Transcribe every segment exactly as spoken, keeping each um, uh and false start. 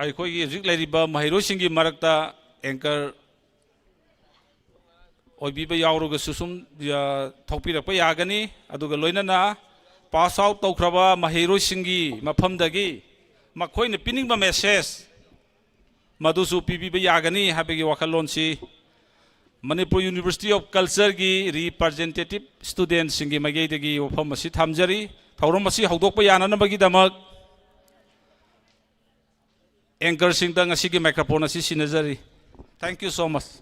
ꯑꯩꯈꯣꯏꯒꯤ ꯍꯧꯖꯤꯛ ꯂꯩꯔꯤꯕ ꯃꯍꯩꯔꯣꯏꯁꯤꯡꯒꯤ ꯃꯔꯛꯇ anchor ꯑꯣꯏꯕꯤꯕ ꯌꯥꯎꯔꯒꯁꯨ ꯁꯨꯝ, ꯑ, ꯊꯣꯛꯄꯤꯔꯛꯄ ꯌꯥꯒꯅꯤ꯫ ꯑꯗꯨꯒ ꯂꯣꯏꯅꯅ pass out ꯇꯧꯈ꯭ꯔꯕ ꯃꯍꯩꯔꯣꯏꯁꯤꯡꯒꯤ ꯃꯐꯝꯗꯒꯤ ꯃꯈꯣꯏꯅ ꯄꯤꯅꯤꯡꯕ message ꯃꯗꯨꯁꯨ ꯄꯤꯕꯤꯕ ꯌꯥꯒꯅꯤ ꯍꯥꯏꯕꯒꯤ ꯋꯥꯈꯜꯂꯣꯟꯁꯤ Manipur University of Cultureꯒꯤ representative studentꯁꯤꯡꯒꯤ ꯃꯥꯏꯀꯩꯗꯒꯤ ꯋꯥꯐꯝ ꯑꯁꯤ ꯊꯝꯖꯔꯤ꯫ ꯊꯧꯔꯝ ꯑꯁꯤ ꯍꯧꯗꯣꯛꯄ ꯌꯥꯅꯅꯕꯒꯤꯗꯃꯛ anchorꯁꯤꯡꯗ ꯉꯁꯤꯒꯤ microphone ꯑꯁꯤ ꯁꯤꯟꯅꯖꯔꯤ꯫ Thank you so much.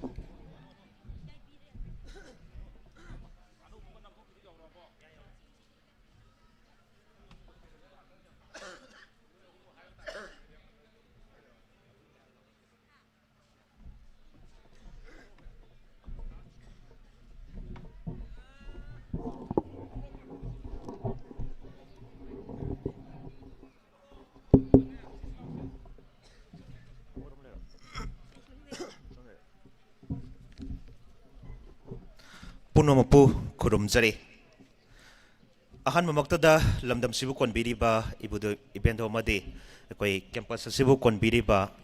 ꯄꯨꯝꯅꯃꯛꯄꯨ ꯈꯨꯔꯨꯝꯖꯔꯤ꯫ ꯑꯍꯥꯟꯕꯃꯛꯇꯗ ꯂꯝꯗꯝꯁꯤꯕꯨ ꯀꯣꯟꯕꯤꯔꯤꯕ ꯏꯕꯨꯙꯧ, ꯏꯕꯦꯟꯙꯧ ꯑꯃꯗꯤ ꯑꯩꯈꯣꯏ campus ꯑꯁꯤꯕꯨ ꯀꯣꯟꯕꯤꯔꯤꯕ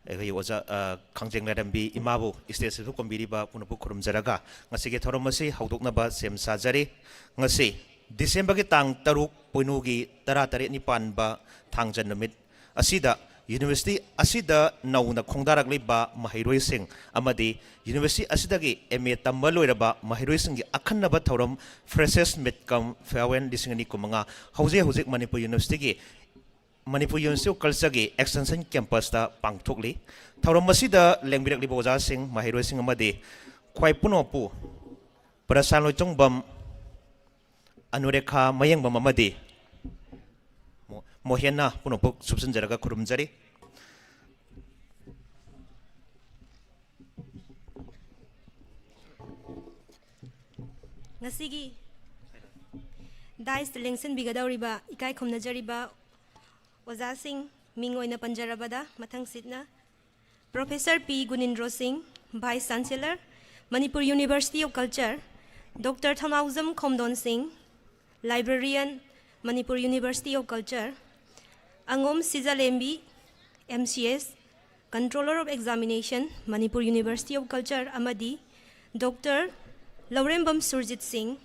ꯑꯩꯈꯣꯏ ꯑꯣꯖꯥ, ꯑ, ꯈꯥꯡꯖꯦꯡ ꯂꯥꯏꯔꯦꯝꯕꯤ ꯏꯃꯥꯕꯨ, stage ꯑꯁꯤꯕꯨ ꯀꯣꯟꯕꯤꯔꯤꯕ ꯄꯨꯝꯅꯃꯛꯄꯨ ꯈꯨꯔꯨꯝꯖꯔꯒ, ꯉꯁꯤꯒꯤ ꯊꯧꯔꯝ ꯑꯁꯤ ꯍꯧꯗꯣꯛꯅꯕ ꯁꯦꯝ ꯁꯥꯖꯔꯤ꯫ ꯉꯁꯤ Decemberꯒꯤ ꯇꯥꯡ ꯇꯔꯨꯛ, ꯄꯣꯏꯅꯨꯒꯤ ꯇꯔꯥꯇꯔꯦꯠꯅꯤ ꯄꯥꯟꯕ ꯊꯥꯡꯖ ꯅꯨꯃꯤꯠ ꯑꯁꯤꯗ university ꯑꯁꯤꯗ ꯅꯧꯅ ꯈꯣꯡꯗꯥꯔꯛꯂꯤꯕ ꯃꯍꯩꯔꯣꯏꯁꯤꯡ ꯑꯃꯗꯤ university ꯑꯁꯤꯗꯒꯤ M A ꯇꯝꯕ ꯂꯣꯏꯔꯕ ꯃꯍꯩꯔꯣꯏꯁꯤꯡꯒꯤ ꯑꯈꯟꯅꯕ ꯊꯧꯔꯝ Freshers Meet cum Farewell ꯂꯤꯁꯤꯡ ꯑꯅꯤ ꯀꯨꯟꯃꯉꯥ ꯍꯧꯖꯤꯛ ꯍꯧꯖꯤꯛ Manipur universityꯒꯤ, Manipur University of Cultureꯒꯤ extension campusꯇ ꯄꯥꯡꯊꯣꯛꯂꯤ꯫ ꯊꯧꯔꯝ ꯑꯁꯤꯗ ꯂꯦꯡꯕꯤꯔꯛꯂꯤꯕ ꯑꯣꯖꯥꯁꯤꯡ, ꯃꯍꯩꯔꯣꯏꯁꯤꯡ ꯑꯃꯗꯤ ꯈ꯭ꯋꯥꯏ ꯄꯨꯝꯅꯃꯛꯄꯨ ꯄ꯭ꯔꯁꯥꯟ ꯂꯣꯏꯆꯣꯡꯕꯝ, ꯑꯅꯨꯔꯦꯈꯥ ꯃꯌꯦꯡꯕꯝ ꯑꯃꯗꯤ ꯃꯣ-, ꯃꯣꯍꯦꯟꯅ ꯄꯨꯝꯅꯃꯛꯄꯨ ꯁꯨꯞꯆꯤꯟꯖꯔꯒ ꯈꯨꯔꯨꯝꯖꯔꯤ꯫ ꯉꯁꯤꯒꯤ dais ꯂꯦꯡꯁꯤꯟꯕꯤꯒꯗꯧꯔꯤꯕ ꯏꯀꯥꯏ ꯈꯨꯝꯅꯖꯔꯤꯕ ꯑꯣꯖꯥꯁꯤꯡ, ꯃꯤꯡ ꯑꯣꯏꯅ ꯄꯟꯖꯔꯕꯗ, ꯃꯊꯪꯁꯤꯠꯅ Professor ꯄꯤ ꯒꯨꯅꯤꯟꯗ꯭ꯔꯣ ꯁꯤꯡ, Vice Chancellor, Manipur University of Culture, Doctor ꯊꯧꯅꯥꯎꯖꯝ ꯈꯣꯝꯗꯣꯟ ꯁꯤꯡ, Librarian, Manipur University of Culture, ꯑꯉꯣꯝ ꯁꯤꯖꯂꯦꯝꯕꯤ, M C S, Controller of Examination, Manipur University of Culture, ꯑꯃꯗꯤ Doctor ꯂꯧꯔꯦꯝꯕꯝ ꯁꯨꯔꯖꯤꯠ ꯁꯤꯡ,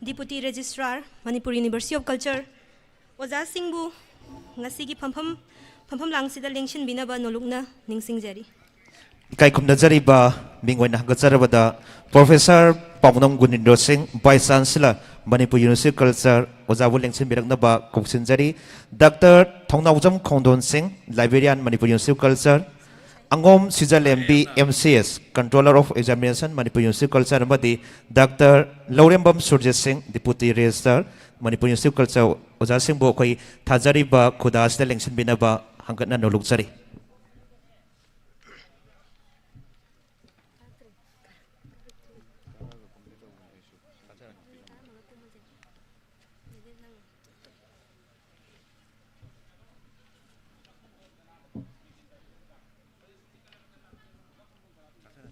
Deputy Registrar, Manipur University of Culture, ꯑꯣꯖꯥꯁꯤꯡꯕꯨ ꯉꯁꯤꯒꯤ ꯐꯝꯐꯝ, ꯐꯝꯐꯝ ꯂꯥꯡꯁꯤꯗ ꯂꯦꯡꯁꯤꯟꯕꯤꯅꯕ ꯅꯣꯂꯨꯛꯅ ꯅꯤꯡꯁꯤꯡꯖꯔꯤ꯫ ꯏꯀꯥꯏ ꯈꯨꯝꯅꯖꯔꯤꯕ ꯃꯤꯡ ꯑꯣꯏꯅ ꯍꯪꯒꯠꯆꯔꯕꯗ Professor ꯄꯥꯎꯅꯝ ꯒꯨꯅꯤꯟꯗ꯭ꯔꯣ ꯁꯤꯡ, Vice Chancellor, Manipur University of Culture, ꯑꯣꯖꯥꯕꯨ ꯂꯦꯡꯁꯤꯟꯕꯤꯔꯛꯅꯕ ꯀꯧꯁꯤꯟꯖꯔꯤ꯫ Doctor ꯊꯧꯅꯥꯎꯖꯝ ꯈꯣꯡꯗꯣꯟ ꯁꯤꯡ, Librarian, Manipur University of Culture, ꯑꯉꯣꯝ ꯁꯤꯖꯂꯦꯝꯕꯤ, M C S, Controller of Examination, Manipur University of Culture, ꯑꯃꯗꯤ Doctor ꯂꯧꯔꯦꯝꯕꯝ ꯁꯨꯔꯖꯤꯠ ꯁꯤꯡ, Deputy Registrar, Manipur University of Culture, ꯑꯣꯖꯥꯁꯤꯡꯕꯨ ꯑꯩꯈꯣꯏ ꯊꯥꯖꯔꯤꯕ ꯈꯨꯗꯥ ꯑꯁꯤꯗ ꯂꯦꯡꯁꯤꯟꯕꯤꯅꯕ ꯍꯪꯒꯠꯅ ꯅꯣꯂꯨꯛꯆꯔꯤ꯫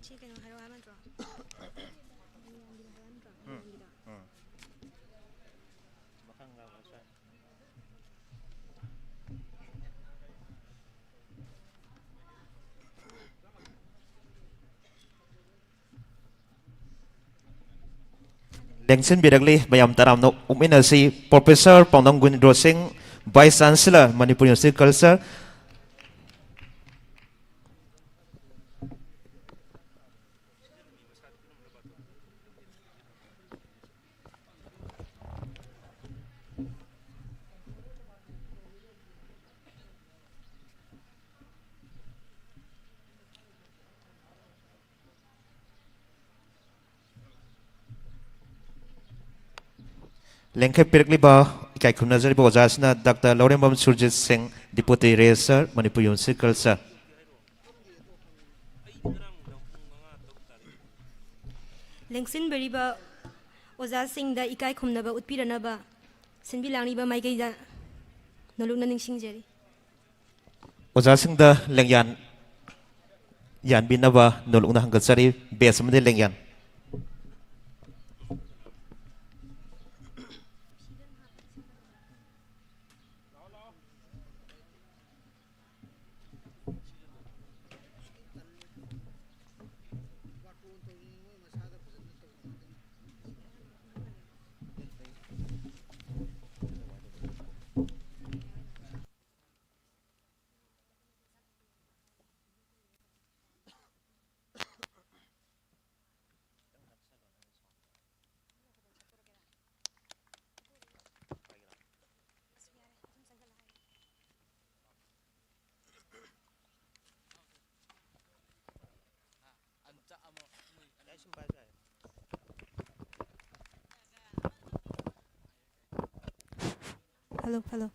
ꯁꯤ ꯀꯩꯅꯣ ꯍꯥꯏꯔꯛꯑꯣ ꯍꯥꯏꯕ ꯅꯠꯇ꯭ꯔꯣ? ꯃꯌꯥꯝꯒꯤꯗꯣ ꯍꯥꯏꯔꯛꯑꯣ ꯅꯠꯇ꯭ꯔꯣ? ꯎꯝ, ꯃꯌꯥꯝꯒꯤꯗꯣ꯫ ꯎꯝ꯫ ꯂꯦꯡꯁꯤꯟꯕꯤꯔꯛꯂꯤ꯫ ꯃꯌꯥꯝ ꯇꯔꯥꯝꯅ ꯑꯣꯛꯃꯤꯟꯅꯁꯤ꯫ Professor ꯄꯥꯎꯅꯝ ꯒꯨꯅꯤꯟꯗ꯭ꯔꯣ ꯁꯤꯡ, Vice Chancellor, Manipur University of Culture꯫ ꯂꯦꯡꯈꯠꯄꯤꯔꯛꯂꯤꯕ ꯏꯀꯥꯏ ꯈꯨꯝꯅꯖꯔꯤꯕ ꯑꯣꯖꯥꯁꯤꯅ Doctor ꯂꯧꯔꯦꯝꯕꯝ ꯁꯨꯔꯖꯤꯠ ꯁꯤꯡ, Deputy Registrar, Manipur University of Culture꯫ ꯂꯦꯡꯁꯤꯟꯕꯤꯔꯤꯕ ꯑꯣꯖꯥꯁꯤꯡꯗ ꯏꯀꯥꯏ ꯈꯨꯝꯅꯕ ꯎꯠꯄꯤꯔꯅꯕ ꯁꯤꯟꯕꯤ ꯂꯥꯡꯂꯤꯕ ꯃꯥꯏꯀꯩꯗ ꯅꯣꯂꯨꯛꯅ ꯅꯤꯡꯁꯤꯡꯖꯔꯤ꯫ ꯑꯣꯖꯥꯁꯤꯡꯗ ꯂꯦꯡꯌꯥꯟ ꯌꯥꯟꯕꯤꯅꯕ ꯅꯣꯂꯨꯛꯅ ꯍꯪꯒꯠꯆꯔꯤ꯫ Badge ꯑꯃꯗꯤ ꯂꯦꯡꯌꯥꯟ꯫ ꯐꯠꯂꯣ, ꯐꯠꯂꯣ꯫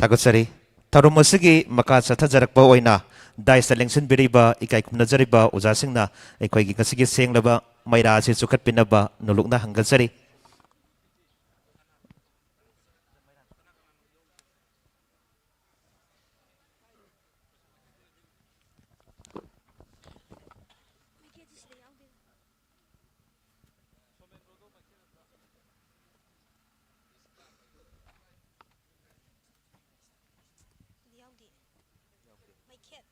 ꯊꯥꯒꯠꯆꯔꯤ꯫ ꯊꯧꯔꯝ ꯑꯁꯤꯒꯤ ꯃꯈꯥ ꯆꯠꯊꯖꯔꯛꯄ ꯑꯣꯏꯅ ꯗꯥꯏꯁꯇ ꯂꯦꯡꯁꯤꯟꯕꯤꯔꯤꯕ ꯏꯀꯥꯏ ꯈꯨꯝꯅꯖꯔꯤꯕ ꯑꯣꯖꯥꯁꯤꯡꯅ ꯑꯩꯈꯣꯏꯒꯤ ꯉꯁꯤꯒꯤ ꯁꯦꯡꯂꯕ ꯃꯩꯔꯥ ꯑꯁꯤ ꯆꯨꯈꯠꯄꯤꯅꯕ ꯅꯣꯂꯨꯛꯅ ꯍꯪꯒꯠꯆꯔꯤ꯫ ꯌꯥꯎꯗꯦ꯫ ꯃꯩꯈꯦꯠ꯫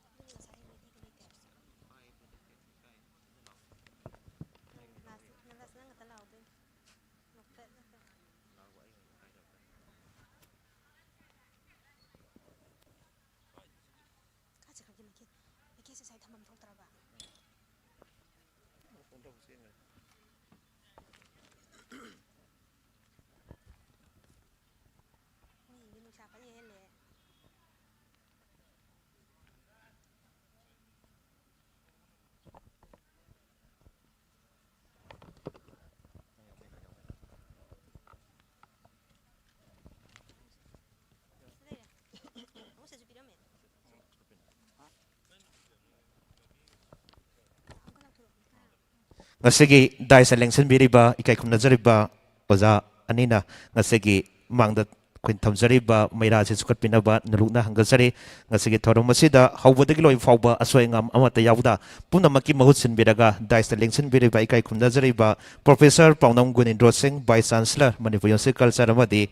ꯑꯗꯨꯅꯤ ꯉꯁꯥꯏ ꯃꯩꯈꯦꯠꯇꯤ ꯂꯩꯇꯦ ꯍꯥꯏꯕꯁꯦ꯫ ꯂꯥꯁ, ꯂꯥꯁ ꯅꯪ ꯈꯛꯇ ꯂꯥꯎꯗꯣꯏꯅꯤ꯫ ꯅꯣꯛꯐꯦꯠ ꯅꯣꯛꯐꯦꯠ꯫ ꯀꯥꯏ ꯆꯠꯈ꯭ꯔꯒꯦ ꯃꯩꯈꯦꯠ? ꯃꯩꯈꯦꯠꯁꯦ ꯉꯁꯥꯏ ꯊꯝꯐꯝ ꯊꯣꯛꯇ꯭ꯔꯕ? ꯃꯤꯁꯤꯡꯗꯤ ꯅꯨꯡꯁꯥ ꯐꯖꯅ ꯌꯩꯍꯜꯂꯦ꯫ ꯁꯤꯗ ꯂꯩꯔꯦ꯫ ꯑꯃꯨꯛ ꯁꯤꯗꯁꯨ ꯄꯤꯔꯝꯃꯦ꯫ ꯍꯥ? ꯉꯁꯤꯒꯤ ꯗꯥꯏꯁꯇ ꯂꯦꯡꯁꯤꯟꯕꯤꯔꯤꯕ, ꯏꯀꯥꯏ ꯈꯨꯝꯅꯖꯔꯤꯕ ꯑꯣꯖꯥ ꯑꯅꯤꯅ ꯉꯁꯤꯒꯤ ꯃꯥꯡꯗ ꯑꯩꯈꯣꯏꯅ ꯊꯝꯖꯔꯤꯕ ꯃꯩꯔꯥ ꯑꯁꯤ ꯆꯨꯈꯠꯄꯤꯅꯕ ꯅꯣꯂꯨꯛꯅ ꯍꯪꯒꯠꯆꯔꯤ꯫ ꯉꯁꯤꯒꯤ ꯊꯧꯔꯝ ꯑꯁꯤꯗ ꯍꯧꯕꯗꯒꯤ ꯂꯣꯏꯕ ꯐꯥꯎꯕ ꯑꯁꯣꯏ ꯑꯉꯥꯝ ꯑꯃꯠꯇ ꯌꯥꯎꯗ ꯄꯨꯝꯅꯃꯛꯀꯤ ꯃꯍꯨꯠ ꯁꯤꯟꯕꯤꯔꯒ ꯗꯥꯏꯁꯇ ꯂꯦꯡꯁꯤꯟꯕꯤꯔꯤꯕ ꯏꯀꯥꯏ ꯈꯨꯝꯅꯖꯔꯤꯕ professor ꯄꯥꯎꯅꯝ ꯒꯨꯅꯤꯟꯗ꯭ꯔꯣ Singh, vice chancellor, Manipur university culture ꯑꯃꯗꯤ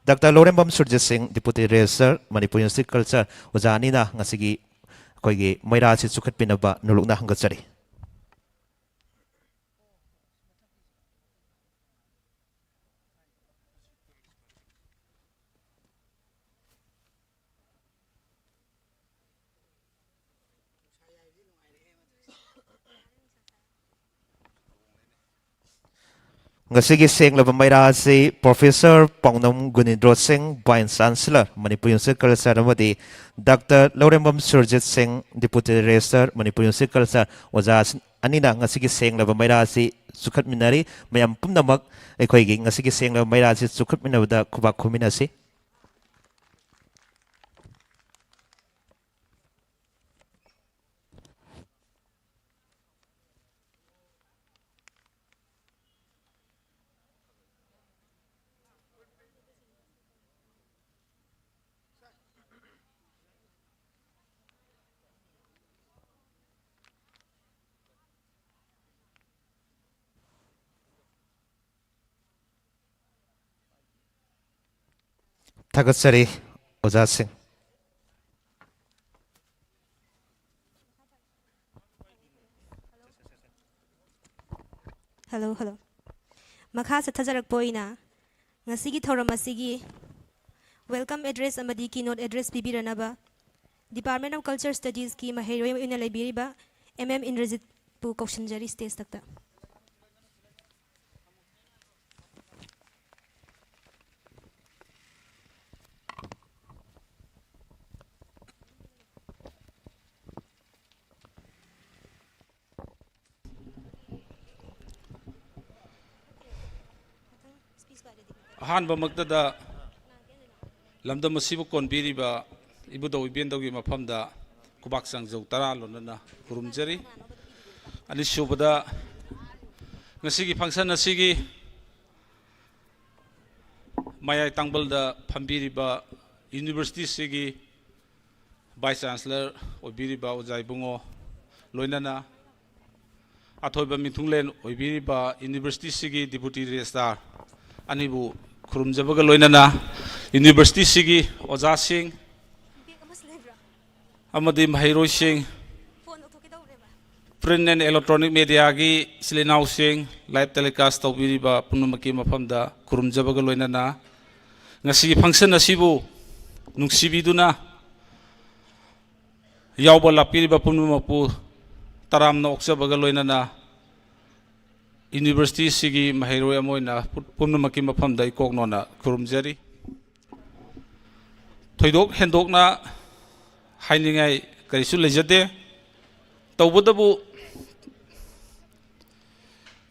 ꯗꯥꯛꯇꯔ ꯂꯧꯔꯦꯝꯕꯝ ꯁꯨꯔꯖꯤꯠ ꯁꯤꯡ, deputy register, Manipur university culture ꯑꯣꯖꯥ ꯑꯅꯤꯅ ꯉꯁꯤꯒꯤ ꯑꯩꯈꯣꯏꯒꯤ ꯃꯩꯔꯥ ꯑꯁꯤ ꯆꯨꯈꯠꯄꯤꯅꯕ ꯅꯣꯂꯨꯛꯅ ꯍꯪꯒꯠꯆꯔꯤ꯫ ꯉꯁꯤꯒꯤ ꯁꯦꯡꯂꯕ ꯃꯩꯔꯥ ꯑꯁꯤ professor ꯄꯥꯎꯅꯝ ꯒꯨꯅꯤꯟꯗ꯭ꯔꯣ Singh, vice chancellor, Manipur university culture, ꯑꯃꯗꯤ ꯗꯥꯛꯇꯔ ꯂꯧꯔꯦꯝꯕꯝ ꯁꯨꯔꯖꯤꯠ ꯁꯤꯡ, deputy register, Manipur university culture, ꯑꯣꯖꯥ ꯑꯅꯤꯅ ꯉꯁꯤꯒꯤ ꯁꯦꯡꯂꯕ ꯃꯩꯔꯥ ꯑꯁꯤ ꯆꯨꯈꯠꯃꯤꯟꯅꯔꯤ꯫ ꯃꯌꯥꯝ ꯄꯨꯝꯅꯃꯛ ꯑꯩꯈꯣꯏꯒꯤ ꯉꯁꯤꯒꯤ ꯁꯦꯡꯂꯕ ꯃꯩꯔꯥ ꯑꯁꯤ ꯆꯨꯈꯠꯃꯤꯟꯅꯕꯗ ꯈꯨꯕꯥꯛ ꯈꯨꯃꯤꯟꯅꯁꯤ꯫ ꯊꯥꯒꯠꯆꯔꯤ ꯑꯣꯖꯥꯁꯤꯡ꯫ Hello, hello. ꯃꯈꯥ ꯆꯠꯊꯖꯔꯛꯄ ꯑꯣꯏꯅ ꯉꯁꯤꯒꯤ ꯊꯧꯔꯝ ꯑꯁꯤꯒꯤ welcome address ꯑꯃꯗꯤ keynote address ꯄꯤꯕꯤꯔꯅꯕ Department of Culture Studies ꯀꯤ ꯃꯍꯩꯔꯣꯏ ꯑꯣꯏꯅ ꯂꯩꯕꯤꯔꯤꯕ M M ꯏꯟꯗ꯭ꯔꯖꯤꯠꯄꯨ ꯀꯧꯁꯤꯟꯖꯔꯤ stage ꯇꯛꯇ꯫ ꯑꯍꯥꯟꯕꯃꯛꯇꯗ ꯂꯝꯗꯝ ꯑꯁꯤꯕꯨ ꯀꯣꯟꯕꯤꯔꯤꯕ ꯏꯕꯨꯙꯧ ꯏꯕꯦꯟꯗꯧꯒꯤ ꯃꯐꯝꯗ ꯈꯨꯕꯥꯛ ꯆꯥꯡꯖꯧ ꯇꯔꯥ ꯂꯣꯟꯅꯅ ꯈꯨꯔꯨꯝꯖꯔꯤ꯫ ꯑꯅꯤꯁꯨꯕꯗ ꯉꯁꯤꯒꯤ function ꯑꯁꯤꯒꯤ ꯃꯌꯥꯏ ꯇꯥꯡꯕꯜꯗ ꯐꯝꯕꯤꯔꯤꯕ universityꯁꯤꯒꯤ Vice Chancellor ꯑꯣꯏꯕꯤꯔꯤꯕ ꯑꯣꯖꯥ ꯏꯕꯨꯡꯉꯣ, ꯂꯣꯏꯅꯅ ꯑꯊꯣꯏꯕ ꯃꯤꯊꯨꯡꯂꯦꯟ ꯑꯣꯏꯕꯤꯔꯤꯕ universityꯁꯤꯒꯤ Deputy Registrar ꯑꯅꯤꯕꯨ ꯈꯨꯔꯨꯝꯖꯕꯒ ꯂꯣꯏꯅꯅ, universityꯁꯤꯒꯤ ꯑꯣꯖꯥꯁꯤꯡ ꯑꯃꯗꯤ ꯃꯍꯩꯔꯣꯏꯁꯤꯡ, print and electronic mediaꯒꯤ ꯏꯆꯤꯜ ꯏꯅꯥꯎꯁꯤꯡ, live telecast ꯇꯧꯕꯤꯔꯤꯕ ꯄꯨꯝꯅꯃꯛꯀꯤ ꯃꯐꯝꯗ ꯈꯨꯔꯨꯝꯖꯕꯒ ꯂꯣꯏꯅꯅ, ꯉꯁꯤꯒꯤ function ꯑꯁꯤꯕꯨ ꯅꯨꯡꯁꯤꯕꯤꯗꯨꯅ ꯌꯥꯎꯕ ꯂꯥꯛꯄꯤꯔꯤꯕ ꯄꯨꯝꯅꯃꯛꯄꯨ ꯇꯔꯥꯝꯅ ꯑꯣꯛꯆꯕꯒ ꯂꯣꯏꯅꯅ universityꯁꯤꯒꯤ ꯃꯍꯩꯔꯣꯏ ꯑꯃ ꯑꯣꯏꯅ ꯄꯨꯝꯅꯃꯛꯀꯤ ꯃꯐꯝꯗ ꯏꯀꯣꯛꯅꯣꯅ ꯈꯨꯔꯨꯝꯖꯔꯤ꯫ ꯊꯣꯏꯗꯣꯛ ꯍꯦꯟꯗꯣꯛꯅ ꯍꯥꯏꯅꯤꯡꯉꯥꯏ ꯀꯔꯤꯁꯨ ꯂꯩꯖꯗꯦ꯫ ꯇꯧꯕꯇꯕꯨ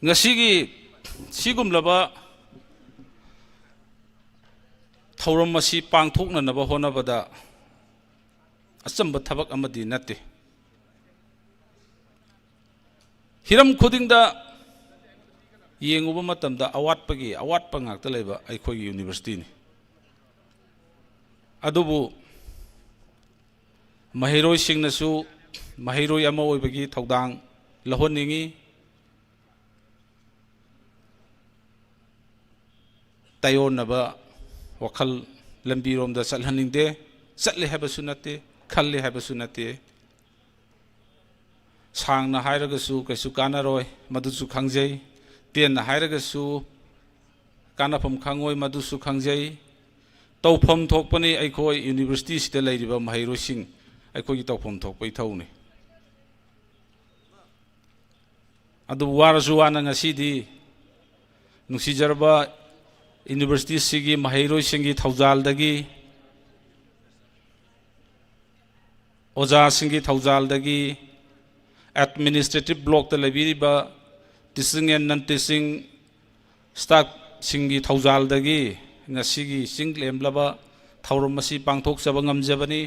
ꯉꯁꯤꯒꯤ ꯁꯤꯒꯨꯝꯂꯕ ꯊꯧꯔꯝ ꯑꯁꯤ ꯄꯥꯡꯊꯣꯛꯅꯅꯕ ꯍꯣꯠꯅꯕꯗ ꯑꯆꯝꯕ ꯊꯕꯛ ꯑꯃꯗꯤ ꯅꯠꯇꯦ꯫ ꯍꯤꯔꯝ ꯈꯨꯗꯤꯡꯗ ꯌꯦꯡꯉꯨꯕ ꯃꯇꯝꯗ ꯑꯋꯥꯠꯄꯒꯤ ꯑꯋꯥꯠꯄ ꯉꯥꯛꯇ ꯂꯩꯕ ꯑꯩꯈꯣꯏꯒꯤ universityꯅꯤ꯫ ꯑꯗꯨꯕꯨ ꯃꯍꯩꯔꯣꯏꯁꯤꯡꯅꯁꯨ ꯃꯍꯩꯔꯣꯏ ꯑꯃ ꯑꯣꯏꯕꯒꯤ ꯊꯧꯗꯥꯡ ꯂꯧꯍꯟꯅꯤꯡꯏ꯫ ꯇꯥꯏꯑꯣꯟꯅꯕ ꯋꯥꯈꯜ ꯂꯝꯕꯤꯔꯣꯝꯗ ꯆꯠꯍꯟꯅꯤꯡꯗꯦ꯫ ꯆꯠꯂꯦ ꯍꯥꯏꯕꯁꯨ ꯅꯠꯇꯦ, ꯈꯜꯂꯦ ꯍꯥꯏꯕꯁꯨ ꯅꯠꯇꯦ꯫ ꯁꯥꯡꯅ ꯍꯥꯏꯔꯒꯁꯨ ꯀꯩꯁꯨ ꯀꯥꯟꯅꯔꯣꯏ, ꯃꯗꯨꯁꯨ ꯈꯪꯖꯩ꯫ ꯇꯦꯟꯅ ꯍꯥꯏꯔꯒꯁꯨ ꯀꯥꯟꯅꯐꯝ ꯈꯪꯉꯣꯏ, ꯃꯗꯨꯁꯨ ꯈꯪꯖꯩ꯫ ꯇꯧꯐꯝ ꯊꯣꯛꯄꯅꯤ, ꯑꯩꯈꯣꯏ universityꯁꯤꯗ ꯂꯩꯔꯤꯕ ꯃꯍꯩꯔꯣꯏꯁꯤꯡ, ꯑꯩꯈꯣꯏꯒꯤ ꯇꯧꯐꯝ ꯊꯣꯛꯄ ꯏꯊꯧꯅꯤ꯫ ꯑꯗꯨꯕꯨ ꯋꯥꯔꯁꯨ ꯋꯥꯅ ꯉꯁꯤꯗꯤ ꯅꯨꯡꯁꯤꯖꯔꯕ universityꯁꯤꯒꯤ ꯃꯍꯩꯔꯣꯏꯁꯤꯡꯒꯤ ꯊꯧꯖꯥꯜꯗꯒꯤ, ꯑꯣꯖꯥꯁꯤꯡꯒꯤ ꯊꯧꯖꯥꯜꯗꯒꯤ, administrative blockꯇ ꯂꯩꯕꯤꯔꯤꯕ teaching and non teaching staffꯁꯤꯡꯒꯤ ꯊꯧꯖꯥꯜꯗꯒꯤ ꯉꯁꯤꯒꯤ ꯆꯤꯡ ꯂꯦꯝꯂꯕ ꯊꯧꯔꯝ ꯑꯁꯤ ꯄꯥꯡꯊꯣꯛꯆꯕ ꯉꯝꯖꯕꯅꯤ꯫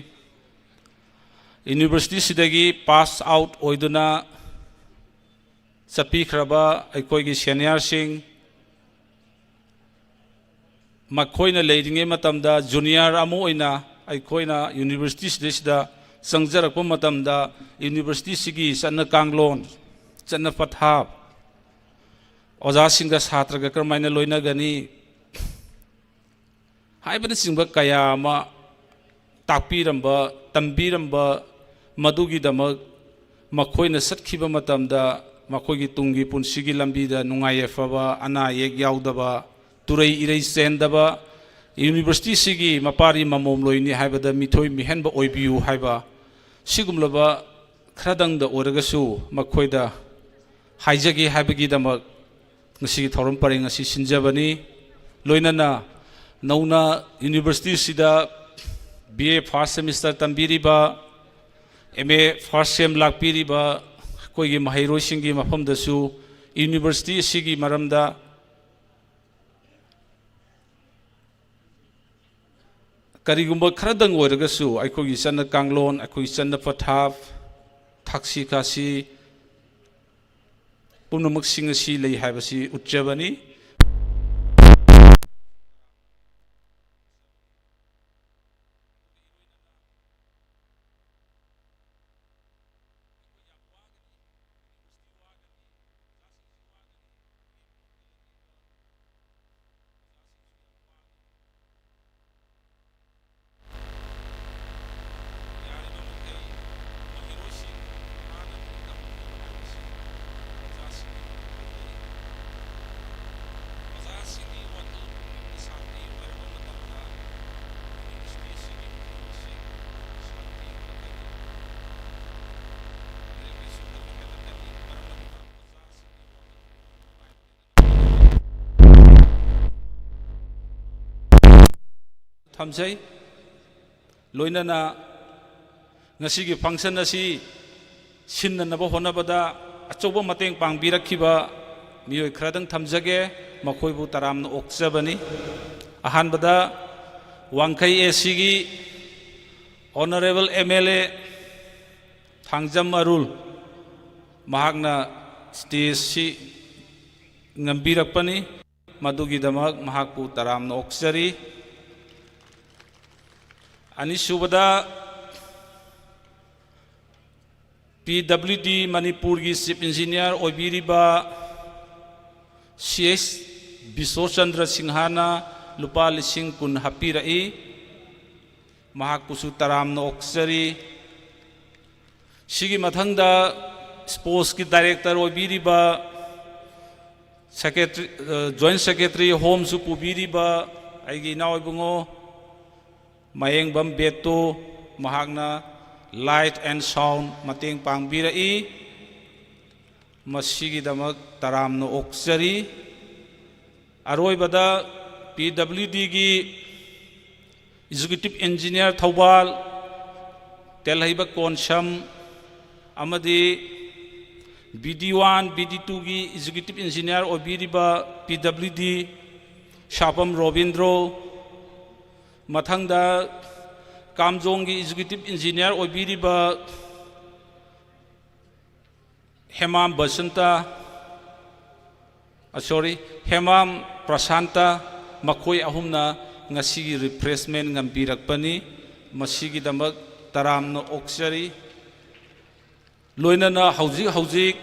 Universityꯁꯤꯗꯒꯤ pass out ꯑꯣꯏꯗꯨꯅ ꯆꯠꯄꯤꯈ꯭ꯔꯕ ꯑꯩꯈꯣꯏꯒꯤ ꯁꯦꯅꯤꯌꯔꯁꯤꯡ, ꯃꯈꯣꯏꯅ ꯂꯩꯔꯤꯉꯩ ꯃꯇꯝꯗ ꯖꯨꯅꯤꯌꯔ ꯑꯃ ꯑꯣꯏꯅ ꯑꯩꯈꯣꯏꯅ ꯌꯨꯅꯤꯚꯔꯁꯤꯇꯤꯁꯤꯗꯩꯁꯤꯗ ꯆꯪꯖꯔꯛꯄ ꯃꯇꯝꯗ ꯌꯨꯅꯤꯚꯔꯁꯤꯇꯤꯁꯤꯒꯤ ꯆꯠꯅ ꯀꯥꯡꯂꯣꯟ, ꯆꯠꯅ ꯄꯊꯥꯞ, ꯑꯣꯖꯥꯁꯤꯡꯒ ꯁꯥꯇ꯭ꯔꯒ ꯀꯔꯝꯍꯥꯏꯅ ꯂꯣꯏꯅꯒꯅꯤ ꯍꯥꯏꯕꯅꯆꯤꯡꯕ ꯀꯌꯥ ꯑꯃ ꯇꯥꯛꯄꯤꯔꯝꯕ, ꯇꯝꯕꯤꯔꯝꯕ, ꯃꯗꯨꯒꯤꯗꯃꯛ ꯃꯈꯣꯏꯅ ꯆꯠꯈꯤꯕ ꯃꯇꯝꯗ ꯃꯈꯣꯏꯒꯤ ꯇꯨꯡꯒꯤ ꯄꯨꯟꯁꯤꯒꯤ ꯂꯝꯕꯤꯗ ꯅꯨꯡꯉꯥꯏ ꯌꯥꯏꯐꯕ, ꯑꯅꯥ ꯑꯌꯦꯛ ꯌꯥꯎꯗꯕ, ꯇꯨꯔꯩ ꯏꯔꯩ ꯆꯦꯟꯗꯕ, ꯌꯨꯅꯤꯚꯔꯁꯤꯇꯤꯁꯤꯒꯤ ꯃꯄꯥꯔꯤ ꯃꯃꯣꯝꯂꯣꯏꯅꯤ ꯍꯥꯏꯕꯗ ꯃꯤꯊꯣꯏ ꯃꯤꯍꯦꯟꯕ ꯑꯣꯏꯕꯤꯌꯨ ꯍꯥꯏꯕ, ꯁꯤꯒꯨꯝꯂꯕ ꯈꯔꯗꯪꯗ ꯑꯣꯏꯔꯒꯁꯨ ꯃꯈꯣꯏꯗ ꯍꯥꯏꯖꯒꯦ ꯍꯥꯏꯕꯒꯤꯗꯃꯛ ꯉꯁꯤꯒꯤ ꯊꯧꯔꯝ ꯄꯔꯦꯡ ꯑꯁꯤ ꯁꯤꯟꯖꯕꯅꯤ꯫ ꯂꯣꯏꯅꯅ ꯅꯧꯅ ꯌꯨꯅꯤꯚꯔꯁꯤꯇꯤꯁꯤꯗ B A first semester ꯇꯝꯕꯤꯔꯤꯕ, M A first sem ꯂꯥꯛꯄꯤꯔꯤꯕ ꯑꯩꯈꯣꯏꯒꯤ ꯃꯍꯩꯔꯣꯏꯁꯤꯡꯒꯤ ꯃꯐꯝꯗꯁꯨ ꯌꯨꯅꯤꯚꯔꯁꯤꯇꯤ ꯑꯁꯤꯒꯤ ꯃꯔꯝꯗ ꯀꯔꯤꯒꯨꯝꯕ ꯈꯔꯗꯪ ꯑꯣꯏꯔꯒꯁꯨ ꯑꯩꯈꯣꯏꯒꯤ ꯆꯠꯅ ꯀꯥꯡꯂꯣꯟ, ꯑꯩꯈꯣꯏꯒꯤ ꯆꯠꯅ ꯄꯊꯥꯞ, ꯊꯛꯁꯤ ꯈꯥꯁꯤ ꯄꯨꯝꯅꯃꯛꯁꯤꯡ ꯑꯁꯤ ꯂꯩ ꯍꯥꯏꯕꯁꯤ ꯎꯠꯆꯕꯅꯤ꯫ ꯊꯝꯖꯩ꯫ ꯂꯣꯏꯅꯅ ꯉꯁꯤꯒꯤ function ꯑꯁꯤ ꯁꯤꯟꯅꯅꯕ ꯍꯣꯠꯅꯕꯗ ꯑꯆꯧꯕ ꯃꯇꯦꯡ ꯄꯥꯡꯕꯤꯔꯛꯈꯤꯕ ꯃꯤꯑꯣꯏ ꯈꯔꯗꯪ ꯊꯝꯖꯒꯦ, ꯃꯈꯣꯏꯕꯨ ꯇꯔꯥꯝꯅ ꯑꯣꯛꯆꯕꯅꯤ꯫ ꯑꯍꯥꯟꯕꯗ ꯋꯥꯡꯈꯩ A Cꯒꯤ Honourable M L A Thangjam ꯑꯔꯨꯜ, ꯃꯍꯥꯛꯅ ꯁ꯭ꯇꯦꯖꯁꯤ ꯉꯝꯕꯤꯔꯛꯄꯅꯤ꯫ ꯃꯗꯨꯒꯤꯗꯃꯛ ꯃꯍꯥꯛꯄꯨ ꯇꯔꯥꯝꯅ ꯑꯣꯛꯆꯔꯤ꯫ ꯑꯅꯤꯁꯨꯕꯗ, ꯄꯤ ꯗꯕ꯭ꯂꯤꯎ ꯗꯤ ꯃꯅꯤꯄꯨꯔꯒꯤ ꯆꯤꯐ ꯏꯟꯖꯤꯅꯤꯌꯥꯔ ꯑꯣꯏꯕꯤꯔꯤꯕ ꯁꯤ ꯑꯩꯆ ꯕꯤꯁꯣꯆꯟꯗ꯭ꯔ ꯁꯤꯡꯍꯅ ꯂꯨꯄꯥ ꯂꯤꯁꯤꯡ ꯀꯨꯟ ꯍꯥꯞꯄꯤꯔꯛꯏ꯫ ꯃꯍꯥꯛꯄꯨꯁꯨ ꯇꯔꯥꯝꯅ ꯑꯣꯛꯆꯔꯤ꯫ ꯁꯤꯒꯤ ꯃꯊꯪꯗ ꯁ꯭ꯄꯣꯔꯠꯁꯀꯤ ꯗꯥꯏꯔꯦꯛꯇꯔ ꯑꯣꯏꯕꯤꯔꯤꯕ ꯁꯦꯀ꯭ꯔꯦꯇꯔꯤ, ꯑ, ꯖꯣꯏꯟꯠ ꯁꯦꯀ꯭ꯔꯦꯇꯔꯤ ꯍꯣꯝꯁꯨ ꯄꯨꯕꯤꯔꯤꯕ ꯑꯩꯒꯤ ꯏꯅꯥꯎ ꯏꯕꯨꯡꯉꯣ ꯃꯌꯦꯡꯕꯝ ꯕꯦꯠꯇꯨ, ꯃꯍꯥꯛꯅ light and sound ꯃꯇꯦꯡ ꯄꯥꯡꯕꯤꯔꯛꯏ꯫ ꯃꯁꯤꯒꯤꯗꯃꯛ ꯇꯔꯥꯝꯅ ꯑꯣꯛꯆꯔꯤ꯫ ꯑꯔꯣꯏꯕꯗ, ꯄꯤ ꯗꯕ꯭ꯂꯤꯎ ꯗꯤꯒꯤ ꯑꯦꯛꯖꯤꯀ꯭ꯌꯨꯇꯤꯚ ꯏꯟꯖꯤꯅꯤꯌꯥꯔ ꯊꯧꯕꯥꯜ, ꯇꯦꯜꯍꯩꯕ ꯀꯣꯟꯁꯝ, ꯑꯃꯗꯤ B D one, B D ꯇꯨꯒꯤ ꯑꯦꯛꯖꯤꯀ꯭ꯌꯨꯇꯤꯚ ꯏꯟꯖꯤꯅꯤꯌꯥꯔ ꯑꯣꯏꯕꯤꯔꯤꯕ P W D Sapam Robindro, ꯃꯊꯪꯗ ꯀꯥꯝꯖꯣꯡꯒꯤ ꯑꯦꯛꯖꯤꯀ꯭ꯌꯨꯇꯤꯚ ꯏꯟꯖꯤꯅꯤꯌꯥꯔ ꯑꯣꯏꯕꯤꯔꯤꯕ ꯍꯦꯃꯥꯝ ꯕꯁꯟꯇ, ꯑ, sorry, ꯍꯦꯃꯥꯝ ꯄ꯭ꯔꯁꯥꯟꯇ, ꯃꯈꯣꯏ ꯑꯍꯨꯝꯅ ꯉꯁꯤꯒꯤ ꯔꯤꯐ꯭ꯔꯦꯁꯃꯦꯟ ꯉꯝꯕꯤꯔꯛꯄꯅꯤ꯫ ꯃꯁꯤꯒꯤꯗꯃꯛ ꯇꯔꯥꯝꯅ ꯑꯣꯛꯆꯔꯤ꯫ ꯂꯣꯏꯅꯅ ꯍꯧꯖꯤꯛ ꯍꯧꯖꯤꯛ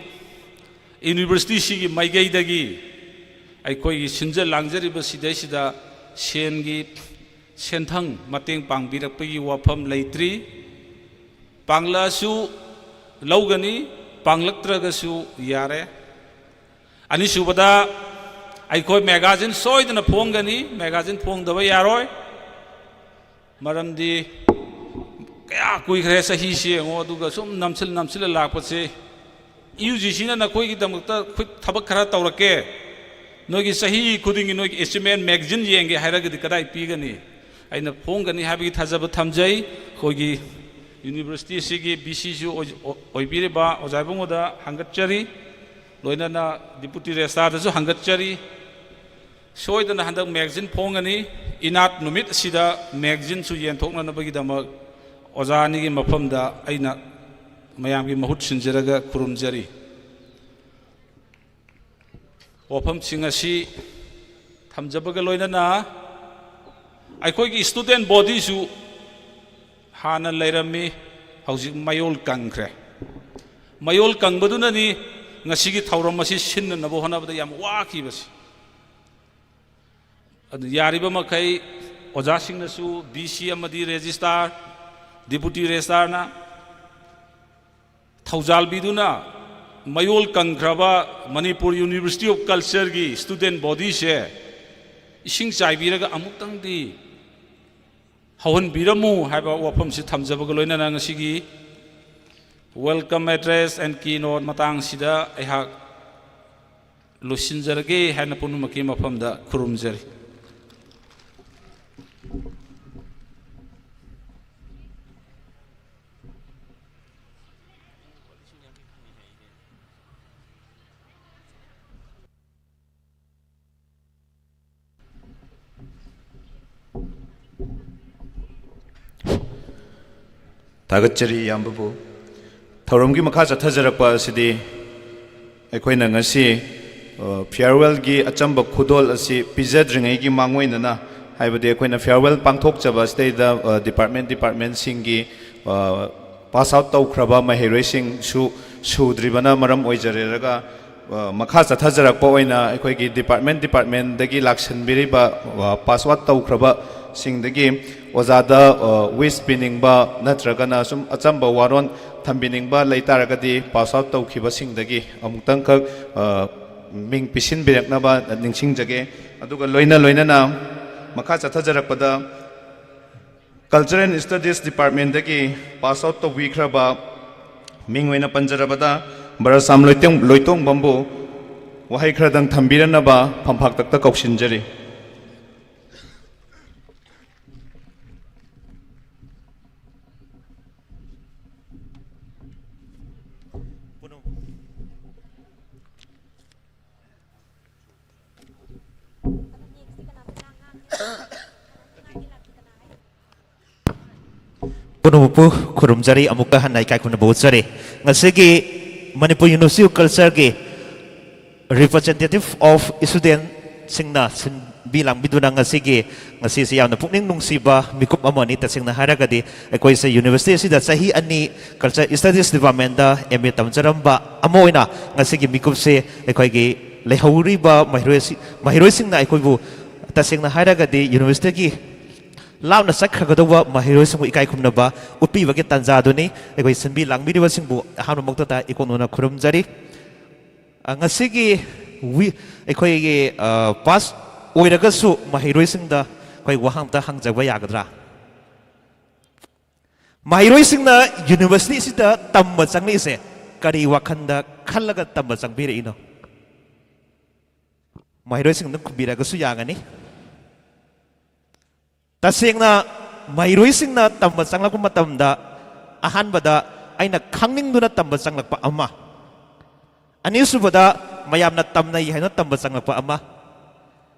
ꯌꯨꯅꯤꯚꯔꯁꯤꯇꯤꯁꯤꯒꯤ ꯃꯥꯏꯀꯩꯗꯒꯤ ꯑꯩꯈꯣꯏꯒꯤ ꯁꯤꯟꯖ ꯂꯥꯡꯖꯔꯤꯕ ꯁꯤꯗꯩꯁꯤꯗ ꯁꯦꯟꯒꯤ ꯁꯦꯟꯊꯪ ꯃꯇꯦꯡ ꯄꯥꯡꯕꯤꯔꯛꯄꯒꯤ ꯋꯥꯐꯝ ꯂꯩꯇ꯭ꯔꯤ꯫ ꯄꯥꯡꯂꯛꯑꯁꯨ ꯂꯧꯒꯅꯤ, ꯄꯥꯡꯂꯛꯇ꯭ꯔꯒꯁꯨ ꯌꯥꯔꯦ꯫ ꯑꯅꯤꯁꯨꯕꯗ, ꯑꯩꯈꯣꯏ ꯃꯦꯒꯥꯖꯤꯟ ꯁꯣꯏꯗꯅ ꯐꯣꯡꯒꯅꯤ, ꯃꯦꯒꯥꯖꯤꯟ ꯐꯣꯡꯗꯕ ꯌꯥꯔꯣꯏ꯫ ꯃꯔꯝꯗꯤ ꯀꯌꯥ ꯀꯨꯏꯈ꯭ꯔꯦ ꯆꯍꯤꯁꯤ ꯌꯦꯡꯉꯣ, ꯑꯗꯨꯒ ꯁꯨꯝ ꯅꯝꯁꯤꯜ ꯅꯝꯁꯤꯜꯂ ꯂꯥꯛꯄꯁꯦ꯫ ꯌꯨ ꯖꯤ ꯁꯤꯅ ꯅꯈꯣꯏꯒꯤꯗꯃꯛꯇ ꯈꯨꯠ ꯊꯕꯛ ꯈꯔ ꯇꯧꯔꯛꯀꯦ, ꯅꯣꯏꯒꯤ ꯆꯍꯤ ꯈꯨꯗꯤꯡꯒꯤ ꯅꯣꯏꯒꯤ ꯑꯦꯆꯤꯞꯃꯦꯟ ꯃꯦꯒꯥꯖꯤꯟ ꯌꯦꯡꯒꯦ ꯍꯥꯏꯔꯒꯗꯤ ꯀꯗꯥꯏ ꯄꯤꯒꯅꯤ? ꯑꯩꯅ ꯐꯣꯡꯒꯅꯤ ꯍꯥꯏꯕꯒꯤ ꯊꯥꯖꯕ ꯊꯝꯖꯩ꯫ ꯑꯩꯈꯣꯏꯒꯤ ꯌꯨꯅꯤꯚꯔꯁꯤꯇꯤ ꯑꯁꯤꯒꯤ ꯚꯤ ꯁꯤꯁꯨ ꯑꯣꯏ-, ꯑꯣꯏꯕꯤꯔꯤꯕ ꯑꯣꯖꯥ ꯏꯕꯨꯡꯉꯣꯗ ꯍꯪꯒꯠꯆꯔꯤ, ꯂꯣꯏꯅꯅ ꯗꯤꯄꯨꯇꯤ ꯔꯦꯖꯤꯁꯇ꯭ꯔꯥꯔꯗꯁꯨ ꯍꯪꯒꯠꯆꯔꯤ꯫ ꯁꯣꯏꯗꯅ ꯍꯟꯗꯛ ꯃꯦꯒꯥꯖꯤꯟ ꯐꯣꯡꯒꯅꯤ꯫ ꯏꯅꯥꯠ ꯅꯨꯃꯤꯠ ꯑꯁꯤꯗ ꯃꯦꯒꯥꯖꯤꯟꯁꯨ ꯌꯦꯟꯊꯣꯛꯅꯅꯕꯒꯤꯗꯃꯛ ꯑꯣꯖꯥ ꯑꯅꯤꯒꯤ ꯃꯐꯝꯗ ꯑꯩꯅ ꯃꯌꯥꯝꯒꯤ ꯃꯍꯨꯠ ꯁꯤꯟꯖꯔꯒ ꯈꯨꯔꯨꯝꯖꯔꯤ꯫ ꯋꯥꯐꯝꯁꯤꯡ ꯑꯁꯤ ꯊꯝꯖꯕꯒ ꯂꯣꯏꯅꯅ ꯑꯩꯈꯣꯏꯒꯤ student bodyꯁꯨ ꯍꯥꯟꯅ ꯂꯩꯔꯝꯃꯤ, ꯍꯧꯖꯤꯛ ꯃꯌꯣꯜ ꯀꯪꯈ꯭ꯔꯦ꯫ ꯃꯌꯣꯜ ꯀꯪꯕꯗꯨꯅꯅꯤ ꯉꯁꯤꯒꯤ ꯊꯧꯔꯝ ꯑꯁꯤ ꯁꯤꯟꯅꯅꯕ ꯍꯣꯠꯅꯕꯗ ꯌꯥꯝ ꯋꯥꯈꯤꯕꯁꯤ꯫ ꯑꯗꯨ ꯌꯥꯔꯤꯕ ꯃꯈꯩ ꯑꯣꯖꯥꯁꯤꯡꯅꯁꯨ, ꯚꯤ ꯁꯤ ꯑꯃꯗꯤ registrar, deputy registrarꯅ ꯊꯧꯖꯥꯜꯕꯤꯗꯨꯅ ꯃꯌꯣꯜ ꯀꯪꯈ꯭ꯔꯕ Manipur University of Cultureꯒꯤ student bodyꯁꯦ ꯏꯁꯤꯡ ꯆꯥꯏꯕꯤꯔꯒ ꯑꯃꯨꯛꯇꯪꯗꯤ ꯍꯧꯍꯟꯕꯤꯔꯝꯃꯨ ꯍꯥꯏꯕ ꯋꯥꯐꯝꯁꯤ ꯊꯝꯖꯕꯒ ꯂꯣꯏꯅꯅ ꯉꯁꯤꯒꯤ welcome address and keynote ꯃꯇꯥꯡꯁꯤꯗ ꯑꯩꯍꯥꯛ ꯂꯣꯏꯁꯤꯟꯖꯔꯒꯦ ꯍꯥꯏꯅ ꯄꯨꯝꯅꯃꯛꯀꯤ ꯃꯐꯝꯗ ꯈꯨꯔꯨꯝꯖꯔꯤ꯫ ꯊꯥꯒꯠꯆꯔꯤ ꯏꯌꯥꯝꯕꯕꯨ꯫ ꯊꯧꯔꯝꯒꯤ ꯃꯈꯥ ꯆꯠꯊꯖꯔꯛꯄ ꯑꯁꯤꯗꯤ ꯑꯩꯈꯣꯏꯅ ꯉꯁꯤ, ꯑ, farewellꯒꯤ ꯑꯆꯝꯕ ꯈꯨꯗꯣꯜ ꯑꯁꯤ ꯄꯤꯖꯗ꯭ꯔꯤꯉꯩꯒꯤ ꯃꯥꯡꯑꯣꯏꯅꯅ, ꯍꯥꯏꯕꯗꯤ ꯑꯩꯈꯣꯏꯅ farewell ꯄꯥꯡꯊꯣꯛꯆꯕ ꯑꯁꯤꯗꯩꯗ, ꯑ, department departmentꯁꯤꯡꯒꯤ, ꯑ, pass out ꯇꯧꯈ꯭ꯔꯕ ꯃꯍꯩꯔꯣꯏꯁꯤꯡꯁꯨ ꯁꯨꯗ꯭ꯔꯤꯕꯅ ꯃꯔꯝ ꯑꯣꯏꯖꯔꯦꯔꯒ, ꯑ, ꯃꯈꯥ ꯆꯠꯊꯖꯔꯛꯄ ꯑꯣꯏꯅ ꯑꯩꯈꯣꯏꯒꯤ department departmentꯗꯒꯤ ꯂꯥꯛꯁꯟꯕꯤꯔꯤꯕ, ꯑ, pass out ꯇꯧꯈ꯭ꯔꯕꯁꯤꯡꯗꯒꯤ ꯑꯣꯖꯥꯗ, ꯑ, wish ꯄꯤꯅꯤꯡꯕ ꯅꯠꯇ꯭ꯔꯒꯅ ꯁꯨꯝ ꯑꯆꯝꯕ ꯋꯥꯔꯣꯜ ꯊꯝꯕꯤꯅꯤꯡꯕ ꯂꯩ ꯇꯥꯔꯒꯗꯤ pass out ꯇꯧꯈꯤꯕꯁꯤꯡꯗꯒꯤ ꯑꯃꯨꯛꯇꯪꯈꯛ, ꯑ, ꯃꯤꯡ ꯄꯤꯁꯤꯟꯕꯤꯔꯛꯅꯕ ꯅꯤꯡꯁꯤꯡꯖꯒꯦ꯫ ꯑꯗꯨꯒ ꯂꯣꯏꯅ ꯂꯣꯏꯅꯅ ꯃꯈꯥ ꯆꯠꯊꯖꯔꯛꯄꯗ Culture and Studies departmentꯗꯒꯤ pass out ꯇꯧꯕꯤꯈ꯭ꯔꯕ ꯃꯤꯡ ꯑꯣꯏꯅ ꯄꯟꯖꯔꯕꯗ ꯕꯔꯁꯥꯝ ꯂꯣꯏꯇꯣꯡ-, ꯂꯣꯏꯇꯣꯡꯕꯝꯕꯨ ꯋꯥꯍꯩ ꯈꯔꯗꯪ ꯊꯝꯕꯤꯔꯅꯕ ꯐꯝꯐꯥꯛꯇꯛꯇ ꯀꯧꯁꯤꯟꯖꯔꯤ꯫ ꯄꯨꯝꯅꯃꯛꯄꯨ ꯈꯨꯔꯨꯝꯖꯔꯤ, ꯑꯃꯨꯛꯀ ꯍꯟꯅ ꯏꯀꯥꯏ ꯈꯨꯝꯅꯕ ꯎꯠꯆꯔꯤ꯫ ꯉꯁꯤꯒꯤ Manipur University of Cultureꯒꯤ Representative of Studentꯁꯤꯡꯅ ꯁꯤꯟꯕꯤ ꯂꯥꯡꯕꯤꯗꯨꯅ ꯉꯁꯤꯒꯤ, ꯉꯁꯤꯁꯤ ꯌꯥꯝꯅ ꯄꯨꯛꯅꯤꯡ ꯅꯨꯡꯁꯤꯕ ꯃꯤꯀꯨꯞ ꯑꯃꯅꯤ꯫ ꯇꯁꯦꯡꯅ ꯍꯥꯏꯔꯒꯗꯤ ꯑꯩꯈꯣꯏꯁꯦ university ꯑꯁꯤꯗ ꯆꯍꯤ ꯑꯅꯤ Culture Studies Departmentꯇ M A ꯇꯝꯖꯔꯝꯕ ꯑꯃ ꯑꯣꯏꯅ ꯉꯁꯤꯒꯤ ꯃꯤꯀꯨꯞꯁꯦ ꯑꯩꯈꯣꯏꯒꯤ ꯂꯩꯍꯧꯔꯤꯕ ꯃꯍꯩꯔꯣꯏꯁꯤ-, ꯃꯍꯩꯔꯣꯏꯁꯤꯡꯅ ꯑꯩꯈꯣꯏꯕꯨ ꯇꯁꯦꯡꯅ ꯍꯥꯏꯔꯒꯗꯤ universityꯒꯤ ꯂꯥꯞꯅ ꯆꯠꯈ꯭ꯔꯒꯗꯧꯕ ꯃꯍꯩꯔꯣꯏꯁꯤꯡꯕꯨ ꯏꯀꯥꯏ ꯈꯨꯝꯅꯕ ꯎꯠꯄꯤꯕꯒꯤ ꯇꯥꯟꯖꯥꯗꯨꯅꯤ꯫ ꯑꯩꯈꯣꯏ ꯁꯤꯟꯕꯤ ꯂꯥꯡꯕꯤꯔꯤꯕꯁꯤꯡꯕꯨ ꯑꯍꯥꯟꯕꯃꯛꯇꯗ ꯏꯀꯣꯛ ꯅꯧꯅ ꯈꯨꯔꯨꯝꯖꯔꯤ꯫ ꯑ, ꯉꯁꯤꯒꯤ ꯋꯤ-, ꯑꯩꯈꯣꯏꯒꯤ, ꯑ, ꯄꯥꯁ ꯑꯣꯏꯔꯒꯁꯨ ꯃꯍꯩꯔꯣꯏꯁꯤꯡꯗ ꯑꯩꯈꯣꯏ ꯋꯥꯍꯪ ꯑꯝꯇ ꯍꯪꯖꯕ ꯌꯥꯒꯗ꯭ꯔꯥ? ꯃꯍꯩꯔꯣꯏꯁꯤꯡꯅ university ꯑꯁꯤꯗ ꯇꯝꯕ ꯆꯪꯂꯛꯏꯁꯦ ꯀꯔꯤ ꯋꯥꯈꯜꯗ ꯈꯜꯂꯒ ꯇꯝꯕ ꯆꯪꯕꯤꯔꯛꯏꯅꯣ? ꯃꯍꯩꯔꯣꯏꯁꯤꯡꯅ ꯈꯨꯝꯕꯤꯔꯒꯁꯨ ꯌꯥꯒꯅꯤ꯫ ꯇꯁꯦꯡꯅ ꯃꯍꯩꯔꯣꯏꯁꯤꯡꯅ ꯇꯝꯕ ꯆꯪꯂꯛꯄ ꯃꯇꯝꯗ ꯑꯍꯥꯟꯕꯗ ꯑꯩꯅ ꯈꯪꯅꯤꯡꯗꯨꯅ ꯇꯝꯕ ꯆꯪꯂꯛꯄ ꯑꯃ, ꯑꯅꯤꯁꯨꯕꯗ ꯃꯌꯥꯝꯅ ꯇꯝꯅꯩ ꯍꯥꯏꯅ ꯇꯝꯕ ꯆꯪꯂꯛꯄ ꯑꯃ,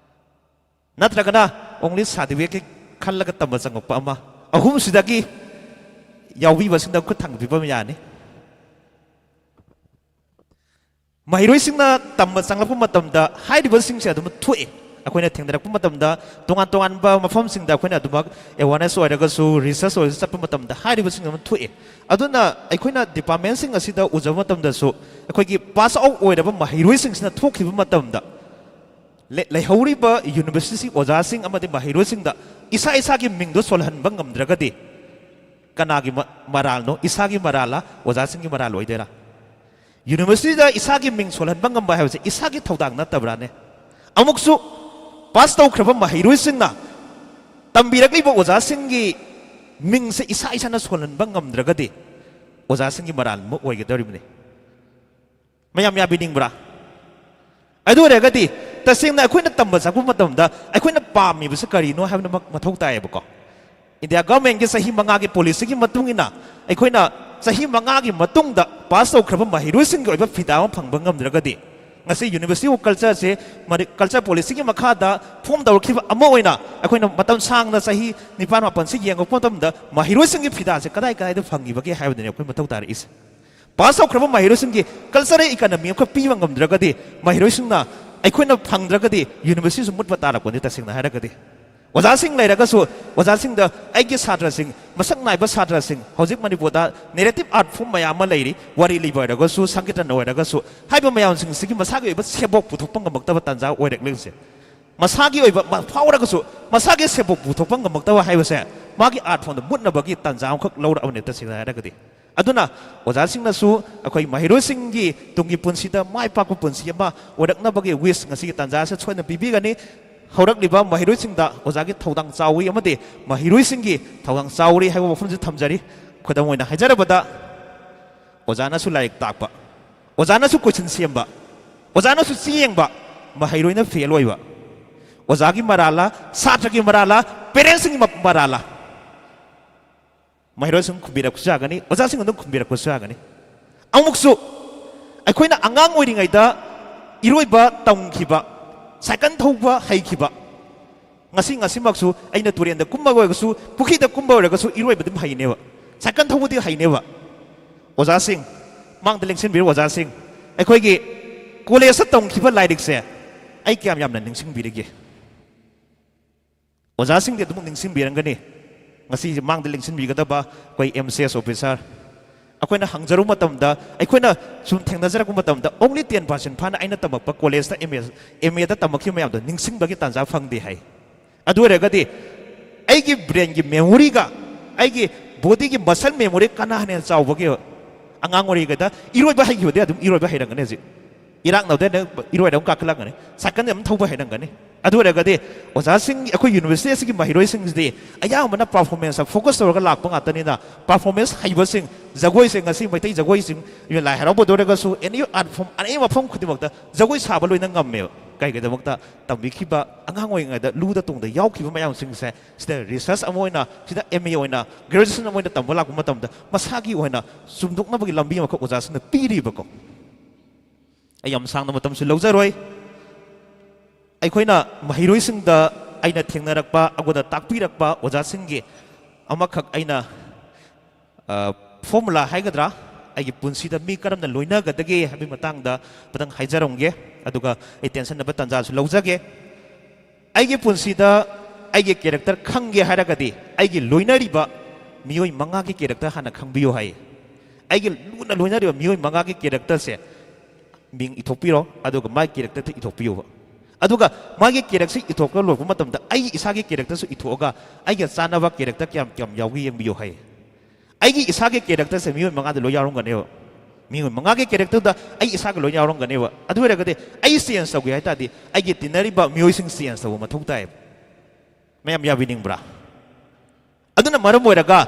ꯅꯠꯇ꯭ꯔꯒꯅ only certificateꯀꯤ ꯈꯜꯂꯒ ꯇꯝꯕ ꯆꯪꯂꯛꯄ ꯑꯃ, ꯑꯍꯨꯝꯁꯤꯗꯒꯤ ꯌꯥꯎꯕꯤꯕꯁꯤꯡꯗ ꯈꯨꯠ ꯊꯥꯡꯒꯠꯄꯤꯕ ꯑꯃ ꯌꯥꯅꯤ꯫ ꯃꯍꯩꯔꯣꯏꯁꯤꯡꯅ ꯇꯝꯕ ꯆꯪꯂꯛꯄ ꯃꯇꯝꯗ ꯍꯥꯏꯔꯤꯕꯁꯤꯡꯁꯦ ꯑꯗꯨꯝ ꯊꯣꯛꯑꯦ꯫ ꯑꯩꯈꯣꯏꯅ ꯊꯦꯡꯅꯔꯛꯄ ꯃꯇꯝꯗ ꯇꯣꯉꯥꯟ ꯇꯣꯉꯥꯟꯕ ꯃꯐꯝꯁꯤꯡꯗ ꯑꯩꯈꯣꯏꯅ ꯑꯗꯨꯃꯛ awareness ꯑꯣꯏꯔꯒꯁꯨ, research ꯑꯣꯏꯔꯒꯁꯨ ꯆꯠꯄ ꯃꯇꯝꯗ ꯍꯥꯏꯔꯤꯕꯁꯤꯡ ꯑꯗꯨꯝ ꯊꯣꯛꯑꯦ꯫ ꯑꯗꯨꯅ ꯑꯩꯈꯣꯏꯅ departmentꯁꯤꯡ ꯑꯁꯤꯗ ꯎꯖꯕ ꯃꯇꯝꯗꯁꯨ ꯑꯩꯈꯣꯏꯒꯤ pass out ꯑꯣꯏꯔꯕ ꯃꯍꯩꯔꯣꯏꯁꯤꯡꯁꯤꯅ ꯊꯣꯛꯈꯤꯕ ꯃꯇꯝꯗ ꯂꯩ-, ꯂꯩꯍꯧꯔꯤꯕ university ꯑꯣꯖꯥꯁꯤꯡ ꯑꯃꯗꯤ ꯃꯍꯩꯔꯣꯏꯁꯤꯡꯗ ꯏꯁꯥ ꯏꯁꯥꯒꯤ ꯃꯤꯡꯗꯣ ꯁꯣꯜꯍꯟꯕ ꯉꯝꯗ꯭ꯔꯒꯗꯤ ꯀꯅꯥꯒꯤ ꯃ-, ꯃꯔꯥꯜꯅꯣ? ꯏꯁꯥꯒꯤ ꯃꯔꯥꯜꯂ, ꯑꯣꯖꯥꯁꯤꯡꯒꯤ ꯃꯔꯥꯜ ꯑꯣꯏꯗꯣꯏꯔꯥ? Universityꯗ ꯏꯁꯥꯒꯤ ꯃꯤꯡ ꯁꯣꯜꯍꯟꯕ ꯉꯝꯕ ꯍꯥꯏꯕꯁꯦ ꯏꯁꯥꯒꯤ ꯊꯧꯗꯥꯡ ꯅꯠꯇꯕ꯭ꯔꯥꯅꯦ? ꯑꯃꯨꯛꯁꯨ pass ꯇꯧꯈ꯭ꯔꯕ ꯃꯍꯩꯔꯣꯏꯁꯤꯡꯅ ꯇꯝꯕꯤꯔꯛꯂꯤꯕ ꯑꯣꯖꯥꯁꯤꯡꯒꯤ ꯃꯤꯡꯁꯦ ꯏꯁꯥ ꯏꯁꯥꯅ ꯁꯣꯜꯍꯟꯕ ꯉꯝꯗ꯭ꯔꯒꯗꯤ ꯑꯣꯖꯥꯁꯤꯡꯒꯤ ꯃꯔꯥꯜ ꯑꯃ ꯑꯣꯏꯒꯗꯧꯔꯤꯕꯅꯤ꯫ ꯃꯌꯥꯝ ꯌꯥꯕꯤꯅꯤꯡꯕ꯭ꯔꯥ? ꯑꯗꯨ ꯑꯣꯏꯔꯒꯗꯤ ꯇꯁꯦꯡꯅ ꯑꯩꯈꯣꯏꯅ ꯇꯝꯕ ꯆꯪꯕ ꯃꯇꯝꯗ ꯑꯩꯈꯣꯏꯅ ꯄꯥꯝꯃꯤꯕꯁꯤ ꯀꯔꯤꯅꯣ ꯍꯥꯏꯕꯗꯨꯃꯛ ꯃꯊꯧ ꯇꯥꯏꯌꯦꯕꯀꯣ꯫ India governmentꯀꯤ ꯆꯍꯤ ꯃꯉꯥꯒꯤ policyꯒꯤ ꯃꯇꯨꯡ ꯏꯟꯅ ꯑꯩꯈꯣꯏꯅ ꯆꯍꯤ ꯃꯉꯥꯒꯤ ꯃꯇꯨꯡꯗ pass ꯇꯧꯈ꯭ꯔꯕ ꯃꯍꯩꯔꯣꯏꯁꯤꯡꯒꯤ ꯑꯣꯏꯕ ꯐꯤꯗꯥ ꯑꯃ ꯐꯪꯕ ꯉꯝꯗ꯭ꯔꯒꯗꯤ ꯉꯁꯤ University of Cultureꯁꯦ ꯃꯔꯤ-, culture policyꯒꯤ ꯃꯈꯥꯗ form ꯇꯧꯔꯛꯈꯤꯕ ꯑꯃ ꯑꯣꯏꯅ ꯑꯩꯈꯣꯏꯅ ꯃꯇꯝ ꯁꯥꯡꯅ ꯆꯍꯤ ꯅꯤꯄꯥꯟ ꯃꯥꯄꯟꯁꯤ ꯌꯦꯡꯉꯛꯄ ꯃꯇꯝꯗ ꯃꯍꯩꯔꯣꯏꯁꯤꯡꯒꯤ ꯐꯤꯗꯥꯁꯦ ꯀꯗꯥꯏ ꯀꯗꯥꯏꯗ ꯐꯪꯉꯤꯕꯒꯦ ꯍꯥꯏꯕꯗꯨꯅꯤ ꯑꯩꯈꯣꯏ ꯃꯊꯧ ꯇꯥꯔꯛꯏꯁꯦ꯫ ꯄꯥꯁ ꯇꯧꯈ꯭ꯔꯕ ꯃꯍꯩꯔꯣꯏꯁꯤꯡꯒꯤ ꯀꯜꯆꯔꯦꯜ ꯏꯀꯣꯅꯣꯃꯤ ꯑꯃꯈꯛ ꯄꯤꯕ ꯉꯝꯗ꯭ꯔꯒꯗꯤ, ꯃꯍꯩꯔꯣꯏꯁꯤꯡꯅ ꯑꯩꯈꯣꯏꯅ ꯐꯪꯗ꯭ꯔꯒꯗꯤ ꯌꯨꯅꯤꯚꯔꯁꯤꯇꯤꯁꯨ ꯃꯨꯠꯄ ꯇꯥꯔꯛꯄꯅꯤ꯫ ꯇꯁꯦꯡꯅ ꯍꯥꯏꯔꯒꯗꯤ ꯑꯣꯖꯥꯁꯤꯡ ꯂꯩꯔꯒꯁꯨ, ꯑꯣꯖꯥꯁꯤꯡꯗ ꯑꯩꯒꯤ ꯁꯥꯇ꯭ꯔꯁꯤꯡ, ꯃꯁꯛ ꯅꯥꯏꯕ ꯁꯥꯇ꯭ꯔꯁꯤꯡ, ꯍꯧꯖꯤꯛ ꯃꯅꯤꯄꯨꯔꯗ ꯅꯦꯔꯦꯇꯤꯞ ꯑꯥꯔꯠ ꯐꯣꯝ ꯃꯌꯥꯝ ꯑꯃ ꯂꯩꯔꯤ, ꯋꯥꯔꯤ ꯂꯤꯕ ꯑꯣꯏꯔꯒꯁꯨ, ꯁꯪꯀꯤꯔꯇꯟ ꯑꯣꯏꯔꯒꯁꯨ, ꯍꯥꯏꯕ ꯃꯌꯥꯝꯁꯤꯡꯁꯤꯒꯤ ꯃꯁꯥꯒꯤ ꯑꯣꯏꯕ ꯁꯦꯟꯊꯣꯛ ꯄꯨꯊꯣꯛꯄ ꯉꯝꯃꯛꯇꯕ ꯇꯥꯟꯖꯥ ꯑꯣꯏꯔꯛꯂꯤꯕꯁꯦ꯫ ꯃꯁꯥꯒꯤ ꯑꯣꯏꯕ ꯃ-, ꯐꯥꯎꯔꯒꯁꯨ ꯃꯁꯥꯒꯤ ꯁꯦꯟꯊꯣꯛ ꯄꯨꯊꯣꯛꯄ ꯉꯝꯃꯛꯇꯕ ꯍꯥꯏꯕꯁꯦ ꯃꯥꯒꯤ ꯑꯥꯔꯠ ꯐꯣꯝꯗ ꯃꯨꯠꯅꯕꯒꯤ ꯇꯥꯟꯖꯥ ꯑꯃꯈꯛ ꯂꯧꯔꯛꯑꯕꯅꯦ꯫ ꯇꯁꯦꯡꯅ ꯍꯥꯏꯔꯒꯗꯤ ꯑꯗꯨꯅ ꯑꯣꯖꯥꯁꯤꯡꯅꯁꯨ ꯑꯩꯈꯣꯏ ꯃꯍꯩꯔꯣꯏꯁꯤꯡꯒꯤ ꯇꯨꯡꯒꯤ ꯄꯨꯟꯁꯤꯗ ꯃꯥꯏ ꯄꯥꯛꯄ ꯄꯨꯟꯁꯤ ꯑꯃ ꯑꯣꯏꯔꯛꯅꯕꯒꯤ ꯋꯤꯁ ꯉꯁꯤꯒꯤ ꯇꯥꯟꯖꯥ ꯑꯁꯤꯗ ꯁꯣꯏꯗꯅ ꯄꯤꯕꯤꯒꯅꯤ꯫ ꯍꯧꯔꯛꯂꯤꯕ ꯃꯍꯩꯔꯣꯏꯁꯤꯡꯗ ꯑꯣꯖꯥꯒꯤ ꯊꯧꯗꯥꯡ ꯆꯥꯎꯏ ꯑꯃꯗꯤ ꯃꯍꯩꯔꯣꯏꯁꯤꯡꯒꯤ ꯊꯧꯗꯥꯡ ꯆꯥꯎꯔꯤ ꯍꯥꯏꯕ ꯋꯥꯐꯝꯁꯤ ꯊꯝꯖꯔꯤ꯫ ꯈꯨꯗꯝ ꯑꯣꯏꯅ ꯍꯥꯏꯖꯔꯕꯗ, ꯑꯣꯖꯥꯅꯁꯨ ꯂꯥꯏꯔꯤꯛ ꯇꯥꯛꯄ, ꯑꯣꯖꯥꯅꯁꯨ ꯀꯣꯏꯁꯟ ꯁꯦꯝꯕ, ꯑꯣꯖꯥꯅꯁꯨ ꯆꯦ ꯌꯦꯡꯕ, ꯃꯍꯩꯔꯣꯏꯅ ꯐꯦꯜ ꯑꯣꯏꯕ꯫ ꯑꯣꯖꯥꯒꯤ ꯃꯔꯥꯜꯂ, ꯁꯥꯇ꯭ꯔꯒꯤ ꯃꯔꯥꯜꯂ, ꯄꯦꯔꯦꯟꯁꯁꯤꯡꯒꯤ ꯃ-, ꯃꯔꯥꯜꯂ? ꯃꯍꯩꯔꯣꯏꯁꯤꯡ ꯈꯨꯝꯕꯤꯔꯛꯄꯁꯨ ꯌꯥꯒꯅꯤ, ꯑꯣꯖꯥꯁꯤꯡ ꯑꯗꯨꯝ ꯈꯨꯝꯕꯤꯔꯛꯄꯁꯨ ꯌꯥꯒꯅꯤ꯫ ꯑꯃꯨꯛꯁꯨ ꯑꯩꯈꯣꯏꯅ ꯑꯉꯥꯡ ꯑꯣꯏꯔꯤꯉꯩꯗ ꯏꯔꯣꯏꯕ ꯇꯝꯈꯤꯕ, ꯁꯥꯏꯀꯜ ꯊꯧꯕ ꯍꯩꯈꯤꯕ, ꯉꯁꯤ ꯉꯁꯤꯃꯛꯁꯨ ꯑꯩꯅ ꯇꯨꯔꯦꯟꯗ ꯀꯨꯝꯃꯒ ꯑꯣꯏꯔꯒꯁꯨ, ꯄꯨꯈ꯭ꯔꯤꯗ ꯀꯨꯝꯕ ꯑꯣꯏꯔꯒꯁꯨ ꯏꯔꯣꯏꯕ ꯑꯗꯨꯝ ꯍꯩꯅꯦꯕ, ꯁꯥꯏꯀꯜ ꯊꯧꯕꯗꯤ ꯍꯩꯅꯦꯕ꯫ ꯑꯣꯖꯥꯁꯤꯡ, ꯃꯥꯡꯗ ꯂꯦꯡꯁꯤꯟꯕꯤꯔꯣ ꯑꯣꯖꯥꯁꯤꯡ, ꯑꯩꯈꯣꯏꯒꯤ ꯀꯣꯂꯦꯖꯇ ꯇꯝꯈꯤꯕ ꯂꯥꯏꯔꯤꯛꯁꯦ ꯑꯩ ꯀꯌꯥꯝ ꯌꯥꯝꯅ ꯅꯤꯡꯁꯤꯡꯕꯤꯔꯤꯒꯦ? ꯑꯣꯖꯥꯁꯤꯡꯗꯤ ꯑꯗꯨꯃꯛ ꯅꯤꯡꯁꯤꯡꯕꯤꯔꯝꯒꯅꯤ꯫ ꯉꯁꯤ ꯃꯥꯡꯗ ꯂꯦꯡꯁꯤꯟꯕꯤꯒꯗꯕ ꯑꯩꯈꯣꯏ ꯑꯦꯝ ꯁꯤ ꯑꯦꯁ ꯑꯣꯐꯤꯁꯥꯔ, ꯑꯩꯈꯣꯏꯅ ꯍꯪꯖꯔꯨꯕ ꯃꯇꯝꯗ, ꯑꯩꯈꯣꯏꯅ ꯁꯨꯝ ꯊꯦꯡꯅꯖꯔꯛꯄ ꯃꯇꯝꯗ, only ten percent ꯐꯥꯅ ꯑꯩꯅ ꯇꯝꯃꯛꯄ ꯀꯣꯂꯦꯖꯇ, ꯑꯦꯝ ꯑꯦ, ꯑꯦꯝ ꯑꯦꯗ ꯇꯝꯃꯛꯈꯤꯕ ꯃꯌꯥꯝꯗꯣ ꯅꯤꯡꯁꯤꯡꯕꯒꯤ ꯇꯥꯟꯖꯥ ꯐꯪꯗꯦ ꯍꯥꯏ꯫ ꯑꯗꯨ ꯑꯣꯏꯔꯒꯗꯤ ꯑꯩꯒꯤ ꯕ꯭ꯔꯦꯟꯒꯤ ꯃꯦꯃꯣꯔꯤꯒ ꯑꯩꯒꯤ ꯕꯣꯗꯤꯒꯤ ꯃꯁꯜ ꯃꯦꯃꯣꯔꯤ ꯀꯅꯥꯅ ꯍꯦꯟꯅ ꯆꯥꯎꯕꯒꯦ? ꯑꯉꯥꯡ ꯑꯣꯏꯔꯤꯉꯩꯗ ꯏꯔꯣꯏꯕ ꯍꯩꯈꯤꯕꯗꯤ ꯑꯗꯨꯝ ꯏꯔꯣꯏꯕ ꯍꯩꯔꯝꯒꯅꯤ ꯍꯧꯖꯤꯛ꯫ ꯏꯔꯥꯛꯅꯕꯗ ꯑꯩꯅ ꯏꯔꯣꯏꯔ ꯑꯃꯨꯛ ꯀꯥꯈꯠꯂꯛꯀꯅꯤ, ꯁꯥꯏꯀꯜ ꯑꯗꯨꯝ ꯊꯧꯕ ꯍꯩꯔꯝꯒꯅꯤ꯫ ꯑꯗꯨ ꯑꯣꯏꯔꯒꯗꯤ ꯑꯣꯖꯥꯁꯤꯡ, ꯑꯩꯈꯣꯏ ꯌꯨꯅꯤꯚꯔꯁꯤꯇꯤ ꯑꯁꯤꯒꯤ ꯃꯍꯩꯔꯣꯏꯁꯤꯡꯁꯤꯗꯤ ꯑꯌꯥꯝꯕꯅ ꯄꯔꯐꯣꯔꯃꯦꯟꯁꯇ ꯐꯣꯀꯁ ꯇꯧꯔꯒ ꯂꯥꯛꯄ ꯉꯥꯛꯇꯅꯤꯅ, ꯄꯔꯐꯣꯔꯃꯦꯟꯁ ꯍꯩꯕꯁꯤꯡ, ꯖꯒꯣꯏꯁꯦ, ꯉꯁꯤ ꯃꯩꯇꯩ ꯖꯒꯣꯏꯁꯤꯡ, ꯂꯥꯏ ꯍꯔꯥꯎꯕꯗ ꯑꯣꯏꯔꯒꯁꯨ, ꯑꯦꯅꯤ ꯑꯥꯔꯠ ꯐꯣꯝ, ꯑꯦꯅꯤ ꯃꯐꯝ ꯈꯨꯗꯤꯡꯃꯛꯇ ꯖꯒꯣꯏ ꯁꯥꯕ ꯂꯣꯏꯅ ꯉꯝꯃꯦꯕ꯫ ꯀꯩꯒꯤꯗꯃꯛꯇ? ꯇꯝꯕꯤꯈꯤꯕ, ꯑꯉꯥꯡ ꯑꯣꯏꯔꯤꯉꯩꯗ ꯂꯨꯗ ꯇꯣꯡꯗ ꯌꯥꯎꯈꯤꯕ ꯃꯌꯥꯝꯁꯤꯡꯁꯦ ꯁꯤꯗ ꯔꯤꯁꯔꯁ ꯑꯃ ꯑꯣꯏꯅ, ꯁꯤꯗ ꯑꯦꯝ ꯑꯦ ꯑꯣꯏꯅ, ꯒ꯭ꯔꯦꯖꯨꯑꯦꯁꯟ ꯑꯃ ꯑꯣꯏꯅ ꯇꯝꯕ ꯂꯥꯛꯄ ꯃꯇꯝꯗ ꯃꯁꯥꯒꯤ ꯑꯣꯏꯅ ꯆꯨꯝꯊꯣꯛꯅꯕꯒꯤ ꯂꯝꯕꯤ ꯑꯃꯈꯛ ꯑꯣꯖꯥꯁꯤꯡꯅ ꯄꯤꯔꯤꯕꯀꯣ꯫ ꯑꯩ ꯌꯥꯝ ꯁꯥꯡꯅ ꯃꯇꯝꯁꯨ ꯂꯧꯖꯔꯣꯏ꯫ ꯑꯩꯈꯣꯏꯅ ꯃꯍꯩꯔꯣꯏꯁꯤꯡꯗ ꯑꯩꯅ ꯊꯦꯡꯅꯔꯛꯄ, ꯑꯩꯉꯣꯟꯗ ꯇꯥꯛꯄꯤꯔꯛꯄ ꯑꯣꯖꯥꯁꯤꯡꯒꯤ ꯑꯃꯈꯛ ꯑꯩꯅ, ꯑ, ꯐꯣꯔꯃꯨꯂꯥ ꯍꯥꯏꯒꯗ꯭ꯔꯥ, ꯑꯩꯒꯤ ꯄꯨꯟꯁꯤꯗ ꯃꯤ ꯀꯔꯝꯅ ꯂꯣꯏꯅꯒꯗꯒꯦ ꯍꯥꯏꯕꯒꯤ ꯃꯇꯥꯡꯗ ꯈꯤꯇꯪ ꯍꯥꯏꯖꯔꯝꯒꯦ꯫ ꯑꯗꯨꯒ ꯑꯩ ꯇꯦꯟꯁꯟꯅꯕ ꯇꯥꯟꯖꯥꯁꯨ ꯂꯧꯖꯒꯦ꯫ ꯑꯩꯒꯤ ꯄꯨꯟꯁꯤꯗ ꯑꯩꯒꯤ ꯀꯦꯔꯦꯛꯇꯔ ꯈꯪꯒꯦ ꯍꯥꯏꯔꯒꯗꯤ ꯑꯩꯒꯤ ꯂꯣꯏꯅꯔꯤꯕ ꯃꯤꯑꯣꯏ ꯃꯉꯥꯒꯤ ꯀꯦꯔꯦꯛꯇꯔ ꯍꯥꯟꯅ ꯈꯪꯕꯤꯌꯨ ꯍꯥꯏꯌꯦ꯫ ꯑꯩꯒꯤ ꯂꯨꯅ ꯂꯣꯏꯅꯔꯤꯕ ꯃꯤꯑꯣꯏ ꯃꯉꯥꯒꯤ ꯀꯦꯔꯦꯛꯇꯔꯁꯦ ꯃꯤꯡ ꯏꯊꯣꯛꯄꯤꯔꯣ, ꯑꯗꯨꯒ ꯃꯥꯒꯤ ꯀꯦꯔꯦꯛꯇꯔꯗꯨ ꯏꯊꯣꯛꯄꯤꯌꯨꯕ꯫ ꯑꯗꯨꯒ ꯃꯥꯒꯤ ꯀꯦꯔꯦꯛꯇꯔꯁꯤ ꯏꯊꯣꯛꯄ ꯂꯣꯏꯔꯛꯄ ꯃꯇꯝꯗ ꯑꯩꯒꯤ ꯏꯁꯥꯒꯤ ꯀꯦꯔꯦꯛꯇꯔꯁꯨ ꯏꯊꯣꯛꯑꯒ ꯑꯩꯒ ꯆꯥꯟꯅꯕ ꯀꯦꯔꯦꯛꯇꯔ ꯀꯌꯥꯝ ꯀꯌꯥꯝ ꯌꯥꯎꯒꯦ ꯌꯦꯡꯕꯤꯌꯨ ꯍꯥꯏꯌꯦ꯫ ꯑꯩꯒꯤ ꯏꯁꯥꯒꯤ ꯀꯦꯔꯦꯛꯇꯔꯁꯦ ꯃꯤꯑꯣꯏ ꯃꯉꯥꯗ ꯂꯣꯏ ꯌꯥꯎꯔꯝꯒꯅꯦꯕ꯫ ꯃꯤꯑꯣꯏ ꯃꯉꯥꯒꯤ ꯀꯦꯔꯦꯛꯇꯔꯗ ꯑꯩ ꯏꯁꯥꯒ ꯂꯣꯏ ꯌꯥꯎꯔꯝꯒꯅꯦꯕ꯫ ꯑꯗꯨ ꯑꯣꯏꯔꯒꯗꯤ ꯑꯩ ꯆꯦꯟꯖ ꯇꯧꯒꯦ ꯍꯥꯏ ꯇꯥꯔꯗꯤ ꯑꯩꯒꯤ ꯇꯤꯟꯅꯔꯤꯕ ꯃꯤꯑꯣꯏꯁꯤꯡ ꯆꯦꯟꯖ ꯇꯧꯕ ꯃꯊꯧ ꯇꯥꯏꯌꯦꯕ꯫ ꯃꯌꯥꯝ ꯌꯥꯕꯤꯅꯤꯡꯕ꯭ꯔꯥ? ꯑꯗꯨꯅ ꯃꯔꯝ ꯑꯣꯏꯔꯒ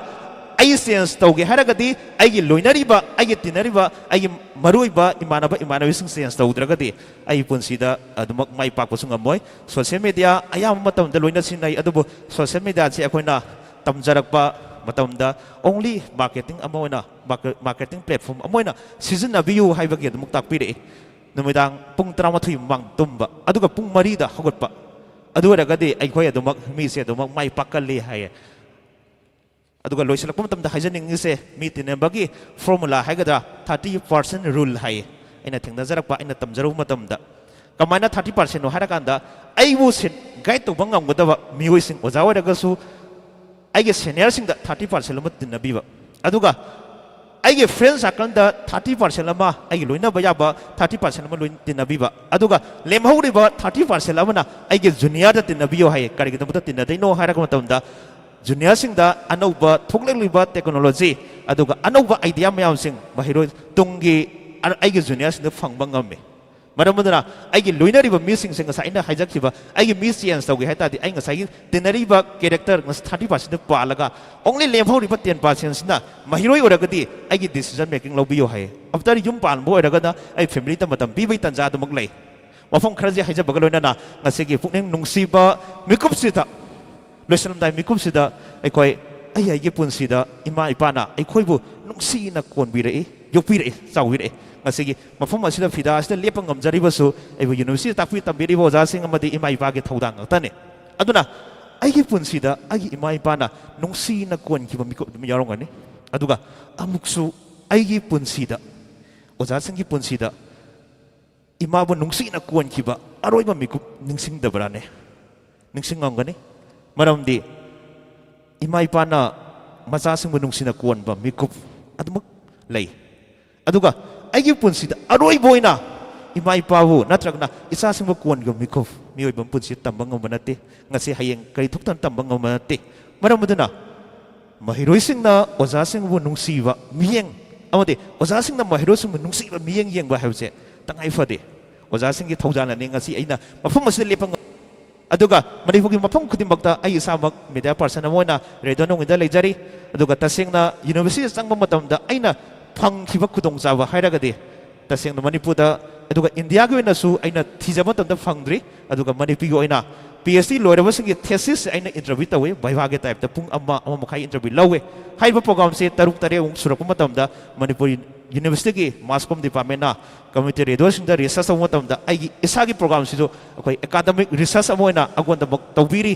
ꯑꯩ ꯆꯦꯟꯖ ꯇꯧꯒꯦ ꯍꯥꯏꯔꯒꯗꯤ ꯑꯩꯒꯤ ꯂꯣꯏꯅꯔꯤꯕ, ꯑꯩꯒꯤ ꯇꯤꯟꯅꯔꯤꯕ, ꯑꯩꯒꯤ ꯃꯔꯨꯑꯣꯏꯕ ꯏꯃꯥꯟꯅꯕ ꯏꯃꯥꯟꯅꯕꯤꯁꯤꯡ ꯆꯦꯟꯖ ꯇꯧꯗ꯭ꯔꯒꯗꯤ ꯑꯩ ꯄꯨꯟꯁꯤꯗ ꯑꯗꯨꯃꯛ ꯃꯥꯏ ꯄꯥꯛꯄꯁꯨ ꯉꯝꯃꯣꯏ꯫ ꯁꯣꯁꯤꯌꯦꯜ ꯃꯦꯗꯤꯌꯥ ꯑꯌꯥꯝꯕ ꯃꯇꯝꯗ ꯂꯣꯏꯅ ꯁꯤꯖꯤꯟꯅꯩ, ꯑꯗꯨꯕꯨ ꯁꯣꯁꯤꯌꯦꯜ ꯃꯦꯗꯤꯌꯥꯁꯤ ꯑꯩꯈꯣꯏꯅ ꯇꯝꯖꯔꯛꯄ ꯃꯇꯝꯗ only marketing ꯑꯃ ꯑꯣꯏꯅ, marketing platform ꯑꯃ ꯑꯣꯏꯅ ꯁꯤꯖꯤꯟꯅꯕꯤꯌꯨ ꯍꯥꯏꯕꯒꯤ ꯑꯗꯨꯃꯛ ꯇꯥꯛꯄꯤꯔꯛꯏ꯫ ꯅꯨꯃꯤꯗꯥꯡ ꯄꯨꯡ ꯇꯔꯥꯃꯥꯊꯣꯏ ꯃꯃꯥꯡ ꯇꯨꯝꯕ, ꯑꯗꯨꯒ ꯄꯨꯡ ꯃꯔꯤꯗ ꯍꯧꯒꯠꯄ, ꯑꯗꯨ ꯑꯣꯏꯔꯒꯗꯤ ꯑꯩꯈꯣꯏ ꯑꯗꯨꯃꯛ, ꯃꯤꯁꯦ ꯑꯗꯨꯃꯛ ꯃꯥꯏ ꯄꯥꯛꯀꯜꯂꯤ ꯍꯥꯏꯌꯦ꯫ ꯑꯗꯨꯒ ꯂꯣꯏꯁꯤꯜꯂꯛꯄ ꯃꯇꯝꯗ ꯍꯥꯏꯖꯅꯤꯡꯉꯤꯁꯦ, ꯃꯤ ꯇꯤꯟꯅꯕꯒꯤ formula ꯍꯥꯏꯒꯗ꯭ꯔꯥ, thirty percent rule ꯍꯥꯏꯌꯦ꯫ ꯑꯩꯅ ꯊꯦꯡꯅꯖꯔꯛꯄ, ꯑꯩꯅ ꯇꯝꯖꯔꯨꯕ ꯃꯇꯝꯗ ꯀꯃꯥꯏꯅ thirty percentꯅꯣ ꯍꯥꯏꯔꯀꯥꯟꯗ, ꯑꯩꯕꯨ ꯁꯦ-, guide ꯇꯧꯕ ꯉꯝꯒꯗꯕ ꯃꯤꯑꯣꯏꯁꯤꯡ, ꯑꯣꯖꯥ ꯑꯣꯏꯔꯒꯁꯨ, ꯑꯩꯒꯤ seniorꯁꯤꯡꯗ thirty percent ꯑꯃ ꯇꯤꯟꯅꯕꯤꯕ, ꯑꯗꯨꯒ ꯑꯩꯒꯤ friend circleꯗ thirty percent ꯑꯃ, ꯑꯩꯒꯤ ꯂꯣꯏꯅꯕ ꯌꯥꯕ thirty percent ꯑꯃ ꯂꯣꯏ ꯇꯤꯟꯅꯕꯤꯕ, ꯑꯗꯨꯒ ꯂꯦꯝꯍꯧꯔꯤꯕ thirty percent ꯑꯃꯅ ꯑꯩꯒꯤ juniorꯗ ꯇꯤꯟꯅꯕꯤꯌꯨ ꯍꯥꯏꯌꯦ꯫ ꯀꯔꯤꯒꯤꯗꯃꯛꯇ ꯇꯤꯟꯅꯗꯣꯏꯅꯣ ꯍꯥꯏꯔꯛꯄ ꯃꯇꯝꯗ, juniorꯁꯤꯡꯗ ꯑꯅꯧꯕ ꯊꯣꯛꯂꯛꯂꯤꯕ technology ꯑꯗꯨꯒ ꯑꯅꯧꯕ idea ꯃꯌꯥꯝꯁꯤꯡ ꯃꯍꯩꯔꯣꯏ ꯇꯨꯡꯒꯤ ꯑ-, ꯑꯩꯒꯤ juniorꯁꯤꯡꯗ ꯐꯪꯕ ꯉꯝꯃꯤ꯫ ꯃꯔꯝ ꯑꯗꯨꯅ ꯑꯩꯒꯤ ꯂꯣꯏꯅꯔꯤꯕ ꯃꯤꯁꯤꯡꯁꯦ, ꯉꯁꯥꯏ ꯑꯩꯅ ꯍꯥꯏꯖꯈꯤꯕ, ꯑꯩꯒꯤ ꯃꯤ change ꯇꯧꯒꯦ ꯍꯥꯏ ꯇꯥꯔꯗꯤ, ꯑꯩ ꯉꯁꯥꯏꯒꯤ ꯇꯤꯟꯅꯔꯤꯕ character ꯉꯁꯥꯏ thirty percentꯗ ꯄꯥꯜꯂꯒ only ꯂꯦꯝꯍꯧꯔꯤꯕ ten percentꯁꯤꯅ ꯃꯍꯩꯔꯣꯏ ꯑꯣꯏꯔꯒꯗꯤ ꯑꯩꯒꯤ decision making ꯂꯧꯕꯤꯌꯨ ꯍꯥꯏꯌꯦ꯫ After ꯌꯨꯝ ꯄꯥꯟꯕ ꯑꯣꯏꯔꯒꯅ ꯑꯩ familyꯗ ꯃꯇꯝ ꯄꯤꯕꯒꯤ ꯇꯥꯟꯖꯥ ꯑꯗꯨꯃꯛ ꯂꯩ꯫ ꯋꯥꯐꯝ ꯈꯔꯁꯦ ꯍꯥꯏꯖꯕꯒ ꯂꯣꯏꯅꯅ ꯉꯁꯤꯒꯤ ꯄꯨꯛꯅꯤꯡ ꯅꯨꯡꯁꯤꯕ ꯃꯤꯀꯨꯞꯁꯤꯗ, ꯂꯣꯏꯁꯤꯜꯂꯝꯗꯥꯏ ꯃꯤꯀꯨꯞꯁꯤꯗ ꯑꯩꯈꯣꯏ, ꯑꯩ ꯑꯩꯒꯤ ꯄꯨꯟꯁꯤꯗ ꯏꯃꯥ ꯏꯄꯥꯅ ꯑꯩꯈꯣꯏꯕꯨ ꯅꯨꯡꯁꯤꯅ ꯀꯣꯟꯕꯤꯔꯛꯏ, ꯌꯣꯛꯄꯤꯔꯛꯏ, ꯆꯥꯎꯕꯤꯔꯛꯏ꯫ ꯉꯁꯤꯒꯤ ꯃꯐꯝ ꯑꯁꯤꯗ ꯐꯤꯗꯥ ꯑꯁꯤꯗ ꯂꯦꯞꯄ ꯉꯝꯖꯔꯤꯕꯁꯨ ꯑꯩꯕꯨ universityꯗ ꯇꯥꯛꯄꯤ ꯇꯝꯕꯤꯔꯤꯕ ꯑꯣꯖꯥꯁꯤꯡ ꯑꯃꯗꯤ ꯏꯃꯥ ꯏꯄꯥꯒꯤ ꯊꯧꯗꯥꯡ ꯉꯥꯛꯇꯅꯤ꯫ ꯑꯗꯨꯅ ꯑꯩꯒꯤ ꯄꯨꯟꯁꯤꯗ ꯑꯩꯒꯤ ꯏꯃꯥ ꯏꯄꯥꯅ ꯅꯨꯡꯁꯤꯅ ꯀꯣꯟꯈꯤꯕ ꯃꯤꯀꯨꯞ ꯑꯗꯨꯝ ꯌꯥꯎꯔꯝꯒꯅꯤ꯫ ꯑꯗꯨꯒ ꯑꯃꯨꯛꯁꯨ ꯑꯩꯒꯤ ꯄꯨꯟꯁꯤꯗ, ꯑꯣꯖꯥꯁꯤꯡꯒꯤ ꯄꯨꯟꯁꯤꯗ ꯏꯃꯥꯕꯨ ꯅꯨꯡꯁꯤꯅ ꯀꯣꯟꯈꯤꯕ ꯑꯔꯣꯏꯕ ꯃꯤꯀꯨꯞ ꯅꯤꯡꯁꯤꯡꯗꯕ꯭ꯔꯥꯅꯦ? ꯅꯤꯡꯁꯤꯡꯉꯝꯒꯅꯤ꯫ ꯃꯔꯝꯗꯤ ꯏꯃꯥ ꯏꯄꯥꯅ ꯃꯆꯥꯁꯤꯡꯕꯨ ꯅꯨꯡꯁꯤꯅ ꯀꯣꯟꯕ ꯃꯤꯀꯨꯞ ꯑꯗꯨꯃꯛ ꯂꯩ꯫ ꯑꯗꯨꯒ ꯑꯩꯒꯤ ꯄꯨꯟꯁꯤꯗ ꯑꯔꯣꯏꯕ ꯑꯣꯏꯅ ꯏꯃꯥ ꯏꯄꯥꯕꯨ ꯅꯠꯇ꯭ꯔꯒꯅ ꯏꯆꯥꯁꯤꯡꯕꯨ ꯀꯣꯟꯈꯤꯕ ꯃꯤꯀꯨꯞ, ꯃꯤꯑꯣꯏꯕ ꯑꯃ ꯄꯨꯟꯁꯤ ꯇꯝꯕ ꯉꯝꯕ ꯅꯠꯇꯦ꯫ ꯉꯁꯤ ꯍꯌꯦꯡ ꯀꯔꯤ ꯊꯣꯛꯇꯅ ꯇꯝꯕ ꯉꯝꯕ ꯅꯠꯇꯦ꯫ ꯃꯔꯝ ꯑꯗꯨꯅ ꯃꯍꯩꯔꯣꯏꯁꯤꯡꯅ ꯑꯣꯖꯥꯁꯤꯡꯕꯨ ꯅꯨꯡꯁꯤꯕ ꯃꯤꯠꯌꯦꯡ ꯑꯃꯗꯤ ꯑꯣꯖꯥꯁꯤꯡꯅ ꯃꯍꯩꯔꯣꯏꯁꯤꯡꯕꯨ ꯅꯨꯡꯁꯤꯕ ꯃꯤꯠꯌꯦꯡ ꯌꯦꯡꯕ ꯍꯥꯏꯕꯁꯦ ꯇꯉꯥꯏ ꯐꯗꯦ꯫ ꯑꯣꯖꯥꯁꯤꯡꯒꯤ ꯊꯧꯖꯥꯜꯅꯅꯤ ꯉꯁꯤ ꯑꯩꯅ ꯃꯐꯝ ꯑꯁꯤꯗ ꯂꯦꯞꯄ ꯉꯝ-, ꯑꯗꯨꯒ ꯃꯅꯤꯄꯨꯔꯒꯤ ꯃꯐꯝ ꯈꯨꯗꯤꯡꯃꯛꯇ ꯑꯩ ꯏꯁꯥꯃꯛ media person ꯑꯃ ꯑꯣꯏꯅ ꯔꯦꯗꯤꯑꯣ ꯅꯣꯡꯉꯤꯟꯗ ꯂꯩꯖꯔꯤ꯫ ꯑꯗꯨꯒ ꯇꯁꯦꯡꯅ university ꯗ ꯆꯪꯕ ꯃꯇꯝꯗ ꯑꯩꯅ ꯐꯪꯈꯤꯕ ꯈꯨꯗꯣꯡꯆꯥꯕ ꯍꯥꯏꯔꯒꯗꯤ ꯇꯁꯦꯡꯅ ꯃꯅꯤꯄꯨꯔꯗ, ꯑꯗꯨꯒ ꯏꯟꯗꯤꯌꯥꯒꯤ ꯑꯣꯏꯅꯁꯨ ꯑꯩꯅ ꯊꯤꯖꯕ ꯃꯇꯝꯗ ꯐꯪꯗ꯭ꯔꯤ꯫ ꯑꯗꯨꯒ ꯃꯅꯤꯄꯨꯔꯒꯤ ꯑꯣꯏꯅ PhD ꯂꯣꯏꯔꯕꯁꯤꯡꯒꯤ thesis ꯑꯩꯅ interview ꯇꯧꯏ, viva ꯒꯤ type ꯇ ꯄꯨꯡ ꯑꯃ, ꯑꯃ ꯃꯈꯥꯏ interview ꯂꯧꯏ꯫ ꯍꯥꯏꯔꯤꯕ program ꯁꯦ ꯇꯔꯨꯛ ꯇꯔꯦꯠꯃꯨꯛ ꯁꯨꯔꯛꯄ ꯃꯇꯝꯗ ꯃꯅꯤꯄꯨꯔ university ꯒꯤ mass comm department ꯅ community radio ꯁꯤꯡꯗ research ꯇꯧꯕ ꯃꯇꯝꯗ ꯑꯩꯒꯤ ꯏꯁꯥꯒꯤ program ꯁꯤꯁꯨ ꯑꯩꯈꯣꯏ academic research ꯑꯃ ꯑꯣꯏꯅ ꯑꯩꯉꯣꯟꯗꯃꯛ ꯇꯧꯕꯤꯔꯤ꯫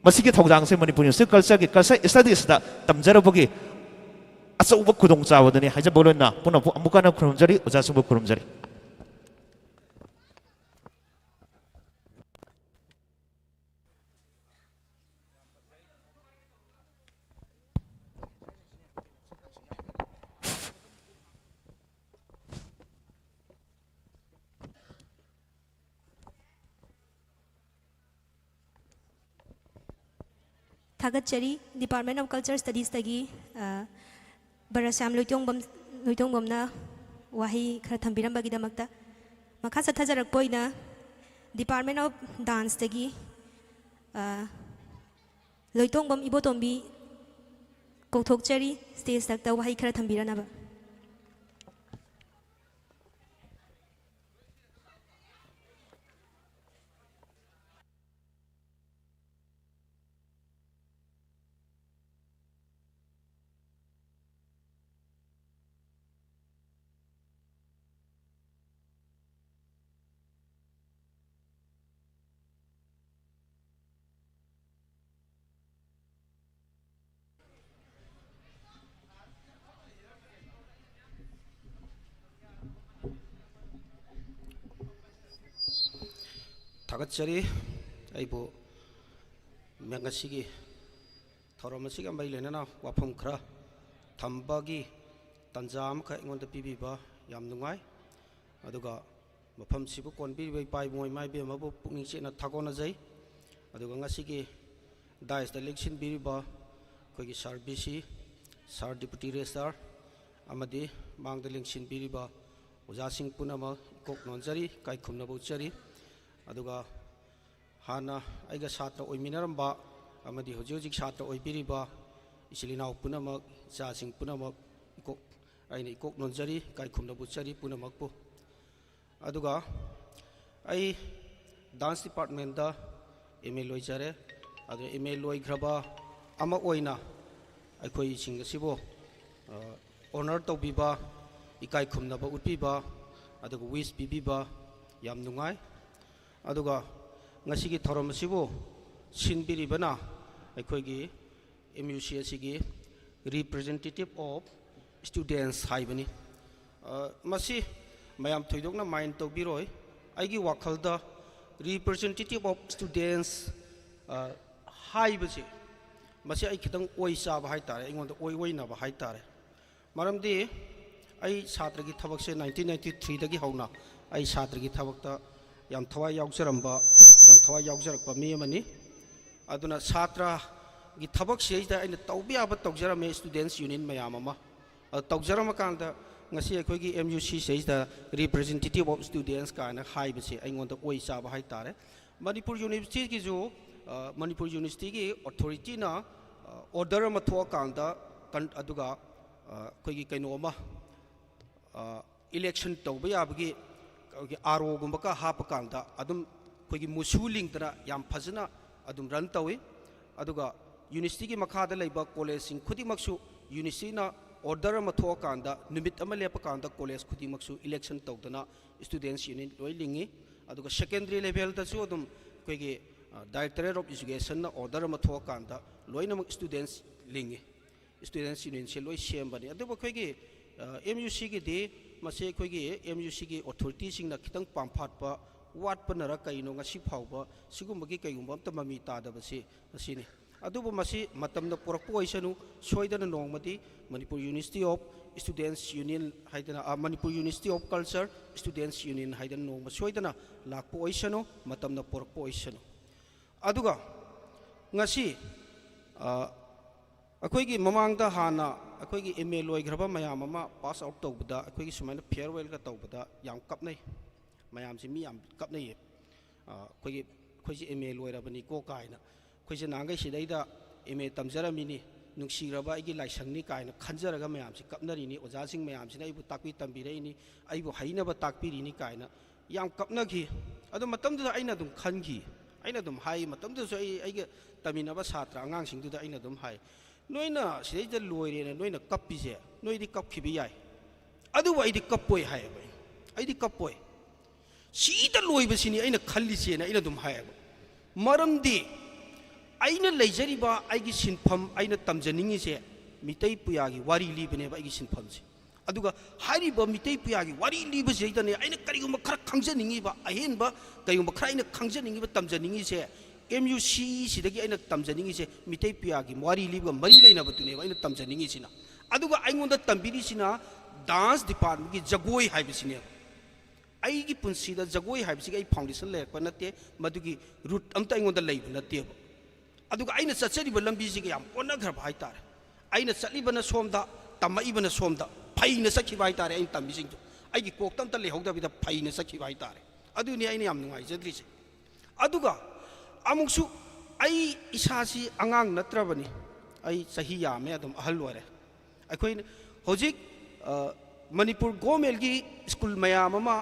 ꯃꯁꯤꯒꯤ ꯊꯧꯗꯥꯡꯁꯦ ꯃꯅꯤꯄꯨꯔ university culture ꯒꯤ culture studies ꯇ ꯇꯝꯖꯔꯨꯕꯒꯤ ꯑꯆꯧꯕ ꯈꯨꯗꯣꯡꯆꯥꯕꯗꯨꯅꯤ ꯍꯥꯏꯖꯕ ꯂꯣꯏꯅꯅ ꯄꯨꯝꯅꯃꯛꯄꯨ ꯑꯃꯨꯛ ꯍꯟꯅ ꯈꯨꯔꯨꯝꯖꯔꯤ, ꯑꯣꯖꯥꯁꯤꯡꯕꯨ ꯈꯨꯔꯨꯝꯖꯔꯤ꯫ ꯊꯥꯒꯠꯆꯔꯤ꯫ Department of Culture Studies ꯇꯒꯤ, ꯑ, ꯕꯔꯁ꯭ꯌꯥꯝ ꯂꯣꯏꯇꯣꯡꯕꯝ, ꯂꯣꯏꯇꯣꯡꯕꯝꯅ ꯋꯥꯍꯩ ꯈꯔ ꯊꯝꯕꯤꯔꯝꯕꯒꯤꯗꯃꯛꯇ꯫ ꯃꯈꯥ ꯆꯠꯊꯖꯔꯛꯄ ꯑꯣꯏꯅ Department of Dance ꯇꯒꯤ, ꯑ, ꯂꯣꯏꯇꯣꯡꯕꯝ ꯏꯕꯣꯇꯣꯝꯕꯤ ꯀꯧꯊꯣꯛꯆꯔꯤ, stage ꯇ ꯋꯥꯍꯩ ꯈꯔ ꯊꯝꯕꯤꯔꯅꯕ꯫ ꯊꯥꯒꯠꯆꯔꯤ꯫ ꯑꯩꯕꯨ ꯉꯁꯤꯒꯤ ꯊꯧꯔꯝ ꯑꯁꯤꯒ ꯃꯔꯤ ꯂꯩꯅꯅ ꯋꯥꯐꯝ ꯈꯔ ꯊꯝꯕꯒꯤ ꯇꯥꯟꯖꯥ ꯑꯃꯈꯛ ꯑꯩꯉꯣꯟꯗ ꯄꯤꯕꯤꯕ ꯌꯥꯝ ꯅꯨꯡꯉꯥꯏ꯫ ꯑꯗꯨꯒ ꯃꯐꯝꯁꯤꯕꯨ ꯀꯣꯟꯕꯤꯔꯤꯕ ꯏꯄꯥ ꯏꯕꯨꯡ ꯏꯃꯥ ꯏꯕꯦꯟ ꯑꯃꯕꯨ ꯄꯨꯛꯅꯤꯡ ꯆꯦꯠꯅ ꯊꯥꯒꯣꯟꯅꯖꯩ꯫ ꯑꯗꯨꯒ ꯉꯁꯤꯒꯤ ꯗꯥꯏꯁꯇ ꯂꯦꯡꯁꯤꯟꯕꯤꯔꯤꯕ ꯑꯩꯈꯣꯏꯒꯤ ꯁꯥꯔ ꯕꯤ ꯁꯤ, ꯁꯥꯔ ꯗꯤꯄꯨꯇꯤ ꯔꯦꯖꯤꯁꯇ꯭ꯔꯥꯔ ꯑꯃꯗꯤ ꯃꯥꯡꯗ ꯂꯦꯡꯁꯤꯟꯕꯤꯔꯤꯕ ꯑꯣꯖꯥꯁꯤꯡ ꯄꯨꯝꯅꯃꯛ ꯏꯀꯣꯛ ꯅꯣꯟꯖꯔꯤ, ꯏꯀꯥꯏ ꯈꯨꯝꯅꯕ ꯎꯠꯆꯔꯤ꯫ ꯑꯗꯨꯒ ꯍꯥꯟꯅ ꯑꯩꯒ ꯁꯥꯇ꯭ꯔ ꯑꯣꯏꯃꯤꯟꯅꯔꯝꯕ ꯑꯃꯗꯤ ꯍꯧꯖꯤꯛ ꯍꯧꯖꯤꯛ ꯁꯥꯇ꯭ꯔ ꯑꯣꯏꯕꯤꯔꯤꯕ ꯏꯆꯤꯜ ꯏꯅꯥꯎ ꯄꯨꯝꯅꯃꯛ, ꯏꯆꯥꯁꯤꯡ ꯄꯨꯝꯅꯃꯛ ꯏꯀꯣꯛ, ꯑꯩꯅ ꯏꯀꯣꯛ ꯅꯣꯟꯖꯔꯤ, ꯏꯀꯥꯏ ꯈꯨꯝꯅꯕ ꯎꯠꯆꯔꯤ ꯄꯨꯝꯅꯃꯛꯄꯨ꯫ ꯑꯗꯨꯒ ꯑꯩ ꯗꯥꯟꯁ ꯗꯤꯄꯥꯔꯠꯃꯦꯟꯗ ꯑꯦꯝ ꯑꯦ ꯂꯣꯏꯖꯔꯦ꯫ ꯑꯗꯨ ꯑꯦꯝ ꯑꯦ ꯂꯣꯏꯈ꯭ꯔꯕ ꯑꯃ ꯑꯣꯏꯅ ꯑꯩꯈꯣꯏꯁꯤꯡ ꯑꯁꯤꯕꯨ ꯑꯣꯅꯔ ꯇꯧꯕꯤꯕ, ꯏꯀꯥꯏ ꯈꯨꯝꯅꯕ ꯎꯠꯄꯤꯕ, ꯑꯗꯨꯒ ꯋꯤꯁ ꯄꯤꯕꯤꯕ ꯌꯥꯝ ꯅꯨꯡꯉꯥꯏ꯫ ꯑꯗꯨꯒ ꯉꯁꯤꯒꯤ ꯊꯧꯔꯝ ꯑꯁꯤꯕꯨ ꯁꯤꯟꯕꯤꯔꯤꯕꯅ ꯑꯩꯈꯣꯏꯒꯤ ꯑꯦꯝ ꯌꯨ ꯁꯤ ꯑꯁꯤꯒꯤ Representative of Students ꯍꯥꯏꯕꯅꯤ꯫ ꯑ, ꯃꯁꯤ ꯃꯌꯥꯝ ꯊꯣꯏꯗꯣꯛꯅ ꯃꯥꯏꯟ ꯇꯧꯕꯤꯔꯣꯏ꯫ ꯑꯩꯒꯤ ꯋꯥꯈꯜꯗ Representative of Students, ꯑ, ꯍꯥꯏꯕꯁꯦ, ꯃꯁꯤ ꯑꯩ ꯈꯤꯇꯪ ꯑꯣꯏ ꯆꯥꯕ ꯍꯥꯏ ꯇꯥꯔꯦ, ꯑꯩꯉꯣꯟꯗ ꯑꯣꯏ ꯑꯣꯏꯅꯕ ꯍꯥꯏ ꯇꯥꯔꯦ꯫ ꯃꯔꯝꯗꯤ ꯑꯩ ꯁꯥꯇ꯭ꯔꯒꯤ ꯊꯕꯛꯁꯦ ꯅꯥꯏꯟꯇꯤꯟ ꯅꯥꯏꯟꯇꯤ ꯊ꯭ꯔꯤꯗꯒꯤ ꯍꯧꯅ ꯑꯩ ꯁꯥꯇ꯭ꯔꯒꯤ ꯊꯕꯛꯇ ꯌꯥꯝ ꯊꯋꯥꯏ ꯌꯥꯎꯖꯔꯝꯕ, ꯌꯥꯝ ꯊꯋꯥꯏ ꯌꯥꯎꯖꯔꯛꯄ ꯃꯤ ꯑꯃꯅꯤ꯫ ꯑꯗꯨꯅ ꯁꯥꯇ꯭ꯔꯒꯤ ꯊꯕꯛꯁꯤꯗꯩꯗ ꯑꯩꯅ ꯇꯧꯕ ꯌꯥꯕ ꯇꯧꯖꯔꯝꯃꯦ, ꯁ꯭ꯇꯨꯗꯦꯟꯠꯁ ꯌꯨꯅꯤꯌꯟ ꯃꯌꯥꯝ ꯑꯃ꯫ ꯑꯗꯨ ꯇꯧꯖꯔꯝꯃꯀꯥꯟꯗ ꯉꯁꯤ ꯑꯩꯈꯣꯏꯒꯤ ꯑꯦꯝ ꯌꯨ ꯁꯤ ꯁꯤꯗꯩꯁꯤꯗ Representative of Students ꯀꯥꯏꯅ ꯍꯥꯏꯕꯁꯦ ꯑꯩꯉꯣꯟꯗ ꯑꯣꯏ ꯆꯥꯕ ꯍꯥꯏ ꯇꯥꯔꯦ꯫ ꯃꯅꯤꯄꯨꯔ ꯌꯨꯅꯤꯚꯔꯁꯤꯇꯤꯒꯤꯁꯨ, ꯑ, ꯃꯅꯤꯄꯨꯔ ꯌꯨꯅꯤꯚꯔꯁꯤꯇꯤꯒꯤ ꯑꯣꯊꯣꯔꯤꯇꯤꯅ, ꯑ, ꯑꯣꯔꯗꯔ ꯑꯃ ꯊꯣꯛꯑꯀꯥꯟꯗ ꯀꯟ-, ꯑꯗꯨꯒ, ꯑ, ꯑꯩꯈꯣꯏꯒꯤ ꯀꯩꯅꯣ ꯑꯃ, ꯑ, ꯏꯂꯦꯛꯁꯟ ꯇꯧꯕ ꯌꯥꯕꯒꯤ ꯑꯩꯈꯣꯏꯒꯤ ꯑꯥꯔ ꯑꯣꯒꯨꯝꯕꯒ ꯍꯥꯞꯄꯀꯥꯟꯗ ꯑꯗꯨꯝ ꯑꯩꯈꯣꯏꯒꯤ ꯃꯨꯁꯨ ꯂꯤꯡꯗꯅ ꯌꯥꯝ ꯐꯖꯅ ꯑꯗꯨꯝ ꯔꯟ ꯇꯧꯏ꯫ ꯑꯗꯨꯒ ꯌꯨꯅꯤꯚꯔꯁꯤꯇꯤꯒꯤ ꯃꯈꯥꯗ ꯂꯩꯕ ꯀꯣꯂꯦꯖꯁꯤꯡ ꯈꯨꯗꯤꯡꯃꯛꯁꯨ ꯌꯨꯅꯤꯚꯔꯁꯤꯇꯤꯅ ꯑꯣꯔꯗꯔ ꯑꯃ ꯊꯣꯛꯑꯀꯥꯟꯗ, ꯅꯨꯃꯤꯠ ꯑꯃ ꯂꯦꯞꯄꯀꯥꯟꯗ ꯀꯣꯂꯦꯖ ꯈꯨꯗꯤꯡꯃꯛꯁꯨ ꯏꯂꯦꯛꯁꯟ ꯇꯧꯗꯅ ꯁ꯭ꯇꯨꯗꯦꯟꯠꯁ ꯌꯨꯅꯤꯌꯟ ꯂꯣꯏ ꯂꯤꯡꯉꯤ꯫ ꯑꯗꯨꯒ ꯁꯦꯀꯦꯟꯗꯔꯤ ꯂꯦꯚꯦꯜꯗꯁꯨ ꯑꯗꯨꯝ ꯑꯩꯈꯣꯏꯒꯤ, ꯑ, ꯗꯥꯏꯔꯦꯛꯇꯣꯔꯦꯠ ꯑꯣꯐ ꯏꯖꯨꯀꯦꯁꯟꯅ ꯑꯣꯔꯗꯔ ꯑꯃ ꯊꯣꯛꯑꯀꯥꯟꯗ ꯂꯣꯏꯅꯃꯛ ꯁ꯭ꯇꯨꯗꯦꯟꯠꯁ ꯂꯤꯡꯉꯤ꯫ ꯁ꯭ꯇꯨꯗꯦꯟꯠꯁ ꯌꯨꯅꯤꯌꯟꯁꯦ ꯂꯣꯏ ꯁꯦꯝꯕꯅꯤ꯫ ꯑꯗꯨꯕꯨ ꯑꯩꯈꯣꯏꯒꯤ, ꯑ, ꯑꯦꯝ ꯌꯨ ꯁꯤꯒꯤꯗꯤ ꯃꯁꯤ ꯑꯩꯈꯣꯏꯒꯤ ꯑꯦꯝ ꯌꯨ ꯁꯤꯒꯤ ꯑꯣꯊꯣꯔꯤꯇꯤꯁꯤꯡꯅ ꯈꯤꯇꯪ ꯄꯥꯝꯐꯥꯠꯄ ꯋꯥꯠꯄꯅꯔ ꯀꯩꯅꯣ ꯉꯁꯤ ꯐꯥꯎꯕ ꯁꯤꯒꯨꯝꯕꯒꯤ ꯀꯩꯒꯨꯝꯕ ꯑꯝꯇ ꯃꯃꯤ ꯇꯥꯗꯕꯁꯤ ꯃꯁꯤꯅꯤ꯫ ꯑꯗꯨꯕꯨ ꯃꯁꯤ ꯃꯇꯝꯅ ꯄꯨꯔꯛꯄ ꯑꯣꯏꯁꯅꯨ, ꯁꯣꯏꯗꯅ ꯅꯣꯡꯃꯗꯤ Manipur University of Students Union ꯍꯥꯏꯗꯅ, ꯑ, Manipur University of Culture Students Union ꯍꯥꯏꯗꯅ ꯅꯣꯡꯃ ꯁꯣꯏꯗꯅ ꯂꯥꯛꯄ ꯑꯣꯏꯁꯅꯨ, ꯃꯇꯝꯅ ꯄꯨꯔꯛꯄ ꯑꯣꯏꯁꯅꯨ꯫ ꯑꯗꯨꯒ ꯉꯁꯤ, ꯑ, ꯑꯩꯈꯣꯏꯒꯤ ꯃꯃꯥꯡꯗ ꯍꯥꯟꯅ ꯑꯩꯈꯣꯏꯒꯤ M A ꯂꯣꯏꯈ꯭ꯔꯕ ꯃꯌꯥꯝ ꯑꯃ pass out ꯇꯧꯕꯗ, ꯑꯩꯈꯣꯏꯒꯤ ꯁꯨꯃꯥꯏꯅ farewellꯒ ꯇꯧꯕꯗ ꯌꯥꯝ ꯀꯞꯅꯩ꯫ ꯃꯌꯥꯝꯁꯤ ꯃꯤ ꯌꯥꯝ ꯀꯞꯅꯩꯌꯦ꯫ ꯑ, ꯑꯩꯈꯣꯏꯒꯤ, "ꯑꯩꯈꯣꯏꯁꯦ M A ꯂꯣꯏꯔꯕꯅꯤꯀꯣ" ꯀꯥꯏꯅ, "ꯑꯩꯈꯣꯏꯁꯦ ꯅꯍꯥꯟꯈꯩ ꯁꯤꯗꯩꯗ M A ꯇꯝꯖꯔꯝꯃꯤꯅꯤ, ꯅꯨꯡꯁꯤꯔꯕ ꯑꯩꯒꯤ ꯂꯥꯏꯁꯪꯅꯤ" ꯀꯥꯏꯅ ꯈꯟꯖꯔꯒ ꯃꯌꯥꯝꯁꯤ ꯀꯞꯅꯔꯤꯅꯤ꯫ ꯑꯣꯖꯥꯁꯤꯡ ꯃꯌꯥꯝꯁꯤꯅ ꯑꯩꯕꯨ ꯇꯥꯛꯄꯤ ꯇꯝꯕꯤꯔꯛꯏꯅꯤ, ꯑꯩꯕꯨ ꯍꯩꯅꯕ ꯇꯥꯛꯄꯤꯔꯤꯅꯤ ꯀꯥꯏꯅ ꯌꯥꯝ ꯀꯞꯅꯈꯤ꯫ ꯑꯗꯣ ꯃꯇꯝꯗꯨꯗ ꯑꯩꯅ ꯑꯗꯨꯝ ꯈꯟꯈꯤ, ꯑꯩꯅ ꯑꯗꯨꯝ ꯍꯥꯏ, ꯃꯇꯝꯗꯨꯗꯁꯨ ꯑꯩ, ꯑꯩꯒ ꯇꯝꯃꯤꯟꯅꯕ ꯁꯥꯇ꯭ꯔ ꯑꯉꯥꯡꯁꯤꯡꯗꯨꯗ ꯑꯩꯅ ꯑꯗꯨꯝ ꯍꯥꯏ, "ꯅꯣꯏꯅ ꯁꯤꯗꯩꯗ ꯂꯣꯏꯔꯦꯅ ꯅꯣꯏꯅ ꯀꯞꯄꯤꯁꯦ, ꯅꯣꯏꯗꯤ ꯀꯞꯈꯤꯕ ꯌꯥꯏ, ꯑꯗꯨꯕꯨ ꯑꯩꯗꯤ ꯀꯞꯄꯣꯏ" ꯍꯥꯏꯌꯦꯕ꯫ "ꯑꯩ, ꯑꯩꯗꯤ ꯀꯞꯄꯣꯏ꯫ ꯁꯤꯗ ꯂꯣꯏꯕꯁꯤꯅꯤ ꯑꯩꯅ ꯈꯜꯂꯤꯁꯦꯅ" ꯑꯩꯅ ꯑꯗꯨꯝ ꯍꯥꯏꯌꯦꯕ꯫ ꯃꯔꯝꯗꯤ ꯑꯩꯅ ꯂꯩꯖꯔꯤꯕ ꯑꯩꯒꯤ ꯁꯤꯟꯐꯝ, ꯑꯩꯅ ꯇꯝꯖꯅꯤꯡꯉꯤꯁꯦ ꯃꯤꯇꯩ ꯄꯨꯌꯥꯒꯤ ꯋꯥꯔꯤ ꯂꯤꯕꯅꯦꯕ ꯑꯩꯒꯤ ꯁꯤꯟꯐꯝꯁꯦ꯫ ꯑꯗꯨꯒ ꯍꯥꯏꯔꯤꯕ ꯃꯤꯇꯩ ꯄꯨꯌꯥꯒꯤ ꯋꯥꯔꯤ ꯂꯤꯕꯁꯤꯗꯩꯗꯅꯦ ꯑꯩꯅ ꯀꯔꯤꯒꯨꯝꯕ ꯈꯔ ꯈꯪꯖꯅꯤꯡꯉꯤꯕ, ꯑꯍꯦꯟꯕ ꯀꯔꯤꯒꯨꯝꯕ ꯈꯔ ꯑꯩꯅ ꯈꯪꯖꯅꯤꯡꯉꯤꯕ, ꯇꯝꯖꯅꯤꯡꯉꯤꯁꯦ, M U C ꯁꯤꯗꯒꯤ ꯑꯩꯅ ꯇꯝꯖꯅꯤꯡꯉꯤꯁꯦ ꯃꯤꯇꯩ ꯄꯨꯌꯥꯒꯤ ꯋꯥꯔꯤ ꯂꯤꯕꯒ ꯃꯔꯤ ꯂꯩꯅꯕꯗꯨꯅꯦꯕ ꯑꯩꯅ ꯇꯝꯖꯅꯤꯡꯉꯤꯁꯤꯅ꯫ ꯑꯗꯨꯒ ꯑꯩꯉꯣꯟꯗ ꯇꯝꯕꯤꯔꯤꯁꯤꯅ dance departmentꯀꯤ ꯖꯒꯣꯏ ꯍꯥꯏꯕꯁꯤꯅꯦꯕ꯫ ꯑꯩꯒꯤ ꯄꯨꯟꯁꯤꯗ ꯖꯒꯣꯏ ꯍꯥꯏꯕꯁꯤꯒꯤ ꯑꯩ foundation ꯂꯩꯔꯛꯄ ꯅꯠꯇꯦ, ꯃꯗꯨꯒꯤ root ꯑꯝꯇ ꯑꯩꯉꯣꯟꯗ ꯂꯩꯕ ꯅꯠꯇꯦꯕ꯫ ꯑꯗꯨꯒ ꯑꯩꯅ ꯆꯠꯆꯔꯤꯕ ꯂꯝꯕꯤꯁꯤꯒ ꯌꯥꯝ ꯑꯣꯟꯅꯈ꯭ꯔꯕ ꯍꯥꯏꯇꯥꯔꯦ꯫ ꯑꯩꯅ ꯆꯠꯂꯤꯕꯅ ꯁꯣꯝꯗ, ꯇꯝꯃꯛꯏꯕꯅ ꯁꯣꯝꯗ, ꯐꯩꯅ ꯆꯠꯈꯤꯕ ꯍꯥꯏꯇꯥꯔꯦ꯫ ꯑꯩꯅ ꯇꯝꯃꯤꯁꯤꯡꯗꯣ ꯑꯩꯒꯤ ꯀꯣꯛꯇ ꯑꯝꯇ ꯂꯩꯍꯧꯗꯕꯤꯗ ꯐꯩꯅ ꯆꯠꯈꯤꯕ ꯍꯥꯏꯇꯥꯔꯦ꯫ ꯑꯗꯨꯅꯤ ꯑꯩꯅ ꯌꯥꯝ ꯅꯨꯡꯉꯥꯏꯖꯗ꯭ꯔꯤꯁꯦ꯫ ꯑꯗꯨꯒ ꯑꯃꯨꯛꯁꯨ ꯑꯩ ꯏꯁꯥꯁꯤ ꯑꯉꯥꯡ ꯅꯠꯇ꯭ꯔꯕꯅꯤ, ꯑꯩ ꯆꯍꯤ ꯌꯥꯝꯃꯦ, ꯑꯗꯨꯝ ꯑꯍꯜ ꯑꯣꯏꯔꯦ꯫ ꯑꯩꯈꯣꯏꯅ ꯍꯧꯖꯤꯛ, ꯑ, ꯃꯅꯤꯄꯨꯔ governmentꯀꯤ school ꯃꯌꯥꯝ ꯑꯃ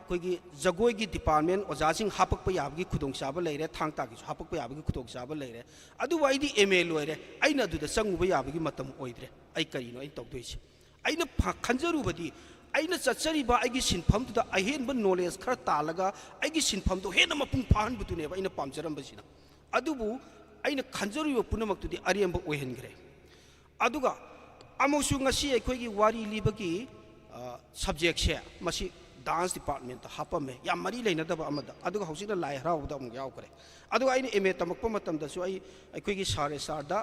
ꯑꯩꯈꯣꯏꯒꯤ ꯖꯒꯣꯏꯒꯤ department ꯑꯣꯖꯥꯁꯤꯡ ꯍꯥꯄꯛꯄ ꯌꯥꯕꯒꯤ ꯈꯨꯗꯣꯡꯆꯥꯕ ꯂꯩꯔꯦ, ꯊꯥꯡ ꯇꯥꯒꯤꯁꯨ ꯍꯥꯄꯛꯄ ꯌꯥꯕꯒꯤ ꯈꯨꯗꯣꯡꯆꯥꯕ ꯂꯩꯔꯦ꯫ ꯑꯗꯨꯕꯨ ꯑꯩꯗꯤ M A ꯂꯣꯏꯔꯦ, ꯑꯩꯅ ꯑꯗꯨꯗ ꯆꯪꯉꯨꯕ ꯌꯥꯕꯒꯤ ꯃꯇꯝ ꯑꯣꯏꯗ꯭ꯔꯦ꯫ ꯑꯩ ꯀꯔꯤꯅꯣ ꯑꯩꯅ ꯇꯧꯗꯣꯏꯁꯦ? ꯑꯩꯅ ꯐ-, ꯈꯟꯖꯔꯨꯕꯗꯤ ꯑꯩꯅ ꯆꯠꯆꯔꯤꯕ ꯑꯩꯒꯤ ꯁꯤꯟꯐꯝꯗꯨꯗ ꯑꯍꯦꯟꯕ knowledge ꯈꯔ ꯇꯥꯜꯂꯒ ꯑꯩꯒꯤ ꯁꯤꯟꯐꯝꯗꯣ ꯍꯦꯟꯅ ꯃꯄꯨꯡ ꯐꯥꯍꯟꯕꯗꯨꯅꯦꯕ ꯑꯩꯅ ꯄꯥꯝꯖꯔꯝꯕꯁꯤꯅ꯫ ꯑꯗꯨꯕꯨ ꯑꯩꯅ ꯈꯟꯖꯔꯨꯕ ꯄꯨꯝꯅꯃꯛꯇꯨꯗꯤ ꯑꯔꯦꯝꯕ ꯑꯣꯏꯍꯟꯈ꯭ꯔꯦ꯫ ꯑꯗꯨꯒ ꯑꯃꯨꯛꯁꯨ ꯉꯁꯤ ꯑꯩꯈꯣꯏꯒꯤ ꯋꯥꯔꯤ ꯂꯤꯕꯒꯤ, ꯑ, subjectꯁꯦ, ꯃꯁꯤ ꯗꯥꯟꯁ ꯗꯤꯄꯥꯔꯠꯃꯦꯟꯇ ꯍꯥꯞꯄꯝꯃꯦ, ꯌꯥꯝ ꯃꯔꯤ ꯂꯩꯅꯗꯕ ꯑꯃꯗ꯫ ꯑꯗꯨꯒ ꯍꯧꯖꯤꯛꯅ ꯂꯥꯏ ꯍꯔꯥꯎꯕꯗ ꯑꯃꯨꯛ ꯌꯥꯎꯈ꯭ꯔꯦ꯫ ꯑꯗꯨꯒ ꯑꯩꯅ ꯑꯦꯝ ꯑꯦ ꯇꯝꯃꯛꯄ ꯃꯇꯝꯗꯁꯨ ꯑꯩ ꯑꯩꯈꯣꯏꯒꯤ ꯁꯥꯔ ꯑꯦꯁ ꯑꯥꯔꯗ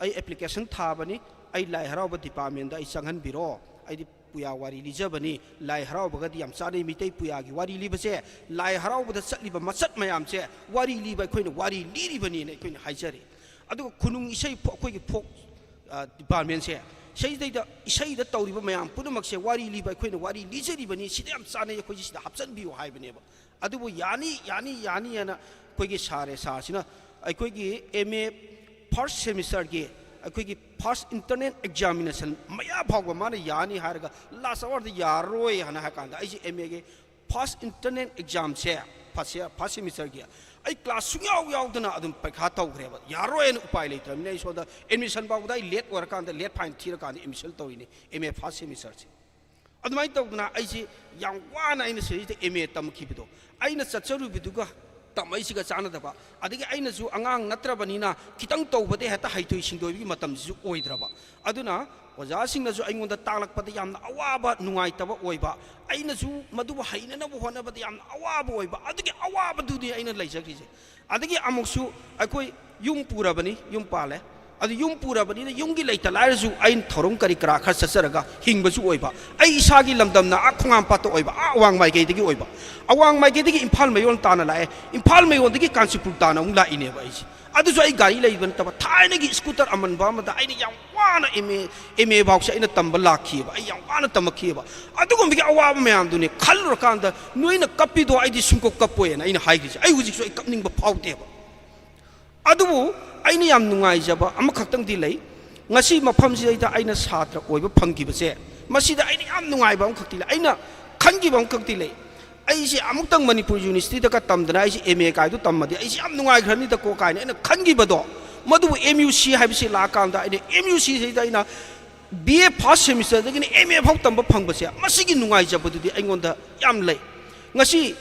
ꯑꯩ ꯑꯦꯄ꯭ꯂꯤꯀꯦꯁꯟ ꯊꯥꯕꯅꯤ, "ꯑꯩ ꯂꯥꯏ ꯍꯔꯥꯎꯕ ꯗꯤꯄꯥꯔꯠꯃꯦꯟꯗ ꯑꯩ ꯆꯪꯍꯟꯕꯤꯔꯣ, ꯑꯩꯗꯤ ꯄꯨꯌꯥ ꯋꯥꯔꯤ ꯂꯤꯖꯕꯅꯤ, ꯂꯥꯏ ꯍꯔꯥꯎꯕꯒꯗꯤ ꯌꯥꯝ ꯆꯥꯟꯅꯩ, ꯃꯤꯇꯩ ꯄꯨꯌꯥꯒꯤ ꯋꯥꯔꯤ ꯂꯤꯕꯁꯦ, ꯂꯥꯏ ꯍꯔꯥꯎꯕꯗ ꯆꯠꯂꯤꯕ ꯃꯆꯠ ꯃꯌꯥꯝꯁꯦ ꯋꯥꯔꯤ ꯂꯤꯕ, ꯑꯩꯈꯣꯏꯅ ꯋꯥꯔꯤ ꯂꯤꯔꯤꯕꯅꯤꯅ" ꯑꯩꯈꯣꯏꯅ ꯍꯥꯏꯖꯔꯤ꯫ ꯑꯗꯨꯒ ꯈꯨꯅꯨꯡ ꯏꯁꯩ ꯐꯣ-, ꯑꯩꯈꯣꯏꯒꯤ ꯐꯣꯛ, ꯑ, ꯗꯤꯄꯥꯔꯠꯃꯦꯟꯁꯦ, ꯏꯁꯩꯗꯩꯗ, ꯏꯁꯩꯗ ꯇꯧꯔꯤꯕ ꯃꯌꯥꯝ ꯄꯨꯝꯅꯃꯛꯁꯦ ꯋꯥꯔꯤ ꯂꯤꯕ, ꯑꯩꯈꯣꯏꯅ ꯋꯥꯔꯤ ꯂꯤꯖꯔꯤꯕꯅꯤ, ꯁꯤꯗ ꯌꯥꯝ ꯆꯥꯟꯅꯩ, ꯑꯩꯈꯣꯏꯁꯦ ꯁꯤꯗ ꯍꯥꯞꯆꯤꯟꯕꯤꯌꯨ ꯍꯥꯏꯕꯅꯦꯕ꯫ ꯑꯗꯨꯕꯨ ꯌꯥꯅꯤ, ꯌꯥꯅꯤ, ꯌꯥꯅꯤ ꯍꯥꯏꯅ ꯑꯩꯈꯣꯏꯒꯤ ꯁꯥꯔ ꯑꯦꯁ ꯑꯥꯔꯁꯤꯅ ꯑꯩꯈꯣꯏꯒꯤ ꯑꯦꯝ ꯑꯦ ꯐꯥꯔꯁ ꯁꯦꯃꯤꯁꯇꯔꯒꯤ ꯑꯩꯈꯣꯏꯒꯤ ꯐꯥꯔꯁ ꯏꯟꯇꯔꯅꯦꯜ ꯑꯦꯛꯖꯥꯃꯤꯅꯦꯁꯟ ꯃꯌꯥ ꯐꯥꯎꯕ ꯃꯥꯅ ꯌꯥꯅꯤ ꯍꯥꯏꯔꯒ ꯂꯥꯁ ꯑꯋꯥꯔꯗ ꯌꯥꯔꯔꯣꯏ ꯍꯥꯏꯅ ꯍꯥꯏ ꯀꯥꯟꯗ, ꯑꯩꯁꯦ ꯑꯦꯝ ꯑꯦꯒꯤ ꯐꯥꯔꯁ ꯏꯟꯇꯔꯅꯦꯜ ꯑꯦꯛꯖꯥꯝꯁꯦ, ꯐꯥꯔꯁ ꯏꯌꯔ, ꯐꯥꯔꯁ ꯁꯦꯃꯤꯁꯇꯔꯒꯤ ꯑꯩ ꯀ꯭ꯂꯥꯁ ꯁꯨꯡꯌꯥꯎ ꯌꯥꯎꯗꯅ ꯑꯗꯨꯝ ꯄꯩꯈꯥ ꯇꯧꯈ꯭ꯔꯦꯕ꯫ ꯌꯥꯔꯣꯏꯅ ꯎꯄꯥꯏ ꯂꯩꯇ꯭ꯔꯕꯅꯤꯅ ꯑꯩ ꯁꯣꯝꯗ ꯑꯦꯗꯃꯤꯁꯟ ꯐꯥꯎꯕꯗ ꯑꯩ ꯂꯦꯠ ꯑꯣꯏꯔꯀꯥꯟꯗ, ꯂꯦꯠ ꯐꯥꯏꯟ ꯊꯤꯔꯀꯥꯟꯗ ꯑꯦꯗꯃꯤꯁꯟ ꯇꯧꯔꯤꯅꯤ ꯑꯦꯝ ꯑꯦ ꯐꯥꯔꯁ ꯁꯦꯃꯤꯁꯇꯔꯁꯦ꯫ ꯑꯗꯨꯃꯥꯏꯅ ꯇꯧꯗꯅ ꯑꯩꯁꯤ ꯌꯥꯝ ꯋꯥꯅ ꯑꯩꯅ ꯁꯤꯗꯩꯗ ꯑꯦꯝ ꯑꯦ ꯇꯝꯈꯤꯕꯗꯣ, ꯑꯩꯅ ꯆꯠꯆꯔꯨꯕꯗꯨꯒ ꯇꯝꯃꯛꯏꯁꯤꯒ ꯆꯥꯟꯅꯗꯕ, ꯑꯗꯒꯤ ꯑꯩꯅꯁꯨ ꯑꯉꯥꯡ ꯅꯠꯇ꯭ꯔꯕꯅꯤꯅ ꯈꯤꯇꯪ ꯇꯧꯕꯗ ꯍꯦꯛꯇ ꯍꯩꯊꯣꯏ ꯁꯤꯡꯊꯣꯏꯕꯒꯤ ꯃꯇꯝꯁꯤꯁꯨ ꯑꯣꯏꯗ꯭ꯔꯕ꯫ ꯑꯗꯨꯅ ꯑꯣꯖꯥꯁꯤꯡꯅꯁꯨ ꯑꯩꯉꯣꯟꯗ ꯇꯥꯛꯂꯛꯄꯗ ꯌꯥꯝꯅ ꯑꯋꯥꯕ, ꯅꯨꯡꯉꯥꯏꯇꯕ ꯑꯣꯏꯕ, ꯑꯩꯅꯁꯨ ꯃꯗꯨꯕꯨ ꯍꯩꯅꯅꯕ ꯍꯣꯠꯅꯕꯗ ꯌꯥꯝꯅ ꯑꯋꯥꯕ ꯑꯣꯏꯕ, ꯑꯗꯨꯒꯤ ꯑꯋꯥꯕꯗꯨꯗꯤ ꯑꯩꯅ ꯂꯩꯖꯈ꯭ꯔꯤꯁꯦ꯫ ꯑꯗꯒꯤ ꯑꯃꯨꯛꯁꯨ ꯑꯩꯈꯣꯏ ꯌꯨꯝ ꯄꯨꯔꯕꯅꯤ, ꯌꯨꯝ ꯄꯥꯜꯂꯦ꯫ ꯑꯗꯨ ꯌꯨꯝ ꯄꯨꯔꯕꯅꯤꯅ ꯌꯨꯝꯒꯤ ꯂꯩꯇ ꯂꯥꯏꯔꯁꯨ ꯑꯩꯅ ꯊꯧꯔꯝ ꯀꯔꯤ ꯀꯔꯥ ꯈꯔ ꯆꯠꯆꯔꯒ ꯍꯤꯡꯕꯁꯨ ꯑꯣꯏꯕ꯫ ꯑꯩ ꯏꯁꯥꯒꯤ ꯂꯝꯗꯝꯅ ꯑꯥ ꯈꯣꯡꯉꯥꯝꯄꯥꯠꯇ ꯑꯣꯏꯕ, ꯑꯥ ꯑꯋꯥꯡ ꯃꯥꯏꯀꯩꯗꯒꯤ ꯑꯣꯏꯕ꯫ ꯑꯋꯥꯡ ꯃꯥꯏꯀꯩꯗꯒꯤ ꯏꯝꯐꯥꯜ ꯃꯌꯣꯟ ꯇꯥꯅ ꯂꯥꯛꯑꯦ, ꯏꯝꯐꯥꯜ ꯃꯌꯣꯟꯗꯒꯤ ꯀꯥꯟꯆꯤꯄꯨꯔ ꯇꯥꯅ ꯑꯃꯨꯛ ꯂꯥꯛꯏꯅꯦꯕ ꯑꯩꯁꯦ꯫ ꯑꯗꯨꯁꯨ ꯑꯩ ꯒꯥꯔꯤ ꯂꯩꯕ ꯅꯠꯇꯕ, ꯊꯥꯏꯅꯒꯤ ꯁ꯭ꯀꯨꯇꯔ ꯑꯃꯟꯕ ꯑꯃꯗ ꯑꯩꯅ ꯌꯥꯝ ꯋꯥꯅ ꯑꯦꯝ ꯑꯦ, ꯑꯦꯝ ꯑꯦ ꯐꯥꯎꯁꯦ ꯑꯩꯅ ꯇꯝꯕ ꯂꯥꯛꯈꯤꯑꯕ, ꯑꯩ ꯌꯥꯝ ꯋꯥꯅ ꯇꯝꯃꯛꯈꯤꯑꯕ꯫ ꯑꯗꯨꯒꯨꯝꯕꯒꯤ ꯑꯋꯥꯕ ꯃꯌꯥꯝꯗꯨꯅꯦ ꯈꯜꯂꯨꯔꯀꯥꯟꯗ, "ꯅꯣꯏꯅ ꯀꯞꯄꯤꯗꯣ ꯑꯩꯗꯤ ꯁꯨꯡꯀꯞ ꯀꯞꯄꯣꯏꯅ" ꯑꯩꯅ ꯍꯥꯏꯈ꯭ꯔꯤꯁꯦ꯫ ꯑꯩ ꯍꯧꯖꯤꯛꯁꯨ ꯑꯩ ꯀꯞꯅꯤꯡꯕ ꯐꯥꯎꯗꯦꯕ꯫ ꯑꯗꯨꯕꯨ ꯑꯩꯅ ꯌꯥꯝ ꯅꯨꯡꯉꯥꯏꯖꯕ ꯑꯃꯈꯛꯇꯪꯗꯤ ꯂꯩ꯫ ꯉꯁꯤ ꯃꯐꯝꯁꯤꯗꯩꯗ ꯑꯩꯅ ꯁꯥꯇ꯭ꯔ ꯑꯣꯏꯕ ꯐꯪꯈꯤꯕꯁꯦ, ꯃꯁꯤꯗ ꯑꯩꯅ ꯌꯥꯝ ꯅꯨꯡꯉꯥꯏꯕ ꯑꯃꯈꯛꯇꯤ ꯂꯩ꯫ ꯑꯩꯅ ꯈꯟꯈꯤꯕ ꯑꯃꯈꯛꯇꯤ ꯂꯩ꯫ ꯑꯩꯁꯦ ꯑꯃꯨꯛꯇꯪ ꯃꯅꯤꯄꯨꯔ ꯌꯨꯅꯤꯚꯔꯁꯤꯇꯤꯗꯒ ꯇꯝꯗꯅ ꯑꯩꯁꯦ ꯑꯦꯝ ꯑꯦ ꯀꯥꯏꯗꯨ ꯇꯝꯃꯗꯤ ꯑꯩꯁꯦ ꯌꯥꯝ ꯅꯨꯡꯉꯥꯏꯈ꯭ꯔꯅꯤꯗꯀꯣ ꯀꯥꯏꯅ ꯑꯩꯅ ꯈꯟꯈꯤꯕꯗꯣ, ꯃꯗꯨꯕꯨ ꯑꯦꯝ ꯌꯨ ꯁꯤ ꯍꯥꯏꯕꯁꯤ ꯂꯥꯛꯑꯀꯥꯟꯗ ꯑꯩꯅ ꯑꯦꯝ ꯌꯨ ꯁꯤꯁꯤꯗ ꯑꯩꯅ ꯕꯤ ꯑꯦ ꯐꯥꯔꯁ ꯁꯦꯃꯤꯁꯇꯔꯗꯒꯤꯅ ꯑꯦꯝ ꯑꯦ ꯐꯥꯎ ꯇꯝꯕ ꯐꯪꯕꯁꯦ, ꯃꯁꯤꯒꯤ ꯅꯨꯡꯉꯥꯏꯖꯕꯗꯨꯗꯤ ꯑꯩꯉꯣꯟꯗ ꯌꯥꯝ ꯂꯩ꯫ ꯉꯁꯤ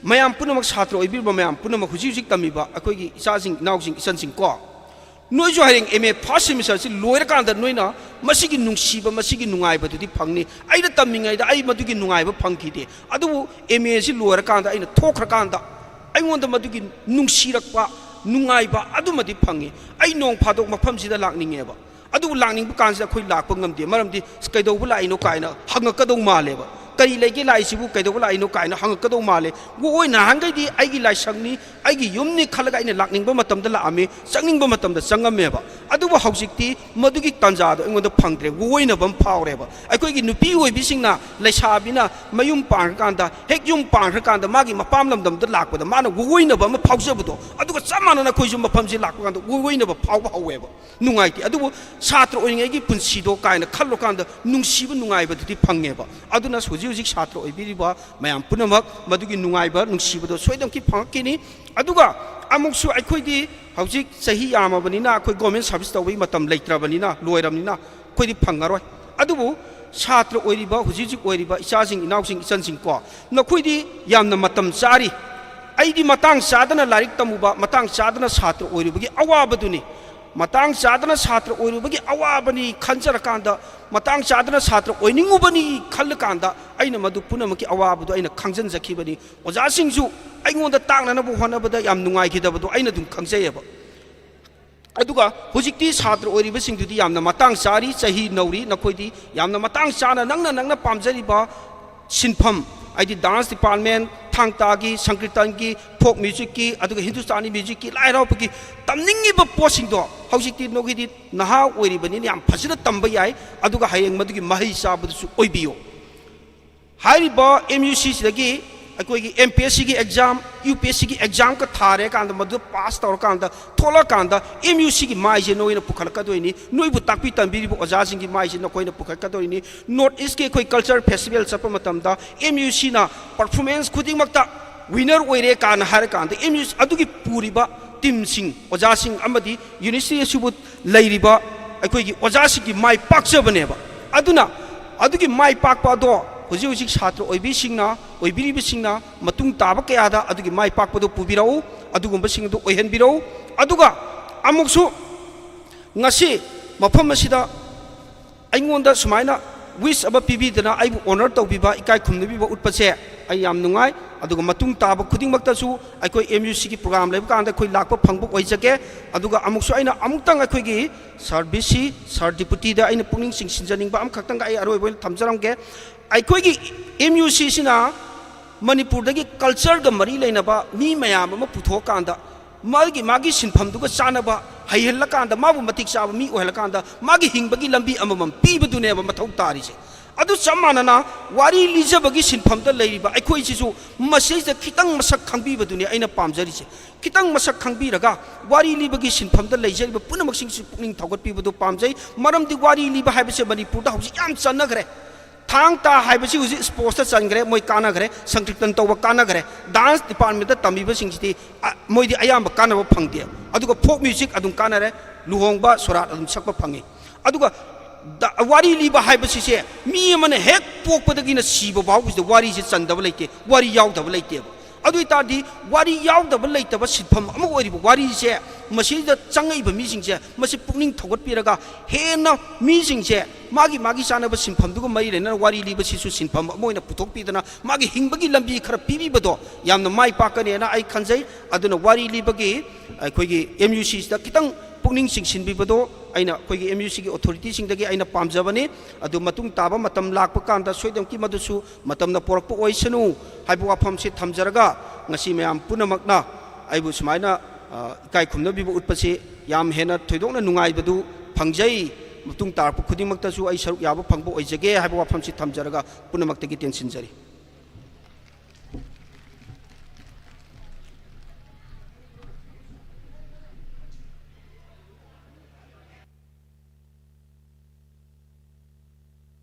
ꯃꯌꯥꯝ ꯄꯨꯝꯅꯃꯛ, ꯁꯥꯇ꯭ꯔ ꯑꯣꯏꯕꯤꯔꯤꯕ ꯃꯌꯥꯝ ꯄꯨꯝꯅꯃꯛ, ꯍꯧꯖꯤꯛ ꯍꯧꯖꯤꯛ ꯇꯝꯃꯤꯕ ꯑꯩꯈꯣꯏꯒꯤ ꯏꯆꯥꯁꯤꯡ, ꯏꯅꯥꯎꯁꯤꯡ, ꯏꯆꯟꯁꯤꯡ ꯀꯣ, ꯅꯣꯏꯁꯨ ꯍꯌꯦꯡ M A first semesterꯁꯤ ꯂꯣꯏꯔꯀꯥꯟꯗ ꯅꯣꯏꯅ ꯃꯁꯤꯒꯤ ꯅꯨꯡꯁꯤꯕ, ꯃꯁꯤꯒꯤ ꯅꯨꯡꯉꯥꯏꯕꯗꯨꯗꯤ ꯐꯪꯅꯤ꯫ ꯑꯩꯅ ꯇꯝꯃꯤꯉꯩꯗ ꯑꯩ ꯃꯗꯨꯒꯤ ꯅꯨꯡꯉꯥꯏꯕ ꯐꯪꯈꯤꯗꯦ꯫ ꯑꯗꯨꯕꯨ M Aꯁꯤ ꯂꯣꯏꯔꯀꯥꯟꯗ, ꯑꯩꯅ ꯊꯣꯛꯈ꯭ꯔꯀꯥꯟꯗ ꯑꯩꯉꯣꯟꯗ ꯃꯗꯨꯒꯤ ꯅꯨꯡꯁꯤꯔꯛꯄ, ꯅꯨꯡꯉꯥꯏꯕ ꯑꯗꯨꯃꯗꯤ ꯐꯪꯉꯤ꯫ ꯑꯩ ꯅꯣꯡ ꯐꯥꯗꯣꯛ ꯃꯐꯝꯁꯤꯗ ꯂꯥꯛꯅꯤꯡꯉꯦꯕ꯫ ꯑꯗꯨꯕꯨ ꯂꯥꯛꯅꯤꯡꯕ ꯀꯥꯟꯁꯤꯗ ꯑꯩꯈꯣꯏ ꯂꯥꯛꯄ ꯉꯝꯗꯦ꯫ ꯃꯔꯝꯗꯤ, "ꯑꯁ, ꯀꯩꯗꯧꯕ ꯂꯥꯛꯏꯅꯣ?" ꯀꯥꯏꯅ ꯍꯪꯉꯛꯀꯗꯧ ꯃꯥꯜꯂꯦꯕ꯫ "ꯀꯔꯤ ꯂꯩꯒꯦ ꯂꯥꯛꯏꯁꯤꯕꯨ, ꯀꯩꯗꯧꯕ ꯂꯥꯛꯏꯅꯣ?" ꯀꯥꯏꯅ ꯍꯪꯉꯛꯀꯗꯧ ꯃꯥꯜꯂꯦ꯫ ꯋꯣꯏ, ꯅꯍꯥꯟꯈꯩꯗꯤ ꯑꯩꯒꯤ ꯂꯥꯏꯁꯪꯅꯤ, ꯑꯩꯒꯤ ꯌꯨꯝꯅꯤ ꯈꯜꯂꯒ ꯑꯩꯅ ꯂꯥꯛꯅꯤꯡꯕ ꯃꯇꯝꯗ ꯂꯥꯛꯑꯝꯃꯤ, ꯆꯪꯅꯤꯡꯕ ꯃꯇꯝꯗ ꯆꯪꯉꯝꯃꯦꯕ꯫ ꯑꯗꯨꯕꯨ ꯍꯧꯖꯤꯛꯇꯤ ꯃꯗꯨꯒꯤ ꯇꯥꯟꯖꯥꯗꯣ ꯑꯩꯉꯣꯟꯗ ꯐꯪꯗ꯭ꯔꯦ, ꯋꯣꯏꯅꯕ ꯑꯃ ꯐꯥꯎꯔꯦꯕ꯫ ꯑꯩꯈꯣꯏꯒꯤ ꯅꯨꯄꯤ ꯑꯣꯏꯕꯤꯁꯤꯡꯅ, ꯂꯩꯁꯥꯕꯤꯅ ꯃꯌꯨꯝ ꯄꯥꯟꯈ꯭ꯔꯀꯥꯟꯗ, ꯍꯦꯛ ꯌꯨꯝ ꯄꯥꯟꯈ꯭ꯔꯀꯥꯟꯗ ꯃꯥꯒꯤ ꯃꯄꯥꯝ ꯂꯝꯗꯝꯗ ꯂꯥꯛꯄꯗ ꯃꯥꯅ ꯋꯣꯏꯅꯕ ꯑꯃ ꯐꯥꯎꯖꯕꯗꯣ, ꯑꯗꯨꯒ ꯆꯞ ꯃꯥꯟꯅꯅ ꯑꯩꯈꯣꯏꯁꯨ ꯃꯐꯝꯁꯤ ꯂꯥꯛꯄ ꯀꯥꯟꯗ ꯋꯣꯏꯅꯕ ꯐꯥꯎꯕ ꯍꯧꯋꯦꯕ꯫ ꯅꯨꯡꯉꯥꯏꯇꯦ꯫ ꯑꯗꯨꯕꯨ ꯁꯥꯇ꯭ꯔ ꯑꯣꯏꯔꯤꯉꯩꯒꯤ ꯄꯨꯟꯁꯤꯗꯣ ꯀꯥꯏꯅ ꯈꯜꯂꯨꯀꯥꯟꯗ ꯅꯨꯡꯁꯤꯕ, ꯅꯨꯡꯉꯥꯏꯕꯗꯨꯗꯤ ꯐꯪꯉꯦꯕ꯫ ꯑꯗꯨꯅ ꯍꯧꯖꯤꯛ ꯍꯧꯖꯤꯛ ꯁꯥꯇ꯭ꯔ ꯑꯣꯏꯕꯤꯔꯤꯕ ꯃꯌꯥꯝ ꯄꯨꯝꯅꯃꯛ ꯃꯗꯨꯒꯤ ꯅꯨꯡꯉꯥꯏꯕ, ꯅꯨꯡꯁꯤꯕꯗꯣ ꯁꯣꯏꯗꯅꯀꯤ ꯐꯪꯉꯛꯈꯤꯅꯤ꯫ ꯑꯗꯨꯒ ꯑꯃꯨꯛꯁꯨ ꯑꯩꯈꯣꯏꯗꯤ ꯍꯧꯖꯤꯛ ꯆꯍꯤ ꯌꯥꯝꯃꯕꯅꯤꯅ, ꯑꯩꯈꯣꯏ government service ꯇꯧꯕꯒꯤ ꯃꯇꯝ ꯂꯩꯇ꯭ꯔꯕꯅꯤꯅ, ꯂꯣꯏꯔꯕꯅꯤꯅ ꯑꯩꯈꯣꯏꯗꯤ ꯐꯪꯉꯔꯣꯏ꯫ ꯑꯗꯨꯕꯨ ꯁꯥꯇ꯭ꯔ ꯑꯣꯏꯔꯤꯕ, ꯍꯧꯖꯤꯛ ꯍꯧꯖꯤꯛ ꯑꯣꯏꯔꯤꯕ ꯏꯆꯥꯁꯤꯡ, ꯏꯅꯥꯎꯁꯤꯡ, ꯏꯆꯟꯁꯤꯡꯀꯣ, ꯅꯈꯣꯏꯗꯤ ꯌꯥꯝꯅ ꯃꯇꯝ ꯆꯥꯔꯤ꯫ ꯑꯩꯗꯤ ꯃꯇꯥꯡ ꯆꯥꯗꯅ ꯂꯥꯏꯔꯤꯛ ꯇꯝꯃꯨꯕ, ꯃꯇꯥꯡ ꯆꯥꯗꯅ ꯁꯥꯇ꯭ꯔ ꯑꯣꯏꯔꯨꯕꯒꯤ ꯑꯋꯥꯕꯗꯨꯅꯤ꯫ ꯃꯇꯥꯡ ꯆꯥꯗꯅ ꯁꯥꯇ꯭ꯔ ꯑꯣꯏꯔꯨꯕꯒꯤ ꯑꯋꯥꯕꯅꯤ ꯈꯟꯖꯔꯀꯥꯟꯗ, ꯃꯇꯥꯡ ꯆꯥꯗꯅ ꯁꯥꯇ꯭ꯔ ꯑꯣꯏꯅꯤꯡꯉꯨꯕꯅꯤ ꯈꯜꯂꯀꯥꯟꯗ, ꯑꯩꯅ ꯃꯗꯨ ꯄꯨꯝꯅꯃꯛꯀꯤ ꯑꯋꯥꯕꯗꯨ ꯑꯩꯅ ꯈꯪꯖꯤꯟꯖꯈꯤꯕꯅꯤ꯫ ꯑꯣꯖꯥꯁꯤꯡꯁꯨ ꯑꯩꯉꯣꯟꯗ ꯇꯥꯛꯅꯅꯕ ꯍꯣꯠꯅꯕꯗ ꯌꯥꯝ ꯅꯨꯡꯉꯥꯏꯈꯤꯗꯕꯗꯣ ꯑꯩꯅ ꯑꯗꯨꯝ ꯈꯪꯖꯩꯌꯦꯕ꯫ ꯑꯗꯨꯒ ꯍꯧꯖꯤꯛꯇꯤ ꯁꯥꯇ꯭ꯔ ꯑꯣꯏꯔꯤꯕꯁꯤꯡꯗꯨꯗꯤ ꯌꯥꯝꯅ ꯃꯇꯥꯡ ꯆꯥꯔꯤ, ꯆꯍꯤ ꯅꯧꯔꯤ, ꯅꯈꯣꯏꯗꯤ ꯌꯥꯝꯅ ꯃꯇꯥꯡ ꯆꯥꯅ ꯅꯪꯅ, ꯅꯪꯅ ꯄꯥꯝꯖꯔꯤꯕ ꯁꯤꯟꯐꯝ, ꯍꯥꯏꯗꯤ dance department, ꯊꯥꯡ ꯇꯥꯒꯤ, ꯁꯪꯀꯤꯔꯇꯟꯒꯤ, folk musicꯀꯤ, ꯑꯗꯨꯒ ꯍꯤꯟꯗꯨꯁꯇꯥꯅꯤ musicꯀꯤ, ꯂꯥꯏ ꯍꯔꯥꯎꯕꯒꯤ ꯇꯝꯅꯤꯡꯉꯤꯕ ꯄꯣꯠꯁꯤꯡꯗꯣ ꯍꯧꯖꯤꯛꯇꯤ ꯅꯈꯣꯏꯗꯤ ꯅꯍꯥ ꯑꯣꯏꯔꯤꯕꯅꯤꯅ ꯌꯥꯝ ꯐꯖꯅ ꯇꯝꯕ ꯌꯥꯏ, ꯑꯗꯨꯒ ꯍꯌꯦꯡ ꯃꯗꯨꯒꯤ ꯃꯍꯩ ꯆꯥꯕꯗꯨꯁꯨ ꯑꯣꯏꯕꯤꯌꯨ꯫ ꯍꯥꯏꯔꯤꯕ MUCꯁꯤꯗꯒꯤ ꯑꯩꯈꯣꯏꯒꯤ MPSCꯒꯤ exam, UPSCꯒꯤ examꯒ ꯊꯥꯔꯦ ꯀꯥꯟꯗ, ꯃꯗꯨ pass ꯇꯧꯔꯀꯥꯟꯗ, ꯊꯣꯛꯂꯛꯀꯥꯟꯗ MUCꯒꯤ ꯃꯥꯏꯁꯦ ꯅꯣꯏꯅ ꯄꯨꯈꯠꯂꯛꯀꯗꯣꯏꯅꯤ, ꯅꯣꯏꯕꯨ ꯇꯥꯛꯄꯤ ꯇꯝꯕꯤꯔꯤꯕ ꯑꯣꯖꯥꯁꯤꯡꯒꯤ ꯃꯥꯏꯁꯦ ꯅꯈꯣꯏꯅ ꯄꯨꯈꯠꯀꯗꯣꯏꯅꯤ꯫ North Eastꯀꯤ ꯑꯩꯈꯣꯏ culture festival ꯆꯠꯄ ꯃꯇꯝꯗ MUCꯅ performance ꯈꯨꯗꯤꯡꯃꯛꯇ winner ꯑꯣꯏꯔꯦ ꯀꯥꯏꯅ ꯍꯥꯏꯔꯀꯥꯟꯗ, MUC ꯑꯗꯨꯒꯤ ꯄꯨꯔꯤꯕ teamꯁꯤꯡ, ꯑꯣꯖꯥꯁꯤꯡ ꯑꯃꯗꯤ university ꯑꯁꯤꯕꯨ ꯂꯩꯔꯤꯕ ꯑꯩꯈꯣꯏꯒꯤ ꯑꯣꯖꯥꯁꯤꯡꯒꯤ ꯃꯥꯏ ꯄꯥꯛꯆꯕꯅꯦꯕ꯫ ꯑꯗꯨꯅ ꯑꯗꯨꯒꯤ ꯃꯥꯏ ꯄꯥꯛꯄ ꯑꯗꯣ ꯍꯧꯖꯤꯛ ꯍꯧꯖꯤꯛ ꯁꯥꯇ꯭ꯔ ꯑꯣꯏꯕꯤꯁꯤꯡꯅ, ꯑꯣꯏꯕꯤꯔꯤꯕꯁꯤꯡꯅ ꯃꯇꯨꯡ ꯇꯥꯕ ꯀꯌꯥꯗ ꯑꯗꯨꯒꯤ ꯃꯥꯏ ꯄꯥꯛꯄꯗꯨ ꯄꯨꯕꯤꯔꯛꯎ, ꯑꯗꯨꯒꯨꯝꯕꯁꯤꯡ ꯑꯗꯨ ꯑꯣꯏꯍꯟꯕꯤꯔꯛꯎ꯫ ꯑꯗꯨꯒ ꯑꯃꯨꯛꯁꯨ ꯉꯁꯤ ꯃꯐꯝ ꯑꯁꯤꯗ ꯑꯩꯉꯣꯟꯗ ꯁꯨꯃꯥꯏꯅ wish ꯑꯃ ꯄꯤꯕꯤꯗꯅ ꯑꯩꯕꯨ honor ꯇꯧꯕꯤꯕ, ꯏꯀꯥꯏ ꯈꯨꯝꯅꯕꯤꯕ ꯎꯠꯄꯁꯦ ꯑꯩ ꯌꯥꯝ ꯅꯨꯡꯉꯥꯏ꯫ ꯑꯗꯨꯒ ꯃꯇꯨꯡ ꯇꯥꯕ ꯈꯨꯗꯤꯡꯃꯛꯇꯁꯨ ꯑꯩꯈꯣꯏ M U Cꯒꯤ program ꯂꯩꯕ ꯀꯥꯟꯗ ꯑꯩꯈꯣꯏ ꯂꯥꯛꯄ ꯐꯪꯕ ꯑꯣꯏꯖꯒꯦ꯫ ꯑꯗꯨꯒ ꯑꯃꯨꯛꯁꯨ ꯑꯩꯅ ꯑꯃꯨꯛꯇꯪ ꯑꯩꯈꯣꯏꯒꯤ Sir V C, Sir Deputyꯗ ꯑꯩꯅ ꯄꯨꯛꯅꯤꯡ ꯆꯤꯡꯁꯤꯟꯖꯅꯤꯡꯕ ꯑꯃꯈꯛꯇꯪꯒ ꯑꯩ ꯑꯔꯣꯏꯕ ꯑꯣꯏꯅ ꯊꯝꯖꯔꯝꯒꯦ꯫ ꯑꯩꯈꯣꯏꯒꯤ M U Cꯁꯤꯅ ꯃꯅꯤꯄꯨꯔꯗꯒꯤ cultureꯒ ꯃꯔꯤ ꯂꯩꯅꯕ ꯃꯤ ꯃꯌꯥꯝ ꯑꯃ ꯄꯨꯊꯣꯛꯑꯀꯥꯟꯗ ꯃꯥꯒꯤ, ꯃꯥꯒꯤ ꯁꯤꯟꯐꯝꯗꯨꯒ ꯆꯥꯟꯅꯕ ꯍꯩꯍꯜꯂꯀꯥꯟꯗ, ꯃꯥꯕꯨ ꯃꯇꯤꯛ ꯆꯥꯕ ꯃꯤ ꯑꯣꯏꯍꯜꯂꯀꯥꯟꯗ ꯃꯥꯒꯤ ꯍꯤꯡꯕꯒꯤ ꯂꯝꯕꯤ ꯑꯃꯃꯝ ꯄꯤꯕꯗꯨꯅꯦꯕ ꯃꯊꯧ ꯇꯥꯔꯤꯁꯦ꯫ ꯑꯗꯨ ꯆꯞ ꯃꯥꯟꯅꯅ ꯋꯥꯔꯤ ꯂꯤꯖꯕꯒꯤ ꯁꯤꯟꯐꯝꯗ ꯂꯩꯔꯤꯕ ꯑꯩꯈꯣꯏꯁꯤꯁꯨ ꯃꯁꯤꯗ ꯈꯤꯇꯪ ꯃꯁꯛ ꯈꯪꯕꯤꯕꯗꯨꯅꯤ ꯑꯩꯅ ꯄꯥꯝꯖꯔꯤꯁꯦ꯫ ꯈꯤꯇꯪ ꯃꯁꯛ ꯈꯪꯕꯤꯔꯒ ꯋꯥꯔꯤ ꯂꯤꯕꯒꯤ ꯁꯤꯟꯐꯝꯗ ꯂꯩꯖꯔꯤꯕ ꯄꯨꯝꯅꯃꯛꯁꯤꯡꯁꯨ ꯄꯨꯛꯅꯤꯡ ꯊꯧꯒꯠꯄꯤꯕꯗꯨ ꯄꯥꯝꯖꯩ꯫ ꯃꯔꯝꯗꯤ ꯋꯥꯔꯤ ꯂꯤꯕ ꯍꯥꯏꯕꯁꯦ ꯃꯅꯤꯄꯨꯔꯗ ꯍꯧꯖꯤꯛ ꯌꯥꯝ ꯆꯠꯅꯈ꯭ꯔꯦ꯫ ꯊꯥꯡ ꯇꯥ ꯍꯥꯏꯕꯁꯤ ꯍꯧꯖꯤꯛ sportsꯇ ꯆꯟꯈ꯭ꯔꯦ, ꯃꯣꯏ ꯀꯥꯟꯅꯈ꯭ꯔꯦ, ꯁꯪꯀ꯭ꯔꯤꯇꯟ ꯇꯧꯕ ꯀꯥꯟꯅꯈ꯭ꯔꯦ, dance departmentꯇ ꯇꯝꯕꯤꯕꯁꯤꯡꯁꯤꯗꯤ, ꯑ, ꯃꯣꯏꯗꯤ ꯑꯌꯥꯝꯕ ꯀꯥꯟꯅꯕ ꯐꯪꯗꯦ꯫ ꯑꯗꯨꯒ folk music ꯑꯗꯨꯝ ꯀꯥꯟꯅꯔꯦ, ꯂꯨꯍꯣꯡꯕ ꯁꯣꯔꯥꯠ ꯑꯗꯨꯝ ꯁꯛꯄ ꯐꯪꯉꯤ꯫ ꯑꯗꯨꯒ ꯗ-, ꯋꯥꯔꯤ ꯂꯤꯕ ꯍꯥꯏꯕꯁꯤꯁꯦ ꯃꯤ ꯑꯃꯅ ꯍꯦꯛ ꯄꯣꯛꯄꯗꯒꯤꯅ ꯁꯤꯕ ꯐꯥꯎꯕꯁꯤꯗ ꯋꯥꯔꯤꯁꯦ ꯆꯟꯗꯕ ꯂꯩꯇꯦ, ꯋꯥꯔꯤ ꯌꯥꯎꯗꯕ ꯂꯩꯇꯦꯕ꯫ ꯑꯗꯨ ꯑꯣꯏ ꯇꯥꯔꯗꯤ ꯋꯥꯔꯤ ꯌꯥꯎꯗꯕ ꯂꯩꯇꯕ ꯁꯤꯟꯐꯝ ꯑꯃ ꯑꯣꯏꯔꯤꯕ ꯋꯥꯔꯤꯁꯦ, ꯃꯁꯤꯗ ꯆꯪꯉꯛꯏꯕ ꯃꯤꯁꯤꯡꯁꯦ ꯃꯁꯤ ꯄꯨꯛꯅꯤꯡ ꯊꯧꯒꯠꯄꯤꯔꯒ ꯍꯦꯟꯅ ꯃꯤꯁꯤꯡꯁꯦ ꯃꯥꯒꯤ, ꯃꯥꯒꯤ ꯆꯥꯅꯕ ꯁꯤꯟꯐꯝꯗꯨꯒ ꯃꯔꯤ ꯂꯩꯅꯅ ꯋꯥꯔꯤ ꯂꯤꯕꯁꯤꯁꯨ ꯁꯤꯟꯐꯝ ꯑꯃ ꯑꯣꯏꯅ ꯄꯨꯊꯣꯛꯄꯤꯗꯅ ꯃꯥꯒꯤ ꯍꯤꯡꯕꯒꯤ ꯂꯝꯕꯤ ꯈꯔ ꯄꯤꯕꯤꯕꯗꯣ ꯌꯥꯝꯅ ꯃꯥꯏ ꯄꯥꯛꯀꯅꯦꯅ ꯑꯩ ꯈꯟꯖꯩ꯫ ꯑꯗꯨꯅ ꯋꯥꯔꯤ ꯂꯤꯕꯒꯤ ꯑꯩꯈꯣꯏꯒꯤ M U Cꯁꯤꯗ ꯈꯤꯇꯪ ꯄꯨꯛꯅꯤꯡ ꯆꯤꯡꯁꯤꯟꯕꯤꯕꯗꯣ ꯑꯩꯅ ꯑꯩꯈꯣꯏꯒꯤ M U Cꯒꯤ authorityꯁꯤꯡꯗꯒꯤ ꯑꯩꯅ ꯄꯥꯝꯖꯕꯅꯤ꯫ ꯑꯗꯨ ꯃꯇꯨꯡ ꯇꯥꯕ ꯃꯇꯝ ꯂꯥꯛꯄ ꯀꯥꯟꯗ ꯁꯣꯏꯗꯅꯃꯛꯀꯤ ꯃꯗꯨꯁꯨ ꯃꯇꯝꯅ ꯄꯣꯔꯛꯄ ꯑꯣꯏꯁꯅꯨ ꯍꯥꯏꯕ ꯋꯥꯐꯝꯁꯤ ꯊꯝꯖꯔꯒ, ꯉꯁꯤ ꯃꯌꯥꯝ ꯄꯨꯝꯅꯃꯛꯅ ꯑꯩꯕꯨ ꯁꯨꯃꯥꯏꯅ, ꯑ, ꯏꯀꯥꯏ ꯈꯨꯝꯅꯕꯤꯕ ꯎꯠꯄꯁꯤ ꯌꯥꯝ ꯍꯦꯟꯅ ꯊꯣꯏꯗꯣꯛꯅ ꯅꯨꯡꯉꯥꯏꯕꯗꯨ ꯐꯪꯖꯩ꯫ ꯃꯇꯨꯡ ꯇꯥꯔꯛꯄ ꯈꯨꯗꯤꯡꯃꯛꯇꯁꯨ ꯑꯩ ꯁꯔꯨꯛ ꯌꯥꯕ ꯐꯪꯕ ꯑꯣꯏꯖꯒꯦ ꯍꯥꯏꯕ ꯋꯥꯐꯝꯁꯤ ꯊꯝꯖꯔꯒ ꯄꯨꯝꯅꯃꯛꯇꯒꯤ ꯇꯦꯟꯁꯤꯟꯖꯔꯤ꯫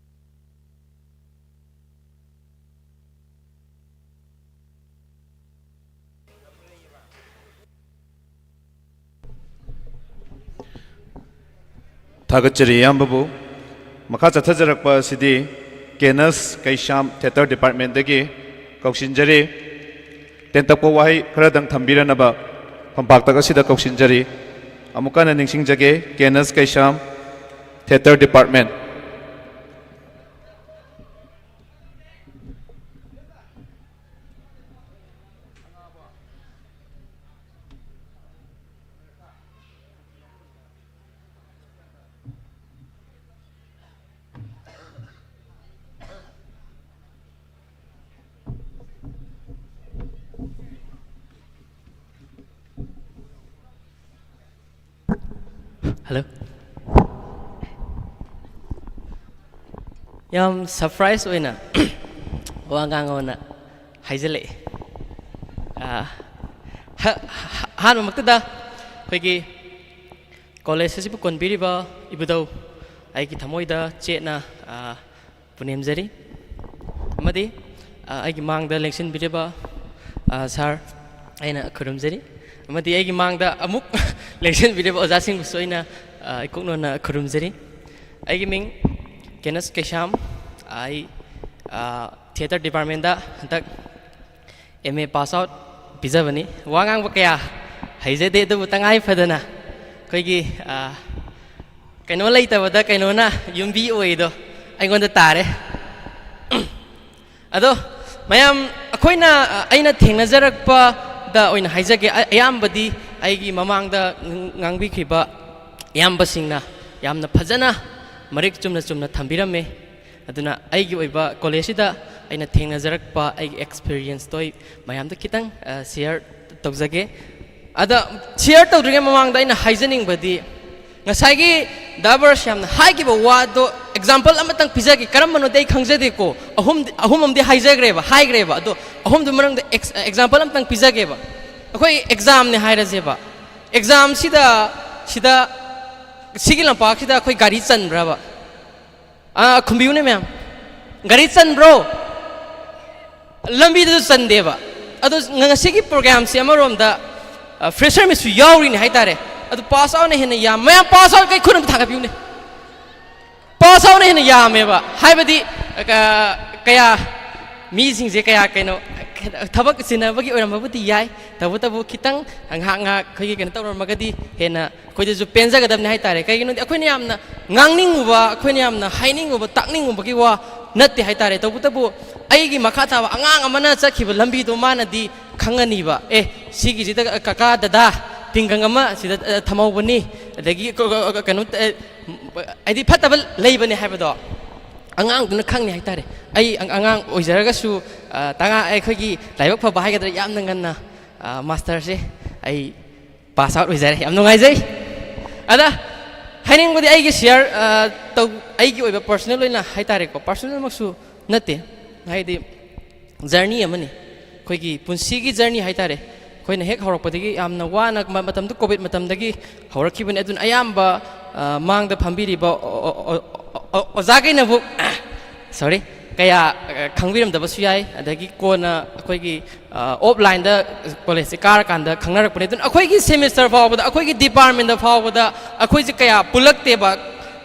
ꯊꯥꯒꯠꯆꯔꯤ ꯏꯌꯥꯝꯕꯕꯨ꯫ ꯃꯈꯥ ꯆꯠꯊꯖꯔꯛꯄ ꯑꯁꯤꯗꯤ ꯀꯦꯅꯁ ꯀꯩꯁꯥꯝ theatre departmentꯗꯒꯤ ꯀꯧꯁꯤꯟꯖꯔꯤ꯫ ꯇꯦꯟꯇꯛꯄ ꯋꯥꯍꯩ ꯈꯔꯗꯪ ꯊꯝꯕꯤꯔꯅꯕ ꯐꯝꯄꯥꯛꯇ ꯑꯁꯤꯗ ꯀꯧꯁꯤꯟꯖꯔꯤ꯫ ꯑꯃꯨꯛꯀ ꯍꯟꯅ ꯅꯤꯡꯁꯤꯡꯖꯒꯦ, ꯀꯦꯅꯁ ꯀꯩꯁꯥꯝ, Theatre Department꯫ Hello. ꯌꯥꯝ surprise ꯑꯣꯏꯅ ꯋꯥ ꯉꯥꯡꯉꯣꯅ ꯍꯥꯏꯖꯤꯜꯂꯛꯑꯦ꯫ ꯑꯥ, ꯍ-, ꯍ-, ꯑꯍꯥꯟꯕꯃꯛꯇꯗ ꯑꯩꯈꯣꯏꯒꯤ college ꯑꯁꯤꯕꯨ ꯀꯣꯟꯕꯤꯔꯤꯕ ꯏꯕꯨꯙꯧ, ꯑꯩꯒꯤ ꯊꯃꯣꯏꯗ ꯆꯦꯠꯅ, ꯑꯥ, ꯄꯨꯅꯦꯝꯖꯔꯤ꯫ ꯑꯃꯗꯤ, ꯑ, ꯑꯩꯒꯤ ꯃꯥꯡꯗ ꯂꯦꯡꯁꯤꯟꯕꯤꯔꯤꯕ, ꯑ, sir, ꯑꯩꯅ ꯈꯨꯔꯨꯝꯖꯔꯤ꯫ ꯑꯃꯗꯤ ꯑꯩꯒꯤ ꯃꯥꯡꯗ ꯑꯃꯨꯛ ꯂꯦꯡꯁꯤꯟꯕꯤꯔꯤꯕ ꯑꯣꯖꯥꯁꯤꯡꯕꯨꯁꯨ ꯑꯩꯅ, ꯑ, ꯏꯀꯣꯛꯅꯣꯟꯅ ꯈꯨꯔꯨꯝꯖꯔꯤ꯫ ꯑꯩꯒꯤ ꯃꯤꯡ ꯀꯦꯅꯁ ꯀꯩꯁꯥꯝ꯫ ꯑꯩ, ꯑ, theatre departmentꯗ ꯍꯟꯗꯛ M A pass out ꯄꯤꯖꯕꯅꯤ꯫ ꯋꯥ ꯉꯥꯡꯕ ꯀꯌꯥ ꯍꯩꯖꯗꯦ, ꯑꯗꯨꯕꯨ ꯇꯉꯥꯏ ꯐꯗꯅ ꯑꯩꯈꯣꯏꯒꯤ, ꯑ, ꯀꯩꯅꯣ ꯂꯩꯇꯕꯗ ꯀꯩꯅꯣꯅ ꯌꯨꯝꯕꯤ ꯑꯣꯏꯗꯣ ꯑꯩꯉꯣꯟꯗ ꯇꯥꯔꯦ꯫ ꯑꯗꯣ ꯃꯌꯥꯝ, ꯑꯩꯈꯣꯏꯅ, ꯑꯩꯅ ꯊꯦꯡꯅꯖꯔꯛꯄꯗ ꯑꯣꯏꯅ ꯍꯥꯏꯖꯒꯦ, ꯑ-, ꯑꯌꯥꯝꯕꯗꯤ ꯑꯩꯒꯤ ꯃꯃꯥꯡꯗ ꯉꯥꯡꯕꯤꯈꯤꯕ ꯏꯌꯥꯝꯕꯁꯤꯡꯅ ꯌꯥꯝꯅ ꯐꯖꯅ ꯃꯔꯤꯛ ꯆꯨꯝꯅ ꯆꯨꯝꯅ ꯊꯝꯕꯤꯔꯝꯃꯦ꯫ ꯑꯗꯨꯅ ꯑꯩꯒꯤ ꯑꯣꯏꯕ collegeꯁꯤꯗ ꯑꯩꯅ ꯊꯦꯡꯅꯖꯔꯛꯄ ꯑꯩꯒꯤ experienceꯇꯣ ꯑꯩ ꯃꯌꯥꯝꯗ ꯈꯤꯇꯪ, ꯑ, share ꯇꯧꯖꯒꯦ꯫ ꯑꯗ share ꯇꯧꯗ꯭ꯔꯤꯉꯩ ꯃꯃꯥꯡꯗ ꯑꯩꯅ ꯍꯥꯏꯖꯅꯤꯡꯕꯗꯤ, ꯉꯁꯥꯏꯒꯤ ꯗꯥ ꯕꯔꯁ ꯌꯥꯝꯅ ꯍꯥꯏꯈꯤꯕ ꯋꯥꯗꯣ example ꯑꯃꯇꯪ ꯄꯤꯖꯒꯦ꯫ ꯀꯔꯝꯕꯅꯣꯗꯤ ꯑꯩ ꯈꯪꯖꯗꯦꯀꯣ꯫ ꯑꯍꯨꯝ, ꯑꯍꯨꯝ ꯑꯃꯗꯤ ꯍꯥꯏꯖꯈ꯭ꯔꯦꯕ, ꯍꯥꯏꯈ꯭ꯔꯦꯕ꯫ ꯑꯗꯣ ꯑꯍꯨꯝꯗꯨ ꯃꯅꯨꯡꯗ ex-, example ꯑꯃꯇꯪ ꯄꯤꯖꯒꯦꯕ꯫ ꯑꯩꯈꯣꯏ examꯅꯦ ꯍꯥꯏꯔꯁꯦꯕ꯫ Examꯁꯤꯗ, ꯁꯤꯗ, ꯁꯤꯒꯤ ꯂꯝꯄꯥꯛꯁꯤꯗ ꯑꯩꯈꯣꯏ ꯒꯥꯔꯤ ꯆꯟꯕ꯭ꯔꯕ? ꯑꯥ, ꯈꯨꯝꯕꯤꯌꯨꯅꯦ ꯃꯌꯥꯝ꯫ ꯒꯥꯔꯤ ꯆꯟꯕ꯭ꯔꯣ? ꯂꯝꯕꯤꯗꯁꯨ ꯆꯟꯗꯦꯕ꯫ ꯑꯗꯣ ꯉ-, ꯉꯁꯤꯒꯤ programꯁꯦ ꯑꯃꯔꯣꯝꯗ, ꯑ, fresher meetꯁꯨ ꯌꯥꯎꯔꯤꯅꯦ ꯍꯥꯏꯇꯥꯔꯦ꯫ ꯑꯗꯨ pass outꯅ ꯍꯦꯟꯅ ꯌꯥꯝ-, ꯃꯌꯥꯝ pass out ꯀꯩ ꯈꯨꯠ ꯑꯝꯇ ꯊꯥꯒꯠꯄꯤꯌꯨꯅꯦ꯫ Pass outꯅ ꯍꯦꯟꯅ ꯌꯥꯝꯃꯦꯕ꯫ ꯍꯥꯏꯕꯗꯤ, ꯑ, ꯀꯌꯥ ꯃꯤꯁꯤꯡꯁꯦ ꯀꯌꯥ ꯀꯩꯅꯣ ꯊꯕꯛ ꯆꯤꯟꯅꯕꯒꯤ ꯑꯣꯏꯔꯝꯕꯕꯨꯗꯤ ꯌꯥꯏ, ꯇꯧꯕꯇꯕꯨ ꯈꯤꯇꯪ ꯉꯥꯏꯍꯥꯛ ꯉꯥꯏꯍꯥꯛ ꯑꯩꯈꯣꯏꯒꯤ ꯀꯩꯅꯣ ꯇꯧꯔꯝꯃꯒꯗꯤ ꯍꯦꯟꯅ ꯑꯩꯈꯣꯏꯗꯁꯨ ꯄꯦꯟꯖꯒꯗꯕꯅꯤ ꯍꯥꯏꯇꯥꯔꯦ꯫ ꯀꯩꯒꯤꯅꯣꯗꯤ ꯑꯩꯈꯣꯏꯅ ꯌꯥꯝꯅ ꯉꯥꯡꯅꯤꯡꯉꯨꯕ, ꯑꯩꯈꯣꯏꯅ ꯌꯥꯝꯅ ꯍꯥꯏꯅꯤꯡꯉꯨꯕ, ꯇꯥꯛꯅꯤꯡꯉꯨꯕꯒꯤ ꯋꯥ ꯅꯠꯇꯦ ꯍꯥꯏꯇꯥꯔꯦ꯫ ꯇꯧꯕꯇꯕꯨ ꯑꯩꯒꯤ ꯃꯈꯥ ꯊꯥꯕ ꯑꯉꯥꯡ ꯑꯃꯅ ꯆꯠꯈꯤꯕ ꯂꯝꯕꯤꯗꯣ ꯃꯥꯅꯗꯤ ꯈꯪꯉꯅꯤꯕ, "ꯑꯦ, ꯁꯤꯒꯤꯁꯤꯗ ꯀꯀꯥ, ꯗꯗꯥ, ꯇꯤꯡꯒꯪ ꯑꯃ ꯁꯤꯗ, ꯑ, ꯊꯝꯍꯧꯕꯅꯤ, ꯑꯗꯒꯤ ꯀ-, ꯀ-, ꯀ-, ꯀꯩꯅꯣ, ꯑ, ꯍꯥꯏꯗꯤ ꯐꯠꯇꯕ ꯂꯩꯕꯅꯦ" ꯍꯥꯏꯕꯗꯣ ꯑꯉꯥꯡꯗꯨꯅ ꯈꯪꯅꯤ ꯍꯥꯏꯇꯥꯔꯦ꯫ ꯑꯩ ꯑꯉ-, ꯑꯉꯥꯡ ꯑꯣꯏꯖꯔꯒꯁꯨ, ꯑ, ꯇꯉꯥ-, ꯑꯩꯈꯣꯏꯒꯤ ꯂꯥꯏꯕꯛ ꯐꯕ ꯍꯥꯏꯒꯗ꯭ꯔꯥ, ꯌꯥꯝꯅ ꯉꯟꯅ, ꯑ, ꯃꯥꯁꯇꯔꯁꯦ ꯑꯩ ꯄꯥꯁ ꯑꯥꯎꯠ ꯑꯣꯏꯖꯔꯦ꯫ ꯌꯥꯝ ꯅꯨꯡꯉꯥꯏꯖꯩ꯫ ꯑꯗ ꯍꯥꯏꯅꯤꯡꯕꯗꯤ ꯑꯩꯒꯤ ꯁꯤꯌꯥꯔ, ꯑ, ꯇꯧ-, ꯑꯩꯒꯤ ꯑꯣꯏꯕ ꯄꯔꯁꯣꯅꯦꯜ ꯑꯣꯏꯅ ꯍꯥꯏꯇꯥꯔꯦꯀꯣ, ꯄꯔꯁꯣꯅꯦꯜꯃꯛꯁꯨ ꯅꯠꯇꯦ, ꯍꯥꯏꯗꯤ ꯖꯔꯅꯤ ꯑꯃꯅꯤ, ꯑꯩꯈꯣꯏꯒꯤ ꯄꯨꯟꯁꯤꯒꯤ ꯖꯔꯅꯤ ꯍꯥꯏꯇꯥꯔꯦ꯫ ꯑꯩꯈꯣꯏꯅ ꯍꯦꯛ ꯍꯧꯔꯛꯄꯗꯒꯤ ꯌꯥꯝꯅ ꯋꯥꯅ ꯃ-, ꯃꯇꯝꯗꯨ ꯀꯣꯚꯤꯗ ꯃꯇꯝꯗꯒꯤ ꯍꯧꯔꯛꯈꯤꯕꯅꯤ꯫ ꯑꯗꯨꯅ ꯑꯌꯥꯝꯕ, ꯑ, ꯃꯥꯡꯗ ꯐꯝꯕꯤꯔꯤꯕ ꯑꯣ-, ꯑꯣ-, ꯑꯣ-, ꯑꯣ-, ꯑꯣ-, ꯑꯣꯖꯥꯈꯩꯅꯕꯨ, ꯁꯣꯔꯤ, ꯀꯌꯥ, ꯑ, ꯈꯪꯕꯤꯔꯝꯗꯕꯁꯨ ꯌꯥꯏ꯫ ꯑꯗꯒꯤ ꯀꯣꯟꯅ ꯑꯩꯈꯣꯏꯒꯤ, ꯑ, ꯑꯣꯐꯂꯥꯏꯟꯗ ꯀꯣꯂꯦꯖꯁꯦ ꯀꯥꯔꯀꯥꯟꯗ ꯈꯪꯅꯔꯛꯄꯅꯦ꯫ ꯑꯗꯨꯅ ꯑꯩꯈꯣꯏꯒꯤ ꯁꯦꯃꯤꯁꯇꯔ ꯐꯥꯎꯕꯗ, ꯑꯩꯈꯣꯏꯒꯤ ꯗꯤꯄꯥꯔꯠꯃꯦꯟꯗ ꯐꯥꯎꯕꯗ ꯑꯩꯈꯣꯏꯁꯦ ꯀꯌꯥ ꯄꯨꯜꯂꯛꯇꯦꯕ꯫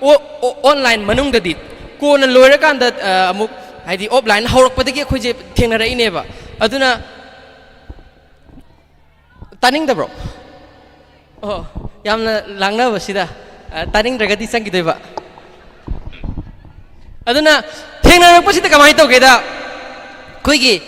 ꯑꯣ-, ꯑꯣ-, ꯑꯣꯟꯂꯥꯏꯟ ꯃꯅꯨꯡꯗꯗꯤ꯫ ꯀꯣꯟꯅ ꯂꯣꯏꯔꯀꯥꯟꯗ, ꯑ, ꯑꯃꯨꯛ, ꯍꯥꯏꯗꯤ ꯑꯣꯐꯂꯥꯏꯟ ꯍꯧꯔꯛꯄꯗꯒꯤ ꯑꯩꯈꯣꯏꯁꯦ ꯊꯦꯡꯅꯔꯛꯏꯅꯦꯕ꯫ ꯑꯗꯨꯅ ꯇꯥꯅꯤꯡꯗꯕ꯭ꯔꯣ? ꯑꯣ, ꯌꯥꯝꯅ ꯂꯥꯡꯅꯕꯁꯤꯗ, ꯑ, ꯇꯥꯅꯤꯡꯗ꯭ꯔꯒꯗꯤ ꯆꯪꯈꯤꯗꯣꯏꯕ꯫ ꯑꯗꯨꯅ ꯊꯦꯡꯅꯔꯛꯄꯁꯤꯗ ꯀꯃꯥꯏꯅ ꯇꯧꯒꯦꯗ, ꯑꯩꯈꯣꯏꯒꯤ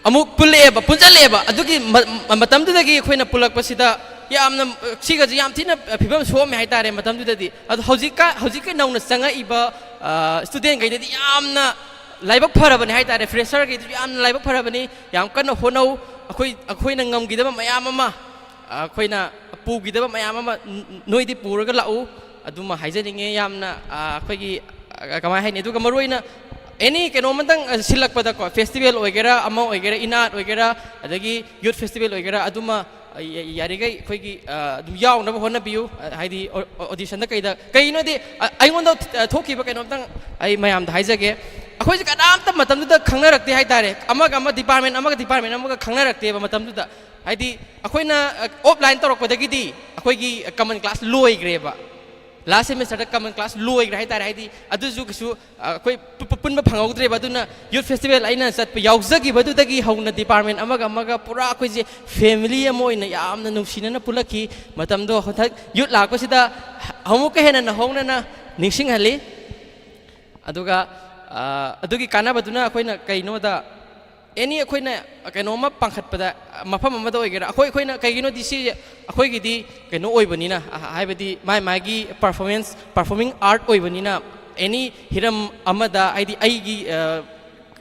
ꯑꯃꯨꯛ ꯄꯨꯜꯂꯛꯑꯦꯕ, ꯄꯨꯟꯁꯤꯜꯂꯛꯑꯦꯕ꯫ ꯑꯗꯨꯒꯤ ꯃ-, ꯃ-, ꯃꯇꯝꯗꯨꯗꯒꯤ ꯑꯩꯈꯣꯏꯅ ꯄꯨꯜꯂꯛꯄꯁꯤꯗ ꯌꯥꯝꯅ, ꯑ, ꯁꯤꯒꯁꯦ ꯌꯥꯝ ꯊꯤꯅ ꯐꯤꯕꯝ ꯁꯣꯛꯑꯝꯃꯦ ꯍꯥꯏꯇꯥꯔꯦ ꯃꯇꯝꯗꯨꯗꯗꯤ꯫ ꯑꯗꯣ ꯍꯧꯖꯤꯛꯀ-, ꯍꯧꯖꯤꯛꯀꯤ ꯅꯧꯅ ꯆꯪꯉꯛꯏꯕ, ꯑ, ꯁ꯭ꯇꯨꯗꯦꯟꯈꯩꯗꯗꯤ ꯌꯥꯝꯅ ꯂꯥꯏꯕꯛ ꯐꯔꯕꯅꯤ ꯍꯥꯏꯇꯥꯔꯦ꯫ ꯐ꯭ꯔꯦꯁꯔꯈꯩꯗꯨꯁꯨ ꯌꯥꯝꯅ ꯂꯥꯏꯕꯛ ꯐꯔꯕꯅꯤ꯫ ꯌꯥꯝ ꯀꯟꯅ ꯍꯣꯠꯅꯧ꯫ ꯑꯩꯈꯣꯏ, ꯑꯩꯈꯣꯏꯅ ꯉꯝꯈꯤꯗꯕ ꯃꯌꯥꯝ ꯑꯃ, ꯑ, ꯑꯩꯈꯣꯏꯅ ꯄꯨꯈꯤꯗꯕ ꯃꯌꯥꯝ ꯑꯃ ꯅ-, ꯅꯣꯏꯗꯤ ꯄꯨꯔꯒ ꯂꯥꯛꯎ꯫ ꯑꯗꯨꯃ ꯍꯥꯏꯖꯅꯤꯡꯉꯦ ꯌꯥꯝꯅ, ꯑ, ꯑꯩꯈꯣꯏꯒꯤ, ꯑ, ꯀꯃꯥꯏ ꯍꯥꯏꯅꯤ, ꯑꯗꯨꯒ ꯃꯔꯨꯑꯣꯏꯅ ꯑꯦꯅꯤ ꯀꯩꯅꯣꯃꯇꯪ, ꯑ, ꯁꯤꯜꯂꯛꯄꯗꯀꯣ, ꯐꯦꯁꯇꯤꯚꯦꯜ ꯑꯣꯏꯒꯦꯔꯥ, ꯑꯃ ꯑꯣꯏꯒꯦꯔꯥ, ꯏꯅꯥꯠ ꯑꯣꯏꯒꯦꯔꯥ, ꯑꯗꯒꯤ ꯌꯨꯠ ꯐꯦꯁꯇꯤꯚꯦꯜ ꯑꯣꯏꯒꯦꯔꯥ, ꯑꯗꯨꯃ, ꯑ, ꯌ-, ꯌꯥꯔꯤꯈꯩ ꯑꯩꯈꯣꯏꯒꯤ, ꯑ, ꯑꯗꯨꯝ ꯌꯥꯎꯅꯕ ꯍꯣꯠꯅꯕꯤꯌꯨ꯫ ꯑ, ꯍꯥꯏꯗꯤ ꯑꯣ-, ꯑꯣ-, ꯑꯣꯗꯤꯁꯟꯗ ꯀꯩꯗ, ꯀꯩꯒꯤꯅꯣꯗꯤ, ꯑ, ꯑꯩꯉꯣꯟꯗ, ꯑ, ꯊꯣꯛꯈꯤꯕ ꯀꯩꯅꯣꯝꯇꯪ ꯑꯩ ꯃꯌꯥꯝꯗ ꯍꯥꯏꯖꯒꯦ꯫ ꯑꯩꯈꯣꯏꯁꯦ ꯀꯅꯥꯝꯇ ꯃꯇꯝꯗꯨꯗ ꯈꯪꯅꯔꯛꯇꯦ ꯍꯥꯏꯇꯥꯔꯦ, ꯑꯃꯒ ꯑꯃ, ꯗꯤꯄꯥꯔꯠꯃꯦꯟ ꯑꯃꯒ ꯗꯤꯄꯥꯔꯠꯃꯦꯟ ꯑꯃꯒ ꯈꯪꯅꯔꯛꯇꯦꯕ ꯃꯇꯝꯗꯨꯗ꯫ ꯍꯥꯏꯗꯤ ꯑꯩꯈꯣꯏꯅ, ꯑ, ꯑꯣꯐꯂꯥꯏꯟ ꯇꯧꯔꯛꯄꯗꯒꯤꯗꯤ ꯑꯩꯈꯣꯏꯒꯤ ꯀꯃꯟ ꯀ꯭ꯂꯥꯁ ꯂꯣꯏꯈ꯭ꯔꯦꯕ꯫ ꯂꯥꯁ ꯁꯦꯃꯤꯁꯇꯔꯗ ꯀꯃꯟ ꯀ꯭ꯂꯥꯁ ꯂꯣꯏꯈ꯭ꯔꯦ ꯍꯥꯏꯇꯥꯔꯦ꯫ ꯍꯥꯏꯗꯤ ꯑꯗꯨꯁꯨ ꯀꯩꯁꯨ, ꯑ, ꯑꯩꯈꯣꯏ ꯄꯨ-, ꯄꯨ-, ꯄꯨꯟꯕ ꯐꯪꯍꯧꯗ꯭ꯔꯦꯕ꯫ ꯑꯗꯨꯅ ꯌꯨꯠ ꯐꯦꯁꯇꯤꯚꯦꯜ ꯑꯩꯅ ꯆꯠꯄ ꯌꯥꯎꯖꯈꯤꯕꯗꯨꯗꯒꯤ ꯍꯧꯅ ꯗꯤꯄꯥꯔꯠꯃꯦꯟ ꯑꯃꯒ ꯑꯃꯒ ꯄꯨꯔꯥ ꯑꯩꯈꯣꯏꯁꯦ ꯐꯦꯃꯤꯂꯤ ꯑꯃ ꯑꯣꯏꯅ ꯌꯥꯝꯅ ꯅꯨꯡꯁꯤꯅꯅ ꯄꯨꯜꯂꯛꯈꯤ꯫ ꯃꯇꯝꯗꯣ ꯍꯟꯗꯛ ꯌꯨꯠ ꯂꯥꯛꯄꯁꯤꯗ ꯑꯃꯨꯛꯀ ꯍꯦꯟꯅ ꯅꯧꯍꯧꯅꯅ ꯅꯤꯡꯁꯤꯡꯍꯜꯂꯤ꯫ ꯑꯗꯨꯒ, ꯑ, ꯑꯗꯨꯒꯤ ꯀꯥꯟꯅꯕꯗꯨꯅ ꯑꯩꯈꯣꯏꯅ ꯀꯩꯅꯣꯗ, ꯑꯦꯅꯤ ꯑꯩꯈꯣꯏꯅ ꯀꯩꯅꯣꯝꯃ ꯄꯥꯡꯈꯠꯄꯗ, ꯃꯐꯝ ꯑꯃꯗ ꯑꯣꯏꯒꯦꯔꯥ, ꯑꯩꯈꯣꯏ, ꯑꯩꯈꯣꯏꯅ ꯀꯩꯒꯤꯅꯣꯗꯤ ꯁꯤ ꯑꯩꯈꯣꯏꯒꯤꯗꯤ ꯀꯩꯅꯣ ꯑꯣꯏꯕꯅꯤꯅ, ꯑ, ꯍꯥꯏꯕꯗꯤ ꯃꯥꯏ ꯃꯥꯒꯤ ꯄꯔꯐꯣꯔꯃꯦꯟꯁ, ꯄꯔꯐꯣꯔꯃꯤꯡ ꯑꯥꯔꯠ ꯑꯣꯏꯕꯅꯤꯅ, ꯑꯦꯅꯤ ꯍꯤꯔꯝ ꯑꯃꯗ, ꯍꯥꯏꯗꯤ ꯑꯩꯒꯤ, ꯑ,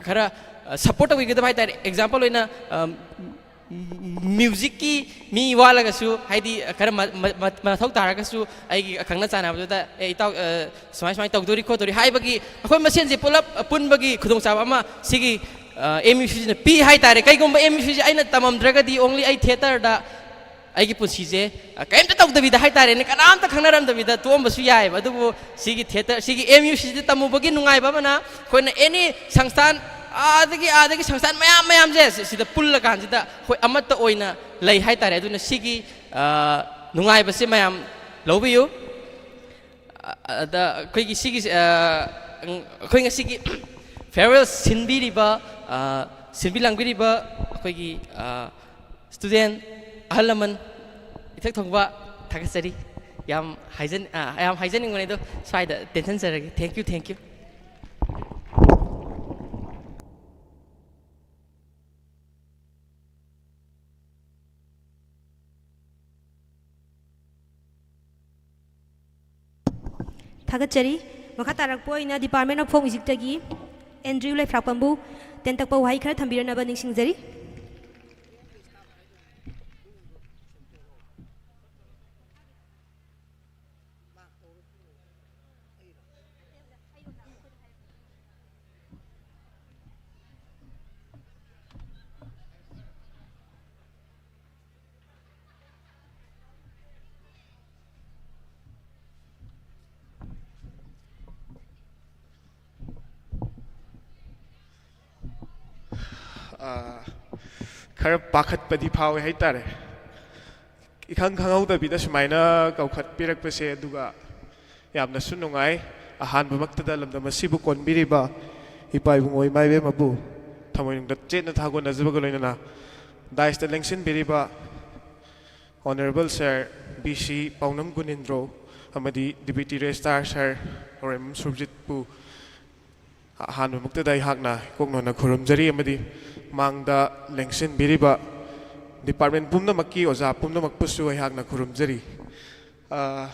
ꯈꯔ, ꯑ, ꯁꯞꯄꯣꯔꯠ ꯇꯧꯕꯤꯒꯗꯕ ꯍꯥꯏ ꯇꯥꯔꯦ꯫ ꯑꯦꯛꯖꯥꯝꯄꯜ ꯑꯣꯏꯅ, ꯑ, ꯃ꯭ꯌꯨꯖꯤꯛꯀꯤ ꯃꯤ ꯋꯥꯠꯂꯒꯁꯨ, ꯍꯥꯏꯗꯤ ꯈꯔ ꯃ-, ꯃ-, ꯃ-, ꯃꯊꯧ ꯇꯥꯔꯒꯁꯨ, ꯑꯩꯒꯤ ꯈꯪꯅ ꯆꯥꯟꯅꯕꯗꯨꯗ, "ꯑꯦ, ꯏꯇꯥꯎ, ꯑ, ꯁꯨꯃꯥꯏ ꯁꯨꯃꯥꯏꯅ ꯇꯧꯗꯣꯔꯤ ꯈꯣꯠꯇꯣꯔꯤ" ꯍꯥꯏꯕꯒꯤ ꯑꯩꯈꯣꯏ ꯃꯁꯦꯟꯁꯦ ꯄꯨꯂꯞ ꯄꯨꯟꯕꯒꯤ ꯈꯨꯗꯣꯡꯆꯥꯕ ꯑꯃ ꯁꯤꯒꯤ, ꯑ, ꯑꯦꯝ ꯌꯨ ꯁꯤꯁꯤꯅ ꯄꯤ ꯍꯥꯏ ꯇꯥꯔꯦ꯫ ꯀꯩꯒꯨꯝꯕ ꯑꯦꯝ ꯌꯨ ꯁꯤꯁꯦ ꯑꯩꯅ ꯇꯝꯃꯝꯗ꯭ꯔꯒꯗꯤ, only ꯑꯩ ꯊꯤꯌꯦꯇꯔꯗ ꯑꯩꯒꯤ ꯄꯨꯟꯁꯤꯁꯦ, ꯑ, ꯀꯔꯤꯝꯇ ꯇꯧꯗꯕꯤꯗ ꯍꯥꯏ ꯇꯥꯔꯦꯅꯦ, ꯀꯅꯥꯝꯇ ꯈꯪꯅꯔꯝꯗꯕꯤꯗ ꯇꯣꯛꯑꯝꯕꯁꯨ ꯌꯥꯏꯑꯕ꯫ ꯑꯗꯨꯕꯨ ꯁꯤꯒꯤ ꯊꯤꯌꯦꯇꯔ, ꯁꯤꯒꯤ ꯑꯦꯝ ꯌꯨ ꯁꯤꯁꯤꯗ ꯇꯝꯃꯨꯕꯒꯤ ꯅꯨꯡꯉꯥꯏꯕ ꯑꯃꯅ, ꯑꯩꯈꯣꯏꯅ ꯑꯦꯅꯤ ꯁꯪꯁꯊꯥꯟ, ꯑꯥꯗꯒꯤ, ꯑꯥꯗꯒꯤ ꯁꯪꯁꯊꯥꯟ ꯃꯌꯥꯝ ꯃꯌꯥꯝꯁꯦ ꯁꯤ-, ꯁꯤꯗ ꯄꯨꯜꯂꯀꯥꯟꯁꯤꯗ ꯑꯩꯈꯣꯏ ꯑꯃꯠꯇ ꯑꯣꯏꯅ ꯂꯩ ꯍꯥꯏ ꯇꯥꯔꯦ꯫ ꯑꯗꯨꯅ ꯁꯤꯒꯤ, ꯑ, ꯅꯨꯡꯉꯥꯏꯕꯁꯦ ꯃꯌꯥꯝ ꯂꯧꯕꯤꯌꯨ꯫ ꯑ-, ꯑꯗ ꯑꯩꯈꯣꯏꯒꯤ ꯁꯤꯒꯤ, ꯑ, ꯑꯩꯈꯣꯏ ꯉꯁꯤꯒꯤ ꯐꯤꯌꯔꯋꯦꯜ ꯁꯤꯟꯕꯤꯔꯤꯕ, ꯑ, ꯁꯤꯟꯕꯤ ꯂꯥꯡꯕꯤꯔꯤꯕ ꯑꯩꯈꯣꯏꯒꯤ, ꯑ, ꯁ꯭ꯇꯨꯗꯦꯟ, ꯑꯍꯜ ꯂꯃꯟ, ꯏꯊꯛ ꯊꯣꯡꯕ, ꯊꯥꯒꯠꯆꯔꯤ꯫ ꯌꯥꯝ ꯍꯥꯏꯖꯟ-, ꯑ, ꯌꯥꯝ ꯍꯥꯏꯖꯅꯤꯡꯕꯅꯦ, ꯑꯗꯣ ꯁ꯭ꯋꯥꯏꯗ ꯇꯦꯟꯁꯤꯟꯖꯔꯒꯦ꯫ Thank you, thank you꯫ ꯊꯥꯒꯠꯆꯔꯤ꯫ ꯃꯈꯥ ꯇꯥꯔꯛꯄ ꯑꯣꯏꯅ Department of Folk Musicꯇꯒꯤ ꯑꯦꯟꯗ꯭ꯔꯤꯌꯨ ꯂꯩꯐ꯭ꯔꯥꯛꯄꯝꯕꯨ ꯇꯦꯟꯇꯛꯄ ꯋꯥꯍꯩ ꯈꯔ ꯊꯝꯕꯤꯔꯅꯕ ꯅꯤꯡꯁꯤꯡꯖꯔꯤ꯫ ꯑꯥ, ꯈꯔ ꯄꯥꯈꯠꯄꯗꯤ ꯐꯥꯎꯋꯦ ꯍꯥꯏꯇꯥꯔꯦ꯫ ꯏꯈꯪ ꯈꯪꯍꯧꯗꯕꯤꯗ ꯁꯨꯃꯥꯏꯅ ꯀꯧꯈꯠꯄꯤꯔꯛꯄꯁꯦ, ꯑꯗꯨꯒ ꯌꯥꯝꯅꯁꯨ ꯅꯨꯡꯉꯥꯏ꯫ ꯑꯍꯥꯟꯕꯃꯛꯇꯗ ꯂꯝꯗꯝ ꯑꯁꯤꯕꯨ ꯀꯣꯟꯕꯤꯔꯤꯕ ꯏꯄꯥ ꯏꯕꯨꯡꯉꯣ ꯏꯃꯥ ꯏꯕꯦꯝ ꯑꯕꯨ ꯊꯃꯣꯏꯅꯨꯡꯗ ꯆꯦꯠꯅ ꯊꯥꯒꯣꯟꯅꯖꯕꯒ ꯂꯣꯏꯅꯅ, ꯗꯥꯏꯁꯇ ꯂꯦꯡꯁꯤꯟꯕꯤꯔꯤꯕ Honourable Sir B C ꯄꯥꯎꯅꯝ ꯒꯨꯅꯤꯟꯗ꯭ꯔꯣ ꯑꯃꯗꯤ Deputy Registrar Sir ꯍꯣꯔꯦꯝ ꯁꯨꯔꯖꯤꯠꯄꯨ ꯑꯍꯥꯟꯕꯃꯛꯇꯗ ꯑꯩꯍꯥꯛꯅ ꯏꯀꯣꯛꯅꯅ ꯈꯨꯔꯨꯝꯖꯔꯤ, ꯑꯃꯗꯤ ꯃꯥꯡꯗ ꯂꯦꯡꯁꯤꯟꯕꯤꯔꯤꯕ department ꯄꯨꯝꯅꯃꯛꯀꯤ ꯑꯣꯖꯥ ꯄꯨꯝꯅꯃꯛꯄꯨꯁꯨ ꯑꯩꯍꯥꯛꯅ ꯈꯨꯔꯨꯝꯖꯔꯤ꯫ ꯑ,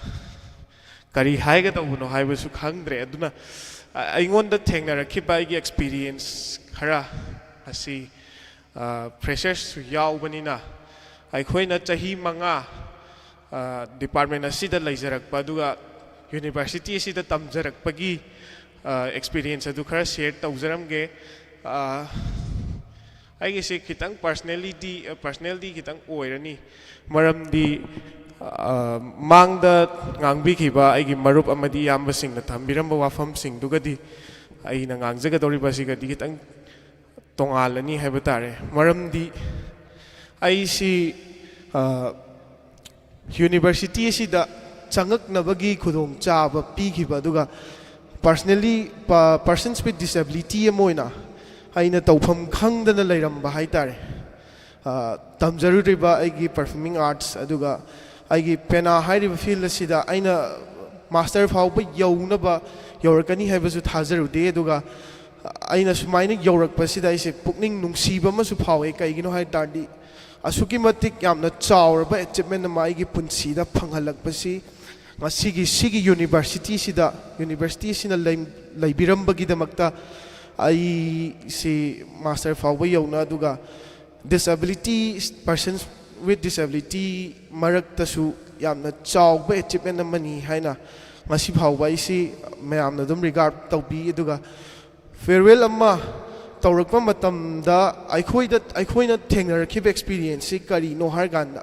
ꯀꯔꯤ ꯍꯥꯏꯒꯗꯧꯕꯅꯣ ꯍꯥꯏꯕꯁꯨ ꯈꯪꯗ꯭ꯔꯦ꯫ ꯑꯗꯨꯅ, ꯑ, ꯑꯩꯉꯣꯟꯗ ꯊꯦꯡꯅꯔꯛꯈꯤꯕ ꯑꯩꯒꯤ experience ꯈꯔ ꯑꯁꯤ, ꯑ, freshers ꯁꯨ ꯌꯥꯎꯕꯅꯤꯅ, ꯑꯩꯈꯣꯏꯅ ꯆꯍꯤ ꯃꯉꯥ, ꯑ, department ꯑꯁꯤꯗ ꯂꯩꯖꯔꯛꯄ, ꯑꯗꯨꯒ university ꯑꯁꯤꯗ ꯇꯝꯖꯔꯛꯄꯒꯤ, ꯑ, experience ꯑꯗꯨ ꯈꯔ share ꯇꯧꯖꯔꯝꯒꯦ꯫ ꯑ, ꯑꯩꯒꯤꯁꯦ ꯈꯤꯇꯪ personality, personality ꯈꯤꯇꯪ ꯑꯣꯏꯔꯅꯤ, ꯃꯔꯝꯗꯤ, ꯑ, ꯃꯥꯡꯗ ꯉꯥꯡꯕꯤꯈꯤꯕ ꯑꯩꯒꯤ ꯃꯔꯨꯞ ꯑꯃꯗꯤ ꯏꯌꯥꯝꯕꯁꯤꯡꯅ ꯊꯝꯕꯤꯔꯝꯕ ꯋꯥꯐꯝꯁꯤꯡꯗꯨꯒꯗꯤ ꯑꯩꯅ ꯉꯥꯡꯖꯒꯗꯧꯔꯤꯕ ꯑꯁꯤꯒꯗꯤ ꯈꯤꯇꯪ ꯇꯣꯉꯥꯜꯂꯅꯤ ꯍꯥꯏꯕ ꯇꯥꯔꯦ꯫ ꯃꯔꯝꯗꯤ ꯑꯩꯁꯤ, ꯑ, university ꯑꯁꯤꯗ ꯆꯪꯉꯛꯅꯕꯒꯤ ꯈꯨꯗꯣꯡꯆꯥꯕ ꯄꯤꯈꯤꯕ, ꯑꯗꯨꯒ personally, ꯄ-, persons with disability ꯑꯃ ꯑꯣꯏꯅ ꯑꯩꯅ ꯇꯧꯐꯝ ꯈꯪꯗꯅ ꯂꯩꯔꯝꯕ ꯍꯥꯏ ꯇꯥꯔꯦ꯫ ꯑ, ꯇꯝꯖꯔꯨꯔꯤꯕ ꯑꯩꯒꯤ performing arts, ꯑꯗꯨꯒ ꯑꯩꯒꯤ ꯄꯦꯅꯥ ꯍꯥꯏꯔꯤꯕ field ꯑꯁꯤꯗ ꯑꯩꯅ master ꯐꯥꯎꯕ ꯌꯧꯅꯕ ꯌꯧꯔꯛꯀꯅꯤ ꯍꯥꯏꯕꯁꯨ ꯊꯥꯖꯔꯨꯗꯦ꯫ ꯑꯗꯨꯒ ꯑꯩꯅ ꯁꯨꯃꯥꯏꯅ ꯌꯧꯔꯛꯄꯁꯤꯗ ꯑꯩꯁꯦ ꯄꯨꯛꯅꯤꯡ ꯅꯨꯡꯁꯤꯕ ꯑꯃꯁꯨ ꯐꯥꯎꯋꯦ꯫ ꯀꯩꯒꯤꯅꯣ ꯍꯥꯏ ꯇꯥꯔꯗꯤ, ꯑꯁꯨꯛꯀꯤ ꯃꯇꯤꯛ ꯌꯥꯝꯅ ꯆꯥꯎꯔꯕ achievement ꯑꯃ ꯑꯩꯒꯤ ꯄꯨꯟꯁꯤꯗ ꯐꯪꯍꯜꯂꯛꯄꯁꯤ ꯉꯁꯤꯒꯤ ꯁꯤꯒꯤ university ꯁꯤꯗ, university ꯁꯤꯅ ꯂꯩ-, ꯂꯩꯕꯤꯔꯝꯕꯒꯤꯗꯃꯛꯇ ꯑꯩꯁꯤ master ꯐꯥꯎꯕ ꯌꯧꯅ, ꯑꯗꯨꯒ disability, persons with disability ꯃꯔꯛꯇꯁꯨ ꯌꯥꯝꯅ ꯆꯥꯎꯕ achievement ꯑꯃꯅꯤ ꯍꯥꯏꯅ ꯉꯁꯤ ꯐꯥꯎꯕ ꯑꯩꯁꯤ ꯃꯌꯥꯝꯅ ꯑꯗꯨꯝ regard ꯇꯧꯕꯤ꯫ ꯑꯗꯨꯒ farewell ꯑꯃ ꯇꯧꯔꯛꯄ ꯃꯇꯝꯗ ꯑꯩꯈꯣꯏꯗ, ꯑꯩꯈꯣꯏꯅ ꯊꯦꯡꯅꯔꯛꯈꯤꯕ experience ꯁꯤ ꯀꯔꯤꯅꯣ ꯍꯥꯏꯔ ꯀꯥꯟꯗ,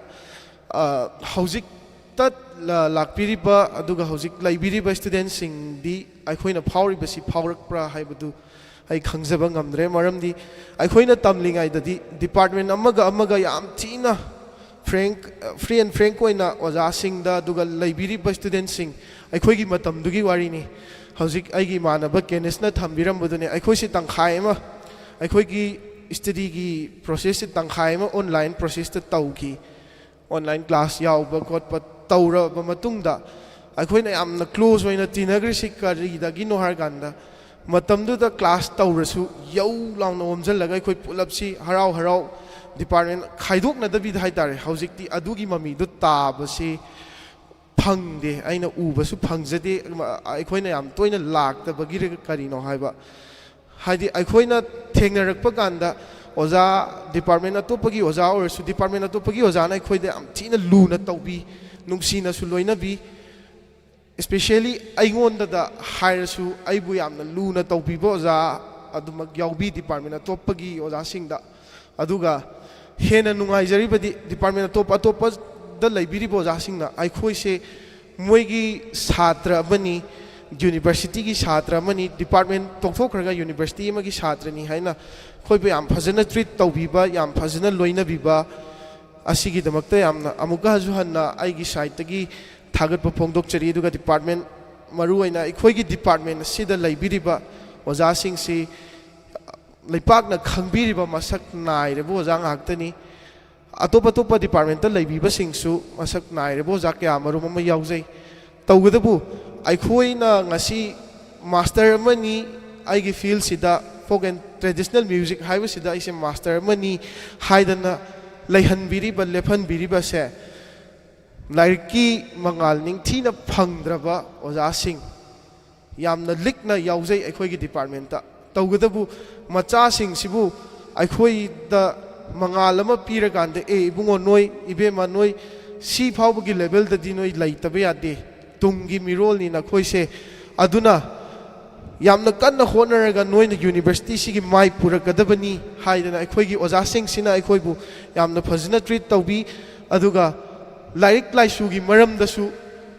ꯑ, ꯍꯧꯖꯤꯛꯇ ꯂ-, ꯂꯥꯛꯄꯤꯔꯤꯕ ꯑꯗꯨꯒ ꯍꯧꯖꯤꯛ ꯂꯩꯕꯤꯔꯤꯕ student ꯁꯤꯡꯗꯤ ꯑꯩꯈꯣꯏꯅ ꯐꯥꯎꯔꯤꯕꯁꯤ ꯐꯥꯎꯔꯛꯄ꯭ꯔꯥ ꯍꯥꯏꯕꯗꯨ ꯑꯩ ꯈꯪꯖꯕ ꯉꯝꯗ꯭ꯔꯦ꯫ ꯃꯔꯝꯗꯤ ꯑꯩꯈꯣꯏꯅ ꯇꯝꯂꯤꯉꯩꯗꯗꯤ department ꯑꯃꯒ ꯑꯃꯒ ꯌꯥꯝ ꯊꯤꯅ frank, free and frank ꯑꯣꯏꯅ ꯑꯣꯖꯥꯁꯤꯡꯗ ꯑꯗꯨꯒ ꯂꯩꯕꯤꯔꯤꯕ ꯏꯁꯇꯨꯗꯦꯟꯁꯤꯡ, ꯑꯩꯈꯣꯏꯒꯤ ꯃꯇꯝꯗꯨꯒꯤ ꯋꯥꯔꯤꯅꯤ꯫ ꯍꯧꯖꯤꯛ ꯑꯩꯒꯤ ꯏꯃꯥꯟꯅꯕ ꯀꯦꯅꯤꯁꯅ ꯊꯝꯕꯤꯔꯝꯕꯗꯨꯅꯦ, ꯑꯩꯈꯣꯏꯁꯤ ꯇꯪꯈꯥꯏ ꯑꯃ, ꯑꯩꯈꯣꯏꯒꯤ ꯁ꯭ꯇꯗꯤꯒꯤ ꯄ꯭ꯔꯣꯁꯦꯁꯁꯤ ꯇꯪꯈꯥꯏ ꯑꯃ ꯑꯣꯟꯂꯥꯏꯟ ꯄ꯭ꯔꯣꯁꯦꯁꯇ ꯇꯧꯈꯤ꯫ ꯑꯣꯟꯂꯥꯏꯟ ꯀ꯭ꯂꯥꯁ ꯌꯥꯎꯕ ꯈꯣꯠꯄ ꯇꯧꯔꯕ ꯃꯇꯨꯡꯗ, ꯑꯩꯈꯣꯏꯅ ꯌꯥꯝꯅ ꯀ꯭ꯂꯣꯖ ꯑꯣꯏꯅ ꯇꯤꯟꯅꯈ꯭ꯔꯤꯁꯤ ꯀꯔꯤꯗꯒꯤꯅꯣ ꯍꯥꯏꯔꯀꯥꯟꯗ, ꯃꯇꯝꯗꯨꯗ ꯀ꯭ꯂꯥꯁ ꯇꯧꯔꯁꯨ ꯌꯧ ꯂꯥꯎꯅ ꯑꯣꯝꯁꯤꯜꯂꯒ ꯑꯩꯈꯣꯏ ꯄꯨꯂꯞꯁꯤ ꯍꯔꯥꯎ ꯍꯔꯥꯎ, ꯗꯤꯄꯥꯔꯠꯃꯦꯟ ꯈꯥꯏꯗꯣꯛꯅꯗꯕꯤꯗ ꯍꯥꯏꯇꯥꯔꯦ꯫ ꯍꯧꯖꯤꯛꯇꯤ ꯑꯗꯨꯒꯤ ꯃꯃꯤꯗꯨ ꯇꯥꯕꯁꯤ ꯐꯪꯗꯦ, ꯑꯩꯅ ꯎꯕꯁꯨ ꯐꯪꯖꯗꯦ꯫ ꯑꯩꯈꯣꯏꯅ ꯌꯥꯝ ꯇꯣꯏꯅ ꯂꯥꯛꯇꯕꯒꯤꯔ ꯀꯔꯤꯅꯣ ꯍꯥꯏꯕ, ꯍꯥꯏꯗꯤ ꯑꯩꯈꯣꯏꯅ ꯊꯦꯡꯅꯔꯛꯄ ꯀꯥꯟꯗ, ꯑꯣꯖꯥ, ꯗꯤꯄꯥꯔꯠꯃꯦꯟ ꯑꯇꯣꯞꯄꯒꯤ ꯑꯣꯖꯥ ꯑꯣꯏꯔꯁꯨ, ꯗꯤꯄꯥꯔꯠꯃꯦꯟ ꯑꯇꯣꯞꯄꯒꯤ ꯑꯣꯖꯥꯅ ꯑꯩꯈꯣꯏꯗ ꯌꯥꯝ ꯊꯤꯅ ꯂꯨꯅ ꯇꯧꯕꯤ, ꯅꯨꯡꯁꯤꯅꯁꯨ ꯂꯣꯏꯅꯕꯤ꯫ ꯏꯁꯄꯤꯁꯦꯜꯂꯤ ꯑꯩꯉꯣꯟꯗꯗ ꯍꯥꯏꯔꯁꯨ, ꯑꯩꯕꯨ ꯌꯥꯝꯅ ꯂꯨꯅ ꯇꯧꯕꯤꯕ ꯑꯣꯖꯥ ꯑꯗꯨꯃꯛ ꯌꯥꯎꯕꯤ ꯗꯤꯄꯥꯔꯠꯃꯦꯟ ꯑꯇꯣꯞꯄꯒꯤ ꯑꯣꯖꯥꯁꯤꯡꯗ꯫ ꯑꯗꯨꯒ ꯍꯦꯟꯅ ꯅꯨꯡꯉꯥꯏꯖꯔꯤꯕꯗꯤ, ꯗꯤꯄꯥꯔꯠꯃꯦꯟ ꯑꯇꯣꯞ ꯑꯇꯣꯞꯄꯗ ꯂꯩꯕꯤꯔꯤꯕ ꯑꯣꯖꯥꯁꯤꯡꯅ ꯑꯩꯈꯣꯏꯁꯦ ꯃꯣꯏꯒꯤ ꯁꯥꯇ꯭ꯔ ꯑꯃꯅꯤ, ꯌꯨꯅꯤꯚꯔꯁꯤꯇꯤꯒꯤ ꯁꯥꯇ꯭ꯔ ꯑꯃꯅꯤ, ꯗꯤꯄꯥꯔꯠꯃꯦꯟ ꯇꯣꯛꯊꯣꯛꯈ꯭ꯔꯒ ꯌꯨꯅꯤꯚꯔꯁꯤꯇꯤ ꯑꯃꯒꯤ ꯁꯥꯇ꯭ꯔꯅꯤ ꯍꯥꯏꯅ ꯑꯩꯈꯣꯏꯕꯨ ꯌꯥꯝ ꯐꯖꯅ ꯇ꯭ꯔꯤꯠ ꯇꯧꯕꯤꯕ, ꯌꯥꯝ ꯐꯖꯅ ꯂꯣꯏꯅꯕꯤꯕ, ꯑꯁꯤꯒꯤꯗꯃꯛꯇ ꯌꯥꯝꯅ ꯑꯃꯨꯛꯀ ꯍꯟꯅ ꯑꯩꯒꯤ ꯁꯥꯏꯠꯇꯒꯤ ꯊꯥꯒꯠꯄ ꯐꯣꯡꯗꯣꯛꯆꯔꯤ꯫ ꯑꯗꯨꯒ ꯗꯤꯄꯥꯔꯠꯃꯦꯟ, ꯃꯔꯨꯑꯣꯏꯅ ꯑꯩꯈꯣꯏꯒꯤ ꯗꯤꯄꯥꯔꯠꯃꯦꯟ ꯑꯁꯤꯗ ꯂꯩꯕꯤꯔꯤꯕ ꯑꯣꯖꯥꯁꯤꯡꯁꯤ ꯂꯩꯄꯥꯛꯅ ꯈꯪꯕꯤꯔꯤꯕ ꯃꯁꯛ ꯅꯥꯏꯔꯕ ꯑꯣꯖꯥ ꯉꯥꯛꯇꯅꯤ꯫ ꯑꯇꯣꯞ ꯑꯇꯣꯞꯄ ꯗꯤꯄꯥꯔꯠꯃꯦꯟꯇ ꯂꯩꯕꯤꯕꯁꯤꯡꯁꯨ ꯃꯁꯛ ꯅꯥꯏꯔꯕ ꯑꯣꯖꯥ ꯀꯌꯥ ꯃꯔꯨꯝ ꯑꯃ ꯌꯥꯎꯖꯩ꯫ ꯇꯧꯕꯇꯕꯨ ꯑꯩꯈꯣꯏꯅ ꯉꯁꯤ ꯃꯥꯁꯇꯔ ꯑꯃꯅꯤ, ꯑꯩꯒꯤ ꯐꯤꯜꯁꯤꯗ, ꯐꯣꯛ ꯑꯦꯟ ꯇ꯭ꯔꯦꯗꯤꯁꯅꯦꯜ ꯃ꯭ꯌꯨꯖꯤꯛ ꯍꯥꯏꯕꯁꯤꯗ ꯑꯩꯁꯦ ꯃꯥꯁꯇꯔ ꯑꯃꯅꯤ ꯍꯥꯏꯗꯅ ꯂꯩꯍꯟꯕꯤꯔꯤꯕ, ꯂꯦꯞꯍꯟꯕꯤꯔꯤꯕꯁꯦ ꯂꯥꯏꯔꯤꯛꯀꯤ ꯃꯉꯥꯜ ꯅꯤꯡꯊꯤꯅ ꯐꯪꯗ꯭ꯔꯕ ꯑꯣꯖꯥꯁꯤꯡ ꯌꯥꯝꯅ ꯂꯤꯛꯅ ꯌꯥꯎꯖꯩ ꯑꯩꯈꯣꯏꯒꯤ ꯗꯤꯄꯥꯔꯠꯃꯦꯟꯇ꯫ ꯇꯧꯕꯇꯕꯨ ꯃꯆꯥꯁꯤꯡꯁꯤꯕꯨ ꯑꯩꯈꯣꯏꯗ ꯃꯉꯥꯜ ꯑꯃ ꯄꯤꯔꯀꯥꯟꯗ, "ꯑꯦ ꯏꯕꯨꯡꯉꯣ ꯅꯣꯏ, ꯏꯕꯦꯝꯃ ꯅꯣꯏ, ꯁꯤ ꯐꯥꯎꯕꯒꯤ ꯂꯦꯚꯦꯜꯗꯗꯤ ꯅꯣꯏ ꯂꯩꯇꯕ ꯌꯥꯗꯦ, ꯇꯨꯡꯒꯤ ꯃꯤꯔꯣꯜꯅꯤ ꯅꯈꯣꯏꯁꯦ, ꯑꯗꯨꯅ ꯌꯥꯝꯅ ꯀꯟꯅ ꯍꯣꯠꯅꯔꯒ ꯅꯣꯏꯅ ꯌꯨꯅꯤꯚꯔꯁꯤꯇꯤꯁꯤꯒꯤ ꯃꯥꯏ ꯄꯨꯔꯛꯀꯗꯕꯅꯤ" ꯍꯥꯏꯗꯅ ꯑꯩꯈꯣꯏꯒꯤ ꯑꯣꯖꯥꯁꯤꯡꯁꯤꯅ ꯑꯩꯈꯣꯏꯕꯨ ꯌꯥꯝꯅ ꯐꯖꯅ ꯇ꯭ꯔꯤꯠ ꯇꯧꯕꯤ꯫ ꯑꯗꯨꯒ ꯂꯥꯏꯔꯤꯛ ꯂꯥꯏꯁꯨꯒꯤ ꯃꯔꯝꯗꯁꯨ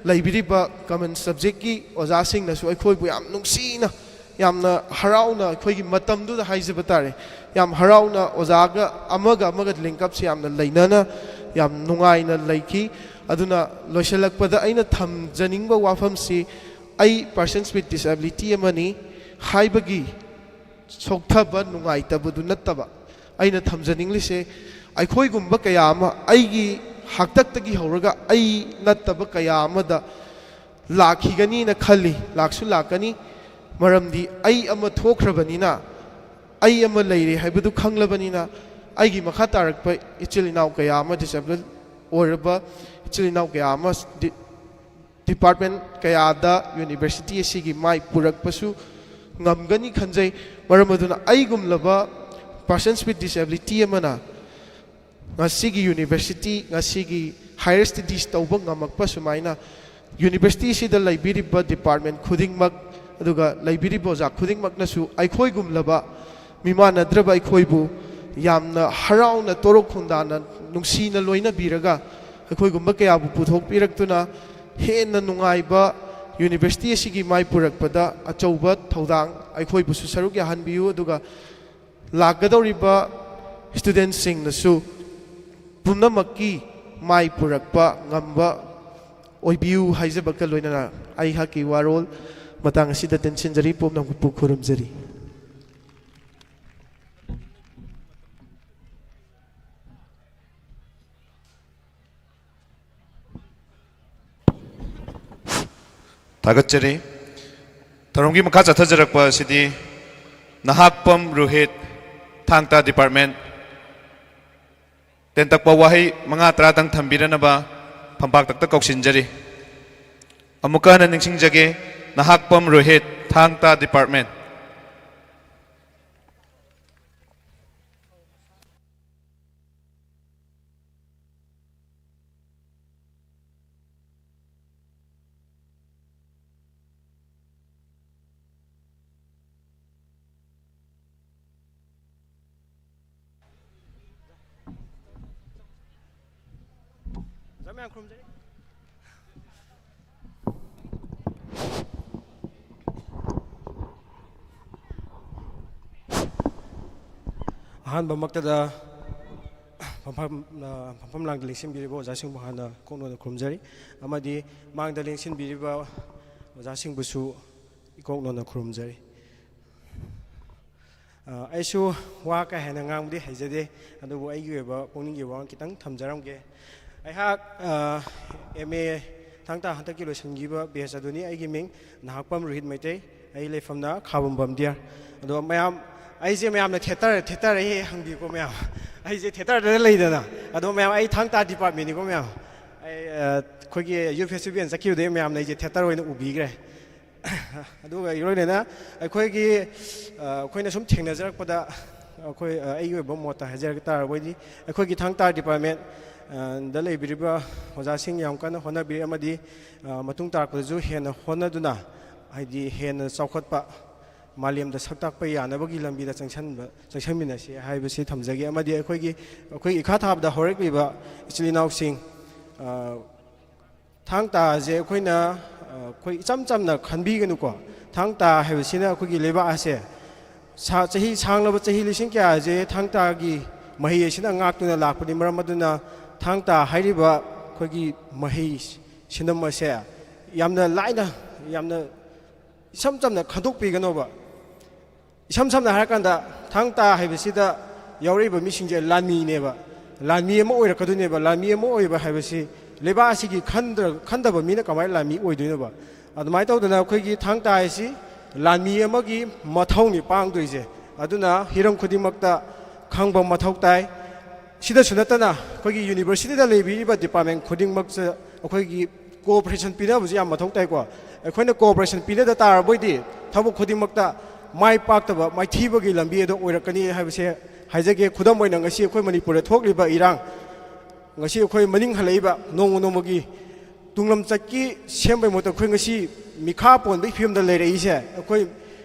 ꯂꯩꯕꯤꯔꯤꯕ ꯀꯃꯟ ꯁꯕꯖꯦꯛꯀꯤ ꯑꯣꯖꯥꯁꯤꯡꯅꯁꯨ ꯑꯩꯈꯣꯏꯕꯨ ꯌꯥꯝ ꯅꯨꯡꯁꯤꯅ, ꯌꯥꯝꯅ ꯍꯔꯥꯎꯅ, ꯑꯩꯈꯣꯏꯒꯤ ꯃꯇꯝꯗꯨꯗ ꯍꯥꯏꯖꯕ ꯇꯥꯔꯦ, ꯌꯥꯝ ꯍꯔꯥꯎꯅ ꯑꯣꯖꯥꯒ ꯑꯃꯒ ꯑꯃꯒ ꯂꯤꯡꯀꯞꯁꯦ ꯌꯥꯝꯅ ꯂꯩꯅꯅ ꯌꯥꯝ ꯅꯨꯡꯉꯥꯏꯅ ꯂꯩꯈꯤ꯫ ꯑꯗꯨꯅ ꯂꯣꯏꯁꯤꯜꯂꯛꯄꯗ ꯑꯩꯅ ꯊꯝꯖꯅꯤꯡꯕ ꯋꯥꯐꯝꯁꯤ, ꯑꯩ persons with disability ꯑꯃꯅꯤ ꯍꯥꯏꯕꯒꯤ ꯁꯣꯛꯊꯕ ꯅꯨꯡꯉꯥꯏꯇꯕꯗꯨ ꯅꯠꯇꯕ, ꯑꯩꯅ ꯊꯝꯖꯅꯤꯡꯂꯤꯁꯦ, ꯑꯩꯈꯣꯏꯒꯨꯝꯕ ꯀꯌꯥ ꯑꯃ, ꯑꯩꯒꯤ ꯍꯥꯛꯇꯛꯇꯒꯤ ꯍꯧꯔꯒ ꯑꯩ ꯅꯠꯇꯕ ꯀꯌꯥ ꯑꯃꯗ ꯂꯥꯛꯈꯤꯒꯅꯤꯅ ꯈꯜꯂꯤ, ꯂꯥꯛꯁꯨ ꯂꯥꯛꯀꯅꯤ꯫ ꯃꯔꯝꯗꯤ ꯑꯩ ꯑꯃ ꯊꯣꯛꯈ꯭ꯔꯕꯅꯤꯅ, ꯑꯩ ꯑꯃ ꯂꯩꯔꯦ ꯍꯥꯏꯕꯗꯨ ꯈꯪꯂꯕꯅꯤꯅ, ꯑꯩꯒꯤ ꯃꯈꯥ ꯇꯥꯔꯛꯄ ꯏꯆꯤꯜ ꯏꯅꯥꯎ ꯀꯌꯥ ꯑꯃ, disabled ꯑꯣꯏꯔꯕ ꯏꯆꯤꯜ ꯏꯅꯥꯎ ꯀꯌꯥ ꯑꯃ ꯗꯤ-, department ꯀꯌꯥꯗ university ꯑꯁꯤꯒꯤ ꯃꯥꯏ ꯄꯨꯔꯛꯄꯁꯨ ꯉꯝꯒꯅꯤ ꯈꯟꯖꯩ꯫ ꯃꯔꯝ ꯑꯗꯨꯅ, ꯑꯩꯒꯨꯝꯂꯕ persons with disability ꯑꯃꯅ ꯉꯁꯤꯒꯤ university, ꯉꯁꯤꯒꯤ higher studies ꯇꯧꯕ ꯉꯝꯃꯛꯄ ꯁꯨꯃꯥꯏꯅ, university ꯑꯁꯤꯗ ꯂꯩꯕꯤꯔꯤꯕ department ꯈꯨꯗꯤꯡꯃꯛ, ꯑꯗꯨꯒ ꯂꯩꯕꯤꯔꯤꯕ ꯑꯣꯖꯥ ꯈꯨꯗꯤꯡꯃꯛꯅꯁꯨ ꯑꯩꯈꯣꯏꯒꯨꯝꯂꯕ ꯃꯤꯃꯥꯟꯅꯗ꯭ꯔꯕ ꯑꯩꯈꯣꯏꯕꯨ ꯌꯥꯝꯅ ꯍꯔꯥꯎꯅ, ꯇꯣꯔꯣꯛ ꯈꯣꯟꯗꯥꯅ, ꯅꯨꯡꯁꯤꯅ ꯂꯣꯏꯅꯕꯤꯔꯒ, ꯑꯩꯈꯣꯏꯒꯨꯝꯕ ꯀꯌꯥꯕꯨ ꯄꯨꯊꯣꯛꯄꯤꯔꯛꯇꯨꯅ, ꯍꯦꯟꯅ ꯅꯨꯡꯉꯥꯏꯕ university ꯑꯁꯤꯒꯤ ꯃꯥꯏ ꯄꯨꯔꯛꯄꯗ ꯑꯆꯧꯕ ꯊꯧꯗꯥꯡ ꯑꯩꯈꯣꯏꯕꯨꯁꯨ ꯁꯔꯨꯛ ꯌꯥꯍꯟꯕꯤꯌꯨ꯫ ꯑꯗꯨꯒ ꯂꯥꯛꯀꯗꯧꯔꯤꯕ studentꯁꯤꯡꯅꯁꯨ ꯄꯨꯝꯅꯃꯛꯀꯤ ꯃꯥꯏ ꯄꯨꯔꯛꯄ ꯉꯝꯕ ꯑꯣꯏꯕꯤꯌꯨ ꯍꯥꯏꯖꯕꯒ ꯂꯣꯏꯅꯅ, ꯑꯩꯍꯥꯛꯀꯤ ꯋꯥꯔꯣꯜ ꯃꯇꯥꯡ ꯑꯁꯤꯗ ꯇꯦꯟꯁꯤꯟꯖꯔꯤ꯫ ꯄꯨꯝꯅꯃꯛꯄꯨ ꯈꯨꯔꯨꯝꯖꯔꯤ꯫ ꯊꯥꯒꯠꯆꯔꯤ꯫ ꯊꯧꯔꯝꯒꯤ ꯃꯈꯥ ꯆꯠꯊꯖꯔꯛꯄ ꯑꯁꯤꯗꯤ ꯅꯍꯥꯛꯄꯝ ꯔꯣꯍꯤꯠ, ꯊꯥꯡ ꯇꯥ department꯫ ꯇꯦꯟꯇꯛꯄ ꯋꯥꯍꯩ ꯃꯉꯥ ꯇꯔꯥꯗꯪ ꯊꯝꯕꯤꯔꯅꯕ ꯐꯝꯄꯥꯛꯇꯛꯇ ꯀꯧꯁꯤꯟꯖꯔꯤ꯫ ꯑꯃꯨꯛꯀ ꯍꯟꯅ ꯅꯤꯡꯁꯤꯡꯖꯒꯦ, ꯅꯍꯥꯛꯄꯝ ꯔꯣꯍꯤꯠ, ꯊꯥꯡ ꯇꯥ department꯫ ꯑꯍꯥꯟꯕꯃꯛꯇꯗ ꯐꯝꯐꯝ, ꯑ, ꯐꯝꯐꯝ ꯂꯥꯡꯗ ꯂꯦꯡꯁꯤꯟꯕꯤꯔꯤꯕ ꯑꯣꯖꯥꯁꯤꯡꯕꯨ ꯍꯥꯟꯅ ꯏꯀꯣꯛ ꯅꯣꯟꯅ ꯈꯨꯔꯨꯝꯖꯔꯤ꯫ ꯑꯃꯗꯤ ꯃꯥꯡꯗ ꯂꯦꯡꯁꯤꯟꯕꯤꯔꯤꯕ ꯑꯣꯖꯥꯁꯤꯡꯕꯨꯁꯨ ꯏꯀꯣꯛ ꯅꯣꯟꯅ ꯈꯨꯔꯨꯝꯖꯔꯤ꯫ ꯑ, ꯑꯩꯁꯨ ꯋꯥ ꯀꯥ ꯍꯦꯟꯅ ꯉꯥꯡꯕꯗꯤ ꯍꯩꯖꯗꯦ, ꯑꯗꯨꯕꯨ ꯑꯩꯒꯤ ꯑꯣꯏꯕ ꯄꯨꯛꯅꯤꯡꯒꯤ ꯋꯥ ꯈꯤꯇꯪ ꯊꯝꯖꯔꯝꯒꯦ꯫ ꯑꯩꯍꯥꯛ, ꯑ, ꯑꯦꯝ ꯑꯦ ꯊꯥꯡ ꯇꯥ ꯍꯟꯗꯛꯀꯤ ꯂꯣꯏꯁꯤꯟꯈꯤꯕ ꯕꯦꯆ ꯑꯗꯨꯅꯤ꯫ ꯑꯩꯒꯤ ꯃꯤꯡ ꯅꯍꯥꯛꯄꯝ ꯔꯣꯍꯤꯠ ꯃꯩꯇꯩ꯫ ꯑꯩ ꯂꯩꯐꯝꯅ ꯈꯥꯕꯝ ꯕꯝꯗꯤꯌꯥꯔ꯫ ꯑꯗꯣ ꯃꯌꯥꯝ, ꯑꯩꯁꯦ ꯃꯌꯥꯝꯅ ꯊꯦꯇꯔ, ꯊꯦꯇꯔ ꯑꯩ ꯍꯪꯕꯤꯀꯣ ꯃꯌꯥꯝ꯫ ꯑꯩꯁꯦ ꯊꯦꯇꯔꯗ ꯂꯩꯗꯅ꯫ ꯑꯗꯣ ꯃꯌꯥꯝ, ꯑꯩ ꯊꯥꯡ ꯇꯥ ꯗꯤꯄꯥꯔꯠꯃꯦꯟꯅꯤꯀꯣ ꯃꯌꯥꯝ꯫ ꯑꯩ, ꯑ, ꯑꯩꯈꯣꯏꯒꯤ ꯌꯨꯠ ꯐꯦꯁꯇꯤꯚꯦꯜ ꯆꯠꯈꯤꯕꯗꯒꯤ ꯃꯌꯥꯝꯅ ꯑꯩꯁꯦ ꯊꯦꯇꯔ ꯑꯣꯏꯅ ꯎꯕꯤꯈ꯭ꯔꯦ꯫ ꯑꯗꯨꯒ ꯏꯔꯣꯏꯅꯅ ꯑꯩꯈꯣꯏꯒꯤ, ꯑ, ꯑꯩꯈꯣꯏꯅ ꯁꯨꯝ ꯊꯦꯡꯅꯖꯔꯛꯄꯗ, ꯑꯩꯈꯣꯏ, ꯑ, ꯑꯩꯒꯤ ꯑꯣꯏꯕ ꯃꯣꯠꯇ ꯍꯥꯏꯖꯔꯛ ꯇꯥꯔꯕꯗꯤ, ꯑꯩꯈꯣꯏꯒꯤ ꯊꯥꯡ ꯇꯥ ꯗꯤꯄꯥꯔꯠꯃꯦꯟ, ꯑ, ꯗ ꯂꯩꯕꯤꯔꯤꯕ ꯑꯣꯖꯥꯁꯤꯡ ꯌꯥꯝ ꯀꯟꯅ ꯍꯣꯠꯅꯕꯤꯔꯤ ꯑꯃꯗꯤ, ꯑ, ꯃꯇꯨꯡ ꯇꯥꯔꯛꯄꯗꯁꯨ ꯍꯦꯟꯅ ꯍꯣꯠꯅꯗꯨꯅ, ꯍꯥꯏꯗꯤ ꯍꯦꯟꯅ ꯆꯥꯎꯈꯠꯄ, ꯃꯥꯂꯦꯝꯗ ꯁꯛ ꯇꯥꯛꯄ ꯌꯥꯅꯕꯒꯤ ꯂꯝꯕꯤꯗ ꯆꯪꯁꯟꯕ, ꯆꯪꯁꯟꯃꯤꯟꯅꯁꯤ ꯍꯥꯏꯕꯁꯤ ꯊꯝꯖꯒꯦ꯫ ꯑꯃꯗꯤ ꯑꯩꯈꯣꯏꯒꯤ, ꯑꯩꯈꯣꯏ ꯏꯈꯥ ꯊꯥꯕꯗ ꯍꯧꯔꯛꯂꯤꯕ ꯏꯆꯤꯜ ꯏꯅꯥꯎꯁꯤꯡ, ꯑ, ꯊꯥꯡ ꯇꯥ ꯑꯁꯦ ꯑꯩꯈꯣꯏꯅ, ꯑ, ꯑꯩꯈꯣꯏ ꯏꯆꯝ ꯆꯝꯅ ꯈꯟꯕꯤꯒꯅꯨꯀꯣ꯫ ꯊꯥꯡ ꯇꯥ ꯍꯥꯏꯕꯁꯤꯅ ꯑꯩꯈꯣꯏꯒꯤ ꯂꯩꯕꯥꯛ ꯑꯁꯦ ꯁꯥ-, ꯆꯍꯤ ꯁꯥꯡꯂꯕ, ꯆꯍꯤ ꯂꯤꯁꯤꯡ ꯀꯌꯥꯁꯦ ꯊꯥꯡ ꯇꯥꯒꯤ ꯃꯍꯩ ꯑꯁꯤꯅ ꯉꯥꯛꯇꯨꯅ ꯂꯥꯛꯄꯅꯤ꯫ ꯃꯔꯝ ꯑꯗꯨꯅ ꯊꯥꯡ ꯇꯥ ꯍꯥꯏꯔꯤꯕ ꯑꯩꯈꯣꯏꯒꯤ ꯃꯍꯩ ꯁꯤꯟꯅꯝ ꯑꯁꯦ ꯌꯥꯝꯅ ꯂꯥꯏꯅ, ꯌꯥꯝꯅ ꯏꯁꯝ ꯆꯝꯅ ꯈꯟꯗꯣꯛꯄꯤꯒꯅꯣꯕ꯫ ꯏꯁꯝ ꯁꯝꯅ ꯍꯥꯏꯔꯀꯥꯟꯗ, ꯊꯥꯡ ꯇꯥ ꯍꯥꯏꯕꯁꯤꯗ ꯌꯥꯎꯔꯛꯏꯕ ꯃꯤꯁꯤꯡꯁꯦ ꯂꯥꯟꯃꯤꯅꯦꯕ꯫ ꯂꯥꯟꯃꯤ ꯑꯃ ꯑꯣꯏꯔꯛꯀꯗꯣꯏꯅꯦꯕ꯫ ꯂꯥꯟꯃꯤ ꯑꯃ ꯑꯣꯏꯕ ꯍꯥꯏꯕꯁꯤ ꯂꯩꯕꯥꯛ ꯑꯁꯤꯒꯤ ꯈꯟꯗ꯭ꯔ-, ꯈꯟꯗꯕ ꯃꯤꯅ ꯀꯃꯥꯏꯅ ꯂꯥꯟꯃꯤ ꯑꯣꯏꯗꯣꯏꯅꯣꯕ? ꯑꯗꯨꯃꯥꯏꯅ ꯇꯧꯗꯅ ꯑꯩꯈꯣꯏꯒꯤ ꯊꯥꯡ ꯇꯥ ꯍꯥꯏꯁꯤ ꯂꯥꯟꯃꯤ ꯑꯃꯒꯤ ꯃꯊꯧꯅꯤ ꯄꯥꯡꯗꯣꯏꯁꯦ꯫ ꯑꯗꯨꯅ ꯍꯤꯔꯝ ꯈꯨꯗꯤꯡꯃꯛꯇ ꯈꯪꯕ ꯃꯊꯧ ꯇꯥꯏ꯫ ꯁꯤꯗꯁꯨ ꯅꯠꯇꯅ ꯑꯩꯈꯣꯏꯒꯤ ꯌꯨꯅꯤꯚꯔꯁꯤꯇꯤꯗ ꯂꯩꯕꯤꯔꯤꯕ ꯗꯤꯄꯥꯔꯠꯃꯦꯟ ꯈꯨꯗꯤꯡꯃꯛꯁꯦ ꯑꯩꯈꯣꯏꯒꯤ ꯀꯣꯑꯣꯄꯔꯦꯁꯟ ꯄꯤꯅꯕꯁꯨ ꯌꯥꯝ ꯃꯊꯧ ꯇꯥꯏꯀꯣ꯫ ꯑꯩꯈꯣꯏꯅ ꯀꯣꯑꯣꯄꯔꯦꯁꯟ ꯄꯤꯅꯗ ꯇꯥꯔꯕꯣꯏꯗꯤ ꯊꯕꯛ ꯈꯨꯗꯤꯡꯃꯛꯇ ꯃꯥꯏ ꯄꯥꯛꯇꯕ, ꯃꯥꯏꯊꯤꯕꯒꯤ ꯂꯝꯕꯤ ꯑꯗꯨ ꯑꯣꯏꯔꯛꯀꯅꯤ ꯍꯥꯏꯕꯁꯦ ꯍꯥꯏꯖꯒꯦ꯫ ꯈꯨꯗꯝ ꯑꯣꯏꯅ ꯉꯁꯤ ꯑꯩꯈꯣꯏ ꯃꯅꯤꯄꯨꯔꯗ ꯊꯣꯛꯂꯤꯕ ꯏꯔꯥꯡ, ꯉꯁꯤ ꯑꯩꯈꯣꯏ ꯃꯅꯤꯡ ꯍꯜꯂꯛꯏꯕ ꯅꯣꯡꯃ ꯅꯣꯡꯃꯒꯤ ꯇꯨꯡꯂꯝꯆꯠꯀꯤ ꯁꯦꯝꯕꯒꯤ ꯃꯍꯨꯠꯇ ꯑꯩꯈꯣꯏ ꯉꯁꯤ ꯃꯤꯈꯥ ꯄꯣꯟꯕꯒꯤ ꯐꯤꯕꯝꯗ ꯂꯩꯔꯛꯏꯁꯦ ꯑꯩꯈꯣꯏ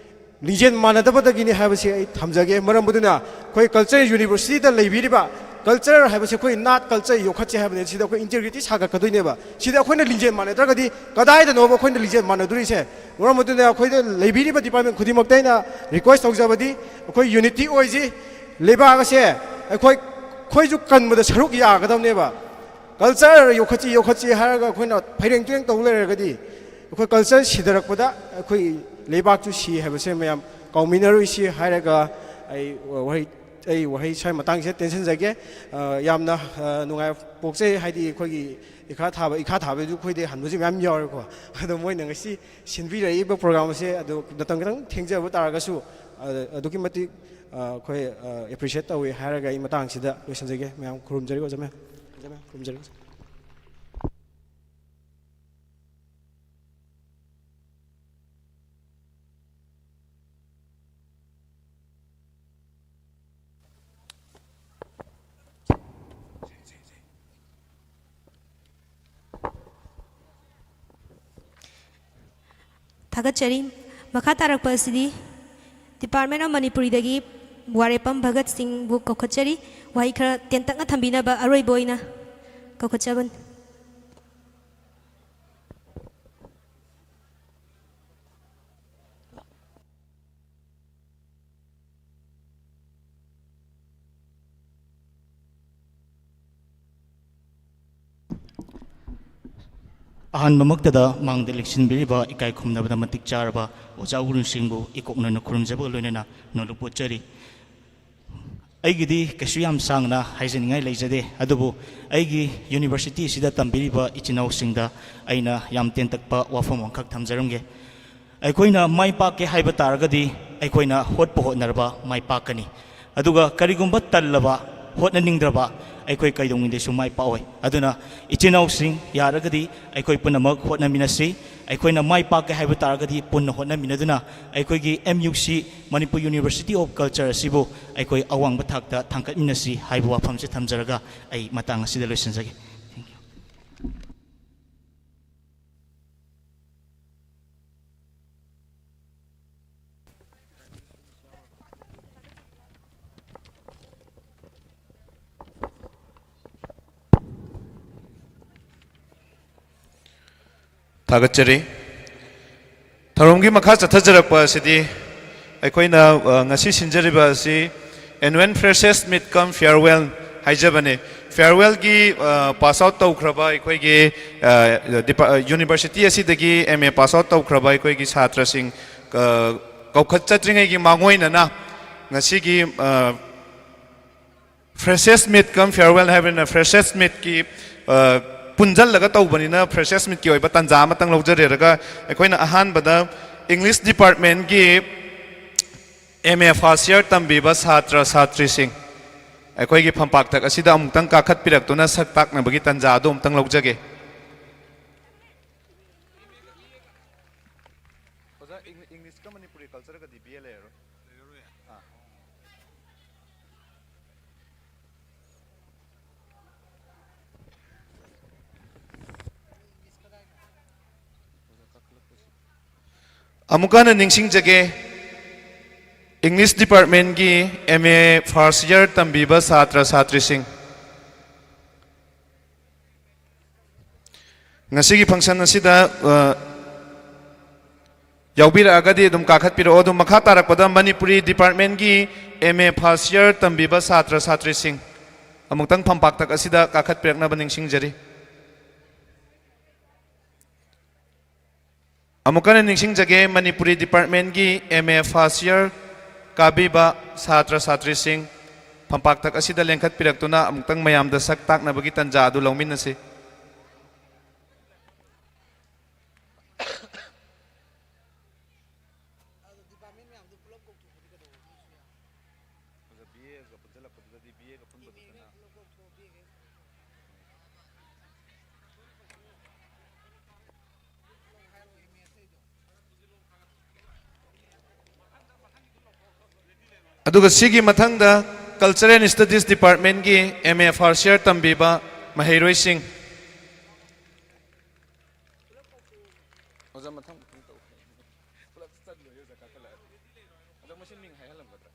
ꯂꯤꯡꯖꯦꯜ ꯃꯥꯟꯅꯗꯕꯗꯒꯤꯅꯤ ꯍꯥꯏꯕꯁꯤ ꯑꯩ ꯊꯝꯖꯒꯦ꯫ ꯃꯔꯝ ꯑꯗꯨꯅ ꯑꯩꯈꯣꯏ ꯀꯜꯆꯔꯦꯜ ꯌꯨꯅꯤꯚꯔꯁꯤꯇꯤꯗ ꯂꯩꯕꯤꯔꯤꯕ ꯀꯜꯆꯔ ꯍꯥꯏꯕꯁꯤ ꯑꯩꯈꯣꯏ ꯅꯥꯠ ꯀꯜꯆꯔ ꯌꯣꯛꯈꯠꯁꯦ ꯍꯥꯏꯕꯅꯤ꯫ ꯁꯤꯗ ꯑꯩꯈꯣꯏ ꯏꯟꯇꯦꯒ꯭ꯔꯤꯇꯤ ꯁꯥꯒꯠꯀꯗꯣꯏꯅꯦꯕ꯫ ꯁꯤꯗ ꯑꯩꯈꯣꯏꯅ ꯂꯤꯡꯖꯦꯜ ꯃꯥꯟꯅꯗ꯭ꯔꯒꯗꯤ ꯀꯗꯥꯏꯗꯅꯣꯕ ꯑꯩꯈꯣꯏꯅ ꯂꯤꯡꯖꯦꯜ ꯃꯥꯟꯅꯗꯣꯔꯤꯁꯦ? ꯃꯔꯝ ꯑꯗꯨꯅ ꯑꯩꯈꯣꯏꯗ ꯂꯩꯕꯤꯔꯤꯕ ꯗꯤꯄꯥꯔꯠꯃꯦꯟ ꯈꯨꯗꯤꯡꯃꯛꯇ ꯑꯩꯅ ꯔꯤꯀ꯭ꯋꯦꯁ ꯇꯧꯖꯕꯗꯤ, ꯑꯩꯈꯣꯏ ꯌꯨꯅꯤꯇꯤ ꯑꯣꯏꯁꯤ꯫ ꯂꯩꯕꯥꯛ ꯑꯁꯦ ꯑꯩꯈꯣꯏ ꯑꯩꯈꯣꯏꯁꯨ ꯀꯟꯕꯗ ꯁꯔꯨꯛ ꯌꯥꯒꯗꯕꯅꯦꯕ꯫ ꯀꯜꯆꯔ ꯌꯣꯛꯈꯠꯁꯤ, ꯌꯣꯛꯈꯠꯁꯤ ꯍꯥꯏꯔꯒ ꯑꯩꯈꯣꯏꯅ ꯐꯩꯔꯦꯡ ꯇꯨꯔꯦꯡ ꯇꯧ ꯂꯩꯔꯒꯗꯤ ꯑꯩꯈꯣꯏ ꯀꯜꯆꯔ ꯁꯤꯊꯔꯛꯄꯗ ꯑꯩꯈꯣꯏ ꯂꯩꯕꯥꯛꯁꯨ ꯁꯤ ꯍꯥꯏꯕꯁꯦ ꯃꯌꯥꯝ ꯀꯥꯎꯃꯤꯟꯅꯔꯣꯏꯁꯤ ꯍꯥꯏꯔꯒ ꯑꯩ ꯋꯥꯍꯩ, ꯑꯩ ꯋꯥꯍꯩ ꯁ꯭ꯋꯥꯏ ꯃꯇꯥꯡꯁꯤꯗ ꯇꯦꯟꯁꯤꯟꯖꯒꯦ꯫ ꯑ, ꯌꯥꯝꯅ, ꯑ, ꯅꯨꯡꯉꯥꯏ ꯄꯣꯛꯆꯩ, ꯍꯥꯏꯗꯤ ꯑꯩꯈꯣꯏꯒꯤ ꯏꯈꯥ ꯊꯥꯕ, ꯏꯈꯥ ꯊꯥꯕꯗꯨ ꯑꯩꯈꯣꯏꯗꯤ ꯍꯟꯕꯁꯨ ꯃꯌꯥꯝ ꯌꯥꯎꯔꯦꯀꯣ꯫ ꯑꯗꯣ ꯃꯣꯏꯅ ꯉꯁꯤ ꯁꯤꯟꯕꯤꯔꯛꯏꯕ ꯄ꯭ꯔꯣꯒ꯭ꯔꯥꯝ ꯑꯁꯦ ꯑꯗꯨ ꯃꯇꯝ ꯈꯤꯇꯪ ꯊꯦꯡꯖꯕ ꯇꯥꯔꯒꯁꯨ, ꯑ, ꯑꯗꯨꯛꯀꯤ ꯃꯇꯤꯛ, ꯑ, ꯑꯩꯈꯣꯏ, ꯑ, ꯑꯦꯄ꯭ꯔꯤꯁꯤꯌꯦꯠ ꯇꯧꯏ ꯍꯥꯏꯔꯒ ꯑꯩ ꯃꯇꯥꯡꯁꯤꯗ ꯂꯣꯏꯁꯤꯟꯖꯒꯦ꯫ ꯃꯌꯥꯝ ꯈꯨꯔꯨꯝꯖꯔꯤ ꯑꯣꯖꯥ ꯃꯌꯥꯝ꯫ ꯑꯣꯖꯥ ꯃꯌꯥꯝ ꯈꯨꯔꯨꯝꯖꯔꯤ꯫ ꯊꯥꯒꯠꯆꯔꯤ꯫ ꯃꯈꯥ ꯇꯥꯔꯛꯄ ꯑꯁꯤꯗꯤ Department of ꯃꯅꯤꯄꯨꯔꯤꯗꯒꯤ ꯋꯥꯔꯦꯄꯝ ꯚꯒꯠ ꯁꯤꯡꯕꯨ ꯀꯧꯈꯠꯆꯔꯤ꯫ ꯋꯥꯍꯩ ꯈꯔ ꯇꯦꯟꯇꯛꯅ ꯊꯝꯕꯤꯅꯕ ꯑꯔꯣꯏꯕ ꯑꯣꯏꯅ ꯀꯧꯈꯠꯆꯕꯅꯤ꯫ ꯑꯍꯥꯟꯕꯃꯛꯇꯗ ꯃꯥꯡꯗ ꯂꯦꯡꯁꯤꯟꯕꯤꯔꯤꯕ ꯏꯀꯥꯏ ꯈꯨꯝꯅꯕꯗ ꯃꯇꯤꯛ ꯆꯥꯔꯕ ꯑꯣꯖꯥ ꯒꯨꯔꯨꯁꯤꯡꯕꯨ ꯏꯀꯣꯛꯅꯅ ꯈꯨꯔꯨꯝꯖꯕꯒ ꯂꯣꯏꯅꯅ ꯅꯣꯂꯨꯛ ꯄꯣꯠꯆꯔꯤ꯫ ꯑꯩꯒꯤꯗꯤ ꯀꯩꯁꯨ ꯌꯥꯝ ꯁꯥꯡꯅ ꯍꯥꯏꯖꯅꯤꯡꯉꯥꯏ ꯂꯩꯖꯗꯦ, ꯑꯗꯨꯕꯨ ꯑꯩꯒꯤ ꯌꯨꯅꯤꯚꯔꯁꯤꯇꯤ ꯑꯁꯤꯗ ꯇꯝꯕꯤꯔꯤꯕ ꯏꯆꯤꯟ ꯏꯅꯥꯎꯁꯤꯡꯗ ꯑꯩꯅ ꯌꯥꯝ ꯇꯦꯟꯇꯛꯄ ꯋꯥꯐꯝ ꯑꯃꯈꯛ ꯊꯝꯖꯔꯝꯒꯦ꯫ ꯑꯩꯈꯣꯏꯅ ꯃꯥꯏ ꯄꯥꯛꯀꯦ ꯍꯥꯏꯕ ꯇꯥꯔꯒꯗꯤ ꯑꯩꯈꯣꯏꯅ ꯍꯣꯠꯄꯨ ꯍꯣꯠꯅꯔꯕ ꯃꯥꯏ ꯄꯥꯛꯀꯅꯤ꯫ ꯑꯗꯨꯒ ꯀꯔꯤꯒꯨꯝꯕ ꯇꯜꯂꯕ, ꯍꯣꯠꯅꯅꯤꯡꯗ꯭ꯔꯕ, ꯑꯩꯈꯣꯏ ꯀꯩꯗꯧꯉꯩꯗꯁꯨ ꯃꯥꯏ ꯄꯥꯛꯑꯣꯏ꯫ ꯑꯗꯨꯅ ꯏꯆꯤꯟ ꯏꯅꯥꯎꯁꯤꯡ, ꯌꯥꯔꯒꯗꯤ ꯑꯩꯈꯣꯏ ꯄꯨꯝꯅꯃꯛ ꯍꯣꯠꯅꯃꯤꯟꯅꯁꯤ꯫ ꯑꯩꯈꯣꯏꯅ ꯃꯥꯏ ꯄꯥꯛꯀꯦ ꯍꯥꯏꯕ ꯇꯥꯔꯒꯗꯤ ꯄꯨꯟꯅ ꯍꯣꯠꯅꯃꯤꯟꯅꯗꯨꯅ ꯑꯩꯈꯣꯏꯒꯤ M U C, Manipur University of Culture ꯑꯁꯤꯕꯨ ꯑꯩꯈꯣꯏ ꯑꯋꯥꯡꯕ ꯊꯥꯛꯇ ꯊꯥꯡꯒꯠꯃꯤꯟꯅꯁꯤ ꯍꯥꯏꯕ ꯋꯥꯐꯝꯁꯦ ꯊꯝꯖꯔꯒ ꯑꯩ ꯃꯇꯥꯡ ꯑꯁꯤꯗ ꯂꯣꯏꯁꯤꯟꯖꯒꯦ꯫ Thank you. ꯊꯥꯒꯠꯆꯔꯤ꯫ ꯊꯧꯔꯝꯒꯤ ꯃꯈꯥ ꯆꯠꯊꯖꯔꯛꯄ ꯑꯁꯤꯗꯤ ꯑꯩꯈꯣꯏꯅ, ꯑ, ꯉꯁꯤ ꯁꯤꯟꯖꯔꯤꯕ ꯑꯁꯤ Annual Freshers Meet cum Farewell ꯍꯥꯏꯖꯕꯅꯦ꯫ ꯐꯤꯌꯔꯋꯦꯜꯒꯤ ꯄꯥꯁ ꯑꯥꯎꯠ ꯇꯧꯈ꯭ꯔꯕ ꯑꯩꯈꯣꯏꯒꯤ ꯌꯨꯅꯤꯚꯔꯁꯤꯇꯤ ꯑꯁꯤꯗꯒꯤ ꯑꯦꯝ ꯑꯦ ꯄꯥꯁ ꯑꯥꯎꯠ ꯇꯧꯈ꯭ꯔꯕ ꯑꯩꯈꯣꯏꯒꯤ ꯁꯥꯇ꯭ꯔꯁꯤꯡ ꯑ, ꯀꯧꯈꯠꯆꯗ꯭ꯔꯤꯉꯩꯒꯤ ꯃꯥꯡꯑꯣꯏꯅꯅ ꯉꯁꯤꯒꯤ ꯐ꯭ꯔꯦꯁꯔꯁ ꯃꯤꯠ ꯀꯝ ꯐꯤꯌꯔꯋꯦꯜ ꯍꯥꯏꯕꯅꯤꯅ ꯐ꯭ꯔꯦꯁꯔꯁ ꯃꯤꯠꯀꯤ ꯄꯨꯟꯁꯤꯜꯂꯒ ꯇꯧꯕꯅꯤꯅ ꯐ꯭ꯔꯦꯁꯔꯁ ꯃꯤꯠꯀꯤ ꯑꯣꯏꯕ ꯇꯥꯟꯖꯥ ꯑꯃꯇꯪ ꯂꯧꯖꯔꯦꯔꯒ ꯑꯩꯈꯣꯏꯅ ꯑꯍꯥꯟꯕꯗ ꯏꯪꯂꯤꯁ ꯗꯤꯄꯥꯔꯠꯃꯦꯟꯒꯤ ꯑꯦꯝ ꯑꯦ ꯐꯥꯔꯁ ꯏꯌꯥꯔ ꯇꯝꯕꯤꯕ ꯁꯥꯇ꯭ꯔ ꯁꯥꯇ꯭ꯔꯤꯁꯤꯡ ꯑꯩꯈꯣꯏꯒꯤ ꯐꯝꯄꯥꯛꯇꯛ ꯑꯁꯤꯗ ꯑꯃꯨꯛꯇꯪ ꯀꯥꯈꯠꯄꯤꯔꯛꯇꯨꯅ ꯁꯛ ꯇꯥꯛꯅꯕꯒꯤ ꯇꯥꯟꯖꯥ ꯑꯗꯨ ꯑꯃꯨꯛꯇꯪ ꯂꯧꯖꯒꯦ꯫ ꯑꯣꯖꯥ, ꯏꯪ-, ꯏꯪꯂꯤꯁꯀ ꯃꯅꯤꯄꯨꯔꯤ ꯀꯜꯆꯔꯒꯗꯤ ꯕꯤ ꯑꯦ ꯂꯩꯔꯔꯣꯏ꯫ ꯂꯩꯔꯔꯣꯏ? ꯑꯥ꯫ ꯑꯃꯨꯛꯀ ꯍꯟꯅ ꯅꯤꯡꯁꯤꯡꯖꯒꯦ, ꯏꯪꯂꯤꯁ ꯗꯤꯄꯥꯔꯠꯃꯦꯟꯒꯤ ꯑꯦꯝ ꯑꯦ ꯐꯥꯔꯁ ꯏꯌꯥꯔ ꯇꯝꯕꯤꯕ ꯁꯥꯇ꯭ꯔ ꯁꯥꯇ꯭ꯔꯤꯁꯤꯡ, ꯉꯁꯤꯒꯤ ꯐꯪꯁꯟ ꯑꯁꯤꯗ, ꯑ, ꯌꯥꯎꯕꯤꯔꯛꯑꯒꯗꯤ ꯑꯗꯨꯝ ꯀꯥꯈꯠꯄꯤꯔꯛꯑꯣ꯫ ꯑꯗꯨꯝ ꯃꯈꯥ ꯇꯥꯔꯛꯄꯗ ꯃꯅꯤꯄꯨꯔꯤ ꯗꯤꯄꯥꯔꯠꯃꯦꯟꯒꯤ ꯑꯦꯝ ꯑꯦ ꯐꯥꯔꯁ ꯏꯌꯥꯔ ꯇꯝꯕꯤꯕ ꯁꯥꯇ꯭ꯔ ꯁꯥꯇ꯭ꯔꯤꯁꯤꯡ ꯑꯃꯨꯛꯇꯪ ꯐꯝꯄꯥꯛꯇꯛ ꯑꯁꯤꯗ ꯀꯥꯈꯠꯄꯤꯔꯛꯅꯕ ꯅꯤꯡꯁꯤꯡꯖꯔꯤ꯫ ꯑꯃꯨꯛꯀ ꯍꯟꯅ ꯅꯤꯡꯁꯤꯡꯖꯒꯦ, ꯃꯅꯤꯄꯨꯔꯤ ꯗꯤꯄꯥꯔꯠꯃꯦꯟꯒꯤ ꯑꯦꯝ ꯑꯦ ꯐꯥꯔꯁ ꯏꯌꯥꯔ ꯀꯥꯕꯤꯕ ꯁꯥꯇ꯭ꯔ ꯁꯥꯇ꯭ꯔꯤꯁꯤꯡ ꯐꯝꯄꯥꯛꯇꯛ ꯑꯁꯤꯗ ꯂꯦꯡꯈꯠꯄꯤꯔꯛꯇꯨꯅ ꯑꯃꯨꯛꯇꯪ ꯃꯌꯥꯝꯗ ꯁꯛ ꯇꯥꯛꯅꯕꯒꯤ ꯇꯥꯟꯖꯥ ꯑꯗꯨ ꯂꯧꯃꯤꯟꯅꯁꯤ꯫ ꯑꯗꯨꯒ ꯁꯤꯒꯤ ꯃꯊꯪꯗ Culture and Studies Departmentꯀꯤ ꯑꯦꯝ ꯑꯦ ꯐꯥꯔꯁ ꯏꯌꯥꯔ ꯇꯝꯕꯤꯕ ꯃꯍꯩꯔꯣꯏꯁꯤꯡ꯫ ꯑꯣꯖꯥ, ꯃꯊꯪ, ꯃꯊꯪ ꯇꯧ꯫ ꯄꯨꯂꯞ ꯆꯠꯂꯣꯏ, ꯑꯣꯖꯥ, ꯀꯥꯈꯠꯂꯛꯑꯗꯤ꯫ ꯑꯗꯣ ꯃꯣꯏꯁꯦ ꯃꯤꯡ ꯍꯥꯏꯍꯜꯂꯝꯒꯗ꯭ꯔꯥ?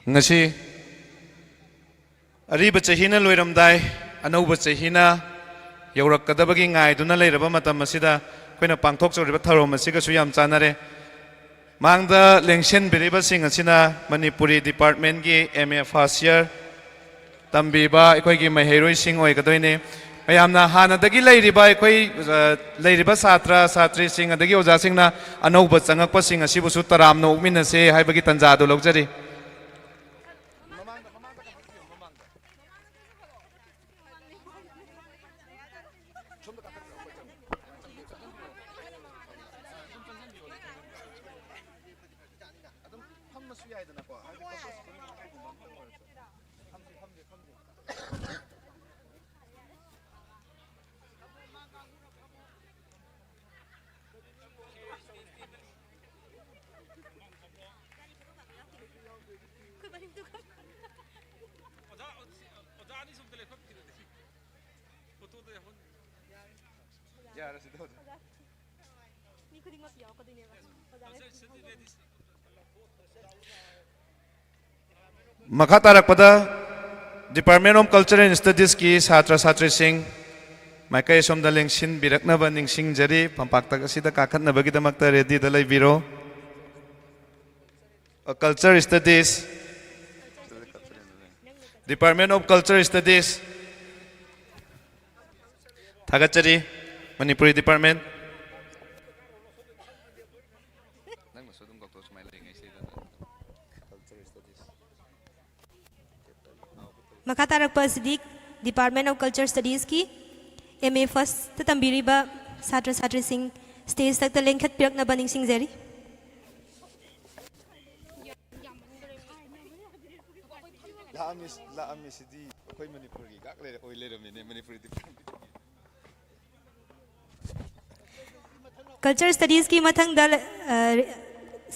ꯉꯁꯤ ꯑꯔꯤꯕ ꯆꯍꯤꯅ ꯂꯣꯏꯔꯝꯗꯥꯏ, ꯑꯅꯧꯕ ꯆꯍꯤꯅ ꯌꯧꯔꯛꯀꯗꯕꯒꯤ ꯉꯥꯏꯗꯨꯅ ꯂꯩꯔꯕ ꯃꯇꯝ ꯑꯁꯤꯗ, ꯑꯩꯈꯣꯏꯅ ꯄꯥꯡꯊꯣꯛꯆꯔꯤꯕ ꯊꯧꯔꯝ ꯑꯁꯤꯒꯁꯨ ꯌꯥꯝ ꯆꯥꯟꯅꯔꯦ꯫ ꯃꯥꯡꯗ ꯂꯦꯡꯁꯤꯟꯕꯤꯔꯤꯕꯁꯤꯡ ꯑꯁꯤꯅ ꯃꯅꯤꯄꯨꯔꯤ ꯗꯤꯄꯥꯔꯠꯃꯦꯟꯒꯤ ꯑꯦꯝ ꯑꯦ ꯐꯥꯔꯁ ꯏꯌꯥꯔ ꯇꯝꯕꯤꯕ ꯑꯩꯈꯣꯏꯒꯤ ꯃꯍꯩꯔꯣꯏꯁꯤꯡ ꯑꯣꯏꯒꯗꯣꯏꯅꯤ꯫ ꯃꯌꯥꯝꯅ ꯍꯥꯟꯅꯗꯒꯤ ꯂꯩꯔꯤꯕ ꯑꯩꯈꯣꯏ, ꯑ, ꯂꯩꯔꯤꯕ ꯁꯥꯇ꯭ꯔ ꯁꯥꯇ꯭ꯔꯤꯁꯤꯡ ꯑꯗꯒꯤ ꯑꯣꯖꯥꯁꯤꯡꯅ ꯑꯅꯧꯕ ꯆꯪꯉꯛꯄꯁꯤꯡ ꯑꯁꯤꯕꯨꯁꯨ ꯇꯔꯥꯝꯅ ꯑꯣꯛꯃꯤꯟꯅꯁꯦ ꯍꯥꯏꯕꯒꯤ ꯇꯥꯟꯖꯥ ꯑꯗꯨ ꯂꯧꯖꯔꯤ꯫ ꯑꯣꯖꯥ, ꯑꯣꯖꯥ ꯑꯅꯤ ꯁꯨꯝꯗ ꯂꯦꯞꯐꯝ ꯊꯤꯔꯗꯤ꯫ ꯐꯣꯇꯣꯗ ꯌꯥꯎꯍꯟ-, ꯌꯥꯔꯦ, ꯁꯤꯗ ꯑꯣꯖꯥ꯫ ꯃꯤ ꯈꯨꯗꯤꯡꯃꯛꯀꯤ ꯌꯥꯎꯔꯛꯀꯗꯣꯏꯅꯦꯕ꯫ ꯑꯣꯖꯥ ꯁꯤꯗꯤ ꯂꯦꯗꯤꯁ꯫ ꯃꯈꯥ ꯇꯥꯔꯛꯄꯗ Department of Culture and Studies ꯀꯤ ꯁꯥꯇ꯭ꯔ ꯁꯥꯇ꯭ꯔꯤꯁꯤꯡ ꯃꯥꯏꯀꯩ ꯑꯁꯣꯝꯗ ꯂꯦꯡꯁꯤꯟꯕꯤꯔꯛꯅꯕ ꯅꯤꯡꯁꯤꯡꯖꯔꯤ꯫ ꯐꯝꯄꯥꯛꯇ ꯑꯁꯤꯗ ꯀꯥꯈꯠꯅꯕꯒꯤꯗꯃꯛꯇ ꯔꯦꯗꯤꯗ ꯂꯩꯕꯤꯔꯣ꯫ ꯑ, Culture Studies, Department of Culture Studies, ꯊꯥꯒꯠꯆꯔꯤ, ꯃꯅꯤꯄꯨꯔꯤ ꯗꯤꯄꯥꯔꯠꯃꯦꯟ꯫ ꯅꯪꯅꯁꯨ ꯑꯗꯨꯝ ꯀꯧꯊꯣꯛ, ꯁꯨꯃꯥꯏꯅ ꯂꯩꯔꯤꯉꯩꯁꯤꯗ꯫ ꯃꯈꯥ ꯇꯥꯔꯛꯄ ꯑꯁꯤꯗꯤ Department of Culture Studies ꯀꯤ ꯑꯦꯝ ꯑꯦ ꯐꯥꯔꯁꯇ ꯇꯝꯕꯤꯔꯤꯕ ꯁꯥꯇ꯭ꯔ ꯁꯥꯇ꯭ꯔꯤꯁꯤꯡ ꯁ꯭ꯇꯦꯖꯇ ꯂꯦꯡꯈꯠꯄꯤꯔꯛꯅꯕ ꯅꯤꯡꯁꯤꯡꯖꯔꯤ꯫ ꯂꯥꯛꯑꯝꯃꯤ, ꯂꯥꯛꯑꯝꯃꯤꯁꯤꯗꯤ ꯑꯩꯈꯣꯏ ꯃꯅꯤꯄꯨꯔꯒꯤ ꯉꯥꯛ ꯂꯩꯔ-, ꯑꯣꯏ ꯂꯩꯔꯝꯃꯤꯅꯦ, ꯃꯅꯤꯄꯨꯔꯤ ꯗꯤꯄꯥꯔꯠꯃꯦꯟꯒꯤ꯫ Culture Studies ꯀꯤ ꯃꯊꯪꯗ, ꯑ,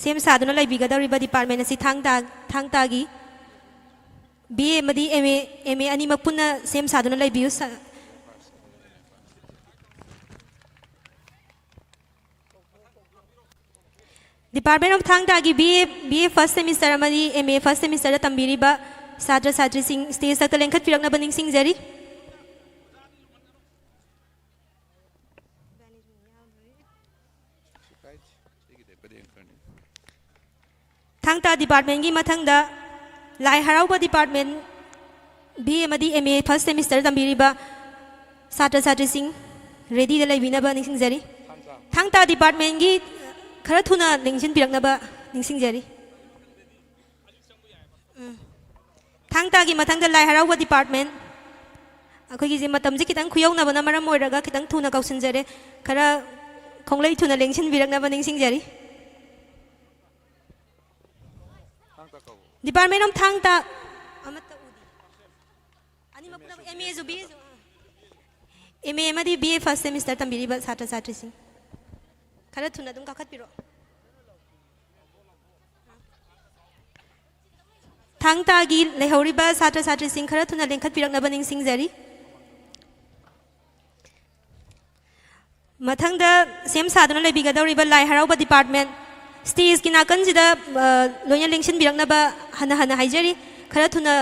ꯁꯦꯝ ꯁꯥꯗꯨꯅ ꯂꯩꯕꯤꯒꯗꯧꯔꯤꯕ ꯗꯤꯄꯥꯔꯠꯃꯦꯟ ꯑꯁꯤ ꯊꯥꯡ ꯇꯥ-, ꯊꯥꯡ ꯇꯥꯒꯤ꯫ ꯕꯤ ꯑꯦ ꯑꯃꯗꯤ ꯑꯦꯝ ꯑꯦ, ꯑꯦꯝ ꯑꯦ ꯑꯅꯤꯃꯛ ꯄꯨꯟꯅ ꯁꯦꯝ ꯁꯥꯗꯨꯅ ꯂꯩꯕꯤꯌꯨ꯫ ꯁ-, Department of ꯊꯥꯡ ꯇꯥꯒꯤ B A, B A first semester ꯑꯃꯗꯤ M A first semesterꯗ ꯇꯝꯕꯤꯔꯤꯕ ꯁꯥꯇ꯭ꯔ ꯁꯥꯇ꯭ꯔꯤꯁꯤꯡ stage ꯊꯛꯇ ꯂꯦꯡꯈꯠꯄꯤꯔꯛꯅꯕ ꯅꯤꯡꯁꯤꯡꯖꯔꯤ꯫ ꯊꯥꯡ ꯇꯥ departmentꯀꯤ ꯃꯊꯪꯗ ꯂꯥꯏ ꯍꯔꯥꯎꯕ department B A ꯑꯃꯗꯤ M A first semester ꯇꯝꯕꯤꯔꯤꯕ ꯁꯥꯇ꯭ꯔ ꯁꯥꯇ꯭ꯔꯤꯁꯤꯡ readyꯗ ꯂꯩꯕꯤꯅꯕ ꯅꯤꯡꯁꯤꯡꯖꯔꯤ꯫ ꯊꯥꯡ ꯇꯥ departmentꯀꯤ ꯈꯔ ꯊꯨꯅ ꯂꯦꯡꯁꯤꯟꯕꯤꯔꯛꯅꯕ ꯅꯤꯡꯁꯤꯡꯖꯔꯤ꯫ ꯎꯝ꯫ ꯊꯥꯡ ꯇꯥꯒꯤ ꯃꯊꯪꯗ ꯂꯥꯏ ꯍꯔꯥꯎꯕ department꯫ ꯑꯩꯈꯣꯏꯒꯤꯁꯦ ꯃꯇꯝꯁꯦ ꯈꯤꯇꯪ ꯈꯨꯌꯧꯅꯕꯅ ꯃꯔꯝ ꯑꯣꯏꯔꯒ ꯈꯤꯇꯪ ꯊꯨꯅ ꯀꯧꯁꯤꯟꯖꯔꯦ꯫ ꯈꯔ ꯈꯣꯡꯂꯩ ꯊꯨꯅ ꯂꯦꯡꯁꯤꯟꯕꯤꯔꯛꯅꯕ ꯅꯤꯡꯁꯤꯡꯖꯔꯤ꯫ Department of ꯊꯥꯡ ꯇꯥ ꯑꯃꯠꯇ ꯎꯗꯦ꯫ ꯑꯅꯤꯃꯛ ꯄꯨꯂꯞ M A ꯁꯨ B A ꯁꯨ, ꯑꯥ꯫ M A ꯑꯃꯗꯤ B A first semester ꯇꯝꯕꯤꯔꯤꯕ ꯁꯥꯇ꯭ꯔ ꯁꯥꯇ꯭ꯔꯤꯁꯤꯡ ꯈꯔ ꯊꯨꯅ ꯑꯗꯨꯝ ꯀꯥꯈꯠꯄꯤꯔꯛꯑꯣ꯫ ꯊꯥꯡ ꯇꯥꯒꯤ ꯂꯩꯍꯧꯔꯤꯕ ꯁꯥꯇ꯭ꯔ ꯁꯥꯇ꯭ꯔꯤꯁꯤꯡ ꯈꯔ ꯊꯨꯅ ꯂꯦꯡꯈꯠꯄꯤꯔꯛꯅꯕ ꯅꯤꯡꯁꯤꯡꯖꯔꯤ꯫ ꯃꯊꯪꯗ ꯁꯦꯝ ꯁꯥꯗꯨꯅ ꯂꯩꯕꯤꯒꯗꯧꯔꯤꯕ ꯂꯥꯏ ꯍꯔꯥꯎꯕ department, stageꯀꯤ ꯅꯥꯀꯟꯁꯤꯗ, ꯑ, ꯂꯣꯏꯅ ꯂꯦꯡꯁꯤꯟꯕꯤꯔꯛꯅꯕ ꯍꯟꯅ ꯍꯟꯅ ꯍꯥꯏꯖꯔꯤ꯫ ꯈꯔ ꯊꯨꯅ꯫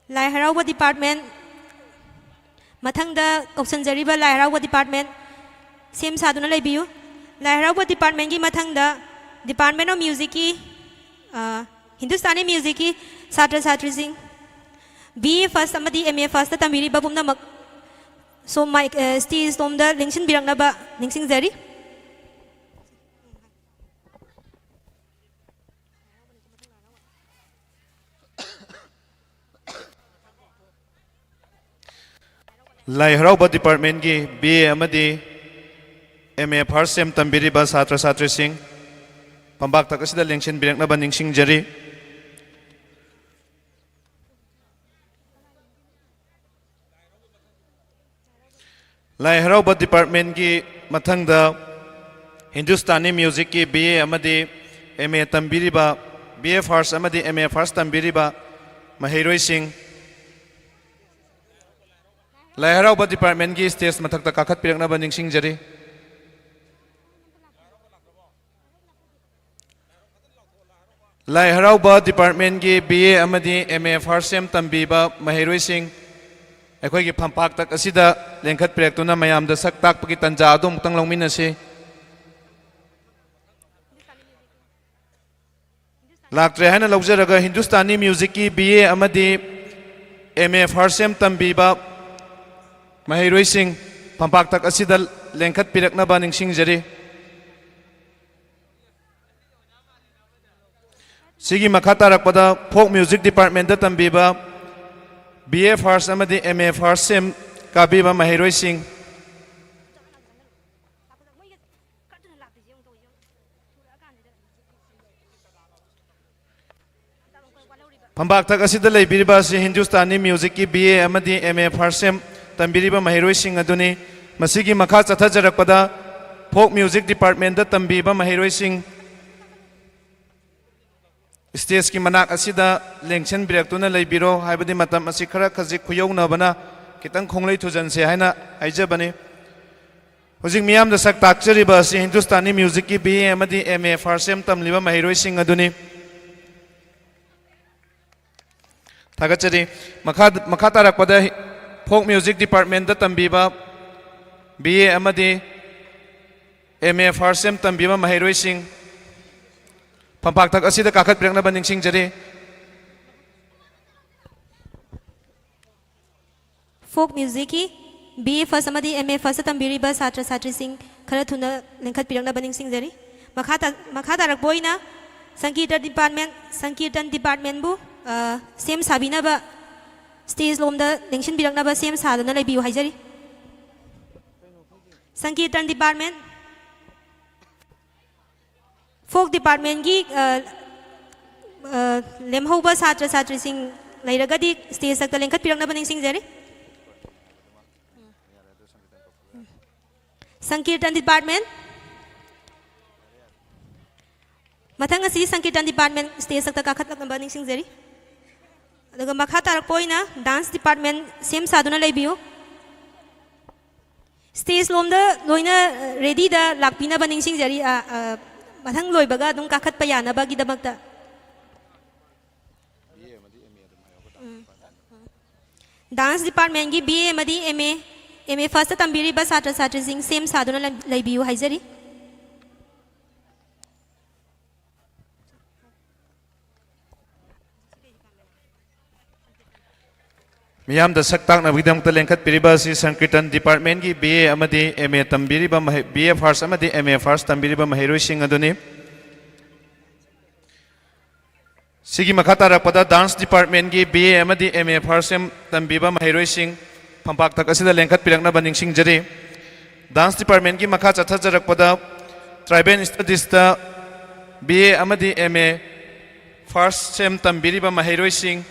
ꯂꯥꯏ ꯍꯔꯥꯎꯕ department꯫ ꯃꯊꯪꯗ ꯀꯧꯁꯟꯖꯔꯤꯕ ꯂꯥꯏ ꯍꯔꯥꯎꯕ department, ꯁꯦꯝ ꯁꯥꯗꯨꯅ ꯂꯩꯕꯤꯌꯨ꯫ ꯂꯥꯏ ꯍꯔꯥꯎꯕ departmentꯀꯤ ꯃꯊꯪꯗ Department of Musicꯀꯤ, ꯑ, Hindustani Musicꯀꯤ ꯁꯥꯇ꯭ꯔ ꯁꯥꯇ꯭ꯔꯤꯁꯤꯡ, B A first ꯑꯃꯗꯤ M A firstꯇ ꯇꯝꯕꯤꯔꯤꯕ ꯄꯨꯝꯅꯃꯛ ꯁꯣꯝ ꯃꯥꯏꯛ, ꯑ, stage ꯁꯣꯝꯗ ꯂꯦꯡꯁꯤꯟꯕꯤꯔꯛꯅꯕ ꯅꯤꯡꯁꯤꯡꯖꯔꯤ꯫ ꯂꯥꯏ ꯍꯔꯥꯎꯕ departmentꯀꯤ B A ꯑꯃꯗꯤ M A first sem ꯇꯝꯕꯤꯔꯤꯕ ꯁꯥꯇ꯭ꯔ ꯁꯥꯇ꯭ꯔꯤꯁꯤꯡ, ꯐꯝꯄꯥꯛꯊꯛ ꯑꯁꯤꯗ ꯂꯦꯡꯁꯤꯟꯕꯤꯔꯛꯅꯕ ꯅꯤꯡꯁꯤꯡꯖꯔꯤ꯫ ꯂꯥꯏ ꯍꯔꯥꯎꯕ departmentꯀꯤ ꯃꯊꯪꯗ Hindustani Musicꯀꯤ B A ꯑꯃꯗꯤ M A ꯇꯝꯕꯤꯔꯤꯕ ꯕꯤ ꯑꯦ ꯐꯥꯔꯁ ꯑꯃꯗꯤ ꯑꯦꯝ ꯑꯦ ꯐꯥꯔꯁ ꯇꯝꯕꯤꯔꯤꯕ ꯃꯍꯩꯔꯣꯏꯁꯤꯡ, ꯂꯥꯏ ꯍꯔꯥꯎꯕ ꯗꯤꯄꯥꯔꯠꯃꯦꯟꯒꯤ ꯁ꯭ꯇꯦꯖ ꯃꯊꯛꯇ ꯀꯥꯈꯠꯄꯤꯔꯛꯅꯕ ꯅꯤꯡꯁꯤꯡꯖꯔꯤ꯫ ꯂꯥꯏ ꯍꯔꯥꯎꯕ ꯗꯤꯄꯥꯔꯠꯃꯦꯟꯒꯤ ꯕꯤ ꯑꯦ ꯑꯃꯗꯤ ꯑꯦꯝ ꯑꯦ ꯐꯥꯔꯁ ꯁꯦꯝ ꯇꯝꯕꯤꯕ ꯃꯍꯩꯔꯣꯏꯁꯤꯡ, ꯑꯩꯈꯣꯏꯒꯤ ꯐꯝꯄꯥꯛꯇꯛ ꯑꯁꯤꯗ ꯂꯦꯡꯈꯠꯄꯤꯔꯛꯇꯨꯅ ꯃꯌꯥꯝꯗ ꯁꯛ ꯇꯥꯛꯄꯒꯤ ꯇꯥꯟꯖꯥ ꯑꯗꯨ ꯑꯃꯨꯛꯇꯪ ꯂꯧꯃꯤꯟꯅꯁꯤ꯫ ꯂꯥꯛꯇ꯭ꯔꯦ ꯍꯥꯏꯅ ꯂꯧꯖꯔꯒ, ꯍꯤꯟꯗꯨꯁꯇꯥꯅꯤ ꯃ꯭ꯌꯨꯖꯤꯛꯀꯤ ꯕꯤ ꯑꯦ ꯑꯃꯗꯤ ꯑꯦꯝ ꯑꯦ ꯐꯥꯔꯁ ꯁꯦꯝ ꯇꯝꯕꯤꯕ ꯃꯍꯩꯔꯣꯏꯁꯤꯡ, ꯐꯝꯄꯥꯛꯇꯛ ꯑꯁꯤꯗ ꯂꯦꯡꯈꯠꯄꯤꯔꯛꯅꯕ ꯅꯤꯡꯁꯤꯡꯖꯔꯤ꯫ ꯁꯤꯒꯤ ꯃꯈꯥ ꯇꯥꯔꯛꯄꯗ ꯐꯣꯛ ꯃ꯭ꯌꯨꯖꯤꯛ ꯗꯤꯄꯥꯔꯠꯃꯦꯟꯗ ꯇꯝꯕꯤꯕ ꯕꯤ ꯑꯦ ꯐꯥꯔꯁ ꯑꯃꯗꯤ ꯑꯦꯝ ꯑꯦ ꯐꯥꯔꯁ ꯁꯦꯝ ꯀꯥꯕꯤꯕ ꯃꯍꯩꯔꯣꯏꯁꯤꯡ, ꯐꯝꯄꯥꯛꯊꯛ ꯑꯁꯤꯗ ꯂꯩꯕꯤꯔꯤꯕ ꯑꯁꯤ ꯍꯤꯟꯗꯨꯁꯇꯥꯅꯤ ꯃ꯭ꯌꯨꯖꯤꯛꯀꯤ ꯕꯤ ꯑꯦ ꯑꯃꯗꯤ ꯑꯦꯝ ꯑꯦ ꯐꯥꯔꯁ ꯁꯦꯝ ꯇꯝꯕꯤꯔꯤꯕ ꯃꯍꯩꯔꯣꯏꯁꯤꯡ ꯑꯗꯨꯅꯤ꯫ ꯃꯁꯤꯒꯤ ꯃꯈꯥ ꯆꯠꯊꯖꯔꯛꯄꯗ ꯐꯣꯛ ꯃ꯭ꯌꯨꯖꯤꯛ ꯗꯤꯄꯥꯔꯠꯃꯦꯟꯗ ꯇꯝꯕꯤꯕ ꯃꯍꯩꯔꯣꯏꯁꯤꯡ, ꯁ꯭ꯇꯦꯖꯀꯤ ꯃꯅꯥꯛ ꯑꯁꯤꯗ ꯂꯦꯡꯁꯤꯟꯕꯤꯔꯛꯇꯨꯅ ꯂꯩꯕꯤꯔꯣ, ꯍꯥꯏꯕꯗꯤ ꯃꯇꯝ ꯑꯁꯤ ꯈꯔ ꯈꯖꯤꯛ ꯈꯨꯌꯧꯅꯕꯅ ꯈꯤꯇꯪ ꯈꯣꯡꯂꯩ ꯊꯨꯖꯟꯁꯦ ꯍꯥꯏꯅ ꯍꯥꯏꯖꯕꯅꯤ꯫ ꯍꯧꯖꯤꯛ ꯃꯤꯌꯥꯝꯗ ꯁꯛ ꯇꯥꯛꯆꯔꯤꯕ ꯑꯁꯤ ꯍꯤꯟꯗꯨꯁꯇꯥꯅꯤ ꯃ꯭ꯌꯨꯖꯤꯛꯀꯤ ꯕꯤ ꯑꯦ ꯑꯃꯗꯤ ꯑꯦꯝ ꯑꯦ ꯐꯥꯔꯁ ꯁꯦꯝ ꯇꯝꯂꯤꯕ ꯃꯍꯩꯔꯣꯏꯁꯤꯡ ꯑꯗꯨꯅꯤ꯫ ꯊꯥꯒꯠꯆꯔꯤ꯫ ꯃꯈꯥ, ꯃꯈꯥ ꯇꯥꯔꯛꯄꯗ ꯐꯣꯛ ꯃ꯭ꯌꯨꯖꯤꯛ ꯗꯤꯄꯥꯔꯠꯃꯦꯟꯗ ꯇꯝꯕꯤꯕ ꯕꯤ ꯑꯦ ꯑꯃꯗꯤ ꯑꯦꯝ ꯑꯦ ꯐꯥꯔꯁ ꯁꯦꯝ ꯇꯝꯕꯤꯕ ꯃꯍꯩꯔꯣꯏꯁꯤꯡ, ꯐꯝꯄꯥꯛꯊꯛ ꯑꯁꯤꯗ ꯀꯥꯈꯠꯄꯤꯔꯛꯅꯕ ꯅꯤꯡꯁꯤꯡꯖꯔꯤ꯫ ꯐꯣꯛ ꯃ꯭ꯌꯨꯖꯤꯛꯀꯤ ꯕꯤ ꯑꯦ ꯐꯥꯔꯁ ꯑꯃꯗꯤ ꯑꯦꯝ ꯑꯦ ꯐꯥꯔꯁꯇ ꯇꯝꯕꯤꯔꯤꯕ ꯁꯥꯇ꯭ꯔ ꯁꯥꯇ꯭ꯔꯤꯁꯤꯡ ꯈꯔ ꯊꯨꯅ ꯂꯦꯡꯈꯠꯄꯤꯔꯛꯅꯕ ꯅꯤꯡꯁꯤꯡꯖꯔꯤ꯫ ꯃꯈꯥ ꯇꯥ-, ꯃꯈꯥ ꯇꯥꯔꯛꯄ ꯑꯣꯏꯅ ꯁꯪꯀꯤꯔꯇꯟ ꯗꯤꯄꯥꯔꯠꯃꯦꯟ, ꯁꯪꯀꯤꯔꯇꯟ ꯗꯤꯄꯥꯔꯠꯃꯦꯟꯕꯨ, ꯑ, ꯁꯦꯝ ꯁꯥꯕꯤꯅꯕ ꯁ꯭ꯇꯦꯖ ꯂꯣꯝꯗ ꯂꯦꯡꯁꯤꯟꯕꯤꯔꯛꯅꯕ ꯁꯦꯝ ꯁꯥꯗꯨꯅ ꯂꯩꯕꯤꯌꯨ ꯍꯥꯏꯖꯔꯤ꯫ ꯁꯪꯀꯤꯔꯇꯟ ꯗꯤꯄꯥꯔꯠꯃꯦꯟ꯫ ꯐꯣꯛ ꯗꯤꯄꯥꯔꯠꯃꯦꯟꯒꯤ, ꯑ, ꯑ, ꯂꯦꯝꯍꯧꯕ ꯁꯥꯇ꯭ꯔ ꯁꯥꯇ꯭ꯔꯤꯁꯤꯡ ꯂꯩꯔꯒꯗꯤ ꯁ꯭ꯇꯦꯖ ꯊꯛꯇ ꯂꯦꯡꯈꯠꯄꯤꯔꯛꯅꯕ ꯅꯤꯡꯁꯤꯡꯖꯔꯤ꯫ ꯁꯪꯀꯤꯔꯇꯟ ꯗꯤꯄꯥꯔꯠꯃꯦꯟ꯫ ꯃꯊꯪ ꯑꯁꯤ ꯁꯪꯀꯤꯔꯇꯟ ꯗꯤꯄꯥꯔꯠꯃꯦꯟ ꯁ꯭ꯇꯦꯖꯇ ꯀꯥꯈꯠꯂꯛꯅꯕ ꯅꯤꯡꯁꯤꯡꯖꯔꯤ꯫ ꯑꯗꯨꯒ ꯃꯈꯥ ꯇꯥꯔꯛꯄ ꯑꯣꯏꯅ ꯗꯥꯟꯁ ꯗꯤꯄꯥꯔꯠꯃꯦꯟ ꯁꯦꯝ ꯁꯥꯗꯨꯅ ꯂꯩꯕꯤꯌꯨ꯫ ꯁ꯭ꯇꯦꯖ ꯂꯣꯝꯗ ꯂꯣꯏꯅ ꯔꯦꯗꯤꯗ ꯂꯥꯛꯄꯤꯅꯕ ꯅꯤꯡꯁꯤꯡꯖꯔꯤ꯫ ꯑ, ꯑ, ꯃꯊꯪ ꯂꯣꯏꯕꯒ ꯑꯗꯨꯝ ꯀꯥꯈꯠꯄ ꯌꯥꯅꯕꯒꯤꯗꯃꯛꯇ꯫ ꯗꯥꯟꯁ ꯗꯤꯄꯥꯔꯠꯃꯦꯟꯒꯤ ꯕꯤ ꯑꯦ ꯑꯃꯗꯤ M A, M A first ꯇꯝꯕꯤꯔꯤꯕ ꯁꯥꯇ꯭ꯔ ꯁꯥꯇ꯭ꯔꯤꯁꯤꯡ ꯁꯦꯝ ꯁꯥꯗꯨꯅ ꯂꯩ-, ꯂꯩꯕꯤꯌꯨ ꯍꯥꯏꯖꯔꯤ꯫ ꯃꯤꯌꯥꯝꯗ ꯁꯛ ꯇꯥꯛꯅꯕꯒꯤꯗꯃꯛꯇ ꯂꯦꯡꯈꯠꯄꯤꯔꯤꯕ ꯑꯁꯤ ꯁꯪꯀꯤꯔꯇꯟ ꯗꯤꯄꯥꯔꯠꯃꯦꯟꯒꯤ ꯕꯤ ꯑꯦ ꯑꯃꯗꯤ ꯑꯦꯝ ꯑꯦ ꯇꯝꯕꯤꯔꯤꯕ ꯃꯍꯩ-, ꯕꯤ ꯑꯦ ꯐꯥꯔꯁ ꯑꯃꯗꯤ ꯑꯦꯝ ꯑꯦ ꯐꯥꯔꯁ ꯇꯝꯕꯤꯔꯤꯕ ꯃꯍꯩꯔꯣꯏꯁꯤꯡ ꯑꯗꯨꯅꯤ꯫ ꯁꯤꯒꯤ ꯃꯈꯥ ꯇꯥꯔꯛꯄꯗ ꯗꯥꯟꯁ ꯗꯤꯄꯥꯔꯠꯃꯦꯟꯒꯤ ꯕꯤ ꯑꯦ ꯑꯃꯗꯤ ꯑꯦꯝ ꯑꯦ ꯐꯥꯔꯁ ꯁꯦꯝ ꯇꯝꯕꯤꯕ ꯃꯍꯩꯔꯣꯏꯁꯤꯡ ꯐꯝꯄꯥꯛꯊꯛ ꯑꯁꯤꯗ ꯂꯦꯡꯈꯠꯄꯤꯔꯛꯅꯕ ꯅꯤꯡꯁꯤꯡꯖꯔꯤ꯫ ꯗꯥꯟꯁ ꯗꯤꯄꯥꯔꯠꯃꯦꯟꯒꯤ ꯃꯈꯥ ꯆꯠꯊꯖꯔꯛꯄꯗ ꯇ꯭ꯔꯥꯏꯕꯦꯜ ꯁ꯭ꯇꯗꯤꯁꯇ ꯕꯤ ꯑꯦ ꯑꯃꯗꯤ ꯑꯦꯝ ꯑꯦ ꯐꯥꯔꯁ ꯁꯦꯝ ꯇꯝꯕꯤꯔꯤꯕ ꯃꯍꯩꯔꯣꯏꯁꯤꯡ,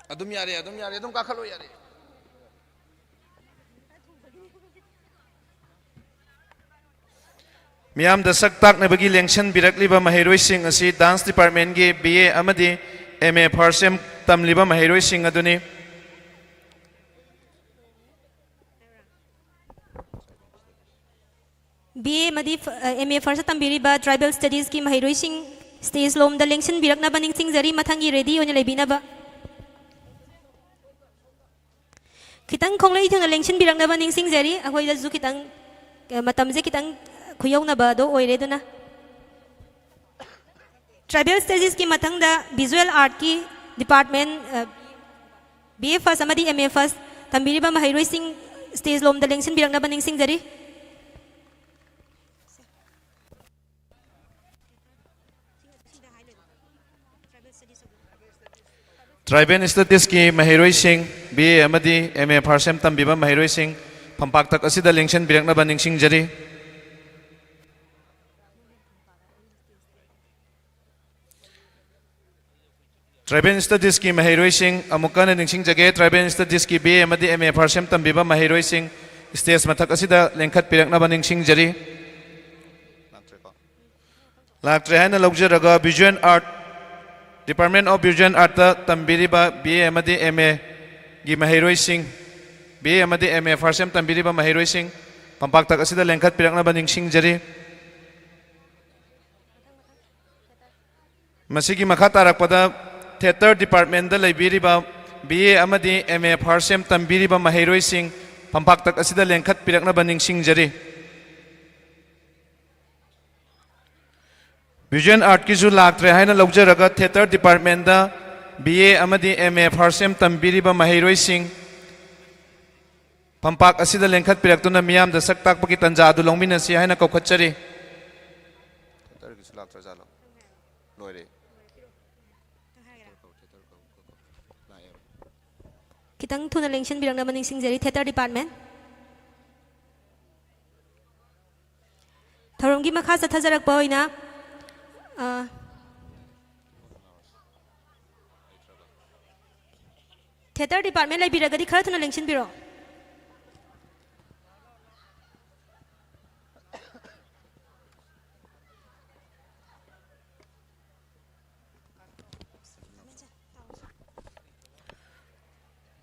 ꯑꯗꯨꯝ ꯌꯥꯔꯦ, ꯑꯗꯨꯝ ꯌꯥꯔꯦ, ꯑꯗꯨꯝ ꯀꯥꯈꯠꯂꯣ, ꯌꯥꯔꯦ꯫ ꯃꯤꯌꯥꯝꯗ ꯁꯛ ꯇꯥꯛꯅꯕꯒꯤ ꯂꯦꯡꯁꯟꯕꯤꯔꯛꯂꯤꯕ ꯃꯍꯩꯔꯣꯏꯁꯤꯡ ꯑꯁꯤ ꯗꯥꯟꯁ ꯗꯤꯄꯥꯔꯠꯃꯦꯟꯒꯤ ꯕꯤ ꯑꯦ ꯑꯃꯗꯤ ꯑꯦꯝ ꯑꯦ ꯐꯥꯔꯁ ꯁꯦꯝ ꯇꯝꯂꯤꯕ ꯃꯍꯩꯔꯣꯏꯁꯤꯡ ꯑꯗꯨꯅꯤ꯫ ꯕꯤ ꯑꯦ ꯑꯃꯗꯤ ꯐ-, ꯑ, ꯑꯦꯝ ꯑꯦ ꯐꯥꯔꯁꯇ ꯇꯝꯕꯤꯔꯤꯕ ꯇ꯭ꯔꯥꯏꯕꯦꯜ ꯁ꯭ꯇꯗꯤꯁꯀꯤ ꯃꯍꯩꯔꯣꯏꯁꯤꯡ ꯁ꯭ꯇꯦꯖ ꯂꯣꯝꯗ ꯂꯦꯡꯁꯤꯟꯕꯤꯔꯛꯅꯕ ꯅꯤꯡꯁꯤꯡꯖꯔꯤ, ꯃꯊꯪꯒꯤ ꯔꯦꯗꯤ ꯑꯣꯏꯅ ꯂꯩꯕꯤꯅꯕ꯫ ꯈꯤꯇꯪ ꯈꯣꯡꯂꯩ ꯊꯨꯅ ꯂꯦꯡꯁꯤꯟꯕꯤꯔꯛꯅꯕ ꯅꯤꯡꯁꯤꯡꯖꯔꯤ꯫ ꯑꯩꯈꯣꯏꯗꯁꯨ ꯈꯤꯇꯪ, ꯑ, ꯃꯇꯝꯁꯦ ꯈꯤꯇꯪ ꯈꯨꯌꯧꯅꯕ ꯑꯗꯣ ꯑꯣꯏꯔꯦ꯫ ꯑꯗꯨꯅ ꯇ꯭ꯔꯥꯏꯕꯦꯜ ꯁ꯭ꯇꯗꯤꯁꯀꯤ ꯃꯊꯪꯗ ꯚꯤꯖꯨꯋꯦꯜ ꯑꯥꯔꯠꯀꯤ ꯗꯤꯄꯥꯔꯠꯃꯦꯟ, ꯑ, ꯕꯤ ꯑꯦ ꯐꯥꯔꯁ ꯑꯃꯗꯤ ꯑꯦꯝ ꯑꯦ ꯐꯥꯔꯁ ꯇꯝꯕꯤꯔꯤꯕ ꯃꯍꯩꯔꯣꯏꯁꯤꯡ ꯁ꯭ꯇꯦꯖ ꯂꯣꯝꯗ ꯂꯦꯡꯁꯤꯟꯕꯤꯔꯛꯅꯕ ꯅꯤꯡꯁꯤꯡꯖꯔꯤ꯫ ꯇ꯭ꯔꯥꯏꯕꯦꯜ ꯁ꯭ꯇꯗꯤꯁꯀꯤ ꯃꯍꯩꯔꯣꯏꯁꯤꯡ, ꯕꯤ ꯑꯦ ꯑꯃꯗꯤ ꯑꯦꯝ ꯑꯦ ꯐꯥꯔꯁ ꯁꯦꯝ ꯇꯝꯕꯤꯕ ꯃꯍꯩꯔꯣꯏꯁꯤꯡ ꯐꯝꯄꯥꯛꯊꯛ ꯑꯁꯤꯗ ꯂꯦꯡꯁꯤꯟꯕꯤꯔꯛꯅꯕ ꯅꯤꯡꯁꯤꯡꯖꯔꯤ꯫ Tribal Studiesꯀꯤ ꯃꯍꯩꯔꯣꯏꯁꯤꯡ ꯑꯃꯨꯛꯀ ꯍꯟꯅ ꯅꯤꯡꯁꯤꯡꯖꯒꯦ꯫ Tribal Studiesꯀꯤ B A ꯑꯃꯗꯤ M A first sem ꯇꯝꯕꯤꯕ ꯃꯍꯩꯔꯣꯏꯁꯤꯡ stage ꯃꯊꯛ ꯑꯁꯤꯗ ꯂꯦꯡꯈꯠꯄꯤꯔꯛꯅꯕ ꯅꯤꯡꯁꯤꯡꯖꯔꯤ꯫ ꯂꯥꯛꯇ꯭ꯔꯦ ꯍꯥꯏꯅ ꯂꯧꯖꯔꯒ Visual Art, Department of Visual Artꯇ ꯇꯝꯕꯤꯔꯤꯕ B A ꯑꯃꯗꯤ M Aꯒꯤ ꯃꯍꯩꯔꯣꯏꯁꯤꯡ, B A ꯑꯃꯗꯤ M A first sem ꯇꯝꯕꯤꯔꯤꯕ ꯃꯍꯩꯔꯣꯏꯁꯤꯡ ꯐꯝꯄꯥꯛꯇꯛ ꯑꯁꯤꯗ ꯂꯦꯡꯈꯠꯄꯤꯔꯛꯅꯕ ꯅꯤꯡꯁꯤꯡꯖꯔꯤ꯫ ꯃꯁꯤꯒꯤ ꯃꯈꯥ ꯇꯥꯔꯛꯄꯗ Theatre Departmentꯇ ꯂꯩꯕꯤꯔꯤꯕ B A ꯑꯃꯗꯤ M A first sem ꯇꯝꯕꯤꯔꯤꯕ ꯃꯍꯩꯔꯣꯏꯁꯤꯡ ꯐꯝꯄꯥꯛꯇꯛ ꯑꯁꯤꯗ ꯂꯦꯡꯈꯠꯄꯤꯔꯛꯅꯕ ꯅꯤꯡꯁꯤꯡꯖꯔꯤ꯫ Visual Artꯀꯤꯁꯨ ꯂꯥꯛꯇ꯭ꯔꯦ ꯍꯥꯏꯅ ꯂꯧꯖꯔꯒ Theatre Departmentꯇ B A ꯑꯃꯗꯤ M A first sem ꯇꯝꯕꯤꯔꯤꯕ ꯃꯍꯩꯔꯣꯏꯁꯤꯡ ꯐꯝꯄꯥꯛ ꯑꯁꯤꯗ ꯂꯦꯡꯈꯠꯄꯤꯔꯛꯇꯨꯅ ꯃꯤꯌꯥꯝꯗ ꯁꯛ ꯇꯥꯛꯄꯒꯤ ꯇꯥꯟꯖꯥ ꯑꯗꯨ ꯂꯧꯃꯤꯟꯅꯁꯤ ꯍꯥꯏꯅ ꯀꯧꯈꯠꯆꯔꯤ꯫ Theatreꯒꯤꯁꯨ ꯂꯥꯛꯇ꯭ꯔꯖꯥꯠꯂꯣ? ꯂꯣꯏꯔꯦ꯫ ꯈꯤꯇꯪ ꯊꯨꯅ ꯂꯦꯡꯁꯤꯟꯕꯤꯔꯛꯅꯕ ꯅꯤꯡꯁꯤꯡꯖꯔꯤ, Theatre Department꯫ ꯊꯧꯔꯝꯒꯤ ꯃꯈꯥ ꯆꯠꯊꯖꯔꯛꯄ ꯑꯣꯏꯅ, ꯑ, Theatre Department ꯂꯩꯕꯤꯔꯒꯗꯤ ꯈꯔ ꯊꯨꯅ ꯂꯦꯡꯁꯤꯟꯕꯤꯔꯣ꯫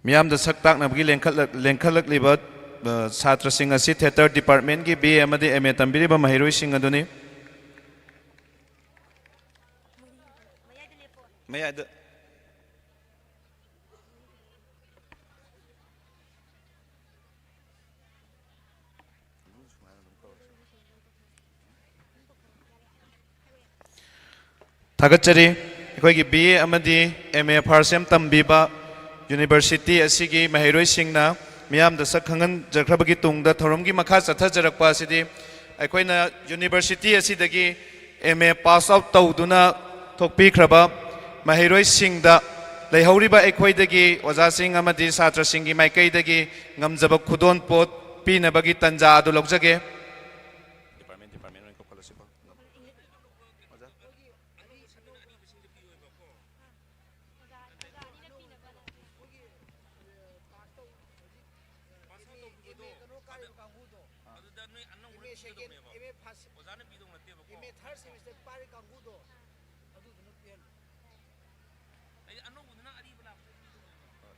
ꯃꯤꯌꯥꯝꯗ ꯁꯛ ꯇꯥꯛꯅꯕꯒꯤ ꯂꯦꯡꯈꯠꯂꯛ-, ꯂꯦꯡꯈꯠꯂꯛꯂꯤꯕ, ꯑ, ꯁꯥꯇ꯭ꯔꯁꯤꯡ ꯑꯁꯤ Theatre Departmentꯀꯤ B A ꯑꯃꯗꯤ M A ꯇꯝꯕꯤꯔꯤꯕ ꯃꯍꯩꯔꯣꯏꯁꯤꯡ ꯑꯗꯨꯅꯤ꯫ ꯃꯌꯥꯏꯗ꯫ ꯊꯥꯒꯠꯆꯔꯤ꯫ ꯑꯩꯈꯣꯏꯒꯤ B A ꯑꯃꯗꯤ M A first sem ꯇꯝꯕꯤꯕ university ꯑꯁꯤꯒꯤ ꯃꯍꯩꯔꯣꯏꯁꯤꯡꯅ ꯃꯤꯌꯥꯝꯗ ꯁꯛ ꯈꯪꯍꯟꯖꯈ꯭ꯔꯕꯒꯤ ꯇꯨꯡꯗ ꯊꯧꯔꯝꯒꯤ ꯃꯈꯥ ꯆꯠꯊꯖꯔꯛꯄ ꯑꯁꯤꯗꯤ ꯑꯩꯈꯣꯏꯅ university ꯑꯁꯤꯗꯒꯤ M A pass out ꯇꯧꯗꯨꯅ ꯊꯣꯛꯄꯤꯈ꯭ꯔꯕ ꯃꯍꯩꯔꯣꯏꯁꯤꯡꯗ ꯂꯩꯍꯧꯔꯤꯕ ꯑꯩꯈꯣꯏꯗꯒꯤ, ꯑꯣꯖꯥꯁꯤꯡ ꯑꯃꯗꯤ ꯁꯥꯇ꯭ꯔꯁꯤꯡꯒꯤ ꯃꯥꯏꯀꯩꯗꯒꯤ ꯉꯝꯖꯕ ꯈꯨꯗꯣꯜꯄꯣꯠ ꯄꯤꯅꯕꯒꯤ ꯇꯥꯟꯖꯥ ꯑꯗꯨ ꯂꯧꯖꯒꯦ꯫ Department, department ꯑꯣꯏꯅ ꯀꯧꯈꯠꯂꯁꯤꯀꯣ꯫ ꯑꯣꯖꯥ꯫ ꯑꯗꯨꯗ ꯅꯣꯏ ꯑꯅꯧꯕ ꯑꯦꯝ ꯑꯦ ꯁꯦꯀꯦꯟ, ꯄꯤꯒꯗꯧꯅꯦꯕ꯫ ꯑꯦꯝ ꯑꯦ ꯐꯥꯔꯁ, ꯑꯣꯖꯥꯅ ꯄꯤꯗꯧ ꯅꯠꯇꯦꯕꯀꯣ꯫ ꯑꯦꯝ ꯑꯦ ꯊꯥꯔꯠ ꯁꯦꯃꯤꯁꯇꯔ ꯄꯥꯔꯤ ꯀꯥꯡꯕꯨꯗꯣ, ꯑꯗꯨꯗꯨꯅ ꯄꯤꯍꯜꯂꯨ꯫ ꯑꯩꯗꯤ ꯑꯅꯧꯕꯗꯨꯅ ꯑꯔꯤꯕ ꯂꯥꯛꯄꯗ ꯄꯤꯗꯧꯅꯦꯕ꯫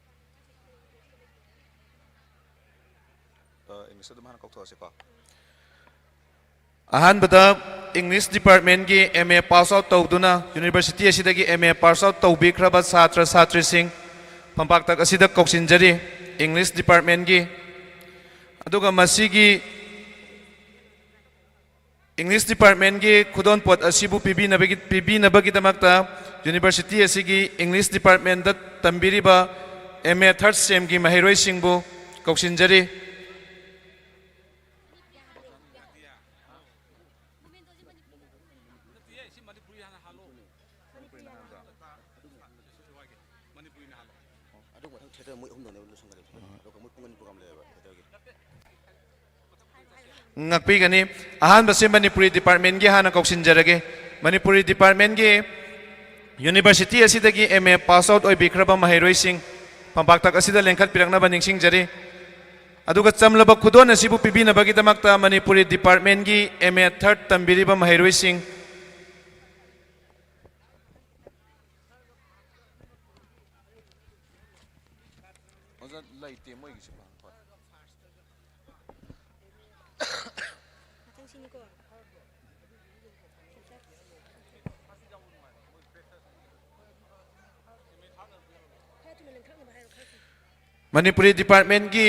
ꯑ, ꯏꯪꯂꯤꯁ ꯑꯗꯨꯝ ꯍꯥꯟꯅ ꯀꯧꯊꯣꯛꯑꯁꯤꯀꯣ꯫ ꯑꯍꯥꯟꯕꯗ, ꯏꯪꯂꯤꯁ ꯗꯤꯄꯥꯔꯠꯃꯦꯟꯒꯤ ꯑꯦꯝ ꯑꯦ ꯄꯥꯁ ꯑꯥꯎꯠ ꯇꯧꯗꯨꯅ ꯌꯨꯅꯤꯚꯔꯁꯤꯇꯤ ꯑꯁꯤꯗꯒꯤ ꯑꯦꯝ ꯑꯦ ꯄꯥꯁ ꯑꯥꯎꯠ ꯇꯧꯕꯤꯈ꯭ꯔꯕ ꯁꯥꯇ꯭ꯔ ꯁꯥꯇ꯭ꯔꯤꯁꯤꯡ ꯐꯝꯄꯥꯛꯇꯛ ꯑꯁꯤꯗ ꯀꯧꯁꯤꯟꯖꯔꯤ꯫ ꯏꯪꯂꯤꯁ ꯗꯤꯄꯥꯔꯠꯃꯦꯟꯒꯤ, ꯑꯗꯨꯒ ꯃꯁꯤꯒꯤ ꯏꯪꯂꯤꯁ ꯗꯤꯄꯥꯔꯠꯃꯦꯟꯒꯤ ꯈꯨꯗꯣꯜꯄꯣꯠ ꯑꯁꯤꯕꯨ ꯄꯤꯕꯤꯅꯕꯒꯤ-, ꯄꯤꯕꯤꯅꯕꯒꯤꯗꯃꯛꯇ ꯌꯨꯅꯤꯚꯔꯁꯤꯇꯤ ꯑꯁꯤꯒꯤ ꯏꯪꯂꯤꯁ ꯗꯤꯄꯥꯔꯠꯃꯦꯟꯗ ꯇꯝꯕꯤꯔꯤꯕ ꯑꯦꯝ ꯑꯦ ꯊꯥꯔꯠ ꯁꯦꯝꯒꯤ ꯃꯍꯩꯔꯣꯏꯁꯤꯡꯕꯨ ꯀꯧꯁꯤꯟꯖꯔꯤ꯫ ꯑꯗꯨ ꯃꯊꯪ ꯊꯤꯌꯦꯇꯔ ꯃꯣꯏ ꯑꯍꯨꯝꯗꯅꯦꯕ ꯂꯣꯏꯁꯟꯒꯗꯕꯁꯦ꯫ ꯑꯗꯨꯒ ꯃꯣꯏ ꯄꯨꯡ ꯑꯅꯤ ꯄ꯭ꯔꯣꯒ꯭ꯔꯥꯝ ꯂꯩꯌꯦꯕ ꯊꯤꯌꯦꯇꯔꯒꯤ꯫ ꯉꯥꯛꯄꯤꯒꯅꯤ꯫ ꯑꯍꯥꯟꯕꯁꯤ ꯃꯅꯤꯄꯨꯔꯤ ꯗꯤꯄꯥꯔꯠꯃꯦꯟꯒꯤ ꯍꯥꯟꯅ ꯀꯧꯁꯤꯟꯖꯔꯒꯦ꯫ ꯃꯅꯤꯄꯨꯔꯤ ꯗꯤꯄꯥꯔꯠꯃꯦꯟꯒꯤ ꯌꯨꯅꯤꯚꯔꯁꯤꯇꯤ ꯑꯁꯤꯗꯒꯤ ꯑꯦꯝ ꯑꯦ ꯄꯥꯁ ꯑꯥꯎꯠ ꯑꯣꯏꯕꯤꯈ꯭ꯔꯕ ꯃꯍꯩꯔꯣꯏꯁꯤꯡ ꯐꯝꯄꯥꯛꯇꯛ ꯑꯁꯤꯗ ꯂꯦꯡꯈꯠꯄꯤꯔꯛꯅꯕ ꯅꯤꯡꯁꯤꯡꯖꯔꯤ꯫ ꯑꯗꯨꯒ ꯆꯝꯂꯕ ꯈꯨꯗꯣꯜ ꯑꯁꯤꯕꯨ ꯄꯤꯕꯤꯅꯕꯒꯤꯗꯃꯛꯇ ꯃꯅꯤꯄꯨꯔꯤ ꯗꯤꯄꯥꯔꯠꯃꯦꯟꯒꯤ ꯑꯦꯝ ꯑꯦ ꯊꯥꯔꯠ ꯇꯝꯕꯤꯔꯤꯕ ꯃꯍꯩꯔꯣꯏꯁꯤꯡ꯫ ꯑꯣꯖꯥ ꯂꯩꯇꯦ ꯃꯣꯏꯒꯤꯁꯦ꯫ ꯍꯣꯏ꯫ ꯃꯊꯪ ꯁꯤꯅꯤꯀꯣ꯫ ꯈꯔ ꯊꯨꯅ ꯂꯦꯡꯈꯠꯅꯕ ꯍꯥꯏꯔꯣ, ꯈꯔ ꯊꯨꯅ꯫ ꯃꯅꯤꯄꯨꯔꯤ ꯗꯤꯄꯥꯔꯠꯃꯦꯟꯒꯤ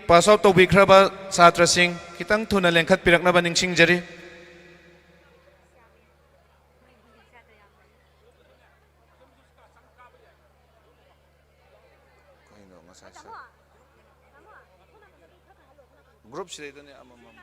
ꯄꯥꯁ ꯑꯥꯎꯠ ꯇꯧꯕꯤꯈ꯭ꯔꯕ ꯁꯥꯇ꯭ꯔꯁꯤꯡ ꯈꯤꯇꯪ ꯊꯨꯅ ꯂꯦꯡꯈꯠꯄꯤꯔꯛꯅꯕ ꯅꯤꯡꯁꯤꯡꯖꯔꯤ꯫ ꯀꯩꯅꯣ ꯉꯁꯥꯏ ꯁꯥ-, ꯒ꯭ꯔꯨꯞꯁꯤꯗꯩꯗꯅꯦ ꯑꯃꯃꯝ꯫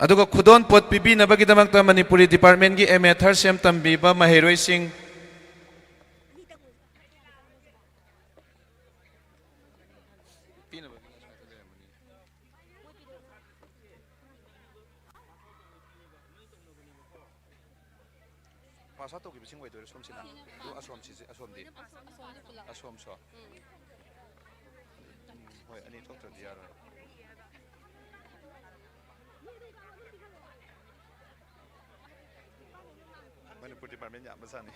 ꯑꯗꯨꯒ ꯈꯨꯗꯣꯜ ꯄꯣꯠ ꯄꯤꯕꯤꯅꯕꯒꯤꯗꯃꯛꯇ ꯃꯅꯤꯄꯨꯔꯤ ꯗꯤꯄꯥꯔꯠꯃꯦꯟꯒꯤ ꯑꯦꯝ ꯑꯦ ꯊꯥꯔꯠ ꯁꯦꯝ ꯇꯝꯕꯤꯕ ꯃꯍꯩꯔꯣꯏꯁꯤꯡ꯫ ꯄꯤꯅꯕꯒꯤ ꯉꯁꯥꯏꯗ ꯂꯩꯔꯝꯃꯅꯤ꯫ ꯄꯥꯁ ꯑꯥꯎꯠ ꯇꯧꯈꯤꯕꯁꯤꯡ ꯑꯣꯏꯗꯣꯏꯔꯥ ꯁꯣꯝꯁꯤꯅ? ꯑꯗꯨ ꯑꯁꯣꯝꯁꯤꯁꯦ, ꯑꯁꯣꯝꯗꯤ? ꯑꯁꯣꯝꯗꯤ ꯄꯨꯂꯞ꯫ ꯑꯁꯣꯝꯁꯨ? ꯎꯝ꯫ ꯎꯝ, ꯍꯣꯏ, ꯑꯅꯤ ꯊꯣꯛꯇ꯭ꯔꯗꯤ ꯌꯥꯔꯣꯏ꯫ ꯃꯅꯤꯄꯨꯔ ꯗꯤꯄꯥꯔꯠꯃꯦꯟ ꯌꯥꯝꯕꯖꯥꯠꯅꯤ꯫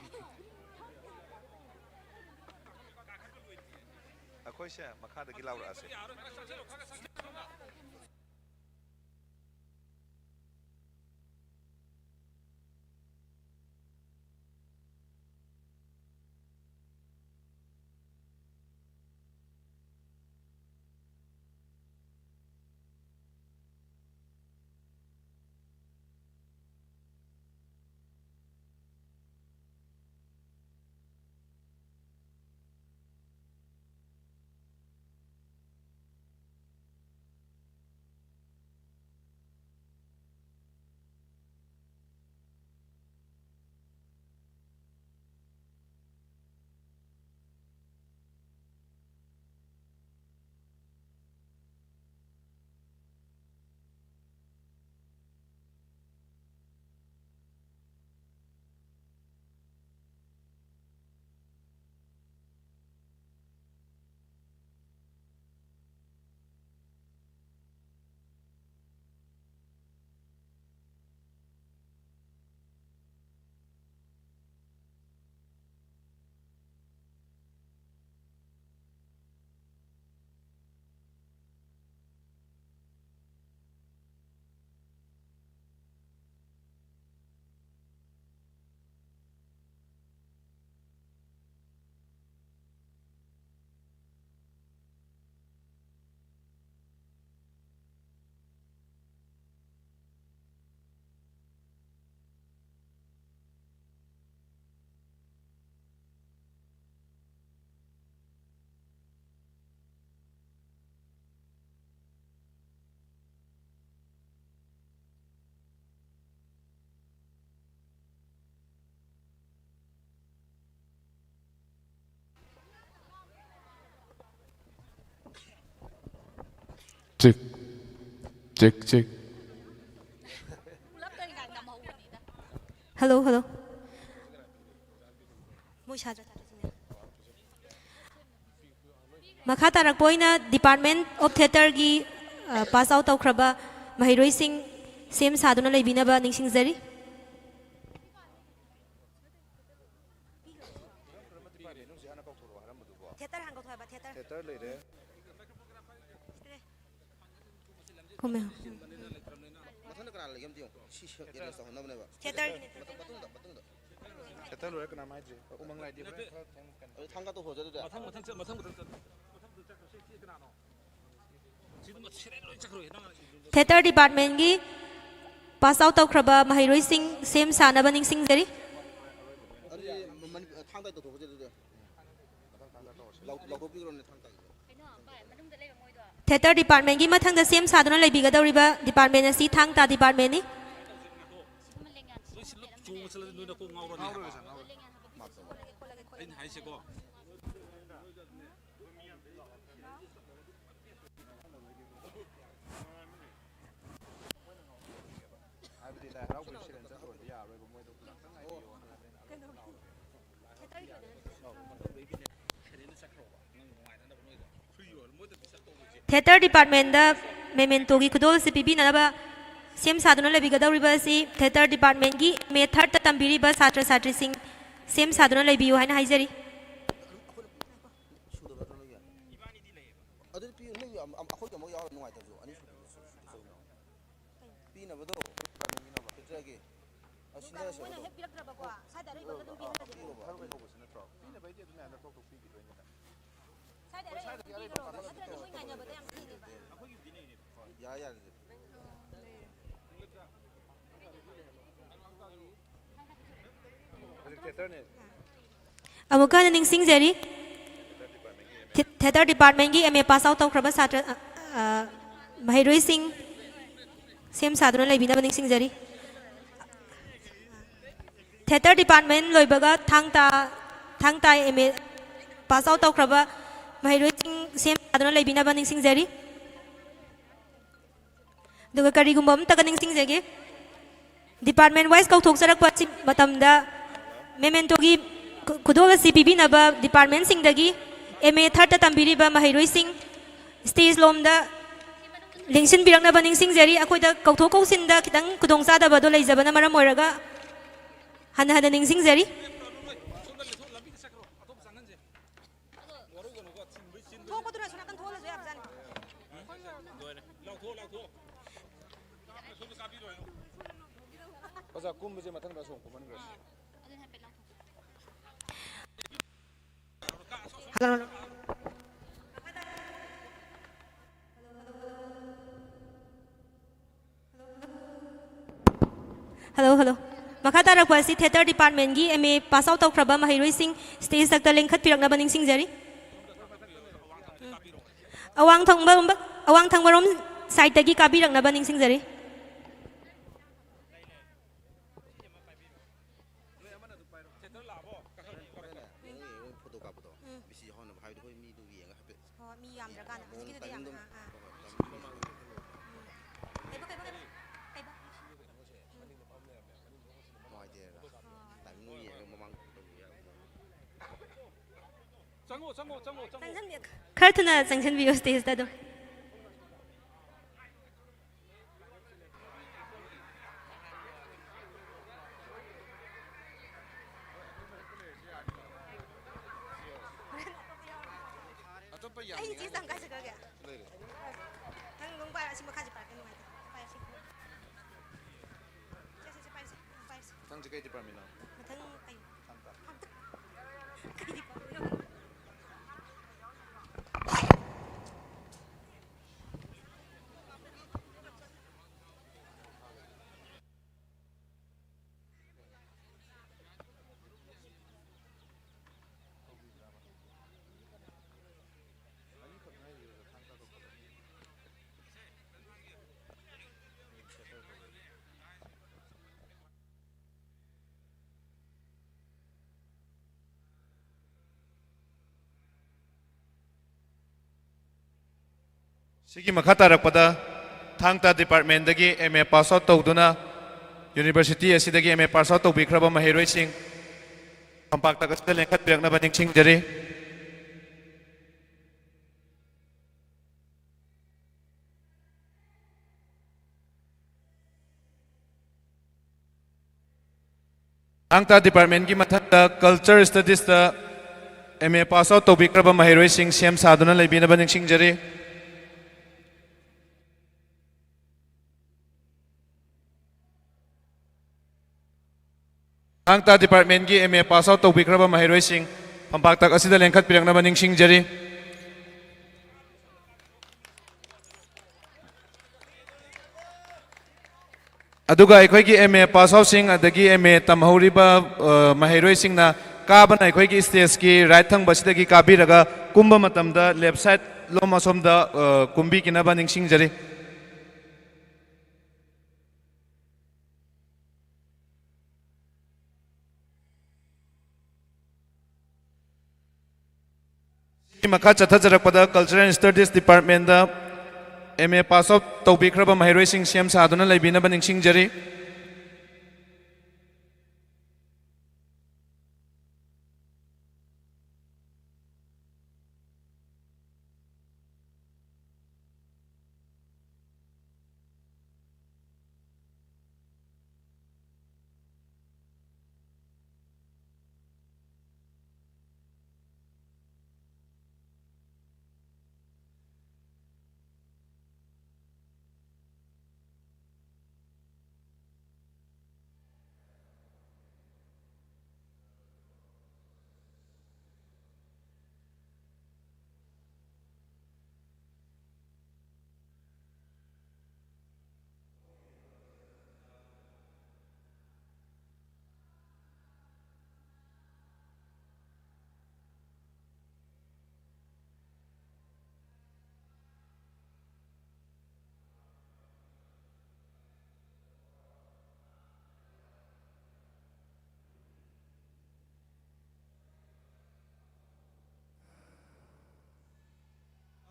ꯑꯩꯈꯣꯏꯁꯦ ꯃꯈꯥꯗꯒꯤ ꯂꯥꯎꯔꯛꯑꯁꯦ꯫ Check, check, check. Hello, hello. ꯃꯈꯥ ꯇꯥꯔꯛꯄ ꯑꯣꯏꯅ Department of Theatreꯒꯤ, ꯑ, pass out ꯇꯧꯈ꯭ꯔꯕ ꯃꯍꯩꯔꯣꯏꯁꯤꯡ ꯁꯦꯝ ꯁꯥꯗꯨꯅ ꯂꯩꯕꯤꯅꯕ ꯅꯤꯡꯁꯤꯡꯖꯔꯤ꯫ Theatre ꯍꯥꯟꯅ ꯀꯧꯊꯣꯛꯑꯣ ꯍꯥꯏꯔꯝꯕꯗꯨꯕꯣ? Theatre ꯍꯥꯟꯅ ꯀꯧꯊꯣꯛꯑꯣ ꯍꯥꯏꯕ, theatre꯫ Theatre ꯂꯩꯔꯦ꯫ ꯀꯨꯝꯃꯦ꯫ ꯃꯊꯪꯗ ꯀꯅꯥ ꯂꯩꯒꯦ ꯑꯝꯇ ꯌꯦꯡꯉꯨ꯫ ꯁꯤ ꯁꯦ-, arrange ꯇꯧꯍꯟꯅꯕꯅꯦꯕ꯫ Theatreꯒꯤꯅꯦ꯫ ꯃꯇꯨꯡꯗ, ꯃꯇꯨꯡꯗ꯫ Theatre ꯂꯣꯏꯔ ꯀꯅꯥꯝ ꯍꯥꯏꯗ꯭ꯔꯤ꯫ ꯎꯃꯪ ꯂꯥꯏꯗꯤ ꯍꯣꯔꯦꯟ ꯈꯔ ꯊꯦꯡꯅ ꯀꯩꯅꯣ ꯑꯗꯨ ꯊꯥꯡꯒ ꯇꯧꯊꯣꯛꯑꯁꯦ ꯑꯗꯨꯗꯤ꯫ ꯃꯊꯪ, ꯃꯊꯪ ꯆꯠ-, ꯃꯊꯪ, ꯃꯊꯪ ꯆꯠ-, ꯃꯊꯪ ꯆꯠꯈ꯭ꯔꯣ꯫ ꯁꯤ ꯀꯅꯥꯅꯣ? Theatre Departmentꯒꯤ pass out ꯇꯧꯈ꯭ꯔꯕ ꯃꯍꯩꯔꯣꯏꯁꯤꯡ ꯁꯦꯝ ꯁꯥꯅꯕ ꯅꯤꯡꯁꯤꯡꯖꯔꯤ꯫ ꯑꯗꯨꯗꯤ ꯃꯅꯤ-, ꯊꯥꯡ ꯇꯥꯏ ꯇꯧꯊꯣꯛꯈ꯭ꯔꯁꯦ ꯑꯗꯨꯗꯤ꯫ ꯂꯧ-, ꯂꯧꯊꯣꯛꯄꯤꯈ꯭ꯔꯣꯅꯦ ꯊꯥꯡ ꯇꯥꯏꯗꯣ꯫ Theatre Departmentꯒꯤ ꯃꯊꯪꯗ ꯁꯦꯝ ꯁꯥꯗꯨꯅ ꯂꯩꯕꯤꯒꯗꯧꯔꯤꯕ department ꯑꯁꯤ ꯊꯥꯡ ꯇꯥ Departmentꯅꯤ꯫ ꯑꯩꯅ ꯍꯥꯏꯁꯦꯀꯣ꯫ ꯍꯥꯏꯕꯗꯤ ꯂꯥꯏ ꯍꯔꯥꯎꯕꯒꯤ ꯁꯦꯔꯦꯟ ꯆꯠꯂꯨꯔꯗꯤ ꯌꯥꯔꯣꯏꯕ, ꯃꯣꯏꯗꯣ ꯉꯥꯛꯇꯪ ꯉꯥꯏꯕꯤꯌꯣ ꯍꯥꯏꯕꯅꯤꯅ꯫ Theatre Departmentꯗ mementoꯒꯤ ꯈꯨꯗꯣꯜ ꯑꯁꯤ ꯄꯤꯕꯤꯅꯅꯕ ꯁꯦꯝ ꯁꯥꯗꯨꯅ ꯂꯩꯕꯤꯒꯗꯧꯔꯤꯕ ꯑꯁꯤ Theatre Departmentꯀꯤ M A thirdꯇ ꯇꯝꯕꯤꯔꯤꯕ ꯁꯥꯇ꯭ꯔ ꯁꯥꯇ꯭ꯔꯤꯁꯤꯡ ꯁꯦꯝ ꯁꯥꯗꯨꯅ ꯂꯩꯕꯤꯌꯨ ꯍꯥꯏꯅ ꯍꯥꯏꯖꯔꯤ꯫ ꯁꯨꯗꯕ ꯅꯠꯇ꯭ꯔꯣ ꯅꯣꯏꯒꯤ? ꯑꯗꯨꯗꯤ ꯄꯤꯌꯨ, ꯅꯣꯏꯒꯤ ꯑꯃ-, ꯑꯃ-, ꯑꯩꯈꯣꯏꯒꯤ ꯑꯃꯨꯛ ꯌꯥꯎꯔ ꯅꯨꯡꯉꯥꯏꯇꯕꯁꯨ ꯑꯅꯤ ꯁꯨꯗꯕ ꯁꯨ-, ꯁꯨ-, ꯁꯨ-, ꯄꯤꯅꯕꯗꯣ꯫ ꯄꯤꯔꯛꯑꯒꯦ꯫ ꯑ, ꯁꯤꯟꯅꯔꯁꯦ ꯃꯣꯏꯅ ꯑꯗꯣ꯫ ꯍꯦꯛ ꯄꯤꯔꯛꯇ꯭ꯔꯕꯀꯣ, ꯁ꯭ꯋꯥꯏꯗ ꯑꯔꯩꯕ ꯑꯗꯨꯝ ꯄꯤꯍꯜꯂꯁꯦ꯫ ꯊꯔꯣꯏ ꯀꯧꯕꯁꯦ ꯅꯠꯇ꯭ꯔꯣ? ꯄꯤꯅꯕꯩꯗꯤ ꯑꯗꯨꯝ ꯌꯥꯅꯤ, ꯂꯧꯊꯣꯛ ꯊꯣꯛꯄꯤꯈꯤꯗꯣꯏꯅꯤꯗ꯫ ꯁ꯭ꯋꯥꯏꯗ ꯑꯔꯩꯕ ꯑꯗꯨꯝ ꯄꯤꯈ꯭ꯔꯣꯕ, ꯅꯠꯇ꯭ꯔꯗꯤ ꯃꯣꯏ ꯉꯥꯏꯅꯕꯗ ꯌꯥꯝ ꯊꯦꯡꯉꯦꯕ꯫ ꯌꯥꯔꯦ, ꯌꯥꯔꯦ ꯑꯗꯨꯗꯤ꯫ ꯑꯃꯨꯛꯀ ꯍꯟꯅ ꯅꯤꯡꯁꯤꯡꯖꯔꯤ, ꯊꯤ-, Theatre Departmentꯀꯤ M A pass out ꯇꯧꯈ꯭ꯔꯕ ꯁꯥꯇ꯭ꯔ, ꯑ, ꯑ, ꯃꯍꯩꯔꯣꯏꯁꯤꯡ ꯁꯦꯝ ꯁꯥꯗꯨꯅ ꯂꯩꯕꯤꯅꯕ ꯅꯤꯡꯁꯤꯡꯖꯔꯤ꯫ Theatre Department ꯂꯣꯏꯕꯒ ꯊꯥꯡ ꯇꯥ, ꯊꯥꯡ ꯇꯥ M A pass out ꯇꯧꯈ꯭ꯔꯕ ꯃꯍꯩꯔꯣꯏꯁꯤꯡ ꯁꯦꯝ ꯁꯥꯗꯨꯅ ꯂꯩꯕꯤꯅꯕ ꯅꯤꯡꯁꯤꯡꯖꯔꯤ꯫ ꯑꯗꯨꯒ ꯀꯔꯤꯒꯨꯝꯕ ꯑꯃꯇꯒ ꯅꯤꯡꯁꯤꯡꯖꯒꯦ, department wise ꯀꯧꯊꯣꯛꯆꯔꯛꯄ ꯑꯁꯤ ꯃꯇꯝꯗ mementoꯒꯤ ꯈꯨ-, ꯈꯨꯗꯣꯜ ꯑꯁꯤ ꯄꯤꯕꯤꯅꯕ departmentꯁꯤꯡꯗꯒꯤ M A thirdꯇ ꯇꯝꯕꯤꯔꯤꯕ ꯃꯍꯩꯔꯣꯏꯁꯤꯡ stage ꯂꯣꯝꯗ ꯂꯦꯡꯁꯤꯟꯕꯤꯔꯛꯅꯕ ꯅꯤꯡꯁꯤꯡꯖꯔꯤ꯫ ꯑꯩꯈꯣꯏꯗ ꯀꯧꯊꯣꯛ ꯀꯧꯁꯤꯟꯗ ꯈꯤꯇꯪ ꯈꯨꯗꯣꯡꯆꯥꯗꯕꯗꯣ ꯂꯩꯖꯕꯅ ꯃꯔꯝ ꯑꯣꯏꯔꯒ ꯍꯟꯅ ꯍꯟꯅ ꯅꯤꯡꯁꯤꯡꯖꯔꯤ꯫ ꯊꯣꯛꯄꯗꯨꯅ ꯑꯁꯣꯝ ꯅꯥꯀꯟ ꯊꯣꯛꯍꯜꯂꯁꯨ ꯌꯥꯕꯖꯥꯠꯅꯤ꯫ ꯑꯣꯖꯥ, ꯀꯨꯝꯕꯁꯦ ꯃꯊꯪꯗ ꯑꯁꯣꯝ ꯀꯨꯝꯍꯟꯈ꯭ꯔꯁꯤ꯫ Hello, hello. Hello, hello. ꯃꯈꯥ ꯇꯥꯔꯛꯄ ꯑꯁꯤ theatre departmentꯀꯤ M A pass out ꯇꯧꯈ꯭ꯔꯕ ꯃꯍꯩꯔꯣꯏꯁꯤꯡ stage ꯇꯛꯇ ꯂꯦꯡꯈꯠꯄꯤꯔꯛꯅꯕ ꯅꯤꯡꯁꯤꯡꯖꯔꯤ꯫ ꯑꯋꯥꯡ ꯊꯪꯕ, ꯑꯋꯥꯡ ꯊꯪꯕꯔꯣꯝ sideꯇꯒꯤ ꯀꯥꯕꯤꯔꯛꯅꯕ ꯅꯤꯡꯁꯤꯡꯖꯔꯤ꯫ ꯐꯣꯇꯣ ꯀꯥꯞꯄꯗꯣ, ꯎꯝ꯫ ꯕꯤ ꯁꯤ ꯍꯧꯅꯕ ꯍꯥꯏꯕꯗꯤ ꯑꯩꯈꯣꯏ ꯃꯤꯗꯨ ꯌꯦꯡꯉꯒ ꯍꯥꯏꯐꯦꯠ ꯍꯣꯏ, ꯃꯤ ꯌꯥꯝꯗ꯭ꯔꯀꯥꯟꯗ꯫ ꯃꯑꯣꯡ ꯍꯧꯖꯤꯛꯀꯤꯗꯨꯗꯤ ꯌꯥꯝ, timingꯗꯣ ꯑꯥ, ꯑꯥ꯫ ꯎꯝ꯫ ꯀꯩꯕ, ꯀꯩꯕ, ꯀꯩꯕ? ꯀꯩꯕ? ꯅꯨꯡꯉꯥꯏꯇꯦꯗꯅ꯫ ꯑꯥ꯫ Timingꯗꯣ ꯌꯦꯡꯉꯒ ꯃꯃꯥꯡ ꯇꯧꯕ ꯌꯥꯕ ꯃꯑꯣꯡ꯫ ꯆꯪꯉꯣ, ꯆꯪꯉꯣ, ꯆꯪꯉꯣ, ꯆꯪꯉꯣ꯫ ꯆꯪꯁꯟꯕꯤꯌꯨ꯫ ꯈꯔ ꯊꯨꯅ ꯆꯪꯁꯟꯕꯤꯌꯨ stageꯇ ꯑꯗꯨꯝ꯫ ꯑꯇꯣꯞꯄ ꯌꯥꯝ ꯑꯩ ꯆꯦ ꯆꯥꯡ ꯀꯥꯏ ꯆꯠꯈ꯭ꯔꯒꯦ? ꯂꯩꯔꯦ꯫ ꯅꯪ ꯑꯗꯨꯝ ꯄꯥꯏꯔꯣ, ꯑꯁꯤ ꯃꯈꯥꯁꯦ ꯄꯥꯏꯔꯛꯀꯦ, ꯅꯨꯡꯉꯥꯏꯇꯦ꯫ ꯄꯥꯏꯔꯣ, ꯁꯤ꯫ ꯁꯦ, ꯁꯦ, ꯁꯦ, ꯄꯥꯏꯔꯁꯦ, ꯄꯥꯏꯔꯁꯦ꯫ ꯃꯊꯪꯁꯦ ꯀꯩ departmentꯅꯣ? ꯃꯊꯪ ꯀꯩ? ꯊꯥꯡ ꯇꯥ꯫ ꯊꯥꯡ ꯇꯥ꯫ ꯀꯩ departmentꯅꯣ? ꯁꯤꯒꯤ ꯃꯈꯥ ꯇꯥꯔꯛꯄꯗ ꯊꯥꯡ ꯇꯥ departmentꯗꯒꯤ M A pass out ꯇꯧꯗꯨꯅ university ꯑꯁꯤꯗꯒꯤ M A pass out ꯇꯧꯕꯤꯈ꯭ꯔꯕ ꯃꯍꯩꯔꯣꯏꯁꯤꯡ ꯐꯝꯄꯥꯛꯇ ꯑꯁꯤꯗ ꯂꯦꯡꯈꯠꯄꯤꯔꯛꯅꯕ ꯅꯤꯡꯁꯤꯡꯖꯔꯤ꯫ ꯊꯥꯡ ꯇꯥ ꯗꯤꯄꯥꯔꯠꯃꯦꯟꯒꯤ ꯃꯊꯛꯇ ꯀꯜꯆꯔ ꯁ꯭ꯇꯗꯤꯁꯇ ꯑꯦꯝ ꯑꯦ ꯄꯥꯁ ꯑꯥꯎꯠ ꯇꯧꯕꯤꯈ꯭ꯔꯕ ꯃꯍꯩꯔꯣꯏꯁꯤꯡ ꯁꯦꯝ ꯁꯥꯗꯨꯅ ꯂꯩꯕꯤꯅꯕ ꯅꯤꯡꯁꯤꯡꯖꯔꯤ꯫ ꯊꯥꯡ ꯇꯥ ꯗꯤꯄꯥꯔꯠꯃꯦꯟꯒꯤ ꯑꯦꯝ ꯑꯦ ꯄꯥꯁ ꯑꯥꯎꯠ ꯇꯧꯕꯤꯈ꯭ꯔꯕ ꯃꯍꯩꯔꯣꯏꯁꯤꯡ ꯐꯝꯄꯥꯛꯇꯛ ꯑꯁꯤꯗ ꯂꯦꯡꯈꯠꯄꯤꯔꯛꯅꯕ ꯅꯤꯡꯁꯤꯡꯖꯔꯤ꯫ ꯑꯗꯨꯒ ꯑꯩꯈꯣꯏꯒꯤ ꯑꯦꯝ ꯑꯦ ꯄꯥꯁ ꯑꯥꯎꯠꯁꯤꯡ ꯑꯗꯒꯤ ꯑꯦꯝ ꯑꯦ ꯇꯝꯍꯧꯔꯤꯕ, ꯑ, ꯃꯍꯩꯔꯣꯏꯁꯤꯡꯅ ꯀꯥꯕꯅ ꯑꯩꯈꯣꯏꯒꯤ ꯁ꯭ꯇꯦꯖꯀꯤ ꯔꯥꯏꯠ ꯊꯪꯕꯁꯤꯗꯒꯤ ꯀꯥꯕꯤꯔꯒ ꯀꯨꯝꯕ ꯃꯇꯝꯗ ꯂꯦꯐ ꯁꯥꯏꯠ ꯂꯣꯝ ꯑꯁꯣꯝꯗ, ꯑ, ꯀꯨꯝꯕꯤꯈꯤꯅꯕ ꯅꯤꯡꯁꯤꯡꯖꯔꯤ꯫ ꯁꯤꯒꯤ ꯃꯈꯥ ꯆꯠꯊꯖꯔꯛꯄꯗ ꯀꯜꯆꯔꯦꯜ ꯁ꯭ꯇꯗꯤꯁ ꯗꯤꯄꯥꯔꯠꯃꯦꯟꯗ ꯑꯦꯝ ꯑꯦ ꯄꯥꯁ ꯑꯥꯎꯠ ꯇꯧꯕꯤꯈ꯭ꯔꯕ ꯃꯍꯩꯔꯣꯏꯁꯤꯡ ꯁꯦꯝ ꯁꯥꯗꯨꯅ ꯂꯩꯕꯤꯅꯕ ꯅꯤꯡꯁꯤꯡꯖꯔꯤ꯫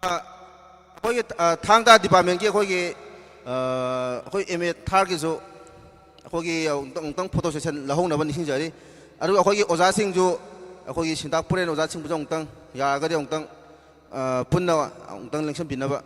ꯑ, ꯑꯩꯈꯣꯏꯒꯤ, ꯑ, ꯊꯥꯡ ꯇꯥ ꯗꯤꯄꯥꯔꯠꯃꯦꯟꯒꯤ ꯑꯩꯈꯣꯏꯒꯤ, ꯑ, ꯑꯩꯈꯣꯏ ꯑꯦꯝ ꯑꯦ ꯊꯥꯔꯒꯤꯁꯨ ꯑꯩꯈꯣꯏꯒꯤ ꯑꯃꯨꯛꯇꯪ, ꯑꯃꯨꯛꯇꯪ ꯐꯣꯇꯣ ꯁꯦꯁꯟ ꯂꯧꯍꯧꯅꯕ ꯅꯤꯡꯁꯤꯡꯖꯔꯤ꯫ ꯑꯗꯨꯒ ꯑꯩꯈꯣꯏꯒꯤ ꯑꯣꯖꯥꯁꯤꯡꯁꯨ, ꯑꯩꯈꯣꯏꯒꯤ ꯁꯤꯟꯇꯥꯛ ꯄꯨꯔꯦꯟ ꯑꯣꯖꯥꯁꯤꯡꯕꯨꯁꯨ ꯑꯃꯨꯛꯇꯪ, ꯌꯥꯔꯒꯗꯤ ꯑꯃꯨꯛꯇꯪ, ꯑ, ꯄꯨꯟꯅ ꯑꯃꯨꯛꯇꯪ ꯂꯦꯡꯁꯤꯟꯕꯤꯅꯕ꯫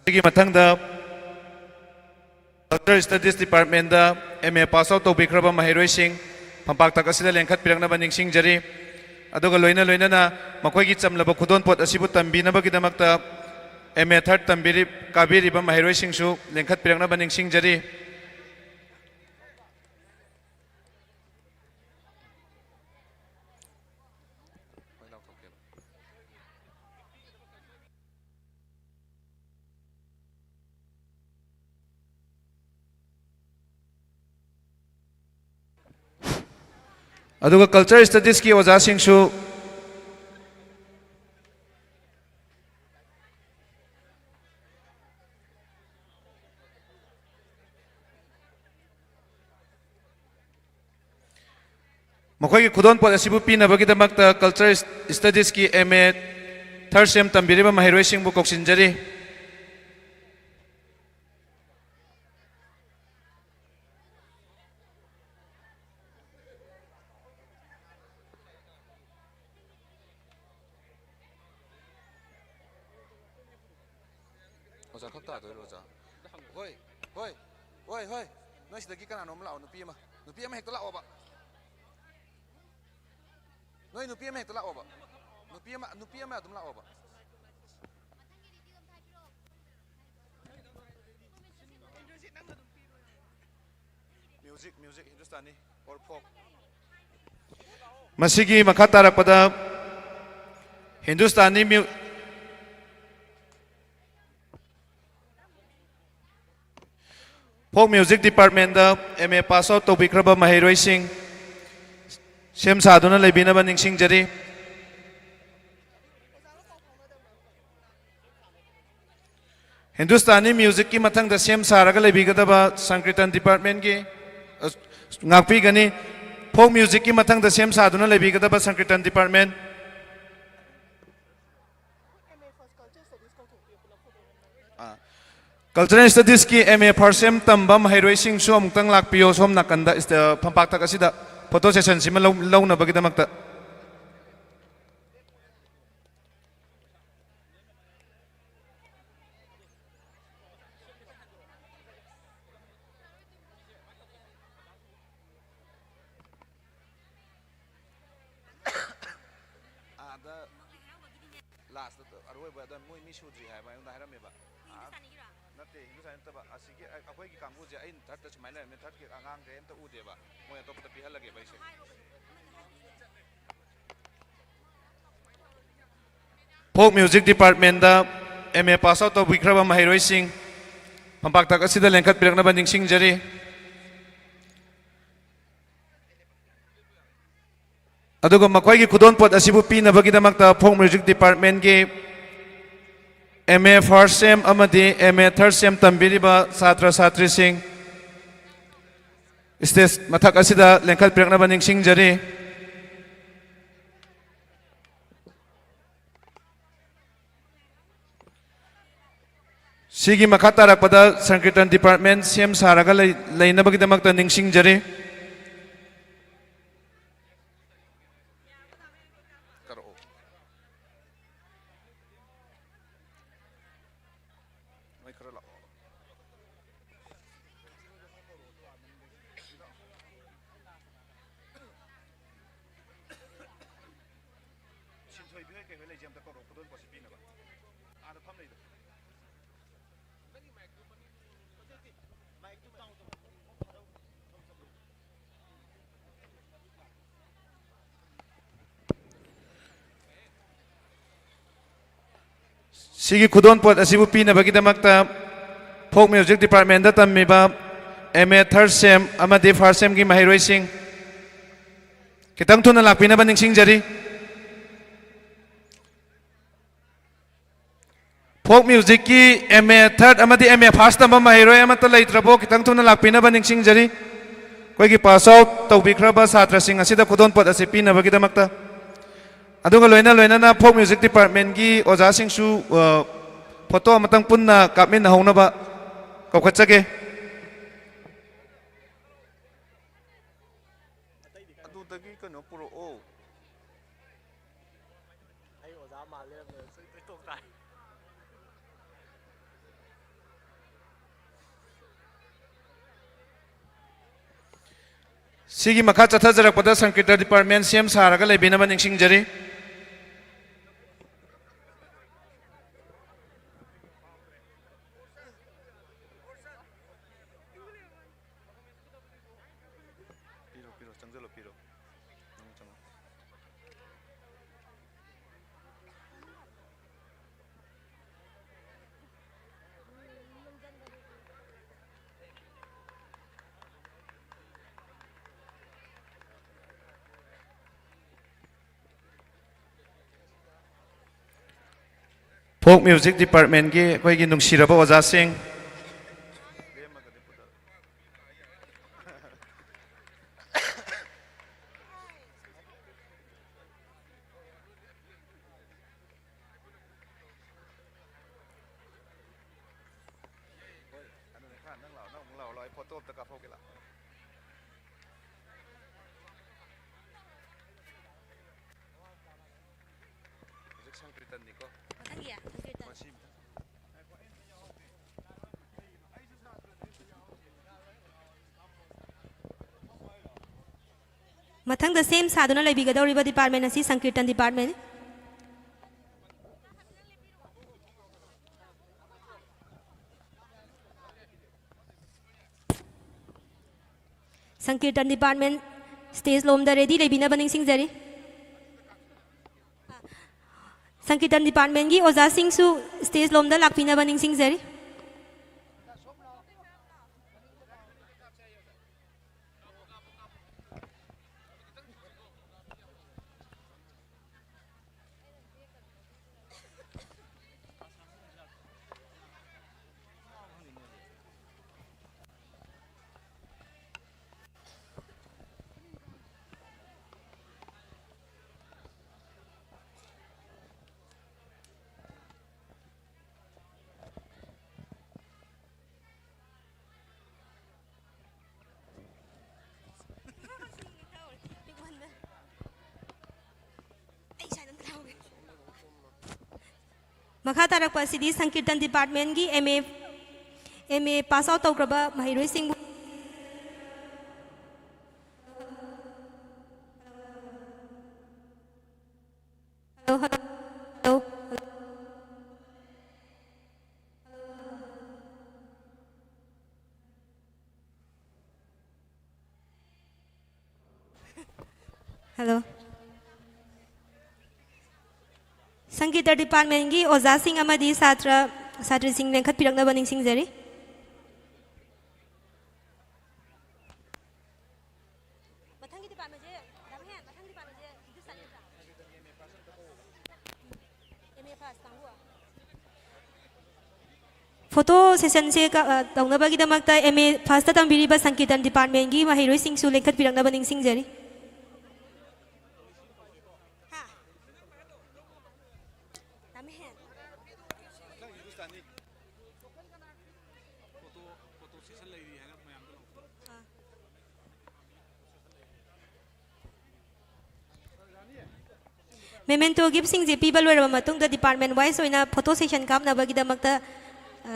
ꯑꯁꯤꯒꯤ ꯃꯊꯪꯗ Cultural Studies Department-ꯇ M A pass out ꯇꯧꯕꯤꯈ꯭ꯔꯕ ꯃꯍꯩꯔꯣꯏꯁꯤꯡ ꯐꯝꯄꯥꯛꯇꯛ ꯑꯁꯤꯗ ꯂꯦꯡꯈꯠꯄꯤꯔꯛꯅꯕ ꯅꯤꯡꯁꯤꯡꯖꯔꯤ꯫ ꯑꯗꯨꯒ ꯂꯣꯏꯅ ꯂꯣꯏꯅꯅ ꯃꯈꯣꯏꯒꯤ ꯆꯝꯂꯕ ꯈꯨꯗꯣꯜꯄꯣꯠ ꯑꯁꯤꯕꯨ ꯇꯝꯕꯤꯅꯕꯒꯤꯗꯃꯛꯇ M A third ꯇꯝꯕꯤꯔꯤ-, ꯀꯥꯕꯤꯔꯤꯕ ꯃꯍꯩꯔꯣꯏꯁꯤꯡꯁꯨ ꯂꯦꯡꯈꯠꯄꯤꯔꯛꯅꯕ ꯅꯤꯡꯁꯤꯡꯖꯔꯤ꯫ ꯑꯗꯨꯒ Culture Studiesꯀꯤ ꯑꯣꯖꯥꯁꯤꯡꯁꯨ ꯃꯈꯣꯏꯒꯤ ꯈꯨꯗꯣꯜꯄꯣꯠ ꯑꯁꯤꯕꯨ ꯄꯤꯅꯕꯒꯤꯗꯃꯛꯇ Culture Studiesꯀꯤ M A third sem ꯇꯝꯕꯤꯔꯤꯕ ꯃꯍꯩꯔꯣꯏꯁꯤꯡꯕꯨ ꯀꯧꯁꯤꯟꯖꯔꯤ꯫ ꯑꯣꯖꯥ ꯈꯛ ꯇꯥꯗꯣꯏꯔꯣ, ꯑꯣꯖꯥ? ꯍꯣꯏ, ꯍꯣꯏ, ꯍꯣꯏ, ꯍꯣꯏ꯫ ꯅꯣꯏ ꯁꯤꯗꯒꯤ ꯀꯅꯥꯅꯣꯝ ꯂꯥꯛꯑꯣ, ꯅꯨꯄꯤ ꯑꯃ꯫ ꯅꯨꯄꯤ ꯑꯃ ꯍꯦꯛꯇ ꯂꯥꯛꯑꯣꯕ꯫ ꯅꯣꯏ ꯅꯨꯄꯤ ꯑꯃ ꯍꯦꯛꯇ ꯂꯥꯛꯑꯣꯕ꯫ ꯅꯨꯄꯤ ꯑꯃ, ꯅꯨꯄꯤ ꯑꯃ ꯑꯗꯨꯝ ꯂꯥꯛꯑꯣꯕ꯫ Music, music, Hindustani or folk. ꯃꯁꯤꯒꯤ ꯃꯈꯥ ꯇꯥꯔꯛꯄꯗ Hindustani mu-, Folk Music Departmentꯇ M A pass out ꯇꯧꯕꯤꯈ꯭ꯔꯕ ꯃꯍꯩꯔꯣꯏꯁꯤꯡ ꯁꯦꯝ ꯁꯥꯗꯨꯅ ꯂꯩꯕꯤꯅꯕ ꯅꯤꯡꯁꯤꯡꯖꯔꯤ꯫ Hindustani musicꯀꯤ ꯃꯊꯪꯗ ꯁꯦꯝ ꯁꯥꯔꯒ ꯂꯩꯕꯤꯒꯗꯕ Sankirtan Departmentꯀꯤ, ꯑ, ꯉꯥꯛꯄꯤꯒꯅꯤ꯫ Folk musicꯀꯤ ꯃꯊꯪꯗ ꯁꯦꯝ ꯁꯥꯗꯨꯅ ꯂꯩꯕꯤꯒꯗꯕ Sankirtan Department꯫ Ah, Cultural Studiesꯀꯤ M A first sem ꯇꯝꯕ ꯃꯍꯩꯔꯣꯏꯁꯤꯡꯁꯨ ꯑꯃꯨꯛꯇꯪ ꯂꯥꯛꯄꯤꯌꯣ ꯁꯣꯝ ꯅꯥꯀꯟꯗ, ꯏꯁ-, ꯑ, ꯐꯝꯄꯥꯛꯊꯛ ꯑꯁꯤꯗ photo sessionꯁꯤꯃ ꯂꯧ-, ꯂꯧꯅꯕꯒꯤꯗꯃꯛꯇ꯫ ꯑꯥꯗ lastꯇ ꯑꯔꯣꯏꯕ ꯑꯗ ꯃꯣꯏ ꯃꯤ ꯁꯨꯗ꯭ꯔꯤ ꯍꯥꯏꯕ ꯑꯩꯉꯣꯟꯗ ꯍꯥꯏꯔꯝꯃꯦꯕ꯫ ꯑꯥ, ꯅꯠꯇꯦ, ꯍꯤꯟꯗꯨꯁꯇꯥꯅꯤ ꯅꯠꯇꯕ, ꯑꯁꯤꯒꯤ ꯑꯩ-, ꯑꯩꯈꯣꯏꯒꯤ ꯀꯥꯡꯕꯨꯁꯦ ꯑꯩꯅ thirdꯇ ꯁꯨꯃꯥꯏꯅ ꯂꯩꯔꯝꯃꯦ, thirdꯀꯤ ꯑꯉꯥꯡꯈꯩ ꯑꯝꯇ ꯎꯗꯦꯕ, ꯃꯣꯏ ꯑꯇꯣꯞꯄꯗ ꯄꯤꯍꯜꯂꯒꯦꯕ ꯑꯩꯁꯦ꯫ Folk Music Departmentꯇ M A pass out ꯇꯧꯕꯤꯈ꯭ꯔꯕ ꯃꯍꯩꯔꯣꯏꯁꯤꯡ ꯐꯝꯄꯥꯛꯊꯛ ꯑꯁꯤꯗ ꯂꯦꯡꯈꯠꯄꯤꯔꯛꯅꯕ ꯅꯤꯡꯁꯤꯡꯖꯔꯤ꯫ ꯑꯗꯨꯒ ꯃꯈꯣꯏꯒꯤ ꯈꯨꯗꯣꯜꯄꯣꯠ ꯑꯁꯤꯕꯨ ꯄꯤꯅꯕꯒꯤꯗꯃꯛꯇ Folk Music Departmentꯀꯤ M A first sem ꯑꯃꯗꯤ M A third sem ꯇꯝꯕꯤꯔꯤꯕ ꯁꯥꯇ꯭ꯔ ꯁꯥꯇ꯭ꯔꯤꯁꯤꯡ stage ꯃꯊꯛ ꯑꯁꯤꯗ ꯂꯦꯡꯈꯠꯄꯤꯔꯛꯅꯕ ꯅꯤꯡꯁꯤꯡꯖꯔꯤ꯫ ꯁꯤꯒꯤ ꯃꯈꯥ ꯇꯥꯔꯛꯄꯗ Sankirtan Department ꯁꯦꯝ ꯁꯥꯔꯒ ꯂꯩ-, ꯂꯩꯅꯕꯒꯤꯗꯃꯛꯇ ꯅꯤꯡꯁꯤꯡꯖꯔꯤ꯫ ꯀꯥꯔꯛꯑꯣ꯫ ꯅꯣꯏ ꯈꯔ ꯂꯥꯛꯑꯣ꯫ ꯁꯤꯟꯊꯣꯏꯕꯤ ꯍꯣꯏ ꯀꯩ ꯍꯣꯏ ꯂꯩꯁꯦ ꯑꯝꯇ ꯀꯧꯔꯛꯑꯣ, ꯈꯨꯗꯣꯜ ꯄꯣꯠꯁꯤ ꯄꯤꯅꯕ꯫ ꯑꯥꯗ ꯐꯝ ꯂꯩꯗꯣ꯫ ꯁꯤꯒꯤ ꯈꯨꯗꯣꯜꯄꯣꯠ ꯑꯁꯤꯕꯨ ꯄꯤꯅꯕꯒꯤꯗꯃꯛꯇ Folk Music Departmentꯇ ꯇꯝꯃꯤꯕ M A third sem ꯑꯃꯗꯤ first semꯒꯤ ꯃꯍꯩꯔꯣꯏꯁꯤꯡ ꯈꯤꯇꯪ ꯊꯨꯅ ꯂꯥꯛꯄꯤꯅꯕ ꯅꯤꯡꯁꯤꯡꯖꯔꯤ꯫ Folk Musicꯀꯤ M A third ꯑꯃꯗꯤ M A first ꯇꯝꯕ ꯃꯍꯩꯔꯣꯏ ꯑꯃꯠꯇ ꯂꯩꯇ꯭ꯔꯕꯣ? ꯈꯤꯇꯪ ꯊꯨꯅ ꯂꯥꯛꯄꯤꯅꯕ ꯅꯤꯡꯁꯤꯡꯖꯔꯤ꯫ ꯑꯩꯈꯣꯏꯒꯤ pass out ꯇꯧꯕꯤꯈ꯭ꯔꯕ ꯁꯥꯇ꯭ꯔꯁꯤꯡ ꯑꯁꯤꯗ ꯈꯨꯗꯣꯜꯄꯣꯠ ꯑꯁꯤ ꯄꯤꯅꯕꯒꯤꯗꯃꯛꯇ꯫ ꯑꯗꯨꯒ ꯂꯣꯏꯅ ꯂꯣꯏꯅꯅ Folk Music Departmentꯀꯤ ꯑꯣꯖꯥꯁꯤꯡꯁꯨ, ꯑ, photo ꯑꯃꯇꯪ ꯄꯨꯟꯅ ꯀꯥꯞꯃꯤꯟꯅꯍꯧꯅꯕ ꯀꯧꯈꯠꯆꯒꯦ꯫ ꯑꯗꯨꯗꯒꯤ ꯀꯩꯅꯣ ꯄꯨꯔꯛꯑꯣ꯫ ꯑꯩ ꯑꯣꯖꯥ ꯃꯥꯜ ꯂꯩꯔꯝꯗꯅ ꯁꯨꯏ ꯇꯣꯛ ꯇꯥꯔꯦ꯫ ꯁꯤꯒꯤ ꯃꯈꯥ ꯆꯠꯊꯖꯔꯛꯄꯗ Sankirtan Department ꯁꯦꯝ ꯁꯥꯔꯒ ꯂꯩꯕꯤꯅꯕ ꯅꯤꯡꯁꯤꯡꯖꯔꯤ꯫ ꯄꯤꯔꯣ, ꯄꯤꯔꯣ, ꯆꯪꯁꯤꯜꯂꯣ, ꯄꯤꯔꯣ꯫ ꯅꯪ ꯆꯪꯉꯣ꯫ Folk Music Departmentꯀꯤ ꯑꯩꯈꯣꯏꯒꯤ ꯅꯨꯡꯁꯤꯔꯕ ꯑꯣꯖꯥꯁꯤꯡ, ꯍꯧꯖꯤꯛ ꯁꯪꯀ꯭ꯔꯤꯇꯟꯅꯤꯀꯣ꯫ ꯃꯊꯪꯒꯤ ꯁꯪꯀ꯭ꯔꯤꯇꯟ꯫ ꯃꯁꯤ ꯃꯊꯪꯗ ꯁꯦꯝ ꯁꯥꯗꯨꯅ ꯂꯩꯕꯤꯒꯗꯧꯔꯤꯕ department ꯑꯁꯤ ꯁꯪꯀꯤꯔꯇꯟ department꯫ ꯁꯪꯀꯤꯔꯇꯟ department stage ꯂꯣꯝꯗ ready ꯂꯩꯕꯤꯅꯕ ꯅꯤꯡꯁꯤꯡꯖꯔꯤ꯫ ꯁꯪꯀꯤꯔꯇꯟ departmentꯀꯤ ꯑꯣꯖꯥꯁꯤꯡꯁꯨ stage ꯂꯣꯝꯗ ꯂꯥꯛꯄꯤꯅꯕ ꯅꯤꯡꯁꯤꯡꯖꯔꯤ꯫ ꯃꯈꯥ ꯇꯥꯔꯛꯄ ꯑꯁꯤꯗꯤ ꯁꯪꯀꯤꯔꯇꯟ departmentꯀꯤ M A, M A pass out ꯇꯧꯈ꯭ꯔꯕ ꯃꯍꯩꯔꯣꯏꯁꯤꯡꯕꯨ꯫ Hello, hello, hello, hello. Hello. ꯁꯪꯒꯤꯇ departmentꯀꯤ ꯑꯣꯖꯥꯁꯤꯡ ꯑꯃꯗꯤ ꯁꯥꯇ꯭ꯔ, ꯁꯥꯇ꯭ꯔꯤꯁꯤꯡ ꯂꯦꯡꯈꯠꯄꯤꯔꯛꯅꯕ ꯅꯤꯡꯁꯤꯡꯖꯔꯤ꯫ ꯃꯊꯪꯒꯤ departmentꯁꯦ, ꯗꯥ ꯃꯍꯦꯟ, ꯃꯊꯪ departmentꯁꯦ English ꯆꯠꯂꯦ ꯅꯠꯇ꯭ꯔꯥ? M A pass ꯀꯥꯡꯕꯨ꯫ ꯐꯣꯇꯣ ꯁꯦꯁꯟꯁꯦ ꯀ-, ꯑ, ꯇꯧꯅꯕꯒꯤꯗꯃꯛꯇ ꯑꯦꯝ ꯑꯦ ꯐꯥꯔꯁꯇ ꯇꯝꯕꯤꯔꯤꯕ ꯁꯪꯀꯤꯔꯇꯟ ꯗꯤꯄꯥꯔꯠꯃꯦꯟꯒꯤ ꯃꯍꯩꯔꯣꯏꯁꯤꯡꯁꯨ ꯂꯦꯡꯈꯠꯄꯤꯔꯛꯅꯕ ꯅꯤꯡꯁꯤꯡꯖꯔꯤ꯫ ꯃꯦꯃꯦꯟꯇꯣ ꯒꯤꯐꯁꯤꯡꯁꯦ ꯄꯤꯕ ꯂꯣꯏꯔꯕ ꯃꯇꯨꯡꯗ ꯗꯤꯄꯥꯔꯠꯃꯦꯟ ꯋꯥꯏꯁ ꯑꯣꯏꯅ ꯐꯣꯇꯣ ꯁꯦꯁꯟ ꯀꯥꯞꯅꯕꯒꯤꯗꯃꯛꯇ, ꯑ,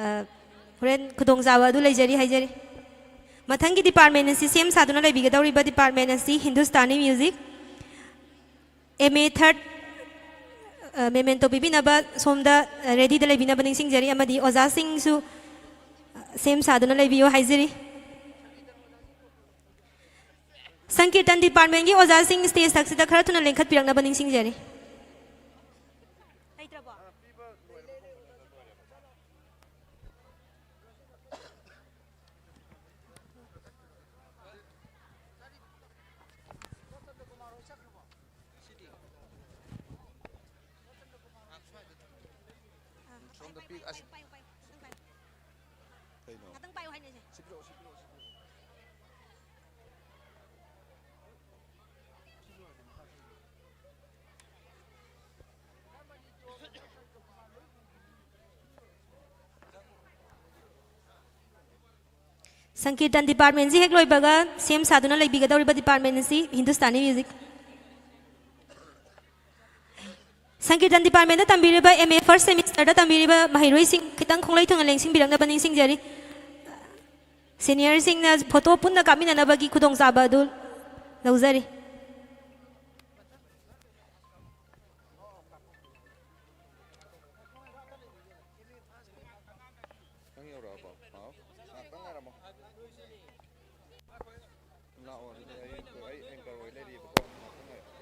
ꯍꯣꯔꯦꯟ ꯈꯨꯗꯣꯡꯆꯥꯕ ꯑꯗꯨ ꯂꯩꯖꯔꯤ ꯍꯥꯏꯖꯔꯤ꯫ ꯃꯊꯪꯒꯤ ꯗꯤꯄꯥꯔꯠꯃꯦꯟ ꯑꯁꯤ ꯁꯦꯝ ꯁꯥꯗꯨꯅ ꯂꯩꯕꯤꯒꯗꯧꯔꯤꯕ ꯗꯤꯄꯥꯔꯠꯃꯦꯟ ꯑꯁꯤ ꯍꯤꯟꯗꯨꯁꯇꯥꯅꯤ ꯃ꯭ꯌꯨꯖꯤꯛ꯫ ꯑꯦꯝ ꯑꯦ ꯊꯥꯔꯠ, ꯑ, ꯃꯦꯃꯦꯟꯇꯣ ꯄꯤꯕꯤꯅꯕ ꯁꯣꯝꯗ, ꯑ, ꯔꯦꯗꯤꯗ ꯂꯩꯕꯤꯅꯕ ꯅꯤꯡꯁꯤꯡꯖꯔꯤ ꯑꯃꯗꯤ ꯑꯣꯖꯥꯁꯤꯡꯁꯨ, ꯑ, ꯁꯦꯝ ꯁꯥꯗꯨꯅ ꯂꯩꯕꯤꯌꯨ ꯍꯥꯏꯖꯔꯤ꯫ ꯁꯪꯀꯤꯔꯇꯟ ꯗꯤꯄꯥꯔꯠꯃꯦꯟꯒꯤ ꯑꯣꯖꯥꯁꯤꯡ ꯁ꯭ꯇꯦꯖ ꯊꯛꯁꯤꯗ ꯈꯔ ꯊꯨꯅ ꯂꯦꯡꯈꯠꯄꯤꯔꯛꯅꯕ ꯅꯤꯡꯁꯤꯡꯖꯔꯤ꯫ ꯁꯣꯝꯗ ꯄꯤ-, ꯑꯁ-, ꯀꯩꯅꯣ? ꯉꯥꯛꯇꯪ ꯄꯥꯏꯌꯨ ꯍꯥꯏꯅꯦ꯫ ꯁꯤ ꯄꯤꯔꯛꯑꯣ, ꯁꯤ ꯄꯤꯔꯛꯑꯣ, ꯁꯤ ꯄꯤꯔꯛꯑꯣ꯫ ꯁꯪꯀꯤꯔꯇꯟ ꯗꯤꯄꯥꯔꯠꯃꯦꯟꯁꯤ ꯍꯦꯛ ꯂꯣꯏꯕꯒ ꯁꯦꯝ ꯁꯥꯗꯨꯅ ꯂꯩꯕꯤꯒꯗꯧꯔꯤꯕ ꯗꯤꯄꯥꯔꯠꯃꯦꯟ ꯑꯁꯤ ꯍꯤꯟꯗꯨꯁꯇꯥꯅꯤ ꯃ꯭ꯌꯨꯖꯤꯛ꯫ ꯁꯪꯀꯤꯔꯇꯟ ꯗꯤꯄꯥꯔꯠꯃꯦꯟꯗ ꯇꯝꯕꯤꯔꯤꯕ ꯑꯦꯝ ꯑꯦ ꯐꯥꯔꯁ ꯁꯦꯃꯤꯁꯇꯔꯗ ꯇꯝꯕꯤꯔꯤꯕ ꯃꯍꯩꯔꯣꯏꯁꯤꯡ ꯈꯤꯇꯪ ꯈꯣꯡꯂꯩ ꯊꯨꯅ ꯂꯦꯡꯁꯤꯟꯕꯤꯔꯛꯅꯕ ꯅꯤꯡꯁꯤꯡꯖꯔꯤ꯫ ꯁꯦꯅꯤꯌꯔꯁꯤꯡꯅ ꯐꯣꯇꯣ ꯄꯨꯟꯅ ꯀꯥꯞꯃꯤꯟꯅꯅꯕꯒꯤ ꯈꯨꯗꯣꯡꯆꯥꯕ ꯑꯗꯨ ꯂꯧꯖꯔꯤ꯫ ꯅꯪ ꯌꯧꯔꯛꯑꯕꯣ? ꯍꯥꯎ꯫ ꯉꯥꯛꯇꯪ ꯉꯥꯏꯔꯝꯃꯣ꯫ ꯂꯥꯛꯑꯣ ꯑꯗꯨꯗꯤ꯫ ꯑꯩ, ꯑꯩ ꯑꯦꯡꯀꯔ ꯑꯣꯏ ꯂꯩꯔꯤꯕꯀꯣ꯫ ꯉꯥꯛꯇꯪ ꯉꯥꯏꯔꯝꯃꯣ꯫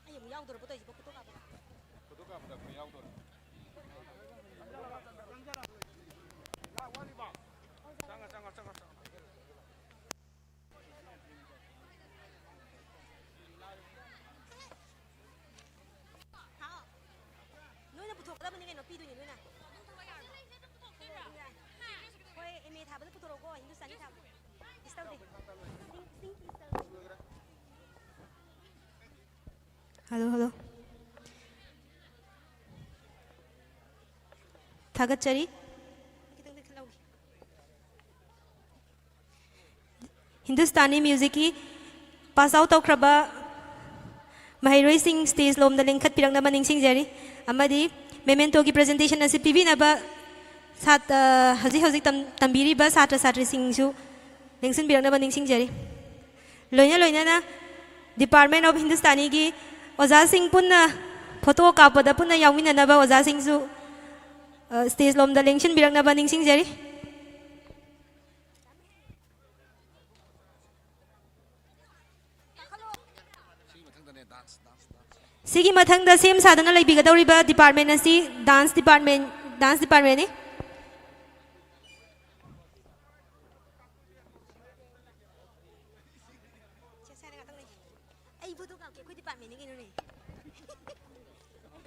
ꯑꯩ ꯑꯃꯨꯛ ꯌꯥꯎꯗꯣꯔꯕꯣ ꯇꯧꯔꯤꯁꯤꯕꯣ, ꯐꯣꯇꯣ ꯀꯥꯞꯄꯗ? ꯐꯣꯇꯣ ꯀꯥꯞꯄꯗ ꯑꯩꯈꯣꯏ ꯌꯥꯎꯗꯣꯔꯦ꯫ Hello, hello. ꯊꯥꯒꯠꯆꯔꯤ꯫ ꯍꯤꯟꯗꯨꯁꯇꯥꯅꯤ ꯃ꯭ꯌꯨꯖꯤꯛꯀꯤ ꯄꯥꯁ ꯑꯥꯎꯠ ꯇꯧꯈ꯭ꯔꯕ ꯃꯍꯩꯔꯣꯏꯁꯤꯡ ꯁ꯭ꯇꯦꯖ ꯂꯣꯝꯗ ꯂꯦꯡꯈꯠꯄꯤꯔꯛꯅꯕ ꯅꯤꯡꯁꯤꯡꯖꯔꯤ꯫ ꯑꯃꯗꯤ ꯃꯦꯃꯦꯟꯇꯣꯒꯤ ꯄ꯭ꯔꯖꯦꯟꯇꯦꯁꯟ ꯑꯁꯤ ꯄꯤꯕꯤꯅꯕ ꯁꯥꯠ-, ꯑ, ꯍꯧꯖꯤꯛ ꯍꯧꯖꯤꯛ ꯇꯝ-, ꯇꯝꯕꯤꯔꯤꯕ ꯁꯥꯇ꯭ꯔ ꯁꯥꯇ꯭ꯔꯤꯁꯤꯡꯁꯨ ꯂꯦꯡꯁꯤꯟꯕꯤꯔꯛꯅꯕ ꯅꯤꯡꯁꯤꯡꯖꯔꯤ꯫ ꯂꯣꯏꯅ ꯂꯣꯏꯅꯅ Department of ꯍꯤꯟꯗꯨꯁꯇꯥꯅꯤꯒꯤ ꯑꯣꯖꯥꯁꯤꯡ ꯄꯨꯟꯅ ꯐꯣꯇꯣ ꯀꯥꯞꯄꯗ ꯄꯨꯟꯅ ꯌꯥꯎꯃꯤꯟꯅꯅꯕ ꯑꯣꯖꯥꯁꯤꯡꯁꯨ, ꯑ, ꯁ꯭ꯇꯦꯖ ꯂꯣꯝꯗ ꯂꯦꯡꯁꯤꯟꯕꯤꯔꯛꯅꯕ ꯅꯤꯡꯁꯤꯡꯖꯔꯤ꯫ ꯁꯤꯒꯤ ꯃꯊꯪꯗ ꯁꯦꯝ ꯁꯥꯗꯨꯅ ꯂꯩꯕꯤꯒꯗꯧꯔꯤꯕ ꯗꯤꯄꯥꯔꯠꯃꯦꯟ ꯑꯁꯤ ꯗꯥꯟꯁ ꯗꯤꯄꯥꯔꯠꯃꯦꯟ, ꯗꯥꯟꯁ ꯗꯤꯄꯥꯔꯠꯃꯦꯟꯅꯤ꯫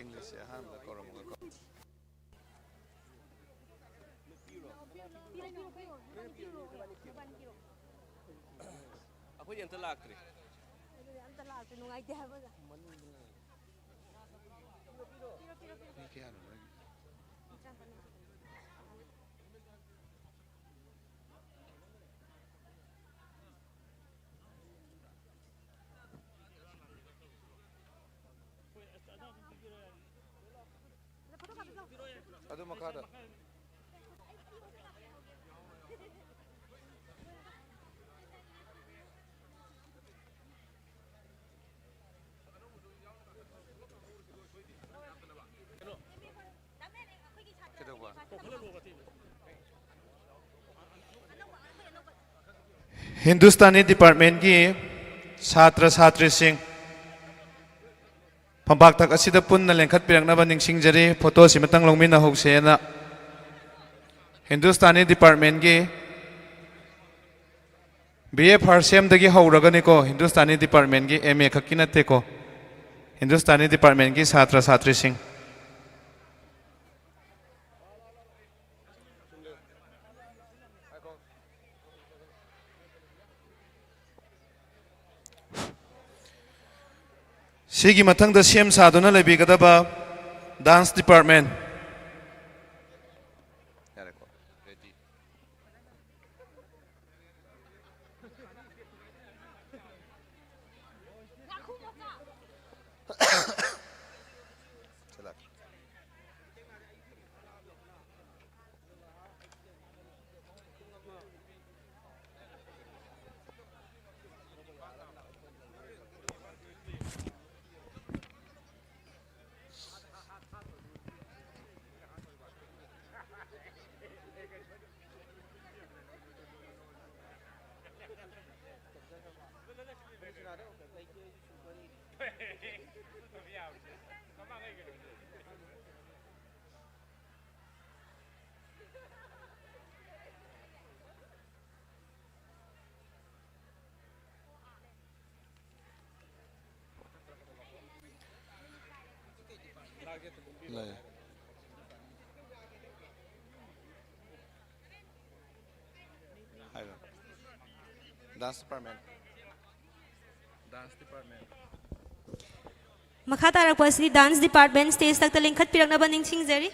ꯏꯪꯂꯤꯁꯁꯦ ꯑꯍꯥꯟꯕꯗ ꯀꯧꯔꯝꯃꯒꯀꯣ꯫ ꯑꯩꯈꯣꯏꯗꯤ ꯑꯝꯇ ꯂꯥꯛꯇ꯭ꯔꯤ꯫ ꯑꯗꯨꯗꯤ ꯑꯝꯇ ꯂꯥꯛꯇꯦ, ꯅꯨꯡꯉꯥꯏꯇꯦ ꯍꯥꯏꯕ ꯑꯣꯖꯥ꯫ ꯃꯤ ꯀꯌꯥꯅꯣ ꯅꯣꯏꯒꯤ? ꯑꯗꯨ ꯃꯈꯥꯗ꯫ ꯀꯩꯗꯧꯕ? ꯍꯤꯟꯗꯨꯁꯇꯥꯅꯤ ꯗꯤꯄꯥꯔꯠꯃꯦꯟꯒꯤ ꯁꯥꯇ꯭ꯔ ꯁꯥꯇ꯭ꯔꯤꯁꯤꯡ ꯐꯝꯄꯥꯛꯊꯛ ꯑꯁꯤꯗ ꯄꯨꯟꯅ ꯂꯦꯡꯈꯠꯄꯤꯔꯛꯅꯕ ꯅꯤꯡꯁꯤꯡꯖꯔꯤ꯫ ꯐꯣꯇꯣꯁꯤꯃꯇꯪ ꯂꯧꯃꯤꯟꯅꯍꯧꯁꯦꯅ꯫ ꯍꯤꯟꯗꯨꯁꯇꯥꯅꯤ ꯗꯤꯄꯥꯔꯠꯃꯦꯟꯒꯤ ꯕꯤ ꯑꯦ ꯐꯥꯔꯁ ꯁꯦꯝꯗꯒꯤ ꯍꯧꯔꯒꯅꯤꯀꯣ, ꯍꯤꯟꯗꯨꯁꯇꯥꯅꯤ ꯗꯤꯄꯥꯔꯠꯃꯦꯟꯒꯤ ꯑꯦꯝ ꯑꯦ ꯈꯛꯀꯤ ꯅꯠꯇꯦꯀꯣ, ꯍꯤꯟꯗꯨꯁꯇꯥꯅꯤ ꯗꯤꯄꯥꯔꯠꯃꯦꯟꯒꯤ ꯁꯥꯇ꯭ꯔ ꯁꯥꯇ꯭ꯔꯤꯁꯤꯡ꯫ ꯁꯤꯒꯤ ꯃꯊꯪꯗ ꯁꯦꯝ ꯁꯥꯗꯨꯅ ꯂꯩꯕꯤꯒꯗꯕ dance department꯫ ꯌꯥꯔꯦꯀꯣ? Ready꯫ ꯂꯩ꯫ ꯍꯥꯏꯔꯣ꯫ Dance department꯫ Dance department꯫ ꯃꯈꯥ ꯇꯥꯔꯛꯄ ꯑꯁꯤ dance department stage ꯇꯛꯇ ꯂꯤꯡꯈꯠꯄꯤꯔꯛꯅꯕ ꯅꯤꯡꯁꯤꯡꯖꯔꯤ꯫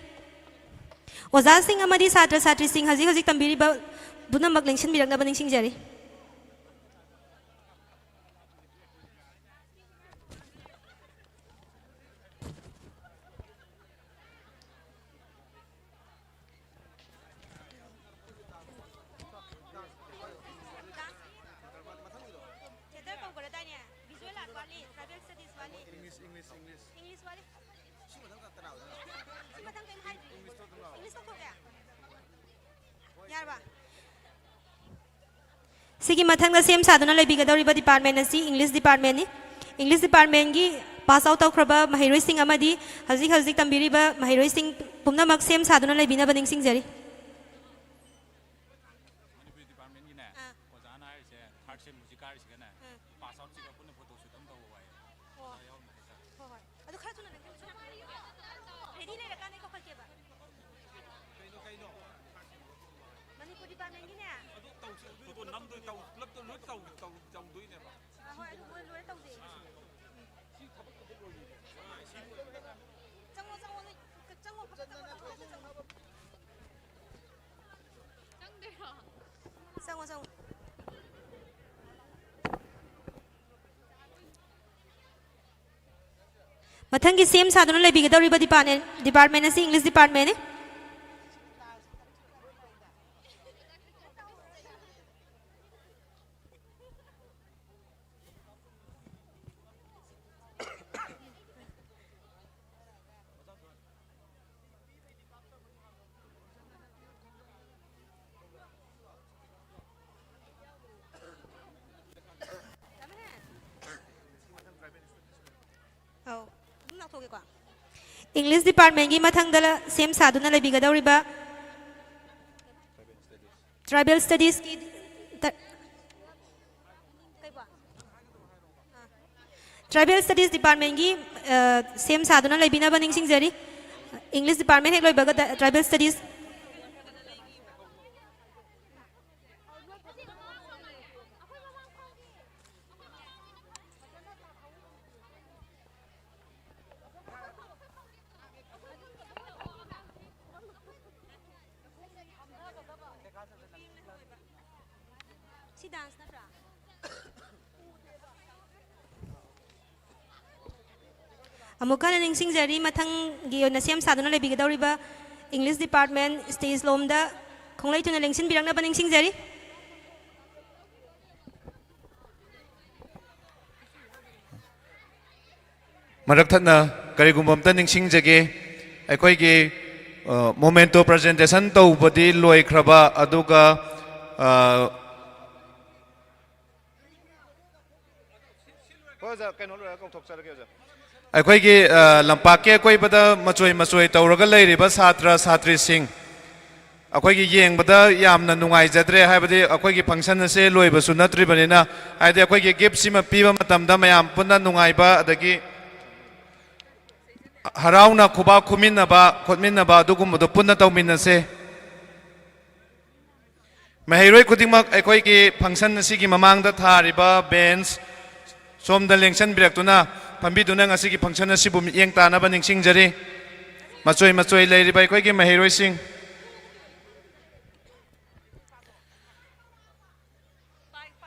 ꯑꯣꯖꯥꯁꯤꯡ ꯑꯃꯗꯤ ꯁꯥꯇ꯭ꯔ ꯁꯥꯇ꯭ꯔꯤꯁꯤꯡ ꯍꯧꯖꯤꯛ ꯍꯧꯖꯤꯛ ꯇꯝꯕꯤꯔꯤꯕ ꯄꯨꯝꯅꯃꯛ ꯂꯦꯡꯁꯤꯟꯕꯤꯔꯛꯅꯕ ꯅꯤꯡꯁꯤꯡꯖꯔꯤ꯫ Theater ꯀꯧꯈ꯭ꯔꯗꯥꯏꯅꯦ? Visual art ꯋꯥꯠꯂꯤ, tribal studies ꯋꯥꯠꯂꯤ꯫ English, English, English꯫ English ꯋꯥꯠꯂꯤ꯫ ꯁꯤ ꯃꯊꯪ ꯀꯩꯝ ꯍꯥꯏꯗ꯭ꯔꯤ꯫ English ꯇꯧꯊꯣꯛꯀꯦ꯫ ꯌꯥꯔꯕ? ꯁꯤꯒꯤ ꯃꯊꯪꯗ ꯁꯦꯝ ꯁꯥꯗꯨꯅ ꯂꯩꯕꯤꯒꯗꯧꯔꯤꯕ department ꯑꯁꯤ English departmentꯅꯤ꯫ English departmentꯒꯤ pass out ꯇꯧꯈ꯭ꯔꯕ ꯃꯍꯩꯔꯣꯏꯁꯤꯡ ꯑꯃꯗꯤ ꯍꯧꯖꯤꯛ ꯍꯧꯖꯤꯛ ꯇꯝꯕꯤꯔꯤꯕ ꯃꯍꯩꯔꯣꯏꯁꯤꯡ ꯄꯨꯝꯅꯃꯛ ꯁꯦꯝ ꯁꯥꯗꯨꯅ ꯂꯩꯕꯤꯅꯕ ꯅꯤꯡꯁꯤꯡꯖꯔꯤ꯫ ꯃꯅꯤꯄꯨꯔꯤ departmentꯒꯤꯅꯦ, ꯑꯥ꯫ ꯑꯣꯖꯥꯅ ꯍꯥꯏꯔꯤꯁꯦ third sem ꯍꯧꯖꯤꯛ ꯀꯥꯔꯤꯁꯤꯒꯅꯦ, ꯑꯥ꯫ Pass outꯁꯤꯒ ꯄꯨꯟꯅ photo shoot ꯑꯃ ꯇꯧꯑꯣ ꯍꯥꯏꯌꯦ꯫ ꯑꯣ꯫ ꯑꯣꯖꯥ ꯌꯥꯎꯔꯝꯃꯦ ꯍꯥꯏꯇꯥꯔꯦ꯫ ꯍꯣꯏ, ꯍꯣꯏ꯫ ꯑꯗꯨ ꯈꯔ ꯊꯨꯅ ꯅꯪ ready ꯂꯩꯔꯀꯥꯟꯗ ꯑꯩ ꯀꯧꯈꯠꯀꯦꯕ꯫ ꯀꯩꯅꯣ, ꯀꯩꯅꯣ? ꯃꯅꯤꯄꯨꯔ departmentꯒꯤꯅꯦ꯫ ꯑꯗꯨ ꯇꯧꯁꯤ, ꯐꯣꯇꯣ ꯅꯝꯗꯣꯏ, ꯇꯧ-, ꯄꯨꯂꯞꯇꯣ ꯂꯣꯏ ꯇꯧ-, ꯇꯧ-, ꯇꯧꯗꯣꯏꯅꯦꯕ꯫ ꯑꯥ, ꯍꯣꯏ, ꯑꯗꯨ ꯃꯣꯏ ꯂꯣꯏ ꯇꯧꯖꯩ꯫ ꯑꯥ꯫ ꯁꯤ ꯊꯕꯛꯇꯣ ꯃꯊꯪꯒꯤ ꯁꯦꯝ ꯁꯥꯗꯨꯅ ꯂꯩꯕꯤꯒꯗꯧꯔꯤꯕ department, department ꯑꯁꯤ English departmentꯅꯤ꯫ ꯑꯧ, ꯑꯗꯨꯝ ꯂꯥꯎꯊꯣꯛꯀꯦꯀꯣ꯫ English departmentꯀꯤ ꯃꯊꯪꯗ ꯂ-, ꯁꯦꯝ ꯁꯥꯗꯨꯅ ꯂꯩꯕꯤꯒꯗꯧꯔꯤꯕ Tribal Studiesꯀꯤ ꯇ-, ꯀꯩꯕꯣ? ꯑꯥ꯫ Tribal Studies departmentꯀꯤ, ꯑ, ꯁꯦꯝ ꯁꯥꯗꯨꯅ ꯂꯩꯕꯤꯅꯕ ꯅꯤꯡꯁꯤꯡꯖꯔꯤ꯫ English department ꯍꯦꯛ ꯂꯣꯏꯕꯒ ꯗ-, Tribal Studies꯫ ꯁꯤ dance ꯅꯠꯇ꯭ꯔꯥ? ꯑꯃꯨꯛ ꯍꯟꯅ ꯅꯤꯡꯁꯤꯡꯖꯔꯤ, ꯃꯊꯪꯒꯤ ꯑꯣꯏꯅ ꯁꯦꯝ ꯁꯥꯗꯨꯅ ꯂꯩꯕꯤꯒꯗꯧꯔꯤꯕ English department stage ꯂꯣꯝꯗ ꯈꯣꯡꯂꯩ ꯊꯨꯅ ꯂꯦꯡꯁꯤꯟꯕꯤꯔꯛꯅꯕ ꯅꯤꯡꯁꯤꯡꯖꯔꯤ꯫ ꯃꯔꯛ ꯊꯠꯅ ꯀꯔꯤꯒꯨꯝꯕ ꯑꯝꯇ ꯅꯤꯡꯁꯤꯡꯖꯒꯦ꯫ ꯑꯩꯈꯣꯏꯒꯤ, ꯑ, memento presentation ꯇꯧꯕꯗꯤ ꯂꯣꯏꯈ꯭ꯔꯕ, ꯑꯗꯨꯒ, ꯑ, ꯍꯣꯏ, ꯑꯣꯖꯥ, ꯀꯩꯅꯣ ꯂꯣꯏꯔꯒ ꯀꯧꯊꯣꯛꯆꯔꯒꯦ, ꯑꯣꯖꯥ꯫ ꯑꯩꯈꯣꯏꯒꯤ, ꯑ, ꯂꯝꯄꯥꯛꯀꯤ ꯑꯀꯣꯏꯕꯗ ꯃꯆꯣꯏ ꯃꯆꯣꯏ ꯇꯧꯔꯒ ꯂꯩꯔꯤꯕ ꯁꯥꯇ꯭ꯔ ꯁꯥꯇ꯭ꯔꯤꯁꯤꯡ, ꯑꯩꯈꯣꯏꯒꯤ ꯌꯦꯡꯕꯗ ꯌꯥꯝꯅ ꯅꯨꯡꯉꯥꯏꯖꯗ꯭ꯔꯦ, ꯍꯥꯏꯕꯗꯤ ꯑꯩꯈꯣꯏꯒꯤ function ꯑꯁꯦ ꯂꯣꯏꯕꯁꯨ ꯅꯠꯇ꯭ꯔꯤꯕꯅꯤꯅ, ꯍꯥꯏꯗꯤ ꯑꯩꯈꯣꯏꯒꯤ gift ꯁꯤꯃ ꯄꯤꯕ ꯃꯇꯝꯗ ꯃꯌꯥꯝ ꯄꯨꯟꯅ ꯅꯨꯡꯉꯥꯏꯕ, ꯑꯗꯒꯤ ꯍꯔꯥꯎꯅ ꯈꯨꯕꯥꯛ ꯈꯨꯃꯤꯟꯅꯕ ꯈꯣꯠꯃꯤꯟꯅꯕ ꯑꯗꯨꯒꯨꯝꯕꯗꯣ ꯄꯨꯟꯅ ꯇꯧꯃꯤꯟꯅꯁꯦ꯫ ꯃꯍꯩꯔꯣꯏ ꯈꯨꯗꯤꯡꯃꯛ ꯑꯩꯈꯣꯏꯒꯤ function ꯑꯁꯤꯒꯤ ꯃꯃꯥꯡꯗ ꯊꯥꯔꯤꯕ bench ꯁꯣꯝꯗ ꯂꯦꯡꯁꯟꯕꯤꯔꯛꯇꯨꯅ ꯐꯝꯕꯤꯗꯨꯅ ꯉꯁꯤꯒꯤ function ꯑꯁꯤꯕꯨ ꯃꯤꯠꯌꯦꯡ ꯇꯥꯅꯕ ꯅꯤꯡꯁꯤꯡꯖꯔꯤ꯫ ꯃꯆꯣꯏ ꯃꯆꯣꯏ ꯂꯩꯔꯤꯕ ꯑꯩꯈꯣꯏꯒꯤ ꯃꯍꯩꯔꯣꯏꯁꯤꯡ,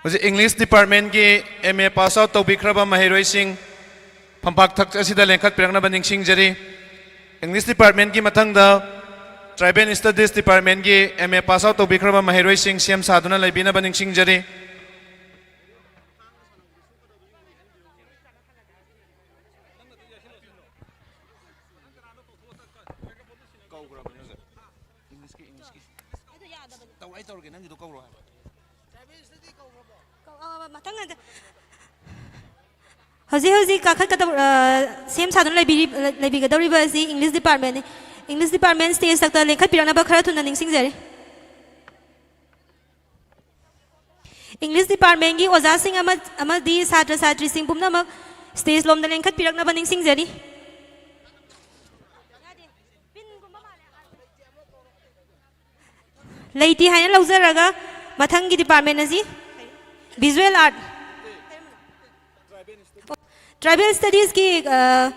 ꯍꯧꯖꯤꯛ English departmentꯀꯤ M A pass out ꯇꯧꯕꯤꯈ꯭ꯔꯕ ꯃꯍꯩꯔꯣꯏꯁꯤꯡ, ꯐꯝꯄꯥꯛ ꯊꯛ ꯑꯁꯤꯗ ꯂꯦꯡꯈꯠꯄꯤꯔꯛꯅꯕ ꯅꯤꯡꯁꯤꯡꯖꯔꯤ꯫ English Departmentꯀꯤ ꯃꯊꯪꯗ Tribal Studies Departmentꯀꯤ M A pass out ꯇꯧꯕꯤꯈ꯭ꯔꯕ ꯃꯍꯩꯔꯣꯏꯁꯤꯡ ꯁꯦꯝ ꯁꯥꯗꯨꯅ ꯂꯩꯕꯤꯅꯕ ꯅꯤꯡꯁꯤꯡꯖꯔꯤ꯫ ꯀꯧꯈ꯭ꯔꯕꯅꯦ ꯍꯧꯖꯤꯛ꯫ ꯏꯪꯂꯤꯁꯀꯤ, ꯏꯪꯂꯤꯁꯀꯤ꯫ ꯇꯧ, ꯑꯩ ꯇꯧꯔꯒꯦ, ꯅꯪꯒꯤꯗꯣ ꯀꯧꯔꯣ ꯍꯥꯏꯕ꯫ ꯀꯧ-, ꯑ, ꯃꯊꯪ ꯑꯗ-, ꯍꯧꯖꯤꯛ ꯍꯧꯖꯤꯛ ꯀꯥꯈꯠꯀꯗꯧ-, ꯑ, ꯁꯦꯝ ꯁꯥꯗꯨꯅ ꯂꯩꯕꯤꯔꯤ-, ꯂꯩꯕꯤꯒꯗꯧꯔꯤꯕ ꯑꯁꯤ English Departmentꯅꯤ꯫ English Department stage ꯊꯛꯇ ꯂꯦꯡꯈꯠꯄꯤꯔꯛꯅꯕ ꯈꯔ ꯊꯨꯅ ꯅꯤꯡꯁꯤꯡꯖꯔꯤ꯫ English Departmentꯀꯤ ꯑꯣꯖꯥꯁꯤꯡ ꯑꯃ-, ꯑꯃꯗꯤ ꯁꯥꯇ꯭ꯔ ꯁꯥꯇ꯭ꯔꯤꯁꯤꯡ ꯄꯨꯝꯅꯃꯛ stage ꯂꯣꯝꯗ ꯂꯦꯡꯈꯠꯄꯤꯔꯛꯅꯕ ꯅꯤꯡꯁꯤꯡꯖꯔꯤ꯫ ꯂꯩꯇꯦ ꯍꯥꯏꯅ ꯂꯧꯖꯔꯒ ꯃꯊꯪꯒꯤ department ꯑꯁꯤ Visual Art꯫ Tribal Studiesꯀꯤ, ꯑ,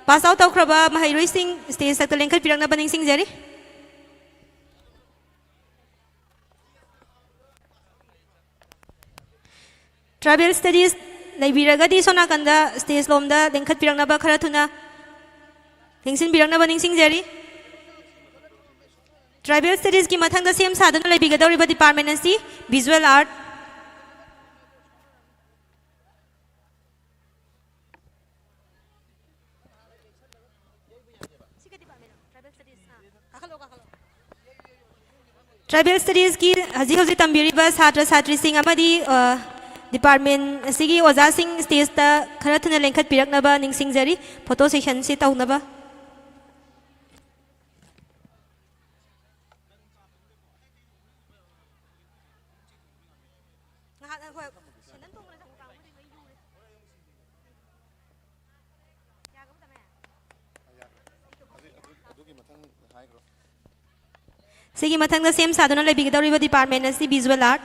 pass out ꯇꯧꯈ꯭ꯔꯕ ꯃꯍꯩꯔꯣꯏꯁꯤꯡ stage ꯊꯛꯇ ꯂꯦꯡꯈꯠꯄꯤꯔꯛꯅꯕ ꯅꯤꯡꯁꯤꯡꯖꯔꯤ꯫ Tribal Studies ꯂꯩꯕꯤꯔꯒꯗꯤ ꯁꯣꯝ ꯅꯥꯀꯟꯗ stage ꯂꯣꯝꯗ ꯂꯦꯡꯈꯠꯄꯤꯔꯛꯅꯕ ꯈꯔ ꯊꯨꯅ ꯂꯦꯡꯁꯤꯟꯕꯤꯔꯛꯅꯕ ꯅꯤꯡꯁꯤꯡꯖꯔꯤ꯫ Tribal Studiesꯀꯤ ꯃꯊꯪꯗ ꯁꯦꯝ ꯁꯥꯗꯨꯅ ꯂꯩꯕꯤꯒꯗꯧꯔꯤꯕ department ꯑꯁꯤ Visual Art꯫ Tribal Studiesꯀꯤ ꯍꯧꯖꯤꯛ ꯍꯧꯖꯤꯛ ꯇꯝꯕꯤꯔꯤꯕ ꯁꯥꯇ꯭ꯔ ꯁꯥꯇ꯭ꯔꯤꯁꯤꯡ ꯑꯃꯗꯤ, ꯑ, department ꯑꯁꯤꯒꯤ ꯑꯣꯖꯥꯁꯤꯡ stageꯇ ꯈꯔ ꯊꯨꯅ ꯂꯦꯡꯈꯠꯄꯤꯔꯛꯅꯕ ꯅꯤꯡꯁꯤꯡꯖꯔꯤ, photo sessionꯁꯤ ꯇꯧꯅꯕ꯫ ꯉꯥꯏꯍꯥꯛ ꯉꯥꯏꯈꯣ, ꯁꯦꯟꯗꯟ ꯇꯣꯡꯕꯗ ꯆꯪꯕ ꯀꯥꯡꯕꯨꯗꯤ ꯂꯣꯏ ꯌꯨꯔꯦ꯫ ꯌꯥꯒꯗ꯭ꯔꯥ, ꯃꯌꯥꯝ? ꯁꯤꯒꯤ ꯃꯊꯪꯗ ꯁꯦꯝ ꯁꯥꯗꯨꯅ ꯂꯩꯕꯤꯒꯗꯧꯔꯤꯕ department ꯑꯁꯤ Visual Art꯫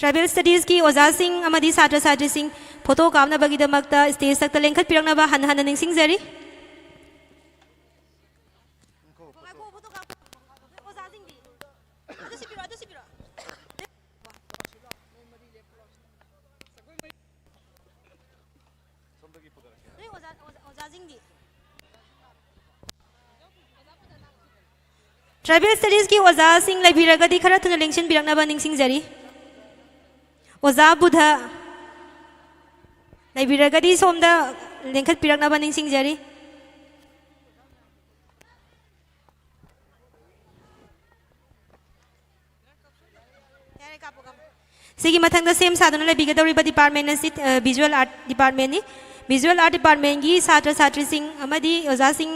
Tribal Studiesꯀꯤ ꯑꯣꯖꯥꯁꯤꯡ ꯑꯃꯗꯤ ꯁꯥꯇ꯭ꯔ ꯁꯥꯇ꯭ꯔꯤꯁꯤꯡ photo ꯀꯥꯞꯅꯕꯒꯤꯗꯃꯛꯇ stage ꯊꯛꯇ ꯂꯦꯡꯈꯠꯄꯤꯔꯛꯅꯕ ꯍꯟꯅ ꯍꯟꯅ ꯅꯤꯡꯁꯤꯡꯖꯔꯤ꯫ ꯉꯥꯏꯈꯣ, photo ꯀꯥꯞꯄꯣ꯫ ꯑꯣꯖꯥꯁꯤꯡꯗꯤ? ꯑꯗꯨ ꯁꯤ ꯄꯤꯔꯣ, ꯑꯗꯨ ꯁꯤ ꯄꯤꯔꯣ꯫ Tribal Studiesꯀꯤ ꯑꯣꯖꯥꯁꯤꯡ ꯂꯩꯕꯤꯔꯒꯗꯤ ꯈꯔ ꯊꯨꯅ ꯂꯦꯡꯁꯤꯟꯕꯤꯔꯛꯅꯕ ꯅꯤꯡꯁꯤꯡꯖꯔꯤ꯫ ꯑꯣꯖꯥ ꯕꯨꯙ ꯂꯩꯕꯤꯔꯒꯗꯤ ꯁꯣꯝꯗ ꯂꯦꯡꯈꯠꯄꯤꯔꯛꯅꯕ ꯅꯤꯡꯁꯤꯡꯖꯔꯤ꯫ ꯁꯤꯒꯤ ꯃꯊꯪꯗ ꯁꯦꯝ ꯁꯥꯗꯨꯅ ꯂꯩꯕꯤꯒꯗꯧꯔꯤꯕ department ꯑꯁꯤ, ꯑ, Visual Art Departmentꯅꯤ꯫ Visual Art Departmentꯀꯤ ꯁꯥꯇ꯭ꯔ ꯁꯥꯇ꯭ꯔꯤꯁꯤꯡ ꯑꯃꯗꯤ ꯑꯣꯖꯥꯁꯤꯡ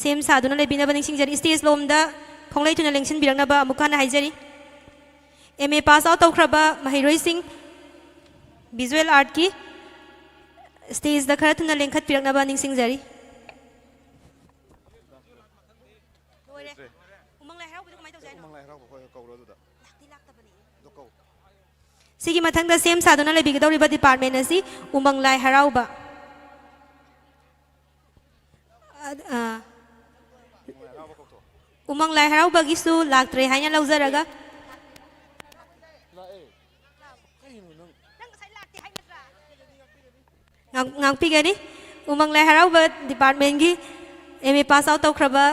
ꯁꯦꯝ ꯁꯥꯗꯨꯅ ꯂꯩꯕꯤꯅꯕ ꯅꯤꯡꯁꯤꯡꯖꯔꯤ꯫ Stage ꯂꯣꯝꯗ ꯈꯣꯡꯂꯩ ꯊꯨꯅ ꯂꯦꯡꯁꯤꯟꯕꯤꯔꯛꯅꯕ ꯑꯃꯨꯛ ꯍꯟꯅ ꯍꯥꯏꯖꯔꯤ꯫ M A pass out ꯇꯧꯈ꯭ꯔꯕ ꯃꯍꯩꯔꯣꯏꯁꯤꯡ Visual Artꯀꯤ stageꯇ ꯈꯔ ꯊꯨꯅ ꯂꯦꯡꯈꯠꯄꯤꯔꯛꯅꯕ ꯅꯤꯡꯁꯤꯡꯖꯔꯤ꯫ ꯂꯣꯏꯔꯦ꯫ ꯎꯃꯪ ꯂꯥꯏ ꯍꯔꯥꯎꯕꯗꯣ ꯀꯃꯥꯏꯅ ꯇꯧꯁꯦ ꯍꯥꯏꯅꯣ? ꯎꯃꯪ ꯂꯥꯏ ꯍꯔꯥꯎꯕ ꯍꯣꯏ ꯀꯧꯔꯣ ꯑꯗꯨꯗ꯫ ꯂꯥꯛꯇꯤ ꯂꯥꯛꯇꯕꯅꯦ꯫ ꯑꯗꯨ ꯀꯧ꯫ ꯁꯤꯒꯤ ꯃꯊꯪꯗ ꯁꯦꯝ ꯁꯥꯗꯨꯅ ꯂꯩꯕꯤꯒꯗꯧꯔꯤꯕ department ꯑꯁꯤ ꯎꯃꯪ ꯂꯥꯏ ꯍꯔꯥꯎꯕ꯫ ꯑ, ꯑ, ꯎꯃꯪ ꯂꯥꯏ ꯍꯔꯥꯎꯕꯒꯤꯁꯨ ꯂꯥꯛꯇ꯭ꯔꯦ ꯍꯥꯏꯅ ꯂꯧꯖꯔꯒ꯫ ꯂꯥꯛꯑꯦ꯫ ꯀꯩꯅꯣ ꯅꯪ? ꯅꯪ ꯉꯁꯥꯏ ꯂꯥꯛꯇꯦ ꯍꯥꯏ ꯅꯠꯇ꯭ꯔꯥ? ꯉꯥꯛ-, ꯉꯥꯛꯄꯤꯒꯅꯤ꯫ ꯎꯃꯪ ꯂꯥꯏ ꯍꯔꯥꯎꯕ departmentꯀꯤ M A pass out ꯇꯧꯈ꯭ꯔꯕ꯫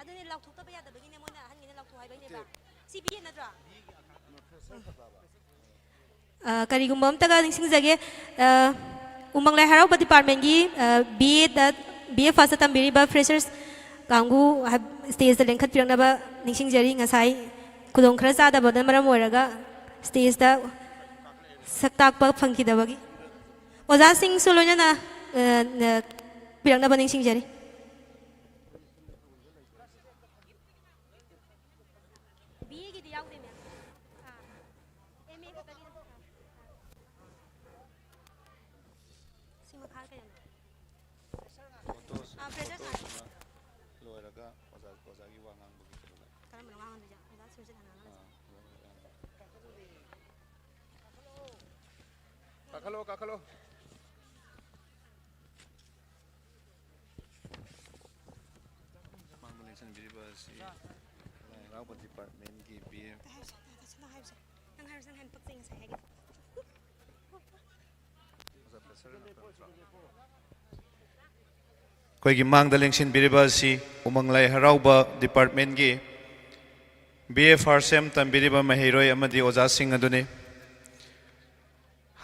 ꯑꯗꯨꯅꯦ, ꯂꯥꯎꯊꯣꯛꯇꯕ ꯌꯥꯗꯕꯒꯤꯅꯦ, ꯃꯣꯏꯅ ꯑꯍꯟꯒꯤꯅ ꯂꯥꯎꯊꯣꯛ ꯍꯥꯏꯕꯩꯅꯦꯕ꯫ ꯁꯤ B A ꯅꯠꯇ꯭ꯔꯣ? ꯑ, ꯀꯔꯤꯒꯨꯝꯕ ꯑꯝꯇꯒ ꯅꯤꯡꯁꯤꯡꯖꯒꯦ꯫ ꯑ, ꯎꯃꯪ ꯂꯥꯏ ꯍꯔꯥꯎꯕ departmentꯀꯤ, ꯑ, B A the, B A first ꯇꯝꯕꯤꯔꯤꯕ freshers ꯀꯥꯡꯕꯨ ꯍꯥꯏ-, stageꯇ ꯂꯦꯡꯈꯠꯄꯤꯔꯛꯅꯕ ꯅꯤꯡꯁꯤꯡꯖꯔꯤ꯫ ꯉꯁꯥꯏ ꯈꯨꯗꯣꯡ ꯈꯔ ꯆꯥꯗꯕꯅ ꯃꯔꯝ ꯑꯣꯏꯔꯒ stageꯇ ꯁꯛ ꯇꯥꯛꯄ ꯐꯪꯈꯤꯗꯕꯒꯤ꯫ ꯑꯣꯖꯥꯁꯤꯡꯁꯨ ꯂꯣꯏꯅꯅ, ꯑ, ꯑ, ꯄꯤꯔꯛꯅꯕ ꯅꯤꯡꯁꯤꯡꯖꯔꯤ꯫ B A ꯒꯤꯗꯤ ꯌꯥꯎꯗꯦ, ma'am꯫ Ah, M A ꯈꯛꯇꯒꯤꯅꯦ꯫ ꯑꯥ, ꯑꯥ꯫ ꯁꯤ ꯃꯈꯥ ꯀꯩꯅꯣꯅꯦ? Photo ꯑꯥ, fresher ꯉꯥꯛꯇ꯫ Photoꯁꯤꯃ ꯂꯣꯏꯔꯒ ꯑꯣꯖꯥ, ꯑꯣꯖꯥꯒꯤ ꯋꯥ ꯉꯥꯡꯕꯒꯤ ꯀꯩꯅꯣꯗ꯫ ꯀꯔꯝꯕꯅꯣ ꯉꯥꯡꯉꯝꯗꯣꯏꯁꯦ? ꯑꯣꯖꯥ ꯁꯨꯔꯖꯤꯠ ꯍꯥꯟꯅ ꯉꯥꯡꯍꯜꯂꯁꯤ꯫ ꯑꯥ, ꯂꯣꯏꯔꯒ ꯉꯥꯡꯉꯣ꯫ ꯀꯥꯈꯠꯂꯣ, ꯀꯥꯈꯠꯂꯣ꯫ ꯃꯥꯡꯗ ꯂꯦꯡꯁꯤꯟꯕꯤꯔꯤꯕ ꯑꯁꯤ ꯂꯥꯏ ꯍꯔꯥꯎꯕ departmentꯀꯤ B A꯫ ꯇꯥ ꯍꯥꯏꯔꯨꯁꯦ, ꯇꯥ, ꯇꯥ, ꯁꯅꯥ ꯍꯥꯏꯔꯨꯁꯦ꯫ ꯅꯪ ꯍꯥꯏꯔꯨꯁꯦ, ꯅꯪ ꯍꯥꯟꯅ ꯄꯛꯆꯩ ꯉꯁꯥꯏ ꯍꯥꯏꯒꯤꯗꯣ꯫ ꯑꯣꯖꯥ ꯐ꯭ꯔꯦꯁꯔ ꯅꯠꯇ꯭ꯔꯣ? ꯑꯩꯈꯣꯏꯒꯤ ꯃꯥꯡꯗ ꯂꯦꯡꯁꯤꯟꯕꯤꯔꯤꯕ ꯑꯁꯤ ꯎꯃꯪ ꯂꯥꯏ ꯍꯔꯥꯎꯕ ꯗꯤꯄꯥꯔꯠꯃꯦꯟꯒꯤ ꯕꯤ ꯑꯦ ꯐꯥꯔꯁ ꯁꯦꯝ ꯇꯝꯕꯤꯔꯤꯕ ꯃꯍꯩꯔꯣꯏ ꯑꯃꯗꯤ ꯑꯣꯖꯥꯁꯤꯡ ꯑꯗꯨꯅꯤ꯫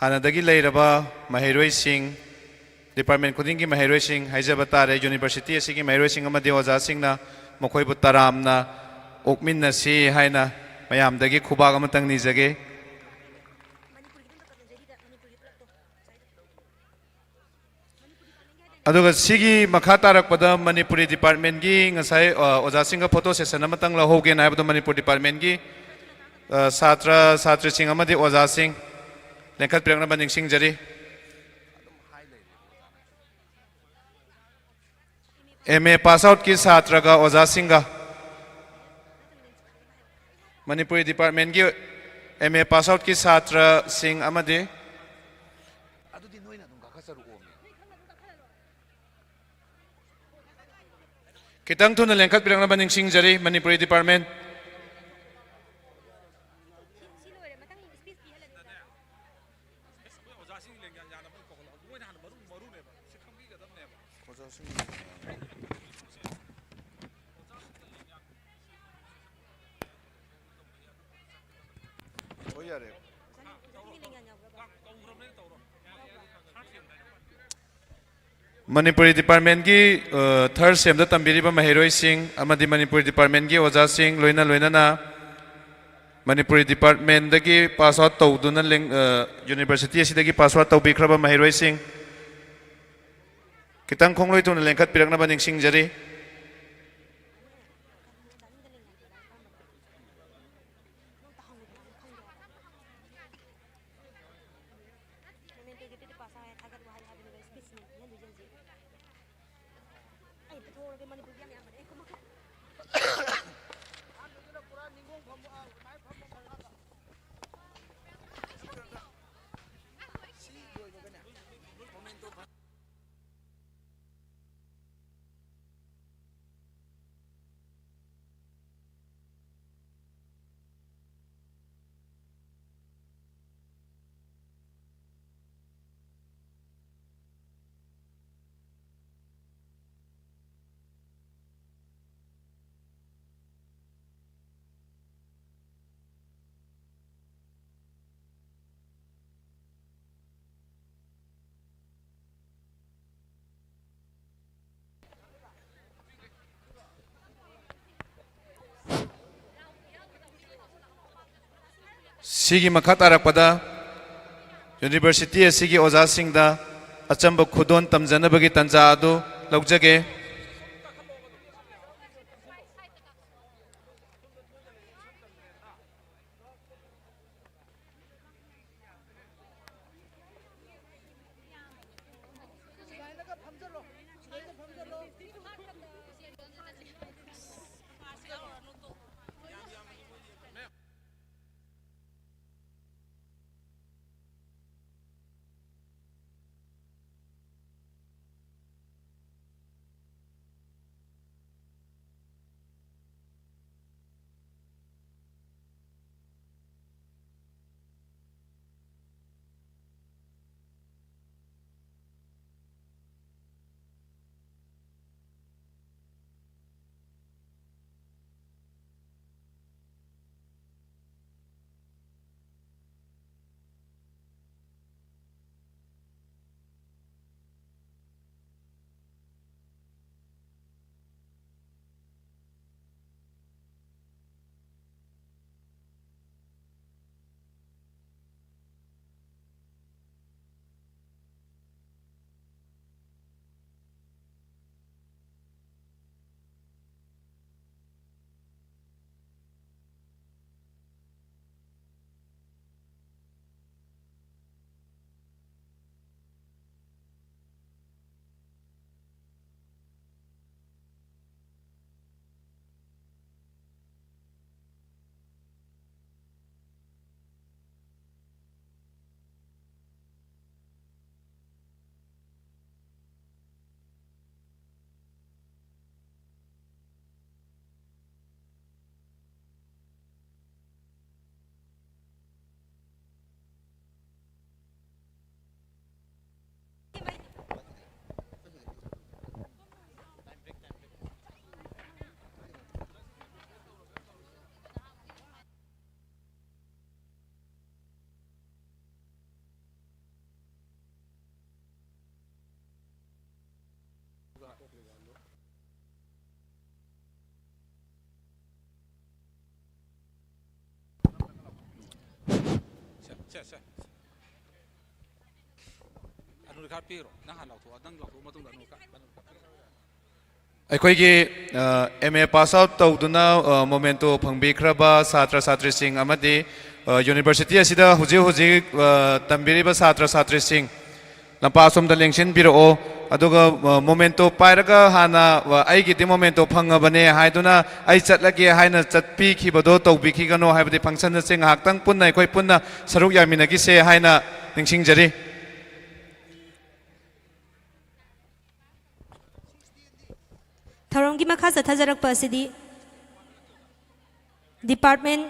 ꯍꯥꯟꯅꯗꯒꯤ ꯂꯩꯔꯕ ꯃꯍꯩꯔꯣꯏꯁꯤꯡ, ꯗꯤꯄꯥꯔꯠꯃꯦꯟ ꯈꯨꯗꯤꯡꯒꯤ ꯃꯍꯩꯔꯣꯏꯁꯤꯡ ꯍꯥꯏꯖꯕ ꯇꯥꯔꯦ, ꯌꯨꯅꯤꯚꯔꯁꯤꯇꯤ ꯑꯁꯤꯒꯤ ꯃꯍꯩꯔꯣꯏꯁꯤꯡ ꯑꯃꯗꯤ ꯑꯣꯖꯥꯁꯤꯡꯅ ꯃꯈꯣꯏꯕꯨ ꯇꯔꯥꯝꯅ ꯑꯣꯛꯃꯤꯟꯅꯁꯤ ꯍꯥꯏꯅ ꯃꯌꯥꯝꯗꯒꯤ ꯈꯨꯕꯥꯛ ꯑꯃꯇꯪ ꯅꯤꯖꯒꯦ꯫ ꯑꯗꯨꯒ ꯁꯤꯒꯤ ꯃꯈꯥ ꯇꯥꯔꯛꯄꯗ ꯃꯅꯤꯄꯨꯔꯤ ꯗꯤꯄꯥꯔꯠꯃꯦꯟꯒꯤ ꯉꯁꯥꯏ, ꯑ, ꯑꯣꯖꯥꯁꯤꯡꯒ ꯐꯣꯇꯣ ꯁꯦꯁꯟ ꯑꯃꯇꯪ ꯂꯧꯍꯧꯒꯦꯅ ꯍꯥꯏꯕꯗꯣ, ꯃꯅꯤꯄꯨꯔ ꯗꯤꯄꯥꯔꯠꯃꯦꯟꯒꯤ, ꯑ, ꯁꯥꯇ꯭ꯔ ꯁꯥꯇ꯭ꯔꯤꯁꯤꯡ ꯑꯃꯗꯤ ꯑꯣꯖꯥꯁꯤꯡ ꯂꯦꯡꯈꯠꯄꯤꯔꯛꯅꯕ ꯅꯤꯡꯁꯤꯡꯖꯔꯤ꯫ ꯑꯦꯝ ꯑꯦ ꯄꯥꯁ ꯑꯥꯎꯠꯀꯤ ꯁꯥꯇ꯭ꯔꯒ ꯑꯣꯖꯥꯁꯤꯡꯒ, ꯃꯅꯤꯄꯨꯔꯤ ꯗꯤꯄꯥꯔꯠꯃꯦꯟꯒꯤ ꯑꯦꯝ ꯑꯦ ꯄꯥꯁ ꯑꯥꯎꯠꯀꯤ ꯁꯥꯇ꯭ꯔꯁꯤꯡ ꯑꯃꯗꯤ ꯑꯗꯨꯗꯤ ꯅꯣꯏꯅ ꯑꯗꯨꯝ ꯀꯥꯈꯠꯆꯔꯛꯑꯣꯃꯤ꯫ ꯈꯤꯇꯪ ꯊꯨꯅ ꯂꯦꯡꯈꯠꯄꯤꯔꯛꯅꯕ ꯅꯤꯡꯁꯤꯡꯖꯔꯤ, ꯃꯅꯤꯄꯨꯔꯤ ꯗꯤꯄꯥꯔꯠꯃꯦꯟ꯫ ꯍꯣꯏ, ꯌꯥꯔꯦ꯫ ꯃꯅꯤꯄꯨꯔꯤ ꯗꯤꯄꯥꯔꯠꯃꯦꯟꯒꯤ, ꯑ, ꯊꯥꯔꯠ ꯁꯦꯝꯗ ꯇꯝꯕꯤꯔꯤꯕ ꯃꯍꯩꯔꯣꯏꯁꯤꯡ ꯑꯃꯗꯤ ꯃꯅꯤꯄꯨꯔꯤ ꯗꯤꯄꯥꯔꯠꯃꯦꯟꯒꯤ ꯑꯣꯖꯥꯁꯤꯡ, ꯂꯣꯏꯅ ꯂꯣꯏꯅꯅ ꯃꯅꯤꯄꯨꯔꯤ ꯗꯤꯄꯥꯔꯠꯃꯦꯟꯗꯒꯤ ꯄꯥꯁ ꯑꯥꯎꯠ ꯇꯧꯗꯨꯅ ꯂꯦꯡ-, ꯑ, ꯌꯨꯅꯤꯚꯔꯁꯤꯇꯤ ꯑꯁꯤꯗꯒꯤ ꯄꯥꯁ ꯑꯥꯎꯠ ꯇꯧꯕꯤꯈ꯭ꯔꯕ ꯃꯍꯩꯔꯣꯏꯁꯤꯡ, ꯈꯤꯇꯪ ꯈꯣꯡꯂꯣꯏ ꯊꯨꯅ ꯂꯦꯡꯈꯠꯄꯤꯔꯛꯅꯕ ꯅꯤꯡꯁꯤꯡꯖꯔꯤ꯫ ꯁꯤꯒꯤ ꯃꯈꯥ ꯇꯥꯔꯛꯄꯗ ꯌꯨꯅꯤꯚꯔꯁꯤꯇꯤ ꯑꯁꯤꯒꯤ ꯑꯣꯖꯥꯁꯤꯡꯗ ꯑꯆꯝꯕ ꯈꯨꯗꯣꯜ ꯇꯝꯖꯅꯕꯒꯤ ꯇꯥꯟꯖꯥ ꯑꯗꯨ ꯂꯧꯖꯒꯦ꯫ ꯁꯦ, ꯁꯦ꯫ ꯑꯅꯨꯔ ꯈꯔ ꯄꯤꯈ꯭ꯔꯣ꯫ ꯅꯪ ꯍꯥꯟꯅ ꯂꯥꯎꯊꯣꯛꯑꯣ꯫ ꯅꯪ ꯂꯥꯎꯊꯣꯛꯑ ꯃꯇꯨꯡꯗ ꯑꯅꯨꯔ ꯈꯔ, ꯑꯅꯨꯔ ꯈꯔ ꯄꯤꯈ꯭ꯔꯣ꯫ ꯑꯩꯈꯣꯏꯒꯤ ꯑꯦꯝ ꯑꯦ ꯄꯥꯁ ꯑꯥꯎꯠ ꯇꯧꯗꯨꯅ ꯃꯣꯃꯦꯟꯇꯣ ꯐꯪꯕꯤꯈ꯭ꯔꯕ ꯁꯥꯇ꯭ꯔ ꯁꯥꯇ꯭ꯔꯤꯁꯤꯡ ꯑꯃꯗꯤ ꯌꯨꯅꯤꯚꯔꯁꯤꯇꯤ ꯑꯁꯤꯗ ꯍꯧꯖꯤꯛ ꯍꯧꯖꯤꯛ ꯇꯝꯕꯤꯔꯤꯕ ꯁꯥꯇ꯭ꯔ ꯁꯥꯇ꯭ꯔꯤꯁꯤꯡ ꯂꯝꯄꯥꯛ ꯑꯁꯣꯝꯗ ꯂꯦꯡꯁꯤꯟꯕꯤꯔꯛꯑꯣ꯫ ꯑꯗꯨꯒ ꯃꯣꯃꯦꯟꯇꯣ ꯄꯥꯏꯔꯒ ꯍꯥꯟꯅ ꯑꯩꯒꯤꯗꯤ ꯃꯣꯃꯦꯟꯇꯣ ꯐꯪꯉꯕꯅꯦ ꯍꯥꯏꯗꯨꯅ ꯑꯩ ꯆꯠꯂꯒꯦ ꯍꯥꯏꯅ ꯆꯠꯄꯤꯈꯤꯕꯗꯣ ꯇꯧꯕꯤꯈꯤꯒꯅꯣ ꯍꯥꯏꯕꯗꯤ ꯐꯪꯁꯟ ꯑꯁꯤ ꯉꯥꯏꯍꯥꯛꯇꯪ ꯄꯨꯟꯅ ꯑꯩꯈꯣꯏ ꯄꯨꯟꯅ ꯁꯔꯨꯛ ꯌꯥꯃꯤꯟꯅꯈꯤꯁꯦ ꯍꯥꯏꯅ ꯅꯤꯡꯁꯤꯡꯖꯔꯤ꯫ ꯊꯧꯔꯝꯒꯤ ꯃꯈꯥ ꯆꯠꯊꯖꯔꯛꯄ ꯑꯁꯤꯗꯤ ꯗꯤꯄꯥꯔꯠꯃꯦꯟ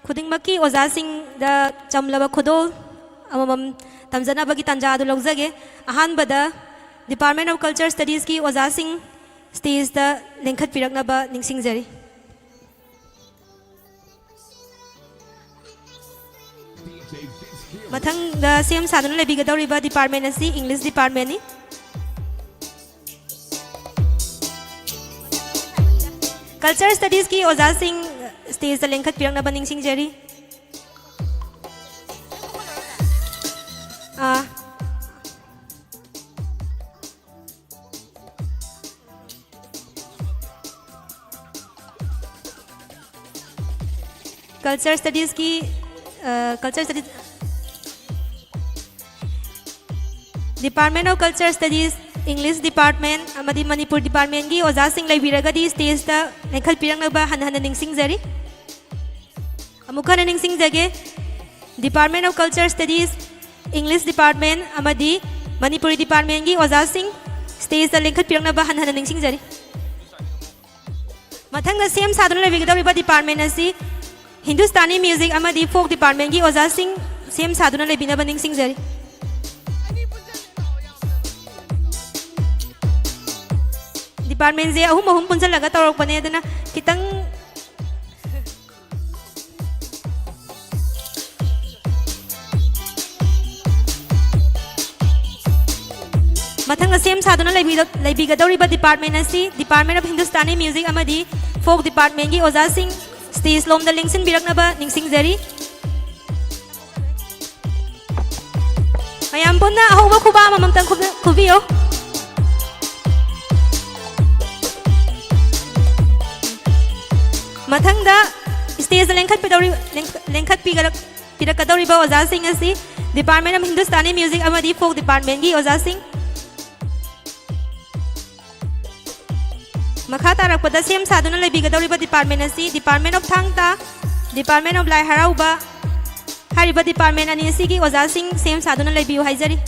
ꯈꯨꯗꯤꯡꯃꯛꯀꯤ ꯑꯣꯖꯥꯁꯤꯡꯗ ꯆꯝꯂꯕ ꯈꯨꯗꯣꯜ ꯑꯃꯃꯝ ꯇꯝꯖꯅꯕꯒꯤ ꯇꯥꯟꯖꯥ ꯑꯗꯨ ꯂꯧꯖꯒꯦ꯫ ꯑꯍꯥꯟꯕꯗ Department of Culture Studiesꯀꯤ ꯑꯣꯖꯥꯁꯤꯡ ꯁ꯭ꯇꯦꯖꯇ ꯂꯦꯡꯈꯠꯄꯤꯔꯛꯅꯕ ꯅꯤꯡꯁꯤꯡꯖꯔꯤ꯫ ꯃꯊꯪꯗ ꯁꯦꯝ ꯁꯥꯗꯨꯅ ꯂꯩꯕꯤꯒꯗꯧꯔꯤꯕ ꯗꯤꯄꯥꯔꯠꯃꯦꯟ ꯑꯁꯤ ꯏꯪꯂꯤꯁ ꯗꯤꯄꯥꯔꯠꯃꯦꯟꯅꯤ꯫ Culture Studiesꯀꯤ ꯑꯣꯖꯥꯁꯤꯡ ꯁ꯭ꯇꯦꯖꯇ ꯂꯦꯡꯈꯠꯄꯤꯔꯛꯅꯕ ꯅꯤꯡꯁꯤꯡꯖꯔꯤ꯫ ꯑꯥ, Culture Studiesꯀꯤ, ꯑ, Culture Studies, Department of Culture Studies, English Department ꯑꯃꯗꯤ ꯃꯅꯤꯄꯨꯔ ꯗꯤꯄꯥꯔꯠꯃꯦꯟꯒꯤ ꯑꯣꯖꯥꯁꯤꯡ ꯂꯩꯕꯤꯔꯒꯗꯤ ꯁ꯭ꯇꯦꯖꯇ ꯂꯦꯡꯈꯠꯄꯤꯔꯛꯅꯕ ꯍꯟꯅ ꯍꯟꯅ ꯅꯤꯡꯁꯤꯡꯖꯔꯤ꯫ ꯑꯃꯨꯛ ꯍꯟꯅ ꯅꯤꯡꯁꯤꯡꯖꯒꯦ, Department of Culture Studies, English Department ꯑꯃꯗꯤ ꯃꯅꯤꯄꯨꯔꯤ ꯗꯤꯄꯥꯔꯠꯃꯦꯟꯒꯤ ꯑꯣꯖꯥꯁꯤꯡ ꯁ꯭ꯇꯦꯖꯇ ꯂꯦꯡꯈꯠꯄꯤꯔꯛꯅꯕ ꯍꯟꯅ ꯍꯟꯅ ꯅꯤꯡꯁꯤꯡꯖꯔꯤ꯫ ꯃꯊꯪꯗ ꯁꯦꯝ ꯁꯥꯗꯨꯅ ꯂꯩꯕꯤꯒꯗꯧꯔꯤꯕ ꯗꯤꯄꯥꯔꯠꯃꯦꯟ ꯑꯁꯤ ꯍꯤꯟꯗꯨꯁꯇꯥꯅꯤ ꯃ꯭ꯌꯨꯖꯤꯛ ꯑꯃꯗꯤ ꯐꯣꯛ ꯗꯤꯄꯥꯔꯠꯃꯦꯟꯒꯤ ꯑꯣꯖꯥꯁꯤꯡ ꯁꯦꯝ ꯁꯥꯗꯨꯅ ꯂꯩꯕꯤꯅꯕ ꯅꯤꯡꯁꯤꯡꯖꯔꯤ꯫ ꯗꯤꯄꯥꯔꯠꯃꯦꯟꯁꯦ ꯑꯍꯨꯝ ꯑꯍꯨꯝ ꯄꯨꯟꯁꯤꯜꯂꯒ ꯇꯧꯔꯛꯄꯅꯦ, ꯑꯗꯨꯅ ꯈꯤꯇꯪ ꯃꯊꯪꯗ ꯁꯦꯝ ꯁꯥꯗꯨꯅ ꯂꯩꯕꯤꯗ-, ꯂꯩꯕꯤꯒꯗꯧꯔꯤꯕ ꯗꯤꯄꯥꯔꯠꯃꯦꯟ ꯑꯁꯤ Department of Hindustani Music ꯑꯃꯗꯤ ꯐꯣꯛ ꯗꯤꯄꯥꯔꯠꯃꯦꯟꯒꯤ ꯑꯣꯖꯥꯁꯤꯡ ꯁ꯭ꯇꯦꯖ ꯂꯣꯝꯗ ꯂꯦꯡꯁꯤꯟꯕꯤꯔꯛꯅꯕ ꯅꯤꯡꯁꯤꯡꯖꯔꯤ꯫ ꯃꯌꯥꯝ ꯄꯨꯟꯅ ꯑꯍꯧꯕ ꯈꯨꯕꯥꯛ ꯑꯃꯃꯝꯇꯪ ꯈꯨꯕꯤ-, ꯈꯨꯕꯤꯌꯨ꯫ ꯃꯊꯪꯗ stage ꯂꯦꯡꯈꯠꯄꯤꯗꯧꯔꯤ-, ꯂꯦꯡ-, ꯂꯦꯡꯈꯠꯄꯤꯒꯔꯛ-, ꯄꯤꯔꯛꯀꯗꯧꯔꯤꯕ ꯑꯣꯖꯥꯁꯤꯡ ꯑꯁꯤ Department of Hindustani Music ꯑꯃꯗꯤ Folk Department ꯀꯤ ꯑꯣꯖꯥꯁꯤꯡ꯫ ꯃꯈꯥ ꯇꯥꯔꯛꯄꯗ ꯁꯦꯝ ꯁꯥꯗꯨꯅ ꯂꯩꯕꯤꯒꯗꯧꯔꯤꯕ department ꯑꯁꯤ Department of ꯊꯥꯡ ꯇꯥ, Department of ꯂꯥꯏ ꯍꯔꯥꯎꯕ꯫ ꯍꯥꯏꯔꯤꯕ department ꯑꯅꯤ ꯑꯁꯤꯒꯤ ꯑꯣꯖꯥꯁꯤꯡ ꯁꯦꯝ ꯁꯥꯗꯨꯅ ꯂꯩꯕꯤꯌꯨ ꯍꯥꯏꯖꯔꯤ꯫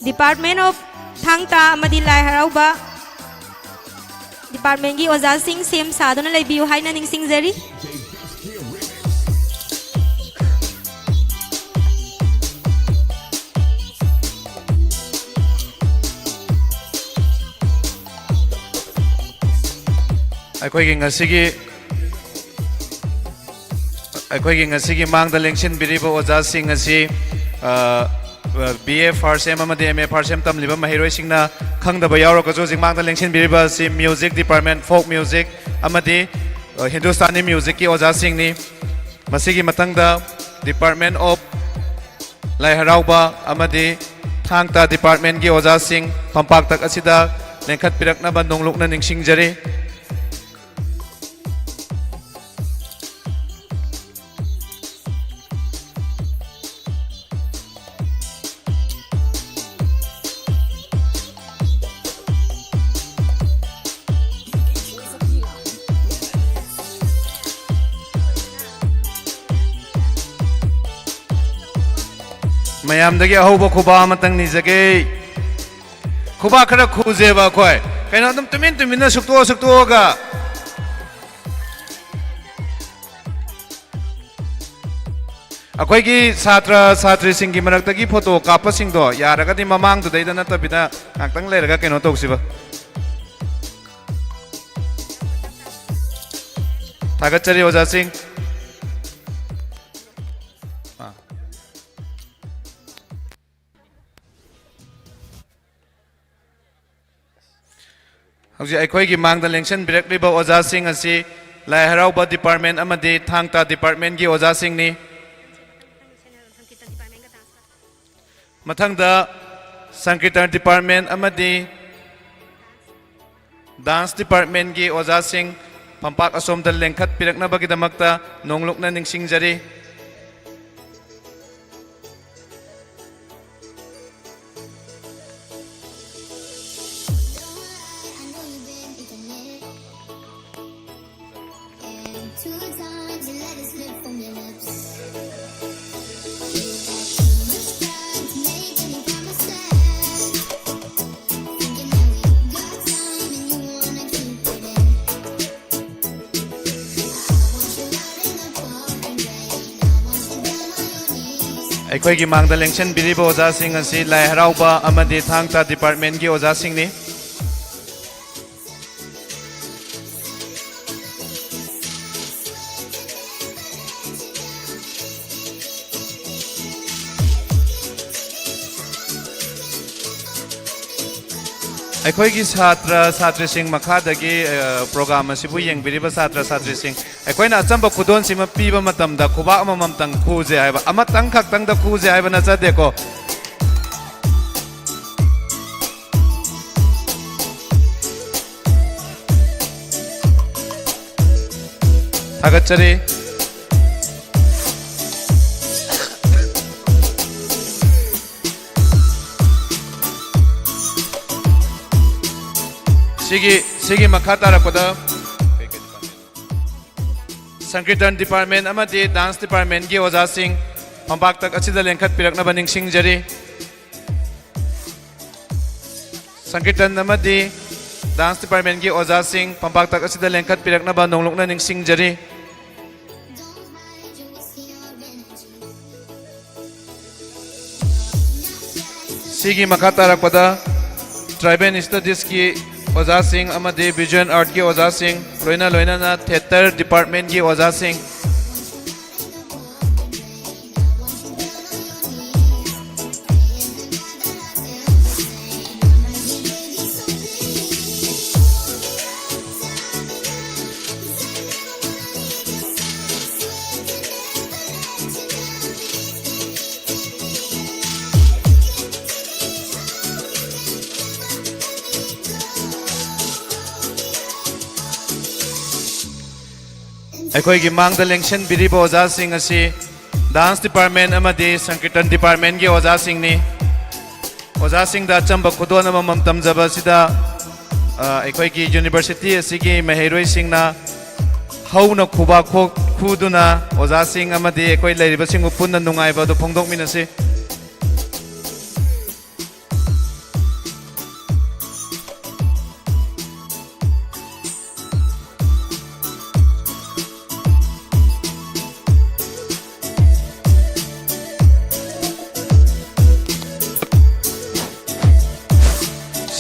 Department of ꯊꯥꯡ ꯇꯥ ꯑꯃꯗꯤ ꯂꯥꯏ ꯍꯔꯥꯎꯕ department ꯀꯤ ꯑꯣꯖꯥꯁꯤꯡ ꯁꯦꯝ ꯁꯥꯗꯨꯅ ꯂꯩꯕꯤꯌꯨ ꯍꯥꯏꯅ ꯅꯤꯡꯁꯤꯡꯖꯔꯤ꯫ ꯑꯩꯈꯣꯏꯒꯤ ꯉꯁꯤꯒꯤ ꯑꯩꯈꯣꯏꯒꯤ ꯉꯁꯤꯒꯤ ꯃꯥꯡꯗ ꯂꯦꯡꯁꯤꯟꯕꯤꯔꯤꯕ ꯑꯣꯖꯥꯁꯤꯡ ꯑꯁꯤ, ꯑ, B A first sem ꯑꯃꯗꯤ M A first sem ꯇꯝꯂꯤꯕ ꯃꯍꯩꯔꯣꯏꯁꯤꯡꯅ ꯈꯪꯗꯕ ꯌꯥꯎꯔꯒꯁꯨ, ꯍꯧꯖꯤꯛ ꯃꯥꯡꯗ ꯂꯦꯡꯁꯤꯟꯕꯤꯔꯤꯕ ꯑꯁꯤ music department, folk music ꯑꯃꯗꯤ, ꯑ, Hindustani music ꯀꯤ ꯑꯣꯖꯥꯁꯤꯡꯅꯤ꯫ ꯃꯁꯤꯒꯤ ꯃꯊꯪꯗ Department of ꯂꯥꯏ ꯍꯔꯥꯎꯕ ꯑꯃꯗꯤ ꯊꯥꯡ ꯇꯥ department ꯀꯤ ꯑꯣꯖꯥꯁꯤꯡ ꯐꯝꯄꯥꯛꯇꯛ ꯑꯁꯤꯗ ꯂꯦꯡꯈꯠꯄꯤꯔꯛꯅꯕ ꯅꯣꯡꯂꯨꯛꯅ ꯅꯤꯡꯁꯤꯡꯖꯔꯤ꯫ ꯃꯌꯥꯝꯗꯒꯤ ꯑꯍꯧꯕ ꯈꯨꯕꯥꯛ ꯑꯃꯇꯪ ꯅꯤꯖꯒꯦ꯫ ꯈꯨꯕꯥꯛ ꯈꯔ ꯈꯨꯁꯦꯕ ꯑꯩꯈꯣꯏ꯫ ꯀꯩꯅꯣ, ꯑꯗꯨꯝ ꯇꯨꯃꯤꯟ ꯇꯨꯃꯤꯟꯅ ꯁꯨꯛꯇꯣꯛꯑ ꯁꯨꯛꯇꯣꯛꯑꯒ꯫ ꯑꯩꯈꯣꯏꯒꯤ ꯁꯥꯇ꯭ꯔ ꯁꯥꯇ꯭ꯔꯤꯁꯤꯡꯒꯤ ꯃꯔꯛꯇꯒꯤ photo ꯀꯥꯞꯄꯁꯤꯡꯗꯣ ꯌꯥꯔꯒꯗꯤ ꯃꯃꯥꯡꯗꯨꯗꯩꯗ ꯅꯠꯇꯕꯤꯗ ꯉꯥꯛꯇꯪ ꯂꯩꯔꯒ ꯀꯩꯅꯣ ꯇꯧꯁꯤꯕ꯫ ꯊꯥꯒꯠꯆꯔꯤ ꯑꯣꯖꯥꯁꯤꯡ꯫ ꯑꯥ꯫ ꯍꯧꯖꯤꯛ ꯑꯩꯈꯣꯏꯒꯤ ꯃꯥꯡꯗ ꯂꯦꯡꯁꯤꯟꯕꯤꯔꯛꯂꯤꯕ ꯑꯣꯖꯥꯁꯤꯡ ꯑꯁꯤ ꯂꯥꯏ ꯍꯔꯥꯎꯕ ꯗꯤꯄꯥꯔꯠꯃꯦꯟ ꯑꯃꯗꯤ ꯊꯥꯡ ꯇꯥ ꯗꯤꯄꯥꯔꯠꯃꯦꯟꯒꯤ ꯑꯣꯖꯥꯁꯤꯡꯅꯤ꯫ ꯃꯊꯪꯗ ꯁꯪꯀꯤꯔꯇꯟ ꯗꯤꯄꯥꯔꯠꯃꯦꯟ ꯑꯃꯗꯤ ꯗꯥꯟꯁ ꯗꯤꯄꯥꯔꯠꯃꯦꯟꯒꯤ ꯑꯣꯖꯥꯁꯤꯡ ꯐꯝꯄꯥꯛ ꯑꯁꯣꯝꯗ ꯂꯦꯡꯈꯠꯄꯤꯔꯛꯅꯕꯒꯤꯗꯃꯛꯇ ꯅꯣꯡꯂꯨꯛꯅ ꯅꯤꯡꯁꯤꯡꯖꯔꯤ꯫ ꯑꯩꯈꯣꯏꯒꯤ ꯃꯥꯡꯗ ꯂꯦꯡꯁꯤꯟꯕꯤꯔꯤꯕ ꯑꯣꯖꯥꯁꯤꯡ ꯑꯁꯤ ꯂꯥꯏ ꯍꯔꯥꯎꯕ ꯑꯃꯗꯤ ꯊꯥꯡ ꯇꯥ ꯗꯤꯄꯥꯔꯠꯃꯦꯟꯒꯤ ꯑꯣꯖꯥꯁꯤꯡꯅꯤ꯫ ꯑꯩꯈꯣꯏꯒꯤ ꯁꯥꯇ꯭ꯔ ꯁꯥꯇ꯭ꯔꯤꯁꯤꯡ, ꯃꯈꯥꯗꯒꯤ, ꯑ, ꯄ꯭ꯔꯣꯒ꯭ꯔꯥꯝ ꯑꯁꯤꯕꯨ ꯌꯦꯡꯕꯤꯔꯤꯕ ꯁꯥꯇ꯭ꯔ ꯁꯥꯇ꯭ꯔꯤꯁꯤꯡ, ꯑꯩꯈꯣꯏꯅ ꯑꯆꯝꯕ ꯈꯨꯗꯣꯜꯁꯤꯃ ꯄꯤꯕ ꯃꯇꯝꯗ ꯈꯨꯕꯥꯛ ꯑꯃꯃꯝꯇꯪ ꯈꯨꯁꯦ ꯍꯥꯏꯕ, ꯑꯃꯇꯪ ꯈꯛꯇꯪꯗ ꯈꯨꯁꯦ ꯍꯥꯏꯕ ꯅꯠꯆꯗꯦꯀꯣ꯫ ꯊꯥꯒꯠꯆꯔꯤ꯫ ꯁꯤꯒꯤ, ꯁꯤꯒꯤ ꯃꯈꯥ ꯇꯥꯔꯛꯄꯗ ꯁꯪꯀꯤꯔꯇꯟ ꯗꯤꯄꯥꯔꯠꯃꯦꯟ ꯑꯃꯗꯤ ꯗꯥꯟꯁ ꯗꯤꯄꯥꯔꯠꯃꯦꯟꯒꯤ ꯑꯣꯖꯥꯁꯤꯡ ꯐꯝꯄꯥꯛꯇꯛ ꯑꯁꯤꯗ ꯂꯦꯡꯈꯠꯄꯤꯔꯛꯅꯕ ꯅꯤꯡꯁꯤꯡꯖꯔꯤ꯫ ꯁꯪꯀꯤꯔꯇꯟ ꯑꯃꯗꯤ ꯗꯥꯟꯁ ꯗꯤꯄꯥꯔꯠꯃꯦꯟꯒꯤ ꯑꯣꯖꯥꯁꯤꯡ ꯐꯝꯄꯥꯛꯇꯛ ꯑꯁꯤꯗ ꯂꯦꯡꯈꯠꯄꯤꯔꯛꯅꯕ ꯅꯣꯡꯂꯨꯛꯅ ꯅꯤꯡꯁꯤꯡꯖꯔꯤ꯫ ꯁꯤꯒꯤ ꯃꯈꯥ ꯇꯥꯔꯛꯄꯗ ꯇ꯭ꯔꯥꯏꯕꯦꯜ ꯁ꯭ꯇꯗꯤꯁꯀꯤ ꯑꯣꯖꯥꯁꯤꯡ ꯑꯃꯗꯤ ꯚꯤꯖꯨꯑꯦꯜ ꯑꯥꯔꯠꯀꯤ ꯑꯣꯖꯥꯁꯤꯡ, ꯂꯣꯏꯅ ꯂꯣꯏꯅꯅ ꯊꯤꯌꯦꯇꯔ ꯗꯤꯄꯥꯔꯠꯃꯦꯟꯒꯤ ꯑꯣꯖꯥꯁꯤꯡ, ꯑꯩꯈꯣꯏꯒꯤ ꯃꯥꯡꯗ ꯂꯦꯡꯁꯤꯟꯕꯤꯔꯤꯕ ꯑꯣꯖꯥꯁꯤꯡ ꯑꯁꯤ dance department ꯑꯃꯗꯤ ꯁꯪꯀꯤꯔꯇꯟ departmentꯀꯤ ꯑꯣꯖꯥꯁꯤꯡꯅꯤ꯫ ꯑꯣꯖꯥꯁꯤꯡꯗ ꯑꯆꯝꯕ ꯈꯨꯗꯣꯜ ꯑꯃꯃꯝ ꯇꯝꯖꯕ ꯑꯁꯤꯗ, ꯑ, ꯑꯩꯈꯣꯏꯒꯤ university ꯑꯁꯤꯒꯤ ꯃꯍꯩꯔꯣꯏꯁꯤꯡꯅ ꯍꯧꯅ ꯈꯨꯕꯥꯛ ꯈꯣꯛ ꯈꯨꯗꯨꯅ ꯑꯣꯖꯥꯁꯤꯡ ꯑꯃꯗꯤ ꯑꯩꯈꯣꯏ ꯂꯩꯔꯤꯕꯁꯤꯡꯕꯨ ꯄꯨꯟꯅ ꯅꯨꯡꯉꯥꯏꯕ ꯑꯗꯨ ꯐꯣꯡꯗꯣꯛꯃꯤꯟꯅꯁꯤ꯫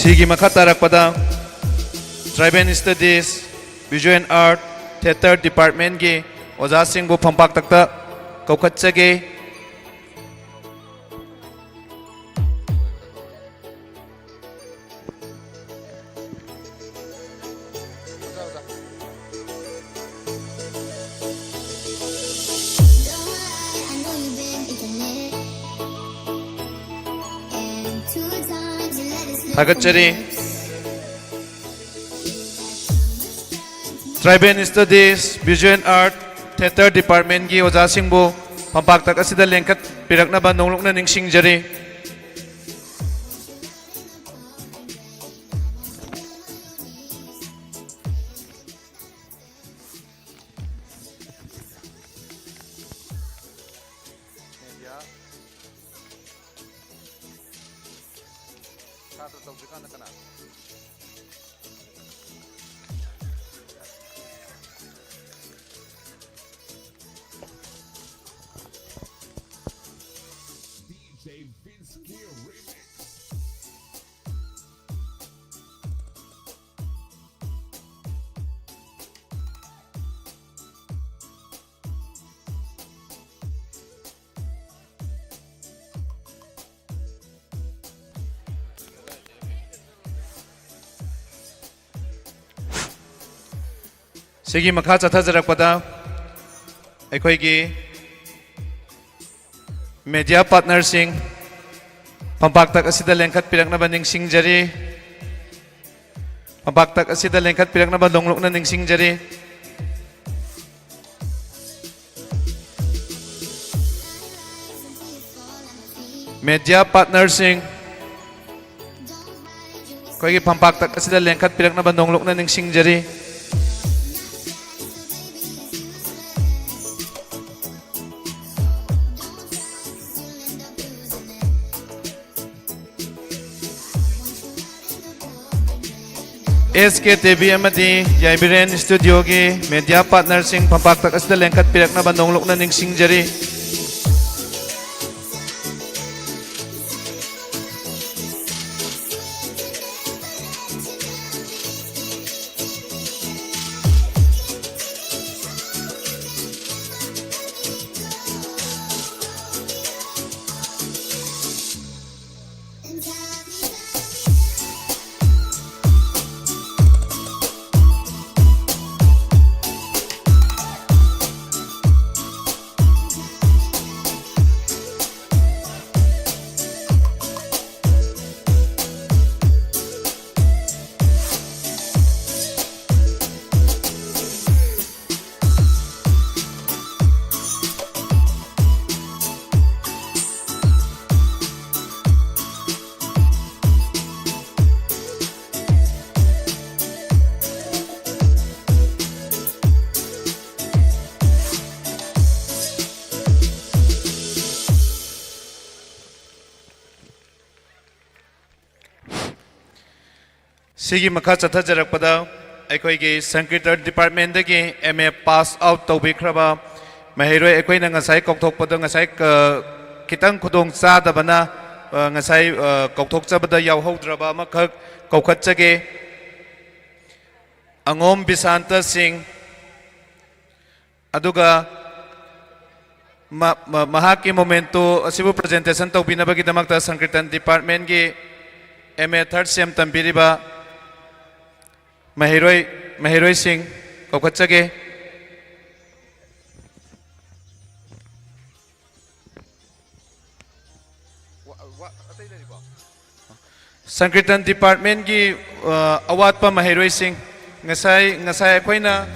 ꯁꯤꯒꯤ ꯃꯈꯥ ꯇꯥꯔꯛꯄꯗ Tribal Studies, Visual Art, Theatre departmentꯀꯤ ꯑꯣꯖꯥꯁꯤꯡꯕꯨ ꯐꯝꯄꯥꯛꯇꯛꯇ ꯀꯧꯈꯠꯆꯒꯦ꯫ ꯊꯥꯒꯠꯆꯔꯤ꯫ Tribal Studies, Visual Art, Theatre departmentꯀꯤ ꯑꯣꯖꯥꯁꯤꯡꯕꯨ ꯐꯝꯄꯥꯛꯇꯛ ꯑꯁꯤꯗ ꯂꯦꯡꯈꯠꯄꯤꯔꯛꯅꯕ ꯅꯣꯡꯂꯨꯛꯅ ꯅꯤꯡꯁꯤꯡꯖꯔꯤ꯫ ꯁꯥꯇ꯭ꯔ ꯇꯧꯗ꯭ꯔꯤꯀꯥꯟꯗ ꯀꯅꯥ? ꯁꯤꯒꯤ ꯃꯈꯥ ꯆꯠꯊꯖꯔꯛꯄꯗ ꯑꯩꯈꯣꯏꯒꯤ media partnerꯁꯤꯡ ꯐꯝꯄꯥꯛꯇꯛ ꯑꯁꯤꯗ ꯂꯦꯡꯈꯠꯄꯤꯔꯛꯅꯕ ꯅꯤꯡꯁꯤꯡꯖꯔꯤ꯫ ꯐꯝꯄꯥꯛꯇꯛ ꯑꯁꯤꯗ ꯂꯦꯡꯈꯠꯄꯤꯔꯛꯅꯕ ꯅꯣꯡꯂꯨꯛꯅ ꯅꯤꯡꯁꯤꯡꯖꯔꯤ꯫ Media partnerꯁꯤꯡ, ꯑꯩꯈꯣꯏꯒꯤ ꯐꯝꯄꯥꯛꯇ ꯑꯁꯤꯗ ꯂꯦꯡꯈꯠꯄꯤꯔꯛꯅꯕ ꯅꯣꯡꯂꯨꯛꯅ ꯅꯤꯡꯁꯤꯡꯖꯔꯤ꯫ ꯑꯦꯁ ꯀꯦ ꯇꯤ ꯚꯤ ꯑꯃꯗꯤ ꯌꯥꯏꯕꯤꯔꯦꯟ ꯁ꯭ꯇꯨꯗꯤꯑꯣꯒꯤ ꯃꯦꯗꯤꯌꯥ ꯄꯥꯔꯠꯅꯔꯁꯤꯡ ꯐꯝꯄꯥꯛꯇꯛ ꯑꯁꯤꯗ ꯂꯦꯡꯈꯠꯄꯤꯔꯛꯅꯕ ꯅꯣꯡꯂꯨꯛꯅ ꯅꯤꯡꯁꯤꯡꯖꯔꯤ꯫ ꯁꯤꯒꯤ ꯃꯈꯥ ꯆꯠꯊꯖꯔꯛꯄꯗ ꯑꯩꯈꯣꯏꯒꯤ ꯁꯪꯀꯤꯔꯇꯟ ꯗꯤꯄꯥꯔꯠꯃꯦꯟꯗꯒꯤ ꯑꯦꯝ ꯑꯦ ꯄꯥꯁ ꯑꯥꯎꯠ ꯇꯧꯕꯤꯈ꯭ꯔꯕ ꯃꯍꯩꯔꯣꯏ ꯑꯩꯈꯣꯏꯅ ꯉꯁꯥꯏ ꯀꯧꯊꯣꯛꯄꯗ ꯉꯁꯥꯏ, ꯑ, ꯈꯤꯇꯪ ꯈꯨꯗꯣꯡ ꯆꯥꯗꯕꯅ, ꯑ, ꯉꯁꯥꯏ, ꯑ, ꯀꯧꯊꯣꯛꯆꯕꯗ ꯌꯥꯎꯍꯧꯗ꯭ꯔꯕ ꯑꯃꯈꯛ ꯀꯧꯈꯠꯆꯒꯦ꯫ ꯑꯉꯣꯝ ꯕꯤꯁꯥꯟꯇ ꯁꯤꯡ꯫ ꯑꯗꯨꯒ ꯃ-, ꯃ-, ꯃꯍꯥꯛꯀꯤ ꯃꯣꯃꯦꯟꯇꯣ ꯑꯁꯤꯕꯨ ꯄ꯭ꯔꯖꯦꯟꯇꯦꯁꯟ ꯇꯧꯕꯤꯅꯕꯒꯤꯗꯃꯛꯇ ꯁꯪꯀꯤꯔꯇꯟ ꯗꯤꯄꯥꯔꯠꯃꯦꯟꯒꯤ ꯑꯦꯝ ꯑꯦ ꯊꯥꯔꯠ ꯁꯦꯝ ꯇꯝꯕꯤꯔꯤꯕ ꯃꯍꯩꯔꯣꯏ, ꯃꯍꯩꯔꯣꯏꯁꯤꯡ ꯀꯧꯈꯠꯆꯒꯦ꯫ ꯁꯪꯀꯤꯔꯇꯟ ꯗꯤꯄꯥꯔꯠꯃꯦꯟꯒꯤ, ꯑ, ꯑꯋꯥꯠꯄ ꯃꯍꯩꯔꯣꯏꯁꯤꯡ, ꯉꯁꯥꯏ, ꯉꯁꯥꯏ ꯑꯩꯈꯣꯏꯅ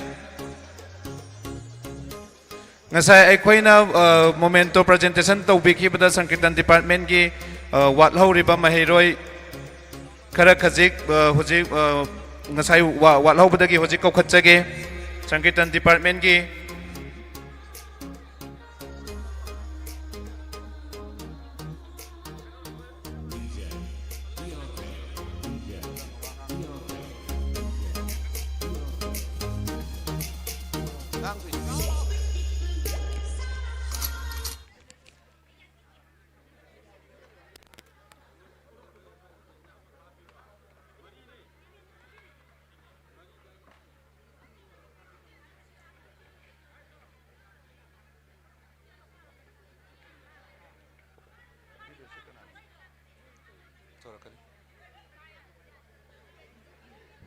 ꯉꯁꯥꯏ ꯑꯩꯈꯣꯏꯅ, ꯑ, memento presentation ꯇꯧꯕꯤꯈꯤꯕꯗ ꯁꯪꯀꯤꯔꯇꯟ departmentꯀꯤ, ꯑ, ꯋꯥꯠꯍꯧꯔꯤꯕ ꯃꯍꯩꯔꯣꯏ ꯈꯔ ꯈꯖꯤꯛ, ꯑ, ꯍꯧꯖꯤꯛ, ꯑ, ꯉꯁꯥꯏ ꯋꯥ-, ꯋꯥꯠꯍꯧꯕꯗꯒꯤ ꯍꯧꯖꯤꯛ ꯀꯧꯈꯠꯆꯒꯦ꯫ ꯁꯪꯀꯤꯔꯇꯟ departmentꯀꯤ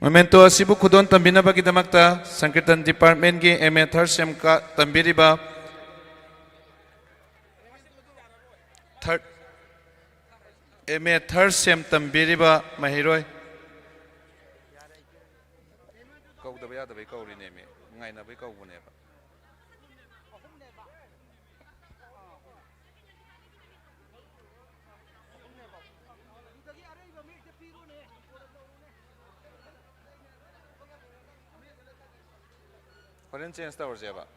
Memento ꯑꯁꯤꯕꯨ ꯈꯨꯗꯣꯜ ꯇꯝꯕꯤꯅꯕꯒꯤꯗꯃꯛꯇ ꯁꯪꯀꯤꯔꯇꯟ departmentꯀꯤ M A third sem ꯀ ꯇꯝꯕꯤꯔꯤꯕ third, M A third sem ꯇꯝꯕꯤꯔꯤꯕ ꯃꯍꯩꯔꯣꯏ꯫ ꯀꯧꯗꯕ ꯌꯥꯗꯕꯩ ꯀꯧꯔꯤꯅꯦꯃꯤ, ꯉꯥꯏꯅꯕꯩ ꯀꯧꯕꯅꯦꯕ꯫ ꯍꯣꯔꯦꯟ change ꯇꯧꯔꯁꯦꯕ꯫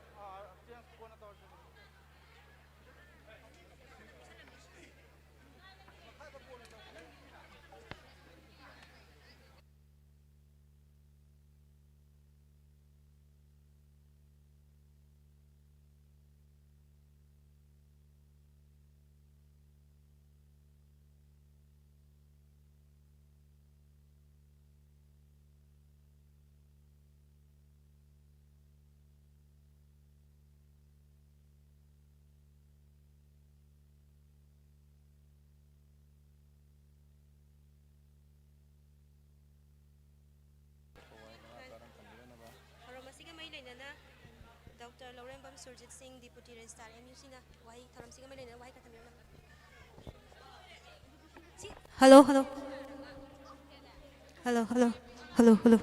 ꯊꯧꯔꯝ ꯑꯁꯤꯒ ꯃꯔꯤ ꯂꯩꯅꯅ ꯗꯣꯛꯇꯔ ꯂꯧꯔꯦꯝꯕꯝ ꯁꯨꯔꯖꯤꯠ ꯁꯤꯡ, Deputy Registrar, M U C ꯅ ꯋꯥꯍꯩ, ꯊꯧꯔꯝ ꯑꯁꯤꯒ ꯃꯔꯤ ꯂꯩꯅꯅ ꯋꯥꯍꯩ ꯈꯔ ꯊꯝꯕꯤꯔꯝꯃꯨ꯫ Hello, hello. Hello, hello. Hello, hello.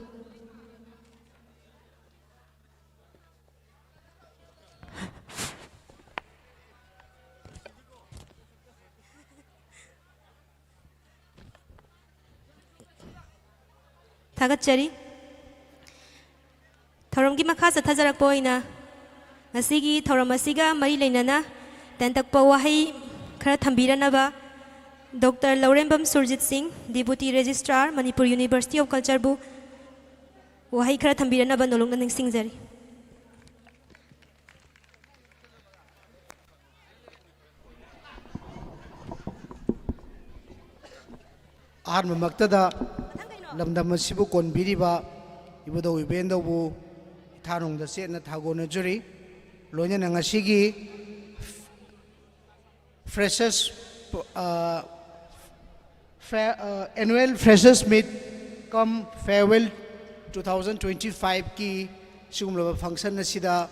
ꯊꯥꯒꯠꯆꯔꯤ꯫ ꯊꯧꯔꯝꯒꯤ ꯃꯈꯥ ꯆꯠꯊꯖꯔꯛꯄ ꯑꯣꯏꯅ ꯉꯁꯤꯒꯤ ꯊꯧꯔꯝ ꯑꯁꯤꯒ ꯃꯔꯤ ꯂꯩꯅꯅ ꯇꯦꯟꯇꯛꯄ ꯋꯥꯍꯩ ꯈꯔ ꯊꯝꯕꯤꯔꯅꯕ ꯗꯣꯛꯇꯔ ꯂꯧꯔꯦꯝꯕꯝ ꯁꯨꯔꯖꯤꯠ ꯁꯤꯡ, Deputy Registrar, Manipur University of Culture ꯕꯨ ꯋꯥꯍꯩ ꯈꯔ ꯊꯝꯕꯤꯔꯅꯕ ꯅꯣꯂꯨꯛꯅ ꯅꯤꯡꯁꯤꯡꯖꯔꯤ꯫ ꯑꯍꯥꯟꯕꯃꯛꯇꯗ ꯂꯝꯗꯝ ꯑꯁꯤꯕꯨ ꯀꯣꯟꯕꯤꯔꯤꯕ ꯏꯕꯨꯙꯧ ꯏꯕꯦꯟꯗꯧꯕꯨ ꯏꯊꯥꯅꯨꯡꯗ ꯆꯦꯠꯅ ꯊꯥꯒꯣꯟꯅꯖꯔꯤ꯫ ꯂꯣꯏꯅꯅ ꯉꯁꯤꯒꯤ freshers, ꯑ, ꯐꯦ-, ꯑ, annual freshers meet cum farewell two thousand twenty five ꯀꯤ ꯁꯤꯒꯨꯝꯂꯕ function ꯑꯁꯤꯗ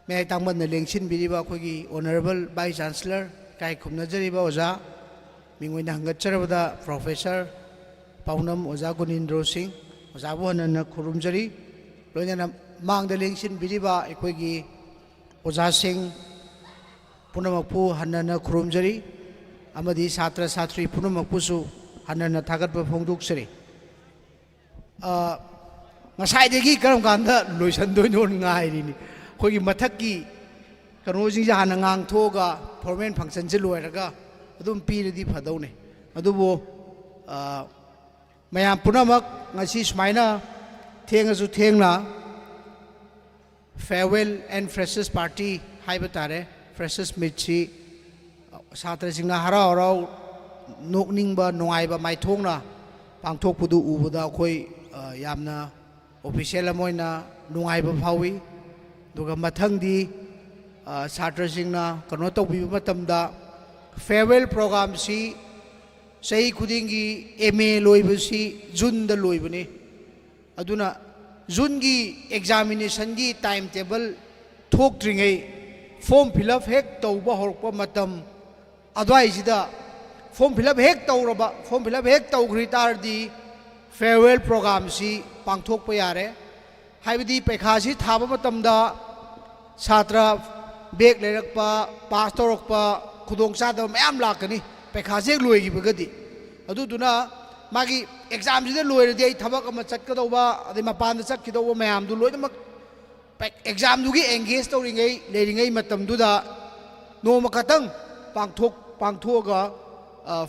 ꯃꯌꯥꯏ ꯇꯥꯡꯕꯟꯗ ꯂꯦꯡꯁꯤꯟꯕꯤꯔꯤꯕ ꯑꯩꯈꯣꯏꯒꯤ Honourable Vice Chancellor, ꯏꯀꯥꯏ ꯈꯨꯝꯅꯖꯔꯤꯕ ꯑꯣꯖꯥ, ꯃꯤꯡ ꯑꯣꯏꯅ ꯍꯪꯒꯠꯆꯔꯕꯗ Professor ꯄꯥꯎꯅꯝ ꯑꯣꯖꯥ ꯒꯨꯅꯤꯟꯗ꯭ꯔꯣ ꯁꯤꯡ, ꯑꯣꯖꯥꯕꯨ ꯍꯟꯅ ꯍꯟꯅ ꯈꯨꯔꯨꯝꯖꯔꯤ꯫ ꯂꯣꯏꯅꯅ ꯃꯥꯡꯗ ꯂꯦꯡꯁꯤꯟꯕꯤꯔꯤꯕ ꯑꯩꯈꯣꯏꯒꯤ ꯑꯣꯖꯥꯁꯤꯡ ꯄꯨꯝꯅꯃꯛꯄꯨ ꯍꯟꯅ ꯍꯟꯅ ꯈꯨꯔꯨꯝꯖꯔꯤ ꯑꯃꯗꯤ ꯁꯥꯇ꯭ꯔ ꯁꯥꯇ꯭ꯔꯤ ꯄꯨꯝꯅꯃꯛꯄꯨꯁꯨ ꯍꯟꯅ ꯍꯟꯅ ꯊꯥꯒꯠꯄ ꯐꯣꯡꯗꯣꯛꯆꯔꯤ꯫ ꯑ, ꯉꯁꯥꯏꯗꯒꯤ ꯀꯔꯝ ꯀꯥꯟꯗ ꯂꯣꯏꯁꯤꯟꯗꯣꯏꯅꯣ ꯉꯥꯏꯔꯤꯅꯤ꯫ ꯑꯩꯈꯣꯏꯒꯤ ꯃꯊꯛꯀꯤ ꯀꯩꯅꯣꯁꯤꯡꯁꯦ ꯍꯥꯟꯅ ꯉꯥꯡꯊꯣꯛꯑꯒ formal function ꯁꯦ ꯂꯣꯏꯔꯒ ꯑꯗꯨꯝ ꯄꯤꯔꯗꯤ ꯐꯗꯧꯅꯦ꯫ ꯑꯗꯨꯕꯨ, ꯑ, ꯃꯌꯥꯝ ꯄꯨꯝꯅꯃꯛ ꯉꯁꯤ ꯁꯨꯃꯥꯏꯅ ꯊꯦꯡꯉꯁꯨ ꯊꯦꯡꯅ farewell and freshers party ꯍꯥꯏꯕ ꯇꯥꯔꯦ, freshers meet ꯁꯤ ꯁꯥꯇ꯭ꯔꯁꯤꯡꯅ ꯍꯔꯥꯎ ꯍꯔꯥꯎ, ꯅꯣꯛꯅꯤꯡꯕ, ꯅꯨꯡꯉꯥꯏꯕ ꯃꯥꯏꯊꯣꯡꯅ ꯄꯥꯡꯊꯣꯛꯄꯗꯨ ꯎꯕꯗ ꯑꯩꯈꯣꯏ, ꯑ, ꯌꯥꯝꯅ official ꯑꯃ ꯑꯣꯏꯅ ꯅꯨꯡꯉꯥꯏꯕ ꯐꯥꯎꯏ꯫ ꯑꯗꯨꯒ ꯃꯊꯪꯗꯤ, ꯑ, ꯁꯥꯇ꯭ꯔꯁꯤꯡꯅ ꯀꯩꯅꯣ ꯇꯧꯕꯤꯕ ꯃꯇꯝꯗ, farewell program ꯁꯤ ꯆꯍꯤ ꯈꯨꯗꯤꯡꯒꯤ M A ꯂꯣꯏꯕꯁꯤ June ꯗ ꯂꯣꯏꯕꯅꯤ꯫ ꯑꯗꯨꯅ June ꯒꯤ examination ꯒꯤ time table ꯊꯣꯛꯇ꯭ꯔꯤꯉꯩ, form fill up ꯍꯦꯛ ꯇꯧꯕ ꯍꯧꯔꯛꯄ ꯃꯇꯝ ꯑꯗꯨꯋꯥꯏꯁꯤꯗ form fill up ꯍꯦꯛ ꯇꯧꯔꯕ, form fill up ꯍꯦꯛ ꯇꯧꯈ꯭ꯔꯤ ꯇꯥꯔꯗꯤ farewell program ꯁꯤ ꯄꯥꯡꯊꯣꯛꯄ ꯌꯥꯔꯦ꯫ ꯍꯥꯏꯕꯗꯤ ꯄꯩꯈꯥꯁꯤ ꯊꯥꯕ ꯃꯇꯝꯗ ꯁꯥꯇ꯭ꯔ back ꯂꯩꯔꯛꯄ, pass ꯇꯧꯔꯛꯄ ꯈꯨꯗꯣꯡꯆꯥꯗꯕ ꯃꯌꯥꯝ ꯂꯥꯛꯀꯅꯤ ꯄꯩꯈꯥꯁꯤ ꯍꯦꯛ ꯂꯣꯏꯈꯤꯕꯒꯗꯤ꯫ ꯑꯗꯨꯗꯨꯅ ꯃꯥꯒꯤ ꯑꯦꯛꯖꯥꯝꯁꯤꯗ ꯂꯣꯏꯔꯗꯤ ꯑꯩ ꯊꯕꯛ ꯑꯃ ꯆꯠꯀꯗꯧꯕ, ꯑꯗꯩ ꯃꯄꯥꯟꯗ ꯆꯠꯈꯤꯗꯧꯕ ꯃꯌꯥꯝꯗꯨ ꯂꯣꯏꯅꯃꯛ ꯑꯦꯛꯖꯥꯝꯗꯨꯒꯤ ꯑꯦꯡꯒꯦꯖ ꯇꯧꯔꯤꯉꯩ ꯂꯩꯔꯤꯉꯩ ꯃꯇꯝꯗꯨꯗ ꯅꯣꯡꯃ ꯈꯛꯇꯪ ꯄꯥꯡꯊꯣꯛ ꯄꯥꯡꯊꯣꯛꯑꯒ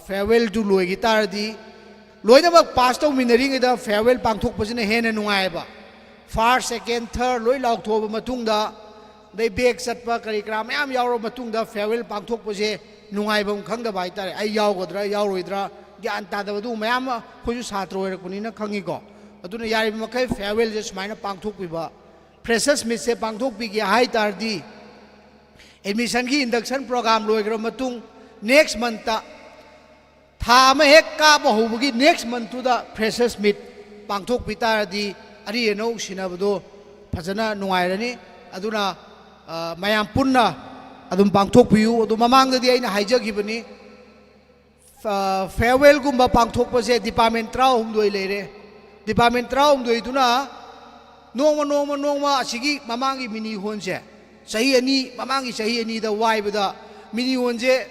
ꯐꯦꯌꯔꯋꯦꯜꯗꯨ ꯂꯣꯏꯈꯤ ꯇꯥꯔꯗꯤ, ꯂꯣꯏꯅꯃꯛ ꯄꯥꯁ ꯇꯧꯃꯤꯟꯅꯔꯤꯉꯩꯗ ꯐꯦꯌꯔꯋꯦꯜ ꯄꯥꯡꯊꯣꯛꯄꯁꯤꯅ ꯍꯦꯟꯅ ꯅꯨꯡꯉꯥꯏꯌꯦꯕ꯫ ꯐꯥꯔꯁ, ꯁꯦꯀꯦꯟ, ꯊꯥꯔꯠ ꯂꯣꯏ ꯂꯥꯎꯊꯣꯛꯑꯕ ꯃꯇꯨꯡꯗ, ꯑꯗꯩ ꯕꯦꯛ ꯆꯠꯄ ꯀꯔꯤ ꯀꯔꯥ ꯃꯌꯥꯝ ꯌꯥꯎꯔꯕ ꯃꯇꯨꯡꯗ ꯐꯦꯌꯔꯋꯦꯜ ꯄꯥꯡꯊꯣꯛꯄꯁꯦ ꯅꯨꯡꯉꯥꯏꯐꯝ ꯈꯪꯗꯕ ꯍꯥꯏꯇꯥꯔꯦ꯫ ꯑꯩ ꯌꯥꯎꯒꯗ꯭ꯔꯥ ꯌꯥꯎꯔꯣꯏꯗ꯭ꯔꯥ ꯒ꯭ꯌꯥꯟ ꯇꯥꯗꯕ ꯑꯗꯨꯒꯨꯝꯕ ꯃꯌꯥꯝ ꯑꯃ ꯑꯩꯈꯣꯏꯁꯨ ꯁꯥꯇ꯭ꯔ ꯑꯣꯏꯔꯛꯄꯅꯤꯅ ꯈꯪꯉꯤꯀꯣ꯫ ꯑꯗꯨꯅ ꯌꯥꯔꯤꯕ ꯃꯈꯩ ꯐꯦꯌꯔꯋꯦꯜꯁꯦ ꯁꯨꯃꯥꯏꯅ ꯄꯥꯡꯊꯣꯛꯄꯤꯕ, ꯐ꯭ꯔꯦꯁꯔꯁ ꯃꯤꯠꯁꯦ ꯄꯥꯡꯊꯣꯛꯄꯤꯒꯦ ꯍꯥꯏ ꯇꯥꯔꯗꯤ, ꯑꯦꯗꯃꯤꯁꯟꯒꯤ ꯏꯟꯗꯛꯁꯟ ꯄ꯭ꯔꯣꯒ꯭ꯔꯥꯝ ꯂꯣꯏꯈ꯭ꯔ ꯃꯇꯨꯡ, ꯅꯦꯛꯁ ꯃꯟꯠꯇ, ꯊꯥ ꯑꯃ ꯍꯦꯛ ꯀꯥꯕ ꯍꯧꯕꯒꯤ ꯅꯦꯛꯁ ꯃꯟꯠꯇꯨꯗ ꯐ꯭ꯔꯦꯁꯔꯁ ꯃꯤꯠ ꯄꯥꯡꯊꯣꯛꯄꯤ ꯇꯥꯔꯗꯤ, ꯑꯔꯤ ꯑꯅꯧ ꯁꯤꯟꯅꯕꯗꯣ ꯐꯖꯅ ꯅꯨꯡꯉꯥꯏꯔꯅꯤ꯫ ꯑꯗꯨꯅ, ꯑ, ꯃꯌꯥꯝ ꯄꯨꯟꯅ ꯑꯗꯨꯝ ꯄꯥꯡꯊꯣꯛꯄꯤꯌꯨ꯫ ꯑꯗꯨ ꯃꯃꯥꯡꯗꯗꯤ ꯑꯩꯅ ꯍꯥꯏꯖꯈꯤꯕꯅꯤ, ꯐ-, ꯐꯦꯌꯔꯋꯦꯜꯒꯨꯝꯕ ꯄꯥꯡꯊꯣꯛꯄꯁꯦ ꯗꯤꯄꯥꯔꯠꯃꯦꯟ ꯇꯔꯥꯍꯨꯝꯗꯣꯏ ꯂꯩꯔꯦ꯫ ꯗꯤꯄꯥꯔꯠꯃꯦꯟ ꯇꯔꯥꯍꯨꯝꯗꯣꯏꯗꯨꯅ ꯅꯣꯡꯃ, ꯅꯣꯡꯃ, ꯅꯣꯡꯃ ꯑꯁꯤꯒꯤ ꯃꯃꯥꯡꯒꯤ ꯃꯤꯅꯤ ꯍꯣꯜꯁꯦ, ꯆꯍꯤ ꯑꯅꯤ, ꯃꯃꯥꯡꯒꯤ ꯆꯍꯤ ꯑꯅꯤꯗ ꯋꯥꯏꯕꯗ ꯃꯤꯅꯤ ꯍꯣꯜꯁꯦ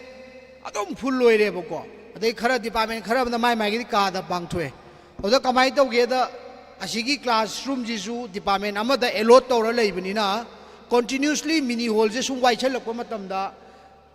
ꯑꯗꯨꯝ ꯐꯨꯜ ꯑꯣꯏꯔꯦꯕꯀꯣ꯫ ꯑꯗꯩ ꯈꯔ ꯗꯤꯄꯥꯔꯠꯃꯦꯟ ꯈꯔ ꯑꯃꯅ ꯃꯥꯏ ꯃꯥꯏꯒꯤ ꯀꯥꯗ ꯄꯥꯡꯊꯣꯛꯑꯦ꯫ ꯑꯗꯨꯗ ꯀꯃꯥꯏꯅ ꯇꯧꯒꯦꯗ, ꯑꯁꯤꯒꯤ ꯀ꯭ꯂꯥꯁꯔꯨꯝꯁꯤꯁꯨ ꯗꯤꯄꯥꯔꯠꯃꯦꯟ ꯑꯃꯗ ꯑꯦꯂꯣꯠ ꯇꯧꯔ ꯂꯩꯕꯅꯤꯅ, ꯀꯣꯟꯇꯤꯅ꯭ꯌꯨꯁꯂꯤ ꯃꯤꯅꯤ ꯍꯣꯜꯁꯦ ꯁꯨꯝ ꯋꯥꯏꯁꯜꯂꯛꯄ ꯃꯇꯝꯗ,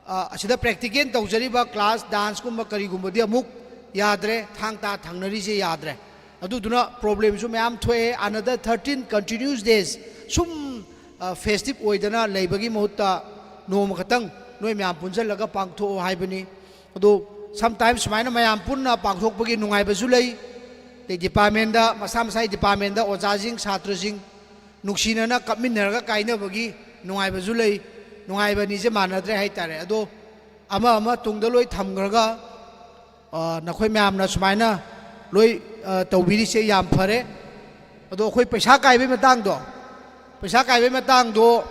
ꯑ, ꯑꯁꯤꯗ ꯄ꯭ꯔꯦꯛꯇꯤꯀꯦꯜ ꯇꯧꯖꯔꯤꯕ ꯀ꯭ꯂꯥꯁ, ꯗꯥꯟꯁꯀꯨꯝꯕ ꯀꯔꯤꯒꯨꯝꯕꯗꯤ ꯑꯃꯨꯛ ꯌꯥꯗ꯭ꯔꯦ, ꯊꯥꯡ ꯇꯥ ꯊꯪꯅꯔꯤꯁꯦ ꯌꯥꯗ꯭ꯔꯦ꯫ ꯑꯗꯨꯗꯨꯅ ꯄ꯭ꯔꯣꯕ꯭ꯂꯦꯝꯁꯨ ꯃꯌꯥꯝ ꯊꯣꯛꯑꯦ꯫ Another thirteen continuous days ꯁꯨꯝ, ꯑ, ꯐꯦꯁꯇꯤꯚ ꯑꯣꯏꯗꯅ ꯂꯩꯕꯒꯤ ꯃꯍꯨꯠꯇ ꯅꯣꯡꯃ ꯈꯛꯇꯪ ꯅꯣꯏ ꯃꯌꯥꯝ ꯄꯨꯟꯁꯤꯜꯂꯒ ꯄꯥꯡꯊꯣꯛꯑꯣ ꯍꯥꯏꯕꯅꯤ꯫ ꯑꯗꯣ ꯁꯝꯇꯥꯏꯝ ꯁꯨꯃꯥꯏꯅ ꯃꯌꯥꯝ ꯄꯨꯟꯅ ꯄꯥꯡꯊꯣꯛꯄꯒꯤ ꯅꯨꯡꯉꯥꯏꯕꯁꯨ ꯂꯩ꯫ ꯑꯗꯩ ꯗꯤꯄꯥꯔꯠꯃꯦꯟꯗ, ꯃꯁꯥ ꯃꯁꯥꯒꯤ ꯗꯤꯄꯥꯔꯠꯃꯦꯟꯗ ꯑꯣꯖꯥꯁꯤꯡ, ꯁꯥꯇ꯭ꯔꯁꯤꯡ ꯅꯨꯡꯁꯤꯅꯅ ꯀꯞꯃꯤꯟꯅꯔꯒ ꯀꯥꯏꯅꯕꯒꯤ ꯅꯨꯡꯉꯥꯏꯕꯁꯨ ꯂꯩ꯫ ꯅꯨꯡꯉꯥꯏꯕ ꯑꯅꯤꯁꯦ ꯃꯥꯟꯅꯗ꯭ꯔꯦ ꯍꯥꯏꯇꯥꯔꯦ꯫ ꯑꯗꯣ ꯑꯃ ꯑꯃ ꯇꯨꯡꯗ ꯂꯣꯏ ꯊꯝꯈ꯭ꯔꯒ, ꯑ, ꯅꯈꯣꯏ ꯃꯌꯥꯝꯅ ꯁꯨꯃꯥꯏꯅ ꯂꯣꯏ, ꯑ, ꯇꯧꯕꯤꯔꯤꯁꯦ ꯌꯥꯝ ꯐꯔꯦ꯫ ꯑꯗꯣ ꯑꯩꯈꯣꯏ ꯄꯩꯁꯥ ꯀꯥꯏꯕꯒꯤ ꯃꯇꯥꯡꯗꯣ, ꯄꯩꯁꯥ ꯀꯥꯏꯕꯒꯤ ꯃꯇꯥꯡꯗꯣ,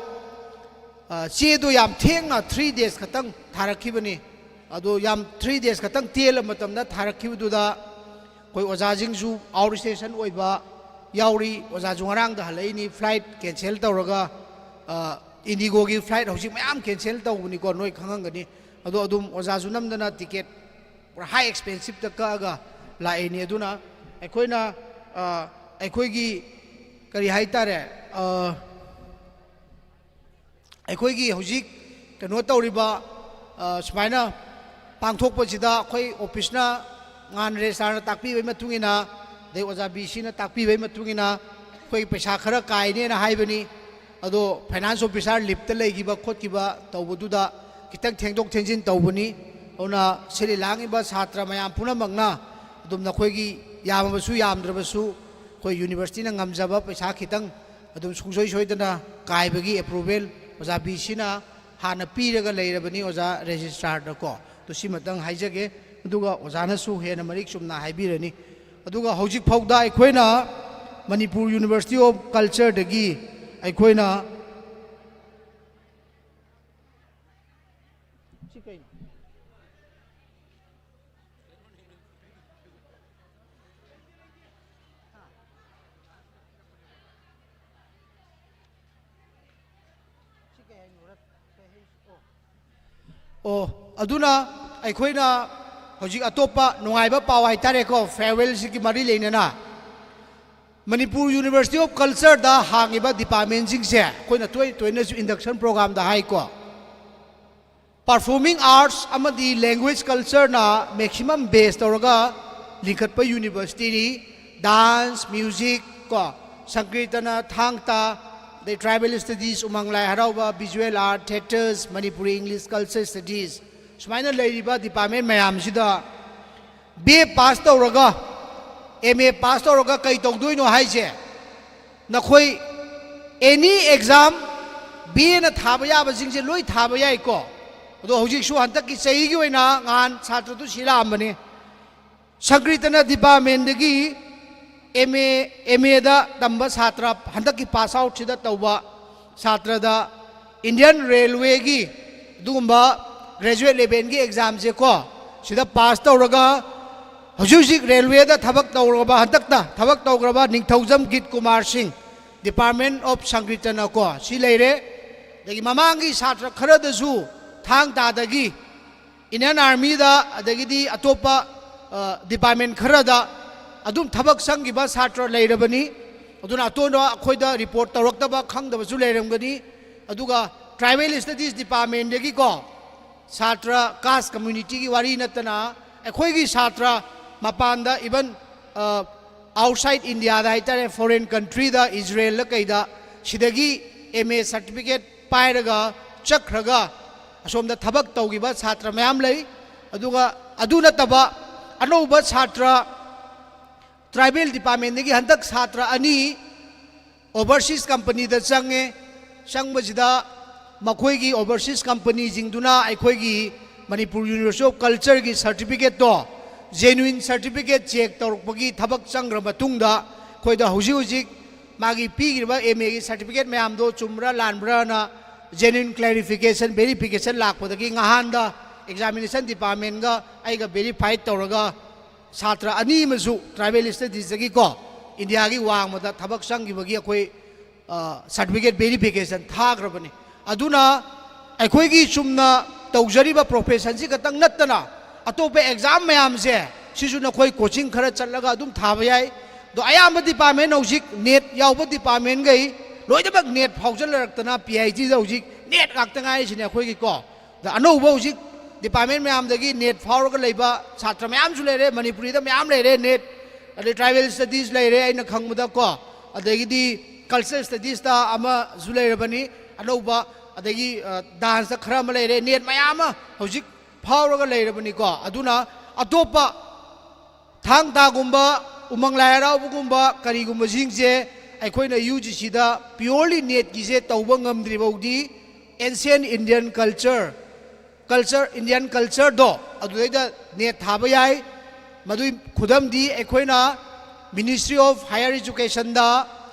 ꯑ, ꯆꯦꯗꯣ ꯌꯥꯝ ꯊꯦꯡꯅ, ꯊ꯭ꯔꯤ ꯗꯦꯖ ꯈꯛꯇꯪ ꯊꯥꯔꯛꯈꯤꯕꯅꯤ꯫ ꯑꯗꯣ ꯌꯥꯝ, ꯊ꯭ꯔꯤ ꯗꯦꯖ ꯈꯛꯇꯪ ꯇꯦꯜꯂ ꯃꯇꯝꯗ ꯊꯥꯔꯛꯈꯤꯕꯗꯨꯗ ꯑꯩꯈꯣꯏ ꯑꯣꯖꯥꯁꯤꯡꯁꯨ ꯑꯥꯎꯠ ꯁ꯭ꯇꯦꯁꯟ ꯑꯣꯏꯕ ꯌꯥꯎꯔꯤ꯫ ꯑꯣꯖꯥꯁꯨ ꯉꯔꯥꯡꯗ ꯍꯜꯂꯛꯏꯅꯤ, ꯐ꯭ꯂꯥꯏꯠ ꯀꯦꯟꯁꯦꯜ ꯇꯧꯔꯒ, ꯑ, ꯏꯟꯗꯤꯒꯣꯒꯤ ꯐ꯭ꯂꯥꯏꯠ ꯍꯧꯖꯤꯛ ꯃꯌꯥꯝ ꯀꯦꯟꯁꯦꯜ ꯇꯧꯕꯅꯤꯀꯣ, ꯅꯣꯏ ꯈꯪꯉꯝꯒꯅꯤ꯫ ꯑꯗꯣ ꯑꯗꯨꯝ ꯑꯣꯖꯥꯁꯨ ꯅꯝꯗꯅ ꯇꯤꯀꯦꯠ ꯄꯨꯔꯥ ꯍꯥꯏ ꯑꯦꯛꯁꯄꯦꯟꯁꯤꯞꯇ ꯀꯛꯑꯒ ꯂꯥꯛꯏꯅꯤ꯫ ꯑꯗꯨꯅ ꯑꯩꯈꯣꯏꯅ, ꯑ, ꯑꯩꯈꯣꯏꯒꯤ, ꯀꯔꯤ ꯍꯥꯏ ꯇꯥꯔꯦ, ꯑ, ꯑꯩꯈꯣꯏꯒꯤ ꯍꯧꯖꯤꯛ ꯀꯩꯅꯣ ꯇꯧꯔꯤꯕ, ꯑ, ꯁꯨꯃꯥꯏꯅ ꯄꯥꯡꯊꯣꯛꯄꯁꯤꯗ ꯑꯩꯈꯣꯏ ꯑꯣꯐꯤꯁꯅ ꯉꯥꯟ ꯔꯦꯖꯤꯁꯇ꯭ꯔꯥꯔꯅ ꯇꯥꯛꯄꯤꯕꯒꯤ ꯃꯇꯨꯡ ꯏꯟꯅ, ꯑꯗꯩ ꯑꯣꯖꯥ ꯕꯤ ꯁꯤꯅ ꯇꯥꯛꯄꯤꯕꯒꯤ ꯃꯇꯨꯡ ꯏꯟꯅ, ꯑꯩꯈꯣꯏ ꯄꯩꯁꯥ ꯈꯔ ꯀꯥꯏꯅꯦꯅ ꯍꯥꯏꯕꯅꯤ꯫ ꯑꯗꯣ ꯐꯥꯏꯅꯥꯟꯁ ꯑꯣꯐꯤꯁꯥꯔ ꯂꯤꯞꯇ ꯂꯩꯈꯤꯕ ꯈꯣꯠꯈꯤꯕ ꯇꯧꯕꯗꯨꯗ ꯈꯤꯇꯪ ꯊꯦꯡꯗꯣꯛ ꯊꯦꯡꯖꯤꯟ ꯇꯧꯕꯅꯤ꯫ ꯑꯗꯨꯅ ꯁꯤꯜꯂꯤ ꯂꯥꯡꯉꯤꯕ ꯁꯥꯇ꯭ꯔ ꯃꯌꯥꯝ ꯄꯨꯝꯅꯃꯛꯅ ꯑꯗꯨꯝ ꯅꯈꯣꯏꯒꯤ ꯌꯥꯝꯃꯕꯁꯨ ꯌꯥꯝꯗ꯭ꯔꯕꯁꯨ ꯑꯩꯈꯣꯏ ꯌꯨꯅꯤꯚꯔꯁꯤꯇꯤꯅ ꯉꯝꯖꯕ ꯄꯩꯁꯥ ꯈꯤꯇꯪ ꯑꯗꯨꯝ ꯁꯨꯡꯁꯣꯏ ꯁꯣꯏꯗꯅ ꯀꯥꯏꯕꯒꯤ ꯑꯦꯄ꯭ꯔꯨꯚꯦꯜ ꯑꯣꯖꯥ ꯕꯤ ꯁꯤꯅ ꯍꯥꯟꯅ ꯄꯤꯔꯒ ꯂꯩꯔꯕꯅꯤ ꯑꯣꯖꯥ ꯔꯦꯖꯤꯁꯇ꯭ꯔꯥꯔꯗꯀꯣ꯫ ꯑꯗꯨ ꯁꯤꯃꯇꯪ ꯍꯥꯏꯖꯒꯦ꯫ ꯑꯗꯨꯒ ꯑꯣꯖꯥꯅꯁꯨ ꯍꯦꯟꯅ ꯃꯔꯤꯛ ꯆꯨꯝꯅ ꯍꯥꯏꯕꯤꯔꯅꯤ꯫ ꯑꯗꯨꯒ ꯍꯧꯖꯤꯛ ꯐꯥꯎꯗ ꯑꯩꯈꯣꯏꯅ ꯃꯅꯤꯄꯨꯔ ꯌꯨꯅꯤꯚꯔꯁꯤꯇꯤ ꯑꯣꯐ ꯀꯜꯆꯔꯗꯒꯤ ꯑꯩꯈꯣꯏꯅ, ꯁꯤ ꯀꯩꯅꯣ? ꯑꯣ, ꯑꯗꯨꯅ ꯑꯩꯈꯣꯏꯅ ꯍꯧꯖꯤꯛ ꯑꯇꯣꯞꯄ ꯅꯨꯡꯉꯥꯏꯕ ꯄꯥꯎ ꯍꯥꯏꯇꯥꯔꯦꯀꯣ, ꯐꯦꯌꯔꯋꯦꯜꯁꯤꯒꯤ ꯃꯔꯤ ꯂꯩꯅꯅ ꯃꯅꯤꯄꯨꯔ ꯌꯨꯅꯤꯚꯔꯁꯤꯇꯤ ꯑꯣꯐ ꯀꯜꯆꯔꯗ ꯍꯥꯡꯉꯤꯕ ꯗꯤꯄꯥꯔꯠꯃꯦꯟꯁꯤꯡꯁꯦ ꯑꯩꯈꯣꯏꯅ ꯇꯣꯏ ꯇꯣꯏꯅꯁꯨ ꯏꯟꯗꯛꯁꯟ ꯄ꯭ꯔꯣꯒ꯭ꯔꯥꯝꯗ ꯍꯥꯏꯀꯣ, ꯄꯔꯐꯣꯔꯃꯤꯡ ꯑꯥꯔꯠꯁ ꯑꯃꯗꯤ ꯂꯦꯡꯒ꯭ꯋꯦꯖ ꯀꯜꯆꯔꯅ ꯃꯦꯛꯁꯤꯃꯝ ꯕꯦꯁ ꯇꯧꯔꯒ ꯂꯤꯡꯈꯠꯄ ꯌꯨꯅꯤꯚꯔꯁꯤꯇꯤꯅꯤ꯫ ꯗꯥꯟꯁ, ꯃ꯭ꯌꯨꯖꯤꯛ ꯀꯣ, ꯁꯪꯀ꯭ꯔꯤꯇꯅ ꯊꯥꯡ ꯇꯥ, ꯑꯗꯩ ꯇ꯭ꯔꯥꯏꯕꯦꯜ ꯁ꯭ꯇꯗꯤꯁ ꯎꯃꯪ ꯂꯥꯏ ꯍꯔꯥꯎꯕ, visual art, theatres, Manipuri English culture studies, ꯁꯨꯃꯥꯏꯅ ꯂꯩꯔꯤꯕ ꯗꯤꯄꯥꯔꯠꯃꯦꯟ ꯃꯌꯥꯝꯁꯤꯗ ꯕꯤ ꯑꯦ ꯄꯥꯁ ꯇꯧꯔꯒ, ꯑꯦꯝ ꯑꯦ ꯄꯥꯁ ꯇꯧꯔꯒ ꯀꯩ ꯇꯧꯗꯣꯏꯅꯣ ꯍꯥꯏꯁꯦ? ꯅꯈꯣꯏ ꯑꯦꯅꯤ ꯑꯦꯛꯖꯥꯝ ꯕꯤ ꯑꯦꯅ ꯊꯥꯕ ꯌꯥꯕꯁꯤꯡꯁꯦ ꯂꯣꯏ ꯊꯥꯕ ꯌꯥꯏꯀꯣ꯫ ꯑꯗꯣ ꯍꯧꯖꯤꯛꯁꯨ ꯍꯟꯗꯛꯀꯤ ꯆꯍꯤꯒꯤ ꯑꯣꯏꯅ ꯉꯍꯥꯟ ꯁꯥꯇ꯭ꯔꯗꯨ ꯁꯤ ꯂꯥꯛꯑꯝꯕꯅꯤ꯫ ꯁꯪꯀ꯭ꯔꯤꯇꯅ ꯗꯤꯄꯥꯔꯠꯃꯦꯟꯗꯒꯤ ꯑꯦꯝ ꯑꯦ, ꯑꯦꯝ ꯑꯦꯗ ꯇꯝꯕ ꯁꯥꯇ꯭ꯔ, ꯍꯟꯗꯛꯀꯤ ꯄꯥꯁ ꯑꯥꯎꯠꯁꯤꯗ ꯇꯧꯕ ꯁꯥꯇ꯭ꯔꯗ ꯏꯟꯗꯤꯌꯟ ꯔꯦꯜꯋꯦꯒꯤ ꯑꯗꯨꯒꯨꯝꯕ ꯒ꯭ꯔꯦꯖꯨꯋꯦꯠ ꯂꯦꯚꯦꯜꯒꯤ ꯑꯦꯛꯖꯥꯝꯁꯦ ꯀꯣ, ꯁꯤꯗ ꯄꯥꯁ ꯇꯧꯔꯒ ꯍꯧꯖꯤꯛ ꯍꯧꯖꯤꯛ ꯔꯦꯜꯋꯦꯗ ꯊꯕꯛ ꯇꯧꯔꯕ, ꯍꯟꯗꯛꯇ ꯊꯕꯛ ꯇꯧꯈ꯭ꯔꯕ ꯅꯤꯡꯊꯧꯖꯝ ꯒꯤꯠ ꯀꯨꯃꯥꯔ ꯁꯤꯡ, ꯗꯤꯄꯥꯔꯠꯃꯦꯟ ꯑꯣꯐ ꯁꯪꯀ꯭ꯔꯤꯇꯅ ꯀꯣ, ꯁꯤ ꯂꯩꯔꯦ꯫ ꯑꯗꯒꯤ ꯃꯃꯥꯡꯒꯤ ꯁꯥꯇ꯭ꯔ ꯈꯔꯗꯁꯨ ꯊꯥꯡ ꯇꯥꯗꯒꯤ ꯏꯟꯗꯤꯌꯟ ꯑꯥꯔꯃꯤꯗ, ꯑꯗꯒꯤꯗꯤ ꯑꯇꯣꯞꯄ ꯗꯤꯄꯥꯔꯠꯃꯦꯟ ꯈꯔꯗ ꯑꯗꯨꯝ ꯊꯕꯛ ꯆꯪꯈꯤꯕ ꯁꯥꯇ꯭ꯔ ꯂꯩꯔꯕꯅꯤ꯫ ꯑꯗꯨꯅ ꯑꯇꯣꯟꯕ ꯑꯩꯈꯣꯏꯗ ꯔꯤꯄꯣꯔꯠ ꯇꯧꯔꯛꯇꯕ, ꯈꯪꯗꯕꯁꯨ ꯂꯩꯔꯝꯒꯅꯤ꯫ ꯑꯗꯨꯒ ꯇ꯭ꯔꯥꯏꯕꯦꯜ ꯁ꯭ꯇꯗꯤꯁ ꯗꯤꯄꯥꯔꯠꯃꯦꯟꯗꯒꯤꯀꯣ, ꯁꯥꯇ꯭ꯔ ꯀꯥꯁ ꯀꯝꯃ꯭ꯌꯨꯅꯤꯇꯤꯒꯤ ꯋꯥꯔꯤ ꯅꯠꯇꯅ ꯑꯩꯈꯣꯏꯒꯤ ꯁꯥꯇ꯭ꯔ ꯃꯄꯥꯟꯗ, ꯏꯚꯟ ꯑꯥꯎꯠꯁꯥꯏꯠ ꯏꯟꯗꯤꯌꯥꯗ ꯍꯥꯏꯇꯥꯔꯦ, ꯐꯣꯔꯦꯟ ꯀꯟꯇ꯭ꯔꯤꯗ, ꯏꯖꯔꯦꯜꯗ ꯀꯩꯗ, ꯁꯤꯗꯒꯤ ꯑꯦꯝ ꯑꯦ ꯁꯥꯔꯇꯤꯐꯤꯀꯦꯠ ꯄꯥꯏꯔꯒ ꯆꯠꯈ꯭ꯔꯒ ꯑꯁꯣꯝꯗ ꯊꯕꯛ ꯇꯧꯈꯤꯕ ꯁꯥꯇ꯭ꯔ ꯃꯌꯥꯝ ꯂꯩ꯫ ꯑꯗꯨꯒ ꯑꯗꯨ ꯅꯠꯇꯕ ꯑꯅꯧꯕ ꯁꯥꯇ꯭ꯔ, ꯇ꯭ꯔꯥꯏꯕꯦꯜ ꯗꯤꯄꯥꯔꯠꯃꯦꯟꯗꯒꯤ ꯍꯟꯗꯛ ꯁꯥꯇ꯭ꯔ ꯑꯅꯤ ꯑꯣꯚꯔꯁꯤꯁ ꯀꯝꯄꯅꯤꯗ ꯆꯪꯉꯦ꯫ ꯆꯪꯕꯁꯤꯗ ꯃꯈꯣꯏꯒꯤ ꯑꯣꯚꯔꯁꯤꯁ ꯀꯝꯄꯅꯤꯁꯤꯡꯗꯨꯅ ꯑꯩꯈꯣꯏꯒꯤ ꯃꯅꯤꯄꯨꯔ ꯌꯨꯅꯤꯚꯔꯁꯤꯇꯤ ꯑꯣꯐ ꯀꯜꯆꯔꯒꯤ ꯁꯥꯔꯇꯤꯐꯤꯀꯦꯠꯇꯣ, ꯖꯦꯅꯨꯏꯟ ꯁꯥꯔꯇꯤꯐꯤꯀꯦꯠ ꯆꯦꯛ ꯇꯧꯔꯛꯄꯒꯤ ꯊꯕꯛ ꯆꯪꯈ꯭ꯔ ꯃꯇꯨꯡꯗ, ꯑꯩꯈꯣꯏꯗ ꯍꯧꯖꯤꯛ ꯍꯧꯖꯤꯛ ꯃꯥꯒꯤ ꯄꯤꯈ꯭ꯔꯤꯕ ꯑꯦꯝ ꯑꯦꯒꯤ ꯁꯥꯔꯇꯤꯐꯤꯀꯦꯠ ꯃꯌꯥꯝꯗꯣ ꯆꯨꯝꯕ꯭ꯔꯥ ꯂꯥꯟꯕ꯭ꯔꯥꯅ ꯖꯦꯅꯨꯏꯟ ꯀ꯭ꯂꯦꯔꯤꯐꯤꯀꯦꯁꯟ, ꯚꯦꯔꯤꯐꯤꯀꯦꯁꯟ ꯂꯥꯛꯄꯗꯒꯤ ꯉꯍꯥꯟꯗ ꯑꯦꯛꯖꯥꯃꯤꯅꯦꯁꯟ ꯗꯤꯄꯥꯔꯠꯃꯦꯟꯒ ꯑꯩꯒ ꯚꯦꯔꯤꯐꯥꯏ ꯇꯧꯔꯒ ꯁꯥꯇ꯭ꯔ ꯑꯅꯤ ꯑꯃꯁꯨ ꯇ꯭ꯔꯥꯏꯕꯦꯜ ꯁ꯭ꯇꯗꯤꯁꯇꯒꯤꯀꯣ ꯏꯟꯗꯤꯌꯥꯒꯤ ꯋꯥꯡꯃꯗ ꯊꯕꯛ ꯆꯪꯈꯤꯕꯒꯤ ꯑꯩꯈꯣꯏ ꯁꯥꯔꯇꯤꯐꯤꯀꯦꯠ ꯚꯦꯔꯤꯐꯤꯀꯦꯁꯟ ꯊꯥꯈ꯭ꯔꯕꯅꯤ꯫ ꯑꯗꯨꯅ ꯑꯩꯈꯣꯏꯒꯤ ꯆꯨꯝꯅ ꯇꯧꯖꯔꯤꯕ ꯄ꯭ꯔꯣꯐꯦꯁꯟꯁꯤ ꯈꯛꯇꯪ ꯅꯠꯇꯅ ꯑꯇꯣꯞꯄ ꯑꯦꯛꯖꯥꯝ ꯃꯌꯥꯝꯁꯦ ꯁꯤꯁꯨ ꯅꯈꯣꯏ ꯀꯣꯆꯤꯡ ꯈꯔ ꯆꯠꯂꯒ ꯑꯗꯨꯝ ꯊꯥꯕ ꯌꯥꯏ꯫ ꯑꯗꯣ ꯑꯌꯥꯝꯕ ꯗꯤꯄꯥꯔꯠꯃꯦꯟ ꯍꯧꯖꯤꯛ ꯅꯦꯠ ꯌꯥꯎꯕ ꯗꯤꯄꯥꯔꯠꯃꯦꯟꯈꯩ ꯂꯣꯏꯅꯃꯛ ꯅꯦꯠ ꯐꯥꯎꯖꯜꯂꯔꯛꯇꯅ ꯄꯤ ꯑꯩꯆ ꯗꯤꯗ ꯍꯧꯖꯤꯛ ꯅꯦꯠ ꯉꯥꯛꯇ ꯉꯥꯏꯔꯤꯁꯤꯅꯦ ꯑꯩꯈꯣꯏꯒꯤꯀꯣ꯫ ꯑꯗ ꯑꯅꯧꯕ ꯍꯧꯖꯤꯛ ꯗꯤꯄꯥꯔꯠꯃꯦꯟ ꯃꯌꯥꯝꯗꯒꯤ ꯅꯦꯠ ꯐꯥꯎꯔꯒ ꯂꯩꯕ ꯁꯥꯇ꯭ꯔ ꯃꯌꯥꯝꯁꯨ ꯂꯩꯔꯦ, ꯃꯅꯤꯄꯨꯔꯤꯗ ꯃꯌꯥꯝ ꯂꯩꯔꯦ ꯅꯦꯠ, ꯑꯗꯩ ꯇ꯭ꯔꯥꯏꯕꯦꯜ ꯁ꯭ꯇꯗꯤꯁ ꯂꯩꯔꯦ ꯑꯩꯅ ꯈꯪꯕꯗꯀꯣ, ꯑꯗꯒꯤꯗꯤ ꯀꯜꯆꯔ ꯁ꯭ꯇꯗꯤꯁꯇ ꯑꯃꯁꯨ ꯂꯩꯔꯕꯅꯤ ꯑꯅꯧꯕ, ꯑꯗꯒꯤ ꯗꯥꯟꯁꯇ ꯈꯔ ꯑꯃ ꯂꯩꯔꯦ, ꯅꯦꯠ ꯃꯌꯥꯝ ꯑꯃ ꯍꯧꯖꯤꯛ ꯐꯥꯎꯔꯒ ꯂꯩꯔꯕꯅꯤꯀꯣ꯫ ꯑꯗꯨꯅ ꯑꯇꯣꯞꯄ ꯊꯥꯡ ꯇꯥꯒꯨꯝꯕ, ꯎꯃꯪ ꯂꯥꯏ ꯍꯔꯥꯎꯕꯒꯨꯝꯕ ꯀꯔꯤꯒꯨꯝꯕꯁꯤꯡꯁꯦ ꯑꯩꯈꯣꯏꯅ ꯌꯨ ꯖꯤ ꯁꯤꯗ ꯄ꯭ꯌꯣꯔꯂꯤ ꯅꯦꯠꯀꯤꯁꯦ ꯇꯧꯕ ꯉꯝꯗ꯭ꯔꯤ ꯐꯥꯎꯗꯤ ancient Indian culture, culture, Indian ꯀꯜꯆꯔꯗꯣ ꯑꯗꯨꯗꯩꯗ ꯅꯦꯠ ꯊꯥꯕ ꯌꯥꯏ꯫ ꯃꯗꯨꯒꯤ ꯈꯨꯗꯝꯗꯤ ꯑꯩꯈꯣꯏꯅ Ministry of Higher Educationꯗ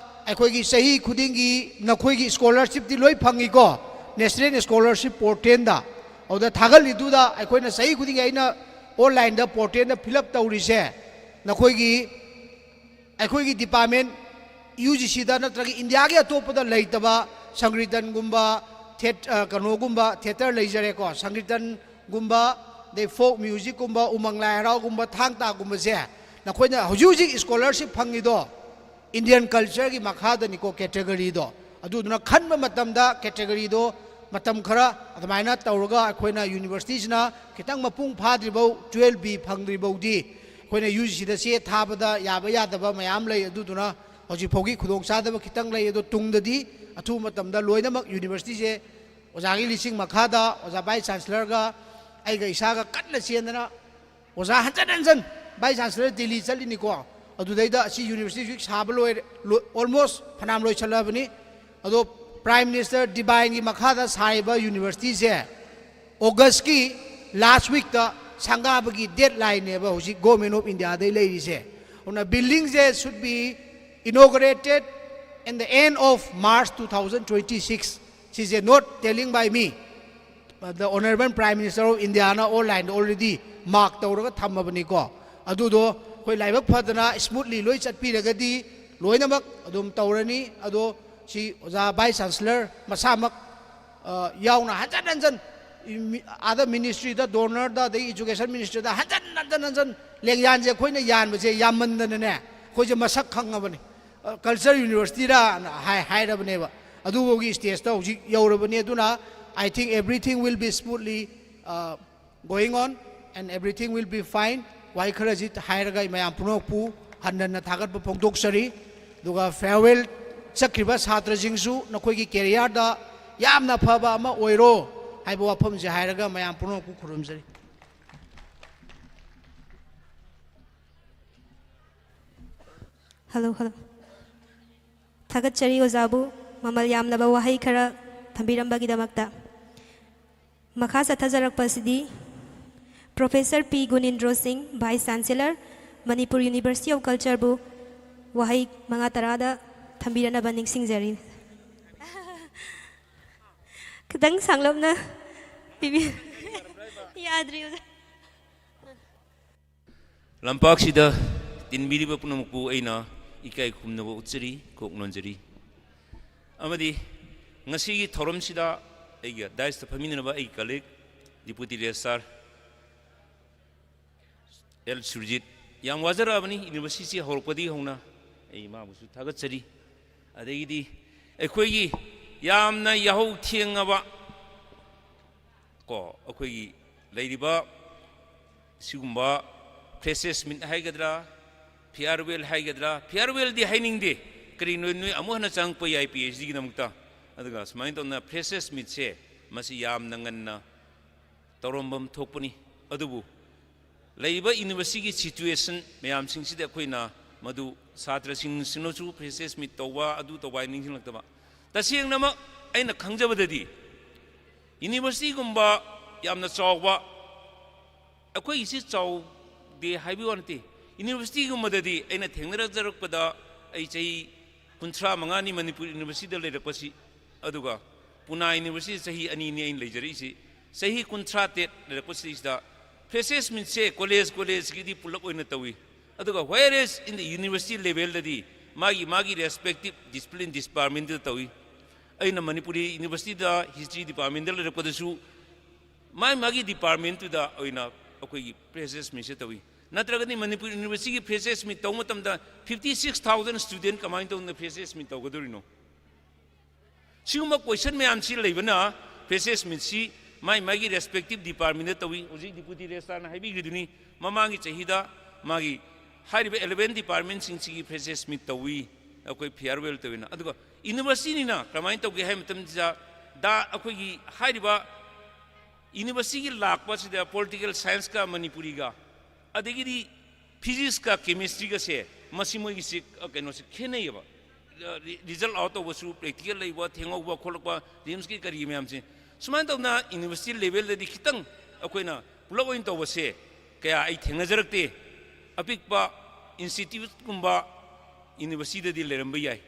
ꯑꯩꯈꯣꯏꯒꯤ ꯆꯍꯤ ꯈꯨꯗꯤꯡꯒꯤ ꯅꯈꯣꯏꯒꯤ ꯁ꯭ꯀꯣꯂꯔꯁꯤꯞꯇꯤ ꯂꯣꯏ ꯐꯪꯉꯤꯀꯣ, ꯅꯦꯁꯅꯦꯜ ꯁ꯭ꯀꯣꯂꯔꯁꯤꯞ ꯄꯣꯔꯇꯦꯜꯗ, ꯑꯗꯨꯗ ꯊꯥꯒꯠꯂꯤꯗꯨꯗ ꯑꯩꯈꯣꯏꯅ ꯆꯍꯤ ꯈꯨꯗꯤꯡꯒꯤ ꯑꯩꯅ ꯑꯣꯟꯂꯥꯏꯟꯗ ꯄꯣꯔꯇꯦꯜꯗ ꯐꯤꯜ ꯑꯞ ꯇꯧꯔꯤꯁꯦ, ꯅꯈꯣꯏꯒꯤ, ꯑꯩꯈꯣꯏꯒꯤ ꯗꯤꯄꯥꯔꯠꯃꯦꯟ ꯌꯨ ꯖꯤ ꯁꯤꯗ ꯅꯠꯇ꯭ꯔꯒ ꯏꯟꯗꯤꯌꯥꯒꯤ ꯑꯇꯣꯞꯄꯗ ꯂꯩꯇꯕ ꯁꯪꯀ꯭ꯔꯤꯇꯟꯒꯨꯝꯕ, ꯊꯦꯠ-, ꯑ, ꯀꯩꯅꯣꯒꯨꯝꯕ, ꯊꯤꯌꯦꯇꯔ ꯂꯩꯖꯔꯦꯀꯣ, ꯁꯪꯀ꯭ꯔꯤꯇꯟꯒꯨꯝꯕ, ꯑꯗꯩ ꯐꯣꯛ ꯃ꯭ꯌꯨꯖꯤꯛꯀꯨꯝꯕ, ꯎꯃꯪ ꯂꯥꯏ ꯍꯔꯥꯎꯒꯨꯝꯕ, ꯊꯥꯡ ꯇꯥꯒꯨꯝꯕꯁꯦ ꯅꯈꯣꯏꯅ ꯍꯧꯖꯤꯛ ꯍꯧꯖꯤꯛ ꯁ꯭ꯀꯣꯂꯔꯁꯤꯞ ꯐꯪꯉꯤꯗꯣ ꯏꯟꯗꯤꯌꯟ ꯀꯜꯆꯔꯒꯤ ꯃꯈꯥꯗꯅꯤꯀꯣ, ꯀꯦꯇꯦꯒꯣꯔꯤꯗꯣ꯫ ꯑꯗꯨꯗꯨꯅ ꯈꯟꯕ ꯃꯇꯝꯗ ꯀꯦꯇꯦꯒꯣꯔꯤꯗꯣ ꯃꯇꯝ ꯈꯔ ꯑꯗꯨꯃꯥꯏꯅ ꯇꯧꯔꯒ ꯑꯩꯈꯣꯏꯅ ꯌꯨꯅꯤꯚꯔꯁꯤꯇꯤꯁꯤꯅ ꯈꯤꯇꯪ ꯃꯄꯨꯡ ꯐꯥꯗ꯭ꯔꯤꯐꯧ, ꯇꯨꯌꯦꯜꯐ ꯕꯤ ꯐꯪꯗ꯭ꯔꯤꯐꯧꯗꯤ ꯑꯩꯈꯣꯏꯅ ꯌꯨ ꯖꯤ ꯁꯤꯗ ꯆꯦ ꯊꯥꯕꯗ ꯌꯥꯕ ꯌꯥꯗꯕ ꯃꯌꯥꯝ ꯂꯩ꯫ ꯑꯗꯨꯗꯨꯅ ꯍꯧꯖꯤꯛ ꯐꯥꯎꯒꯤ ꯈꯨꯗꯣꯡꯆꯥꯗꯕ ꯈꯤꯇꯪ ꯂꯩ꯫ ꯑꯗꯣ ꯇꯨꯡꯗꯗꯤ ꯑꯊꯨꯕ ꯃꯇꯝꯗ ꯂꯣꯏꯅꯃꯛ ꯌꯨꯅꯤꯚꯔꯁꯤꯇꯤꯁꯦ ꯑꯣꯖꯥꯒꯤ ꯂꯤꯁꯤꯡ ꯃꯈꯥꯗ ꯑꯣꯖꯥ ꯚꯥꯏꯁ ꯆꯥꯟꯁꯂꯔꯒ ꯑꯩꯒ ꯏꯁꯥꯒ ꯀꯟꯅ ꯆꯦꯟꯗꯅ ꯑꯣꯖꯥ ꯍꯟꯖꯟ ꯍꯟꯖꯟ ꯚꯥꯏꯁ ꯆꯥꯟꯁꯂꯔ ꯗꯤꯜꯂꯤ ꯆꯠꯂꯤꯅꯤꯀꯣ꯫ ꯑꯗꯨꯗꯩꯗ ꯑꯁꯤ ꯌꯨꯅꯤꯚꯔꯁꯤꯇꯤ ꯍꯧꯖꯤꯛ ꯁꯥꯕ ꯂꯣꯏꯔꯦ, ꯑꯣꯜꯃꯣꯁ ꯐꯅꯌꯥꯝ ꯂꯣꯏꯁꯜꯂꯕꯅꯤ꯫ ꯑꯗꯣ ꯄ꯭ꯔꯥꯏꯝ ꯃꯤꯅꯤꯁꯇꯔ ꯗꯤꯕꯥꯏꯟꯒꯤ ꯃꯈꯥꯗ ꯁꯥꯔꯤꯕ ꯌꯨꯅꯤꯚꯔꯁꯤꯇꯤꯁꯦ ꯑꯣꯒꯁꯀꯤ ꯂꯥꯁ ꯋꯤꯛꯇ ꯁꯪꯒꯥꯕꯒꯤ ꯗꯦꯠ ꯂꯥꯏꯟꯅꯦꯕ ꯍꯧꯖꯤꯛ ꯒꯣꯔꯃꯦꯟ ꯑꯣꯐ ꯏꯟꯗꯤꯌꯥꯗꯩ ꯂꯩꯔꯤꯁꯦ꯫ ꯑꯗꯨꯅ building say should be inaugurated in the end of March two thousand twenty six. ꯁꯤꯁꯦ not telling by me, the Honorable Prime Minister of India ꯅ online ꯗ already mark ꯇꯧꯔꯒ ꯊꯝꯃꯕꯅꯤꯀꯣ꯫ ꯑꯗꯨꯗꯣ ꯑꯩꯈꯣꯏ ꯂꯥꯏꯕꯛ ꯐꯗꯅ smoothly ꯂꯣꯏ ꯆꯠꯄꯤꯔꯒꯗꯤ ꯂꯣꯏꯅꯃꯛ ꯑꯗꯨꯝ ꯇꯧꯔꯅꯤ꯫ ꯑꯗꯣ ꯁꯤ ꯑꯣꯖꯥ ꯚꯥꯏꯁ ꯆꯥꯟꯁꯂꯔ ꯃꯁꯥꯃꯛ ꯑ, ꯌꯥꯎꯅ ꯍꯟꯖꯟ ꯍꯟꯖꯟ ꯃꯤ-, ꯑꯥꯗ ꯃꯤꯅꯤꯁꯇ꯭ꯔꯤꯗ, ꯗꯣꯅꯔꯗ, ꯑꯗꯩ ꯏꯖꯨꯀꯦꯁꯟ ꯃꯤꯅꯤꯁꯇ꯭ꯔꯤꯗ ꯍꯟꯖꯟ ꯍꯟꯖꯟ ꯍꯟꯖꯟ ꯂꯦꯡꯌꯥꯟꯁꯦ ꯑꯩꯈꯣꯏꯅ ꯌꯥꯟꯕꯁꯦ ꯌꯥꯝꯃꯟꯗꯅꯅꯦ ꯑꯩꯈꯣꯏꯁꯦ ꯃꯁꯛ ꯈꯪꯉꯕꯅꯤ꯫ ꯀꯜꯆꯔ ꯌꯨꯅꯤꯚꯔꯁꯤꯇꯤꯔꯅ ꯍꯥꯏ ꯍꯥꯏꯔꯕꯅꯦꯕ꯫ ꯑꯗꯨꯐꯥꯎꯒꯤ ꯁ꯭ꯇꯦꯖꯇ ꯍꯧꯖꯤꯛ ꯌꯧꯔꯕꯅꯤ꯫ ꯑꯗꯨꯅ I think everything will be smoothly, uh, going on and everything will be fine. ꯋꯥꯍꯩ ꯈꯔꯁꯤ ꯍꯥꯏꯔꯒ ꯑꯩ ꯃꯌꯥꯝ ꯄꯨꯝꯅꯃꯛꯄꯨ ꯍꯟꯅ ꯍꯟꯅ ꯊꯥꯒꯠꯄ ꯐꯣꯡꯗꯣꯛꯆꯔꯤ꯫ ꯑꯗꯨꯒ ꯐꯤꯌꯔꯋꯦꯜ ꯆꯠꯈ꯭ꯔꯤꯕ ꯁꯥꯇ꯭ꯔꯁꯤꯡꯁꯨ ꯅꯈꯣꯏꯒꯤ ꯀꯦꯔꯤꯌꯔꯗ ꯌꯥꯝꯅ ꯐꯕ ꯑꯃ ꯑꯣꯏꯔꯣ ꯍꯥꯏꯕ ꯋꯥꯐꯝꯁꯦ ꯍꯥꯏꯔꯒ ꯃꯌꯥꯝ ꯄꯨꯝꯅꯃꯛꯄꯨ ꯈꯨꯔꯨꯝꯖꯔꯤ꯫ Hello, hello. ꯊꯥꯒꯠꯆꯔꯤ ꯑꯣꯖꯥꯕꯨ ꯃꯃꯜ ꯌꯥꯝꯂꯕ ꯋꯥꯍꯩ ꯈꯔ ꯊꯝꯕꯤꯔꯝꯕꯒꯤꯗꯃꯛꯇ꯫ ꯃꯈꯥ ꯆꯠꯊꯖꯔꯛꯄ ꯑꯁꯤꯗꯤ professor P Gunindro Singh, vice chancellor, Manipur university of ꯀꯜꯆꯔꯕꯨ ꯋꯥꯍꯩ ꯃꯉꯥ ꯇꯔꯥꯗ ꯊꯝꯕꯤꯔꯅꯕ ꯅꯤꯡꯁꯤꯡꯖꯔꯤ꯫ ꯈꯤꯇꯪ ꯁꯥꯡꯂꯞꯅ ꯄꯤꯕꯤ-, ꯌꯥꯗ꯭ꯔꯤ ꯑꯣꯖꯥ꯫ ꯂꯝꯄꯥꯛꯁꯤꯗ ꯇꯤꯟꯕꯤꯔꯤꯕ ꯄꯨꯝꯅꯃꯛꯄꯨ ꯑꯩꯅ ꯏꯀꯥꯏ ꯈꯨꯝꯅꯕ ꯎꯠꯆꯔꯤ, ꯀꯣꯛ ꯅꯣꯟꯖꯔꯤ꯫ ꯑꯃꯗꯤ ꯉꯁꯤꯒꯤ ꯊꯧꯔꯝꯁꯤꯗ ꯑꯩꯒ ꯗꯥꯏꯁꯇ ꯐꯝꯃꯤꯟꯅꯔꯕ ꯑꯩꯒꯤ ꯀꯂꯤꯛ ꯗꯤꯄꯨꯇꯤ ꯔꯦꯖꯤꯁꯇ꯭ꯔꯥꯔ ꯑꯦꯜ ꯁꯨꯔꯖꯤꯠ ꯌꯥꯝ ꯋꯥꯖꯔꯛꯑꯕꯅꯤ ꯌꯨꯅꯤꯚꯔꯁꯤꯇꯤ ꯍꯧꯔꯛꯄꯗꯒꯤ ꯍꯧꯅ꯫ ꯑꯩ ꯃꯥꯕꯨꯁꯨ ꯊꯥꯒꯠꯆꯔꯤ꯫ ꯑꯗꯒꯤꯗꯤ ꯑꯩꯈꯣꯏꯒꯤ ꯌꯥꯝꯅ ꯌꯥꯍꯧ ꯊꯦꯡꯉꯕ ꯀꯣ ꯑꯩꯈꯣꯏꯒꯤ ꯂꯩꯔꯤꯕ ꯁꯤꯒꯨꯝꯕ ꯐ꯭ꯔꯦꯁꯔꯁ ꯃꯤꯠ ꯍꯥꯏꯒꯗ꯭ꯔꯥ, ꯐꯤꯌꯥꯔꯋꯦꯜ ꯍꯥꯏꯒꯗ꯭ꯔꯥ, ꯐꯤꯌꯥꯔꯋꯦꯜꯗꯤ ꯍꯥꯏꯅꯤꯡꯗꯦ꯫ ꯀꯔꯤꯅꯣ, ꯅꯣꯏ ꯑꯃꯨꯛ ꯍꯟꯅ ꯆꯪꯉꯛꯄ ꯌꯥꯏ ꯄꯤ ꯑꯩꯆ ꯗꯤꯒꯤꯗꯃꯛꯇ꯫ ꯑꯗꯨꯒ ꯁꯨꯃꯥꯏꯅ ꯇꯧꯗꯅ ꯐ꯭ꯔꯦꯁꯔꯁ ꯃꯤꯠꯁꯦ ꯃꯁꯤ ꯌꯥꯝꯅ ꯉꯟꯅ ꯇꯧꯔꯝꯐꯝ ꯊꯣꯛꯄꯅꯤ꯫ ꯑꯗꯨꯕꯨ ꯂꯩꯔꯤꯕ ꯌꯨꯅꯤꯚꯔꯁꯤꯇꯤꯒꯤ ꯁꯤꯆꯨꯋꯦꯁꯟ ꯃꯌꯥꯝꯁꯤꯡꯁꯤꯗ ꯑꯩꯈꯣꯏꯅ ꯃꯗꯨ ꯁꯥꯇ꯭ꯔꯁꯤꯡꯁꯤꯅꯁꯨ ꯐ꯭ꯔꯦꯁꯔꯁ ꯃꯤꯠ ꯇꯧꯕ, ꯑꯗꯨ ꯇꯧꯕ ꯍꯥꯏꯅ ꯅꯤꯡꯁꯤꯡꯂꯛꯇꯕ꯫ ꯇꯁꯦꯡꯅꯃꯛ ꯑꯩꯅ ꯈꯪꯖꯕꯗꯗꯤ ꯌꯨꯅꯤꯚꯔꯁꯤꯇꯤꯒꯨꯝꯕ ꯌꯥꯝꯅ ꯆꯥꯎꯕ, ꯑꯩꯈꯣꯏꯒꯤꯁꯤ ꯆꯥꯎꯗꯦ ꯍꯥꯏꯕꯒꯤ ꯋꯥ ꯅꯠꯇꯦ, ꯌꯨꯅꯤꯚꯔꯁꯤꯇꯤꯒꯨꯝꯕꯗꯗꯤ ꯑꯩꯅ ꯊꯦꯡꯅꯖꯔꯛꯄꯗ, ꯑꯩ ꯆꯍꯤ ꯀꯨꯟꯊ꯭ꯔꯥ ꯃꯉꯥꯅꯤ ꯃꯅꯤꯄꯨꯔ ꯌꯨꯅꯤꯚꯔꯁꯤꯇꯤꯗ ꯂꯩꯔꯛꯄꯁꯤ, ꯑꯗꯨꯒ ꯄꯨꯅꯥ ꯌꯨꯅꯤꯚꯔꯁꯤꯇꯤ ꯆꯍꯤ ꯑꯅꯤꯅꯤ ꯑꯩꯅ ꯂꯩꯖꯔꯛꯏꯁꯤ꯫ ꯆꯍꯤ ꯀꯨꯟꯊ꯭ꯔꯥ ꯇꯔꯦꯠ ꯂꯩꯔꯛꯄꯁꯤꯗꯩꯁꯤꯗ ꯐ꯭ꯔꯦꯁꯔꯁ ꯃꯤꯠꯁꯦ ꯀꯣꯂꯦꯖ ꯀꯣꯂꯦꯖꯀꯤꯗꯤ ꯄꯨꯂꯞ ꯑꯣꯏꯅ ꯇꯧꯏ꯫ ꯑꯗꯨꯒ whereas in the university levelꯗꯗꯤ ꯃꯥꯒꯤ ꯃꯥꯒꯤ ꯔꯦꯁꯄꯦꯛꯇꯤꯞ ꯗꯤꯁꯤꯄ꯭ꯂꯤꯟ ꯗꯤꯄꯥꯔꯠꯃꯦꯟꯗꯨꯗ ꯇꯧꯏ꯫ ꯑꯩꯅ ꯃꯅꯤꯄꯨꯔꯤ ꯌꯨꯅꯤꯚꯔꯁꯤꯇꯤꯗ ꯍꯤꯁꯇ꯭ꯔꯤ ꯗꯤꯄꯥꯔꯠꯃꯦꯟꯗ ꯂꯩꯔꯛꯄꯗꯁꯨ ꯃꯥꯒꯤ ꯃꯥꯒꯤ ꯗꯤꯄꯥꯔꯠꯃꯦꯟꯇꯨꯗ ꯑꯣꯏꯅ ꯑꯩꯈꯣꯏꯒꯤ ꯐ꯭ꯔꯦꯁꯔꯁ ꯃꯤꯠꯁꯦ ꯇꯧꯏ꯫ ꯅꯠꯇ꯭ꯔꯒꯗꯤ ꯃꯅꯤꯄꯨꯔ ꯌꯨꯅꯤꯚꯔꯁꯤꯇꯤꯒꯤ ꯐ꯭ꯔꯦꯁꯔꯁ ꯃꯤꯠ ꯇꯧꯕ ꯃꯇꯝꯗ fifty six thousand student ꯀꯃꯥꯏꯅ ꯇꯧꯗꯅ ꯐ꯭ꯔꯦꯁꯔꯁ ꯃꯤꯠ ꯇꯧꯒꯗꯧꯔꯤꯅꯣ? ꯁꯤꯒꯨꯝꯕ ꯀꯣꯏꯁꯟ ꯃꯌꯥꯝꯁꯤ ꯂꯩꯕꯅ ꯐ꯭ꯔꯦꯁꯔꯁ ꯃꯤꯠꯁꯤ ꯃꯥꯏ ꯃꯥꯒꯤ ꯔꯦꯁꯄꯦꯛꯇꯤꯞ ꯗꯤꯄꯥꯔꯠꯃꯦꯟꯗ ꯇꯧꯏ꯫ ꯍꯧꯖꯤꯛ ꯗꯤꯄꯨꯇꯤ ꯔꯦꯖꯤꯁꯇ꯭ꯔꯥꯔꯅ ꯍꯥꯏꯕꯤꯈ꯭ꯔꯤꯗꯨꯅꯤ, ꯃꯃꯥꯡꯒꯤ ꯆꯍꯤꯗ ꯃꯥꯒꯤ ꯍꯥꯏꯔꯤꯕ ꯑꯦꯂꯦꯚꯦꯟ ꯗꯤꯄꯥꯔꯠꯃꯦꯟꯁꯤꯡꯁꯤꯒꯤ ꯐ꯭ꯔꯦꯁꯔꯁ ꯃꯤꯠ ꯇꯧꯏ, ꯑꯩꯈꯣꯏ ꯐꯤꯌꯥꯔꯋꯦꯜ ꯇꯧꯏꯅ꯫ ꯑꯗꯨꯒ ꯌꯨꯅꯤꯚꯔꯁꯤꯇꯤꯅꯤꯅ ꯀꯔꯝꯍꯥꯏꯅ ꯇꯧꯒꯦ ꯍꯥꯏꯕ ꯃꯇꯝꯁꯤꯗ, ꯗꯥ ꯑꯩꯈꯣꯏꯒꯤ ꯍꯥꯏꯔꯤꯕ ꯌꯨꯅꯤꯚꯔꯁꯤꯇꯤꯒꯤ ꯂꯥꯛꯄꯁꯤꯗ ꯄꯣꯂꯤꯇꯤꯀꯦꯜ ꯁꯥꯏꯟꯁꯀ ꯃꯅꯤꯄꯨꯔꯤꯒ, ꯑꯗꯒꯤꯗꯤ ꯐꯤꯖꯤꯛꯁꯀ ꯀꯦꯃꯤꯁꯇ꯭ꯔꯤꯒꯁꯦ, ꯃꯁꯤ ꯃꯣꯏꯒꯤꯁꯤ, ꯑ, ꯀꯩꯅꯣꯁꯦ ꯈꯦꯠꯅꯩꯌꯦꯕ꯫ ꯑ, ꯔꯤ-, ꯔꯤꯖꯜ ꯑꯥꯎꯠ ꯇꯧꯕꯁꯨ ꯄ꯭ꯔꯦꯛꯇꯤꯀꯦꯜ ꯂꯩꯕ, ꯊꯦꯡꯍꯧꯕ ꯈꯣꯠꯂꯛꯄ, ꯔꯤꯝꯁꯀꯤ ꯀꯔꯤꯒꯤ ꯃꯌꯥꯝꯁꯦ꯫ ꯁꯨꯃꯥꯏꯅ ꯇꯧꯗꯅ ꯌꯨꯅꯤꯚꯔꯁꯤꯇꯤ ꯂꯦꯚꯦꯜꯗꯗꯤ ꯈꯤꯇꯪ ꯑꯩꯈꯣꯏꯅ ꯄꯨꯂꯞ ꯑꯣꯏꯅ ꯇꯧꯕꯁꯦ ꯀꯌꯥ ꯑꯩ ꯊꯦꯡꯅꯖꯔꯛꯇꯦ꯫ ꯑꯄꯤꯛꯄ ꯏꯟꯁꯇꯤꯇ꯭ꯌꯨꯠꯀꯨꯝꯕ ꯌꯨꯅꯤꯚꯔꯁꯤꯇꯤꯗꯗꯤ ꯂꯩꯔꯝꯕ ꯌꯥꯏ꯫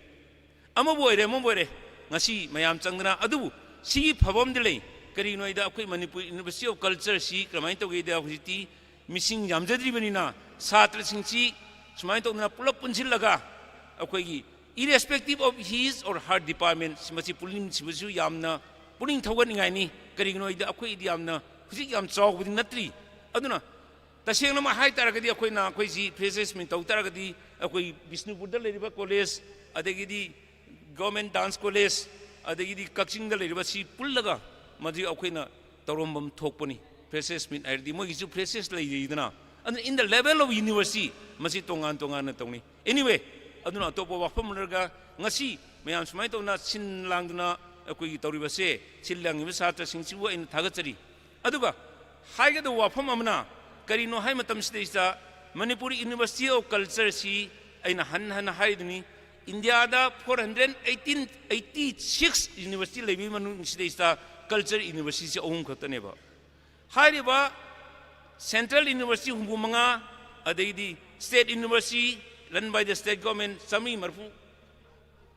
ꯑꯃꯕꯨ ꯑꯣꯏꯔꯦ, ꯑꯃꯕꯨ ꯑꯣꯏꯔꯦ, ꯉꯁꯤ ꯃꯌꯥꯝ ꯆꯪꯗꯅ꯫ ꯑꯗꯨꯕꯨ ꯁꯤꯒꯤ ꯐꯕ ꯑꯃꯗꯤ ꯂꯩ꯫ ꯀꯔꯤꯒꯤꯅꯣ ꯍꯥꯏꯗ, ꯑꯩꯈꯣꯏ ꯃꯅꯤꯄꯨꯔ ꯌꯨꯅꯤꯚꯔꯁꯤꯇꯤ ꯑꯣꯐ ꯀꯜꯆꯔꯁꯤ ꯀꯃꯥꯏꯅ ꯇꯧꯒꯦꯗ, ꯍꯧꯖꯤꯛꯇꯤ ꯃꯤꯁꯤꯡ ꯌꯥꯝꯖꯗ꯭ꯔꯤꯕꯅꯤꯅ ꯁꯥꯇ꯭ꯔꯁꯤꯡꯁꯤ ꯁꯨꯃꯥꯏꯅ ꯇꯧꯗꯅ ꯄꯨꯂꯞ ꯄꯨꯟꯁꯤꯜꯂꯒ ꯑꯩꯈꯣꯏꯒꯤ irrespective of his or her department, ꯃꯁꯤ ꯄꯨꯟꯁꯤꯟꯕꯁꯨ ꯌꯥꯝꯅ ꯄꯨꯛꯅꯤꯡ ꯊꯧꯒꯠꯅꯤꯡꯉꯥꯏꯅꯤ꯫ ꯀꯔꯤꯒꯤꯅꯣ ꯍꯥꯏꯗ, ꯑꯩꯈꯣꯏꯗꯤ ꯌꯥꯝꯅ ꯍꯧꯖꯤꯛ ꯌꯥꯝ ꯆꯥꯎꯕꯗꯤ ꯅꯠꯇ꯭ꯔꯤ꯫ ꯑꯗꯨꯅ ꯇꯁꯦꯡꯅꯃꯛ ꯍꯥꯏ ꯇꯥꯔꯒꯗꯤ ꯑꯩꯈꯣꯏꯅ ꯑꯩꯈꯣꯏꯁꯤ freshers meet ꯇꯧ ꯇꯥꯔꯒꯗꯤ ꯑꯩꯈꯣꯏ ꯕꯤꯁꯅꯨꯄꯨꯔꯗ ꯂꯩꯔꯤꯕ college, ꯑꯗꯒꯤꯗꯤ government dance college, ꯑꯗꯒꯤꯗꯤ ꯀꯛꯆꯤꯡꯗ ꯂꯩꯔꯤꯕ ꯁꯤ ꯄꯨꯜꯂꯒ ꯃꯗꯨ ꯑꯩꯈꯣꯏꯅ ꯇꯧꯔꯝꯐꯝ ꯊꯣꯛꯄꯅꯤ꯫ Freshers meet ꯍꯥꯏꯔꯗꯤ ꯃꯣꯏꯒꯤꯁꯨ freshers ꯂꯩꯔꯤꯗꯅ, ꯑꯗꯨꯅ in the level of university ꯃꯁꯤ ꯇꯣꯉꯥꯟ ꯇꯣꯉꯥꯟꯅ ꯇꯧꯅꯤ꯫ Anyway, ꯑꯗꯨꯅ ꯑꯇꯣꯞꯄ ꯋꯥꯐꯝ ꯑꯃ ꯂꯩꯔꯒ ꯉꯁꯤ ꯃꯌꯥꯝ ꯁꯨꯃꯥꯏꯅ ꯇꯧꯅ ꯁꯤꯟ ꯂꯥꯡꯗꯨꯅ ꯑꯩꯈꯣꯏꯒꯤ ꯇꯧꯔꯤꯕꯁꯦ, ꯁꯤꯜ ꯂꯥꯡꯉꯤꯕ ꯁꯥꯇ꯭ꯔꯁꯤꯡꯁꯤꯕꯨ ꯑꯩꯅ ꯊꯥꯒꯠꯆꯔꯤ꯫ ꯑꯗꯨꯒ ꯍꯥꯏꯒꯗꯧꯕ ꯋꯥꯐꯝ ꯑꯃꯅ ꯀꯔꯤꯅꯣ ꯍꯥꯏ ꯃꯇꯝꯁꯤꯗꯩꯁꯤꯗ, ꯃꯅꯤꯄꯨꯔ University of Culture ꯁꯤ ꯑꯩꯅ ꯍꯟꯅ ꯍꯟꯅ ꯍꯥꯏꯗꯨꯅꯤ, ꯏꯟꯗꯤꯌꯥꯗ four hundred eighteen, eighty six university ꯂꯩꯕꯒꯤ ꯃꯅꯨꯡꯁꯤꯗꯩꯁꯤꯗ culture university ꯁꯤ ꯑꯍꯨꯝ ꯈꯛꯇꯅꯦꯕ꯫ ꯍꯥꯏꯔꯤꯕ central university ꯍꯨꯝꯐꯨ ꯃꯉꯥ, ꯑꯗꯩꯗꯤ state university run by the state government ꯆꯥꯃꯔꯤ ꯃꯔꯤꯐꯨ,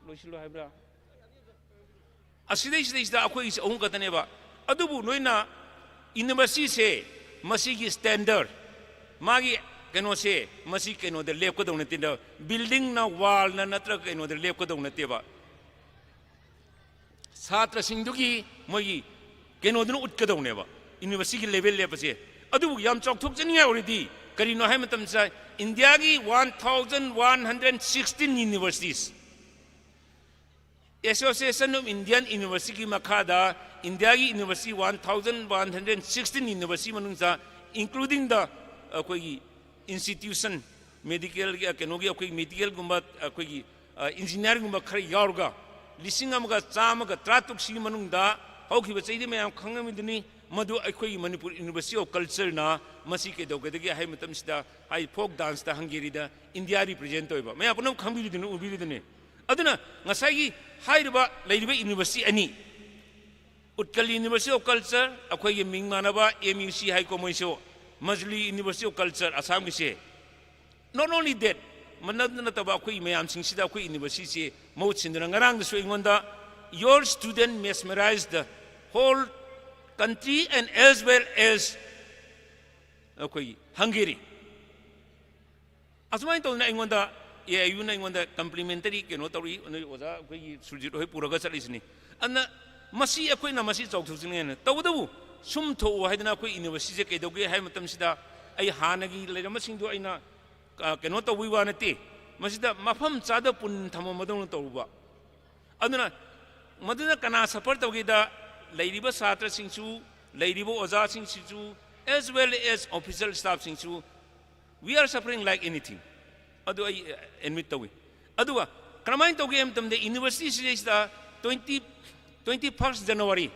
ꯂꯣꯏꯁꯤꯜꯂꯣ ꯍꯥꯏꯕ꯭ꯔꯥ? ꯑꯁꯤꯗꯩꯁꯤꯗꯩꯁꯤꯗ ꯑꯩꯈꯣꯏꯒꯤꯁꯦ ꯑꯍꯨꯝ ꯈꯛꯇꯅꯦꯕ꯫ ꯑꯗꯨꯕꯨ ꯅꯣꯏꯅ university ꯁꯦ ꯃꯁꯤꯒꯤ standard, ꯃꯥꯒꯤ ꯀꯩꯅꯣꯁꯦ, ꯃꯁꯤ ꯀꯩꯅꯣꯗ ꯂꯦꯞꯀꯗꯧ ꯅꯠꯇꯦ, building ꯅ, wall ꯅ ꯅꯠꯇ꯭ꯔꯒ ꯀꯩꯅꯣꯗ ꯂꯦꯞꯀꯗꯧ ꯅꯠꯇꯦꯕ꯫ ꯁꯥꯇ꯭ꯔꯁꯤꯡꯗꯨꯒꯤ ꯃꯣꯏꯒꯤ ꯀꯩꯅꯣꯗꯨꯅ ꯎꯠꯀꯗꯧꯅꯦꯕ university ꯒꯤ level ꯂꯦꯞꯄꯁꯦ꯫ ꯑꯗꯨꯕꯨ ꯌꯥꯝ ꯆꯥꯎꯊꯣꯛꯆꯅꯤꯡꯉꯥꯏ ꯑꯣꯏꯔꯗꯤ ꯀꯔꯤꯅꯣ ꯍꯥꯏ ꯃꯇꯝꯁꯤꯗ, ꯏꯟꯗꯤꯌꯥꯒꯤ one thousand one hundred sixteen universities, Association of Indian University ꯒꯤ ꯃꯈꯥꯗ ꯏꯟꯗꯤꯌꯥꯒꯤ university one thousand one hundred sixteen university ꯃꯅꯨꯡꯗ, including the ꯑꯩꯈꯣꯏꯒꯤ institution, medical ꯒꯤ, ꯀꯩꯅꯣꯒꯤ, ꯑꯩꯈꯣꯏꯒꯤ medical ꯒꯨꯝꯕ, ꯑꯩꯈꯣꯏꯒꯤ engineering ꯒꯨꯝꯕ ꯈꯔ ꯌꯥꯎꯔꯒ, ꯂꯤꯁꯤꯡ ꯑꯃꯒ ꯆꯥꯝꯃꯒ ꯇꯔꯥꯇꯔꯨꯛꯁꯤꯒꯤ ꯃꯅꯨꯡꯗ ꯍꯧꯈꯤꯕ ꯆꯍꯤꯗꯤ ꯃꯌꯥꯝ ꯈꯪꯉꯝꯃꯤꯗꯨꯅꯤ, ꯃꯗꯨ ꯑꯩꯈꯣꯏꯒꯤ ꯃꯅꯤꯄꯨꯔ University of Culture ꯅ ꯃꯁꯤ ꯀꯩꯗꯧꯒꯗꯒꯦ ꯍꯥꯏ ꯃꯇꯝꯁꯤꯗ, ꯍꯥꯏ, folk dance ꯇ ꯍꯪꯒꯦꯔꯤꯗ ꯏꯟꯗꯤꯌꯥ represent ꯇꯧꯋꯦꯕ꯫ ꯃꯌꯥꯝ ꯄꯨꯝꯅꯃꯛ ꯈꯪꯕꯤꯔꯤꯗꯨꯅꯤ, ꯎꯕꯤꯔꯤꯗꯨꯅꯤ꯫ ꯑꯗꯨꯅ ꯉꯁꯥꯏꯒꯤ ꯍꯥꯏꯔꯤꯕ ꯂꯩꯔꯤꯕ university ꯑꯅꯤ, Utkal University of Culture, ꯑꯩꯈꯣꯏꯒꯤ ꯃꯤꯡ ꯃꯥꯟꯅꯕ M U C ꯍꯥꯏꯀꯣ ꯃꯣꯏꯁꯨ, Majuli University of Culture, ꯑꯁꯥꯝꯒꯤꯁꯦ꯫ Not only that, ꯃꯅ-, ꯅꯠꯇꯕ ꯑꯩꯈꯣꯏ ꯃꯌꯥꯝꯁꯤꯡꯁꯤꯗ ꯑꯩꯈꯣꯏ university ꯁꯤ ꯃꯍꯨꯠ ꯁꯤꯟꯗꯨꯅ ꯉꯔꯥꯡꯗꯁꯨ ꯑꯩꯉꯣꯟꯗ, "Your student mesmerized the whole country and as well as ꯑꯩꯈꯣꯏ Hungary." ꯑꯁꯨꯃꯥꯏꯅ ꯇꯧꯗꯅ ꯑꯩꯉꯣꯟꯗ A I U ꯅ ꯑꯩꯉꯣꯟꯗ complimentary ꯀꯩꯅꯣ ꯇꯧꯔꯤ, ꯅꯣꯏ ꯑꯣꯖꯥ ꯑꯩꯈꯣꯏꯒꯤ ꯁꯨꯔꯖꯤꯠ ꯍꯣꯏ ꯄꯨꯔꯒ ꯆꯠꯂꯤꯁꯤꯅꯤ꯫ ꯑꯗꯨꯅ ꯃꯁꯤ ꯑꯩꯈꯣꯏꯅ ꯃꯁꯤ ꯆꯥꯎꯊꯣꯛꯆꯅꯤꯡꯉꯥꯏꯅ, ꯇꯧꯕꯇꯕꯨ ꯁꯨꯝ ꯊꯣꯛꯎ ꯍꯥꯏꯗꯅ ꯑꯩꯈꯣꯏ university ꯁꯦ ꯀꯩꯗꯧꯒꯦ ꯍꯥꯏ ꯃꯇꯝꯁꯤꯗ, ꯑꯩ ꯍꯥꯟꯅꯒꯤ ꯂꯩꯔꯝꯕꯁꯤꯡꯗꯣ ꯑꯩꯅ, ꯑ, ꯀꯩꯅꯣ ꯇꯧꯕꯒꯤ ꯋꯥ ꯅꯠꯇꯦ, ꯃꯁꯤꯗ ꯃꯐꯝ ꯆꯥꯗ ꯄꯨꯟ ꯊꯝꯃꯝꯕꯗꯧꯅ ꯇꯧꯕ꯫ ꯑꯗꯨꯅ ꯃꯗꯨꯅ ꯀꯅꯥ suffer ꯇꯧꯒꯦꯗ, ꯂꯩꯔꯤꯕ ꯁꯥꯇ꯭ꯔꯁꯤꯡꯁꯨ, ꯂꯩꯔꯤꯕ ꯑꯣꯖꯥꯁꯤꯡꯁꯤꯁꯨ, as well as official staffꯁꯤꯡꯁꯨ, we are suffering like anything꯫ ꯑꯗꯨ ꯑꯩ admit ꯇꯧꯏ꯫ ꯑꯗꯨꯒ ꯀꯔꯝꯍꯥꯏꯅ ꯇꯧꯒꯦ ꯍꯥꯏꯕ ꯃꯇꯝꯗ, university ꯁꯤꯗꯩꯁꯤꯗ twenty, twenty first January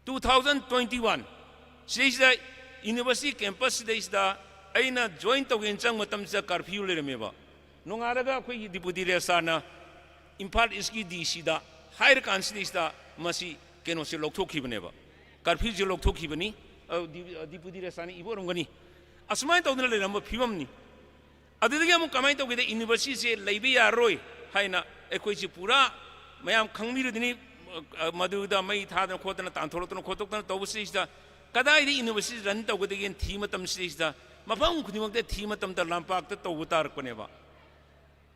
two thousand twenty one ꯁꯤꯗꯩꯁꯤꯗ university campus ꯁꯤꯗꯩꯁꯤꯗ ꯑꯩꯅ join ꯇꯧꯒꯦꯅ ꯆꯪꯕ ꯃꯇꯝꯁꯤꯗ curfew ꯂꯩꯔꯝꯃꯦꯕ꯫ ꯅꯣꯡꯉꯥꯜꯂꯒ ꯑꯩꯈꯣꯏꯒꯤ Deputy Registrarꯅ ꯏꯝꯐꯥꯜ Eastꯀꯤ DCꯗ ꯍꯥꯏꯔꯀꯥꯟꯁꯤꯗꯩꯁꯤꯗ ꯃꯁꯤ ꯀꯩꯅꯣꯁꯦ ꯂꯧꯊꯣꯛꯈꯤꯕꯅꯦꯕ, curfewꯁꯦ ꯂꯧꯊꯣꯛꯈꯤꯕꯅꯤ꯫ ꯑ, ꯗꯤ-, Deputy Registrarꯅ ꯏꯕ ꯑꯣꯏꯔꯝꯒꯅꯤ꯫ ꯑꯁꯨꯃꯥꯏꯅ ꯇꯧꯗꯅ ꯂꯩꯔꯝꯕ ꯐꯤꯕꯝꯅꯤ꯫ ꯑꯗꯨꯗꯒꯤ ꯑꯃꯨꯛ ꯀꯃꯥꯏꯅ ꯇꯧꯒꯦꯗ, universityꯁꯦ ꯂꯩꯕ ꯌꯥꯔꯔꯣꯏ ꯍꯥꯏꯅ ꯑꯩꯈꯣꯏꯁꯤ ꯄꯨꯔꯥ ꯃꯌꯥꯝ ꯈꯪꯕꯤꯔꯗꯨꯅꯤ꯫ ꯑ, ꯃꯗꯨꯗ ꯃꯩ ꯊꯥꯗꯅ ꯈꯣꯠꯇꯅ, ꯇꯥꯟꯊꯣꯔꯛꯇꯅ ꯈꯣꯠꯇꯣꯛꯇꯅ ꯇꯧꯕꯁꯤꯗꯩꯁꯤꯗ ꯀꯗꯥꯏꯗ university run ꯇꯧꯒꯗꯒꯦꯅ ꯊꯤ ꯃꯇꯝꯁꯤꯗꯩꯁꯤꯗ ꯃꯐꯝ ꯈꯨꯗꯤꯡꯃꯛꯇ ꯊꯤ ꯃꯇꯝꯗ ꯂꯝꯄꯥꯛꯇ ꯇꯧꯕ ꯇꯥꯔꯛꯄꯅꯦꯕ꯫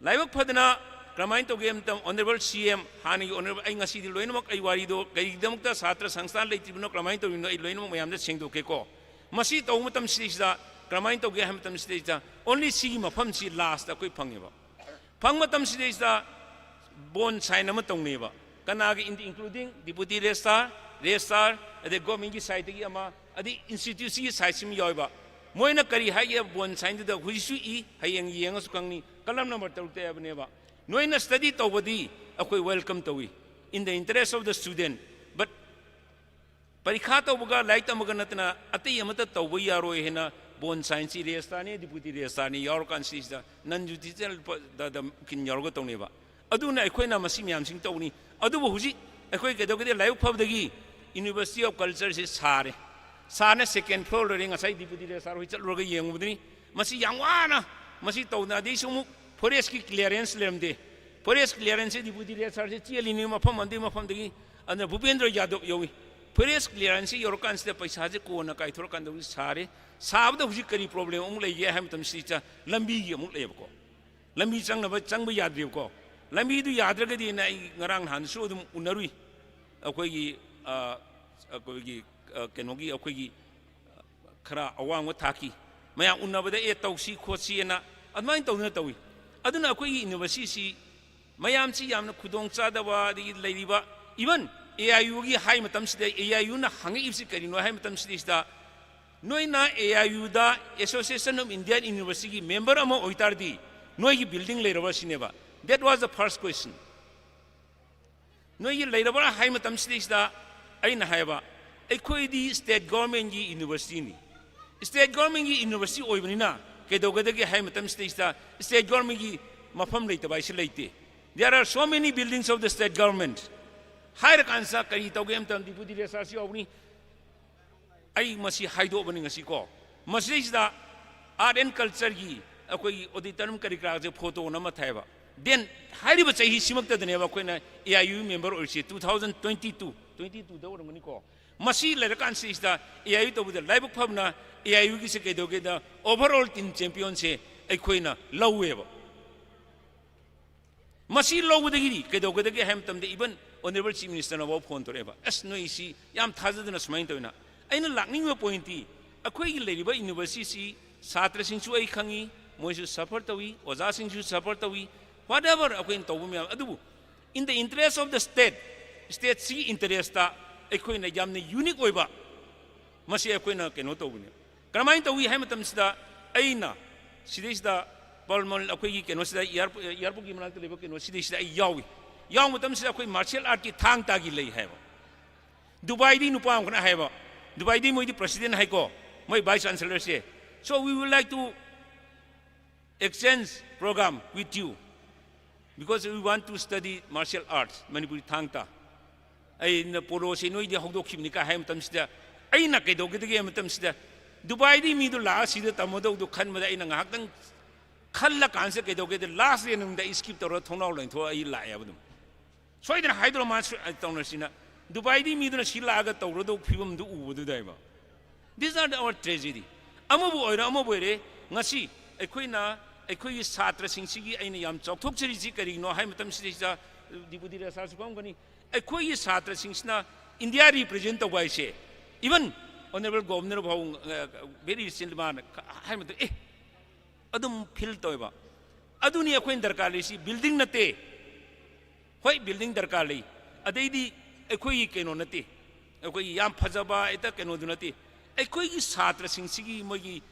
ꯂꯥꯏꯕꯛ ꯐꯗꯅ ꯀꯔꯝꯍꯥꯏꯅ ꯇꯧꯒꯦ ꯍꯥꯏꯕ ꯃꯇꯝꯗ, Honourable CM, ꯍꯥꯟꯅꯒꯤ Honourable, ꯑꯩ ꯉꯁꯤꯗꯤ ꯂꯣꯏꯅꯃꯛ ꯑꯩ ꯋꯥꯔꯤꯗꯣ ꯀꯔꯤꯒꯤꯗꯃꯛꯇ ꯁꯥꯇ꯭ꯔ ꯁꯪꯁꯊꯥꯟ ꯂꯩꯇ꯭ꯔꯤꯕꯅꯣ, ꯀꯔꯝꯍꯥꯏꯅ ꯇꯧꯔꯤꯕꯅꯣ, ꯑꯩ ꯂꯣꯏꯅꯃꯛ ꯃꯌꯥꯝꯗ ꯁꯦꯡꯗꯣꯛꯀꯦꯀꯣ꯫ ꯃꯁꯤ ꯇꯧꯕ ꯃꯇꯝꯁꯤꯗꯩꯁꯤꯗ ꯀꯔꯝꯍꯥꯏꯅ ꯇꯧꯒꯦ ꯍꯥꯏꯕ ꯃꯇꯝꯁꯤꯗꯩꯁꯤꯗ only ꯁꯤꯒꯤ ꯃꯐꯝꯁꯤ lastꯇ ꯑꯩꯈꯣꯏ ꯐꯪꯉꯦꯕ꯫ ꯐꯪꯕ ꯃꯇꯝꯁꯤꯗꯩꯁꯤꯗ bond sign ꯑꯃ ꯇꯧꯅꯩꯕ꯫ ꯀꯅꯥꯒꯤ? In-, including Deputy Registrar, Registrar, ꯑꯗꯩ governmentꯀꯤ sideꯇꯒꯤ ꯑꯃ, ꯑꯗꯩ instituteꯁꯤꯒꯤ sideꯁꯤꯃ ꯌꯥꯎꯋꯦꯕ꯫ ꯃꯣꯏꯅ ꯀꯔꯤ ꯍꯥꯏꯒꯦ bond signꯗꯨꯗ ꯍꯧꯖꯤꯛꯁꯨ ꯏ, ꯍꯌꯦꯡ ꯌꯦꯡꯉꯁꯨ ꯈꯪꯅꯤ, column number ꯇꯔꯨꯛꯇ ꯍꯥꯏꯕꯅꯦꯕ꯫ ꯅꯣꯏꯅ study ꯇꯧꯕꯗꯤ ꯑꯩꯈꯣꯏ welcome ꯇꯧꯏ, in the interest of the student, but ꯄꯔꯤꯈꯥ ꯇꯧꯕꯒ ꯂꯥꯏꯔꯤꯛ ꯇꯝꯕꯒ ꯅꯠꯇꯅ ꯑꯇꯩ ꯑꯃꯠꯇ ꯇꯧꯕ ꯌꯥꯔꯣꯏ ꯍꯥꯏꯅ bond signꯁꯤ Registrarꯅꯦ, Deputy Registrarꯅꯦ ꯌꯥꯎꯔꯀꯥꯟꯁꯤꯗ non judicial ꯗ, ꯗ ꯀꯤꯟ ꯌꯥꯎꯔꯒ ꯇꯧꯅꯦꯕ꯫ ꯑꯗꯨꯅ ꯑꯩꯈꯣꯏꯅ ꯃꯁꯤ ꯃꯌꯥꯝꯁꯤꯡ ꯇꯧꯅꯤ꯫ ꯑꯗꯨꯕꯨ ꯍꯧꯖꯤꯛ ꯑꯩꯈꯣꯏ ꯀꯩꯗꯧꯒꯦꯗꯤ, ꯂꯥꯏꯕꯛ ꯐꯕꯗꯒꯤ University of Cultureꯁꯤ ꯁꯥꯔꯦ꯫ ꯁꯥꯔꯅ second floor ꯂꯩꯔꯦ, ꯉꯁꯥꯏ Deputy Registrar ꯍꯣꯏ ꯆꯠꯂꯨꯔꯒ ꯌꯦꯡꯉꯨꯕꯗꯨꯅꯤ꯫ ꯃꯁꯤ ꯌꯥꯝ ꯋꯥꯅ ꯃꯁꯤ ꯇꯧꯗꯅ, ꯑꯗꯩꯁꯨ ꯑꯃꯨꯛ forestꯀꯤ clearance ꯂꯩꯔꯝꯗꯦ꯫ Forest clearanceꯁꯦ Deputy Registrarꯁꯦ ꯆꯦꯜꯂꯤꯅꯤ ꯃꯐꯝ ꯑꯃꯗꯒꯤ ꯃꯐꯝꯗꯒꯤ꯫ ꯑꯗꯨꯅ ꯚꯨꯄꯦꯟꯗ꯭ꯔ ꯌꯥꯗꯕ ꯌꯧꯏ꯫ Forest clearanceꯁꯤ ꯌꯧꯔꯀꯥꯟꯁꯤꯗ ꯄꯩꯁꯥꯁꯦ ꯀꯣꯟꯅ ꯀꯥꯏꯊꯣꯔꯀꯥꯟꯗ ꯍꯧꯖꯤꯛ ꯁꯥꯔꯦ꯫ ꯁꯥꯕꯗ ꯍꯧꯖꯤꯛ ꯀꯔꯤ problem ꯑꯃꯨꯛ ꯂꯩꯒꯦ ꯍꯥꯏꯕ ꯃꯇꯝꯁꯤꯗ ꯂꯝꯕꯤꯒꯤ ꯑꯃꯨꯛ ꯂꯩꯌꯦꯕꯀꯣ꯫ ꯂꯝꯕꯤ ꯆꯪꯅꯕ ꯆꯪꯕ ꯌꯥꯗ꯭ꯔꯦꯕꯀꯣ꯫ ꯂꯝꯕꯤꯗꯨ ꯌꯥꯗ꯭ꯔꯒꯗꯤꯅ ꯑꯩ ꯉꯔꯥꯡ ꯅꯍꯥꯟꯁꯨ ꯑꯗꯨꯝ ꯎꯅꯔꯨꯏ꯫ ꯑꯩꯈꯣꯏꯒꯤ, ꯑ, ꯑꯩꯈꯣꯏꯒꯤ, ꯑ, ꯀꯩꯅꯣꯒꯤ, ꯑꯩꯈꯣꯏꯒꯤ ꯈꯔ ꯑꯋꯥꯡꯕ ꯊꯥꯛꯀꯤ ꯃꯌꯥꯝ ꯎꯅꯕꯗ ꯑꯦ ꯇꯧꯁꯤ ꯈꯣꯠꯁꯤꯅ ꯑꯗꯨꯃꯥꯏꯅ ꯇꯧꯗꯅ ꯇꯧꯏ꯫ ꯑꯗꯨꯅ ꯑꯩꯈꯣꯏꯒꯤ ꯌꯨꯅꯤꯚꯔꯁꯤꯇꯤꯁꯤ ꯃꯌꯥꯝꯁꯤ ꯌꯥꯝꯅ ꯈꯨꯗꯣꯡ ꯆꯥꯗꯕ, ꯑꯗꯒꯤ ꯂꯩꯔꯤꯕ even ꯑꯦ ꯑꯥꯏ ꯌꯨꯒꯤ ꯍꯥꯏ ꯃꯇꯝꯁꯤꯗ ꯑꯦ ꯑꯥꯏ ꯌꯨꯅ ꯍꯪꯉꯛꯏꯕꯁꯤ ꯀꯔꯤꯅꯣ ꯍꯥꯏ ꯃꯇꯝꯁꯤꯗꯩꯁꯤꯗ ꯅꯣꯏꯅ ꯑꯦ ꯑꯥꯏ ꯌꯨꯗ Association of Indian Universityꯒꯤ member ꯑꯃ ꯑꯣꯏꯇꯥꯔꯗꯤ ꯅꯣꯏꯒꯤ building ꯂꯩꯔꯕ꯭ꯔꯥ ꯁꯤꯅꯦꯕ꯫ That was the first question. ꯅꯣꯏꯒꯤ ꯂꯩꯔꯕ꯭ꯔꯥ ꯍꯥꯏ ꯃꯇꯝꯁꯤꯗꯩꯁꯤꯗ ꯑꯩꯅ ꯍꯥꯏꯕ, ꯑꯩꯈꯣꯏꯗꯤ state governmentꯀꯤ universityꯅꯤ꯫ State governmentꯀꯤ university ꯑꯣꯏꯕꯅꯤꯅ ꯀꯩꯗꯧꯒꯗꯒꯦ ꯍꯥꯏ ꯃꯇꯝꯁꯤꯗꯩꯁꯤꯗ state governmentꯀꯤ ꯃꯐꯝ ꯂꯩꯇꯕ ꯍꯥꯏꯁꯤ ꯂꯩꯇꯦ꯫ There are so many buildings of the state government ꯍꯥꯏꯔꯀꯥꯟꯁꯤꯗ ꯀꯔꯤ ꯇꯧꯒꯦ ꯍꯥꯏ ꯃꯇꯝꯗ deputy registrarꯁꯨ ꯌꯥꯎꯕꯅꯤ꯫ ꯑꯩ ꯃꯁꯤ ꯍꯥꯏꯗꯣꯛꯑꯕꯅꯤ ꯉꯁꯤꯀꯣ꯫ ꯃꯁꯤꯗꯩꯁꯤꯗ art and cultureꯒꯤ ꯑꯩꯈꯣꯏꯒꯤ auditorium ꯀꯔꯤ ꯀꯔꯥꯁꯦ photo ꯅꯝꯃ ꯊꯥꯏꯕ꯫ Then ꯍꯥꯏꯔꯤꯕ ꯆꯍꯤꯁꯤꯃꯛꯇꯗꯅꯦꯕ ꯑꯩꯈꯣꯏꯅ ꯑꯦ ꯑꯥꯏ ꯌꯨ member ꯑꯣꯏꯔꯤꯁꯦ, two thousand twenty two, twenty twoꯗ ꯑꯣꯏꯔꯝꯒꯅꯤꯀꯣ꯫ ꯃꯁꯤ ꯂꯩꯔꯀꯥꯟꯁꯤꯗꯩꯁꯤꯗ ꯑꯦ ꯑꯥꯏ ꯌꯨ ꯇꯧꯕꯗ ꯂꯥꯏꯕꯛ ꯐꯕꯅ ꯑꯦ ꯑꯥꯏ ꯌꯨꯒꯤꯁꯦ ꯀꯩꯗꯧꯒꯦꯗ overall team championꯁꯦ ꯑꯩꯈꯣꯏꯅ ꯂꯧꯋꯦꯕ꯫ ꯃꯁꯤ ꯂꯧꯕꯗꯒꯤꯗꯤ ꯀꯩꯗꯧꯒꯗꯒꯦ ꯍꯥꯏꯕ ꯃꯇꯝꯗ even Honourable Chief Ministerꯅ ꯐꯥꯎ phone ꯇꯧꯔꯛꯑꯦꯕ, "ꯑꯁ, ꯅꯣꯏꯁꯤ ꯌꯥꯝ ꯊꯥꯖꯗꯅ ꯁꯨꯃꯥꯏꯅ ꯇꯧꯋꯤꯅ"꯫ ꯑꯩꯅ ꯂꯥꯛꯅꯤꯡꯕ pointꯇꯤ ꯑꯩꯈꯣꯏꯒꯤ ꯂꯩꯔꯤꯕ universityꯁꯤ ꯁꯥꯇ꯭ꯔꯁꯤꯡꯁꯨ ꯑꯩ ꯈꯪꯉꯤ, ꯃꯣꯏꯁꯨ suffer ꯇꯧꯏ, ꯑꯣꯖꯥꯁꯤꯡꯁꯨ suffer ꯇꯧꯏ, whatever ꯑꯩꯈꯣꯏꯅ ꯇꯧꯕ ꯃꯌꯥꯝ ꯑꯗꯨꯕꯨ in the interest of the state, stateꯁꯤꯒꯤ interestꯇ ꯑꯩꯈꯣꯏꯅ ꯌꯥꯝꯅ unique ꯑꯣꯏꯕ ꯃꯁꯤ ꯑꯩꯈꯣꯏꯅ ꯀꯩꯅꯣ ꯇꯧꯕꯅꯦ꯫ ꯀꯔꯝꯍꯥꯏꯅ ꯇꯧꯏ ꯍꯥꯏ ꯃꯇꯝꯁꯤꯗ ꯑꯩꯅ ꯁꯤꯗꯩꯁꯤꯗ Pearl Mall ꯑꯩꯈꯣꯏꯒꯤ ꯀꯩꯅꯣꯁꯤꯗ airport, airportꯀꯤ ꯃꯅꯥꯛꯇ ꯂꯩꯕ ꯀꯩꯅꯣ ꯁꯤꯗꯩꯁꯤꯗ ꯑꯩ ꯌꯥꯎꯏ꯫ ꯌꯥꯎꯕ ꯃꯇꯝꯁꯤꯗ ꯑꯩꯈꯣꯏ martial artꯀꯤ ꯊꯥꯡ ꯇꯥꯒꯤ ꯂꯩ ꯍꯥꯏꯕ꯫ ꯗꯨꯕꯥꯏꯗꯤ ꯅꯨꯄꯥ ꯑꯃꯈꯛꯅ ꯍꯥꯏꯕ, ꯗꯨꯕꯥꯏꯗꯤ ꯃꯣꯏꯗꯤ president ꯍꯥꯏꯀꯣ, ꯃꯣꯏ vice chancellorꯁꯦ꯫ "So we would like to exchange program with you because we want to study martial arts, Manipuri ꯊꯥꯡ ꯇꯥ꯫ ꯑꯩꯅ ꯄꯣꯂꯣꯁꯦ ꯅꯣꯏꯗꯤ ꯍꯧꯗꯣꯛꯈꯤꯕꯅꯤ" ꯀꯥꯏ ꯍꯥꯏ ꯃꯇꯝꯁꯤꯗ ꯑꯩꯅ ꯀꯩꯗꯧꯒꯗꯒꯦ ꯍꯥꯏ ꯃꯇꯝꯁꯤꯗ ꯗꯨꯕꯥꯏꯗꯤ ꯃꯤꯗꯣ ꯂꯥꯛꯑ ꯁꯤꯗ ꯇꯝꯃꯗꯧꯗꯣ ꯈꯟꯕꯗ ꯑꯩꯅ ꯉꯥꯏꯍꯥꯛꯇꯪ ꯈꯜꯂ ꯀꯥꯟꯁꯤꯗ ꯀꯩꯗꯧꯒꯦꯗ last day ꯅꯨꯃꯤꯠꯇ ꯑꯩ skip ꯇꯧꯔꯒ ꯊꯣꯡꯅꯥꯎ ꯂꯣꯟꯊꯣꯛꯑ ꯑꯩ ꯂꯥꯛꯑꯦꯕ ꯑꯗꯨꯝ꯫ ꯁꯣꯏꯗꯅ ꯍꯥꯏꯗ꯭ꯔꯣ ꯃꯥ ꯁꯣꯏ-, ꯇꯧꯅꯁꯤꯅ꯫ ꯗꯨꯕꯥꯏꯗꯤ ꯃꯤꯗꯨꯅ ꯁꯤ ꯂꯥꯛꯑꯒ ꯇꯧꯔꯗꯧ ꯐꯤꯕꯝꯗꯨ ꯎꯕꯗꯨꯗ ꯍꯥꯏꯕ꯫ These are the, our tragedy. ꯑꯃꯕꯨ ꯑꯣꯏꯔꯣ ꯑꯃꯕꯨ ꯑꯣꯏꯔꯦ, ꯉꯁꯤ ꯑꯩꯈꯣꯏꯅ ꯑꯩꯈꯣꯏꯒꯤ ꯁꯥꯇ꯭ꯔꯁꯤꯡꯁꯤꯒꯤ ꯑꯩꯅ ꯌꯥꯝ ꯆꯥꯎꯊꯣꯛꯆꯔꯤꯁꯤ ꯀꯔꯤꯒꯤꯅꯣ ꯍꯥꯏ ꯃꯇꯝꯁꯤꯗꯩꯁꯤꯗ ꯗꯤꯄꯨꯇꯤ ꯔꯦꯁꯥꯔꯁꯨ ꯐꯝꯒꯅꯤ꯫ ꯑꯩꯈꯣꯏꯒꯤ ꯁꯥꯇ꯭ꯔꯁꯤꯡꯁꯤꯅ ꯏꯟꯗꯤꯌꯥ represent ꯇꯧꯕ ꯍꯥꯏꯁꯦ, even Honourable Governor ꯐꯥꯎ very recently ꯃꯥꯅ ꯍꯥꯏꯕꯗ ꯑꯦ ꯑꯗꯨꯝ ꯐꯤꯜ ꯇꯧꯋꯦꯕ꯫ ꯑꯗꯨꯅꯤ ꯑꯩꯈꯣꯏꯅ ꯗꯔꯀꯥꯔ ꯂꯩꯔꯤꯁꯤ, ꯕꯤꯜꯗꯤꯡ ꯅꯠꯇꯦ꯫ ꯍꯣꯏ, ꯕꯤꯜꯗꯤꯡ ꯗꯔꯀꯥꯔ ꯂꯩ, ꯑꯗꯩꯗꯤ ꯑꯩꯈꯣꯏꯒꯤ ꯀꯩꯅꯣ ꯅꯠꯇꯦ, ꯑꯩꯈꯣꯏꯒꯤ ꯌꯥꯝ ꯐꯖꯕ ꯍꯦꯛꯇ ꯀꯩꯅꯣꯗꯨ ꯅꯠꯇꯦ, ꯑꯩꯈꯣꯏꯒꯤ ꯁꯥꯇ꯭ꯔꯁꯤꯡꯁꯤꯒꯤ ꯃꯣꯏꯒꯤ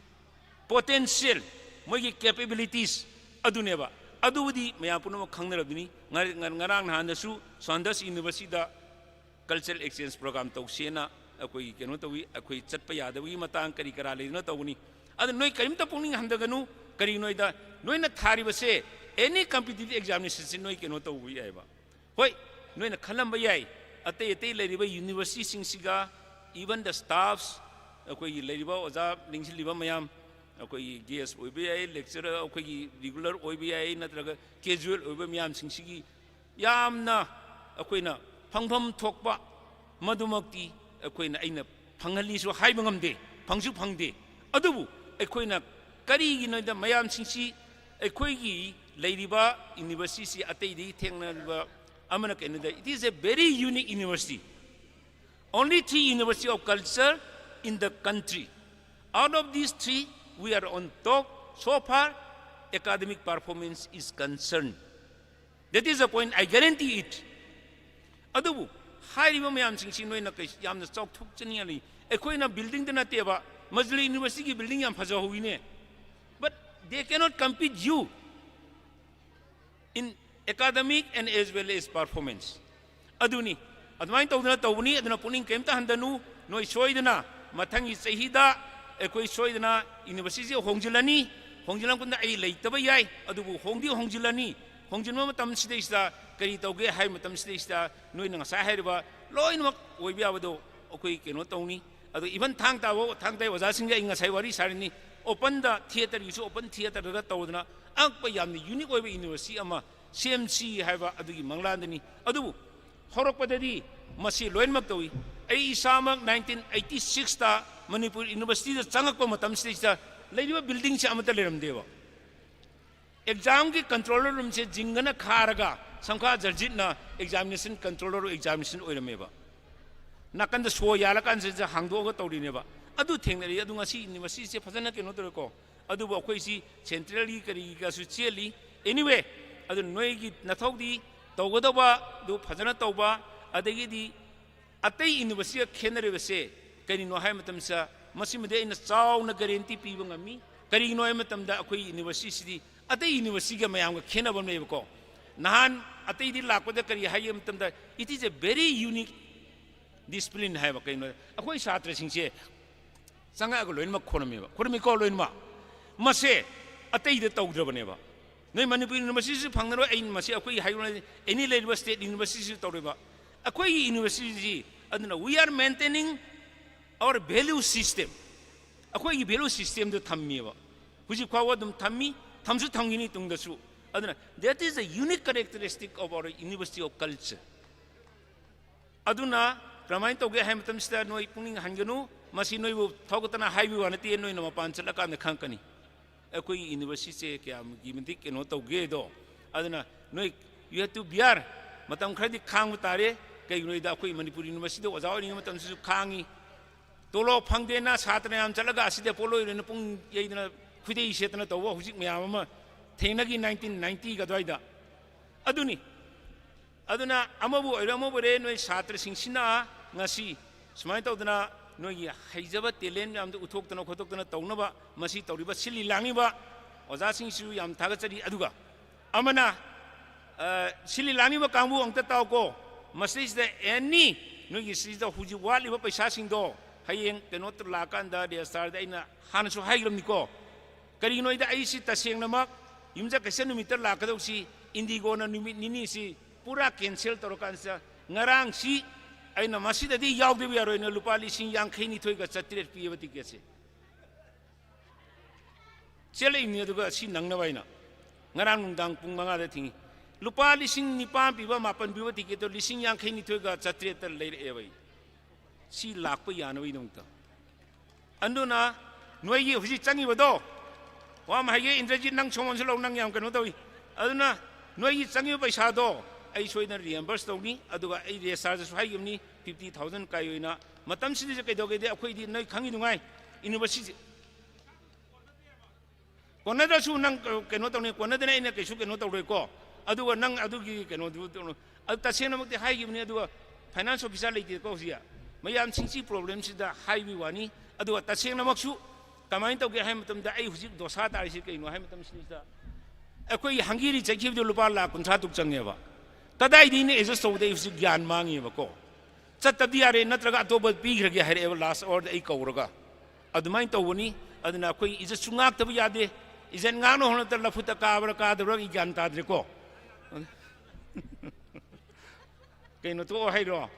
ꯄꯣꯇꯦꯟꯁꯤꯌꯦꯜ, ꯃꯣꯏꯒꯤ ꯀꯦꯄꯦꯕꯤꯂꯤꯇꯤꯁ ꯑꯗꯨꯅꯦꯕ꯫ ꯑꯗꯨꯕꯨꯗꯤ ꯃꯌꯥꯝ ꯄꯨꯝꯅꯃꯛ ꯈꯪꯅꯔꯕꯗꯨꯅꯤ꯫ ꯉꯔ-, ꯉꯔ-, ꯉꯔꯥꯡ ꯅꯍꯥꯟꯗꯁꯨ ꯁꯣꯍꯟꯗꯥꯁ ꯌꯨꯅꯤꯚꯔꯁꯤꯇꯤꯗ ꯀꯜꯆꯔꯦꯜ ꯑꯦꯛꯁꯆꯦꯟꯖ ꯄ꯭ꯔꯣꯒ꯭ꯔꯥꯝ ꯇꯧꯁꯦꯅ ꯑꯩꯈꯣꯏꯒꯤ ꯀꯩꯅꯣ ꯇꯧꯏ, ꯑꯩꯈꯣꯏ ꯆꯠꯄ ꯌꯥꯗꯕꯒꯤ ꯃꯇꯥꯡ ꯀꯔꯤ ꯀꯔꯥ ꯂꯩꯗꯅ ꯇꯧꯕꯅꯤ꯫ ꯑꯗꯨ ꯅꯣꯏ ꯀꯔꯤꯝꯇ ꯄꯨꯛꯅꯤꯡ ꯍꯟꯊꯒꯅꯨ꯫ ꯀꯔꯤꯒꯤꯅꯣꯗ ꯅꯣꯏꯅ ꯊꯥꯔꯤꯕꯁꯦ ꯑꯦꯅꯤ ꯀꯝꯄꯤꯇꯤꯇꯤꯚ ꯑꯦꯛꯖꯥꯃꯤꯅꯦꯁꯟꯁꯤ ꯅꯣꯏ ꯀꯩꯅꯣ ꯇꯧꯕ ꯌꯥꯏꯕ꯫ ꯍꯣꯏ, ꯅꯣꯏꯅ ꯈꯜꯂꯝꯕ ꯌꯥꯏ, ꯑꯇꯩ ꯑꯇꯩ ꯂꯩꯔꯤꯕ ꯌꯨꯅꯤꯚꯔꯁꯤꯇꯤꯁꯤꯡꯁꯤꯒ, even the staffs, ꯑꯩꯈꯣꯏꯒꯤ ꯂꯩꯔꯤꯕ ꯑꯣꯖꯥ ꯂꯤꯡꯁꯤꯜꯂꯤꯕ ꯃꯌꯥꯝ, ꯑꯩꯈꯣꯏꯒꯤ ꯒꯦꯁ ꯑꯣꯏꯕ ꯌꯥꯏ, ꯂꯦꯛꯆꯔꯔ ꯑꯩꯈꯣꯒꯤ ꯔꯤꯒꯨꯂꯔ ꯑꯣꯏꯕ ꯌꯥꯏ, ꯅꯠꯇ꯭ꯔꯒ ꯀꯦꯖꯨꯋꯦꯜ ꯑꯣꯏꯕ ꯃꯌꯥꯝꯁꯤꯡꯁꯤꯒꯤ ꯌꯥꯝꯅ ꯑꯩꯈꯣꯏꯅ ꯐꯪꯐꯝ ꯊꯣꯛꯄ ꯃꯗꯨꯃꯛꯇꯤ ꯑꯩꯈꯣꯏꯅ, ꯑꯩꯅ ꯐꯪꯍꯜꯂꯤꯁꯨ ꯍꯥꯏꯕ ꯉꯝꯗꯦ, ꯐꯪꯁꯨ ꯐꯪꯗꯦ꯫ ꯑꯗꯨꯕꯨ ꯑꯩꯈꯣꯏꯅ ꯀꯔꯤꯒꯤꯅꯣꯗ ꯃꯌꯥꯝꯁꯤꯡꯁꯤ, ꯑꯩꯈꯣꯏꯒꯤ ꯂꯩꯔꯤꯕ ꯌꯨꯅꯤꯚꯔꯁꯤꯇꯤꯁꯤ ꯑꯇꯩꯗꯒꯤ ꯊꯦꯡꯅꯔꯤꯕ ꯑꯃꯅ ꯀꯩꯅꯣꯗ, it is a very unique university. Only three university of culture in the country. Out of these three, we are on top. So far, academic performance is concerned. That is the point, I guarantee it. ꯑꯗꯨꯕꯨ ꯍꯥꯏꯔꯤꯕ ꯃꯌꯥꯝꯁꯤꯡꯁꯤ ꯅꯣꯏꯅ ꯀꯩ-, ꯌꯥꯝꯅ ꯆꯥꯎꯊꯣꯛꯆꯅꯤꯡꯉꯥꯏ ꯂꯩ꯫ ꯑꯩꯈꯣꯏꯅ ꯕꯤꯜꯗꯤꯡꯗ ꯅꯠꯇꯦꯕ, ꯃꯖꯂꯤ ꯌꯨꯅꯤꯚꯔꯁꯤꯇꯤꯒꯤ ꯕꯤꯜꯗꯤꯡ ꯌꯥꯝ ꯐꯖꯍꯧꯋꯤꯅꯦ, but they cannot compete you in academic and as well as performance. ꯑꯗꯨꯅꯤ, ꯑꯗꯨꯃꯥꯏꯅ ꯇꯧꯗꯅ ꯇꯧꯕꯅꯤ꯫ ꯑꯗꯨꯅ ꯄꯨꯛꯅꯤꯡ ꯀꯔꯤꯝꯇ ꯍꯟꯊꯅꯨ꯫ ꯅꯣꯏ ꯁꯣꯏꯗꯅ ꯃꯊꯪꯒꯤ ꯆꯍꯤꯗ ꯑꯩꯈꯣꯏ ꯁꯣꯏꯗꯅ ꯌꯨꯅꯤꯚꯔꯁꯤꯇꯤꯁꯦ ꯍꯣꯡꯖꯤꯜꯂꯅꯤ꯫ ꯍꯣꯡꯖꯤꯜꯂꯛꯄꯗ ꯑꯩ ꯂꯩꯇꯕ ꯌꯥꯏ, ꯑꯗꯨꯕꯨ ꯍꯣꯡꯗꯤ ꯍꯣꯡꯖꯤꯜꯂꯅꯤ꯫ ꯍꯣꯡꯖꯤꯟꯕ ꯃꯇꯝꯁꯤꯗꯩꯁꯤꯗ ꯀꯔꯤ ꯇꯧꯒꯦ ꯍꯥꯏꯕ ꯃꯇꯝꯁꯤꯗꯩꯁꯤꯗ ꯅꯣꯏꯅ ꯉꯁꯥꯏ ꯍꯥꯏꯔꯤꯕ ꯂꯣꯏꯅꯃꯛ ꯑꯣꯏꯕ ꯌꯥꯕꯗꯣ ꯑꯩꯈꯣꯏ ꯀꯩꯅꯣ ꯇꯧꯅꯤ꯫ ꯑꯗꯣ even ꯊꯥꯡ ꯇꯥꯕ, ꯊꯥꯡ ꯇꯥꯕ ꯑꯣꯖꯥꯁꯤꯡꯒ ꯑꯩ ꯉꯁꯥꯏ ꯋꯥꯔꯤ ꯁꯥꯔꯤꯅꯤ, open ꯗ theatre ꯒꯤꯁꯨ open theatre ꯗ ꯇꯧꯗꯅ ꯑꯉꯛꯄ ꯌꯥꯝꯅ unique ꯑꯣꯏꯕ ꯌꯨꯅꯤꯚꯔꯁꯤꯇꯤ ꯑꯃ ꯁꯦꯝꯁꯤ ꯍꯥꯏꯕ ꯑꯗꯨꯒꯤ ꯃꯪꯂꯥꯟꯗꯅꯤ꯫ ꯑꯗꯨꯕꯨ ꯍꯧꯔꯛꯄꯗꯗꯤ ꯃꯁꯤ ꯂꯣꯏꯅꯃꯛ ꯇꯧꯏ꯫ ꯑꯩ ꯏꯁꯥꯃꯛ nineteen eighty six ꯇ ꯃꯅꯤꯄꯨꯔ ꯌꯨꯅꯤꯚꯔꯁꯤꯇꯤꯗ ꯆꯪꯉꯛꯄ ꯃꯇꯝꯁꯤꯗꯩꯁꯤꯗ ꯂꯩꯔꯤꯕ ꯕꯤꯜꯗꯤꯡꯁꯤ ꯑꯃꯠꯇ ꯂꯩꯔꯝꯗꯦꯕ꯫ ꯑꯦꯛꯖꯥꯝꯒꯤ ꯀꯟꯇ꯭ꯔꯣꯂꯔ ꯔꯨꯝꯁꯦ ꯖꯤꯡꯒꯅ ꯈꯥꯔꯒ ꯁꯝꯈꯥ ꯖꯔꯖꯤꯠꯅ ꯑꯦꯛꯖꯥꯃꯤꯅꯦꯁꯟ ꯀꯟꯇ꯭ꯔꯣꯂꯔ ꯑꯦꯛꯖꯥꯃꯤꯅꯦꯁꯟ ꯑꯣꯏꯔꯝꯃꯦꯕ꯫ ꯅꯥꯀꯟꯗ ꯁꯣ ꯌꯥꯜꯂꯀꯥꯟꯁꯤꯗ ꯍꯥꯡꯗꯣꯛꯑꯒ ꯇꯧꯔꯤꯅꯦꯕ꯫ ꯑꯗꯨ ꯊꯦꯡꯅꯔꯛꯏ꯫ ꯑꯗꯨ ꯉꯁꯤ ꯌꯨꯅꯤꯚꯔꯁꯤꯇꯤꯁꯦ ꯐꯖꯅ ꯀꯩꯅꯣ ꯇꯧꯔꯦꯀꯣ꯫ ꯑꯗꯨꯕꯨ ꯑꯩꯈꯣꯏꯁꯤ ꯁꯦꯟꯇ꯭ꯔꯦꯜꯒꯤ ꯀꯔꯤꯒꯤꯒꯁꯨ ꯆꯦꯜꯂꯤ꯫ Anyway, ꯑꯗꯨ ꯅꯣꯏꯒꯤ ꯅꯊꯧꯗꯤ ꯇꯧꯒꯗꯧꯕ ꯑꯗꯨ ꯐꯖꯅ ꯇꯧꯕ, ꯑꯗꯒꯤꯗꯤ ꯑꯇꯩ ꯌꯨꯅꯤꯚꯔꯁꯤꯇꯤꯒ ꯈꯦꯠꯅꯔꯤꯕꯁꯦ ꯀꯔꯤꯅꯣ ꯍꯥꯏꯕ ꯃꯇꯝꯁꯤꯗ, ꯃꯁꯤꯃꯗꯤ ꯑꯩꯅ ꯆꯥꯎꯅ ꯒꯥꯔꯦꯟꯇꯤ ꯄꯤꯕ ꯉꯝꯃꯤ꯫ ꯀꯔꯤꯒꯤꯅꯣ ꯍꯥꯏꯕ ꯃꯇꯝꯗ ꯑꯩꯈꯣꯏ ꯌꯨꯅꯤꯚꯔꯁꯤꯇꯤꯁꯤꯗꯤ ꯑꯇꯩ ꯌꯨꯅꯤꯚꯔꯁꯤꯇꯤꯒ ꯃꯌꯥꯝꯒ ꯈꯦꯠꯅꯕ ꯑꯃ ꯂꯩꯌꯦꯕꯀꯣ꯫ ꯅꯍꯥꯟ ꯑꯇꯩꯗꯤ ꯂꯥꯛꯄꯗ ꯀꯔꯤ ꯍꯥꯏꯒꯦ ꯍꯥꯏꯕ ꯃꯇꯝꯗ, it is a very unique discipline ꯍꯥꯏꯕ ꯀꯩꯅꯣ, ꯑꯩꯈꯣꯏ ꯁꯥꯇ꯭ꯔꯁꯤꯡꯁꯦ ꯆꯪꯉꯛꯑꯒ ꯂꯣꯏꯅꯃꯛ ꯈꯣꯔꯝꯃꯦꯕ, ꯈꯣꯔꯝꯃꯤꯀꯣ ꯂꯣꯏꯅꯃꯛ꯫ ꯃꯁꯦ ꯑꯇꯩꯗ ꯇꯧꯗ꯭ꯔꯕꯅꯦꯕ꯫ ꯅꯣꯏ ꯃꯅꯤꯄꯨꯔ ꯌꯨꯅꯤꯚꯔꯁꯤꯇꯤꯁꯨ ꯐꯪꯅꯔꯣꯏ, ꯑꯩ ꯃꯁꯤ ꯑꯩꯈꯣꯏꯒꯤ ꯍꯥꯏꯔꯤꯕ ꯑꯦꯅꯤ ꯂꯩꯔꯤꯕ ꯁ꯭ꯇꯦꯠ ꯌꯨꯅꯤꯚꯔꯁꯤꯇꯤꯁꯨ ꯇꯧꯔꯣꯏꯕ꯫ ꯑꯩꯈꯣꯏꯒꯤ ꯌꯨꯅꯤꯚꯔꯁꯤꯇꯤꯁꯤ, ꯑꯗꯨꯅ we are maintaining our value system, ꯑꯩꯈꯣꯏꯒꯤ ꯚꯦꯂꯨ ꯁꯤꯁꯇꯦꯝꯗꯣ ꯊꯝꯃꯤꯕ꯫ ꯍꯧꯖꯤꯛ ꯐꯥꯎꯕ ꯑꯗꯨꯝ ꯊꯝꯃꯤ, ꯊꯝꯁꯨ ꯊꯝꯈꯤꯅꯤ ꯇꯨꯡꯗꯁꯨ꯫ ꯑꯗꯨꯅ that is a unique characteristic of our University of Culture. ꯑꯗꯨꯅ ꯀꯔꯝꯍꯥꯏꯅ ꯇꯧꯒꯦ ꯍꯥꯏꯕ ꯃꯇꯝꯁꯤꯗ, ꯅꯣꯏ ꯄꯨꯛꯅꯤꯡ ꯍꯟꯒꯅꯨ, ꯃꯁꯤ ꯅꯣꯏꯕꯨ ꯊꯧꯒꯠꯇꯅ ꯍꯥꯏꯕꯒꯤ ꯋꯥ ꯅꯠꯇꯦ, ꯅꯣꯏꯅ ꯃꯄꯥꯟ ꯆꯠꯂꯀꯥꯟꯗ ꯈꯪꯉꯛꯀꯅꯤ ꯑꯩꯈꯣꯏꯒꯤ ꯌꯨꯅꯤꯚꯔꯁꯤꯇꯤꯁꯦ ꯀꯌꯥꯝꯒꯤ ꯃꯇꯤꯛ ꯀꯩꯅꯣ ꯇꯧꯒꯦꯗꯣ꯫ ꯑꯗꯨꯅ ꯅꯣꯏ, you have to bear, ꯃꯇꯝ ꯈꯔꯗꯤ ꯈꯥꯡꯕ ꯇꯥꯔꯦ꯫ ꯀꯩꯒꯤꯅꯣ ꯍꯥꯏꯗ ꯑꯩꯈꯣꯏ ꯃꯅꯤꯄꯨꯔ ꯌꯨꯅꯤꯚꯔꯁꯤꯇꯤꯗ ꯑꯣꯖꯥ ꯑꯣꯏꯔꯤꯉꯩ ꯃꯇꯝꯁꯤꯁꯨ ꯈꯥꯡꯉꯤ꯫ ꯇꯣꯂꯣꯞ ꯐꯪꯗꯦꯅ ꯁꯥꯇ꯭ꯔ ꯌꯥꯝ ꯆꯠꯂꯒ ꯑꯁꯤꯗ ꯄꯣꯠꯂꯣꯏꯔꯦꯅ ꯄꯨꯡ ꯌꯩꯗꯅ ꯈꯨꯗꯩ ꯁꯦꯠꯇꯅ ꯇꯧꯕ ꯍꯧꯖꯤꯛ ꯃꯌꯥꯝ ꯑꯃ ꯊꯦꯡꯅꯈꯤ nineteen ninetyꯒ ꯑꯗꯨꯋꯥꯏꯗ꯫ ꯑꯗꯨꯅꯤ꯫ ꯑꯗꯨꯅ ꯑꯃꯕꯨ ꯑꯣꯏꯔꯣ ꯑꯃꯕꯨ ꯑꯣꯏꯔꯦ, ꯅꯣꯏ ꯁꯥꯇ꯭ꯔꯁꯤꯡꯁꯤꯅ ꯉꯁꯤ ꯁꯨꯃꯥꯏꯅ ꯇꯧꯗꯅ ꯅꯣꯏꯒꯤ ꯍꯩꯖꯕ talent ꯃꯌꯥꯝꯗꯨ ꯎꯠꯊꯣꯛꯇꯅ ꯈꯣꯠꯇꯣꯛꯇꯅ ꯇꯧꯅꯕ ꯃꯁꯤ ꯇꯧꯔꯤꯕ ꯁꯤꯜꯂꯤ ꯂꯥꯡꯂꯤꯕ ꯑꯣꯖꯥꯁꯤꯡꯁꯨ ꯌꯥꯝ ꯊꯥꯒꯠꯆꯔꯤ꯫ ꯑꯗꯨꯒ ꯑꯃꯅ, ꯑ, ꯁꯤꯜꯂꯤ ꯂꯥꯡꯂꯤꯕ ꯀꯥꯡꯕꯨ ꯑꯝꯇ ꯇꯥꯎꯀꯣ꯫ ꯃꯁꯤꯗꯩꯁꯤꯗ ꯑꯦꯅꯤ ꯅꯣꯏꯒꯤ ꯁꯤꯗ ꯍꯧꯖꯤꯛ ꯋꯥꯠꯂꯤꯕ ꯄꯩꯁꯥꯁꯤꯡꯗꯣ ꯍꯌꯦꯡ ꯀꯩꯅꯣ ꯂꯥꯛꯑꯀꯥꯟꯗ ꯔꯦꯖꯤꯁꯇ꯭ꯔꯥꯔꯗ ꯑꯩꯅ ꯍꯥꯟꯅꯁꯨ ꯍꯥꯏꯈ꯭ꯔꯕꯅꯤꯀꯣ꯫ ꯀꯔꯤꯒꯤꯅꯣ ꯍꯥꯏꯗ ꯑꯩꯁꯤ ꯇꯁꯦꯡꯅꯃꯛ ꯌꯨꯝꯖꯀꯩꯁ ꯅꯨꯃꯤꯠꯇ ꯂꯥꯛꯀꯗꯧꯁꯤ, ꯏꯟꯗꯤꯒꯣꯅ ꯅꯨꯃꯤꯠ ꯅꯤꯅꯤꯁꯤ ꯄꯨꯔꯥ cancel ꯇꯧꯔꯀꯥꯟꯁꯤꯗ, ꯉꯔꯥꯡꯁꯤ ꯑꯩꯅ ꯃꯁꯤꯗꯗꯤ ꯌꯥꯎꯗꯕ ꯌꯥꯔꯣꯏꯅ ꯂꯨꯄꯥ ꯂꯤꯁꯤꯡ ꯌꯥꯡꯈꯩ ꯅꯤꯊꯣꯏꯒ ꯆꯥꯇ꯭ꯔꯦꯠ ꯄꯤꯌꯦꯕ ꯇꯤꯀꯦꯠꯁꯦ꯫ ꯆꯦꯜꯂꯛꯏꯕꯅꯤ꯫ ꯑꯗꯨꯒ ꯁꯤ ꯅꯪꯅꯕ ꯍꯥꯏꯅ ꯉꯔꯥꯡ ꯅꯨꯡꯗꯥꯡ ꯄꯨꯡ ꯃꯉꯥꯗ ꯊꯤꯡꯉꯤ꯫ ꯂꯨꯄꯥ ꯂꯤꯁꯤꯡ ꯅꯤꯄꯥꯟ ꯄꯤꯕ, ꯃꯥꯄꯟ ꯄꯤꯕ ꯇꯤꯀꯦꯠꯇꯣ ꯂꯤꯁꯤꯡ ꯌꯥꯡꯈꯩ ꯅꯤꯊꯣꯏꯒ ꯆꯥꯇ꯭ꯔꯦꯠꯇ ꯂꯩꯔꯛꯑꯦꯕ ꯑꯩ, ꯁꯤ ꯂꯥꯛꯄ ꯌꯥꯅꯕꯒꯤꯗꯃꯛꯇ꯫ ꯑꯗꯨꯅ ꯅꯣꯏꯒꯤ ꯍꯧꯖꯤꯛ ꯆꯪꯉꯤꯕꯗꯣ, ꯋꯥ ꯑꯃ ꯍꯥꯏꯒꯦ, ꯏꯟꯗ꯭ꯔꯖꯤꯠ, ꯅꯪ ꯁꯣꯝꯗꯁꯨ ꯂꯥꯎ, ꯅꯪ ꯌꯥꯝ ꯀꯩꯅꯣ ꯇꯧꯏ꯫ ꯑꯗꯨꯅ ꯅꯣꯏꯒꯤ ꯆꯪꯉꯤꯕ ꯄꯩꯁꯥꯗꯣ ꯑꯩ ꯁꯣꯏꯗꯅ ꯔꯤꯑꯦꯝꯕꯔꯁ ꯇꯧꯅꯤ꯫ ꯑꯗꯨꯒ ꯑꯩ ꯔꯦꯖꯤꯁꯇ꯭ꯔꯥꯔꯗꯁꯨ ꯍꯥꯏꯈꯤꯕꯅꯤ, ꯐꯤꯐꯇꯤ ꯊꯥꯎꯖꯟ ꯀꯥꯏ ꯑꯣꯏꯅ꯫ ꯃꯇꯝꯁꯤꯗꯁꯨ ꯀꯩꯗꯧꯒꯦꯗꯤ, ꯑꯩꯈꯣꯏꯗꯤ ꯅꯣꯏ ꯈꯪꯉꯤꯗꯨꯉꯥꯏ, ꯌꯨꯅꯤꯚꯔꯁꯤꯇꯤ ꯀꯣꯟꯅꯗ꯭ꯔꯁꯨ ꯅꯪ ꯀꯩꯅꯣ ꯇꯧꯅꯤ, ꯀꯣꯟꯅꯗꯅ ꯑꯩꯅ ꯀꯩꯁꯨ ꯀꯩꯅꯣ ꯇꯧꯔꯣꯏꯀꯣ꯫ ꯑꯗꯨꯒ ꯅꯪ ꯑꯗꯨꯒꯤ ꯀꯩꯅꯣꯗꯨ ꯇꯧꯅꯨ꯫ ꯑꯗꯨ ꯇꯁꯦꯡꯅꯃꯛꯇꯤ ꯍꯥꯏꯈꯤꯕꯅꯤ, ꯑꯗꯨꯒ ꯐꯥꯏꯅꯥꯟꯁ ꯑꯣꯐꯤꯁꯥꯔ ꯂꯩꯇꯦꯀꯣ ꯍꯧꯖꯤꯛ꯫ ꯃꯌꯥꯝ ꯁꯤꯡꯁꯤ ꯄ꯭ꯔꯣꯕ꯭ꯂꯦꯝꯁꯤꯗ ꯍꯥꯏꯕꯒꯤ ꯋꯥꯅꯤ꯫ ꯑꯗꯨꯒ ꯇꯁꯦꯡꯅꯃꯛꯁꯨ ꯀꯃꯥꯏꯅ ꯇꯧꯒꯦ ꯍꯥꯏ ꯃꯇꯝꯗ, ꯑꯩ ꯍꯧꯖꯤꯛ ꯗꯣꯁꯥ ꯇꯥꯔꯤꯁꯤ ꯀꯩꯅꯣ ꯍꯥꯏ ꯃꯇꯝꯁꯤꯗꯩꯁꯤꯗ, ꯑꯩꯈꯣꯏꯒꯤ ꯍꯪꯒꯦꯔꯤ ꯆꯠꯈꯤꯕꯗꯨ ꯂꯨꯄꯥ ꯂꯥꯈ ꯀꯨꯟꯊ꯭ꯔꯥ ꯇꯔꯨꯛ ꯆꯪꯉꯦꯕ꯫ ꯀꯗꯥꯏꯗꯒꯤꯅ ꯑꯦꯗꯖꯁ ꯇꯧꯕꯗ ꯑꯩ ꯍꯧꯖꯤꯛ ꯒ꯭ꯌꯥꯟ ꯃꯥꯡꯉꯦꯕꯀꯣ꯫ ꯆꯠꯇꯕꯗꯤ ꯌꯥꯔꯦ, ꯅꯠꯇ꯭ꯔꯒ ꯑꯇꯣꯞꯄ ꯄꯤꯈ꯭ꯔꯒꯦ ꯍꯥꯏꯔꯛꯑꯦꯕ ꯂꯥꯁ ꯑꯋꯥꯔꯗ ꯑꯩ ꯀꯧꯔꯒ꯫ ꯑꯗꯨꯃꯥꯏꯅ ꯇꯧꯕꯅꯤ꯫ ꯑꯗꯨꯅ ꯑꯩꯈꯣꯏ ꯏꯖꯠꯁꯨ ꯉꯥꯛꯇꯕ ꯌꯥꯗꯦ꯫ ꯏꯖꯠ ꯉꯥꯛꯅ ꯍꯣꯠꯅꯕꯗ ꯂꯐꯨꯠꯇ ꯀꯥꯕ꯭ꯔꯥ ꯀꯥꯗꯕ꯭ꯔꯥ ꯑꯩ ꯒ꯭ꯌꯥꯟ ꯇꯥꯗ꯭ꯔꯦꯀꯣ꯫ ꯀꯩꯅꯣ, ꯇꯣꯛꯑꯣ ꯍꯥꯏꯔꯣ?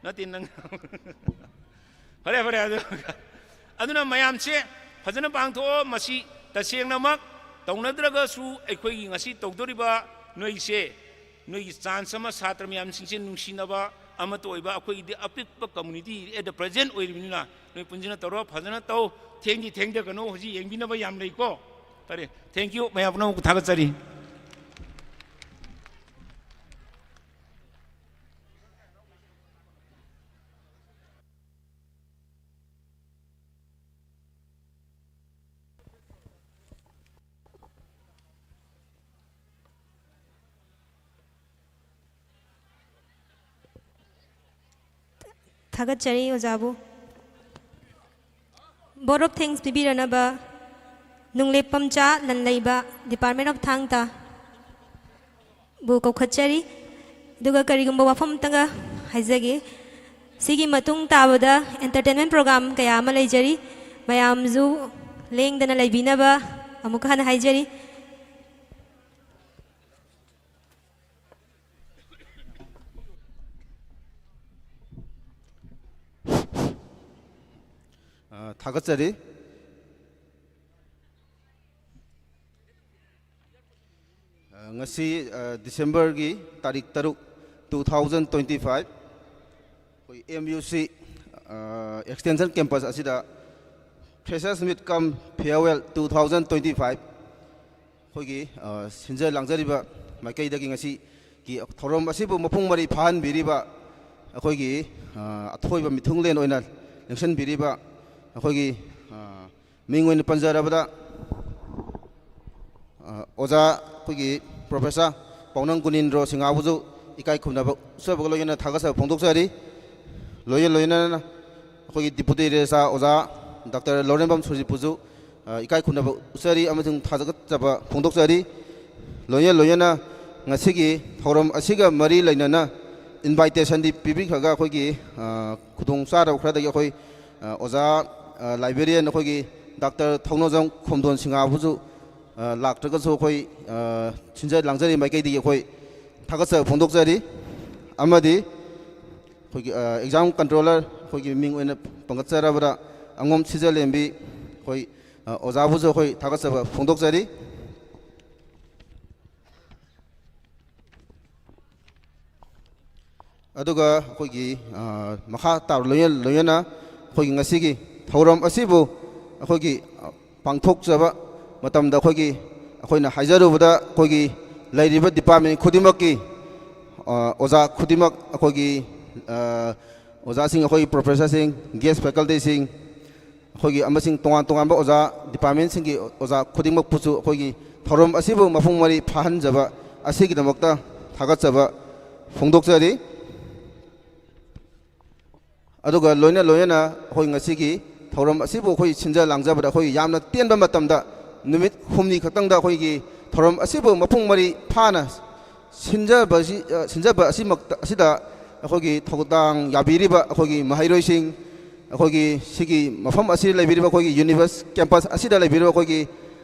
ꯅꯠꯇꯦ, ꯅꯪ꯫ ꯐꯔꯦ, ꯐꯔꯦ, ꯑꯗꯨ, ꯑꯗꯨꯅ ꯃꯌꯥꯝꯁꯦ ꯐꯖꯅ ꯄꯥꯡꯊꯣꯛꯑꯣ꯫ ꯃꯁꯤ ꯇꯁꯦꯡꯅꯃꯛ ꯇꯧꯅꯗ꯭ꯔꯒꯁꯨ, ꯑꯩꯈꯣꯏꯒꯤ ꯉꯁꯤ ꯇꯧꯗꯣꯔꯤꯕ ꯅꯣꯏꯁꯦ, ꯅꯣꯏꯒꯤ ꯆꯥꯟꯁ ꯑꯃ, ꯁꯥꯇ꯭ꯔ ꯃꯌꯥꯝꯁꯤꯡꯁꯦ ꯅꯨꯡꯁꯤꯅꯕ ꯑꯃꯠꯇ ꯑꯣꯏꯕ, ꯑꯩꯈꯣꯏꯒꯤꯗꯤ ꯑꯄꯤꯛꯄ ꯀꯝꯃꯨꯅꯤꯇꯤ at the present ꯑꯣꯏꯔꯤꯕꯅꯤꯅ, ꯅꯣꯏ ꯄꯨꯟꯁꯤꯟꯅ ꯇꯧꯔꯣ, ꯐꯖꯅ ꯇꯧ꯫ ꯊꯦꯡꯗꯤ ꯊꯦꯡꯊꯒꯅꯨ, ꯍꯧꯖꯤꯛ ꯌꯦꯡꯕꯤꯅꯕ ꯌꯥꯝ ꯂꯩꯀꯣ꯫ ꯐꯔꯦ, thank you, ꯃꯌꯥꯝ ꯄꯨꯝꯅꯃꯛꯄꯨ ꯊꯥꯒꯠꯆꯔꯤ꯫ ꯊꯥꯒꯠꯆꯔꯤ ꯑꯣꯖꯥꯕꯨ꯫ Vote of thanks ꯄꯤꯕꯤꯔꯅꯕ ꯅꯨꯡꯂꯦꯞ ꯄꯝꯆꯥ ꯂꯟꯂꯩꯕ, Department of ꯊꯥꯡ ꯇꯥ, ꯕꯨ ꯀꯧꯈꯠꯆꯔꯤ꯫ ꯑꯗꯨꯒ ꯀꯔꯤꯒꯨꯝꯕ ꯋꯥꯐꯝ ꯑꯃꯇꯪꯒ ꯍꯥꯏꯖꯒꯦ꯫ ꯁꯤꯒꯤ ꯃꯇꯨꯡ ꯇꯥꯕꯗ entertainment program ꯀꯌꯥ ꯑꯃ ꯂꯩꯖꯔꯤ꯫ ꯃꯌꯥꯝꯁꯨ ꯂꯦꯡꯗꯅ ꯂꯩꯕꯤꯅꯕ ꯑꯃꯨꯛꯀ ꯍꯟꯅ ꯍꯥꯏꯖꯔꯤ꯫ ꯑ, ꯊꯥꯒꯠꯆꯔꯤ꯫ ꯑ, ꯉꯁꯤ, ꯑ, ꯗꯤꯁꯦꯝꯕꯔꯒꯤ ꯇꯥꯔꯤꯛ ꯇꯔꯨꯛ, two thousand twenty five, ꯑꯩꯈꯣꯏ M U C, ꯑ, extension campus ꯑꯁꯤꯗ Freshers Meet cum Farewell two thousand twenty five ꯑꯩꯈꯣꯏꯒꯤ, ꯑ, ꯁꯤꯟꯖ ꯂꯥꯡꯖꯔꯤꯕ ꯃꯥꯏꯀꯩꯗꯒꯤ ꯉꯁꯤꯒꯤ ꯊꯧꯔꯝ ꯑꯁꯤꯕꯨ ꯃꯄꯨꯡ ꯃꯔꯩ ꯐꯥꯍꯟꯕꯤꯔꯤꯕ ꯑꯩꯈꯣꯏꯒꯤ, ꯑ, ꯑꯊꯣꯏꯕ ꯃꯤꯊꯨꯡꯂꯦꯟ ꯑꯣꯏꯅ ꯂꯦꯡꯁꯤꯟꯕꯤꯔꯤꯕ ꯑꯩꯈꯣꯏꯒꯤ, ꯑ, ꯃꯤꯡ ꯑꯣꯏꯅ ꯄꯟꯖꯔꯕꯗ, ꯑ, ꯑꯣꯖꯥ ꯑꯩꯈꯣꯏꯒꯤ ꯄ꯭ꯔꯣꯐꯦꯁꯔ ꯄꯥꯎꯅꯝ ꯒꯨꯅꯤꯟꯗ꯭ꯔꯣ ꯁꯤꯡꯍꯥꯕꯨꯁꯨ ꯏꯀꯥꯏ ꯈꯨꯝꯅꯕ ꯎꯠꯆꯕꯒ ꯂꯣꯏꯅꯅ ꯊꯥꯒꯠꯆꯕ ꯐꯣꯡꯗꯣꯛꯆꯔꯤ꯫ ꯂꯣꯏꯅ ꯂꯣꯏꯅꯅ ꯑꯩꯈꯣꯏꯒꯤ ꯗꯤꯄꯨꯇꯤ ꯔꯦꯖꯤꯁꯇ꯭ꯔꯥꯔ ꯑꯣꯖꯥ ꯗꯥꯛꯇꯔ ꯂꯧꯔꯦꯝꯕꯝ ꯁꯨꯔꯖꯤꯠꯄꯨꯁꯨ, ꯑ, ꯏꯀꯥꯏ ꯈꯨꯝꯅꯕ ꯎꯠꯆꯔꯤ ꯑꯃꯁꯨꯡ ꯊꯥꯒꯠꯆꯕ ꯐꯣꯡꯗꯣꯛꯆꯔꯤ꯫ ꯂꯣꯏꯅ ꯂꯣꯏꯅꯅ ꯉꯁꯤꯒꯤ ꯊꯧꯔꯝ ꯑꯁꯤꯒ ꯃꯔꯤ ꯂꯩꯅꯅ ꯏꯟꯚꯥꯏꯇꯦꯁꯟꯗꯤ ꯄꯤꯕꯤꯈ꯭ꯔꯒ ꯑꯩꯈꯣꯏꯒꯤ, ꯑ, ꯈꯨꯗꯣꯡ ꯆꯥꯗꯕ ꯈꯔꯗꯒꯤ ꯑꯩꯈꯣꯏ, ꯑ, ꯑꯣꯖꯥ, ꯑ, ꯂꯥꯏꯕ꯭ꯔꯦꯔꯤꯌꯟ ꯑꯩꯈꯣꯏꯒꯤ ꯗꯥꯛꯇꯔ ꯊꯧꯅꯖꯝ ꯈꯣꯝꯗꯣꯟ ꯁꯤꯡꯍꯥꯕꯨꯁꯨ, ꯑ, ꯂꯥꯛꯇ꯭ꯔꯒꯁꯨ ꯑꯩꯈꯣꯏ, ꯑ, ꯁꯤꯟꯖ ꯂꯥꯡꯖꯔꯤ ꯃꯥꯏꯀꯩꯗꯒꯤ ꯑꯩꯈꯣꯏ ꯊꯥꯒꯠꯆꯕ ꯐꯣꯡꯗꯣꯛꯆꯔꯤ꯫ ꯑꯃꯗꯤ ꯑꯩꯈꯣꯏꯒꯤ, ꯑ, ꯑꯦꯛꯖꯥꯝ ꯀꯟꯇ꯭ꯔꯣꯂꯔ ꯑꯩꯈꯣꯏꯒꯤ ꯃꯤꯡ ꯑꯣꯏꯅ ꯄꯟꯒꯠꯆꯔꯕꯗ ꯑꯉꯣꯝ ꯁꯤꯖꯂꯦꯝꯕꯤ ꯑꯩꯈꯣꯏ, ꯑ, ꯑꯣꯖꯥꯕꯨꯁꯨ ꯑꯩꯈꯣꯏ ꯊꯥꯒꯠꯆꯕ ꯐꯣꯡꯗꯣꯛꯆꯔꯤ꯫ ꯑꯗꯨꯒ ꯑꯩꯈꯣꯏꯒꯤ, ꯑ, ꯃꯈꯥ ꯇꯥꯕ ꯂꯣꯏꯅ ꯂꯣꯏꯅꯅ ꯑꯩꯈꯣꯏꯒꯤ ꯉꯁꯤꯒꯤ ꯊꯧꯔꯝ ꯑꯁꯤꯕꯨ ꯑꯩꯈꯣꯏꯒꯤ, ꯑ, ꯄꯥꯡꯊꯣꯛꯆꯕ ꯃꯇꯝꯗ ꯑꯩꯈꯣꯏꯒꯤ, ꯑꯩꯈꯣꯏꯅ ꯍꯥꯏꯖꯔꯨꯕꯗ ꯑꯩꯈꯣꯏꯒꯤ ꯂꯩꯔꯤꯕ ꯗꯤꯄꯥꯔꯠꯃꯦꯟ ꯈꯨꯗꯤꯡꯃꯛꯀꯤ, ꯑ, ꯑꯣꯖꯥ ꯈꯨꯗꯤꯡꯃꯛ ꯑꯩꯈꯣꯏꯒꯤ, ꯑ, ꯑꯣꯖꯥꯁꯤꯡ, ꯑꯩꯈꯣꯏꯒꯤ ꯄ꯭ꯔꯣꯐꯦꯁꯔꯁꯤꯡ, ꯒꯦꯁ ꯐꯦꯀꯜꯇꯤꯁꯤꯡ, ꯑꯩꯈꯣꯏꯒꯤ ꯑꯃꯁꯨꯡ ꯇꯣꯉꯥꯟ ꯇꯣꯉꯥꯟꯕ ꯑꯣꯖꯥ, ꯗꯤꯄꯥꯔꯠꯃꯦꯟꯁꯤꯡꯒꯤ ꯑꯣꯖꯥ ꯈꯨꯗꯤꯡꯃꯛꯄꯨꯁꯨ ꯑꯩꯈꯣꯏꯒꯤ ꯊꯧꯔꯝ ꯑꯁꯤꯕꯨ ꯃꯄꯨꯡ ꯃꯔꯩ ꯐꯥꯍꯟꯖꯕ ꯑꯁꯤꯒꯤꯗꯃꯛꯇ ꯊꯥꯒꯠꯆꯕ ꯐꯣꯡꯗꯣꯛꯆꯔꯤ꯫ ꯑꯗꯨꯒ ꯂꯣꯏꯅ ꯂꯣꯏꯅꯅ ꯑꯩꯈꯣꯏ ꯉꯁꯤꯒꯤ ꯊꯧꯔꯝ ꯑꯁꯤꯕꯨ ꯑꯩꯈꯣꯏ ꯁꯤꯟꯖ ꯂꯥꯡꯖꯕꯗ ꯑꯩꯈꯣꯏ ꯌꯥꯝꯅ ꯇꯦꯟꯕ ꯃꯇꯝꯗ, ꯅꯨꯃꯤꯠ ꯍꯨꯝꯅꯤ ꯈꯛꯇꯪꯗ ꯑꯩꯈꯣꯏꯒꯤ ꯊꯧꯔꯝ ꯑꯁꯤꯕꯨ ꯃꯄꯨꯡ ꯃꯔꯩ ꯐꯥꯅ ꯁꯤꯟꯖꯕꯁꯤ, ꯑ, ꯁꯤꯟꯖꯕ ꯑꯁꯤꯃꯛꯇ, ꯑꯁꯤꯗ ꯑꯩꯈꯣꯏꯒꯤ ꯊꯧꯗꯥꯡ ꯌꯥꯕꯤꯔꯤꯕ ꯑꯩꯈꯣꯏꯒꯤ ꯃꯍꯩꯔꯣꯏꯁꯤꯡ, ꯑꯩꯈꯣꯏꯒꯤ ꯁꯤꯒꯤ ꯃꯐꯝ ꯑꯁꯤꯗ ꯂꯩꯕꯤꯔꯤꯕ ꯑꯩꯈꯣꯏꯒꯤ ꯌꯨꯅꯤꯚꯔꯁ ꯀꯦꯝꯄꯁ ꯑꯁꯤꯗ ꯂꯩꯕꯤꯔꯤꯕ ꯑꯩꯈꯣꯏꯒꯤ,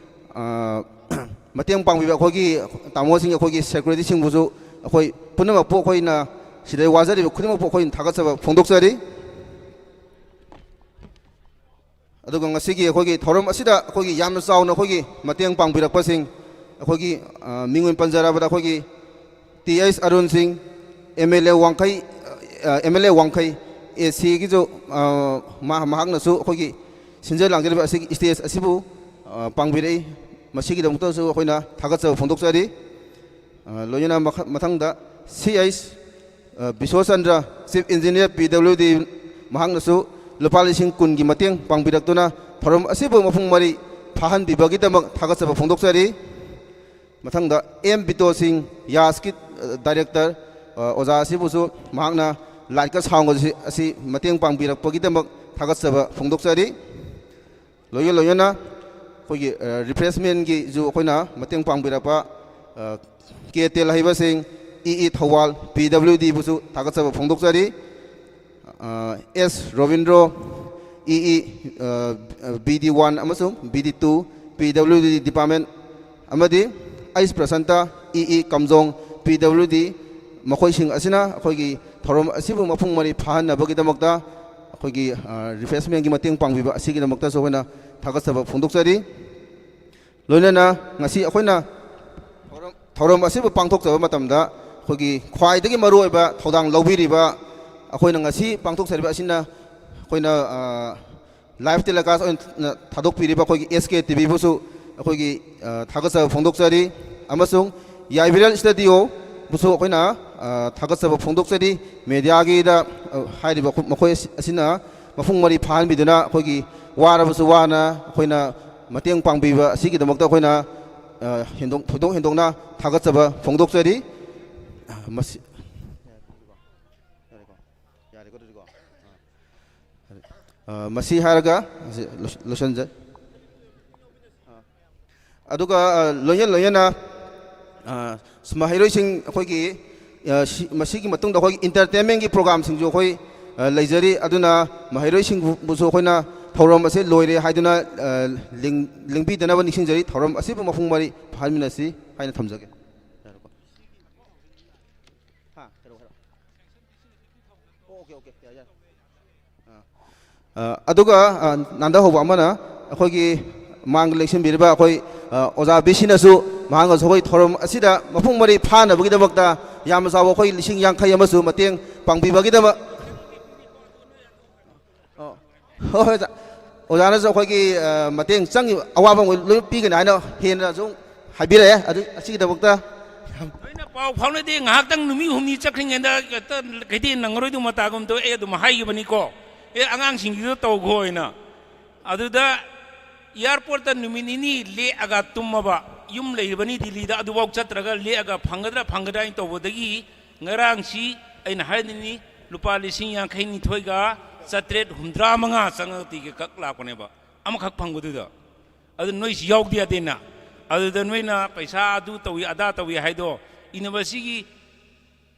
ꯑ, ꯃꯇꯦꯡ ꯄꯥꯡꯕꯤꯕ ꯑꯩꯈꯣꯏꯒꯤ ꯇꯥꯃꯣꯁꯤꯡ, ꯑꯩꯈꯣꯏꯒꯤ ꯁꯦꯀ꯭ꯔꯦꯇꯔꯤꯁꯤꯡꯕꯨꯁꯨ ꯑꯩꯈꯣꯏ ꯄꯨꯝꯅꯃꯛꯄꯨ ꯑꯩꯈꯣꯏꯅ ꯁꯤꯗ ꯋꯥꯖꯔꯤꯕ ꯈꯨꯗꯤꯡꯃꯛꯄꯨ ꯑꯩꯈꯣꯏꯅ ꯊꯥꯒꯠꯆꯕ ꯐꯣꯡꯗꯣꯛꯆꯔꯤ꯫ ꯑꯗꯨꯒ ꯉꯁꯤꯒꯤ ꯑꯩꯈꯣꯏꯒꯤ ꯊꯧꯔꯝ ꯑꯁꯤꯗ ꯑꯩꯈꯣꯏꯒꯤ ꯌꯥꯝꯅ ꯆꯥꯎꯅ ꯑꯩꯈꯣꯏꯒꯤ ꯃꯇꯦꯡ ꯄꯥꯡꯕꯤꯔꯛꯄꯁꯤꯡ, ꯑꯩꯈꯣꯏꯒꯤ, ꯑ, ꯃꯤꯡ ꯑꯣꯏꯅ ꯄꯟꯖꯔꯕꯗ ꯑꯩꯈꯣꯏꯒꯤ ꯇꯤ ꯑꯩꯆ ꯑꯔꯨꯟ ꯁꯤꯡ, ꯑꯦꯝ ꯑꯦꯜ ꯑꯦ ꯋꯥꯡꯈꯩ, ꯑ, ꯑꯦꯝ ꯑꯦꯜ ꯑꯦ ꯋꯥꯡꯈꯩ, ꯑꯦ ꯁꯤꯒꯤꯁꯨ, ꯑ, ꯃꯍꯥꯛꯅꯁꯨ ꯑꯩꯈꯣꯏꯒꯤ ꯁꯤꯟꯖ ꯂꯥꯡꯖꯔꯤꯕ ꯑꯁꯤꯒꯤ ꯁ꯭ꯇꯦꯖ ꯑꯁꯤꯕꯨ, ꯑ, ꯄꯥꯡꯕꯤꯔꯛꯏ꯫ ꯃꯁꯤꯒꯤꯗꯃꯛꯇꯁꯨ ꯑꯩꯈꯣꯏꯅ ꯊꯥꯒꯠꯆꯕ ꯐꯣꯡꯗꯣꯛꯆꯔꯤ꯫ ꯑ, ꯂꯣꯏꯅꯅ ꯃꯈ-, ꯃꯊꯪꯗ ꯁꯤ ꯑꯩꯆ, ꯑ, ꯕꯤꯁꯣꯆꯟꯗ꯭ꯔ, Chief Engineer P W D, ꯃꯍꯥꯛꯅꯁꯨ ꯂꯨꯄꯥ ꯂꯤꯁꯤꯡ ꯀꯨꯟꯒꯤ ꯃꯇꯦꯡ ꯄꯥꯡꯕꯤꯔꯛꯇꯨꯅ ꯊꯧꯔꯝ ꯑꯁꯤꯕꯨ ꯃꯄꯨꯡ ꯃꯔꯩ ꯐꯥꯍꯟꯕꯤꯕꯒꯤꯗꯃꯛ ꯊꯥꯒꯠꯆꯕ ꯐꯣꯡꯗꯣꯛꯆꯔꯤ꯫ ꯃꯊꯪꯗ ꯑꯦꯝ ꯕꯤꯇꯣ ꯁꯤꯡ, ꯌꯥꯁꯀꯤ, ꯑ, Director, ꯑ, ꯑꯣꯖꯥ ꯑꯁꯤꯕꯨꯁꯨ ꯃꯍꯥꯛꯅ light ꯀ sound ꯒ ꯑꯁꯤ, ꯑꯁꯤ ꯃꯇꯦꯡ ꯄꯥꯡꯕꯤꯔꯛꯄꯒꯤꯗꯃꯛ ꯊꯥꯒꯠꯆꯕ ꯐꯣꯡꯗꯣꯛꯆꯔꯤ꯫ ꯂꯣꯏꯅ ꯂꯣꯏꯅꯅ ꯑꯩꯈꯣꯏꯒꯤ, ꯑ, refreshment ꯀꯤꯁꯨ ꯑꯩꯈꯣꯏꯅ ꯃꯇꯦꯡ ꯄꯥꯡꯕꯤꯔꯛꯄ, ꯑ, ꯀꯦ ꯇꯦꯜ ꯍꯩꯕꯁꯤꯡ, E E Thoubal, P W D ꯕꯨꯁꯨ ꯊꯥꯒꯠꯆꯕ ꯐꯣꯡꯗꯣꯛꯆꯔꯤ꯫ ꯑ, ꯑꯦꯁ ꯔꯣꯕꯤꯟꯗ꯭ꯔꯣ, ꯏ ꯏ, ꯑ, B D one ꯑꯃꯁꯨꯡ B D two, P W D Department, ꯑꯃꯗꯤ ꯑꯩꯁ ꯄ꯭ꯔꯁꯟꯇ, E E ꯀꯝꯖꯣꯡ, P W D, ꯃꯈꯣꯏꯁꯤꯡ ꯑꯁꯤꯅ ꯑꯩꯈꯣꯏꯒꯤ ꯊꯧꯔꯝ ꯑꯁꯤꯕꯨ ꯃꯄꯨꯡ ꯃꯔꯩ ꯐꯥꯍꯟꯅꯕꯒꯤꯗꯃꯛꯇ ꯑꯩꯈꯣꯏꯒꯤ, ꯑ, refreshment ꯀꯤ ꯃꯇꯦꯡ ꯄꯥꯡꯕꯤꯕ ꯑꯁꯤꯒꯤꯗꯃꯛꯇꯁꯨ ꯑꯩꯈꯣꯏꯅ ꯊꯥꯒꯠꯆꯕ ꯐꯣꯡꯗꯣꯛꯆꯔꯤ꯫ ꯂꯣꯏꯅꯅ ꯉꯁꯤ ꯑꯩꯈꯣꯏꯅ ꯊꯧꯔꯝ, ꯊꯧꯔꯝ ꯑꯁꯤꯕꯨ ꯄꯥꯡꯊꯣꯛꯆꯕ ꯃꯇꯝꯗ ꯑꯩꯈꯣꯏꯒꯤ ꯈ꯭ꯋꯥꯏꯗꯒꯤ ꯃꯔꯨꯑꯣꯏꯕ ꯊꯧꯗꯥꯡ ꯂꯧꯕꯤꯔꯤꯕ, ꯑꯩꯈꯣꯏꯅ ꯉꯁꯤ ꯄꯥꯡꯊꯣꯛꯆꯔꯤꯕ ꯑꯁꯤꯅ ꯑꯩꯈꯣꯏꯅ, ꯑ, live telecast ꯑꯣꯏꯅ ꯊꯥꯗꯣꯛꯄꯤꯔꯤꯕ ꯑꯩꯈꯣꯏꯒꯤ S K T V ꯕꯨꯁꯨ ꯑꯩꯈꯣꯏꯒꯤ, ꯑ, ꯊꯥꯒꯠꯆꯕ ꯐꯣꯡꯗꯣꯛꯆꯔꯤ꯫ ꯑꯃꯁꯨꯡ ꯌꯥꯏꯕꯤꯔꯦꯜ Studio ꯕꯨꯁꯨ ꯑꯩꯈꯣꯏꯅ, ꯑ, ꯊꯥꯒꯠꯆꯕ ꯐꯣꯡꯗꯣꯛꯆꯔꯤ꯫ Media ꯒꯤꯗ, ꯑ, ꯍꯥꯏꯔꯤꯕ ꯈꯨ-, ꯃꯈꯣꯏ ꯑꯁꯤ-, ꯑꯁꯤꯅ ꯃꯄꯨꯡ ꯃꯔꯩ ꯐꯥꯍꯟꯕꯤꯗꯨꯅ ꯑꯩꯈꯣꯏꯒꯤ ꯋꯥꯔꯕꯁꯨ ꯋꯥꯅ ꯑꯩꯈꯣꯏꯅ ꯃꯇꯦꯡ ꯄꯥꯡꯕꯤꯕ ꯑꯁꯤꯒꯤꯗꯃꯛꯇ ꯑꯩꯈꯣꯏꯅ, ꯑ, ꯍꯦꯟꯗꯣꯛ-, ꯊꯣꯏꯗꯣꯛ ꯍꯦꯟꯗꯣꯛꯅ ꯊꯥꯒꯠꯆꯕ ꯐꯣꯡꯗꯣꯛꯆꯔꯤ꯫ ꯃꯁꯤ, ꯑ, ꯃꯁꯤ ꯍꯥꯏꯔꯒ ꯂꯣꯏꯁ-, ꯂꯣꯏꯁꯤꯟꯖ-, ꯑꯗꯨꯒ, ꯑ, ꯂꯣꯏꯅ ꯂꯣꯏꯅꯅ, ꯑ, ꯃꯍꯩꯔꯣꯏꯁꯤꯡ ꯑꯩꯈꯣꯏꯒꯤ, ꯑ, ꯁꯤ-, ꯃꯁꯤꯒꯤ ꯃꯇꯨꯡꯗ ꯑꯩꯈꯣꯏꯒꯤ entertainment ꯀꯤ program ꯁꯤꯡꯁꯨ ꯑꯩꯈꯣꯏ, ꯑ, ꯂꯩꯖꯔꯤ꯫ ꯑꯗꯨꯅ ꯃꯍꯩꯔꯣꯏꯁꯤꯡꯕꯨꯁꯨ ꯑꯩꯈꯣꯏꯅ ꯊꯧꯔꯝ ꯑꯁꯤ ꯂꯣꯏꯔꯦ ꯍꯥꯏꯗꯨꯅ, ꯑ, ꯂꯦꯡ-, ꯂꯦꯡꯕꯤꯗꯅꯕ ꯅꯤꯡꯁꯤꯡꯖꯔꯤ꯫ ꯊꯧꯔꯝ ꯑꯁꯤꯕꯨ ꯃꯄꯨꯡ ꯃꯔꯩ ꯐꯥꯍꯟꯃꯤꯟꯅꯁꯤ ꯍꯥꯏꯅ ꯊꯝꯖꯒꯦ꯫ ꯍꯥ, ꯍꯥꯏꯔꯛꯑꯣ, ꯍꯥꯏꯔꯛꯑꯣ꯫ ꯑꯣ, okay, okay, ꯌꯥꯔꯦ, ꯌꯥꯔꯦ꯫ ꯑ, ꯑ, ꯑꯗꯨꯒ, ꯑ, ꯅꯥꯟꯊꯍꯧꯕ ꯑꯃꯅ ꯑꯩꯈꯣꯏꯒꯤ ꯃꯥꯡꯗ ꯂꯦꯡꯁꯤꯟꯕꯤꯔꯤꯕ ꯑꯩꯈꯣꯏ, ꯑ, ꯑꯣꯖꯥ ꯕꯤ ꯁꯤꯅꯁꯨ ꯃꯍꯥꯛꯅꯁꯨ ꯑꯩꯈꯣꯏ ꯊꯧꯔꯝ ꯑꯁꯤꯗ ꯃꯄꯨꯡ ꯃꯔꯩ ꯐꯥꯅꯕꯒꯤꯗꯃꯛꯇ ꯌꯥꯝꯅ ꯆꯥꯎꯕ ꯑꯩꯈꯣꯏ ꯂꯤꯁꯤꯡ ꯌꯥꯡꯈꯩ ꯑꯃꯁꯨ ꯃꯇꯦꯡ ꯄꯥꯡꯕꯤꯕꯒꯤꯗꯃꯛ, ꯑꯣ, ꯍꯣꯏ, ꯍꯣꯏ, ꯑꯣꯖꯥ꯫ ꯑꯣꯖꯥꯅꯁꯨ ꯑꯩꯈꯣꯏꯒꯤ, ꯑ, ꯃꯇꯦꯡ ꯆꯪꯉꯤꯕ ꯑꯋꯥꯕ ꯃꯈꯩ ꯂꯣꯏ ꯄꯤꯒꯅꯤ ꯍꯥꯏꯅ ꯍꯦꯟꯅꯁꯨ ꯍꯥꯏꯕꯤꯔꯛꯑꯦ꯫ ꯑꯗꯨ, ꯑꯁꯤꯒꯤꯗꯃꯛꯇ ꯅꯣꯏꯅ ꯄꯥꯎ ꯐꯥꯎꯅꯗꯦ, ꯉꯥꯏꯍꯥꯛꯇꯪ ꯅꯨꯃꯤꯠ ꯍꯨꯝꯅꯤ ꯆꯠꯈ꯭ꯔꯤꯉꯩꯗ ꯍꯦꯛꯇ ꯀꯩꯊꯦꯜ ꯅꯪꯉꯔꯣꯏꯗꯧ ꯃꯇꯥꯒꯨꯝ ꯇꯧ꯫ ꯑꯩ ꯑꯗꯨꯝ ꯍꯥꯏꯈꯤꯕꯅꯤꯀꯣ, "ꯑꯦ, ꯑꯉꯥꯡꯁꯤꯡꯗꯨꯗ ꯇꯧꯈꯣ" ꯍꯥꯏꯅ꯫ ꯑꯗꯨꯗ ꯑꯦꯌꯥꯔꯄꯣꯔꯠꯇ ꯅꯨꯃꯤꯠ ꯅꯤꯅꯤ ꯂꯦꯛꯑꯒ ꯇꯨꯝꯃꯕ, ꯌꯨꯝ ꯂꯩꯔꯤꯕꯅꯤ ꯗꯤꯜꯂꯤꯗ, ꯑꯗꯨꯐꯥꯎ ꯆꯠꯇ꯭ꯔꯒ ꯂꯦꯛꯑꯒ ꯐꯪꯒꯗ꯭ꯔꯥ ꯐꯪꯒꯗ꯭ꯔꯥ ꯍꯥꯏꯅ ꯇꯧꯕꯗꯒꯤ ꯉꯔꯥꯡꯁꯤ ꯑꯩꯅ ꯍꯥꯏꯔꯤꯅꯤ, ꯂꯨꯄꯥ ꯂꯤꯁꯤꯡ ꯌꯥꯡꯈꯩ ꯅꯤꯊꯣꯏꯒ ꯆꯥꯇ꯭ꯔꯦꯠ ꯍꯨꯝꯗ꯭ꯔꯥ ꯃꯉꯥ ꯆꯪꯉꯒ ꯇꯤꯀꯦꯠ ꯀꯛ ꯂꯥꯛꯄꯅꯦꯕ, ꯑꯃꯈꯛ ꯐꯪꯕꯗꯨꯗ꯫ ꯑꯗꯨ ꯅꯣꯏꯁꯤ ꯌꯥꯎꯗ ꯌꯥꯗꯦꯅ꯫ ꯑꯗꯨꯗ ꯅꯣꯏꯅ ꯄꯩꯁꯥ ꯑꯗꯨ ꯇꯧꯏ, ꯑꯗꯥ ꯇꯧꯏ ꯍꯥꯏꯗꯣ, ꯌꯨꯅꯤꯚꯔꯁꯤꯇꯤꯒꯤ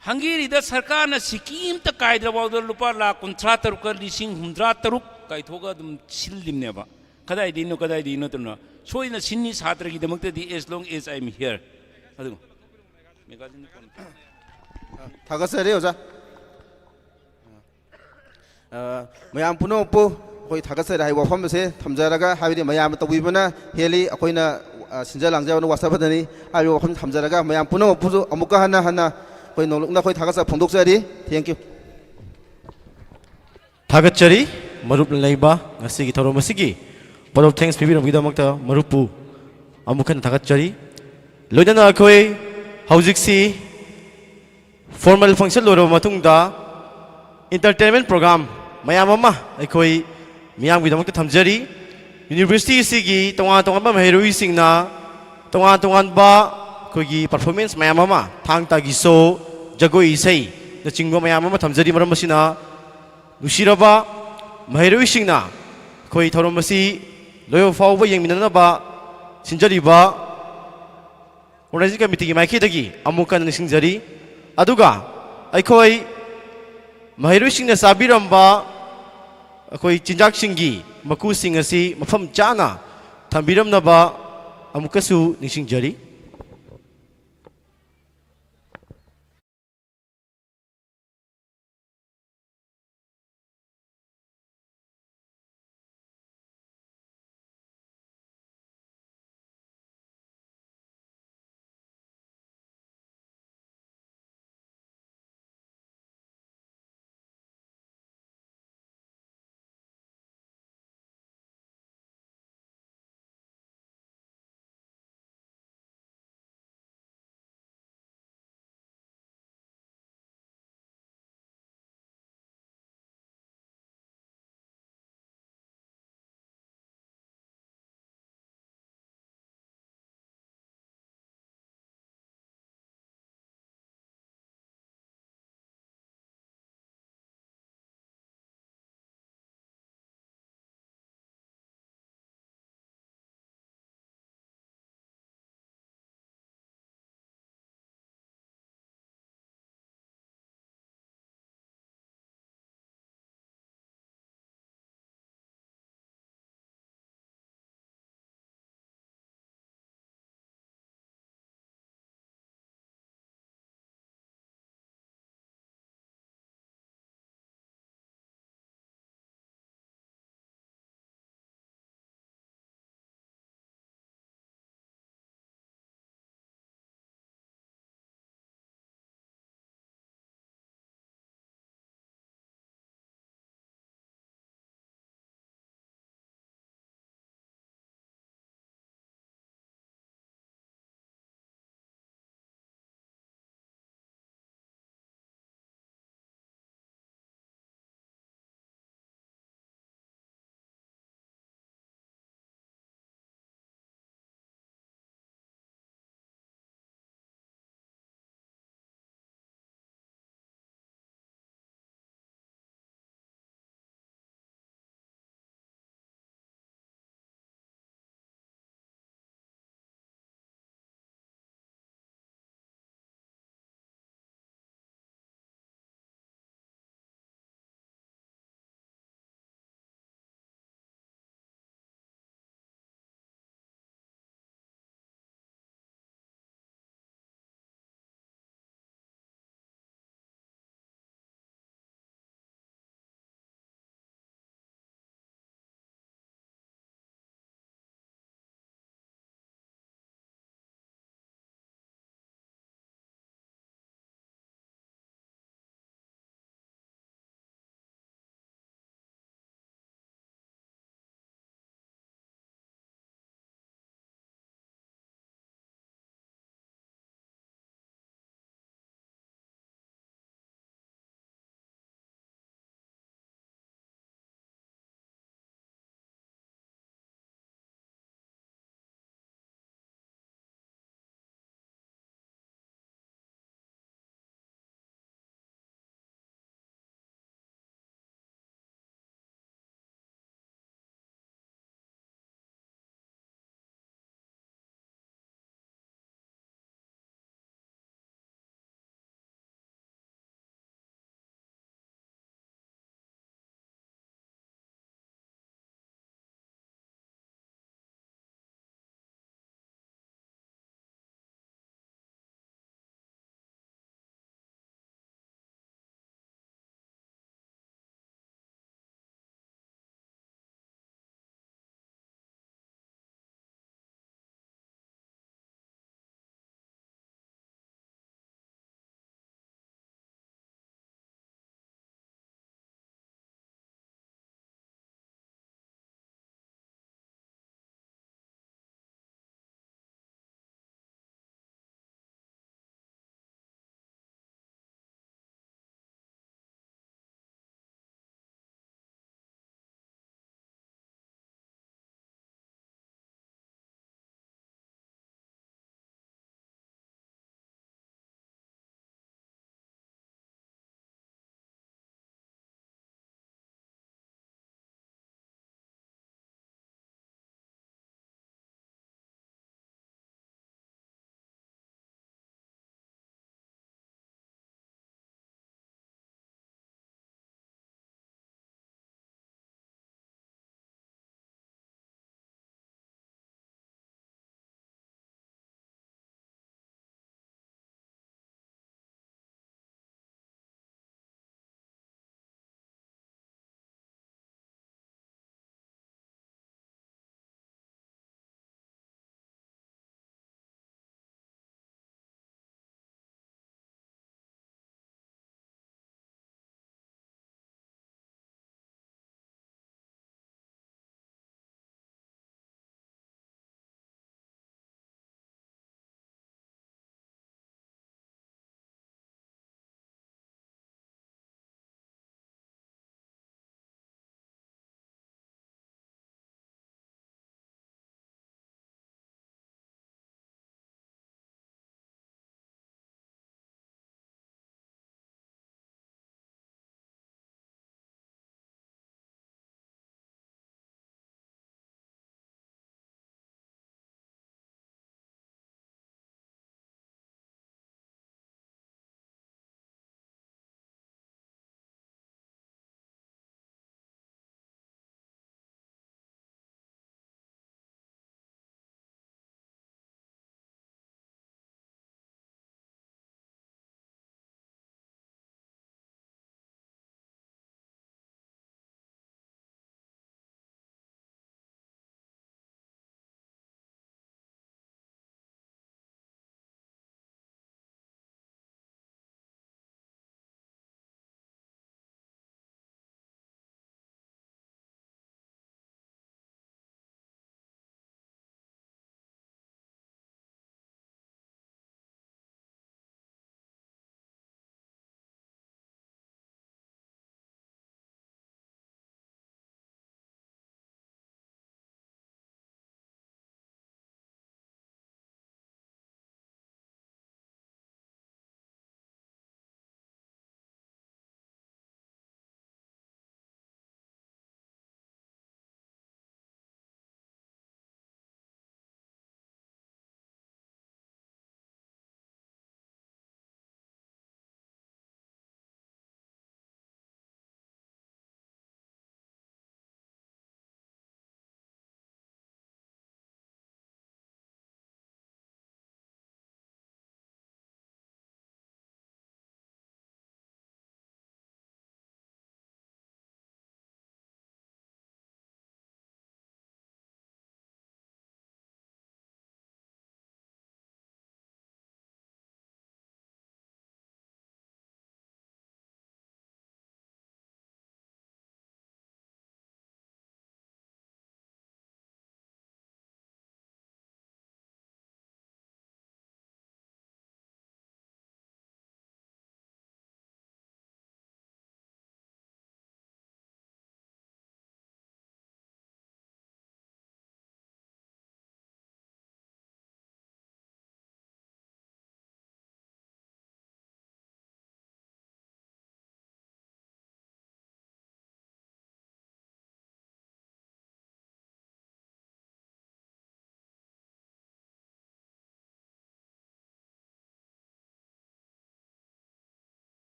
ꯍꯪꯒꯦꯔꯤꯗ ꯁꯔꯀꯥꯔꯅ ꯁꯤꯀꯤ ꯑꯝꯇ ꯀꯥꯏꯗ꯭ꯔꯐꯥꯎꯗ ꯂꯨꯄꯥ ꯂꯥꯈ ꯀꯨꯟꯊ꯭ꯔꯥ ꯇꯔꯨꯛꯀ ꯂꯤꯁꯤꯡ ꯍꯨꯝꯗ꯭ꯔꯥ ꯇꯔꯨꯛ ꯀꯥꯏꯊꯣꯛꯑꯒ ꯑꯗꯨꯝ ꯁꯤꯜꯂꯤꯕꯅꯦꯕ꯫ ꯀꯗꯥꯏꯗꯒꯤꯅꯣ, ꯀꯗꯥꯏꯗꯒꯤꯅꯣ ꯇꯧꯅ ꯁꯣꯏꯗꯅ ꯁꯤꯟꯅꯤ ꯁꯥꯇ꯭ꯔꯒꯤꯗꯃꯛꯇꯗꯤ, as long as I am here꯫ ꯑꯗꯨ ꯃꯦꯒꯥꯖꯤꯟꯗ ꯐꯣꯟ꯫ ꯊꯥꯒꯠꯆꯔꯤ ꯑꯣꯖꯥ꯫ ꯑ, ꯃꯌꯥꯝ ꯄꯨꯝꯅꯃꯛꯄꯨ ꯑꯩꯈꯣꯏ ꯊꯥꯒꯠꯆꯔꯤ ꯍꯥꯏꯕ ꯋꯥꯐꯝ ꯑꯁꯦ ꯊꯝꯖꯔꯒ, ꯍꯥꯏꯕꯗꯤ ꯃꯌꯥꯝꯅ ꯇꯧꯕꯤꯕꯅ ꯍꯦꯜꯂꯤ, ꯑꯩꯈꯣꯏꯅ, ꯑ, ꯁꯤꯟꯖ ꯂꯥꯡꯖꯕꯅ ꯋꯥꯠꯆꯕꯗꯅꯤ ꯍꯥꯏꯕ ꯋꯥꯐꯝ ꯊꯝꯖꯔꯒ, ꯃꯌꯥꯝ ꯄꯨꯝꯅꯃꯛꯄꯨꯁꯨ ꯑꯃꯨꯛꯀ ꯍꯟꯅ ꯍꯟꯅ ꯑꯩꯈꯣꯏ ꯅꯣꯂꯨꯛꯅ ꯑꯩꯈꯣꯏ ꯊꯥꯒꯠꯆꯕ ꯐꯣꯡꯗꯣꯛꯆꯔꯤ꯫ Thank you꯫ ꯊꯥꯒꯠꯆꯔꯤ ꯃꯔꯨꯞꯅ ꯂꯩꯕ ꯉꯁꯤꯒꯤ ꯊꯧꯔꯝ ꯑꯁꯤꯒꯤ vote of thanks ꯄꯤꯕꯤꯔꯝꯕꯒꯤꯗꯃꯛꯇ ꯃꯔꯨꯞꯄꯨ ꯑꯃꯨꯛ ꯍꯟꯅ ꯊꯥꯒꯠꯆꯔꯤ꯫ ꯂꯣꯏꯅꯅ ꯑꯩꯈꯣꯏ ꯍꯧꯖꯤꯛꯁꯤ formal function ꯂꯣꯏꯔꯕ ꯃꯇꯨꯡꯗ entertainment program ꯃꯌꯥꯝ ꯑꯃ ꯑꯩꯈꯣꯏ ꯃꯤꯌꯥꯝꯒꯤꯗꯃꯛꯇ ꯊꯝꯖꯔꯤ꯫ University ꯑꯁꯤꯒꯤ ꯇꯣꯉꯥꯟ ꯇꯣꯉꯥꯟꯕ ꯃꯍꯩꯔꯣꯏꯁꯤꯡꯅ ꯇꯣꯉꯥꯟ ꯇꯣꯉꯥꯟꯕ ꯑꯩꯈꯣꯏꯒꯤ performance ꯃꯌꯥꯝ ꯑꯃ, ꯊꯥꯡ ꯇꯥꯒꯤ show, ꯖꯒꯣꯏ ꯏꯁꯩꯅꯆꯤꯡꯕ ꯃꯌꯥꯝ ꯑꯃ ꯊꯝꯖꯔꯤ꯫ ꯃꯔꯝ ꯑꯁꯤꯅ ꯅꯨꯡꯁꯤꯔꯕ ꯃꯍꯩꯔꯣꯏꯁꯤꯡꯅ ꯑꯩꯈꯣꯏ ꯊꯧꯔꯝ ꯑꯁꯤ ꯂꯣꯏꯕ ꯐꯥꯎꯕ ꯌꯦꯡꯃꯤꯟꯅꯅꯕ ꯁꯤꯟꯖꯔꯤꯕ organizing committeeꯒꯤ ꯃꯥꯏꯀꯩꯗꯒꯤ ꯑꯃꯨꯛ ꯍꯟꯅ ꯅꯤꯡꯁꯤꯡꯖꯔꯤ꯫ ꯑꯗꯨꯒ ꯑꯩꯈꯣꯏ ꯃꯍꯩꯔꯣꯏꯁꯤꯡꯅ ꯆꯥꯕꯤꯔꯝꯕ ꯑꯩꯈꯣꯏ ꯆꯤꯟꯖꯥꯛꯁꯤꯡꯒꯤ ꯃꯀꯨꯁꯤꯡ ꯑꯁꯤ ꯃꯐꯝ ꯆꯥꯅ ꯊꯝꯕꯤꯔꯝꯅꯕ ꯑꯃꯨꯛꯀꯁꯨ ꯅꯤꯡꯁꯤꯡꯖꯔꯤ꯫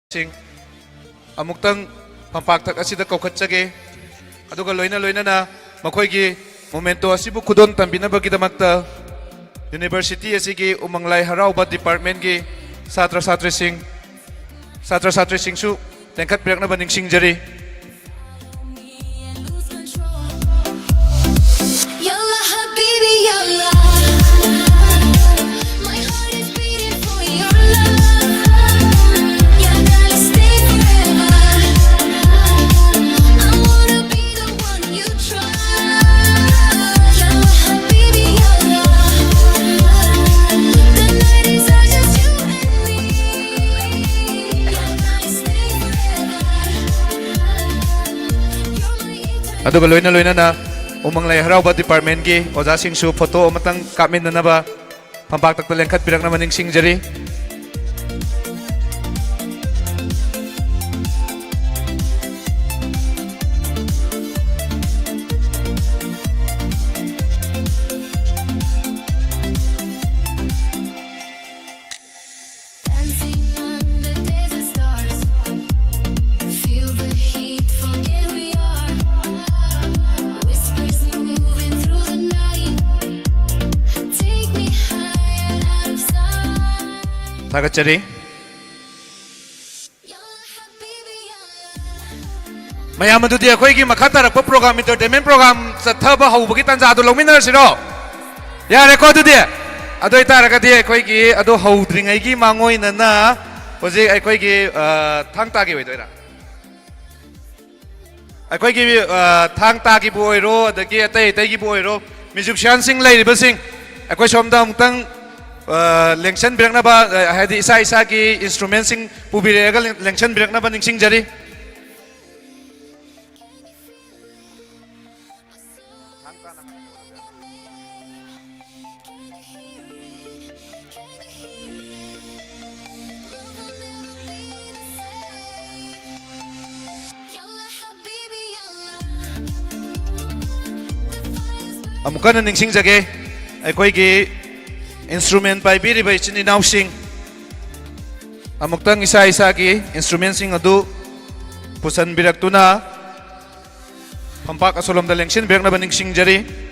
ꯁꯤꯡ ꯑꯃꯨꯛꯇꯪ ꯐꯝꯄꯥꯛꯊꯛ ꯑꯁꯤꯗ ꯀꯧꯈꯠꯆꯒꯦ꯫ ꯑꯗꯨꯒ ꯂꯣꯏꯅ ꯂꯣꯏꯅꯅ ꯃꯈꯣꯏꯒꯤ ꯃꯣꯃꯦꯟꯇꯣ ꯑꯁꯤꯕꯨ ꯈꯨꯗꯣꯜ ꯇꯝꯕꯤꯅꯕꯒꯤꯗꯃꯛꯇ ꯌꯨꯅꯤꯚꯔꯁꯤꯇꯤ ꯑꯁꯤꯒꯤ ꯎꯃꯪ ꯂꯥꯏ ꯍꯔꯥꯎꯕ ꯗꯤꯄꯥꯔꯠꯃꯦꯟꯒꯤ ꯁꯥꯇ꯭ꯔ ꯁꯥꯇ꯭ꯔꯤꯁꯤꯡ, ꯁꯥꯇ꯭ꯔ ꯁꯥꯇ꯭ꯔꯤꯁꯤꯡꯁꯨ ꯂꯦꯡꯈꯠꯄꯤꯔꯛꯅꯕ ꯅꯤꯡꯁꯤꯡꯖꯔꯤ꯫ يلا حبيبي يلا. My heart is beating for your love. You gotta stay forever. I wanna be the one you trust. يلا حبيبي يلا. The night is ours, just you and me. You gotta stay forever. You're my eternal ꯑꯗꯨꯒ ꯂꯣꯏꯅ ꯂꯣꯏꯅꯅ ꯎꯃꯪ ꯂꯥꯏ ꯍꯔꯥꯎꯕ ꯗꯤꯄꯥꯔꯠꯃꯦꯟꯒꯤ ꯑꯣꯖꯥꯁꯤꯡꯁꯨ photo ꯑꯃꯇꯪ ꯀꯥꯞꯃꯤꯟꯅꯅꯕ ꯐꯝꯄꯥꯛꯇꯛꯇ ꯂꯦꯡꯈꯠꯄꯤꯔꯛꯅꯕ ꯅꯤꯡꯁꯤꯡꯖꯔꯤ꯫ Dancing under desert stars. Feel the heat, forget we are. Whispers moving through the night. Take me higher, out of sight. ꯊꯥꯒꯠꯆꯔꯤ꯫ ꯃꯌꯥꯝ, ꯑꯗꯨꯗꯤ ꯑꯩꯈꯣꯏꯒꯤ ꯃꯈꯥ ꯇꯥꯔꯛꯄ ꯄ꯭ꯔꯣꯒ꯭ꯔꯥꯝ, ꯏꯟꯇꯔꯇꯦꯟꯃꯦꯟ ꯄ꯭ꯔꯣꯒ꯭ꯔꯥꯝ ꯆꯠꯊꯕ ꯍꯧꯕꯒꯤ ꯇꯥꯟꯖꯥꯗꯨ ꯂꯧꯃꯤꯟꯅꯔꯁꯤꯔꯣ? ꯌꯥꯔꯦꯀꯣ ꯑꯗꯨꯗꯤ? ꯑꯗꯨ ꯑꯣꯏꯇꯥꯔꯒꯗꯤ ꯑꯩꯈꯣꯏꯒꯤ ꯑꯗꯨ ꯍꯧꯗ꯭ꯔꯤꯉꯩꯒꯤ ꯃꯥꯡꯑꯣꯏꯅꯅ ꯍꯧꯖꯤꯛ ꯑꯩꯈꯣꯏꯒꯤ, ꯑ, ꯊꯥꯡ ꯇꯥꯒꯤ ꯑꯣꯏꯗꯣꯏꯔꯥ? ꯑꯩꯈꯣꯏꯒꯤ, ꯑ, ꯊꯥꯡ ꯇꯥꯒꯤꯕꯨ ꯑꯣꯏꯔꯣ, ꯑꯗꯒꯤ ꯑꯇꯩ ꯑꯇꯩꯒꯤꯕꯨ ꯑꯣꯏꯔꯣ, ꯃ꯭ꯌꯨꯖꯤꯁꯤꯌꯥꯟꯁꯤꯡ ꯂꯩꯔꯤꯕꯁꯤꯡ, ꯑꯩꯈꯣꯏ ꯁꯣꯝꯗ ꯑꯃꯨꯛꯇꯪ, ꯑ, ꯂꯦꯡꯁꯟꯕꯤꯔꯛꯅꯕ, ꯑ, ꯍꯥꯏꯗꯤ ꯏꯁꯥ ꯏꯁꯥꯒꯤ ꯏꯟꯁꯇ꯭ꯔꯨꯃꯦꯟꯁꯤꯡ ꯄꯨꯕꯤꯔꯛꯑꯒ ꯂꯦꯡ-, ꯂꯦꯡꯁꯟꯕꯤꯔꯛꯅꯕ ꯅꯤꯡꯁꯤꯡꯖꯔꯤ꯫ ꯑꯃꯨꯛ ꯍꯟꯅ ꯅꯤꯡꯁꯤꯡꯖꯒꯦ, ꯑꯩꯈꯣꯏꯒꯤ ꯏꯟꯁꯇ꯭ꯔꯨꯃꯦꯟ ꯄꯥꯏꯕꯤꯔꯤꯕ ꯏꯆꯤꯟ ꯏꯅꯥꯎꯁꯤꯡ, ꯑꯃꯨꯛꯇꯪ ꯏꯁꯥ ꯏꯁꯥꯒꯤ instrumentꯁꯤꯡ ꯑꯗꯨ ꯄꯨꯁꯤꯟꯕꯤꯔꯛꯇꯨꯅ ꯐꯝꯄꯥꯛ ꯑꯁꯣꯂꯣꯝꯗ ꯂꯦꯡꯁꯤꯟꯕꯤꯔꯛꯅꯕ ꯅꯤꯡꯁꯤꯡꯖꯔꯤ꯫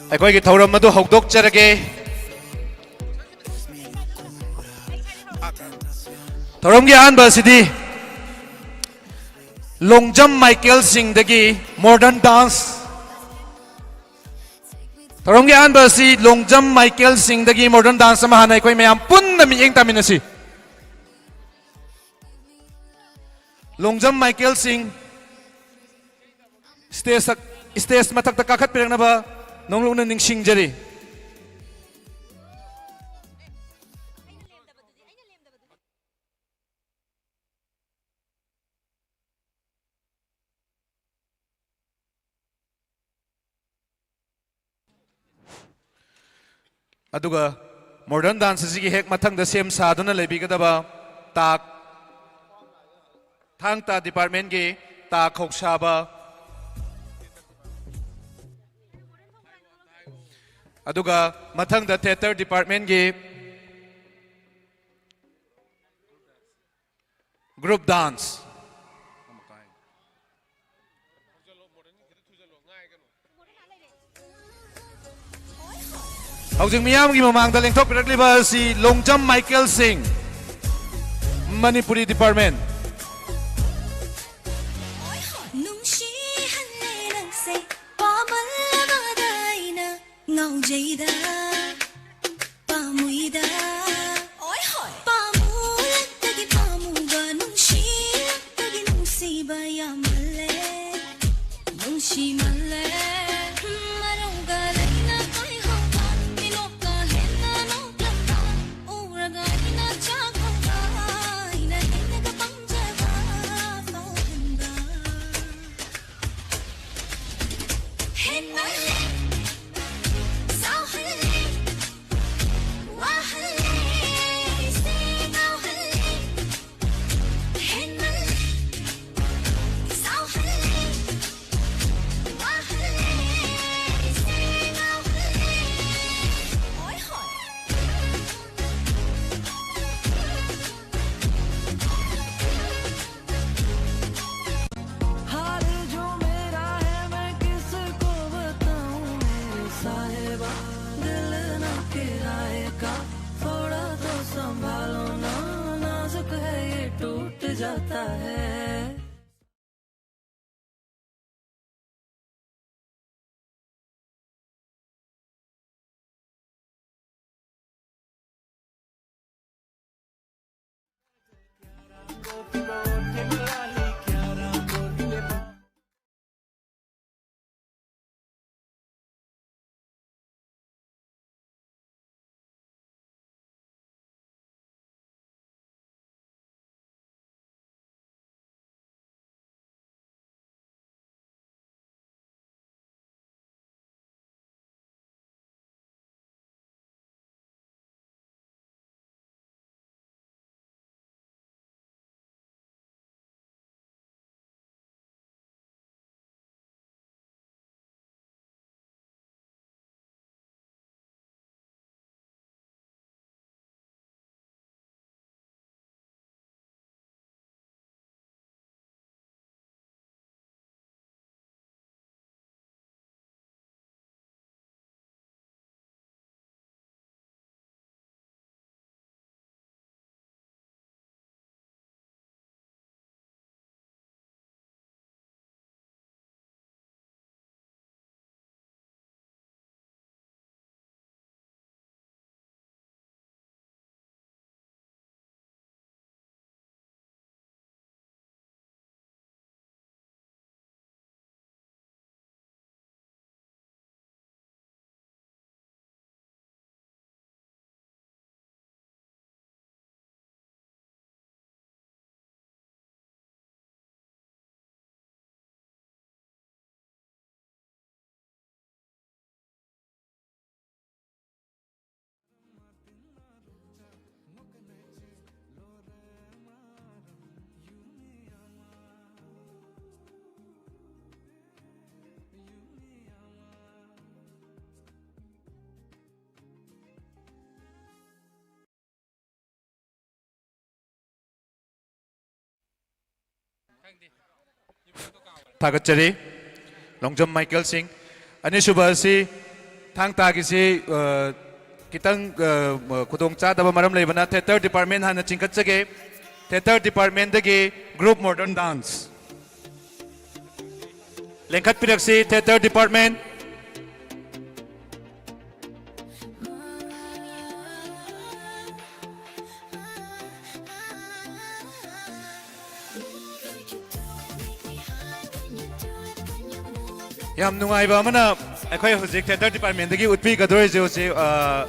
ꯑꯩꯈꯣꯏꯒꯤ ꯊꯧꯔꯝ ꯑꯗꯨ ꯍꯧꯗꯣꯛꯆꯔꯒꯦ꯫ ꯊꯧꯔꯝꯒꯤ ꯑꯍꯥꯟꯕ ꯑꯁꯤꯗꯤ ꯂꯣꯡꯖꯝ ꯃꯥꯏꯀꯦꯜ ꯁꯤꯡꯗꯒꯤ modern dance꯫ ꯊꯧꯔꯝꯒꯤ ꯑꯍꯥꯟꯕ ꯑꯁꯤ ꯂꯣꯡꯖꯝ ꯃꯥꯏꯀꯦꯜ ꯁꯤꯡꯗꯒꯤ modern dance ꯑꯃ ꯍꯥꯟꯅ ꯑꯩꯈꯣꯏ ꯃꯌꯥꯝ ꯄꯨꯟꯅ ꯃꯤꯠꯌꯦꯡ ꯇꯥꯃꯤꯟꯅꯁꯤ꯫ ꯂꯣꯡꯖꯝ ꯃꯥꯏꯀꯦꯜ ꯁꯤꯡ stage, stage ꯃꯊꯛꯇ ꯀꯥꯈꯠꯄꯤꯔꯛꯅꯕ ꯅꯣꯡꯂꯨꯛꯅ ꯅꯤꯡꯁꯤꯡꯖꯔꯤ꯫ ꯑꯗꯨꯒ modern dance ꯑꯁꯤꯒꯤ ꯍꯦꯛ ꯃꯊꯪꯗ ꯁꯦꯝ ꯁꯥꯗꯨꯅ ꯂꯩꯕꯤꯒꯗꯕ ꯇꯥꯛ, ꯊꯥꯡ ꯇꯥ departmentꯀꯤ ꯇꯥꯛ ꯈꯧꯁꯥꯕ, ꯑꯗꯨꯒ ꯃꯊꯪꯗ theatre departmentꯀꯤ group dance꯫ ꯍꯧꯖꯤꯛ ꯃꯤꯌꯥꯝꯒꯤ ꯃꯃꯥꯡꯗ ꯂꯦꯡꯊꯣꯛꯄꯤꯔꯛꯂꯤꯕ ꯑꯁꯤ ꯂꯣꯡꯖꯝ ꯃꯥꯏꯀꯦꯜ ꯁꯤꯡ, ꯃꯅꯤꯄꯨꯔꯤ department꯫ ꯅꯨꯡꯁꯤꯍꯜꯂꯦ ꯅꯪꯁꯦ ꯄꯥꯃꯜꯂꯕꯗ ꯑꯩꯅ ꯉꯥꯎꯖꯩꯗ ꯄꯥꯝꯃꯨꯏꯗ꯫ ꯄꯥꯝꯃꯨꯔꯛꯇꯒꯤ ꯄꯥꯝꯃꯨꯕ ꯅꯨꯡꯁꯤꯔꯛꯇꯒꯤ ꯅꯨꯡꯁꯤꯕ ꯌꯥꯝꯃꯜꯂꯦ ꯅꯨꯡꯁꯤꯃꯜꯂꯦ꯫ ꯃꯔꯧꯒ ꯂꯩꯅ ꯀꯥꯏꯍꯧꯕ ꯃꯤꯅꯣꯛꯀ ꯍꯦꯟꯅ ꯅꯣꯛꯂꯝꯕ ꯎꯔꯒ ꯑꯩꯅ ꯆꯥꯛꯍꯧꯕ ꯑꯩꯅ ꯍꯦꯟꯅꯒ ꯄꯥꯝꯖꯕ ꯐꯥꯎꯍꯟꯕ꯫ ꯍꯦꯟꯃꯜꯂꯦ ꯁꯥꯎꯍꯜꯂꯦ ꯋꯥꯍꯜꯂꯦ ꯑꯩꯁꯦ ꯉꯥꯎꯍꯜꯂꯦ꯫ ꯍꯦꯟꯃꯜꯂꯦ ꯁꯥꯎꯍꯜꯂꯦ ꯋꯥꯍꯜꯂꯦ ꯊꯥꯒꯠꯆꯔꯤ꯫ ꯂꯣꯡꯖꯝ ꯃꯥꯏꯀꯦꯜ ꯁꯤꯡ꯫ ꯑꯅꯤꯁꯨꯕ ꯑꯁꯤ ꯊꯥꯡ ꯇꯥꯒꯤꯁꯤ, ꯑ, ꯈꯤꯇꯪ, ꯑ, ꯈꯨꯗꯣꯡ ꯆꯥꯗꯕ ꯃꯔꯝ ꯂꯩꯕꯅ theatre department ꯍꯥꯟꯅ ꯆꯤꯡꯈꯠꯆꯒꯦ꯫ Theatre departmentꯗꯒꯤ group modern dance꯫ ꯂꯦꯡꯈꯠꯄꯤꯔꯛꯁꯤ, theatre department꯫ ꯌꯥꯝ ꯅꯨꯡꯉꯥꯏꯕ ꯑꯃꯅ, ꯑꯩꯈꯣꯏ ꯍꯧꯖꯤꯛ theatre departmentꯗꯒꯤ ꯎꯠꯄꯤꯒꯗꯧꯔꯤꯁꯦ ꯍꯧꯖꯤꯛ, ꯑ,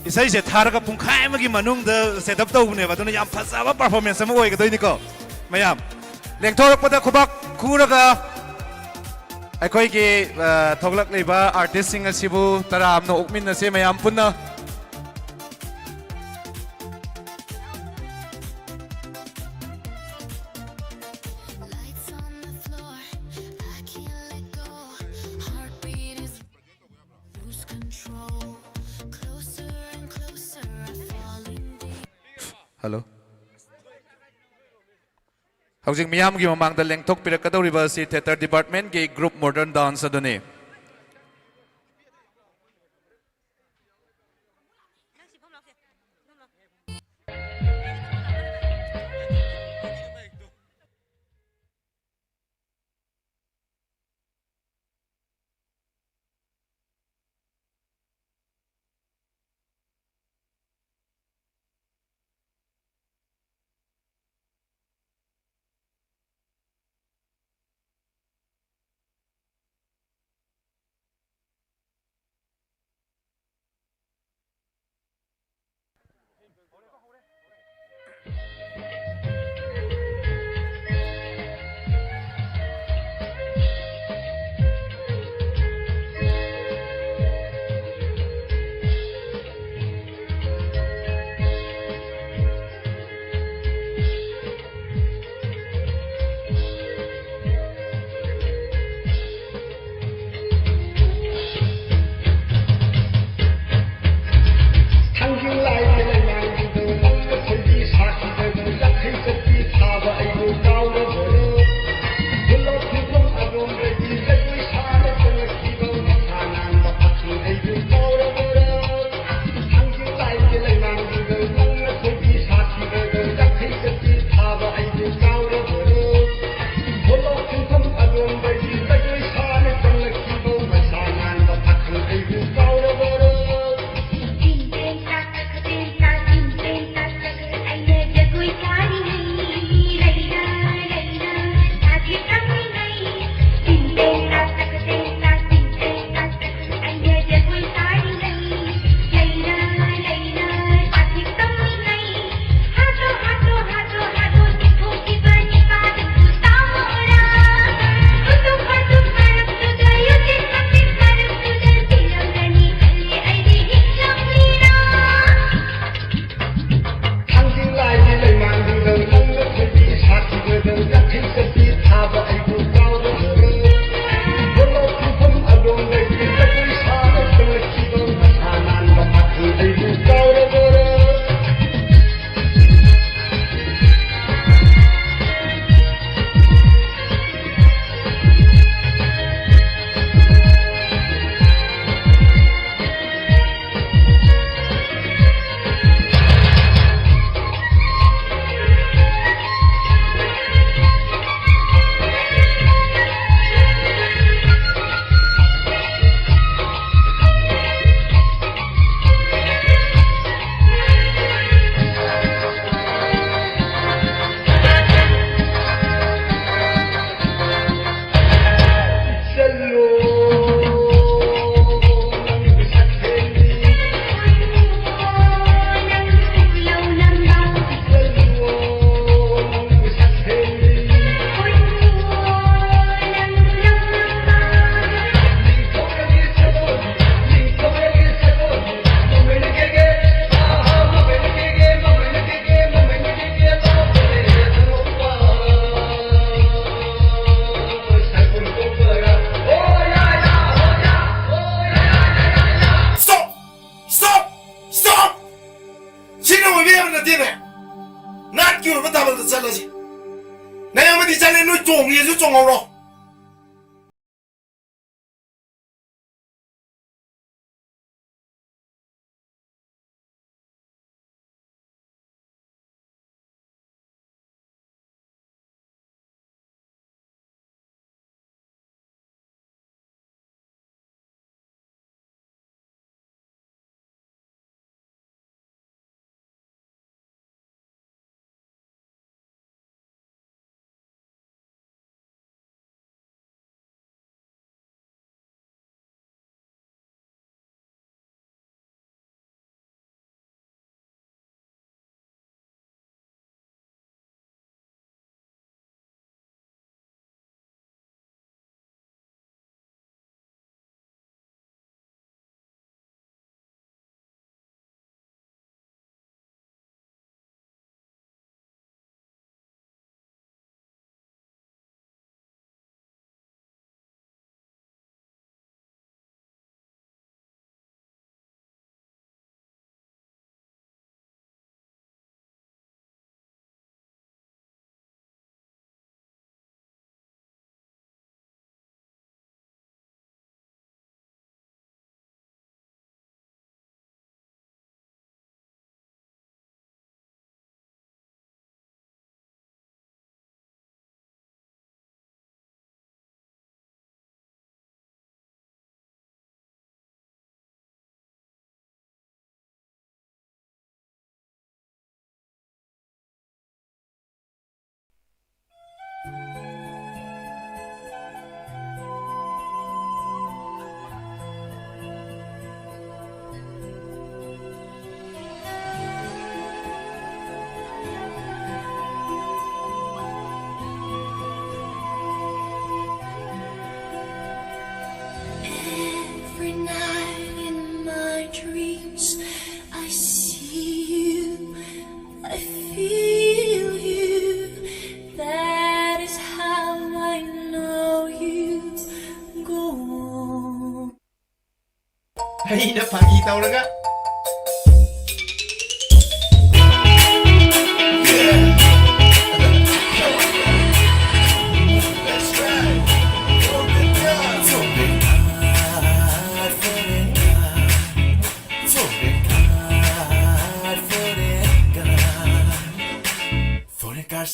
ꯏꯁꯩꯁꯦ ꯊꯥꯔꯒ ꯄꯨꯡꯈꯥꯏ ꯑꯃꯒꯤ ꯃꯅꯨꯡꯗ set up ꯇꯧꯕꯅꯦꯕ, ꯑꯗꯨꯅ ꯌꯥꯝ ꯐꯖꯕ performance ꯑꯃ ꯑꯣꯏꯒꯗꯣꯏꯅꯤꯀꯣ꯫ ꯃꯌꯥꯝ ꯂꯦꯡꯊꯣꯔꯛꯄꯗ ꯈꯨꯕꯥꯛ ꯈꯨꯔꯒ ꯑꯩꯈꯣꯏꯒꯤ, ꯑ, ꯊꯣꯛꯂꯛꯂꯤꯕ artistꯁꯤꯡ ꯑꯁꯤꯕꯨ ꯇꯔꯥꯝꯅ ꯑꯣꯛꯃꯤꯟꯅꯁꯦ ꯃꯌꯥꯝ ꯄꯨꯟꯅ꯫ Hello. ꯍꯧꯖꯤꯛ ꯃꯤꯌꯥꯝꯒꯤ ꯃꯃꯥꯡꯗ ꯂꯦꯡꯊꯣꯛꯄꯤꯔꯛꯀꯗꯧꯔꯤꯕ ꯑꯁꯤ theatre departmentꯀꯤ group modern dance ꯑꯗꯨꯅꯤ꯫ ꯆꯣꯡꯍꯧꯔꯣ꯫ Every night in my dreams, I see you, I feel you. That is how I know you go on. ꯑꯩꯅ ꯐꯥꯒꯤ ꯇꯧꯔꯒ꯫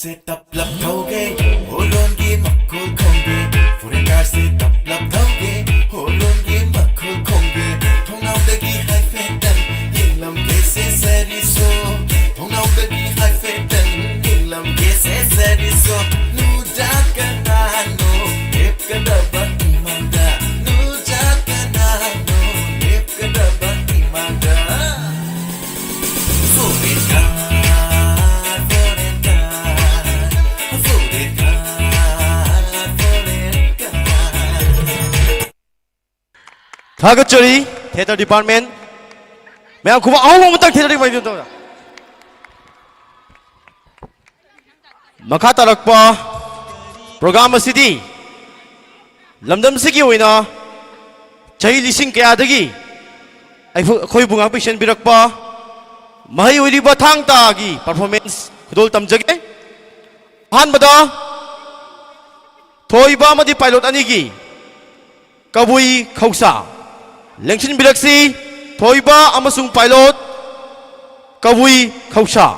ꯁꯦ ꯇꯞꯂꯞ ꯊꯧꯒꯦ, ꯍꯣꯂꯣꯟꯒꯤ ꯃꯈꯣꯜ ꯈꯣꯡꯒꯦ, ꯐꯣꯔꯦꯟ ꯀꯥꯔꯁꯦ ꯇꯞꯂꯞ ꯊꯧꯒꯦ, ꯍꯣꯂꯣꯟꯒꯤ ꯃꯈꯣꯜ ꯈꯣꯡꯒꯦ, ꯊꯣꯡꯅꯥꯎꯗꯒꯤ ꯍꯥꯏꯐꯦꯠ ꯌꯦꯡꯂꯝꯒꯦ ꯁꯦ ꯁꯔꯤꯁꯣ, ꯊꯣꯡꯅꯥꯎꯗꯒꯤ ꯍꯥꯏꯐꯦꯠ ꯌꯦꯡꯂꯝꯒꯦ ꯁꯦ ꯁꯔꯤꯁꯣ, ꯅꯨꯗꯥ ꯀꯅꯥꯅꯣ ꯂꯦꯞꯀꯗꯕ ꯏꯃꯥꯡꯗ, ꯅꯨꯗꯥ ꯀꯅꯥꯅꯣ ꯂꯦꯞꯀꯗꯕ ꯏꯃꯥꯡꯗ꯫ ꯊꯥꯒꯠꯆꯔꯤ, theatre department꯫ ꯃꯌꯥꯝ ꯈꯨꯕꯥꯛ ꯑꯍꯧꯕ ꯑꯃꯇꯪ theatre department ꯇꯧꯔ꯫ ꯃꯈꯥ ꯇꯥꯔꯛꯄ program ꯑꯁꯤꯗꯤ ꯂꯝꯗꯝꯁꯤꯒꯤ ꯑꯣꯏꯅ ꯆꯍꯤ ꯂꯤꯁꯤꯡ ꯀꯌꯥꯗꯒꯤ ꯑꯩꯈꯣꯏ-, ꯑꯩꯈꯣꯏꯕꯨ ꯉꯥꯛꯄꯤ ꯁꯦꯟꯕꯤꯔꯛꯄ ꯃꯍꯩ ꯑꯣꯏꯔꯤꯕ ꯊꯥꯡ ꯇꯥꯒꯤ performance ꯈꯨꯗꯣꯜ ꯇꯝꯖꯒꯦ꯫ ꯑꯍꯥꯟꯕꯗ ꯊꯣꯏꯕ ꯑꯃꯗꯤ pilot ꯑꯅꯤꯒꯤ ꯀꯕꯨꯏ ꯈꯧꯁꯥ꯫ ꯂꯦꯡꯁꯤꯟꯕꯤꯔꯛꯁꯤ, ꯊꯣꯏꯕ ꯑꯃꯁꯨꯡ pilot ꯀꯕꯨꯏ ꯈꯧꯁꯥ꯫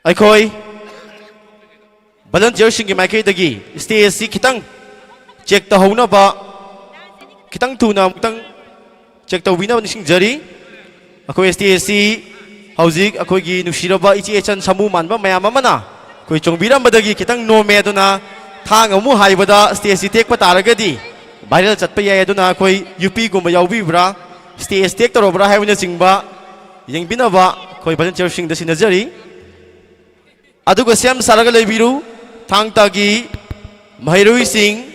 ꯑꯩꯈꯣꯏ volunteerꯁꯤꯡꯒꯤ ꯃꯥꯏꯀꯩꯗꯒꯤ stage ꯑꯁꯤ ꯈꯤꯇꯪ check ꯇꯧꯍꯧꯅꯕ, ꯈꯤꯇꯪ ꯊꯨꯅ ꯑꯃꯨꯛꯇꯪ check ꯇꯧꯕꯤꯅꯕ ꯅꯤꯡꯁꯤꯡꯖꯔꯤ꯫ ꯑꯩꯈꯣꯏ stage ꯑꯁꯤ ꯍꯧꯖꯤꯛ ꯑꯩꯈꯣꯏꯒꯤ ꯅꯨꯡꯁꯤꯔꯕ ꯏꯆꯦ ꯏꯆꯟ ꯁꯥꯃꯨ ꯃꯥꯟꯕ ꯃꯌꯥꯝ ꯑꯃꯅ ꯑꯩꯈꯣꯏ ꯆꯣꯡꯕꯤꯔꯝꯕꯗꯒꯤ ꯈꯤꯇꯪ ꯅꯣꯝꯃꯦ꯫ ꯑꯗꯨꯅ ꯊꯥꯡ ꯑꯃꯨꯛ ꯍꯥꯏꯕꯗ stage ꯑꯁꯤ ꯇꯦꯛꯄ ꯇꯥꯔꯒꯗꯤ viral ꯆꯠꯄ ꯌꯥꯏ꯫ ꯑꯗꯨꯅ ꯑꯩꯈꯣꯏ ꯌꯨꯄꯤꯒꯨꯝꯕ ꯌꯥꯎꯕꯤꯕ꯭ꯔꯥ, stage ꯇꯦꯛ ꯇꯧꯔꯕ꯭ꯔꯥ ꯍꯥꯏꯕꯅꯆꯤꯡꯕ ꯌꯦꯡꯕꯤꯅꯕ ꯑꯩꯈꯣꯏ volunteerꯁꯤꯡꯗ ꯁꯤꯟꯅꯖꯔꯤ꯫ ꯑꯗꯨꯒ ꯁꯦꯝ ꯁꯥꯔꯒ ꯂꯩꯕꯤꯔꯨ꯫ ꯊꯥꯡ ꯇꯥꯒꯤ ꯃꯍꯩꯔꯣꯏꯁꯤꯡ,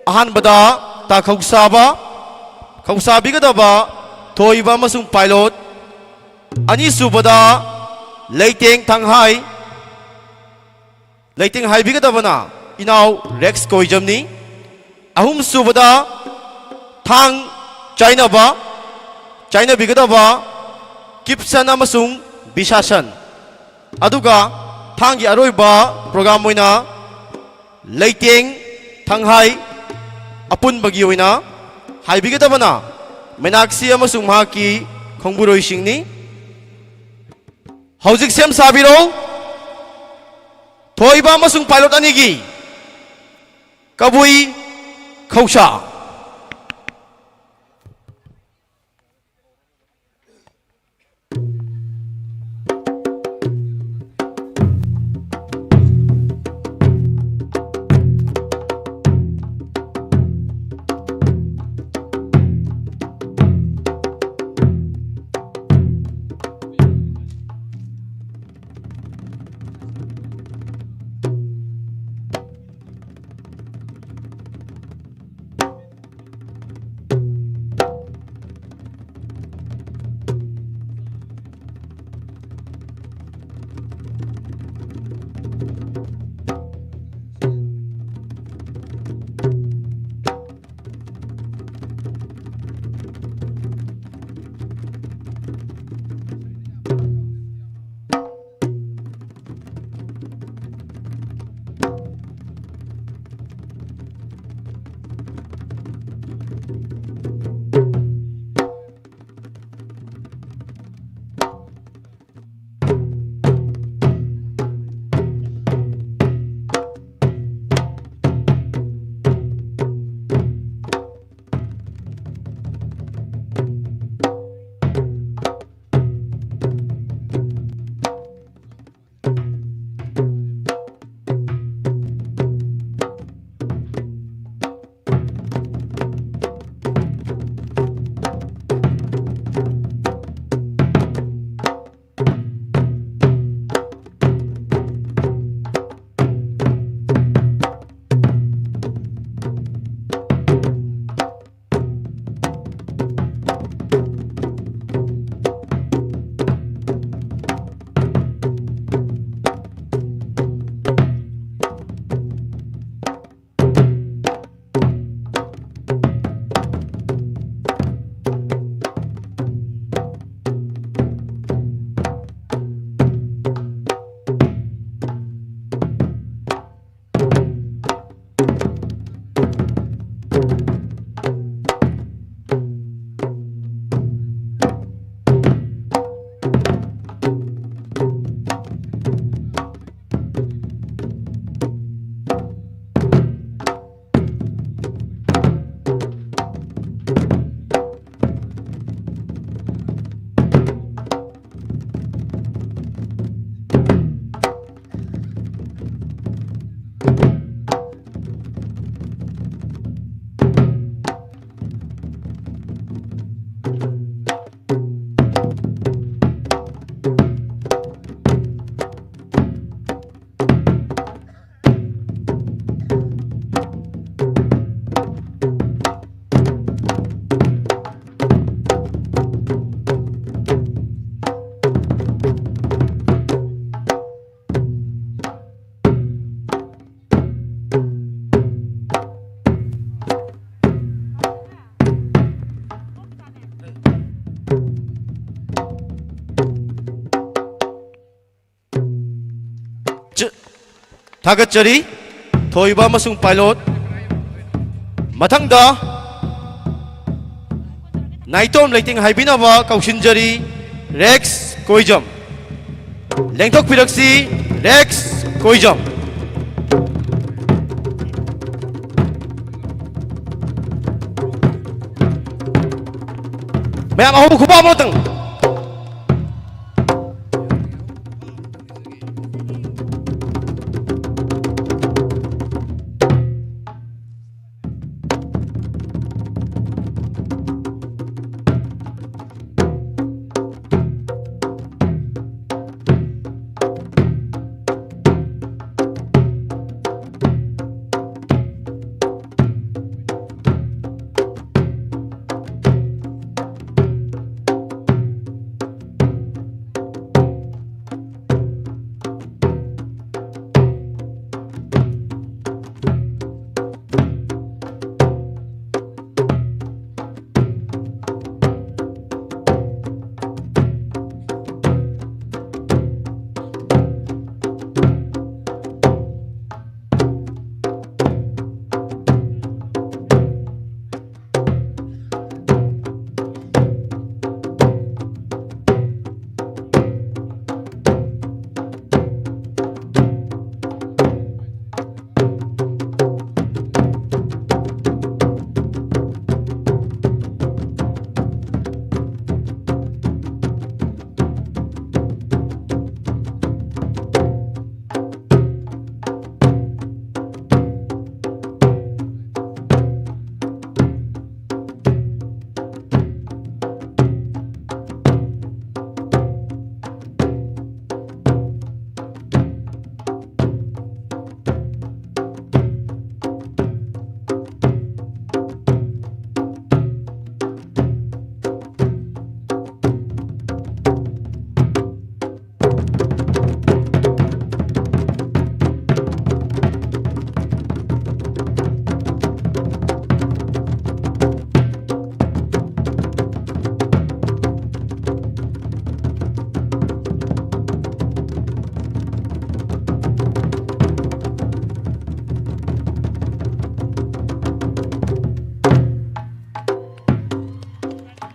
ꯑꯍꯥꯟꯕꯗ ꯇꯥ ꯈꯧꯁꯥꯕ, ꯈꯧꯁꯥꯕꯤꯒꯗꯕ ꯊꯣꯏꯕ ꯑꯃꯁꯨꯡ pilot, ꯑꯅꯤꯁꯨꯕꯗ ꯂꯩꯇꯦꯡ ꯊꯥꯡꯍꯥꯏ, ꯂꯩꯇꯦꯡ ꯍꯥꯏꯕꯤꯒꯗꯕꯅ ꯏꯅꯥꯎ ꯔꯦꯛꯁ ꯀꯣꯏꯖꯝꯅꯤ꯫ ꯑꯍꯨꯝꯁꯨꯕꯗ ꯊꯥꯡ ꯆꯥꯏꯅꯕ, ꯆꯥꯏꯅꯕꯤꯒꯗꯕ ꯀꯤꯞꯁꯟ ꯑꯃꯁꯨꯡ ꯕꯤꯁꯥꯁꯟ꯫ ꯑꯗꯨꯒ ꯊꯥꯡꯒꯤ ꯑꯔꯣꯏꯕ ꯄ꯭ꯔꯣꯒ꯭ꯔꯥꯝ ꯑꯣꯏꯅ ꯂꯩꯇꯦꯡ ꯊꯪꯍꯥꯏ ꯑꯄꯨꯟꯕꯒꯤ ꯑꯣꯏꯅ ꯍꯥꯏꯕꯤꯒꯗꯕꯅ ꯃꯤꯅꯥꯛꯁꯤ ꯑꯃꯁꯨꯡ ꯃꯍꯥꯛꯀꯤ ꯈꯣꯡꯕꯨꯔꯣꯏꯁꯤꯡꯅꯤ꯫ ꯍꯧꯖꯤꯛ ꯁꯦꯝ ꯁꯥꯕꯤꯔꯣ꯫ ꯊꯣꯏꯕ ꯑꯃꯁꯨꯡ ꯄꯥꯏꯂꯣꯠ ꯑꯅꯤꯒꯤ ꯀꯕꯨꯏ ꯈꯧꯁꯥ꯫ ꯆ-, ꯊꯥꯒꯠꯆꯔꯤ, ꯊꯣꯏꯕ ꯑꯃꯁꯨꯡ ꯄꯥꯏꯂꯣꯠ꯫ ꯃꯊꯪꯗ ꯅꯥꯏꯇꯣꯝ ꯂꯩꯇꯦꯡ ꯍꯥꯏꯕꯤꯅꯕ ꯀꯧꯁꯤꯟꯖꯔꯤ, ꯔꯦꯛꯁ ꯀꯣꯏꯖꯝ꯫ ꯂꯦꯡꯊꯣꯛꯄꯤꯔꯛꯁꯤ, ꯔꯦꯛꯁ ꯀꯣꯏꯖꯝ꯫ ꯃꯌꯥꯝ ꯑꯍꯧꯕ ꯈꯨꯕꯥꯛ ꯑꯃꯇꯪ꯫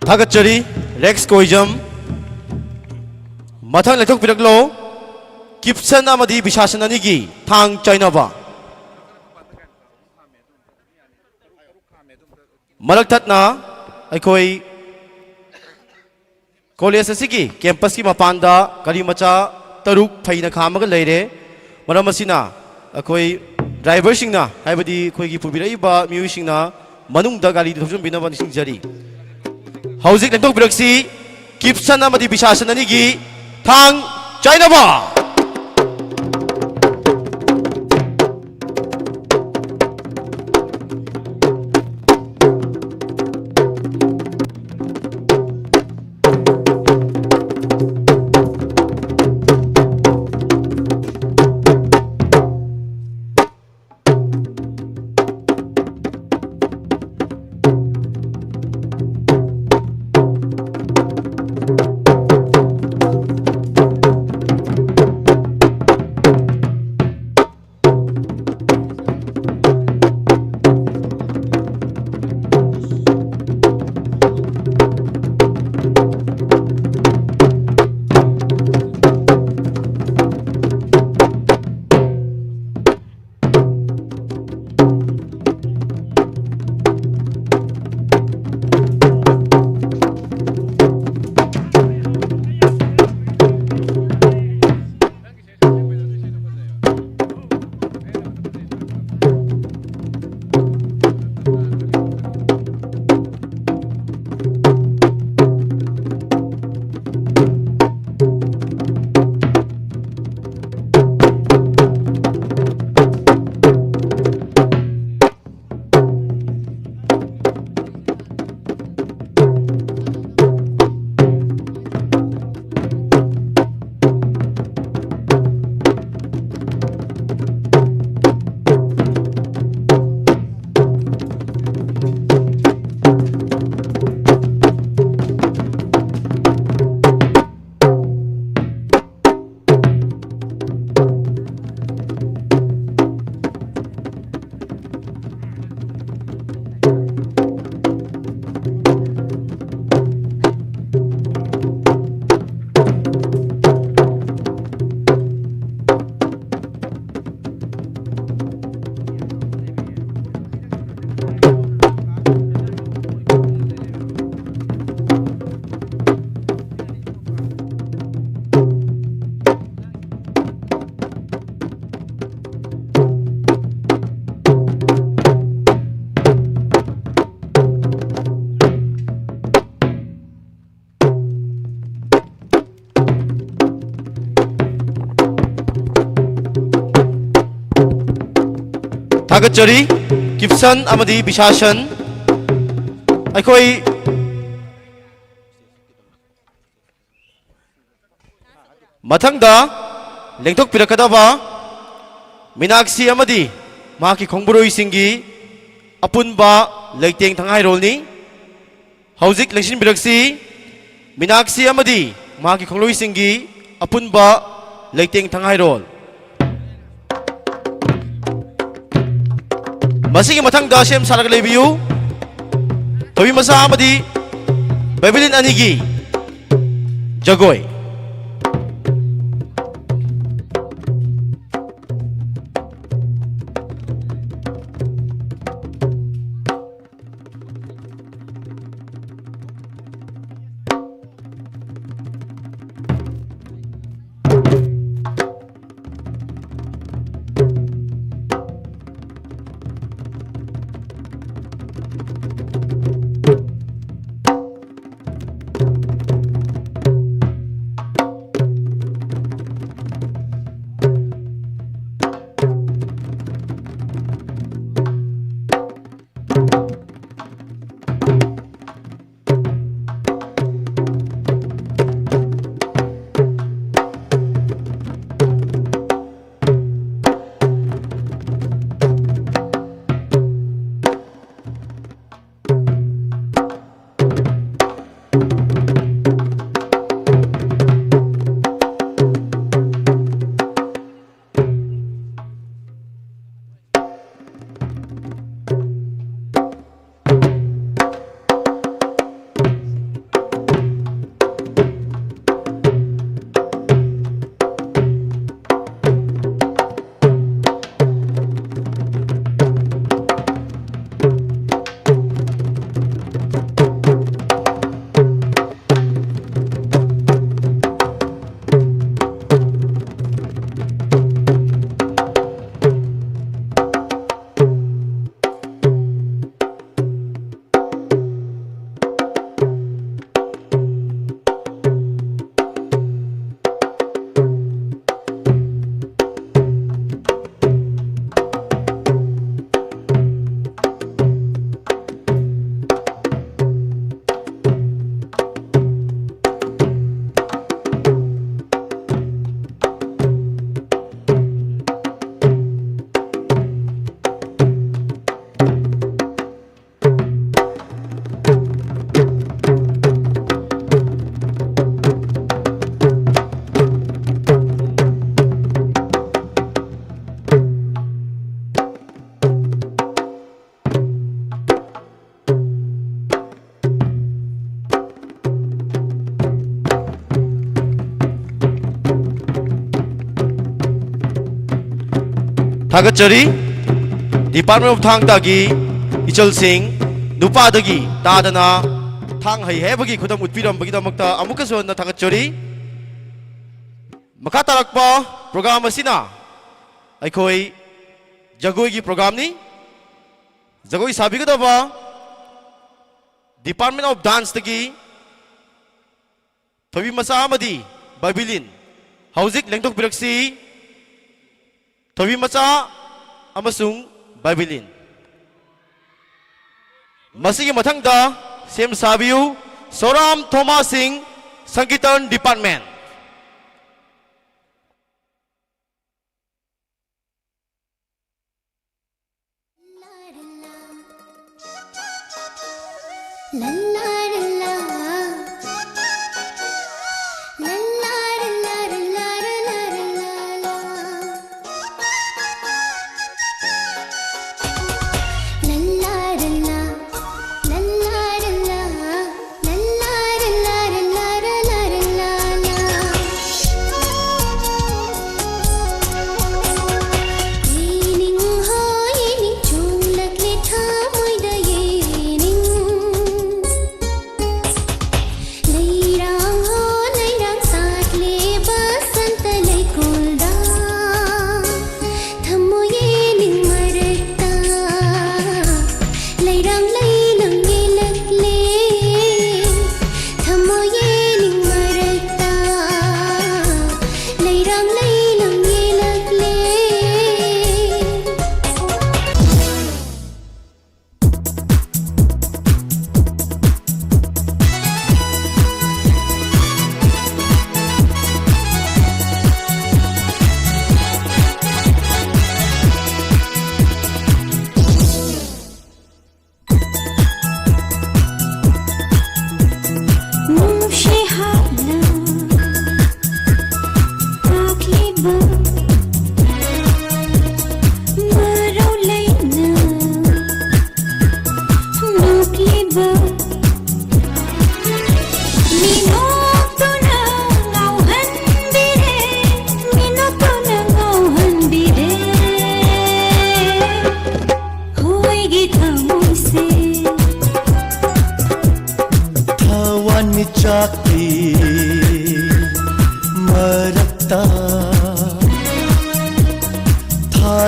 ꯊꯥꯒꯠꯆꯔꯤ꯫ ꯔꯦꯛꯁ ꯀꯣꯏꯖꯝ꯫ ꯃꯊꯪ ꯂꯦꯡꯊꯣꯛꯄꯤꯔꯛꯂꯣ꯫ ꯀꯤꯞꯁꯟ ꯑꯃꯗꯤ ꯕꯤꯁꯥꯁꯟ ꯑꯅꯤꯒꯤ ꯊꯥꯡ ꯆꯥꯏꯅꯕ꯫ ꯃꯔꯛ ꯊꯠꯅ ꯑꯩꯈꯣꯏ ꯀꯣꯂꯦꯖ ꯑꯁꯤꯒꯤ ꯀꯦꯝꯄꯁꯀꯤ ꯃꯄꯥꯟꯗ ꯒꯥꯔꯤ ꯃꯆꯥ ꯇꯔꯨꯛ ꯐꯩꯅ ꯈꯥꯝꯃꯒ ꯂꯩꯔꯦ꯫ ꯃꯔꯝ ꯑꯁꯤꯅ ꯑꯩꯈꯣꯏ ꯗ꯭ꯔꯥꯏꯚꯔꯁꯤꯡꯅ, ꯍꯥꯏꯕꯗꯤ ꯑꯩꯈꯣꯏꯒꯤ ꯄꯨꯕꯤꯔꯛꯏꯕ ꯃꯤꯑꯣꯏꯁꯤꯡꯅ ꯃꯅꯨꯡꯗ ꯒꯥꯔꯤꯗꯨ ꯊꯧꯖꯤꯟꯕꯤꯅꯕ ꯅꯤꯡꯁꯤꯡꯖꯔꯤ꯫ ꯍꯧꯖꯤꯛ ꯂꯦꯡꯊꯣꯛꯄꯤꯔꯛꯁꯤ꯫ ꯀꯤꯞꯁꯟ ꯑꯃꯗꯤ ꯕꯤꯁꯥꯁꯟ ꯑꯅꯤꯒꯤ ꯊꯥꯡ ꯆꯥꯏꯅꯕ꯫ ꯊꯥꯒꯠꯆꯔꯤ꯫ ꯀꯤꯞꯁꯟ ꯑꯃꯗꯤ ꯕꯤꯁꯥꯁꯟ꯫ ꯑꯩꯈꯣꯏ ꯃꯊꯪꯗ ꯂꯦꯡꯊꯣꯛꯄꯤꯔꯛꯀꯗꯕ ꯃꯤꯅꯥꯛꯁꯤ ꯑꯃꯗꯤ ꯃꯍꯥꯛꯀꯤ ꯈꯣꯡꯕꯨꯔꯣꯏꯁꯤꯡꯒꯤ ꯑꯄꯨꯟꯕ ꯂꯩꯇꯦꯡ ꯊꯪꯍꯥꯏꯔꯣꯜꯅꯤ꯫ ꯍꯧꯖꯤꯛ ꯂꯦꯡꯁꯤꯟꯕꯤꯔꯛꯁꯤ꯫ ꯃꯤꯅꯥꯛꯁꯤ ꯑꯃꯗꯤ ꯃꯍꯥꯛꯀꯤ ꯈꯣꯡꯂꯣꯏꯁꯤꯡꯒꯤ ꯑꯄꯨꯟꯕ ꯂꯩꯇꯦꯡ ꯊꯪꯍꯥꯏꯔꯣꯜ꯫ ꯃꯁꯤꯒꯤ ꯃꯊꯪꯗ ꯁꯦꯝ ꯁꯥꯔꯒ ꯂꯩꯕꯤꯌꯨ꯫ ꯊꯣꯏꯕꯤ ꯃꯆꯥ ꯑꯃꯗꯤ ꯕꯦꯕꯤꯂꯤꯟ ꯑꯅꯤꯒꯤ ꯖꯒꯣꯏ꯫ ꯊꯥꯒꯠꯆꯔꯤ꯫ Department of ꯊꯥꯡ ꯇꯥꯒꯤ ꯏꯆꯜꯁꯤꯡ ꯅꯨꯄꯥꯗꯒꯤ ꯇꯥꯗꯅ ꯊꯥꯡ ꯍꯩ ꯍꯥꯏꯕꯒꯤ ꯈꯨꯗꯝ ꯎꯠꯄꯤꯔꯝꯕꯒꯤꯗꯃꯛꯇ ꯑꯃꯨꯛꯀꯁꯨ ꯍꯟꯅ ꯊꯥꯒꯠꯆꯔꯤ꯫ ꯃꯈꯥ ꯇꯥꯔꯛꯄ program ꯑꯁꯤꯅ ꯑꯩꯈꯣꯏ ꯖꯒꯣꯏꯒꯤ programꯅꯤ꯫ ꯖꯒꯣꯏ ꯁꯥꯕꯤꯒꯗꯕ Department of Danceꯇꯒꯤ ꯊꯣꯏꯕꯤ ꯃꯆꯥ ꯑꯃꯗꯤ ꯕꯥꯏꯕꯤꯂꯤꯟ ꯍꯧꯖꯤꯛ ꯂꯦꯡꯊꯣꯛꯄꯤꯔꯛꯁꯤ꯫ ꯊꯣꯏꯕꯤ ꯃꯆꯥ ꯑꯃꯁꯨꯡ ꯕꯥꯏꯕꯤꯂꯤꯟ꯫ ꯃꯁꯤꯒꯤ ꯃꯊꯪꯗ ꯁꯦꯝ ꯁꯥꯕꯤꯌꯨ, ꯁꯣꯔꯥꯝ ꯊꯣꯃꯥꯁ ꯁꯤꯡ, ꯁꯪꯀꯤꯇꯟ department꯫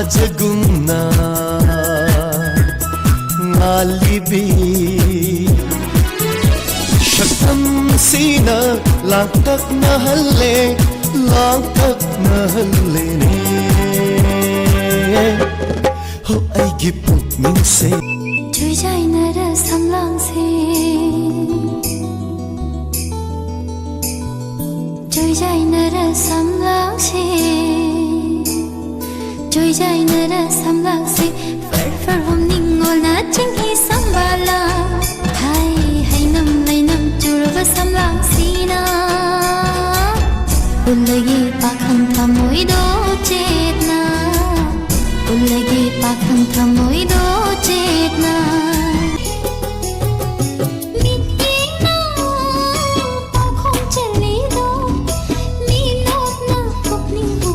ꯖꯒꯨꯝꯅ ꯉꯥꯜꯂꯤꯕꯤ ꯁꯛꯇꯝꯁꯤꯅ ꯂꯥꯡꯇꯛꯅꯍꯜꯂꯦ, ꯂꯥꯡꯇꯛꯅꯍꯜꯂꯦꯅꯦ꯫ ꯍꯣ ꯑꯩꯒꯤ ꯄꯨꯛꯅꯤꯡꯁꯦ꯫ ꯆꯨꯏꯖꯥꯏꯅꯔ ꯁꯝꯂꯥꯡꯁꯦ, ꯆꯨꯏꯖꯥꯏꯅꯔ ꯁꯝꯂꯥꯡꯁꯦ, ꯆꯨꯏꯖꯥꯏꯅꯔ ꯁꯝꯂꯥꯡꯁꯦ, ꯐꯔ ꯐꯔ ꯍꯨꯝ ꯅꯤꯡꯉꯣꯜꯅ ꯆꯤꯡꯍꯤ ꯁꯝꯕꯥꯜꯂ, ꯍꯥꯏ ꯍꯩꯅꯝ ꯂꯩꯅꯝ ꯆꯨꯔꯕ ꯁꯝꯂꯥꯡꯁꯤꯅ ꯎꯜꯂꯒꯤ ꯄꯥꯈꯪ ꯊꯃꯣꯏꯗꯣ ꯆꯦꯠꯅ, ꯎꯜꯂꯒꯤ ꯄꯥꯈꯪ ꯊꯃꯣꯏꯗꯣ ꯆꯦꯠꯅ꯫ ꯃꯤꯠꯌꯦꯡꯅ ꯄꯥꯎꯈꯣꯡ ꯆꯜꯂꯤꯗꯣ, ꯃꯤꯅꯣꯛꯅ ꯄꯨꯛꯅꯤꯡꯕꯨ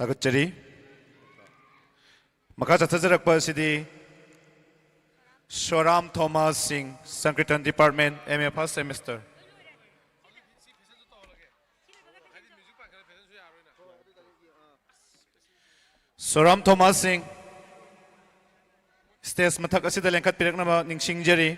ꯊꯥꯒꯠꯆꯔꯤ꯫ ꯃꯈꯥ ꯆꯠꯊꯖꯔꯛꯄ ꯑꯁꯤꯗꯤ Soram Thomas Singh, Sankirtan department, M A first semester. Soram Thomas Singh, stage ꯃꯊꯛ ꯑꯁꯤꯗ ꯂꯦꯡꯈꯠꯄꯤꯔꯛꯅꯕ ꯅꯤꯡꯁꯤꯡꯖꯔꯤ꯫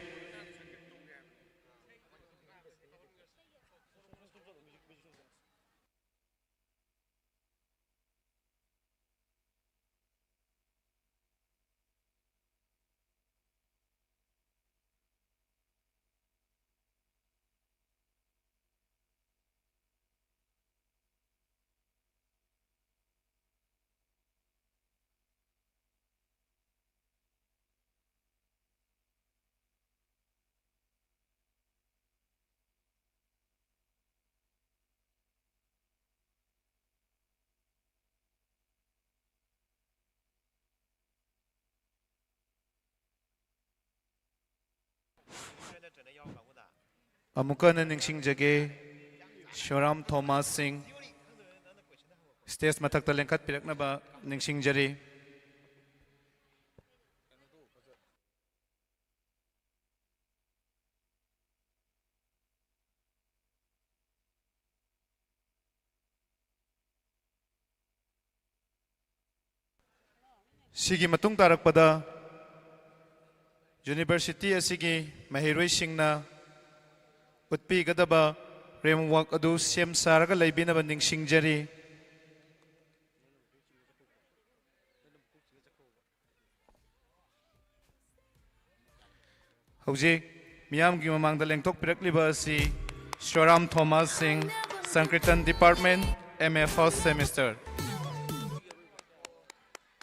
ꯑꯃꯨꯛꯀ ꯍꯟꯅ ꯅꯤꯡꯁꯤꯡꯖꯒꯦ, ꯁꯤꯌꯣꯔꯥꯝ ꯊꯣꯃꯥꯁ ꯁꯤꯡ ꯁ꯭ꯇꯦꯖ ꯃꯊꯛꯇ ꯂꯦꯡꯈꯠꯄꯤꯔꯛꯅꯕ ꯅꯤꯡꯁꯤꯡꯖꯔꯤ꯫ ꯁꯤꯒꯤ ꯃꯇꯨꯡ ꯇꯥꯔꯛꯄꯗ ꯌꯨꯅꯤꯚꯔꯁꯤꯇꯤ ꯑꯁꯤꯒꯤ ꯃꯍꯩꯔꯣꯏꯁꯤꯡꯅ ꯎꯠꯄꯤꯒꯗꯕ ꯐ꯭ꯔꯦꯝꯋꯥꯔꯛ ꯑꯗꯨ ꯁꯦꯝ ꯁꯥꯔꯒ ꯂꯩꯕꯤꯅꯕ ꯅꯤꯡꯁꯤꯡꯖꯔꯤ꯫ ꯍꯧꯖꯤꯛ ꯃꯤꯌꯥꯝꯒꯤ ꯃꯃꯥꯡꯗ ꯂꯦꯡꯊꯣꯛꯄꯤꯔꯛꯂꯤꯕ ꯑꯁꯤ Soram Thomas Singh, Sankirtan department, M A first semester.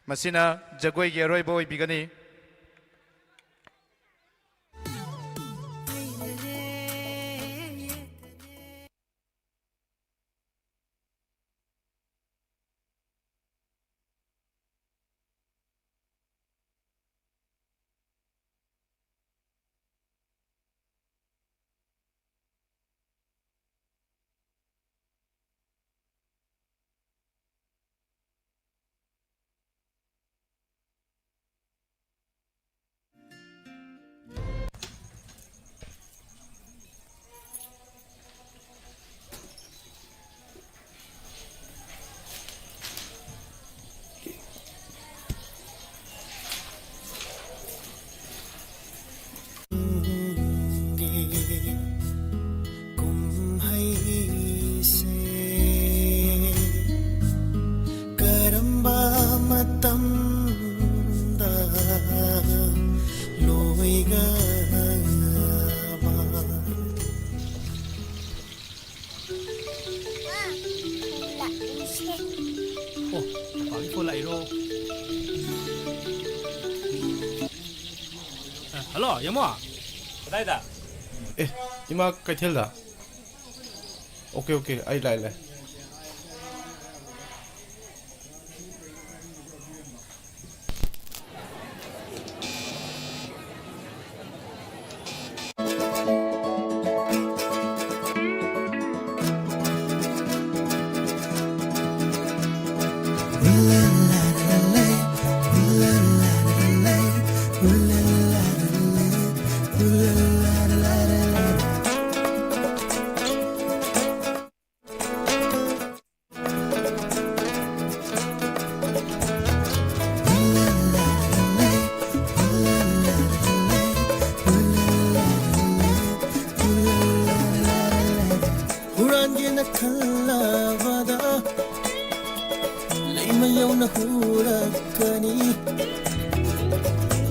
ꯃꯁꯤꯅ ꯖꯒꯣꯏꯒꯤ ꯑꯔꯣꯏꯕ ꯑꯣꯏꯕꯤꯒꯅꯤ꯫ ꯌꯦꯡꯉꯣ꯫ ꯀꯗꯥꯏꯗ? ꯑꯦ, ꯏꯃꯥ ꯀꯩꯊꯦꯜꯗ꯫ ꯑꯣꯀꯦ, ꯑꯣꯀꯦ, ꯑꯩ ꯂꯥꯛꯑꯦ, ꯂꯥꯛꯑꯦ꯫ ꯍꯨꯔꯥꯟꯒꯦꯅ ꯈꯜꯂꯕꯗ ꯂꯩꯃ ꯌꯧꯅ ꯍꯨꯔꯛꯀꯅꯤ,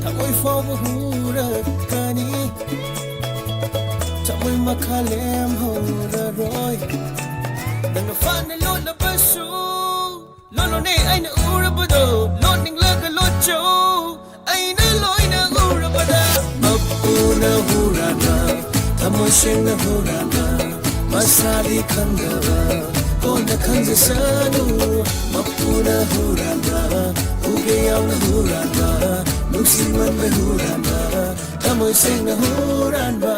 ꯊꯃꯣꯏ ꯐꯥꯎꯕ ꯍꯨꯔꯛꯀꯅꯤ, ꯊꯃꯣꯏ ꯃꯈꯥ ꯂꯦꯝꯍꯧꯔꯔꯣꯏ꯫ ꯅꯪꯅ ꯐꯥꯅ ꯂꯣꯠꯂꯕꯁꯨ, ꯂꯣꯠꯂꯣꯅꯦ ꯑꯩꯅ ꯎꯔꯕꯗꯣ, ꯂꯣꯠꯅꯤꯡꯂꯒ ꯂꯣꯠꯆꯧ꯫ ꯑꯩꯅ ꯂꯣꯏꯅ ꯎꯔꯕꯗ, ꯃꯄꯨꯅ ꯍꯨꯔꯥꯟꯕ, ꯊꯃꯣꯏ ꯁꯦꯡꯅ ꯍꯨꯔꯥꯟꯕ, ꯃꯁꯥꯗꯤ ꯈꯪꯗꯕ, ꯀꯣꯟꯅ ꯈꯪꯖꯁꯅꯨ꯫ ꯃꯄꯨꯅ ꯍꯨꯔꯥꯟꯕ, ꯎꯒꯦ ꯌꯥꯎꯅ ꯍꯨꯔꯥꯟꯕ, ꯅꯨꯡꯁꯤꯃꯟꯕ ꯍꯨꯔꯥꯟꯕ, ꯊꯃꯣꯏ ꯁꯦꯡꯅ ꯍꯨꯔꯥꯟꯕ꯫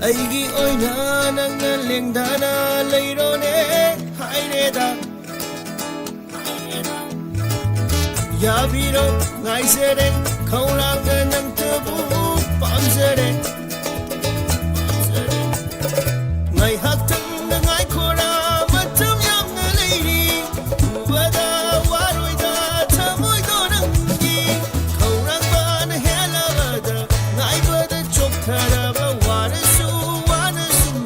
ꯑꯩꯒꯤ ꯑꯣꯏꯅ ꯅꯪꯅ ꯂꯦꯡꯗꯅ ꯂꯩꯔꯣꯅꯦ ꯍꯥꯏꯔꯦꯗ꯫ ꯌꯥꯕꯤꯔꯣ, ꯉꯥꯏꯖꯔꯦ, ꯈꯧꯔꯥꯡꯅ ꯅꯪꯇꯕꯨ ꯄꯥꯝꯖꯔꯦ꯫ ꯉꯥꯏꯍꯥꯛꯇꯪꯗ ꯉꯥꯏꯈꯣꯔꯥ, ꯃꯇꯝ ꯌꯥꯝꯅ ꯂꯩꯔꯤ꯫ ꯎꯕꯗ ꯋꯥꯔꯣꯏꯗ ꯊꯃꯣꯏꯗꯣ ꯅꯪꯒꯤ, ꯈꯧꯔꯥꯡꯕꯅ ꯍꯦꯜꯂꯕꯗ, ꯉꯥꯏꯕꯗ ꯆꯣꯛꯊꯔꯕ ꯋꯥꯔꯁꯨ ꯋꯥꯅ ꯁꯨꯝ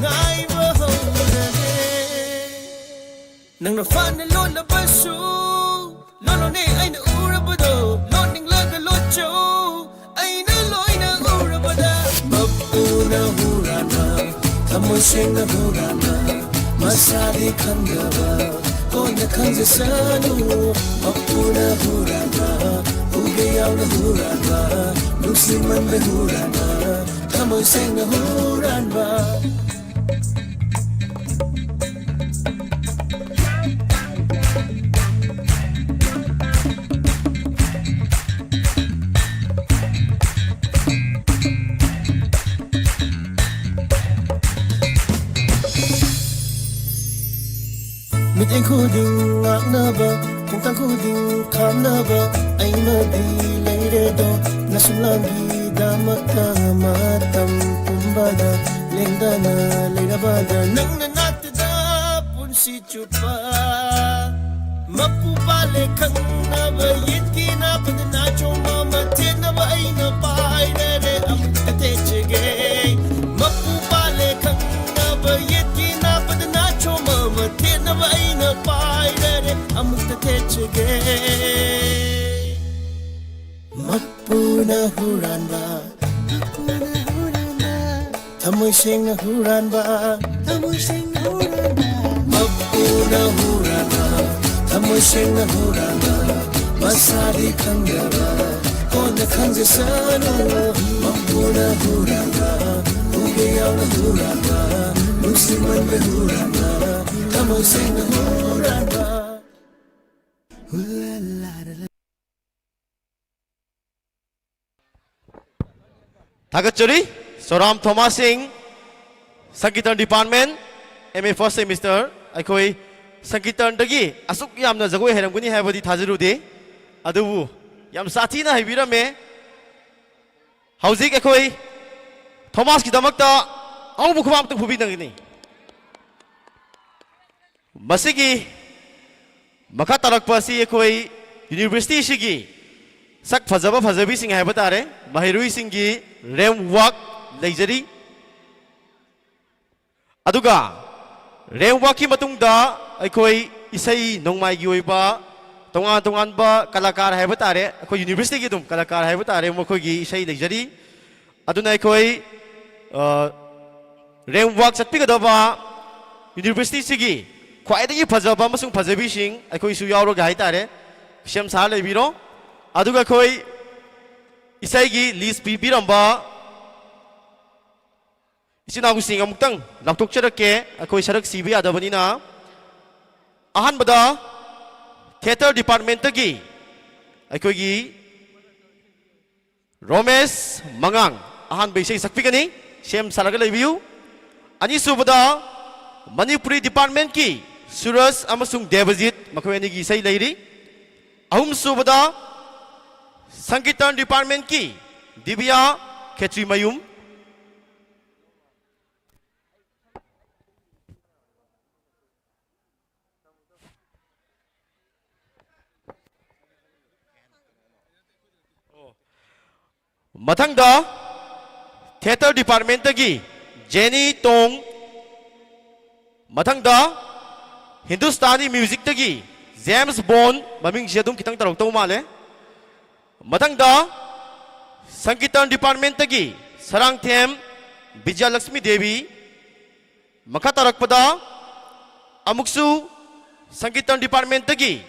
ꯉꯥꯏꯕ ꯍꯧꯔꯒꯦ꯫ ꯅꯪꯅ ꯐꯥꯅ ꯂꯣꯠꯂꯕꯁꯨ, ꯂꯣꯠꯂꯣꯅꯦ ꯑꯩꯅ ꯎꯔꯕꯗꯣ, ꯂꯣꯠꯅꯤꯡꯂꯒ ꯂꯣꯠꯆꯧ꯫ ꯁꯦꯡꯅ ꯍꯨꯔꯥꯟꯕ, ꯃꯁꯥꯗꯤ ꯈꯪꯗꯕ, ꯀꯣꯟꯅ ꯈꯪꯖꯁꯅꯨ꯫ ꯃꯄꯨꯅ ꯍꯨꯔꯥꯟꯕ, ꯎꯒꯦ ꯌꯥꯎꯅ ꯍꯨꯔꯥꯟꯕ, ꯅꯨꯡꯁꯤꯃꯟꯕ ꯍꯨꯔꯥꯟꯕ, ꯊꯃꯣꯏ ꯁꯦꯡꯅ ꯍꯨꯔꯥꯟꯕ꯫ ꯃꯤꯠꯌꯦꯡ ꯈꯨꯗꯤꯡ ꯉꯥꯛꯅꯕ, ꯈꯣꯡꯊꯥꯡ ꯈꯨꯗꯤꯡ ꯈꯥꯝꯅꯕ ꯑꯩꯃꯗꯤ ꯂꯩꯔꯦꯗꯣ꯫ ꯅꯁꯨꯝꯂꯥꯡꯒꯤꯗꯃꯛꯇ ꯃꯇꯝ ꯄꯨꯝꯕꯗ ꯂꯦꯡꯗꯅ ꯂꯩꯔꯕꯗ ꯅꯪꯅ ꯅꯥꯛꯇꯗ ꯄꯨꯟꯁꯤ ꯆꯨꯞꯄ꯫ ꯃꯄꯨ ꯄꯥꯜꯂꯦ ꯈꯪꯅꯕ ꯌꯦꯠꯀꯤ ꯅꯥꯄꯗ ꯅꯥꯆꯣꯝ ꯑꯃ ꯊꯦꯠꯅꯕ ꯑꯩꯅ ꯄꯥꯏꯔꯔꯦ ꯑꯃꯨꯛꯇ ꯊꯦꯠꯆꯒꯦ꯫ ꯃꯄꯨ ꯄꯥꯜꯂꯦ ꯈꯪꯅꯕ ꯌꯦꯠꯀꯤ ꯅꯥꯄꯗ ꯅꯥꯆꯣꯝ ꯑꯃ ꯊꯦꯠꯅꯕ ꯑꯩꯅ ꯄꯥꯏꯔꯔꯦ ꯑꯃꯨꯛꯇ ꯊꯦꯠꯆꯒꯦ꯫ ꯃꯄꯨꯅ ꯍꯨꯔꯥꯟꯕ, ꯊꯃꯣꯏ ꯁꯦꯡꯅ ꯍꯨꯔꯥꯟꯕ, ꯊꯃꯣꯏ ꯁꯦꯡꯅ ꯍꯨꯔꯥꯟꯕ꯫ ꯃꯄꯨꯅ ꯍꯨꯔꯥꯟꯕ, ꯊꯃꯣꯏ ꯁꯦꯡꯅ ꯍꯨꯔꯥꯟꯕ, ꯃꯁꯥꯗꯤ ꯈꯪꯗꯕ, ꯀꯣꯟꯅ ꯈꯪꯖꯁꯅꯨ꯫ ꯃꯄꯨꯅ ꯍꯨꯔꯥꯟꯕ, ꯎꯒꯦ ꯌꯥꯎꯅ ꯍꯨꯔꯥꯟꯕ, ꯅꯨꯡꯁꯤꯃꯟꯕ ꯍꯨꯔꯥꯟꯕ, ꯊꯃꯣꯏ ꯁꯦꯡꯅ ꯍꯨꯔꯥꯟꯕ꯫ ꯊꯥꯒꯠꯆꯔꯤ꯫ Soram Thomas Singh, Sankirtan department, M A first semester. ꯑꯩꯈꯣꯏ ꯁꯪꯀꯤꯔꯇꯟꯗꯒꯤ ꯑꯁꯨꯛ ꯌꯥꯝꯅ ꯖꯒꯣꯏ ꯍꯩꯔꯝꯒꯅꯤ ꯍꯥꯏꯕꯗꯤ ꯊꯥꯖꯔꯨꯗꯦ, ꯑꯗꯨꯕꯨ ꯌꯥꯝ ꯁꯥꯊꯤꯅ ꯍꯩꯕꯤꯔꯝꯃꯦ꯫ ꯍꯧꯖꯤꯛ ꯑꯩꯈꯣꯏ ꯊꯣꯃꯥꯁꯀꯤꯗꯃꯛꯇ ꯑꯍꯧꯕ ꯈꯨꯕꯥꯛ ꯑꯃꯇ ꯐꯨꯕꯤꯅꯒꯅꯤ꯫ ꯃꯁꯤꯒꯤ ꯃꯈꯥ ꯇꯥꯔꯛꯄ ꯑꯁꯤ ꯑꯩꯈꯣꯏ ꯌꯨꯅꯤꯚꯔꯁꯤꯇꯤꯁꯤꯒꯤ ꯁꯛ ꯐꯖꯕ ꯐꯖꯕꯤꯁꯤꯡ ꯍꯥꯏꯕ ꯇꯥꯔꯦ, ꯃꯍꯩꯔꯣꯏꯁꯤꯡꯒꯤ ꯔꯦꯝꯞ ꯋꯥꯛ ꯂꯩꯖꯔꯤ꯫ ꯑꯗꯨꯒ ꯔꯦꯝꯞ ꯋꯥꯛꯀꯤ ꯃꯇꯨꯡꯗ ꯑꯩꯈꯣꯏ ꯏꯁꯩ ꯅꯣꯡꯃꯥꯏꯒꯤ ꯑꯣꯏꯕ ꯇꯣꯉꯥꯟ ꯇꯣꯉꯥꯟꯕ ꯀꯂꯥꯀꯥꯔ ꯍꯥꯏꯕ ꯇꯥꯔꯦ, ꯑꯩꯈꯣꯏ ꯌꯨꯅꯤꯚꯔꯁꯤꯇꯤꯒꯤ ꯑꯗꯨꯝ ꯀꯂꯥꯀꯥꯔ ꯍꯥꯏꯕ ꯇꯥꯔꯦ, ꯃꯈꯣꯏꯒꯤ ꯏꯁꯩ ꯂꯩꯖꯔꯤ꯫ ꯑꯗꯨꯅ ꯑꯩꯈꯣꯏ, ꯑ, ꯔꯦꯝꯞ ꯋꯥꯛ ꯆꯠꯄꯤꯒꯗꯕ ꯌꯨꯅꯤꯚꯔꯁꯤꯇꯤꯁꯤꯒꯤ ꯈ꯭ꯋꯥꯏꯗꯒꯤ ꯐꯖꯕ ꯑꯃꯁꯨꯡ ꯐꯖꯕꯤꯁꯤꯡ ꯑꯩꯈꯣꯏꯁꯨ ꯌꯥꯎꯔꯒ ꯍꯥꯏꯇꯥꯔꯦ, ꯁꯦꯝ ꯁꯥꯔ ꯂꯩꯕꯤꯔꯣ꯫ ꯑꯗꯨꯒ ꯑꯩꯈꯣꯏ ꯏꯁꯩꯒꯤ ꯂꯤꯁ ꯄꯤꯕꯤꯔꯝꯕ ꯏꯆꯤꯟ ꯏꯅꯥꯎꯁꯤꯡ ꯑꯃꯨꯛꯇꯪ ꯂꯥꯎꯊꯣꯛꯆꯔꯛꯀꯦ, ꯑꯩꯈꯣꯏ ꯁꯔꯛ ꯁꯤꯕ ꯌꯥꯗꯕꯅꯤꯅ꯫ ꯑꯍꯥꯟꯕꯗ ꯊꯤꯌꯦꯇꯔ ꯗꯤꯄꯥꯔꯠꯃꯦꯟꯇꯒꯤ ꯑꯩꯈꯣꯏꯒꯤ ꯔꯣꯃꯦꯁ ꯃꯉꯥꯡ ꯑꯍꯥꯟꯕ ꯏꯁꯩ ꯁꯛꯄꯤꯒꯅꯤ, ꯁꯦꯝ ꯁꯥꯔꯒ ꯂꯩꯕꯤꯌꯨ꯫ ꯑꯅꯤꯁꯨꯕꯗ ꯃꯅꯤꯄꯨꯔꯤ ꯗꯤꯄꯥꯔꯠꯃꯦꯟꯀꯤ ꯁꯨꯔꯖ ꯑꯃꯁꯨꯡ ꯗꯦꯕꯖꯤꯠ, ꯃꯈꯣꯏ ꯑꯅꯤꯒꯤ ꯏꯁꯩ ꯂꯩꯔꯤ꯫ ꯑꯍꯨꯝꯁꯨꯕꯗ ꯁꯪꯀꯤꯔꯇꯟ ꯗꯤꯄꯥꯔꯠꯃꯦꯟꯀꯤ ꯗꯤꯕꯤꯌꯥ ꯈꯦꯇ꯭ꯔꯤꯃꯌꯨꯝ꯫ ꯃꯊꯪꯗ ꯊꯤꯌꯦꯇꯔ ꯗꯤꯄꯥꯔꯠꯃꯦꯟꯇꯒꯤ ꯖꯦꯅꯤ ꯇꯣꯡ, ꯃꯊꯪꯗ ꯍꯤꯟꯗꯨꯁꯇꯥꯅꯤ ꯃ꯭ꯌꯨꯖꯤꯛꯇꯒꯤ ꯖꯦꯝꯁ ꯕꯣꯟ, ꯃꯃꯤꯡꯁꯤ ꯑꯗꯨꯝ ꯈꯤꯇꯪ ꯇꯧꯔꯛꯇꯧ ꯃꯥꯜꯂꯦ꯫ ꯃꯊꯪꯗ ꯁꯪꯀꯤꯔꯇꯟ ꯗꯤꯄꯥꯔꯠꯃꯦꯟꯇꯒꯤ ꯁꯔꯥꯡꯊꯦꯝ ꯕꯤꯖꯌꯂꯛꯁꯃꯤ ꯗꯦꯕꯤ, ꯃꯈꯥ ꯇꯥꯔꯛꯄꯗ ꯑꯃꯨꯛꯁꯨ ꯁꯪꯀꯤꯔꯇꯟ ꯗꯤꯄꯥꯔꯠꯃꯦꯟꯇꯒꯤ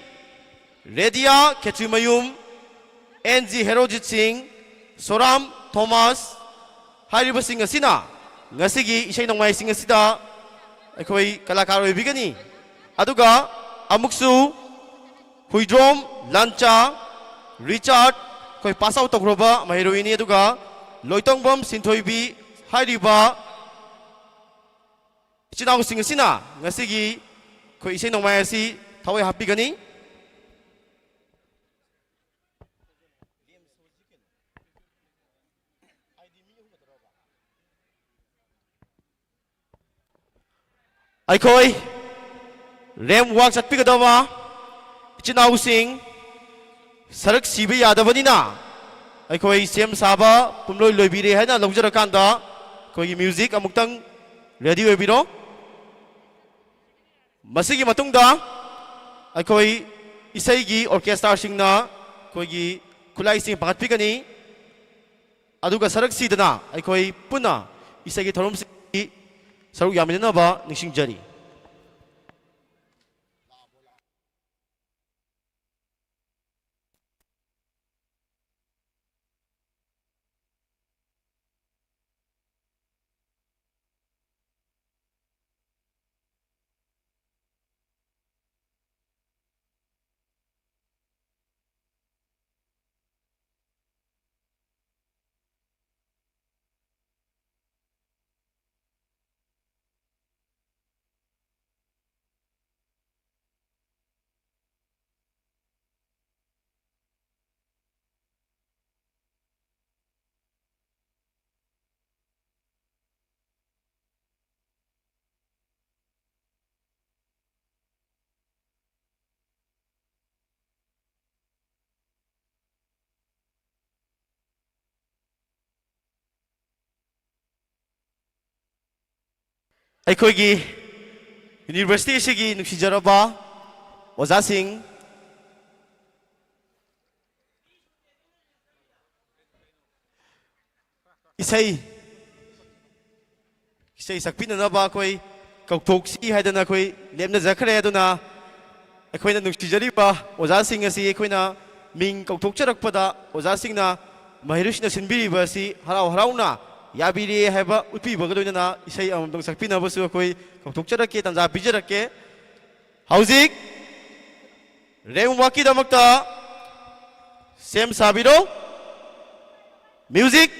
ꯔꯦꯗꯤꯌꯥ ꯈꯦꯇ꯭ꯔꯤꯃꯌꯨꯝ, ꯑꯦꯟ ꯖꯤ ꯍꯦꯔꯣꯖꯤꯠ ꯁꯤꯡ, ꯁꯣꯔꯥꯝ ꯊꯣꯃꯥꯁ ꯍꯥꯏꯔꯤꯕꯁꯤꯡ ꯑꯁꯤꯅ ꯉꯁꯤꯒꯤ ꯏꯁꯩ ꯅꯣꯡꯃꯥꯏꯁꯤꯡ ꯑꯁꯤꯗ ꯑꯩꯈꯣꯏ ꯀꯂꯥꯀꯥꯔ ꯑꯣꯏꯕꯤꯒꯅꯤ꯫ ꯑꯗꯨꯒ ꯑꯃꯨꯛꯁꯨ ꯍꯨꯏꯗ꯭ꯔꯣꯝ ꯂꯥꯟꯆꯥ ꯔꯤꯆꯥꯔꯠ, ꯑꯩꯈꯣꯏ ꯄꯥꯁ ꯑꯥꯎꯠ ꯇꯧꯈ꯭ꯔꯕ ꯃꯍꯩꯔꯣꯏꯅꯤ꯫ ꯑꯗꯨꯒ ꯂꯣꯏꯇꯣꯡꯕꯝ ꯁꯤꯟꯊꯣꯏꯕꯤ ꯍꯥꯏꯔꯤꯕ ꯏꯆꯤꯟ ꯏꯅꯥꯎꯁꯤꯡ ꯑꯁꯤꯅ ꯉꯁꯤꯒꯤ ꯑꯩꯈꯣꯏ ꯏꯁꯩ ꯅꯣꯡꯃꯥꯏ ꯑꯁꯤ ꯊꯋꯥꯏ ꯍꯥꯞꯄꯤꯒꯅꯤ꯫ ꯑꯩꯈꯣꯏ ꯔꯦꯝꯞ ꯋꯥꯛ ꯆꯠꯄꯤꯒꯗꯕ ꯏꯆꯤꯟ ꯏꯅꯥꯎꯁꯤꯡ ꯁꯔꯛ ꯁꯤꯕ ꯌꯥꯗꯕꯅꯤꯅ ꯑꯩꯈꯣꯏ ꯁꯦꯝ ꯁꯥꯕ ꯄꯨꯝꯂꯣꯏ ꯂꯣꯏꯕꯤꯔꯦ ꯍꯥꯏꯅ ꯂꯧꯖꯔꯀꯥꯟꯗ ꯑꯩꯈꯣꯏꯒꯤ ꯃ꯭ꯌꯨꯖꯤꯛ ꯑꯃꯨꯛꯇꯪ ꯔꯦꯗꯤ ꯑꯣꯏꯕꯤꯔꯣ꯫ ꯃꯁꯤꯒꯤ ꯃꯇꯨꯡꯗ ꯑꯩꯈꯣꯏ ꯏꯁꯩꯒꯤ ꯑꯣꯔꯀꯦꯁꯇ꯭ꯔꯥꯁꯤꯡꯅ ꯑꯩꯈꯣꯏꯒꯤ ꯈꯨꯠꯂꯥꯏꯁꯤꯡ ꯄꯥꯡꯈꯠꯄꯤꯒꯅꯤ꯫ ꯑꯗꯨꯒ ꯁꯔꯛ ꯁꯤꯗꯅ ꯑꯩꯈꯣꯏ ꯄꯨꯟꯅ ꯏꯁꯩꯒꯤ ꯊꯧꯔꯝꯁꯤ ꯁꯔꯨꯛ ꯌꯥꯃꯤꯟꯅꯅꯕ ꯅꯤꯡꯁꯤꯡꯖꯔꯤ꯫ ꯑꯩꯈꯣꯏꯒꯤ ꯌꯨꯅꯤꯚꯔꯁꯤꯇꯤ ꯑꯁꯤꯒꯤ ꯅꯨꯡꯁꯤꯖꯔꯕ ꯑꯣꯖꯥꯁꯤꯡ, ꯏꯁꯩ, ꯏꯁꯩ ꯁꯛꯄꯤꯅꯅꯕ ꯑꯩꯈꯣꯏ ꯀꯧꯊꯣꯛꯁꯤ ꯍꯥꯏꯗꯅ ꯑꯩꯈꯣꯏ ꯂꯦꯞꯅꯖꯈ꯭ꯔꯦ꯫ ꯑꯗꯨꯅ ꯑꯩꯈꯣꯏꯅ ꯅꯨꯡꯁꯤꯖꯔꯤꯕ ꯑꯣꯖꯥꯁꯤꯡ ꯑꯁꯤ ꯑꯩꯈꯣꯏꯅ ꯃꯤꯡ ꯀꯧꯊꯣꯛꯆꯔꯛꯄꯗ ꯑꯣꯖꯥꯁꯤꯡꯅ ꯃꯍꯩꯔꯣꯏꯁꯤꯡꯅ ꯁꯤꯟꯕꯤꯔꯤꯕ ꯑꯁꯤ ꯍꯔꯥꯎ ꯍꯔꯥꯎꯅ ꯌꯥꯕꯤꯔꯦ ꯍꯥꯏꯕ ꯎꯠꯄꯤꯕꯒ ꯂꯣꯏꯅꯅ ꯏꯁꯩ ꯑꯃꯃꯝꯇꯪ ꯁꯛꯄꯤꯅꯕꯁꯨ ꯑꯩꯈꯣꯏ ꯀꯧꯊꯣꯛꯆꯔꯛꯀꯦ, ꯇꯥꯟꯖꯥ ꯄꯤꯖꯔꯛꯀꯦ꯫ ꯍꯧꯖꯤꯛ ꯔꯦꯝꯋꯥꯛꯀꯤꯗꯃꯛꯇ ꯁꯦꯝ ꯁꯥꯕꯤꯔꯣ꯫ Music.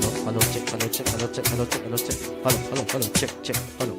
Hello, hello, check, hello, check, hello, check, hello, check, hello, check. Hello, hello, hello, check, check, hello.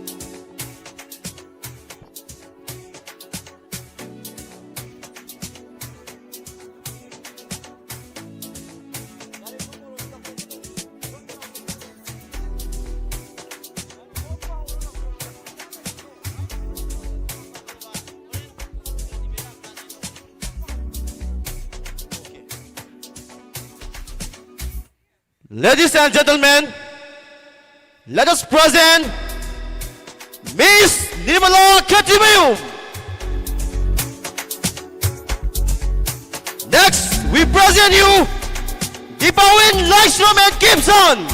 Ladies and gentlemen, let us present Miss Nirmala Khetrimayum. Next, we present you Dipawin Laishram and Gibson.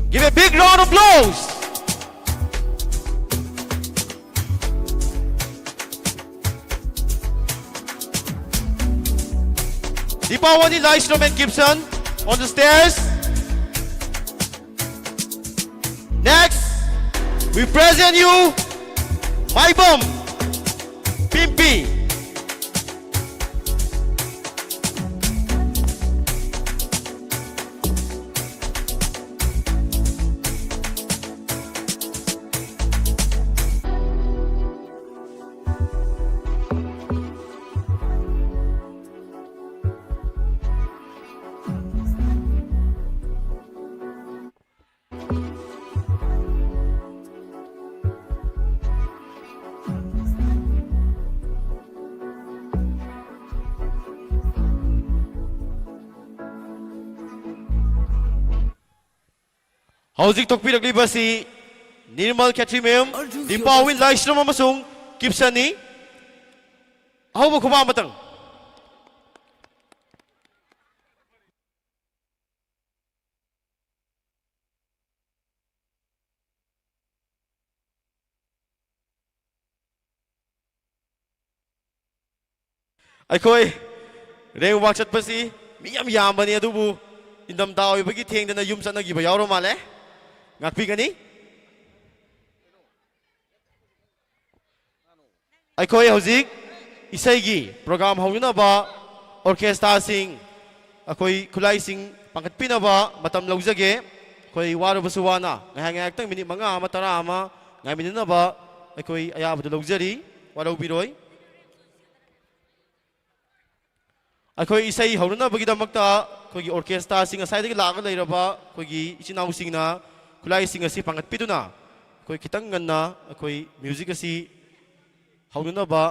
Give a big round of applause. Dipawani Laishram and Gibson on the stairs. Next, we present you Maibam Pimpi. ꯍꯧꯖꯤꯛ ꯊꯣꯛꯄꯤꯔꯛꯂꯤꯕꯁꯤ ꯅꯤꯔꯃꯜ ꯈꯦꯇ꯭ꯔꯤꯃꯌꯨꯝ, ꯗꯤꯄꯥꯋꯤꯟ ꯂꯥꯏꯁ꯭ꯔꯝ ꯑꯃꯁꯨꯡ ꯀꯤꯞꯁꯟꯅꯤ꯫ ꯑꯍꯧꯕ ꯈꯨꯕꯥꯛ ꯑꯃꯇꯪ꯫ ꯑꯩꯈꯣꯏ rank ꯋꯥꯛ ꯆꯠꯄꯁꯤ ꯃꯤ ꯌꯥꯝ ꯌꯥꯝꯕꯅꯤ, ꯑꯗꯨꯕꯨ ꯏꯪꯊꯝꯊꯥ ꯑꯣꯏꯕꯒꯤ ꯊꯦꯡꯗꯅ ꯌꯨꯝ ꯆꯠꯅꯈꯤꯕ ꯌꯥꯎꯔ ꯃꯥꯜꯂꯦ꯫ ꯉꯥꯛꯄꯤꯒꯅꯤ꯫ ꯑꯩꯈꯣꯏ ꯍꯧꯖꯤꯛ ꯏꯁꯩꯒꯤ ꯄ꯭ꯔꯣꯒ꯭ꯔꯥꯝ ꯍꯧꯅꯅꯕ ꯑꯣꯔꯀꯦꯁꯇ꯭ꯔꯥꯁꯤꯡ, ꯑꯩꯈꯣꯏ ꯈꯨꯠꯂꯥꯏꯁꯤꯡ ꯄꯥꯡꯈꯠꯄꯤꯅꯕ ꯃꯇꯝ ꯂꯧꯖꯒꯦ꯫ ꯑꯩꯈꯣꯏ ꯋꯥꯔꯕꯁꯨ ꯋꯥꯅ ꯉꯥꯏꯍꯥꯛ ꯉꯥꯏꯍꯥꯛꯇꯪ ꯃꯤꯅꯤꯠ ꯃꯉꯥ ꯑꯃ ꯇꯔꯥ ꯑꯃ ꯉꯥꯏꯃꯤꯟꯅꯅꯕ ꯑꯩꯈꯣꯏ ꯑꯌꯥꯕꯗꯨ ꯂꯧꯖꯔꯤ, ꯋꯥꯔꯧꯕꯤꯔꯣꯏ꯫ ꯑꯩꯈꯣꯏ ꯏꯁꯩ ꯍꯧꯅꯅꯕꯒꯤꯗꯃꯛꯇ ꯑꯩꯈꯣꯏꯒꯤ ꯑꯣꯔꯀꯦꯁꯇ꯭ꯔꯥꯁꯤꯡ, ꯉꯁꯥꯏꯗꯒꯤ ꯂꯥꯛꯑꯒ ꯂꯩꯔꯕ ꯑꯩꯈꯣꯏꯒꯤ ꯏꯆꯤꯟ ꯏꯅꯥꯎꯁꯤꯡꯅ ꯈꯨꯠꯂꯥꯏꯁꯤꯡ ꯑꯁꯤ ꯄꯥꯡꯈꯠꯄꯤꯗꯨꯅ ꯑꯩꯈꯣꯏ ꯈꯤꯇꯪ ꯉꯟꯅ ꯑꯩꯈꯣꯏ ꯃ꯭ꯌꯨꯖꯤꯛ ꯑꯁꯤ ꯍꯧꯅꯅꯕ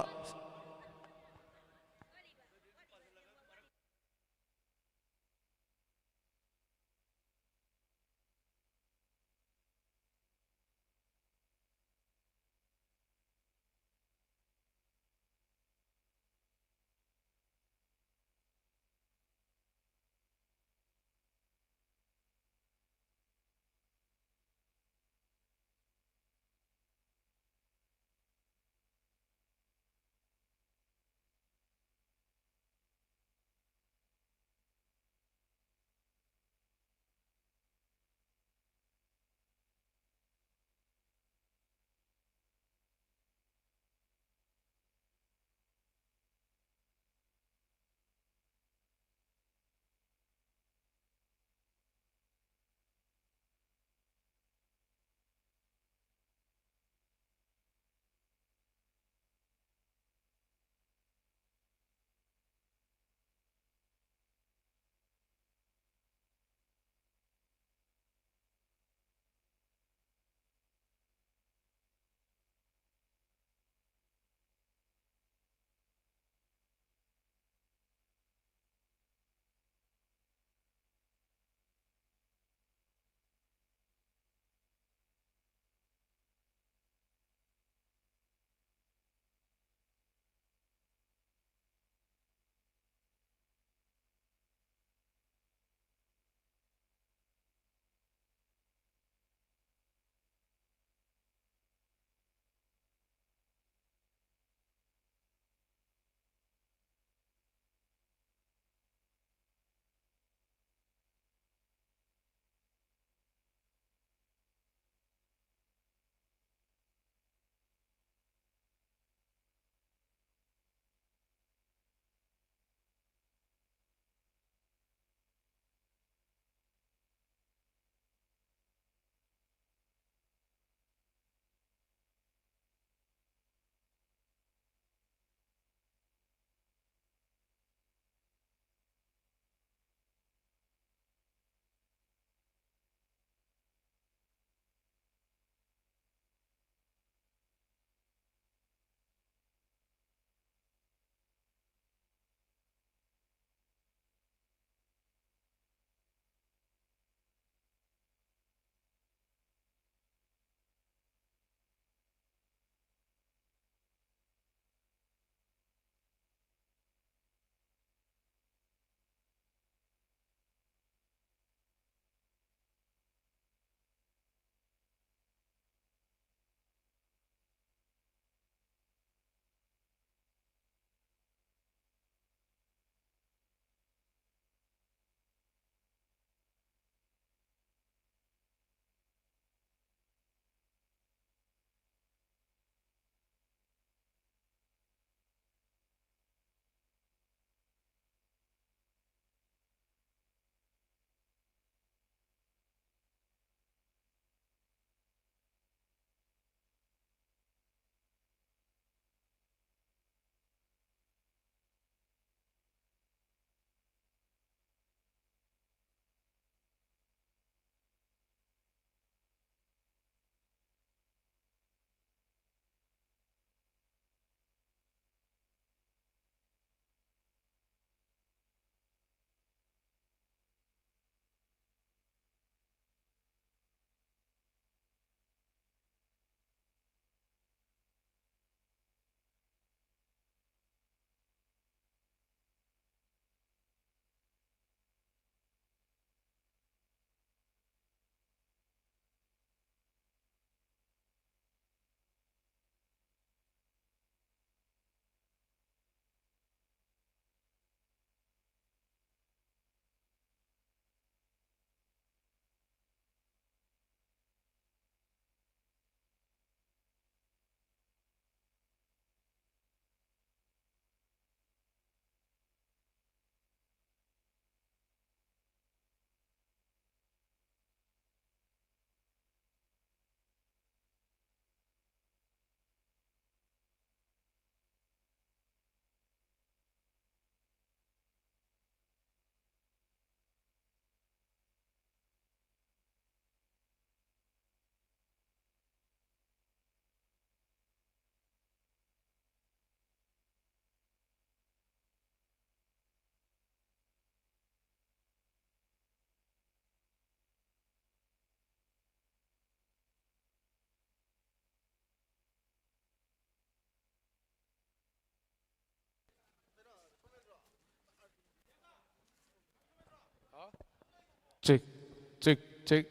ꯆꯦꯛ, ꯆꯦꯛ꯫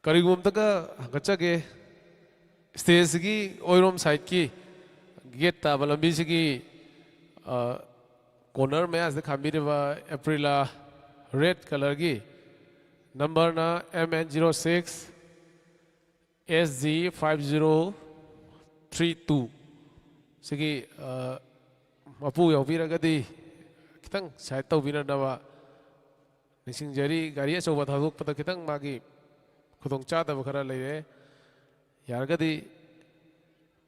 ꯀꯔꯤꯒꯨꯝꯕ ꯑꯝꯇꯒ ꯍꯪꯒꯠꯆꯒꯦ, ꯁ꯭ꯇꯦꯖꯁꯤꯒꯤ ꯑꯣꯏꯔꯣꯝ ꯁꯥꯏꯠꯀꯤ ꯒꯦꯠ ꯇꯥꯕ ꯂꯝꯕꯤꯁꯤꯒꯤ, ꯑ, ꯀꯣꯔꯅꯔ ꯃꯌꯥꯁꯤꯗ ꯈꯥꯝꯕꯤꯔꯤꯕ ꯑꯦꯄ꯭ꯔꯤꯂꯥ ꯔꯦꯗ ꯀꯂꯔꯒꯤ, ꯅꯝꯕꯔꯅ M N zero six S G five zero three two꯫ ꯁꯤꯒꯤ, ꯑ, ꯃꯄꯨ ꯌꯥꯎꯕꯤꯔꯒꯗꯤ ꯈꯤꯇꯪ ꯁꯥꯏꯠ ꯇꯧꯕꯤꯅꯅꯕ ꯅꯤꯡꯁꯤꯡꯖꯔꯤ꯫ ꯒꯥꯔꯤ ꯑꯆꯧꯕ ꯊꯧꯗꯣꯛꯄꯗ ꯈꯤꯇꯪ ꯃꯥꯒꯤ ꯈꯨꯗꯣꯡꯆꯥꯗꯕ ꯈꯔ ꯂꯩꯔꯦ꯫ ꯌꯥꯔꯒꯗꯤ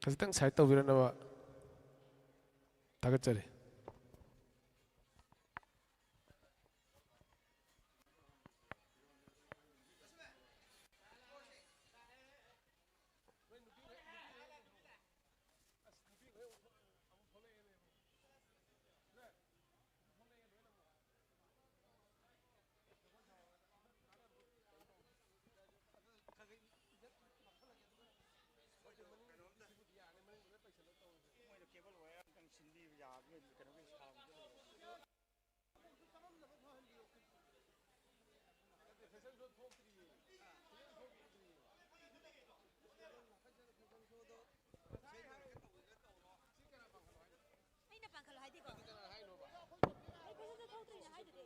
ꯈꯖꯤꯛꯇꯪ ꯁꯥꯏꯠ ꯇꯧꯕꯤꯔꯅꯕ ꯊꯥꯒꯠꯆꯔꯤ꯫ ꯑꯩꯅ ꯄꯥꯡꯈꯠꯂꯣ ꯍꯥꯏꯗꯤꯀꯣ? ꯑꯩ ꯐꯖꯅ ꯊꯣꯛꯇ꯭ꯔꯤꯅꯦ ꯍꯥꯏꯗꯨꯗꯤ꯫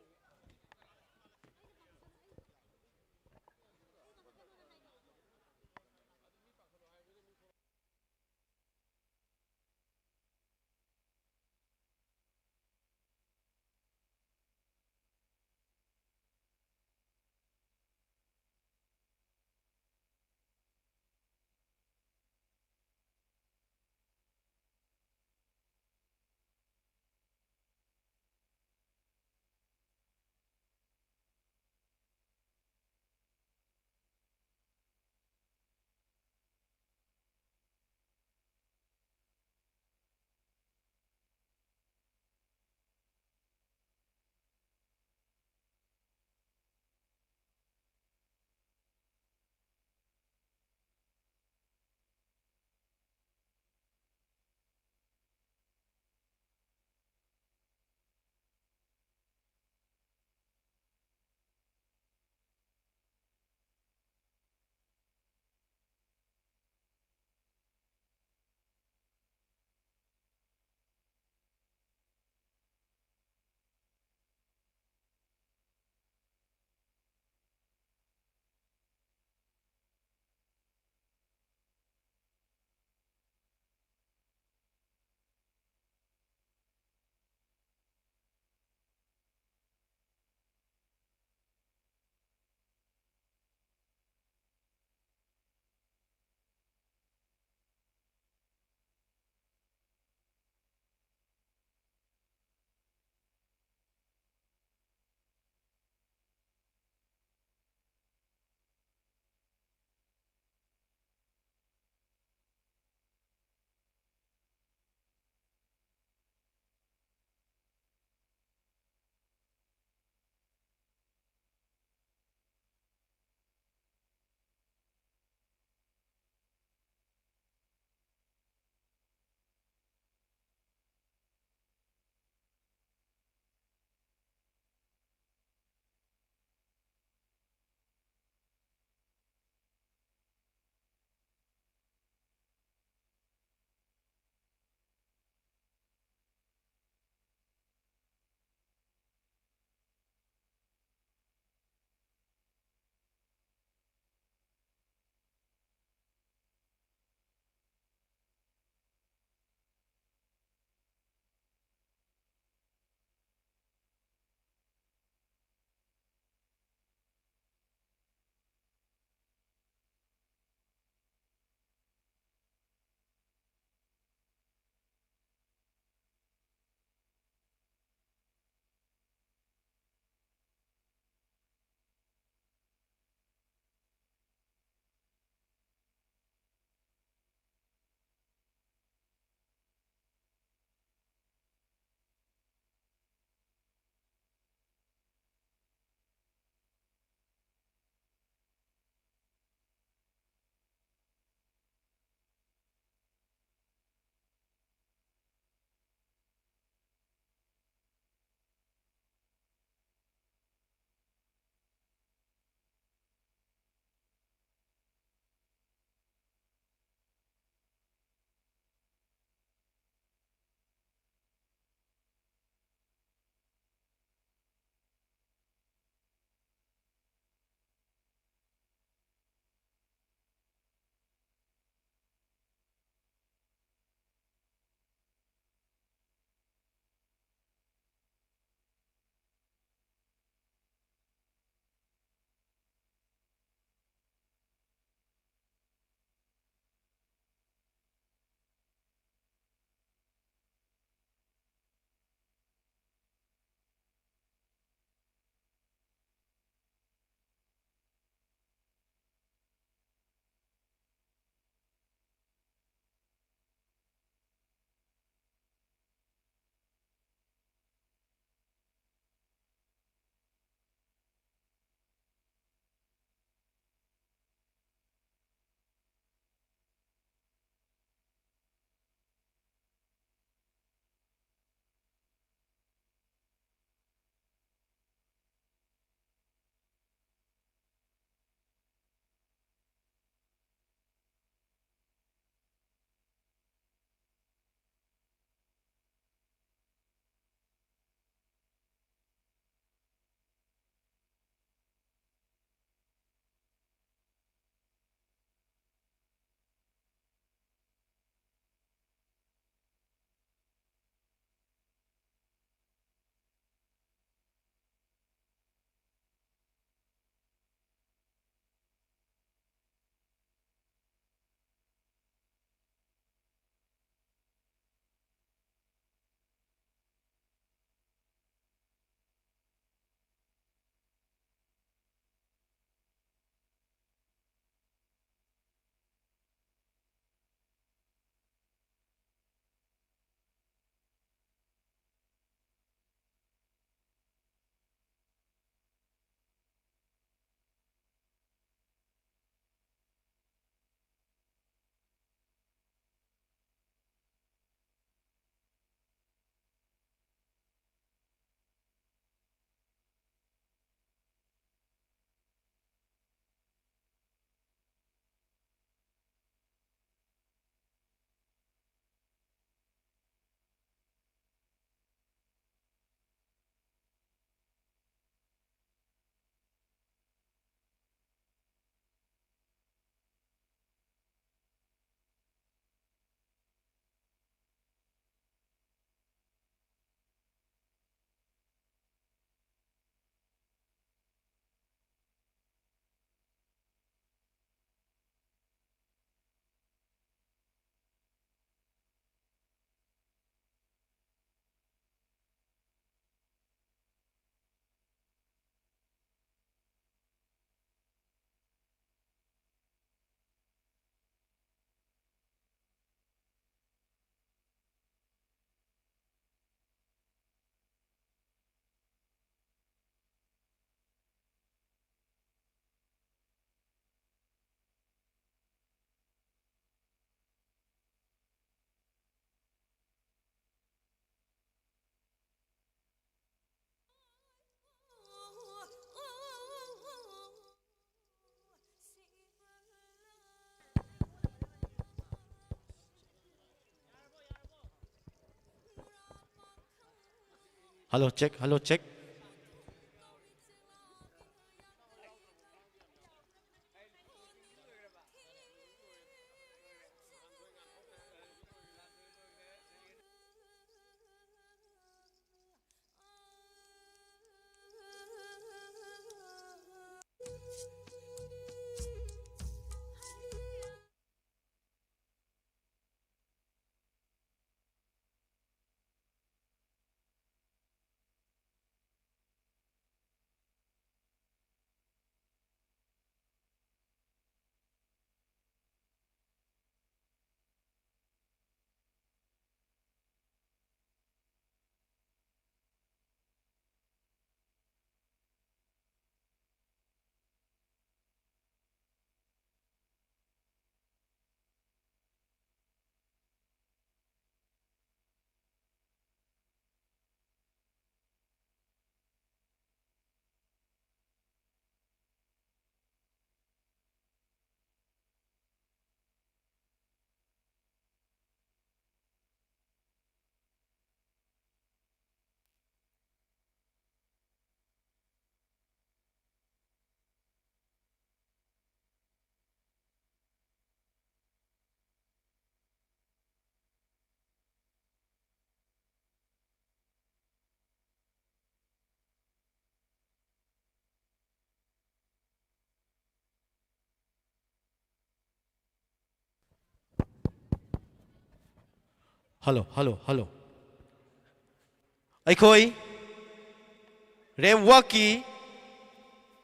Hello, check, hello, check. Hello, hello, hello. ꯑꯩꯈꯣꯏ ꯔꯦꯝꯋꯥꯛꯀꯤ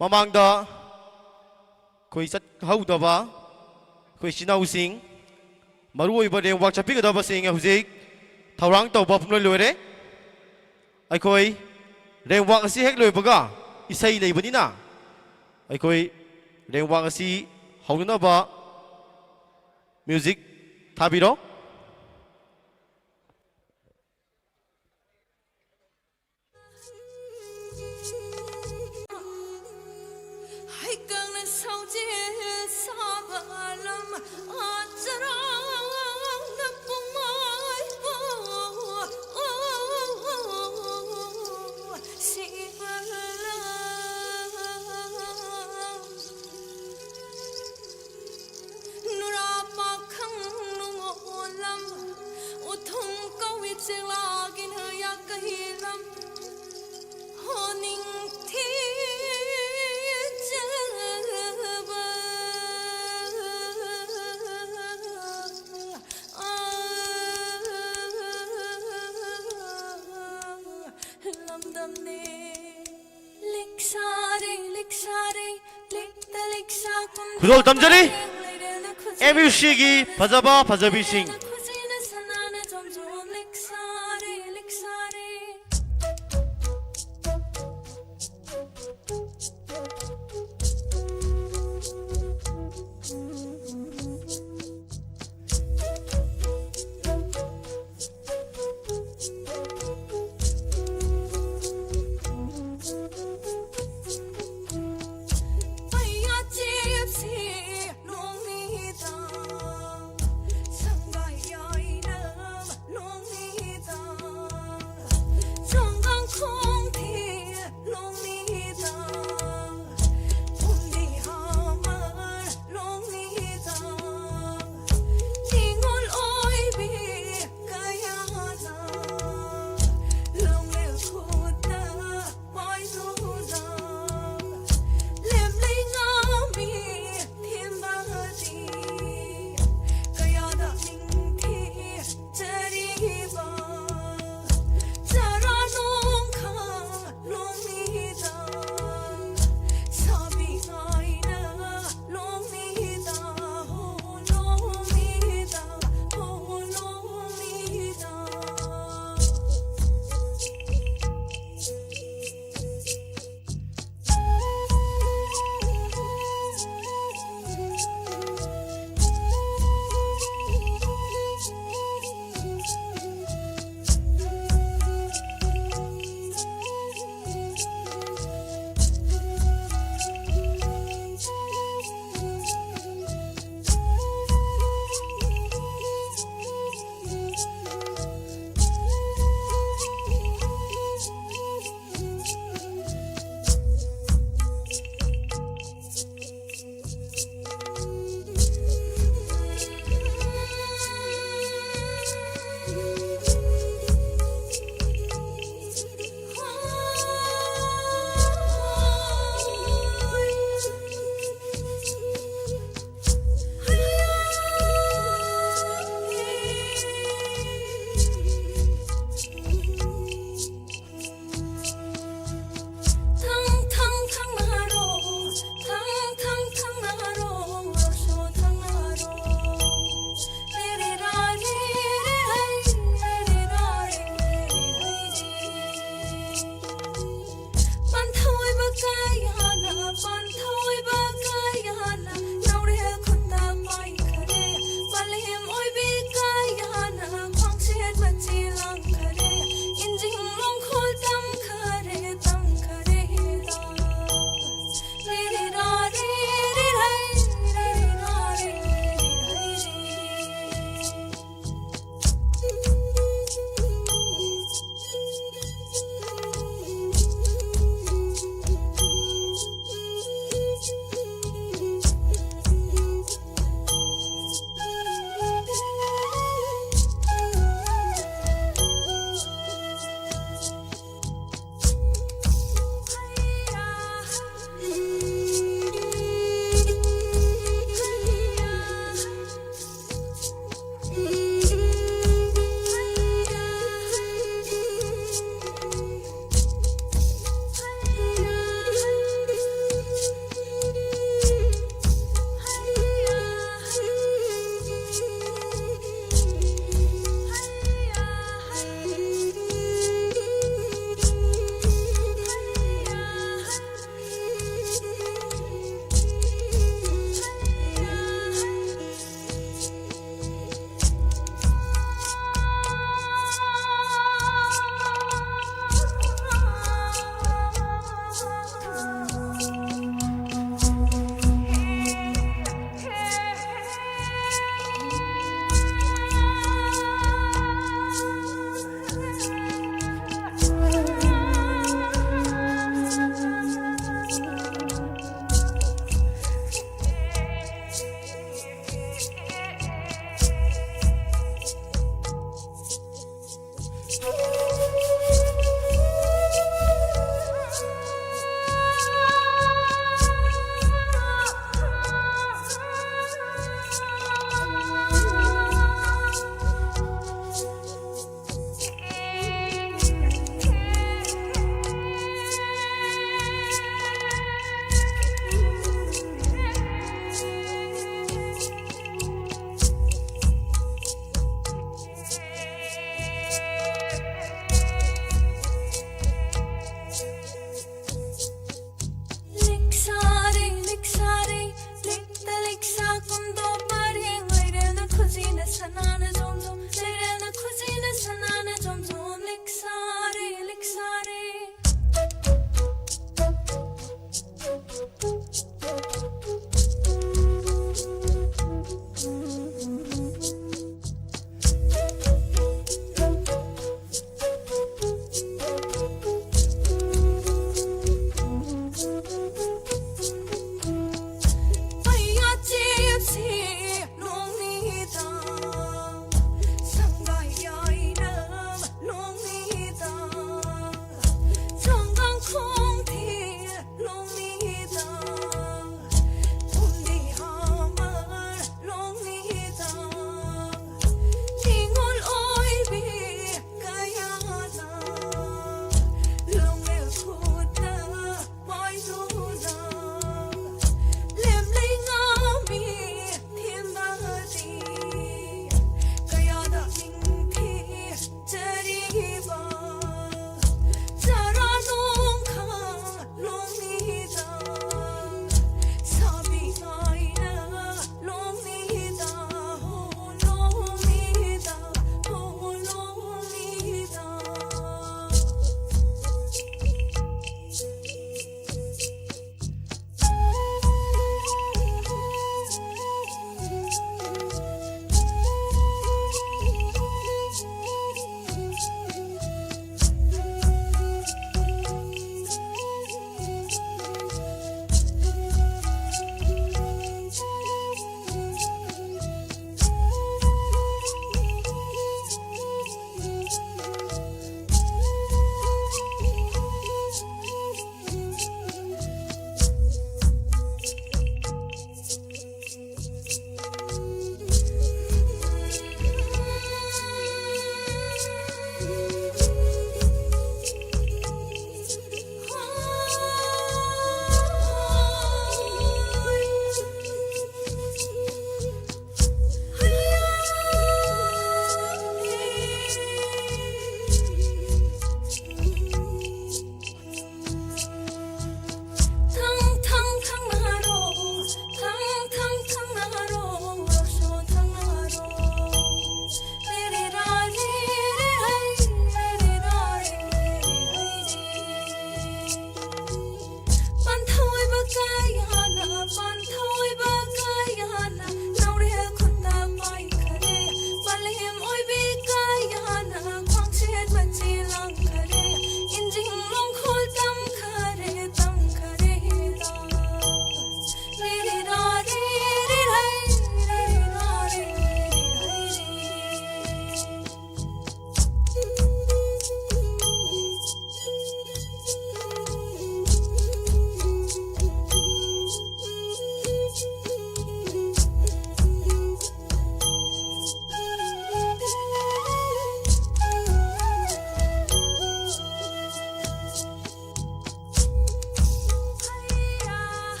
ꯃꯃꯥꯡꯗ ꯑꯩꯈꯣꯏ ꯆꯠꯍꯧꯗꯕ ꯑꯩꯈꯣꯏ ꯏꯆꯤꯟ ꯏꯅꯥꯎꯁꯤꯡ, ꯃꯔꯨꯑꯣꯏꯕ ꯔꯦꯝꯋꯥꯛ ꯆꯠꯄꯤꯒꯗꯕꯁꯤꯡ ꯍꯧꯖꯤꯛ ꯊꯧꯔꯥꯡ ꯇꯧꯕ ꯄꯨꯝꯂꯣꯏ ꯂꯣꯏꯔꯦ꯫ ꯑꯩꯈꯣꯏ ꯔꯦꯝꯋꯥꯛ ꯑꯁꯤ ꯍꯦꯛ ꯂꯣꯏꯕꯒ ꯏꯁꯩ ꯂꯩꯕꯅꯤꯅ ꯑꯩꯈꯣꯏ ꯔꯦꯝꯋꯥꯛ ꯑꯁꯤ ꯍꯧꯅꯅꯕ ꯃ꯭ꯌꯨꯖꯤꯛ ꯊꯥꯕꯤꯔꯣ꯫ ꯍꯩꯀꯪꯅ ꯁꯥꯎꯖꯦ ꯁꯥꯕ ꯂꯝ, ꯑꯥ, ꯆꯔꯥꯡꯅ ꯄꯨꯡꯃꯥꯏꯕꯨ, ꯑꯣ, ꯑꯣ, ꯑꯣ, ꯑꯣ, ꯈꯨꯗꯣꯜ ꯇꯝꯖꯔꯤ꯫ ꯑꯦꯝ ꯌꯨ ꯁꯤꯒꯤ ꯐꯖꯕ ꯐꯖꯕꯤꯁꯤꯡ꯫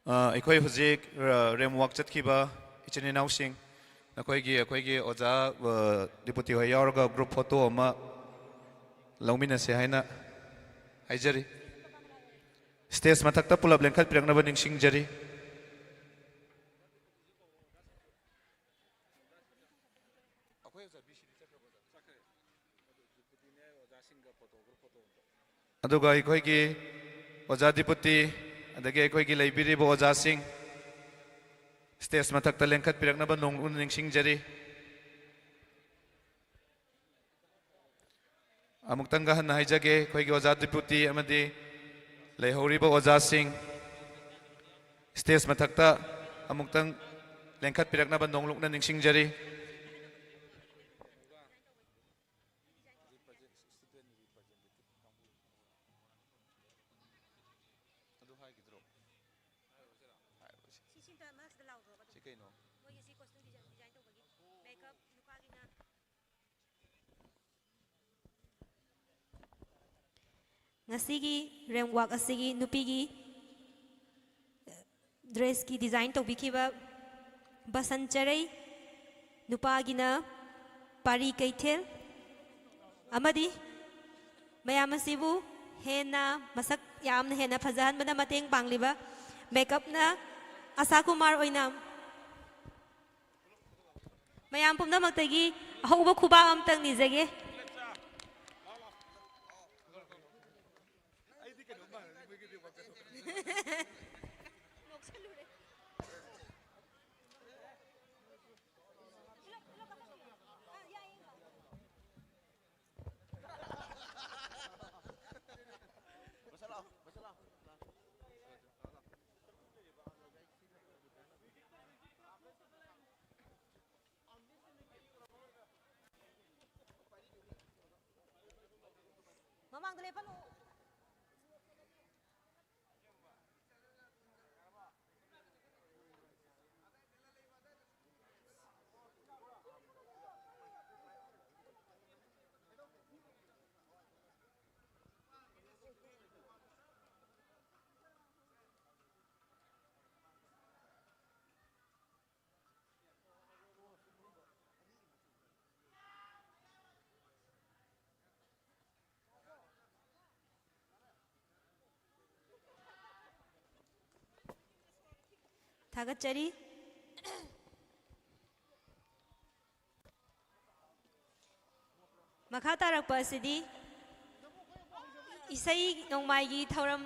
ꯑ, ꯑꯩꯈꯣꯏ ꯍꯧꯖꯤꯛ, ꯑ, ꯔꯦꯝꯋꯥꯛ ꯆꯠꯈꯤꯕ ꯏꯆꯤꯟ ꯏꯅꯥꯎꯁꯤꯡ, ꯅꯈꯣꯏꯒꯤ, ꯑꯩꯈꯣꯏꯒꯤ ꯑꯣꯖꯥ, ꯑ, ꯗꯤꯄꯨꯇꯤ ꯍꯣꯏ ꯌꯥꯎꯔꯒ ꯒ꯭ꯔꯨꯞ ꯐꯣꯇꯣ ꯑꯃ ꯂꯧꯃꯤꯟꯅꯁꯦ ꯍꯥꯏꯅ ꯍꯥꯏꯖꯔꯤ꯫ ꯁ꯭ꯇꯦꯖ ꯃꯊꯛꯇ ꯄꯨꯂꯞ ꯂꯦꯡꯈꯠꯄꯤꯔꯛꯅꯕ ꯅꯤꯡꯁꯤꯡꯖꯔꯤ꯫ ꯑꯗꯨꯒ ꯑꯩꯈꯣꯏꯒꯤ ꯑꯣꯖꯥ ꯗꯤꯄꯨꯇꯤ, ꯑꯗꯒꯤ ꯑꯩꯈꯣꯏꯒꯤ ꯂꯩꯕꯤꯔꯤꯕ ꯑꯣꯖꯥꯁꯤꯡ ꯁ꯭ꯇꯦꯖ ꯃꯊꯛꯇ ꯂꯦꯡꯈꯠꯄꯤꯔꯛꯅꯕ ꯅꯣꯡꯂꯨꯛꯅ ꯅꯤꯡꯁꯤꯡꯖꯔꯤ꯫ ꯑꯃꯨꯛꯇꯪꯒ ꯍꯟꯅ ꯍꯥꯏꯖꯒꯦ, ꯑꯩꯈꯣꯏꯒꯤ ꯑꯣꯖꯥ ꯗꯤꯄꯨꯇꯤ ꯑꯃꯗꯤ ꯂꯩꯍꯧꯔꯤꯕ ꯑꯣꯖꯥꯁꯤꯡ ꯁ꯭ꯇꯦꯖ ꯃꯊꯛꯇ ꯑꯃꯨꯛꯇꯪ ꯂꯦꯡꯈꯠꯄꯤꯔꯛꯅꯕ ꯅꯣꯡꯂꯨꯛꯅ ꯅꯤꯡꯁꯤꯡꯖꯔꯤ꯫ ꯁꯤ ꯀꯩꯅꯣ? ꯉꯁꯤꯒꯤ ꯔꯦꯝꯋꯥꯛ ꯑꯁꯤꯒꯤ ꯅꯨꯄꯤꯒꯤ ꯗ꯭ꯔꯦꯁꯀꯤ ꯗꯤꯖꯥꯏꯟ ꯇꯧꯕꯤꯈꯤꯕ ꯕꯁꯟ ꯆꯔꯩ, ꯅꯨꯄꯥꯒꯤꯅ ꯄꯥꯔꯤ ꯀꯩꯊꯦꯜ, ꯑꯃꯗꯤ ꯃꯌꯥꯝ ꯑꯁꯤꯕꯨ ꯍꯦꯟꯅ ꯃꯁꯛ ꯌꯥꯝꯅ ꯍꯦꯟꯅ ꯐꯖꯍꯟꯕꯗ ꯃꯇꯦꯡ ꯄꯥꯡꯂꯤꯕ ꯃꯦꯀꯞꯅ ꯑꯁꯥ ꯀꯨꯃꯥꯔ ꯑꯣꯏꯅꯥꯝ꯫ ꯃꯌꯥꯝ ꯄꯨꯝꯅꯃꯛꯇꯒꯤ ꯑꯍꯧꯕ ꯈꯨꯕꯥꯛ ꯑꯝꯇꯪ ꯅꯤꯖꯒꯦ꯫ ꯃꯃꯥꯡꯗ ꯂꯦꯞꯍꯜꯂꯣ꯫ ꯊꯥꯒꯠꯆꯔꯤ꯫ ꯃꯈꯥ ꯇꯥꯔꯛꯄ ꯑꯁꯤꯗꯤ ꯏꯁꯩ ꯅꯣꯡꯃꯥꯏꯒꯤ ꯊꯧꯔꯝ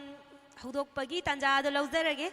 ꯍꯧꯗꯣꯛꯄꯒꯤ ꯇꯥꯟꯖꯥ ꯑꯗꯨ ꯂꯧꯖꯔꯒꯦ꯫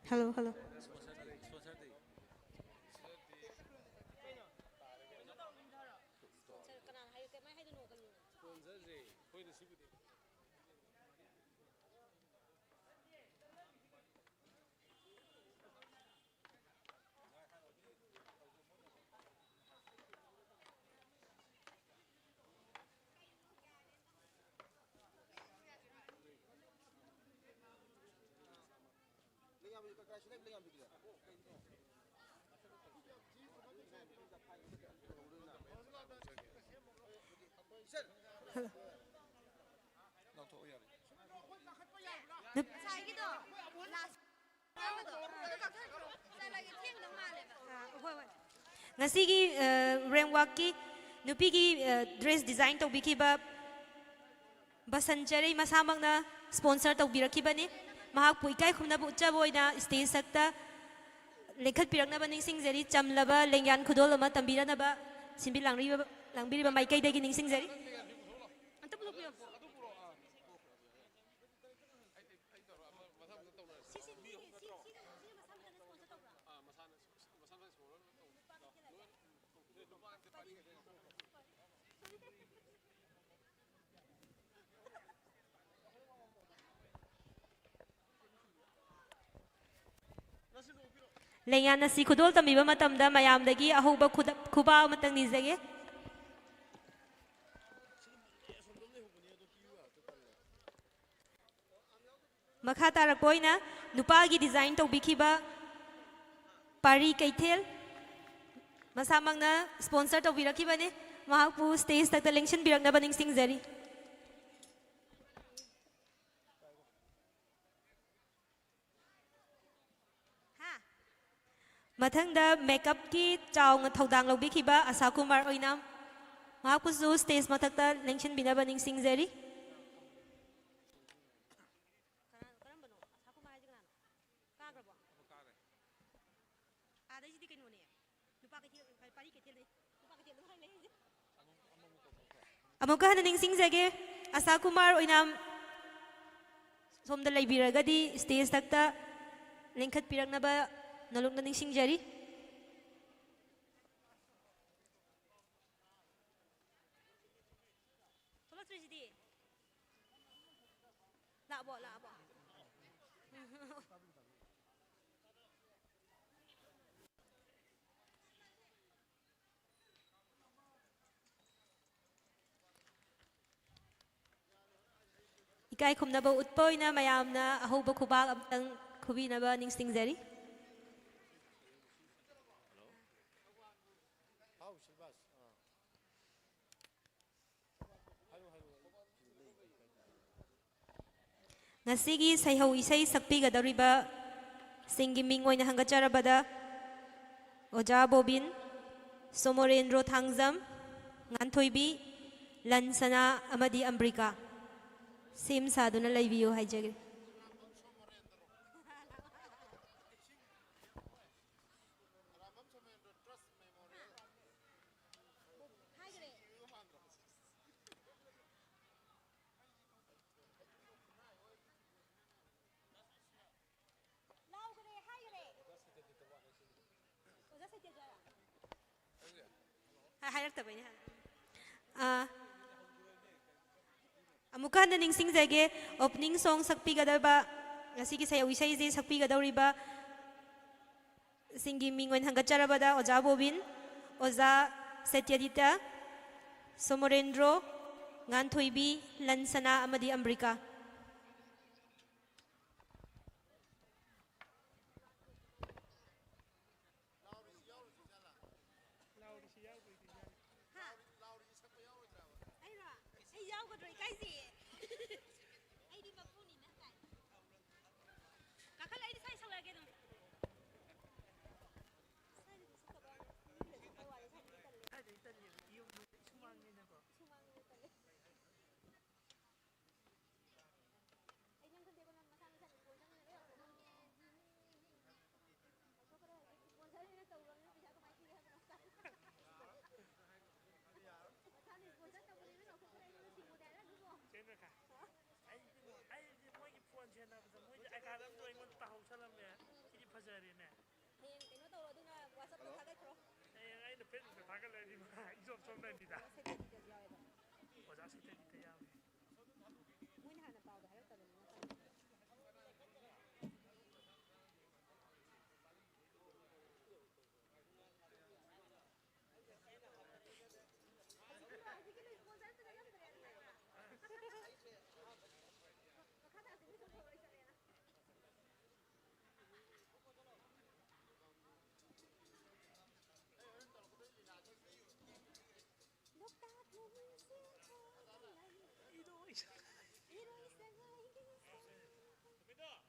Hello, hello. ꯉꯁꯥꯏꯒꯤꯗꯣ last ꯑꯗꯨ ꯀꯛꯊꯠꯈ꯭ꯔꯣ꯫ ꯆꯠꯂꯒꯦ, ꯊꯦꯡꯗꯧ ꯃꯥꯜꯂꯦꯕ꯫ ꯑꯥ, ꯍꯣꯏ, ꯍꯣꯏ꯫ ꯉꯁꯤꯒꯤ, ꯑ, ꯔꯦꯝꯋꯥꯛꯀꯤ ꯅꯨꯄꯤꯒꯤ, ꯑ, dress design ꯇꯧꯕꯤꯈꯤꯕ ꯕꯁꯟ ꯆꯔꯩ ꯃꯁꯥꯃꯛꯅ sponsor ꯇꯧꯕꯤꯔꯛꯈꯤꯕꯅꯤ꯫ ꯃꯍꯥꯛꯄꯨ ꯏꯀꯥꯏ ꯈꯨꯝꯅꯕ ꯎꯠꯆꯕ ꯑꯣꯏꯅ stage ꯁꯛꯇ ꯂꯦꯡꯈꯠꯄꯤꯔꯛꯅꯕ ꯅꯤꯡꯁꯤꯡꯖꯔꯤ꯫ ꯆꯝꯂꯕ ꯂꯦꯡꯌꯥꯟ ꯈꯨꯗꯣꯜ ꯑꯃ ꯇꯝꯕꯤꯔꯛꯅꯕ ꯁꯤꯟꯕꯤ ꯂꯥꯡꯕꯤꯔꯤꯕ, ꯂꯥꯡꯕꯤꯔꯤꯕ ꯃꯥꯏꯀꯩꯗꯒꯤ ꯅꯤꯡꯁꯤꯡꯖꯔꯤ꯫ ꯑꯝꯇ ꯄꯨꯊꯣꯛꯄꯤꯌꯣ꯫ ꯁꯤ, ꯁꯤ, ꯁꯤ, ꯁꯤ, ꯁꯤꯅ ꯃꯁꯥ ꯃꯊꯟꯇ sponsor ꯇꯧꯕ꯭ꯔꯣ? ꯂꯦꯡꯌꯥꯟ ꯑꯁꯤ ꯈꯨꯗꯣꯜ ꯇꯝꯕꯤꯕ ꯃꯇꯝꯗ ꯃꯌꯥꯝꯗꯒꯤ ꯑꯍꯧꯕ ꯈꯨꯗ-, ꯈꯨꯕꯥꯛ ꯑꯃꯇꯪ ꯅꯤꯖꯒꯦ꯫ ꯃꯈꯥ ꯇꯥꯔꯛꯄ ꯑꯣꯏꯅ ꯅꯨꯄꯥꯒꯤ design ꯇꯧꯕꯤꯈꯤꯕ ꯄꯥꯔꯤ ꯀꯩꯊꯦꯜ ꯃꯁꯥꯃꯛꯅ sponsor ꯇꯧꯕꯤꯔꯛꯈꯤꯕꯅꯤ꯫ ꯃꯍꯥꯛꯄꯨ stage ꯊꯛꯇ ꯂꯦꯡꯁꯤꯟꯕꯤꯔꯛꯅꯕ ꯅꯤꯡꯁꯤꯡꯖꯔꯤ꯫ ꯍꯥ? ꯃꯊꯪꯗ makeupꯀꯤ ꯆꯥꯎꯅ ꯊꯧꯗꯥꯡ ꯂꯧꯕꯤꯈꯤꯕ ꯑꯁꯥ ꯀꯨꯃꯥꯔ ꯑꯣꯏꯅꯥꯝ, ꯃꯍꯥꯛꯄꯨꯁꯨ stage ꯃꯊꯛꯇ ꯂꯦꯡꯁꯤꯟꯕꯤꯅꯕ ꯅꯤꯡꯁꯤꯡꯖꯔꯤ꯫ ꯀꯅꯥ-, ꯀꯔꯝꯕꯅꯣ? ꯑꯁꯥ ꯀꯨꯃꯥꯔ ꯍꯥꯏꯁꯦ ꯀꯅꯥꯅꯣ? ꯀꯥꯈ꯭ꯔꯕꯣ? ꯑꯥꯗꯩꯁꯤꯗꯤ ꯀꯩꯅꯣꯅꯦ꯫ ꯅꯨꯄꯥ ꯀꯩꯊꯦꯜ, ꯄꯥꯔꯤ ꯀꯩꯊꯦꯜꯗꯩ꯫ ꯅꯨꯄꯥ ꯀꯩꯊꯦꯜ ꯑꯗꯨꯝ ꯍꯥꯏ ꯂꯩ ꯑꯩꯁꯦ꯫ ꯑꯃꯨꯛꯀ ꯍꯟꯅ ꯅꯤꯡꯁꯤꯡꯖꯒꯦ, ꯑꯁꯥ ꯀꯨꯃꯥꯔ ꯑꯣꯏꯅꯥꯝ ꯁꯣꯝꯗ ꯂꯩꯕꯤꯔꯒꯗꯤ stage ꯊꯛꯇ ꯂꯦꯡꯈꯠꯄꯤꯔꯛꯅꯕ ꯅꯣꯂꯨꯛꯅ ꯅꯤꯡꯁꯤꯡꯖꯔꯤ꯫ ꯊꯣꯛꯂꯛꯇ꯭ꯔꯤꯁꯤꯗꯤ꯫ ꯂꯥꯛꯑꯕꯣ, ꯂꯥꯛꯑꯕꯣ? ꯏꯀꯥꯏ ꯈꯨꯝꯅꯕ ꯎꯠꯄ ꯑꯣꯏꯅ ꯃꯌꯥꯝꯅ ꯑꯍꯧꯕ ꯈꯨꯕꯥꯛ ꯑꯝꯇꯪ ꯈꯨꯕꯤꯅꯕ ꯅꯤꯡꯁꯤꯡꯖꯔꯤ꯫ ꯉꯁꯤꯒꯤ ꯁꯩꯍꯧ ꯏꯁꯩ ꯁꯛꯄꯤꯒꯗꯧꯔꯤꯕ ꯁꯤꯡꯒꯤ ꯃꯤꯡ ꯑꯣꯏꯅ ꯍꯪꯒꯠꯆꯔꯕꯗ ꯑꯣꯖꯥ ꯕꯣꯕꯤꯟ, ꯁꯣꯃꯣꯔꯦꯟꯗ꯭ꯔꯣ ꯊꯥꯡꯖꯝ, ꯉꯥꯟꯊꯣꯏꯕꯤ, ꯂꯟꯁꯅꯥ ꯑꯃꯗꯤ ꯑꯝꯕ꯭ꯔꯤꯀꯥ꯫ ꯁꯦꯝ ꯁꯥꯗꯨꯅ ꯂꯩꯕꯤꯌꯨ ꯍꯥꯏꯖꯒꯦ꯫ ꯂꯥꯎꯈ꯭ꯔꯦ, ꯍꯥꯏꯈ꯭ꯔꯦ꯫ ꯑꯣꯖꯥ ꯁꯩꯇꯦꯖꯔꯥ? ꯍꯥꯏ-, ꯍꯥꯏꯔꯛꯇꯕꯩꯅꯦ꯫ ꯑꯥ, ꯑꯃꯨꯛꯀ ꯍꯟꯅ ꯅꯤꯡꯁꯤꯡꯖꯒꯦ, opening song ꯁꯛꯄꯤꯒꯗꯕ, ꯉꯁꯤꯒꯤ ꯁꯩꯍꯧ ꯏꯁꯩꯁꯤ ꯁꯛꯄꯤꯒꯗꯧꯔꯤꯕ ꯁꯤꯡꯒꯤ ꯃꯤꯡ ꯑꯣꯏꯅ ꯍꯪꯒꯠꯆꯔꯕꯗ ꯑꯣꯖꯥ ꯕꯣꯕꯤꯟ, ꯑꯣꯖꯥ ꯁꯇ꯭ꯌꯗꯤꯇ, ꯁꯣꯃꯣꯔꯦꯟꯗ꯭ꯔꯣ, ꯉꯥꯟꯊꯣꯏꯕꯤ, ꯂꯟꯁꯅꯥ ꯑꯃꯗꯤ ꯑꯝꯕ꯭ꯔꯤꯀꯥ꯫ ꯍꯥ? ꯑꯩꯔꯣ? ꯑꯩ ꯌꯥꯎꯒꯗ꯭ꯔꯣ? ꯏꯀꯥꯏꯖꯩꯌꯦ꯫ ꯑꯩꯗꯤ ꯃꯄꯨꯅꯤꯅ ꯀꯥꯏ꯫ ꯀꯥꯈꯠꯂ ꯑꯩꯗꯤ ꯁ꯭ꯋꯥꯏ ꯁꯧꯔꯛꯑꯒꯦ ꯑꯗꯨꯝ꯫ ꯁ꯭ꯋꯥꯏꯗꯗꯤ ꯁꯛꯇꯕ ꯃꯤ ꯂꯩꯇꯕꯩ ꯋꯥꯅꯤ, ꯁ꯭ꯋꯥꯏꯗꯗꯤ ꯇꯜꯂꯦ꯫ ꯀꯥꯏꯗꯩ ꯇꯜꯂꯤꯕ? ꯌꯨꯝꯗꯨ ꯏꯁꯨꯃꯥꯡꯅꯤꯅꯀꯣ꯫ ꯏꯁꯨꯃꯥꯡꯅꯤꯅ ꯇꯜꯂꯦ꯫ ꯑꯩ ꯅꯪ ꯈꯟꯗꯦꯀꯣ, ꯅꯪ ꯅꯁꯥ ꯅꯁꯥꯅ ꯏꯁꯄꯣꯟꯁꯔꯅꯤꯅ ꯂꯣꯏ ꯂꯧꯊꯣꯛꯈ꯭ꯔꯦ꯫ ꯂꯧꯊꯣꯛꯈ꯭ꯔꯦ ꯍꯧꯖꯤꯛ ꯏꯁꯄꯣꯟꯁꯔꯅꯤꯅ ꯇꯧꯔꯕꯅꯤꯅ ꯄꯩꯁꯥ ꯀꯃꯥꯏꯅ ꯄꯤꯒꯦ ꯍꯥꯏꯕꯅꯣ? ꯃꯁꯥꯅ ꯏꯁꯄꯣꯟꯁꯔ ꯇꯧꯕꯅꯤꯅ ꯂꯧꯊꯣꯛꯈ꯭ꯔꯦ, ꯑꯩꯉꯣꯟꯗ ꯁꯤꯡꯉꯨꯅꯦ ꯍꯥꯏꯔꯛꯑꯅꯨꯀꯣ꯫ ꯆꯦꯟꯈ꯭ꯔꯦ꯫ ꯍꯥ? ꯑꯩꯗꯤ, ꯑꯩꯗꯤ ꯃꯣꯏꯒꯤ ꯐꯣꯟ ꯁꯦꯟꯅꯕꯗ ꯃꯣꯏꯗꯤ ꯑꯥꯏ ꯀꯥꯔꯗ ꯑꯃꯁꯨ ꯑꯩꯉꯣꯟꯗ ꯇꯥꯍꯧꯁꯜꯂꯝꯃꯦ꯫ ꯁꯤꯗꯤ ꯐꯖꯔꯦꯅꯦ꯫ ꯍꯌꯦꯡ ꯀꯩꯅꯣ ꯇꯧꯔꯣ, ꯑꯗꯨꯅ WhatsApp-ꯇ ꯊꯥꯒꯠꯈ꯭ꯔꯣ꯫ ꯍꯌꯦꯡ ꯑꯩꯅ Facebook-ꯇ ꯊꯥꯒꯠꯂꯛꯑꯗꯤ ꯃꯥ ꯏꯆꯣꯞ ꯆꯣꯞꯅꯅꯤꯗ꯫ ꯑꯣꯖꯥ ꯁꯦꯇꯔꯗꯤꯗꯁꯨ ꯌꯥꯎꯋꯦꯕ꯫ ꯑꯣꯖꯥ ꯁꯦꯇꯔꯗꯤꯗ ꯌꯥꯎꯋꯦ꯫ ꯃꯣꯏꯅ ꯍꯥꯟꯅ ꯄꯥꯎꯗꯣ ꯍꯥꯏꯔꯛꯇꯕꯅꯤꯅ ꯈꯪꯗꯦ꯫ ꯍꯧꯖꯤꯛꯀꯤ ꯂꯣꯏ-, ꯍꯧꯖꯤꯛꯀꯤ ꯂꯣꯏ ꯏꯁꯄꯣꯟꯁꯔ ꯑꯝꯇ ꯅꯠꯂꯝꯗ꯭ꯔꯦ ꯑꯗꯨꯅ꯫ ꯃꯈꯥ ꯇꯥꯅ ꯁꯤꯒꯤ ꯁꯨꯝ ꯇꯧꯔ ꯆꯠꯂꯦꯅ꯫ ꯂꯣꯛꯇꯥꯛ ꯂꯣꯝꯁꯤꯗ ꯏꯔꯣꯏ ꯁꯉꯥꯏ꯫ ꯏꯔꯣꯏ ꯁꯉꯥꯏꯒꯤ ꯏꯁꯩ꯫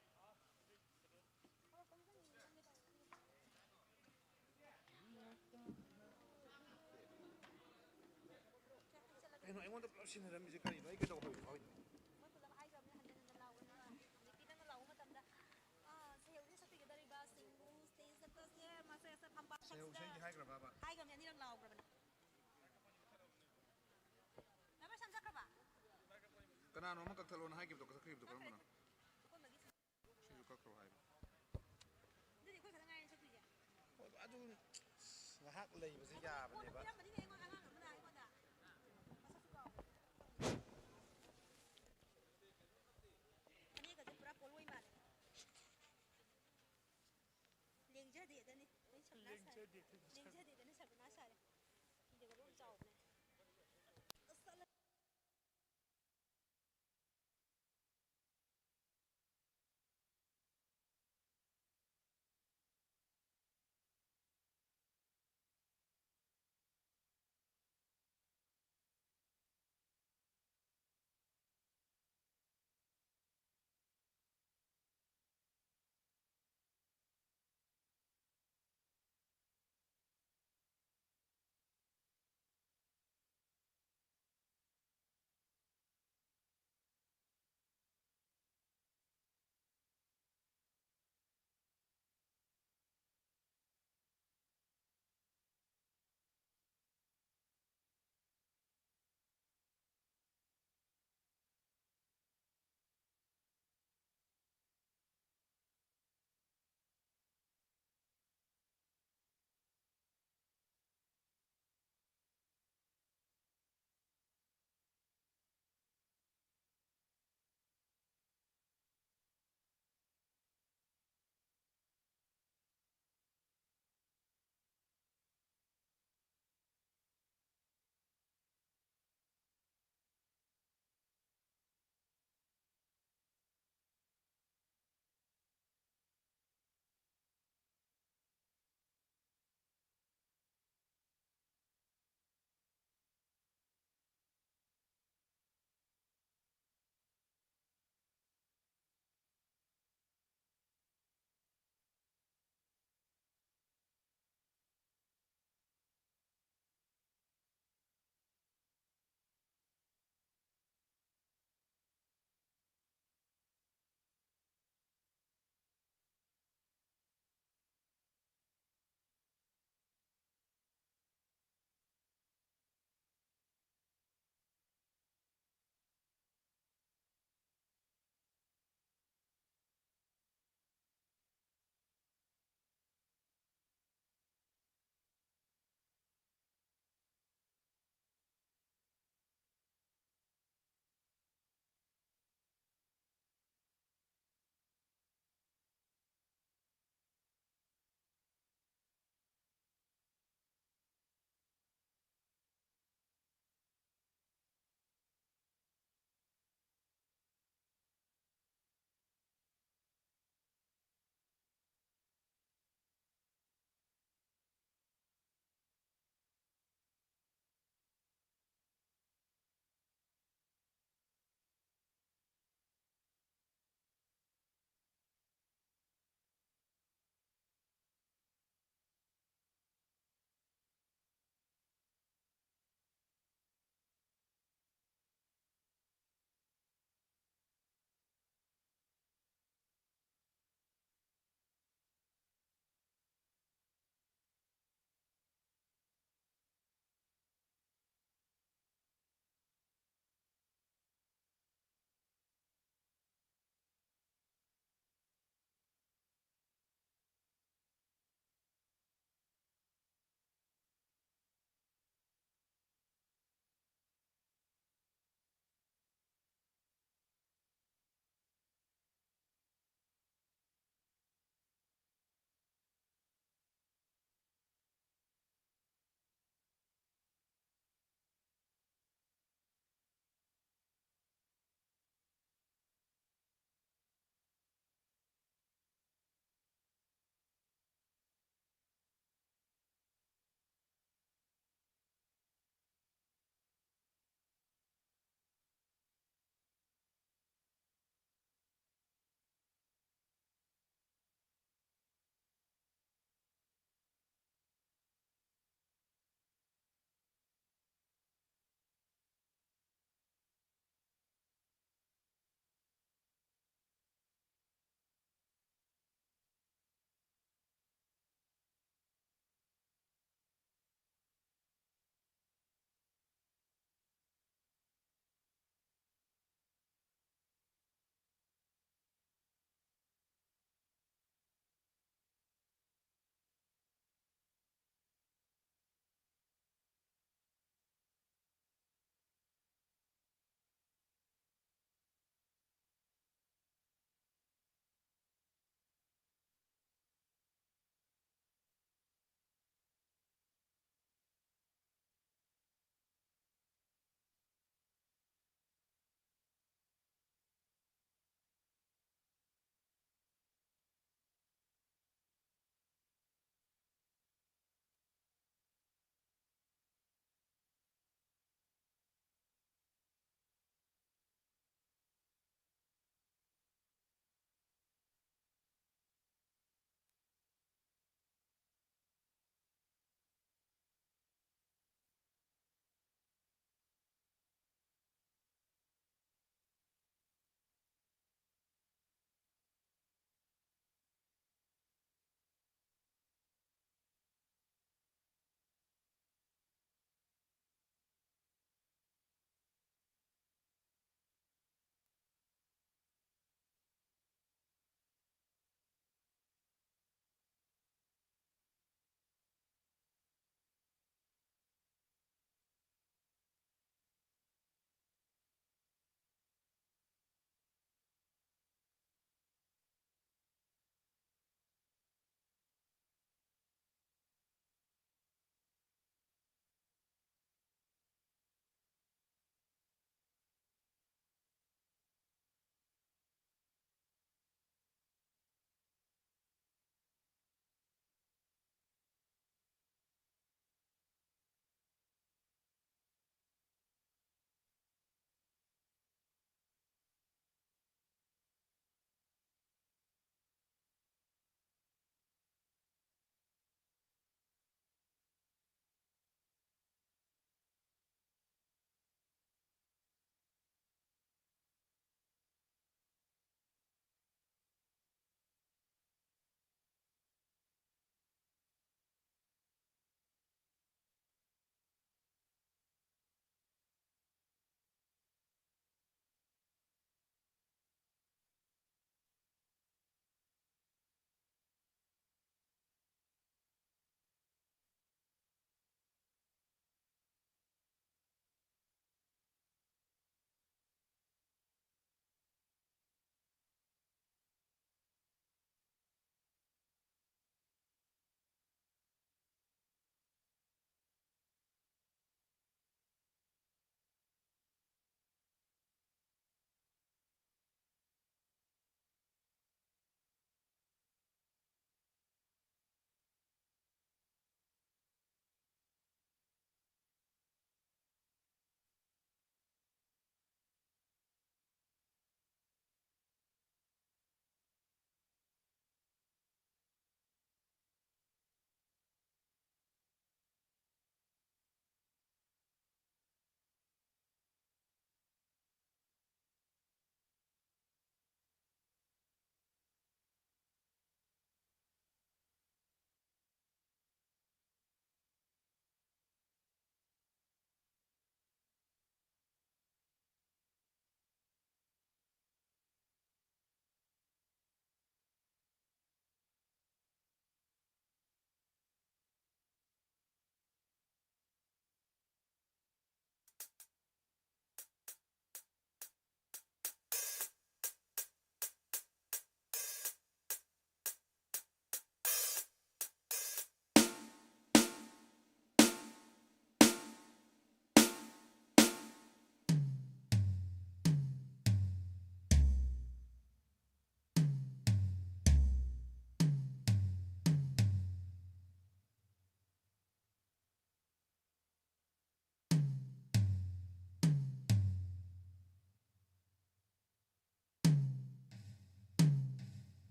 ꯀꯩꯅꯣ ꯑꯩꯉꯣꯟꯗ ꯄꯨꯂꯞ ꯁꯤꯟꯅꯔꯝꯃꯤꯁꯦ ꯀꯔꯤꯅꯣ? ꯑꯩ ꯀꯩꯗꯧꯕ ꯍꯧꯔꯤꯅꯣ? ꯃꯣꯏ ꯄꯨꯂꯞ ꯍꯥꯏꯈ꯭ꯔꯕꯅꯦ, ꯍꯟꯖꯤꯟ ꯍꯟꯖꯤꯟ ꯂꯥꯎꯒꯅꯨ꯫ ꯍꯧꯖꯤꯛꯇꯤ ꯅꯪꯅ ꯂꯥꯎꯕ ꯃꯇꯝꯗ, ꯑꯥ, ꯁꯩꯍꯧꯁꯦ ꯁꯛꯄꯤꯒꯗꯧꯔꯤꯕ ꯁꯤꯡꯕꯨ stage-ꯇ ꯀꯛꯁꯦ, ꯃꯥꯁꯦ ꯁꯛ ꯐꯝꯕꯥꯛ ꯁꯩꯍꯧꯁꯦ ꯁꯛꯁꯤꯗ ꯑꯩꯒꯤ ꯍꯥꯏꯈ꯭ꯔꯕꯕ? ꯍꯥꯏꯈ꯭ꯔꯕꯅꯦ, ꯑꯅꯤꯔꯛ ꯂꯥꯎꯈ꯭ꯔꯕꯅꯦ꯫ ꯗꯥ ꯕꯔꯁꯟ ꯆꯠꯈ꯭ꯔꯕ? ꯀꯅꯥꯅꯣ ꯑꯃ ꯀꯛꯊꯠꯂꯣꯅ ꯍꯥꯏꯈꯤꯕꯗꯣ? ꯀꯛꯊꯠꯈ꯭ꯔꯤꯕꯗꯣ ꯀꯔꯝꯕꯅꯣ? ꯑꯩꯈꯣꯏ ꯃꯔꯤ ꯁꯤꯁꯨ ꯀꯛꯈ꯭ꯔꯣ ꯍꯥꯏꯕ꯫ ꯑꯗꯨꯗꯤ ꯑꯩꯈꯣꯏ ꯈꯛꯇ ꯉꯥꯏꯔꯦ ꯆꯠꯇꯣꯏꯁꯦ꯫ ꯍꯣꯏ, ꯑꯗꯨ ꯉꯥꯏꯍꯥꯛ ꯂꯩꯕꯁꯦ ꯑꯗꯣ ꯌꯥꯕꯅꯦꯕ꯫ ꯄꯤꯔꯝꯕꯅꯤꯅꯦ ꯑꯩꯉꯣꯟꯗ, ꯑꯉꯥꯡ ꯑꯃꯅ ꯑꯩꯉꯣꯟꯗ꯫ ꯃꯁꯛꯁꯨ ꯀꯥꯎꯈ꯭ꯔꯦ꯫ ꯐꯅꯦꯛꯀꯁꯦ ꯄꯨꯔꯥ ꯄꯣꯠꯂꯣꯏ ꯃꯥꯜꯂꯦ꯫ ꯂꯦꯡ ꯂꯦꯡꯖꯗꯦꯗꯅꯤ꯫ ꯂꯣꯏ ꯁꯔꯕꯅꯥꯁ ꯁꯥꯔꯦ꯫ ꯂꯦꯡꯖꯗꯦꯗꯅ ꯁꯔꯕꯅꯥꯁ ꯁꯥꯔꯦ꯫ ꯐꯤꯗꯒ ꯂꯣꯏ ꯆꯥꯎꯕꯅꯦ꯫ ꯑꯁ, ꯆꯠꯂꯦ꯫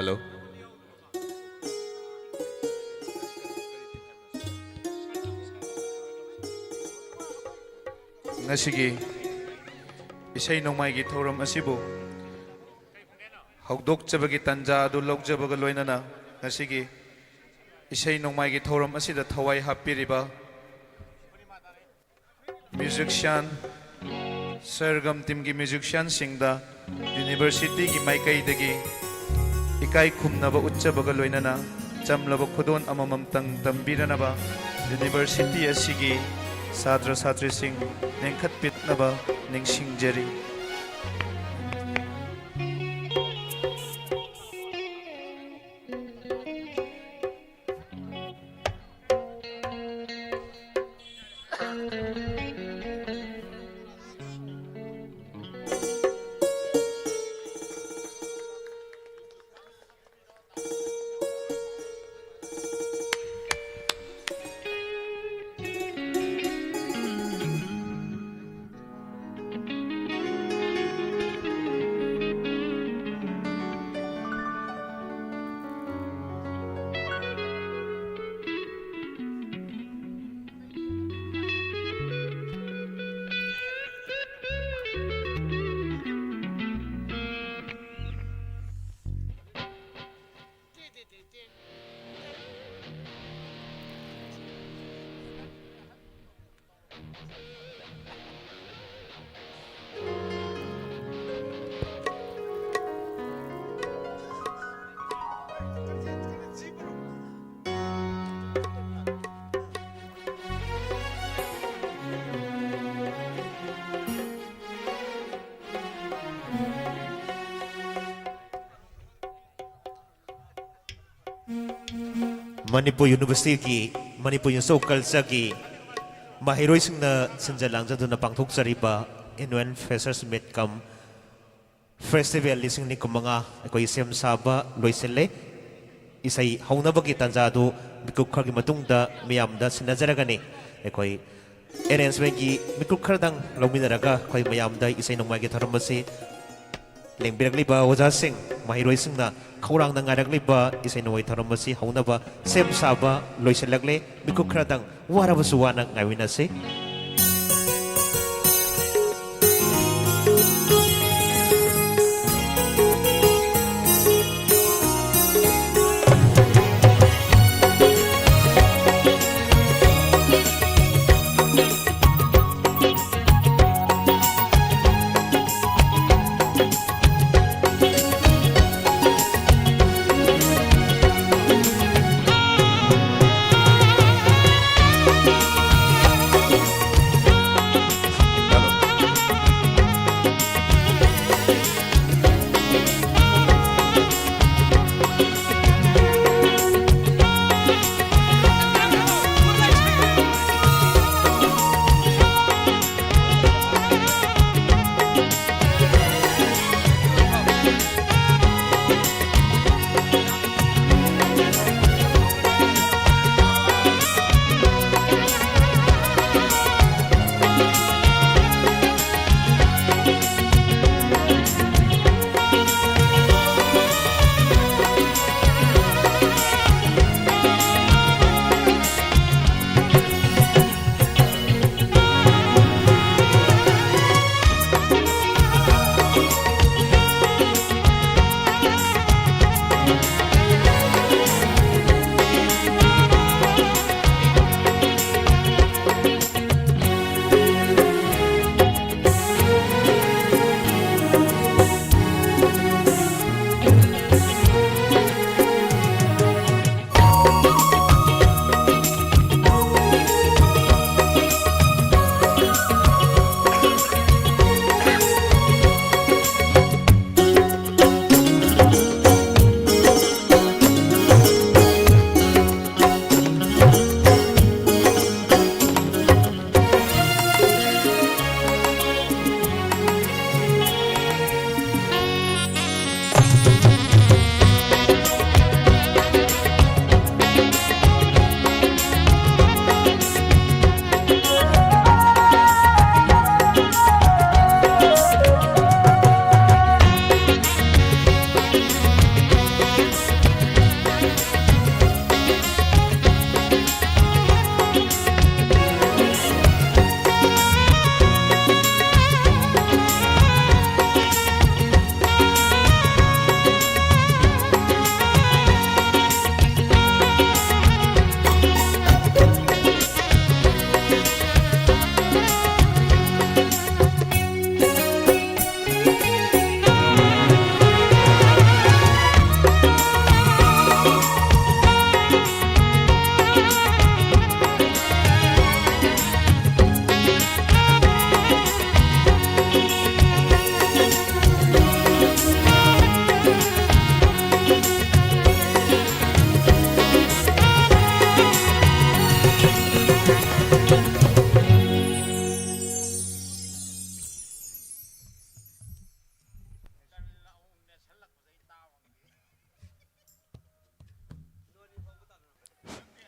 ꯍꯜꯂꯣ꯫ ꯉꯁꯤꯒꯤ ꯏꯁꯩ ꯅꯣꯡꯃꯥꯏꯒꯤ ꯊꯧꯔꯝ ꯑꯁꯤꯕꯨ ꯍꯧꯗꯣꯛꯆꯕꯒꯤ ꯇꯥꯟꯖꯥ ꯑꯗꯨ ꯂꯧꯖꯕꯒ ꯂꯣꯏꯅꯅ, ꯉꯁꯤꯒꯤ ꯏꯁꯩ ꯅꯣꯡꯃꯥꯏꯒꯤ ꯊꯧꯔꯝ ꯑꯁꯤꯗ ꯊꯋꯥꯏ ꯍꯥꯞꯄꯤꯔꯤꯕ musician, ꯁꯔꯒꯝ teamꯒꯤ musicianꯁꯤꯡꯗ universityꯒꯤ ꯃꯥꯏꯀꯩꯗꯒꯤ ꯏꯀꯥꯏ ꯈꯨꯝꯅꯕ ꯎꯠꯆꯕꯒ ꯂꯣꯏꯅꯅ ꯆꯝꯂꯕ ꯈꯨꯗꯣꯜ ꯑꯃꯃꯝꯇꯪ ꯇꯝꯕꯤꯔꯅꯕ university ꯑꯁꯤꯒꯤ ꯁꯥꯇ꯭ꯔ ꯁꯥꯇ꯭ꯔꯤꯁꯤꯡ ꯂꯦꯡꯈꯠꯄꯤꯅꯕ ꯅꯤꯡꯁꯤꯡꯖꯔꯤ꯫ ꯃꯅꯤꯄꯨꯔ ꯌꯨꯅꯤꯚꯔꯁꯤꯇꯤꯒꯤ ꯃꯅꯤꯄꯨꯔ ꯏꯟꯁꯇꯤꯇ꯭ꯌꯨꯠ ꯑꯣꯐ ꯀꯜꯆꯔꯒꯤ ꯃꯍꯩꯔꯣꯏꯁꯤꯡꯅ ꯁꯤꯟꯖ ꯂꯥꯡꯖꯗꯨꯅ ꯄꯥꯡꯊꯣꯛꯆꯔꯤꯕ ꯑꯦꯅꯨꯋꯦꯜ ꯐ꯭ꯔꯦꯁꯔꯁ ꯃꯤꯠ ꯀꯝ ꯐꯦꯁꯇꯤꯚꯦꯜ ꯂꯤꯁꯤꯡ ꯑꯅꯤ ꯀꯨꯟꯃꯉꯥ ꯑꯩꯈꯣꯏ ꯁꯦꯝ ꯁꯥꯕ ꯂꯣꯏꯁꯤꯜꯂꯦ꯫ ꯏꯁꯩ ꯍꯧꯅꯕꯒꯤ ꯇꯥꯟꯖꯥꯗꯨ ꯃꯤꯀꯨꯞ ꯈꯔꯒꯤ ꯃꯇꯨꯡꯗ ꯃꯤꯌꯥꯝꯗ ꯁꯤꯟꯅꯖꯔꯒꯅꯤ꯫ ꯑꯩꯈꯣꯏ ꯑꯦꯔꯦꯟꯖꯃꯦꯟꯒꯤ ꯃꯤꯀꯨꯞ ꯈꯔꯗꯪ ꯂꯧꯃꯤꯟꯅꯔꯒ ꯑꯩꯈꯣꯏ ꯃꯌꯥꯝꯗ ꯏꯁꯩ ꯅꯣꯡꯃꯥꯏꯒꯤ ꯊꯧꯔꯝ ꯑꯁꯤ ꯂꯦꯡꯕꯤꯔꯛꯂꯤꯕ ꯑꯣꯖꯥꯁꯤꯡ, ꯃꯍꯩꯔꯣꯏꯁꯤꯡꯅ ꯈꯧꯔꯥꯡꯅ ꯉꯥꯏꯔꯛꯂꯤꯕ ꯏꯁꯩ ꯅꯣꯡꯃꯥꯏ ꯊꯧꯔꯝ ꯑꯁꯤ ꯍꯧꯅꯕ ꯁꯦꯝ ꯁꯥꯕ ꯂꯣꯏꯁꯤꯜꯂꯛꯂꯦ꯫ ꯃꯤꯀꯨꯞ ꯈꯔꯗꯪ ꯋꯥꯔꯕꯁꯨ ꯋꯥꯅ ꯉꯥꯏꯃꯤꯟꯅꯁꯤ꯫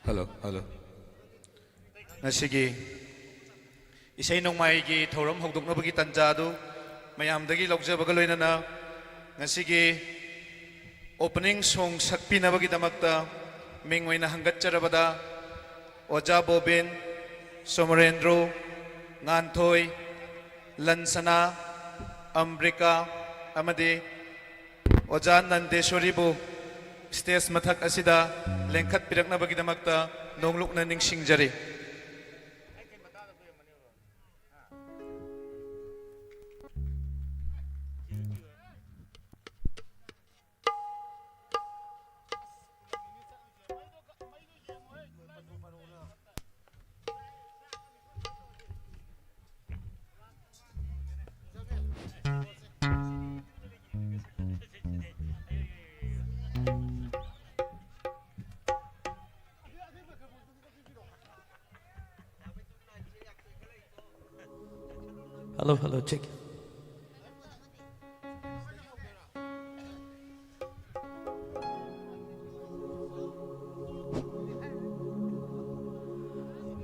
Hello, hello. ꯉꯁꯤꯒꯤ ꯏꯁꯩ ꯅꯣꯡꯃꯥꯏꯒꯤ ꯊꯧꯔꯝ ꯍꯧꯗꯣꯛꯅꯕꯒꯤ ꯇꯥꯟꯖꯥ ꯑꯗꯨ ꯃꯌꯥꯝꯗꯒꯤ ꯂꯧꯖꯕꯒ ꯂꯣꯏꯅꯅ, ꯉꯁꯤꯒꯤ opening song ꯁꯛꯄꯤꯅꯕꯒꯤꯗꯃꯛꯇ ꯃꯤꯡ ꯑꯣꯏꯅ ꯍꯪꯒꯠꯆꯔꯕꯗ, ꯑꯣꯖꯥ ꯕꯣꯕꯤꯟ, ꯁꯣꯃꯣꯔꯦꯟꯗ꯭ꯔꯣ, ꯉꯥꯟꯊꯣꯏ, ꯂꯟꯁꯅꯥ, ꯑꯝꯕ꯭ꯔꯤꯀꯥ ꯑꯃꯗꯤ ꯑꯣꯖꯥ ꯅꯟꯗꯦꯁꯣꯔꯤꯕꯨ stage ꯃꯊꯛ ꯑꯁꯤꯗ ꯂꯦꯡꯈꯠꯄꯤꯔꯛꯅꯕꯒꯤꯗꯃꯛꯇ ꯅꯣꯡꯂꯨꯛꯅ ꯅꯤꯡꯁꯤꯡꯖꯔꯤ꯫ Hello, hello, check.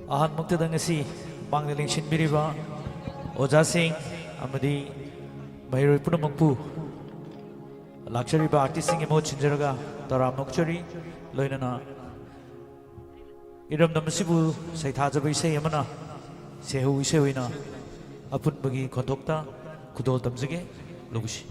ꯑꯍꯥꯟꯕꯃꯛꯇꯗ ꯉꯁꯤ ꯃꯥꯡꯗ ꯂꯦꯡꯁꯤꯟꯕꯤꯔꯤꯕ ꯑꯣꯖꯥꯁꯤꯡ ꯑꯃꯗꯤ ꯃꯍꯩꯔꯣꯏ ꯄꯨꯝꯅꯃꯛꯄꯨ ꯂꯥꯛꯆꯔꯤꯕ artistꯁꯤꯡꯒꯤ ꯃꯍꯨꯠ ꯁꯤꯟꯖꯔꯒ ꯇꯔꯥꯝꯅ ꯑꯣꯛꯆꯔꯤ꯫ ꯂꯣꯏꯅꯅ ꯏꯔꯝꯗꯝ ꯑꯁꯤꯕꯨ ꯁꯩꯊꯥꯖꯕ ꯏꯁꯩ ꯑꯃꯅ ꯁꯩꯍꯧ ꯏꯁꯩ ꯑꯣꯏꯅ ꯑꯄꯨꯟꯕꯒꯤ ꯈꯣꯟꯊꯣꯛꯇ ꯈꯨꯗꯣꯜ ꯇꯝꯖꯒꯦ꯫ ꯂꯧꯁꯤ꯫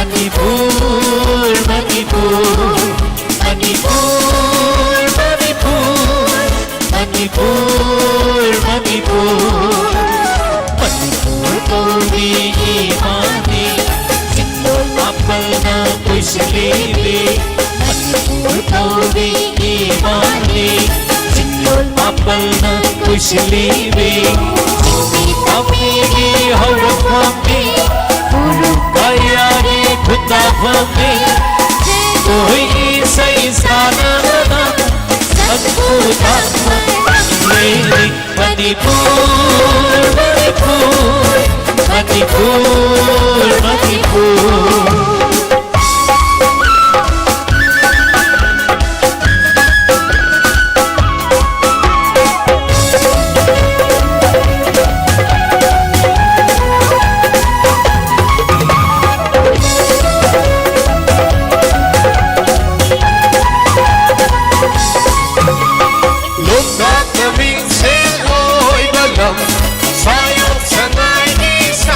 ꯃꯅꯤꯄꯨꯔ, ꯃꯅꯤꯄꯨꯔ, ꯃꯅꯤꯄꯨꯔ, ꯃꯅꯤꯄꯨꯔ, ꯃꯅꯤꯄꯨꯔ, ꯃꯅꯤꯄꯨꯔ ꯀꯧꯕꯤ ꯏꯃꯥꯅꯤ, ꯆꯤꯡꯂꯣꯜ ꯃꯥꯄꯜꯅ ꯀꯣꯏꯁꯤꯜꯂꯤꯕꯤ꯫ ꯃꯅꯤꯄꯨꯔ ꯀꯧꯕꯤ ꯏꯃꯥꯅꯤ, ꯆꯤꯡꯂꯣꯜ ꯃꯥꯄꯜꯅ ꯀꯣꯏꯁꯤꯜꯂꯤꯕꯤ꯫ ꯆꯤꯡꯃꯤ ꯇꯝꯃꯤꯒꯤ ꯍꯧꯔꯛꯐꯝꯅꯤ, ꯎꯔꯨꯝ ꯀꯌꯥꯒꯤ ꯈꯨꯟꯗꯥꯐꯝꯅꯤ꯫ ꯖꯒꯣꯏ ꯏꯁꯩ ꯁꯥꯗꯅ ꯁꯛꯄꯨ ꯇꯥꯛꯄ ꯂꯩꯔꯤ꯫ ꯃꯅꯤꯄꯨꯔ, ꯃꯅꯤꯄꯨꯔ, ꯃꯅꯤꯄꯨꯔ, ꯃꯅꯤꯄꯨꯔ꯫ ꯂꯣꯛꯇꯥꯛ ꯃꯃꯤꯡꯁꯦ ꯑꯣꯏꯕ ꯂꯝ, ꯁꯥꯌꯣꯛ ꯁꯉꯥꯏꯒꯤ ꯁꯥ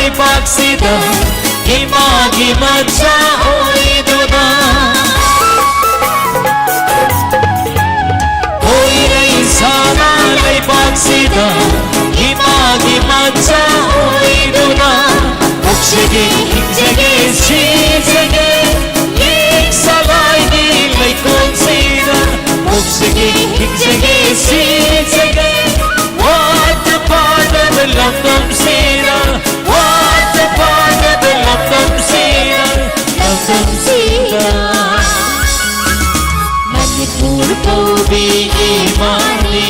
ꯂꯩꯕꯥꯛꯁꯤꯗ ꯏꯃꯥꯒꯤ ꯃꯆꯥ ꯑꯣꯏꯗꯨꯅ, ꯈꯣꯏꯔꯩ ꯁꯥꯅ ꯂꯩꯕꯥꯛꯁꯤꯗ ꯏꯃꯥꯒꯤ ꯃꯆꯥ ꯑꯣꯏꯗꯨꯅ, ꯄꯣꯛꯆꯒꯦ, ꯍꯤꯡꯖꯒꯦ, ꯁꯤꯖꯒꯦ, ꯌꯦꯛ ꯁꯂꯥꯏꯒꯤ ꯂꯩꯀꯣꯜꯁꯤꯗ ꯄꯣꯛꯆꯒꯦ, ꯍꯤꯡꯖꯒꯦ, ꯁꯤꯖꯒꯦ, ꯋꯥꯠꯇ ꯄꯥꯗꯕ ꯂꯝꯗꯝꯁꯤꯗ, ꯋꯥꯠꯇ ꯄꯥꯗꯕ ꯂꯝꯗꯝꯁꯤꯗ, ꯂꯝꯗꯝꯁꯤꯗ꯫ ꯃꯅꯤꯄꯨꯔ ꯀꯧꯕꯤ ꯏꯃꯥꯅꯤ,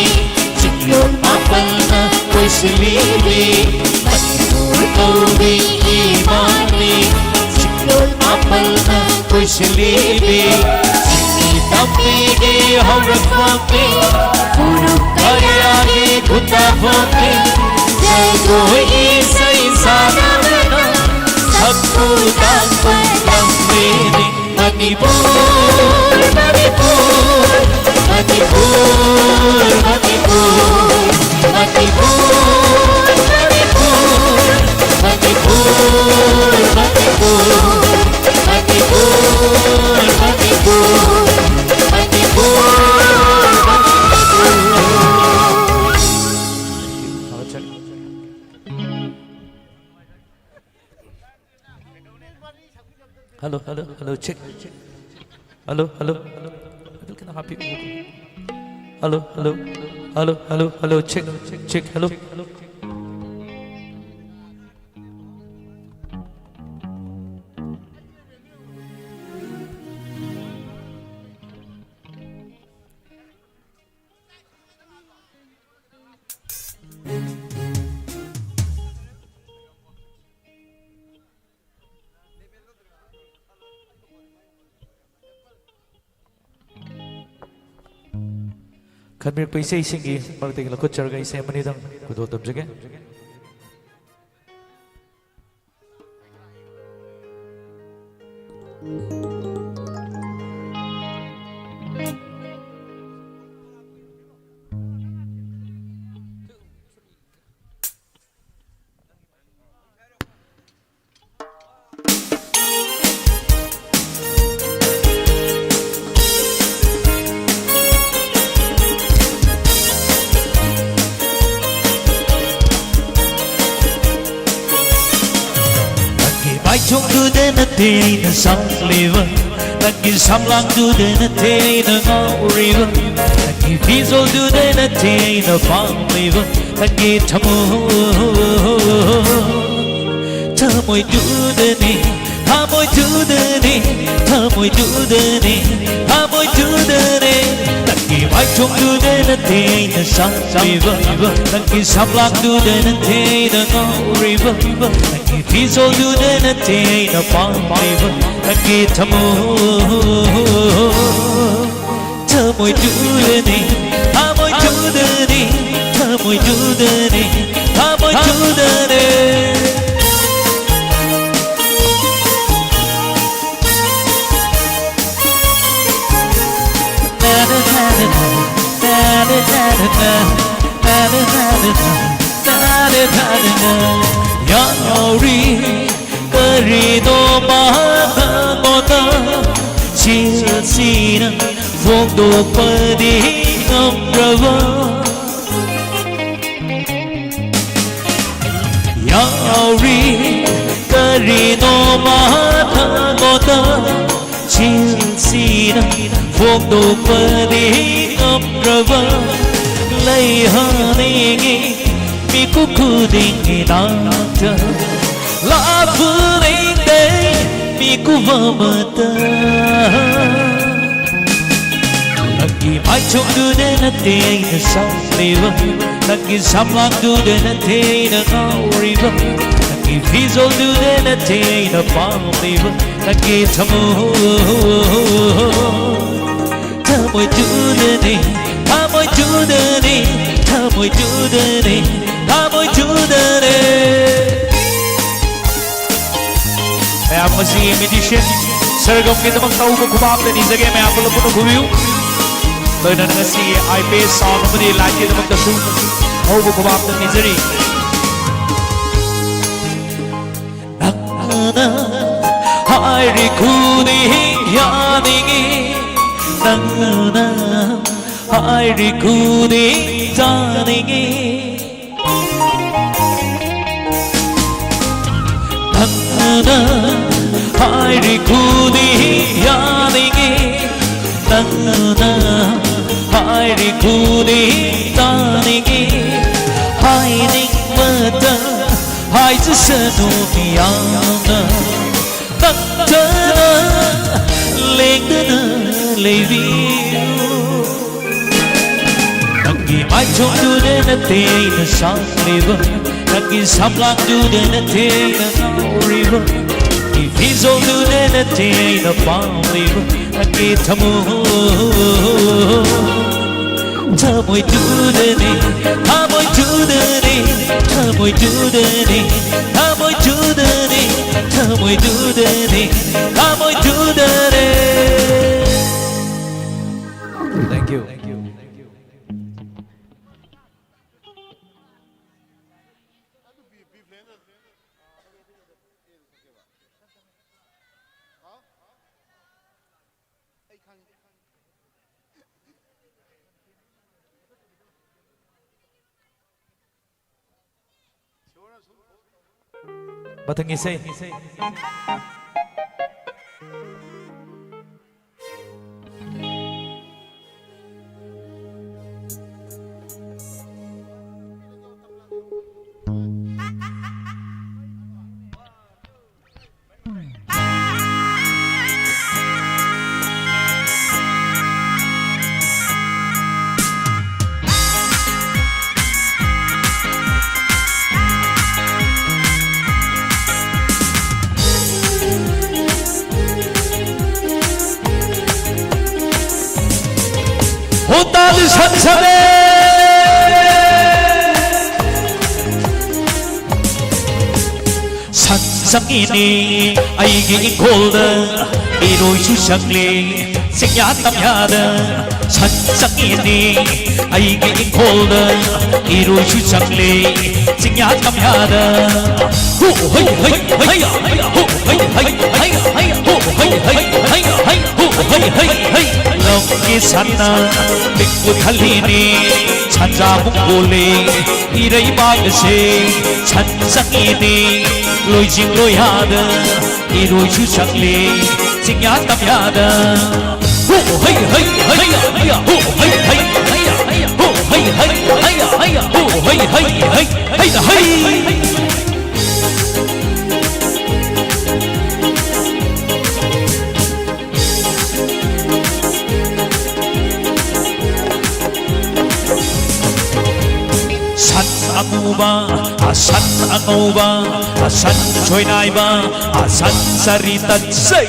ꯆꯤꯡꯂꯣꯜ ꯃꯥꯄꯜꯅ ꯀꯣꯏꯁꯤꯜꯂꯤꯕꯤ꯫ ꯃꯅꯤꯄꯨꯔ ꯀꯧꯕꯤ ꯏꯃꯥꯅꯤ, ꯆꯤꯡꯂꯣꯜ ꯃꯥꯄꯜꯅ ꯀꯣꯏꯁꯤꯜꯂꯤꯕꯤ꯫ ꯆꯤꯡꯃꯤ ꯇꯝꯃꯤꯒꯤ ꯍꯧꯔꯛꯐꯝꯅꯤ, ꯐꯨꯔꯨꯞ ꯀꯌꯥꯒꯤ ꯈꯨꯟꯗꯥꯐꯝꯅꯤ꯫ ꯖꯒꯣꯏ ꯏꯁꯩ ꯁꯥꯗꯨꯅ ꯁꯛꯄꯨ ꯇꯥꯛꯄ ꯂꯝꯕꯤꯅꯤ꯫ Manipur, Manipur, Manipur, Manipur, Manipur, Manipur, Manipur, Manipur, Manipur, Manipur, Manipur. Hello, hello, hello, check. Hello, hello, hello. Hello, can I help you? Hello, hello, hello, hello, hello, check, check, hello. ꯈꯟꯕꯤꯔꯛꯄ ꯏꯁꯩꯁꯤꯡꯒꯤ ꯃꯔꯛꯇꯒꯤ ꯂꯧꯈꯠꯆꯔꯒ ꯏꯁꯩ ꯑꯃꯅꯤꯗꯪ ꯈꯨꯗꯣꯜ ꯇꯝꯖꯒꯦ꯫ ꯆꯣꯡꯗꯨꯗ ꯅꯠꯇꯦ ꯑꯩꯅ ꯁꯛꯂꯤꯕ, ꯅꯪꯒꯤ ꯁꯝꯂꯥꯡꯗꯨꯗ ꯅꯠꯇꯦ ꯑꯩꯅ ꯉꯥꯎꯔꯤꯕ, ꯅꯪꯒꯤ ꯐꯤꯖꯣꯜꯗꯨꯗ ꯅꯠꯇꯦ ꯑꯩꯅ ꯄꯥꯝꯂꯤꯕ, ꯅꯪꯒꯤ ꯊꯃꯣꯏ, ꯊꯃꯣꯏꯗꯨꯗꯅꯤ, ꯊꯃꯣꯏꯗꯨꯗꯅꯤ, ꯊꯃꯣꯏꯗꯨꯗꯅꯤ, ꯊꯃꯣꯏꯗꯨꯗꯅꯤ. ꯅꯪꯒꯤ ꯃꯥꯏꯊꯣꯡꯗꯨꯗ ꯅꯠꯇꯦ ꯑꯩꯅ ꯆꯥꯛꯆꯥꯏꯕ, ꯅꯪꯒꯤ ꯁꯝꯂꯥꯡꯗꯨꯗ ꯅꯠꯇꯦ ꯑꯩꯅ ꯉꯥꯎꯔꯤꯕ, ꯅꯪꯒꯤ ꯐꯤꯖꯣꯜꯗꯨꯗ ꯅꯠꯇꯦ ꯑꯩꯅ ꯄꯥꯝꯂꯤꯕ, ꯅꯪꯒꯤ ꯊꯃꯣꯏ, ꯊꯃꯣꯏꯗꯨꯗꯅꯤ, ꯊꯃꯣꯏꯗꯨꯗꯅꯤ, ꯊꯃꯣꯏꯗꯨꯗꯅꯤ, ꯊꯃꯣꯏꯗꯨꯗꯅꯤ. ꯌꯥꯎꯔꯤ ꯀꯔꯤꯅꯣ ꯃꯍꯥꯛ ꯑꯩꯉꯣꯟꯗ ꯆꯤꯟꯁꯤꯅ ꯐꯣꯡꯗꯣꯛꯄꯗꯤ ꯉꯝꯗ꯭ꯔꯕ? ꯌꯥꯎꯔꯤ ꯀꯔꯤꯅꯣ ꯃꯍꯥꯛ ꯑꯩꯉꯣꯟꯗ ꯆꯤꯟꯁꯤꯅ ꯐꯣꯡꯗꯣꯛꯄꯗꯤ ꯉꯝꯗ꯭ꯔꯕ? ꯂꯩꯍꯟꯅꯤꯡꯉꯤ ꯃꯤꯀꯨꯞ ꯈꯨꯗꯤꯡꯒꯤ ꯅꯥꯛꯇ, ꯂꯥꯛꯄꯅꯤꯡꯗꯦ ꯃꯤꯀꯨꯞ ꯑꯃꯠꯇ. ꯅꯪꯒꯤ ꯃꯥꯏꯊꯣꯡꯗꯨꯗ ꯅꯠꯇꯦ ꯑꯩꯅ ꯁꯛꯂꯤꯕ, ꯅꯪꯒꯤ ꯁꯝꯂꯥꯡꯗꯨꯗ ꯅꯠꯇꯦ ꯑꯩꯅ ꯉꯥꯎꯔꯤꯕ, ꯅꯪꯒꯤ ꯐꯤꯖꯣꯜꯗꯨꯗ ꯅꯠꯇꯦ ꯑꯩꯅ ꯄꯥꯝꯂꯤꯕ, ꯅꯪꯒꯤ ꯊꯃꯣꯏ, ꯊꯃꯣꯏꯗꯨꯗꯅꯤ, ꯊꯃꯣꯏꯗꯨꯗꯅꯤ, ꯊꯃꯣꯏꯗꯨꯗꯅꯤ, ꯊꯃꯣꯏꯗꯨꯗꯅꯤ. ꯃꯌꯥꯝ, ꯉꯁꯤꯒꯤ ꯃ꯭ꯌꯨꯖꯤꯁꯤꯌꯟ ꯁꯔꯒꯝꯒꯤꯗꯃꯛꯇ ꯑꯍꯧꯕ ꯈꯨꯕꯥꯛ ꯑꯝꯇ ꯅꯤꯖꯒꯦ, ꯃꯌꯥꯝ ꯄꯨꯂꯞ ꯄꯨꯟꯅ ꯈꯨꯕꯤꯌꯨ. ꯂꯣꯏꯅꯅ ꯉꯁꯤꯒꯤ ꯑꯥꯏ ꯄꯤ ꯑꯦꯁ ꯁꯥꯎꯟ ꯑꯃꯗꯤ ꯂꯥꯏꯠꯀꯤꯗꯃꯛꯇꯁꯨ ꯑꯍꯧꯕ ꯈꯨꯕꯥꯛ ꯑꯝꯇ ꯅꯤꯖꯔꯤ. ꯅꯪꯅ ꯍꯥꯏꯔꯤ ꯈꯨꯗꯤꯡ ꯌꯥꯅꯤꯡꯉꯤ, ꯅꯪꯅ ꯍꯥꯏꯔꯤ ꯈꯨꯗꯤꯡ ꯆꯥꯅꯤꯡꯉꯤ. ꯅꯪꯅ ꯍꯥꯏꯔꯤꯈꯨꯗꯤ ꯌꯥꯅꯤꯡꯉꯤ, ꯅꯪꯅ ꯍꯥꯏꯔꯤꯈꯨꯗꯤ ꯇꯥꯅꯤꯡꯉꯤ꯫ ꯍꯥꯏꯅꯤꯡꯕꯇ ꯍꯥꯏꯖꯁꯅꯨ ꯃꯤꯌꯥꯝꯅ, ꯅꯪꯇꯅ ꯂꯦꯡꯗꯅ ꯂꯩꯕꯤꯌꯨ꯫ ꯅꯪꯒꯤ ꯃꯥꯏꯊꯣꯡꯗꯨꯗ ꯅꯠꯇꯦ ꯑꯩꯅ ꯁꯥꯎꯔꯤꯕ, ꯅꯪꯒꯤ ꯁꯝꯂꯥꯡꯗꯨꯗ ꯅꯠꯇꯦ ꯑꯩꯅ ꯉꯥꯎꯔꯤꯕ, ꯅꯪꯒꯤ ꯐꯤꯖꯣꯜꯗꯨꯗ ꯅꯠꯇꯦ ꯑꯩꯅ ꯄꯥꯝꯂꯤꯕ, ꯅꯪꯒꯤ ꯊꯃꯣꯏ, ꯊꯃꯣꯏꯗꯨꯗꯅꯤ, ꯊꯃꯣꯏꯗꯨꯗꯅꯤ, ꯊꯃꯣꯏꯗꯨꯗꯅꯤ, ꯊꯃꯣꯏꯗꯨꯗꯅꯤ, ꯊꯃꯣꯏꯗꯨꯗꯅꯤ, ꯊꯃꯣꯏꯗꯨꯗꯅꯤ꯫ Thank you. ꯃꯊꯪꯒꯤ ꯏꯁꯩ꯫ ꯍꯣꯇꯥꯜ ꯁꯟꯁꯅꯦ꯫ ꯁꯟ ꯆꯪꯉꯤꯅꯦ ꯑꯩꯒꯤ ꯏꯪꯈꯣꯜꯗ, ꯏꯔꯣꯏꯁꯨ ꯆꯪꯂꯦ ꯆꯤꯡꯌꯥ ꯇꯝꯌꯥꯗ꯫ ꯁꯟ ꯆꯪꯉꯤꯅꯦ ꯑꯩꯒꯤ ꯏꯪꯈꯣꯜꯗ, ꯏꯔꯣꯏꯁꯨ ꯆꯪꯂꯦ ꯆꯤꯡꯌꯥ ꯇꯝꯌꯥꯗ꯫ ꯍꯨ ꯍꯩ ꯍꯩ ꯍꯩ ꯍꯩ, ꯍꯨ ꯍꯩ ꯍꯩ ꯍꯩ ꯍꯩ, ꯍꯨ ꯍꯩ ꯍꯩ ꯍꯩ ꯍꯩ ꯍꯩ, ꯍꯨ ꯍꯩ ꯍꯩ ꯍꯩ ꯍꯩ꯫ ꯀꯤ ꯁꯟꯅ ꯄꯤꯛꯄꯨ ꯊꯜꯂꯤꯅꯤ, ꯁꯟꯖꯥꯕꯨꯡ ꯀꯣꯜꯂꯤ ꯏꯔꯩꯕꯥꯛ ꯑꯁꯦ꯫ ꯁꯟ ꯆꯪꯉꯤꯅꯤ ꯂꯣꯏꯖꯤꯡ ꯂꯣꯏꯌꯥꯗ, ꯏꯔꯣꯏꯁꯨ ꯆꯪꯂꯤ ꯆꯤꯡꯌꯥ ꯇꯝꯌꯥꯗ꯫ ꯍꯣ ꯍꯩ ꯍꯩ ꯍꯩ ꯍꯩ, ꯍꯣ ꯍꯩ ꯍꯩ ꯍꯩ ꯍꯩ, ꯍꯣ ꯍꯩ ꯍꯩ ꯍꯩ ꯍꯩ, ꯍꯣ ꯍꯩ ꯍꯩ ꯍꯩ ꯍꯩ ꯍꯩ꯫ ꯁꯟ ꯑꯃꯨꯕ, ꯁꯟ ꯑꯉꯧꯕ, ꯁꯟ ꯁꯣꯏꯅꯥꯏꯕ, ꯁꯟ ꯆꯔꯤ ꯇꯠꯆꯩ꯫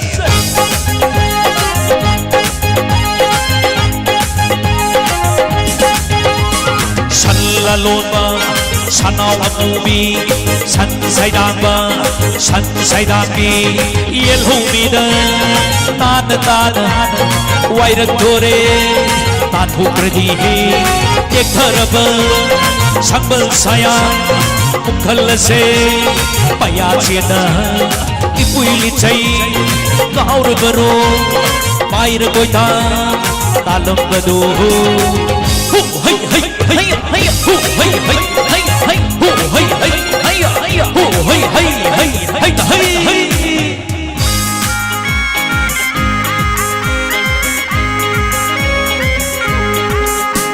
ꯁꯟ ꯂꯂꯣꯟꯕ, ꯁꯟꯅꯥꯎ ꯑꯃꯨꯕꯤ, ꯁꯟ ꯁꯩꯗꯥꯡꯕ, ꯁꯟ ꯁꯩꯗꯥꯡꯕꯤ, ꯌꯦꯜꯍꯧꯃꯤꯗ ꯇꯥꯅ ꯇꯥꯅ ꯋꯥꯏꯔꯛꯇꯣꯔꯦ꯫ ꯇꯥꯟꯊꯣꯛꯈ꯭ꯔꯗꯤ ꯍꯦ ꯇꯦꯛꯊꯔꯕ ꯁꯪꯕꯜ ꯁꯥꯌꯥ ꯄꯨꯡꯈꯜ ꯑꯁꯦ꯫ ꯄꯩꯌꯥ ꯆꯦꯟꯅ ꯏꯄꯨꯏ ꯂꯤꯆꯩ ꯀꯥꯎꯔꯕꯔꯣ? ꯄꯥꯏꯔ ꯀꯣꯏꯇꯥ ꯇꯥꯂꯝꯕꯗꯣ꯫ ꯍꯨ ꯍꯩ ꯍꯩ ꯍꯩ ꯍꯩ, ꯍꯨ ꯍꯩ ꯍꯩ ꯍꯩ ꯍꯩ, ꯍꯨ ꯍꯩ ꯍꯩ ꯍꯩ ꯍꯩ, ꯍꯨ ꯍꯩ ꯍꯩ ꯍꯩ ꯍꯩ ꯍꯩ꯫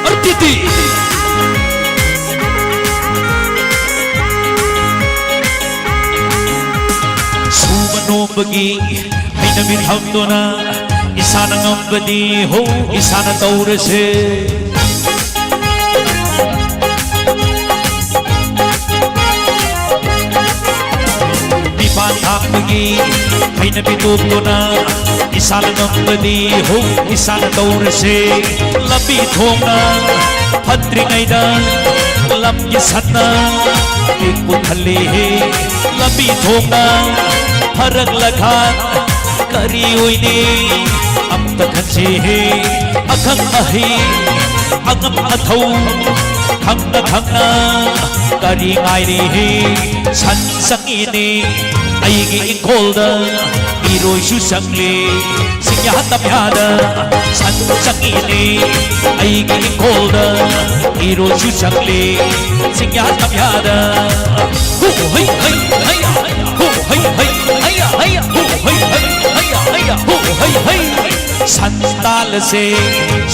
ꯑꯔꯇꯤꯇꯤ꯫ ꯁꯨꯕ ꯅꯣꯝꯕꯒꯤ ꯍꯩꯅꯕꯤ ꯊꯝꯗꯨꯅ ꯏꯁꯥꯅ ꯉꯝꯕꯗꯤ ꯍꯣ ꯏꯁꯥꯅ ꯇꯧꯔꯁꯦ꯫ ꯃꯤꯄꯥꯟ ꯊꯥꯡꯕꯒꯤ ꯍꯩꯅꯕꯤ ꯇꯣꯞꯇꯨꯅ ꯏꯁꯥꯅ ꯉꯝꯕꯗꯤ ꯍꯣ ꯏꯁꯥꯅ ꯇꯧꯔꯁꯦ꯫ ꯂꯝꯕꯤ ꯊꯣꯡꯅ ꯐꯠꯇ꯭ꯔꯤꯉꯩꯗ ꯂꯝꯒꯤ ꯁꯟꯅ ꯄꯤꯛꯄꯨ ꯊꯜꯂꯤ꯫ ꯂꯝꯕꯤ ꯊꯣꯡꯅ ꯐꯔꯛꯂꯀꯥꯟ ꯀꯔꯤ ꯑꯣꯏꯅꯤ ꯑꯝꯇ ꯈꯟꯁꯤ꯫ ꯑꯈꯪ ꯑꯍꯩ ꯑꯉꯝ ꯑꯊꯧ ꯈꯪꯅ ꯈꯪꯅ ꯀꯔꯤ ꯉꯥꯏꯔꯤ? ꯁꯟ ꯆꯪꯉꯤꯅꯤ ꯑꯩꯒꯤ ꯏꯪꯈꯣꯜꯗ ꯏꯔꯣꯏꯁꯨ ꯆꯪꯂꯤ, ꯆꯤꯡꯌꯥ ꯇꯝꯌꯥꯗ ꯁꯟ ꯆꯪꯉꯤꯅꯤ꯫ ꯑꯩꯒꯤ ꯏꯪꯈꯣꯜꯗ ꯏꯔꯣꯏꯁꯨ ꯆꯪꯂꯤ, ꯆꯤꯡꯌꯥ ꯇꯝꯌꯥꯗ꯫ ꯍꯨ ꯍꯩ ꯍꯩ ꯍꯩ, ꯍꯨ ꯍꯩ ꯍꯩ ꯍꯩ, ꯍꯨ ꯍꯩ ꯍꯩ ꯍꯩ, ꯍꯨ ꯍꯩ ꯍꯩ꯫ ꯁꯟ ꯇꯥꯜꯂꯁꯦ,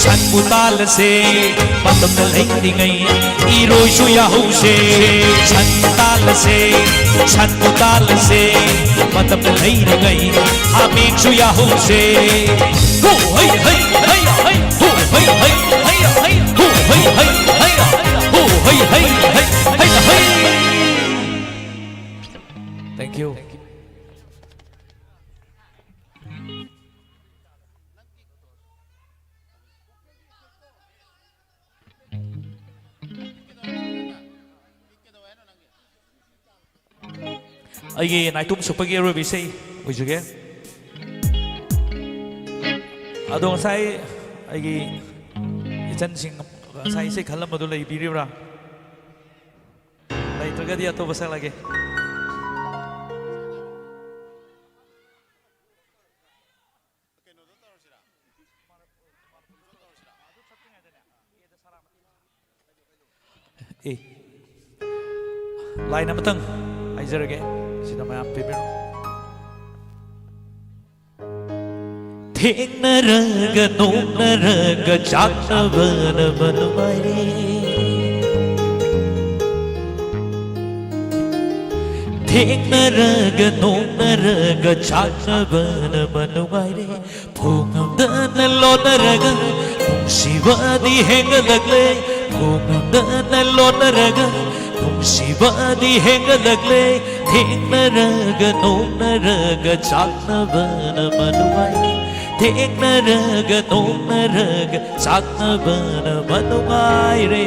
ꯁꯟꯕꯨ ꯇꯥꯜꯂꯁꯦ, ꯃꯇꯝꯅ ꯂꯩꯔꯤꯉꯩ ꯏꯔꯣꯏꯁꯨ ꯌꯥꯍꯧꯁꯦ꯫ ꯁꯟ ꯇꯥꯜꯂꯁꯦ, ꯁꯟꯕꯨ ꯇꯥꯜꯂꯁꯦ, ꯃꯇꯝꯅ ꯂꯩꯔꯤꯉꯩ ꯍꯥꯃꯦꯡꯁꯨ ꯌꯥꯍꯧꯁꯦ꯫ ꯍꯨ ꯍꯩ ꯍꯩ ꯍꯩ ꯍꯩ, ꯍꯨ ꯍꯩ ꯍꯩ ꯍꯩ ꯍꯩ, ꯍꯨ ꯍꯩ ꯍꯩ ꯍꯩ ꯍꯩ, ꯍꯨ ꯍꯩ ꯍꯩ ꯍꯩ ꯍꯩ ꯍꯩ꯫ Thank you꯫ ꯑꯩꯒꯤ ꯅꯥꯏꯇꯣꯝ ꯁꯨꯞꯄꯒꯤ ꯑꯔꯣꯏꯕ ꯏꯁꯩ ꯑꯣꯏꯖꯒꯦ꯫ ꯑꯗꯣ ꯉꯁꯥꯏ ꯑꯩꯒꯤ ꯏꯆꯟꯁꯤꯡ ꯉꯁꯥꯏ ꯏꯁꯩ ꯈꯜꯂꯝꯕꯗꯨ ꯂꯩꯕꯤꯔꯤꯕ꯭ꯔꯥ? ꯂꯩꯇ꯭ꯔꯒꯗꯤ ꯑꯇꯣꯞꯄ ꯁꯛꯂꯒꯦ꯫ ꯑꯦ, line ꯑꯃꯇꯪ ꯍꯥꯏꯖꯔꯒꯦ, ꯁꯤꯗ ꯃꯌꯥꯝ ꯄꯤꯕꯤꯔꯣ꯫ ꯊꯦꯡꯅꯔꯒ ꯅꯣꯛꯅꯔꯒ ꯆꯥꯛꯅꯕꯅ ꯃꯅꯨꯡꯉꯥꯏꯔꯦ꯫ ꯊꯦꯡꯅꯔꯒ ꯅꯣꯛꯅꯔꯒ ꯆꯥꯛꯅꯕꯅ ꯃꯅꯨꯡꯉꯥꯏꯔꯦ꯫ ꯐꯣꯡꯉꯝꯗꯅ ꯂꯣꯟꯅꯔꯒ ꯅꯨꯡꯁꯤꯕꯗꯤ ꯍꯦꯟꯒꯠꯂꯛꯂꯦ꯫ ꯐꯣꯡꯉꯝꯗꯅ ꯂꯣꯟꯅꯔꯒ ꯅꯨꯡꯁꯤꯕꯗꯤ ꯍꯦꯟꯒꯠꯂꯛꯂꯦ꯫ ꯊꯦꯡꯅꯔꯒ ꯅꯣꯛꯅꯔꯒ ꯆꯥꯛꯅꯕꯅ ꯃꯅꯨꯡꯉꯥꯏꯔꯦ꯫ ꯊꯦꯡꯅꯔꯒ ꯅꯣꯛꯅꯔꯒ ꯆꯥꯛꯅꯕꯅ ꯃꯅꯨꯡꯉꯥꯏꯔꯦ꯫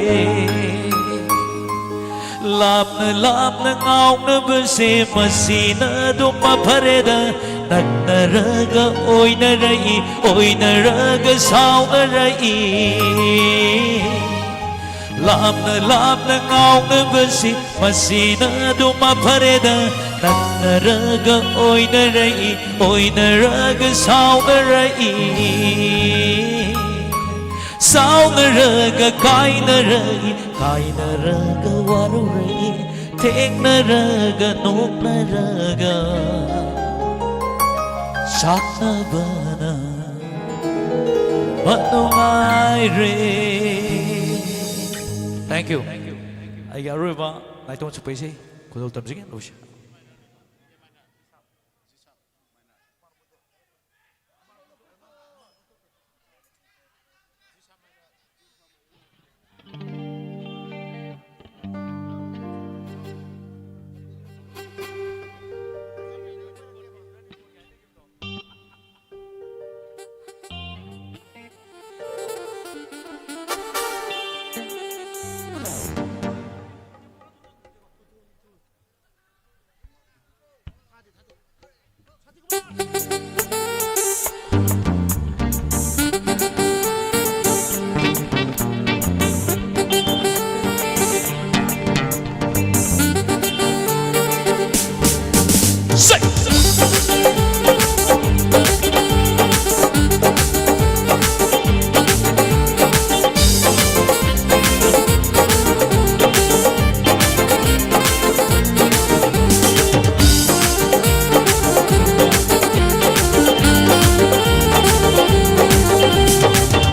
ꯂꯥꯞꯅ ꯂꯥꯞꯅ ꯉꯥꯎꯅꯕꯁꯦ ꯃꯁꯤꯅ ꯑꯗꯨꯝ ꯃꯐꯔꯦꯗ꯫ ꯅꯛꯅꯔꯒ ꯑꯣꯏꯅꯔꯛꯏ, ꯑꯣꯏꯅꯔꯒ ꯁꯥꯎꯅꯔꯛꯏ꯫ ꯂꯥꯞꯅ ꯂꯥꯞꯅ ꯉꯥꯎꯅꯕꯁꯤ ꯃꯁꯤꯅ ꯑꯗꯨꯝ ꯃꯐꯔꯦꯗ꯫ ꯅꯛꯅꯔꯒ ꯑꯣꯏꯅꯔꯛꯏ, ꯑꯣꯏꯅꯔꯒ ꯁꯥꯎꯅꯔꯛꯏ꯫ ꯁꯥꯎꯅꯔꯒ ꯀꯥꯏꯅꯔꯛꯏ, ꯀꯥꯏꯅꯔꯒ ꯋꯥꯔꯧꯔꯛꯏ꯫ ꯊꯦꯡꯅꯔꯒ ꯅꯣꯛꯅꯔꯒ ꯆꯥꯛꯅꯕꯅ ꯃꯅꯨꯡꯉꯥꯏꯔꯦ꯫ Thank you. ꯑꯩꯒꯤ ꯑꯔꯣꯏꯕ ꯅꯥꯏꯇꯣꯝ ꯁꯛꯄ ꯏꯁꯩ ꯈꯨꯗꯣꯜ ꯇꯝꯖꯒꯦ꯫ ꯂꯧꯁꯤ꯫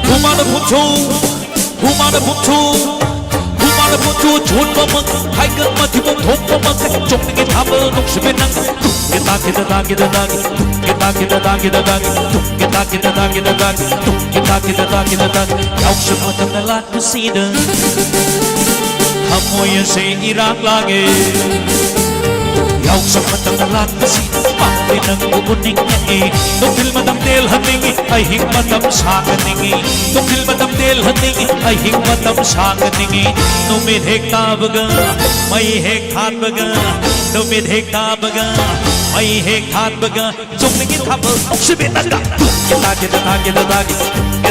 ꯍꯨꯃꯥꯡꯅ ꯄꯨꯝꯊꯣꯛ, ꯍꯨꯃꯥꯡꯅ ꯄꯨꯝꯊꯣꯛ, ꯍꯨꯃꯥꯡꯅ ꯄꯨꯝꯊꯣꯛ ꯊꯣꯟꯕꯃꯛ, ꯍꯥꯏꯀꯠ ꯃꯊꯤꯕꯣꯡ ꯊꯣꯛꯄꯃꯛ, ꯆꯣꯛꯅꯤꯡꯉꯤ ꯊꯥꯕꯜ ꯅꯨꯡꯁꯤꯕꯤ ꯅꯪ꯫ ꯇꯨꯝꯒꯦ ꯇꯥꯛꯀꯦꯗ ꯇꯥꯛꯀꯦꯗ ꯇꯥꯛꯀꯦ, ꯇꯨꯝꯒꯦ ꯇꯥꯛꯀꯦꯗ ꯇꯥꯛꯀꯦꯗ ꯇꯥꯛꯀꯦ, ꯇꯨꯝꯒꯦ ꯇꯥꯛꯀꯦꯗ ꯇꯥꯛꯀꯦꯗ ꯇꯥꯛꯀꯦ, ꯇꯨꯝꯒꯦ ꯇꯥꯛꯀꯦꯗ ꯇꯥꯛꯀꯦꯗ ꯇꯥꯛꯀꯦ꯫ ꯌꯥꯎꯁꯪ ꯃꯇꯝꯗ ꯂꯥꯛ ꯃꯁꯤꯗ ꯊꯃꯣꯏ ꯑꯁꯤ ꯏꯔꯥꯡ ꯂꯥꯡꯉꯦ꯫ ꯌꯥꯎꯁꯪ ꯃꯇꯝꯗ ꯂꯥꯛꯄꯁꯤ ꯄꯥꯝꯗꯦ ꯅꯪꯕꯨ ꯎꯅꯤꯡꯉꯛꯏ꯫ ꯅꯨꯡꯊꯤꯜ ꯃꯇꯝ ꯇꯦꯜꯍꯟꯅꯤꯡꯉꯤ, ꯑꯍꯤꯡ ꯃꯇꯝ ꯁꯥꯡꯍꯟꯅꯤꯡꯉꯤ꯫ ꯅꯨꯡꯊꯤꯜ ꯃꯇꯝ ꯇꯦꯜꯍꯟꯅꯤꯡꯉꯤ, ꯑꯍꯤꯡ ꯃꯇꯝ ꯁꯥꯡꯍꯟꯅꯤꯡꯉꯤ꯫ ꯅꯨꯃꯤꯠ ꯍꯦꯛ ꯇꯥꯕꯒ, ꯃꯩ ꯍꯦꯛ ꯊꯥꯟꯕꯒ, ꯅꯨꯃꯤꯠ ꯍꯦꯛ ꯇꯥꯕꯒ, ꯃꯩ ꯍꯦꯛ ꯊꯥꯟꯕꯒ, ꯆꯨꯝꯅꯒꯤ ꯊꯥꯕꯜ ꯅꯨꯡꯁꯤꯕꯤ ꯅꯪꯒ꯫ ꯇꯨꯝꯒꯦ ꯇꯥꯛꯀꯦꯗ ꯇꯥꯛꯀꯦꯗ ꯇꯥꯛꯀꯦ, ꯇꯨꯝꯒꯦ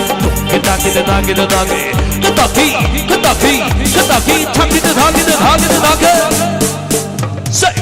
ꯇꯨꯝꯒꯤ ꯇꯥꯛꯀꯤꯗ ꯇꯥꯛꯀꯤꯗ ꯇꯥꯛꯀꯤ, ꯈꯇꯥꯛꯀꯤ, ꯈꯇꯥꯛꯀꯤ, ꯈꯇꯥꯛꯀꯤ, ꯊꯥꯛꯀꯤꯗ ꯊꯥꯛꯀꯤꯗ ꯊꯥꯛꯀꯤꯗ ꯊꯥꯛꯀꯤ꯫ Say.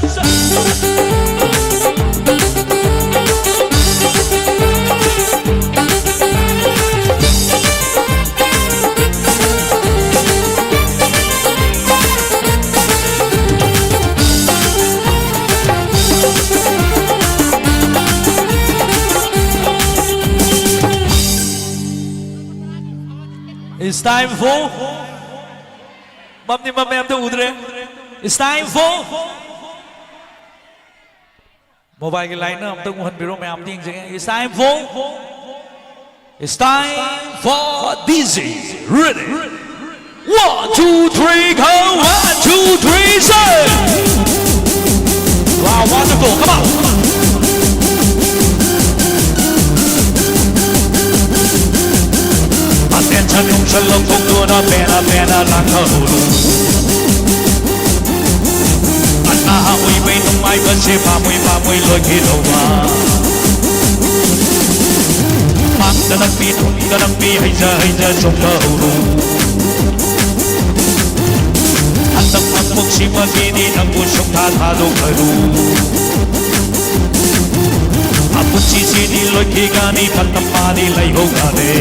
It's time for, ꯃꯝꯗꯤ ꯃꯝꯃꯦ, ꯑꯝꯇ ꯎꯗ꯭ꯔꯦ꯫ It's time for mobileꯒꯤ lineꯅ ꯑꯝꯇ ꯎꯍꯟꯕꯤꯔꯣ, ꯃꯌꯥꯝ ꯑꯝꯇ ꯌꯦꯡꯖꯒꯦ꯫ It's time for, it's time for D J. Ready? One, two, three, go! One, two, three, say! Wow, wonderful. Come on. Attention, ꯅꯨꯡꯁꯜ ꯂꯧꯊꯣꯛꯇꯨꯅ ꯄꯦꯟꯅ ꯄꯦꯟꯅ ꯂꯥꯡꯊꯧꯔꯣ꯫ ꯑꯅꯥ ꯑꯣꯏꯕꯩ ꯅꯨꯡꯉꯥꯏꯕꯁꯦ ꯄꯥꯝꯃꯨꯏ ꯄꯥꯝꯃꯨꯏ ꯂꯣꯏꯈꯤꯗꯧꯕ꯫ ꯃꯥꯡꯗ ꯅꯛꯄꯤ ꯇꯨꯡꯗ ꯅꯛꯄꯤ ꯍꯩꯖ ꯍꯩꯖ ꯆꯣꯡꯊꯍꯧꯔꯣ꯫ ꯁꯤꯃꯒꯤꯗꯤ ꯅꯪꯕꯨ ꯁꯨꯡꯊꯥ ꯊꯥꯗꯣꯛꯂꯔꯨ꯫ ꯑꯄꯨꯟꯁꯤꯁꯤꯗꯤ ꯂꯣꯏꯈꯤꯒꯅꯤ, ꯃꯇꯝ ꯃꯥꯗꯤ ꯂꯩꯍꯧꯒꯅꯤ꯫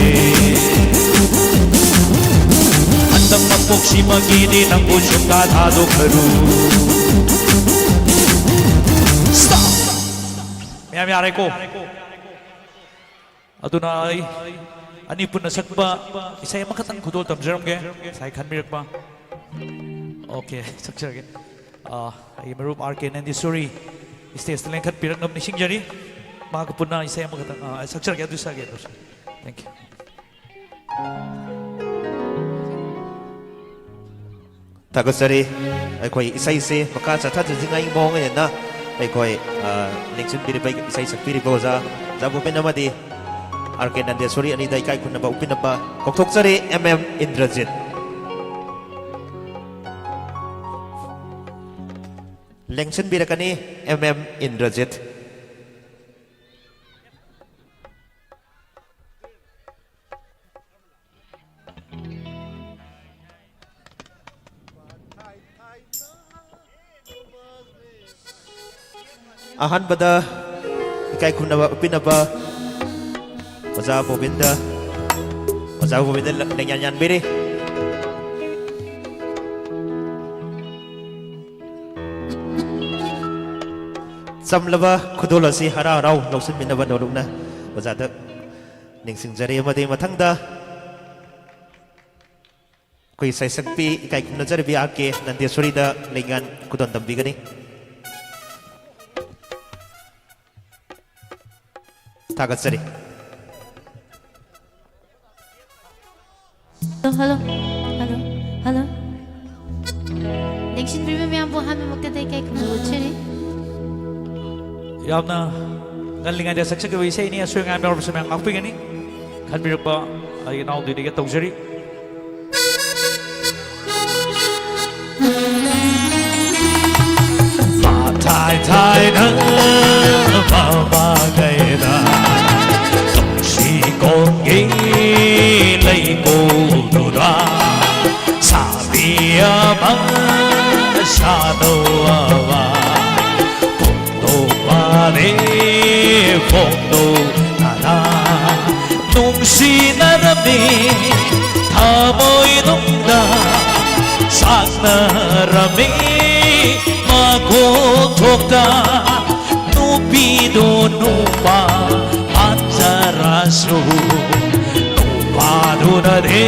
ꯍꯟꯗꯛ ꯃꯄꯣꯛꯁꯤꯃꯒꯤꯗꯤ ꯅꯪꯕꯨ ꯁꯨꯡꯊꯥ ꯊꯥꯗꯣꯛꯂꯔꯨ꯫ Stop! ꯃꯌꯥꯝ ꯌꯥꯔꯦꯀꯣ? ꯑꯗꯨꯅ ꯑꯩ ꯑꯅꯤ ꯄꯨꯟꯅ ꯁꯛꯄ ꯏꯁꯩ ꯑꯃꯈꯛꯇꯪ ꯈꯨꯗꯣꯜ ꯇꯝꯖꯔꯝꯒꯦ, ꯉꯁꯥꯏ ꯈꯟꯕꯤꯔꯛꯄ꯫ ꯑꯣꯀꯦ, ꯁꯛꯆꯔꯒꯦ꯫ ꯑꯥ, ꯑꯩꯒꯤ ꯃꯔꯨꯞ ꯑꯥꯔ ꯀꯦ ꯅꯟꯗꯤꯁꯣꯔꯤ ꯁ꯭ꯇꯦꯖꯇ ꯂꯦꯡꯈꯠꯄꯤꯔꯛꯅꯕ ꯅꯤꯡꯁꯤꯡꯖꯔꯤ꯫ ꯃꯍꯥꯛꯀ ꯄꯨꯟꯅ ꯏꯁꯩ ꯑꯃꯈꯛꯇꯪ, ꯑꯥ, ꯁꯛꯆꯔꯒꯦ, ꯑꯗꯨ ꯁꯛꯑꯒꯦ, ꯑꯗꯨ ꯁꯛꯑꯒꯦ꯫ Thank you꯫ ꯊꯥꯒꯠꯆꯔꯤ꯫ ꯑꯩꯈꯣꯏ ꯏꯁꯩꯁꯤ ꯃꯈꯥ ꯆꯠꯊꯗ꯭ꯔꯤꯉꯩ ꯃꯑꯣꯡ ꯑꯣꯏꯅ ꯑꯩꯈꯣꯏ, ꯑ, ꯂꯦꯡꯁꯤꯟꯕꯤꯔꯤꯕ, ꯏꯁꯩ ꯁꯛꯄꯤꯔꯤꯕ ꯑꯣꯖꯥ, ꯑꯣꯖꯥ ꯚꯨꯄꯦꯟ ꯑꯃꯗꯤ ꯑꯥꯔ ꯀꯦ ꯅꯟꯗꯦꯁꯣꯔꯤ ꯑꯅꯤꯗ ꯏꯀꯥꯏ ꯈꯨꯝꯅꯕ ꯎꯠꯄꯤꯅꯕ ꯀꯧꯊꯣꯛꯆꯔꯤ꯫ M M Indrajit. ꯂꯦꯡꯁꯤꯟꯕꯤꯔꯛꯀꯅꯤ ꯑꯦꯝ ꯑꯦꯝ ꯏꯟꯗ꯭ꯔꯖꯤꯠ꯫ ꯑꯍꯥꯟꯕꯗ ꯏꯀꯥꯏ ꯈꯨꯝꯅꯕ ꯎꯠꯄꯤꯅꯕ ꯑꯣꯖꯥ ꯒꯣꯕꯤꯟꯗ, ꯑꯣꯖꯥ ꯒꯣꯕꯤꯟꯗ ꯂꯦꯡꯌꯥꯟ ꯌꯥꯟꯕꯤꯔꯤ꯫ ꯆꯝꯂꯕ ꯈꯨꯗꯣꯜ ꯑꯁꯤ ꯍꯔꯥꯎ ꯍꯔꯥꯎ ꯂꯧꯁꯤꯟꯃꯤꯟꯅꯕ ꯅꯣꯂꯨꯛꯅ ꯑꯣꯖꯥꯗ ꯅꯤꯡꯁꯤꯡꯖꯔꯤ꯫ ꯑꯃꯗꯤ ꯃꯊꯪꯗ ꯑꯩꯈꯣꯏ ꯁꯩꯁꯛꯄꯤ ꯏꯀꯥꯏ ꯈꯨꯝꯅꯖꯔꯤꯕꯤ ꯑꯥꯔ ꯀꯦ ꯅꯟꯗꯦꯁꯣꯔꯤꯗ ꯂꯩꯉꯥꯟ ꯈꯨꯗꯣꯜ ꯇꯝꯕꯤꯒꯅꯤ꯫ ꯊꯥꯒꯠꯆꯔꯤ꯫ Hello, hello, hello, hello. ꯂꯦꯡꯁꯤꯟꯕꯤꯔꯤꯕ ꯃꯌꯥꯝꯕꯨ ꯑꯍꯥꯟꯕꯃꯛꯇꯗ ꯏꯀꯥꯏ ꯈꯨꯝꯅꯕ ꯎꯠꯆꯔꯤ꯫ ꯌꯥꯝꯅ ꯉꯜꯂꯤꯉꯩꯗ ꯁꯛꯆꯈꯤꯕ ꯏꯁꯩꯅꯤ, ꯑꯁꯣꯏ ꯑꯉꯥꯝ ꯌꯥꯎꯔꯕꯁꯨ ꯃꯌꯥꯝ ꯉꯥꯛꯄꯤꯒꯅꯤ꯫ ꯈꯟꯕꯤꯔꯛꯄ ꯑꯩꯒꯤ ꯏꯅꯥꯎꯗꯨꯗꯒꯤ ꯇꯧꯖꯔꯤ꯫ ꯃꯊꯥꯏ ꯊꯥꯏꯅ ꯃꯃꯥꯡꯉꯩꯗ ꯅꯨꯡꯁꯤ ꯀꯣꯝꯒꯤ ꯂꯩꯀꯣꯜꯗꯨꯗ ꯁꯥꯕꯤ ꯑꯃ ꯐꯣꯡꯗꯣꯛꯅꯅ ꯅꯨꯡꯁꯤꯅꯔꯝꯃꯤ, ꯊꯃꯣꯏꯅꯨꯡꯗ ꯁꯥꯛꯅꯔꯝꯃꯤ꯫ ꯃꯀꯣꯛ ꯊꯣꯛꯇ ꯅꯨꯄꯤꯗꯨ ꯅꯨꯄꯥ ꯃꯥꯟꯖꯔꯁꯨ, ꯅꯨꯄꯥꯗꯨꯅꯗꯤ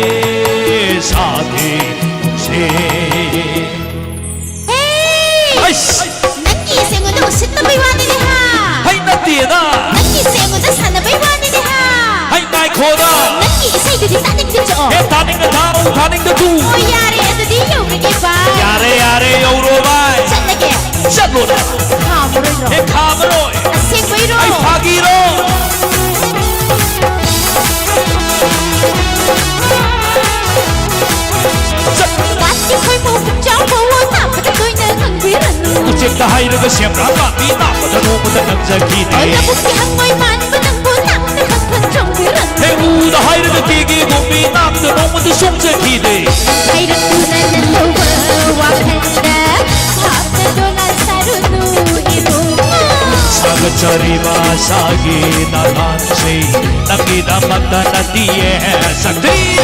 ꯁꯥꯊꯤ ꯅꯨꯡꯁꯤ꯫ ꯍꯦ! ꯑꯩꯁ! ꯅꯪꯒꯤ ꯏꯁꯩꯉꯣꯟꯗ ꯎꯁꯤꯠꯇꯕꯩ ꯋꯥꯅꯤꯅꯦ ꯍꯥ? ꯍꯩ, ꯅꯠꯇꯦꯗ! ꯅꯪꯒꯤ ꯏꯁꯩꯉꯣꯟꯗ ꯁꯥꯟꯅꯕꯩ ꯋꯥꯅꯤꯅꯦ ꯍꯥ? ꯍꯩ, ꯉꯥꯏꯈꯣꯗ! ꯅꯪꯒꯤ ꯏꯁꯩꯗꯨꯗꯤ ꯇꯥꯅꯤꯡꯗꯦ ꯆꯣ꯫ ꯍꯦ, ꯇꯥꯅꯤꯡꯗ ꯊꯥꯔꯣ, ꯇꯥꯅꯤꯡꯗ ꯇꯨ! ꯑꯣ, ꯌꯥꯔꯦ, ꯑꯗꯨꯗꯤ ꯌꯧꯔꯒꯦ, bye꯫ ꯌꯥꯔꯦ, ꯌꯥꯔꯦ, ꯌꯧꯔꯣ, bye꯫ ꯆꯠꯂꯒꯦ꯫ ꯆꯠꯂꯣꯅꯦ꯫ ꯈꯥꯝꯃꯔꯣꯏꯗ꯭ꯔꯣ? ꯍꯦ, ꯈꯥꯝꯃꯔꯣꯏ꯫ ꯑꯁꯦꯡꯕꯩꯔꯣ? ꯑꯩ ꯐꯥꯒꯤꯔꯣ? ꯆꯠ- ꯄꯥꯠꯀꯤ ꯈꯣꯏꯃꯨ ꯄꯨꯛꯆꯥꯎ ꯄꯧꯋꯣ ꯇꯥꯕꯗ ꯇꯣꯏꯅ ꯉꯪꯕꯤꯔꯅꯨ꯫ ꯎꯆꯦꯛꯇ ꯍꯥꯏꯔꯒ ꯁꯦꯝꯕ꯭ꯔꯥ ꯄꯥꯝꯕꯤ ꯇꯥꯕꯗ ꯅꯣꯡꯃꯇ ꯉꯪꯖꯈꯤꯗꯦ꯫ ꯂꯧꯕꯨꯛꯀꯤ ꯍꯪꯉꯣꯏ ꯃꯥꯟꯕ ꯅꯪꯕꯨ ꯇꯥꯕꯗ ꯈꯪ ꯈꯪ ꯆꯣꯡꯕꯤꯔꯅꯨ꯫ ꯍꯦ ꯎꯗ ꯍꯥꯏꯔꯒ ꯀꯦꯒꯦ ꯀꯨꯝꯕꯤ ꯇꯥꯕꯗ ꯅꯣꯡꯃꯇ ꯆꯣꯡꯖꯈꯤꯗꯦ꯫ ꯍꯥꯏꯔꯛꯇꯨꯅ ꯅꯪ ꯇꯧꯕ ꯋꯥꯈꯜꯗ ꯚꯥꯞꯇ ꯗꯣꯂꯥꯟ ꯁꯥꯔꯨꯅꯨ ꯏꯕꯨꯡꯉꯣ꯫ ꯁꯥꯒꯠꯆꯔꯤꯕ ꯑꯁꯥꯒꯤ ꯅꯍꯥꯟꯁꯤ ꯅꯪꯒꯤꯗꯃꯛꯇ ꯅꯠꯇꯤꯌꯦ ꯁꯛꯊꯤꯕꯤ꯫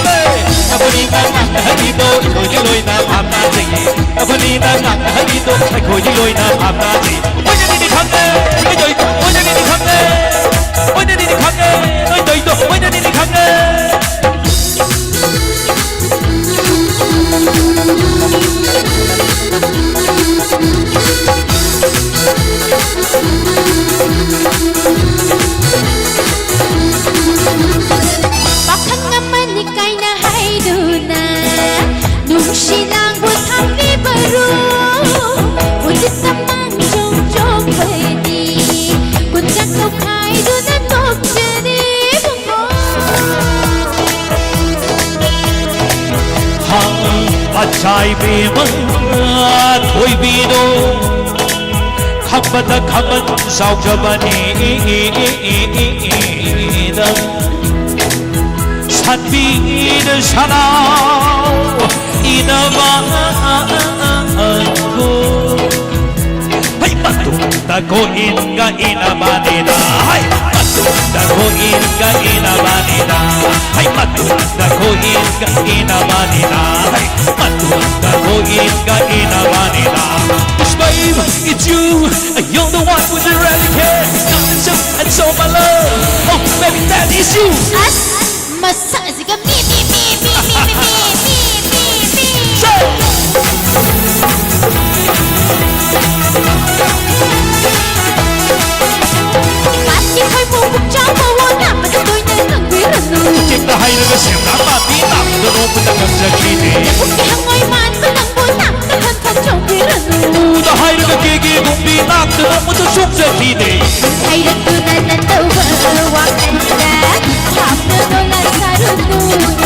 ꯑꯩꯈꯣꯏꯅꯤꯅ ꯉꯥꯡꯅꯍꯜꯂꯤꯗꯣ ꯂꯣꯏꯗꯤ ꯂꯣꯏꯅ ꯚꯥꯞ ꯇꯥꯖꯩꯌꯦ꯫ ꯑꯩꯈꯣꯏꯅꯤꯅ ꯉꯥꯡꯅꯍꯜꯂꯤꯗꯣ ꯑꯩꯈꯣꯏꯗꯤ ꯂꯣꯏꯅ ꯚꯥꯞ ꯇꯥꯖꯩ꯫ ꯃꯣꯏꯅꯗꯤ ꯈꯪꯗꯦ, ꯑꯩꯈꯣꯏꯗꯤ ꯈꯪꯗꯦ꯫ ꯃꯣꯏꯅꯗꯤ ꯈꯪꯉꯦ, ꯅꯣꯏ ꯇꯧꯏꯗꯣ ꯃꯣꯏꯅꯗꯤ ꯈꯪꯉꯦ꯫ ꯄꯥꯈꯪ ꯑꯃꯅꯤ ꯀꯥꯏꯅ ꯍꯥꯏꯗꯨꯅ ꯅꯨꯡꯁꯤ ꯅꯪꯕꯨ ꯊꯝꯂꯤꯕꯔꯣ? ꯍꯧꯖꯤꯛ ꯁꯃꯥꯟ ꯆꯣꯡ ꯆꯣꯡꯕꯗꯤ ꯀꯨꯟꯖꯥꯛ ꯇꯧꯈꯥꯏꯗꯨꯅ ꯇꯣꯛꯆꯔꯦ ꯏꯕꯨꯡꯉꯣ꯫ ꯍꯥ, ꯑꯆꯥꯏꯕꯤ ꯑꯃ ꯊꯣꯏꯕꯤꯗꯣ ꯈꯝꯕꯗ ꯈꯝꯕꯟ ꯆꯥꯎꯖꯕꯅꯤ꯫ ꯁꯥꯟꯕꯤꯗ ꯁꯅꯥꯎ ꯏꯅꯕ ꯍꯩ ꯃꯇꯨꯡꯗ ꯀꯣ ꯏꯟꯒ ꯏꯅꯕꯅꯤꯗ꯫ ꯍꯩ! ꯈꯣꯏꯏꯟꯒ ꯏꯅꯕꯅꯤꯗ, ꯍꯩ, ꯃꯇꯨꯡꯗ ꯈꯣꯏꯏꯟꯒ ꯏꯅꯕꯅꯤꯗ, ꯍꯩ, ꯃꯇꯨꯡꯗ ꯈꯣꯏꯏꯟꯒ ꯏꯅꯕꯅꯤꯗ. This babe, it's you. You're the one with the rally cat. Come and show, and show my love. Oh, baby, that is you. ꯑꯁ, ꯃꯁꯛ ꯑꯁꯤꯒ ꯃꯤ, ꯃꯤ, ꯃꯤ, ꯃꯤ, ꯃꯤ, ꯃꯤ, ꯃꯤ, ꯃꯤ, ꯃꯤ, ꯃꯤ. Say. ꯄꯥꯠꯀꯤ ꯈꯣꯏꯃꯨ ꯄꯨꯛꯆꯥꯎꯕꯋꯣ, ꯅꯥꯝꯃꯗ ꯇꯣꯏꯅ ꯀꯪꯕꯤꯔꯅꯨ. ꯎꯆꯦꯛꯇ ꯍꯥꯏꯔꯒ ꯁꯦꯝꯂꯥꯡ ꯃꯥꯟꯕꯤ, ꯅꯥꯝꯃꯗ ꯅꯣꯡꯃꯇ ꯀꯪꯖꯈꯤꯗꯦ. ꯂꯧꯕꯨꯛꯀꯤ ꯍꯪꯉꯣꯏ ꯃꯥꯟꯕ ꯅꯪꯕꯨ, ꯅꯥꯝꯃꯗ ꯈꯟ ꯈꯟ ꯆꯣꯡꯕꯤꯔꯅꯨ. ꯎꯗ ꯍꯥꯏꯔꯒ ꯀꯦꯒꯦ ꯈꯨꯝꯕꯤ, ꯅꯥꯝꯃꯗ ꯅꯣꯡꯃꯇ ꯆꯣꯡꯖꯈꯤꯗꯦ. ꯍꯥꯏꯔꯛꯇꯨꯅ ꯅꯇꯧꯕ ꯋꯥꯈꯜꯗ, ꯍꯥꯞꯅ ꯗꯣꯂꯥꯟ ꯁꯥꯔꯨꯅꯨ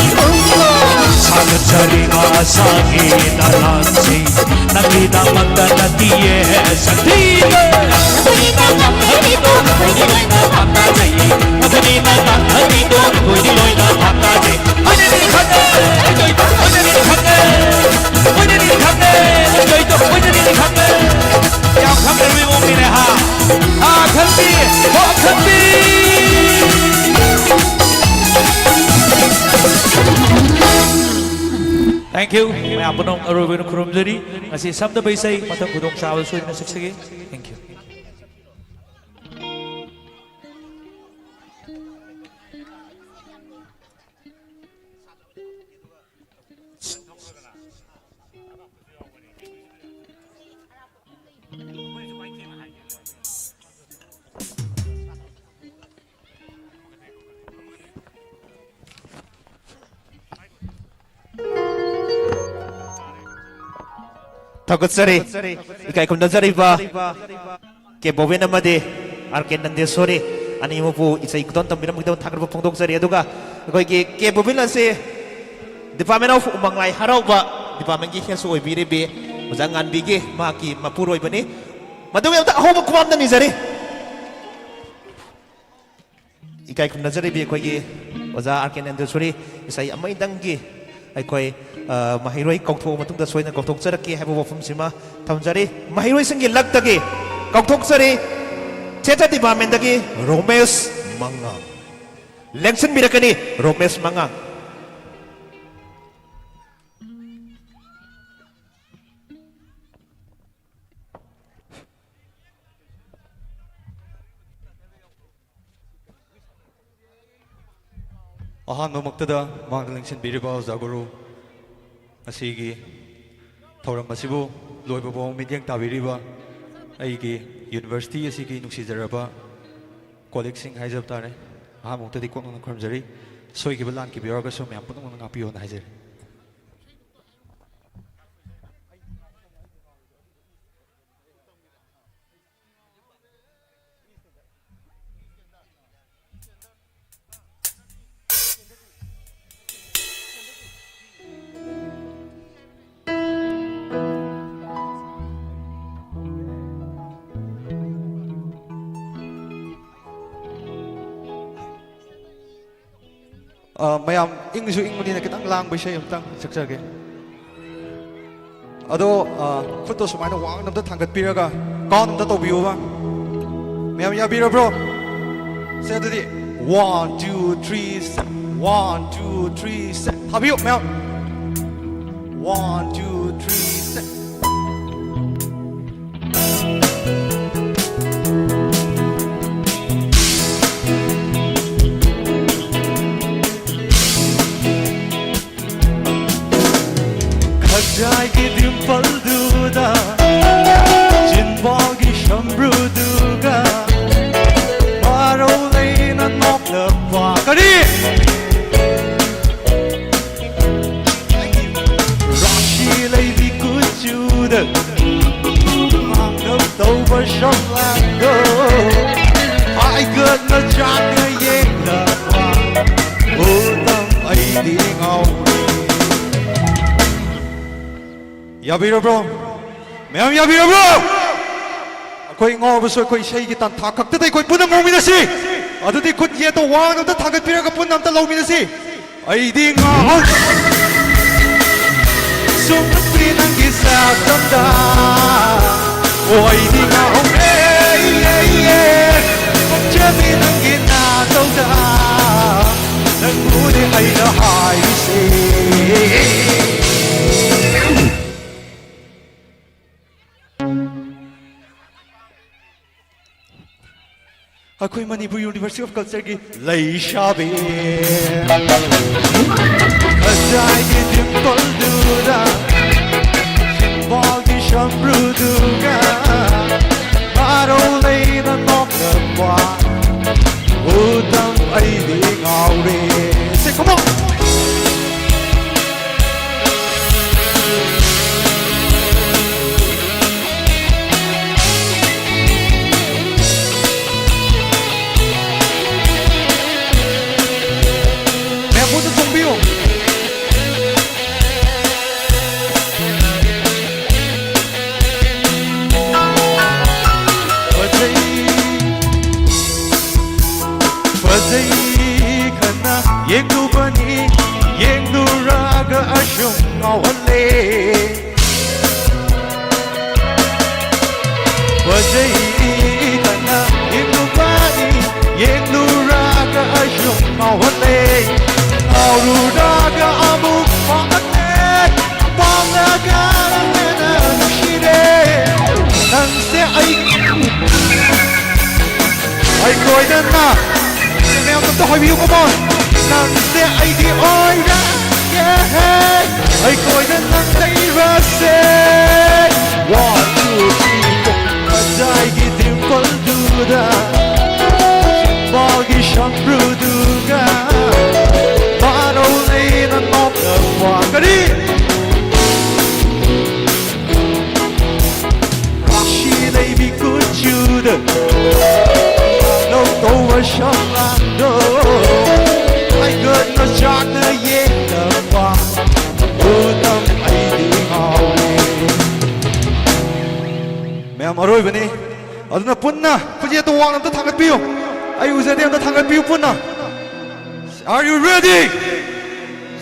ꯏꯕꯨꯡꯉꯣ. ꯁꯥꯒꯠꯆꯔꯤꯕ ꯑꯁꯥꯒꯤ ꯗꯂꯥꯟꯁꯤꯡ, ꯅꯪꯒꯤꯗꯃꯛꯇ ꯅꯠꯇꯤꯌꯦ, ꯁꯛꯊꯤꯕ꯫ ꯅꯈꯣꯏꯅ ꯉꯝꯂꯤꯗꯣ ꯑꯩꯈꯣꯏꯗꯤ ꯂꯣꯏꯅ ꯄꯥꯝꯅꯖꯩ꯫ ꯅꯈꯣꯏꯅ ꯉꯝꯂꯤꯗꯣ ꯑꯩꯈꯣꯏꯗꯤ ꯂꯣꯏꯅ ꯄꯥꯝꯅꯖꯩ꯫ ꯑꯩꯈꯣꯏꯅꯗꯤ ꯈꯪꯉꯦ, ꯑꯩꯈꯣꯏꯅꯗꯤ ꯈꯪꯉꯦ, ꯑꯩꯈꯣꯏꯅꯗꯤ ꯈꯪꯉꯦ, ꯑꯩꯈꯣꯏꯅꯗꯤ ꯈꯪꯉꯦ꯫ ꯌꯥꯝ ꯈꯪꯗꯕꯒꯤ ꯃꯑꯣꯡꯅꯤꯅꯦ, ꯍꯥ? ꯍꯥ, ꯈꯪꯕꯤ, ꯍꯣ, ꯈꯪꯕꯤ꯫ Thank you. ꯃꯌꯥꯝ ꯄꯨꯝꯅꯃꯛ ꯑꯔꯣꯏꯕ ꯑꯣꯏꯅ ꯈꯨꯔꯨꯝꯖꯔꯤ꯫ ꯉꯁꯤ ꯁꯝꯅꯕ ꯏꯁꯩ ꯃꯊꯪ ꯈꯨꯗꯣꯡꯆꯥꯕꯗ ꯁꯣꯏꯗꯅ ꯁꯛꯆꯒꯦ꯫ Thank you. ꯊꯥꯒꯠꯆꯔꯤ꯫ ꯏꯀꯥꯏ ꯈꯨꯝꯅꯖꯔꯤꯕ ꯀꯦ ꯕꯣꯕꯤꯟ ꯑꯃꯗꯤ ꯑꯥꯔ ꯀꯦ ꯅꯟꯗꯦꯁꯣꯔꯤ ꯑꯅꯤꯃꯛꯄꯨ ꯏꯁꯩ ꯈꯨꯗꯣꯜ ꯇꯝꯕꯤꯔꯝꯕꯒꯤꯗꯃꯛ ꯊꯥꯒꯠꯄ ꯐꯣꯡꯗꯣꯛꯆꯔꯤ꯫ ꯑꯗꯨꯒ ꯑꯩꯈꯣꯏꯒꯤ ꯀꯦ ꯕꯣꯕꯤꯟ ꯑꯁꯤ Department of ꯎꯃꯪ ꯂꯥꯏ ꯍꯔꯥꯎꯕ department ꯀꯤ head ꯁꯨ ꯑꯣꯏꯕꯤꯔꯤꯕꯤ ꯑꯣꯖꯥ ꯉꯥꯟꯕꯤꯒꯤ ꯃꯍꯥꯛꯀꯤ ꯃꯄꯨꯔꯣꯏꯕꯅꯤ꯫ ꯃꯗꯨꯒꯤ ꯑꯝꯇ ꯑꯍꯧꯕ ꯈꯨꯕꯥꯛ ꯑꯝꯇ ꯅꯤꯖꯔꯤ꯫ ꯏꯀꯥꯏ ꯈꯨꯝꯅꯖꯔꯤꯕꯤ ꯑꯩꯈꯣꯏꯒꯤ ꯑꯣꯖꯥ ꯑꯥꯔ ꯀꯦ ꯅꯟꯗꯦꯁꯣꯔꯤ, ꯏꯁꯩ ꯑꯃꯅꯤꯗꯪꯒꯤ ꯑꯩꯈꯣꯏ, ꯑ, ꯃꯍꯩꯔꯣꯏ ꯀꯧꯊꯣꯛꯑ ꯃꯇꯨꯡꯗ ꯁꯣꯏꯗꯅ ꯀꯧꯊꯣꯛꯆꯔꯛꯀꯦ ꯍꯥꯏꯕ ꯋꯥꯐꯝꯁꯤꯃ ꯊꯝꯖꯔꯤ꯫ ꯃꯍꯩꯔꯣꯏꯁꯤꯡꯒꯤ ꯂꯛꯇꯒꯤ ꯀꯧꯊꯣꯛꯆꯔꯤ, theatre department ꯇꯒꯤ ꯔꯣꯃꯦꯁ ꯃꯉꯥꯜ꯫ ꯂꯦꯡꯁꯤꯟꯕꯤꯔꯛꯀꯅꯤ ꯔꯣꯃꯦꯁ ꯃꯉꯥꯡ꯫ ꯑꯍꯥꯟꯕꯃꯛꯇꯗ ꯃꯥꯡꯗ ꯂꯦꯡꯁꯤꯟꯕꯤꯔꯤꯕ ꯑꯣꯖꯥ ꯒꯨꯔꯨ, ꯉꯁꯤꯒꯤ ꯊꯧꯔꯝ ꯑꯁꯤꯕꯨ ꯂꯣꯏꯕ ꯐꯥꯎ ꯃꯤꯠꯌꯦꯡ ꯇꯥꯕꯤꯔꯤꯕ ꯑꯩꯒꯤ ꯌꯨꯅꯤꯚꯔꯁꯤꯇꯤ ꯑꯁꯤꯒꯤ ꯅꯨꯡꯁꯤꯖꯔꯕ ꯀꯣꯂꯤꯛꯁꯤꯡ ꯍꯥꯏꯖꯕ ꯇꯥꯔꯦ꯫ ꯑꯍꯥꯟꯕꯃꯛꯇꯗꯤ ꯀꯣꯛ ꯅꯧꯅ ꯈꯨꯔꯨꯝꯖꯔꯤ꯫ ꯁꯣꯏꯈꯤꯕ ꯂꯥꯟꯈꯤꯕ ꯌꯥꯎꯔꯒꯁꯨ ꯃꯌꯥꯝ ꯄꯨꯝꯅꯃꯛꯅ ꯉꯥꯛꯄꯤꯌꯣꯅ ꯍꯥꯏꯖꯔꯤ꯫ ꯑ, ꯃꯌꯥꯝ ꯏꯪꯁꯨ ꯏꯪꯕꯅꯤꯅ ꯈꯤꯇꯪ ꯂꯥꯡꯕ ꯏꯁꯩ ꯑꯝꯇꯪ ꯁꯛꯆꯒꯦ꯫ ꯑꯗꯣ, ꯑ, ꯈꯨꯠꯇꯣ ꯁꯨꯃꯥꯏꯅ ꯋꯥꯡꯅ ꯑꯝꯇ ꯊꯥꯡꯒꯠꯄꯤꯔꯒ count ꯑꯝꯇ ꯇꯧꯕꯤꯌꯨꯕ꯫ ꯃꯌꯥꯝ ꯌꯥꯕꯤꯔꯕ꯭ꯔꯣ? ꯁꯦ, ꯑꯗꯨꯗꯤ one, two, three, set. One, two, three, set. ꯊꯥꯕꯤꯌꯨ, ꯃꯌꯥꯝ꯫ One, two, three, set. ꯈꯖꯥꯏꯒꯤ ꯗꯤꯝꯄꯜꯗꯨꯗ, ꯆꯤꯟꯕꯥꯜꯒꯤ ꯁꯝꯕ꯭ꯔꯨꯗꯨꯒ, ꯋꯥꯔꯧ ꯂꯩꯅ ꯅꯣꯛꯂꯛꯄ꯫ ꯀꯔꯤ? ꯔꯥꯁꯤ ꯂꯩꯕꯤ ꯀꯨꯆꯨꯗ, ꯉꯥꯡꯂꯞ ꯇꯧꯕ ꯁꯝꯂꯥꯡꯗꯣ, ꯍꯥꯏꯒꯠꯅ ꯆꯥꯛꯅ ꯌꯦꯡꯂꯛꯄ ꯎꯇꯝ ꯑꯩꯗꯤ ꯉꯥꯎꯔꯦ꯫ ꯌꯥꯕꯤꯔꯕ꯭ꯔꯣ? ꯃꯌꯥꯝ ꯌꯥꯕꯤꯔꯕ꯭ꯔꯣ? ꯑꯩꯈꯣꯏ ꯉꯥꯎꯕꯁꯨ ꯑꯩꯈꯣꯏ ꯏꯁꯩꯒꯤ ꯇꯥꯟꯊꯥ ꯈꯛꯇꯗ ꯑꯩꯈꯣꯏ ꯄꯨꯟꯅ ꯉꯥꯎꯃꯤꯟꯅꯁꯤ꯫ ꯑꯗꯨꯗꯤ ꯈꯨꯠ ꯌꯦꯠꯇꯣ ꯋꯥꯡꯅ ꯑꯝꯇ ꯊꯥꯡꯒꯠꯄꯤꯔꯒ ꯄꯨꯟꯅ ꯑꯝꯇ ꯂꯧꯃꯤꯟꯅꯁꯤ꯫ ꯑꯩꯗꯤ ꯉꯥꯎ-, ꯁꯨꯝ ꯅꯨꯄꯤ ꯅꯪꯒꯤ ꯁꯛꯇꯝꯗ꯫ ꯑꯣ, ꯑꯩꯗꯤ ꯉꯥꯎꯔꯦ, ꯑꯦ, ꯑꯦ, ꯄꯛꯆꯕꯤ ꯅꯪꯒꯤ ꯅꯥꯇꯧꯗ꯫ ꯑꯩꯈꯣꯏ ꯃꯅꯤꯄꯨꯔ University of Cultureꯒꯤ ꯂꯩꯁꯥꯕꯤ꯫ ꯈꯖꯥꯏꯒꯤ ꯗꯤꯝꯄꯜꯗꯨꯗ ꯆꯤꯝꯕꯥꯜꯒꯤ ꯁꯝꯕ꯭ꯔꯨꯗꯨꯒ ꯉꯥꯔꯧ ꯂꯩꯅ ꯅꯣꯛꯂꯛꯄ ꯎꯇꯝ ꯑꯩꯗꯤ ꯉꯥꯎꯔꯦ꯫ Say, come on! ꯃꯌꯥꯝ ꯄꯨꯟꯅ ꯆꯣꯡꯕꯤꯌꯨ꯫ ꯐꯖꯩ, ꯐꯖꯩ ꯈꯟꯅ ꯌꯦꯡꯂꯨꯕꯅꯤ, ꯌꯦꯡꯂꯨꯔꯒ ꯑꯁꯨꯝ ꯉꯥꯎꯍꯜꯂꯦ꯫ ꯐꯖꯩ ꯈꯟꯅ ꯌꯦꯡꯂꯨꯕꯅꯤ, ꯌꯦꯡꯂꯨꯔꯒ ꯑꯁꯨꯝ ꯉꯥꯎꯍꯜꯂꯦ꯫ ꯉꯥꯎꯔꯨꯔꯒ ꯑꯃꯨꯛ ꯄꯥꯝꯂꯛꯂꯦ, ꯄꯥꯝꯂꯒ ꯍꯦꯟꯅ ꯅꯨꯡꯁꯤꯔꯦ꯫ ꯅꯪꯁꯦ ꯑꯩ, ꯑꯩ ꯀꯣꯏꯗꯅ ꯃꯌꯥꯝ ꯑꯝꯇ ꯍꯥꯏꯕꯤꯌꯨ, come on꯫ ꯅꯪꯁꯦ ꯑꯩꯒꯤ ꯑꯣꯏꯔꯒꯦ, ꯑꯩ ꯀꯣꯏꯗ ꯅꯪ ꯂꯩꯔꯁꯦ꯫ One, two, three, four꯫ ꯈꯖꯥꯏꯒꯤ ꯗꯤꯝꯄꯜꯗꯨꯗ ꯆꯤꯝꯕꯥꯜꯒꯤ ꯁꯝꯕ꯭ꯔꯨꯗꯨꯒ ꯃꯥꯔꯧ ꯂꯩꯅ ꯅꯣꯛꯂꯛꯄ꯫ ꯀꯔꯤ? ꯔꯥꯁꯤ ꯂꯩꯕꯤ ꯀꯨꯆꯨꯗ ꯂꯧ ꯇꯧꯕ ꯁꯛꯂꯥꯡꯗꯣ ꯍꯥꯏꯒꯠꯅ ꯆꯥꯛꯅ ꯌꯦꯡꯂꯛꯄ ꯎꯇꯝ ꯑꯩꯗꯤ ꯉꯥꯎꯔꯦ꯫ ꯃꯌꯥꯝ ꯑꯔꯣꯏꯕꯅꯤ꯫ ꯑꯗꯨꯅ ꯄꯨꯟꯅ ꯈꯨꯠ ꯑꯗꯨ ꯋꯥꯡꯅ ꯑꯝꯇ ꯊꯥꯡꯒꯠꯄꯤꯌꯨ꯫ ꯑꯩ ꯎꯖꯗꯦ, ꯑꯝꯇ ꯊꯥꯡꯒꯠꯄꯤꯌꯨ ꯄꯨꯟꯅ꯫ Are you ready?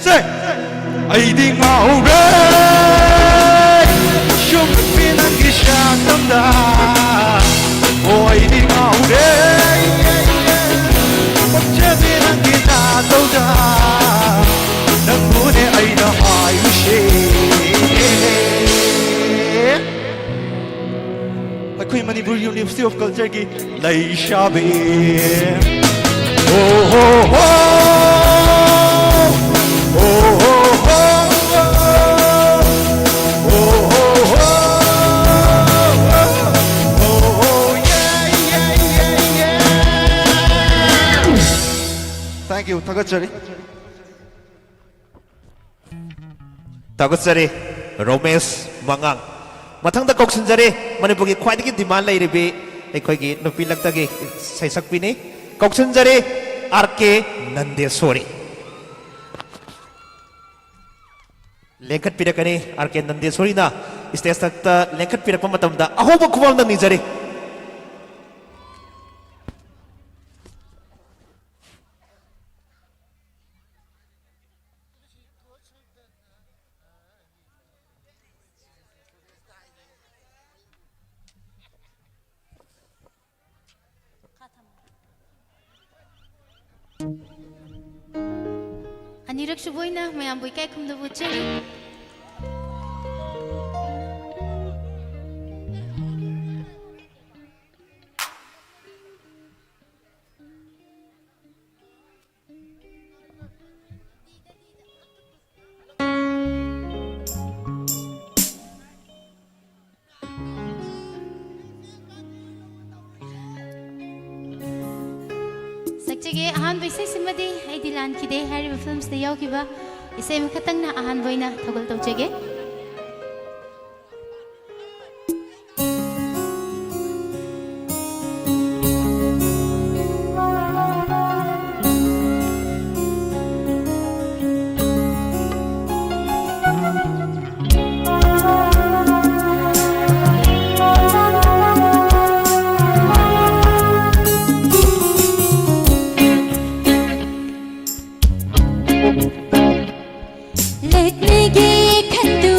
Say, ꯑꯩꯗꯤ ꯉꯥꯎꯔꯦ ꯁꯨꯝ ꯅꯪꯒꯤ ꯁꯛꯇꯝꯗ꯫ ꯑꯣ, ꯑꯩꯗꯤ ꯉꯥꯎꯔꯦ ꯄꯛꯆꯕꯤ ꯅꯪꯒꯤ ꯅꯥꯇꯧꯗ꯫ ꯅꯪꯕꯨꯅꯦ ꯑꯩꯅ ꯍꯥꯏꯔꯤꯁꯦ꯫ ꯑꯩꯈꯣꯏ ꯃꯅꯤꯄꯨꯔ University of Culture ꯒꯤ ꯂꯩꯁꯥꯕꯤ꯫ ꯑꯣ ꯍꯣ ꯍꯣ꯫ ꯑꯣ ꯍꯣ ꯍꯣ꯫ ꯑꯣ ꯍꯣ ꯍꯣ꯫ ꯑꯣ ꯍꯣ꯫ Yeah, yeah, yeah, yeah. Thank you. ꯊꯥꯒꯠꯆꯔꯤ꯫ ꯊꯥꯒꯠꯆꯔꯤ, ꯔꯣꯃꯦꯁ ꯃꯉꯥꯡ꯫ ꯃꯊꯪꯗ ꯀꯧꯁꯤꯟꯖꯔꯤ, ꯃꯅꯤꯄꯨꯔꯒꯤ ꯈ꯭ꯋꯥꯏꯗꯒꯤ demand ꯂꯩꯔꯤꯕꯤ ꯑꯩꯈꯣꯏꯒꯤ ꯅꯨꯄꯤ ꯂꯛꯇꯒꯤ ꯁꯩꯁꯛꯄꯤꯅꯤ꯫ ꯀꯧꯁꯤꯟꯖꯔꯤ, ꯑꯥꯔ ꯀꯦ ꯅꯟꯗꯦꯁꯣꯔꯤ꯫ ꯂꯦꯡꯈꯠꯄꯤꯔꯛꯀꯅꯤ, ꯑꯥꯔ ꯀꯦ ꯅꯟꯗꯦꯁꯣꯔꯤꯅ stage ꯊꯛꯇ ꯂꯦꯡꯈꯠꯄꯤꯔꯛꯄ ꯃꯇꯝꯗ ꯑꯍꯧꯕ ꯈꯨꯕꯥꯛꯅ ꯅꯤꯖꯔꯤ꯫ ꯑꯅꯤꯔꯛ ꯁꯨꯕ ꯑꯣꯏꯅ ꯃꯌꯥꯝꯕꯨ ꯏꯀꯥꯏ ꯈꯨꯝꯅꯕ ꯎꯠꯆꯔꯤ꯫ ꯁꯛꯆꯒꯦ꯫ ꯑꯍꯥꯟꯕ ꯏꯁꯩꯁꯤꯃꯗꯤ ꯑꯩꯗꯤ ꯂꯥꯟꯈꯤꯗꯦ ꯍꯥꯏꯔꯤꯕ filmꯁꯤꯗ ꯌꯥꯎꯈꯤꯕ ꯏꯁꯩ ꯑꯃꯈꯛꯇꯪꯅ ꯑꯍꯥꯟꯕ ꯑꯣꯏꯅ ꯊꯧꯒꯜ ꯇꯧꯖꯒꯦ꯫ ꯂꯦꯛꯅꯤꯒꯤ ꯈꯟꯗꯨ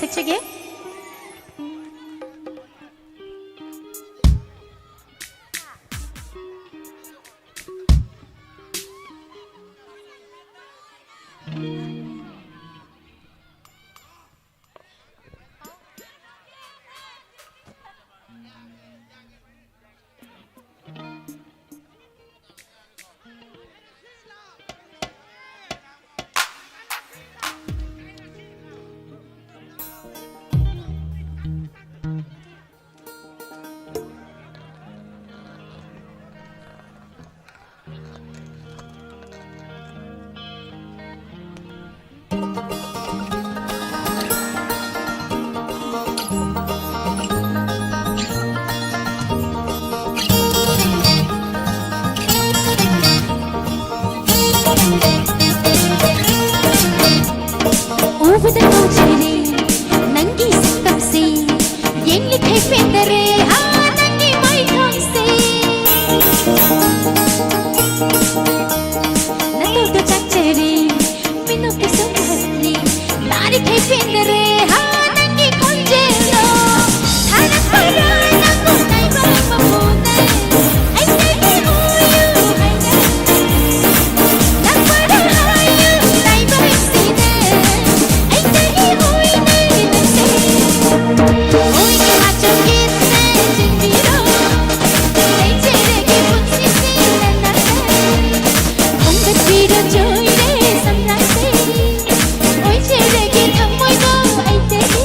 ꯆꯠꯆꯒꯦ꯫ ꯎꯕꯗ ꯉꯥꯎꯖꯔꯦ ꯅꯪꯒꯤ ꯁꯛꯇꯝꯁꯦ, ꯌꯦꯡꯂꯤꯈꯩ ꯄꯦꯟꯗꯔꯦ, ꯍꯥ, ꯅꯪꯒꯤ ꯃꯥꯏꯊꯣꯡꯁꯦ꯫ ꯅꯇꯧꯗꯣ ꯆꯥꯛꯆꯔꯦ, ꯃꯤꯅꯣꯛꯇ ꯁꯨꯝ ꯍꯠꯂꯤ, ꯇꯥꯔꯤꯈꯩ ꯄꯦꯟꯗꯔꯦ, ꯍꯥ, ꯅꯪꯒꯤ ꯈꯣꯟꯖꯦꯜꯗꯣ꯫ ꯊꯥꯔꯛꯄꯔꯥ ꯅꯪꯕꯨ ꯇꯥꯏꯕꯪ ꯃꯄꯨꯅ? ꯑꯩ ꯅꯪꯒꯤ ꯍꯨꯏꯌꯨ ꯍꯥꯏꯅ꯫ ꯂꯥꯛꯄꯔꯥ ꯍꯥꯏꯌꯨ ꯇꯥꯏꯕꯪꯁꯤꯗ꯫ ꯑꯩ ꯅꯪꯒꯤ ꯍꯨꯏꯅꯦ ꯅꯪꯁꯦ꯫ ꯍꯨꯏꯒꯤ ꯃꯆꯨꯒꯤꯅꯦ ꯆꯤꯟꯕꯤꯔꯣ꯫ ꯂꯩꯖꯔꯒꯦ ꯄꯨꯟꯁꯤꯁꯦ ꯅꯅꯥꯛꯇ꯫ ꯈꯣꯝꯒꯠꯄꯤꯔꯣ ꯆꯣꯏꯔꯦ ꯁꯝꯂꯥꯡꯁꯦ꯫ ꯑꯣꯏꯖꯔꯒꯦ ꯊꯃꯣꯏꯗꯣ ꯑꯩꯗꯒꯤ꯫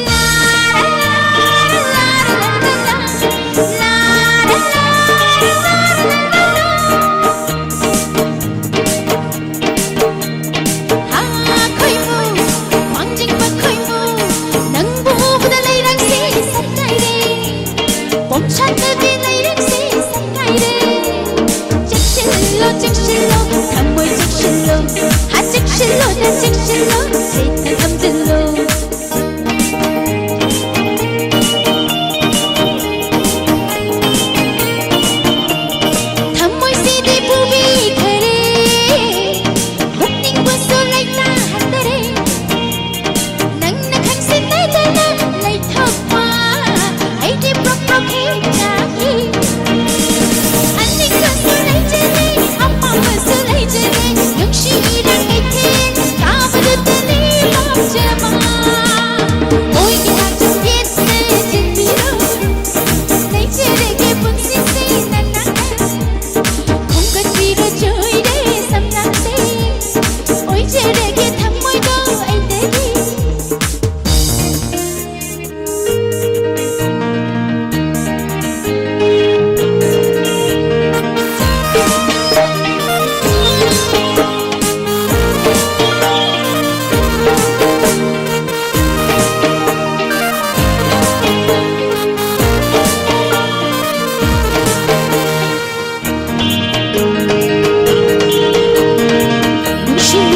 ꯂꯥ, ꯂꯥ, ꯂꯥ, ꯂꯥ, ꯂꯥ, ꯂꯥ, ꯂꯥ, ꯂꯥ, ꯂꯥ, ꯂꯥ, ꯂꯥ, ꯂꯥ꯫ ꯍꯥ, ꯈꯣꯏꯃꯨ, ꯋꯥꯡꯖꯤꯡꯕ ꯈꯣꯏꯃꯨ, ꯅꯪꯕꯨ ꯎꯕꯗ ꯂꯩꯔꯪꯁꯦ ꯁꯛꯀꯥꯏꯔꯦ꯫ ꯄꯣꯝꯁꯥꯠꯇꯕꯤ ꯂꯩꯔꯪꯁꯦ ꯁꯛꯀꯥꯏꯔꯦ꯫ ꯆꯦꯛꯁꯤꯜꯂꯣ, ꯆꯦꯛꯁꯤꯜꯂꯣ, ꯊꯃꯣꯏ ꯆꯦꯛꯁꯤꯜꯂꯣ꯫ ꯍꯥ, ꯆꯦꯛꯁꯤꯜꯂꯣꯗ ꯆꯦꯛꯁꯤꯜꯂꯣ, ꯁꯦꯠꯅ ꯊꯝꯖꯤꯜꯂꯣ꯫ ꯊꯃꯣꯏꯁꯤꯗꯤ ꯄꯨꯕꯤꯈꯔꯦ, ꯄꯨꯛꯅꯤꯡꯕꯨꯁꯨ ꯂꯩꯇꯥꯍꯟꯗꯔꯦ꯫ ꯅꯪ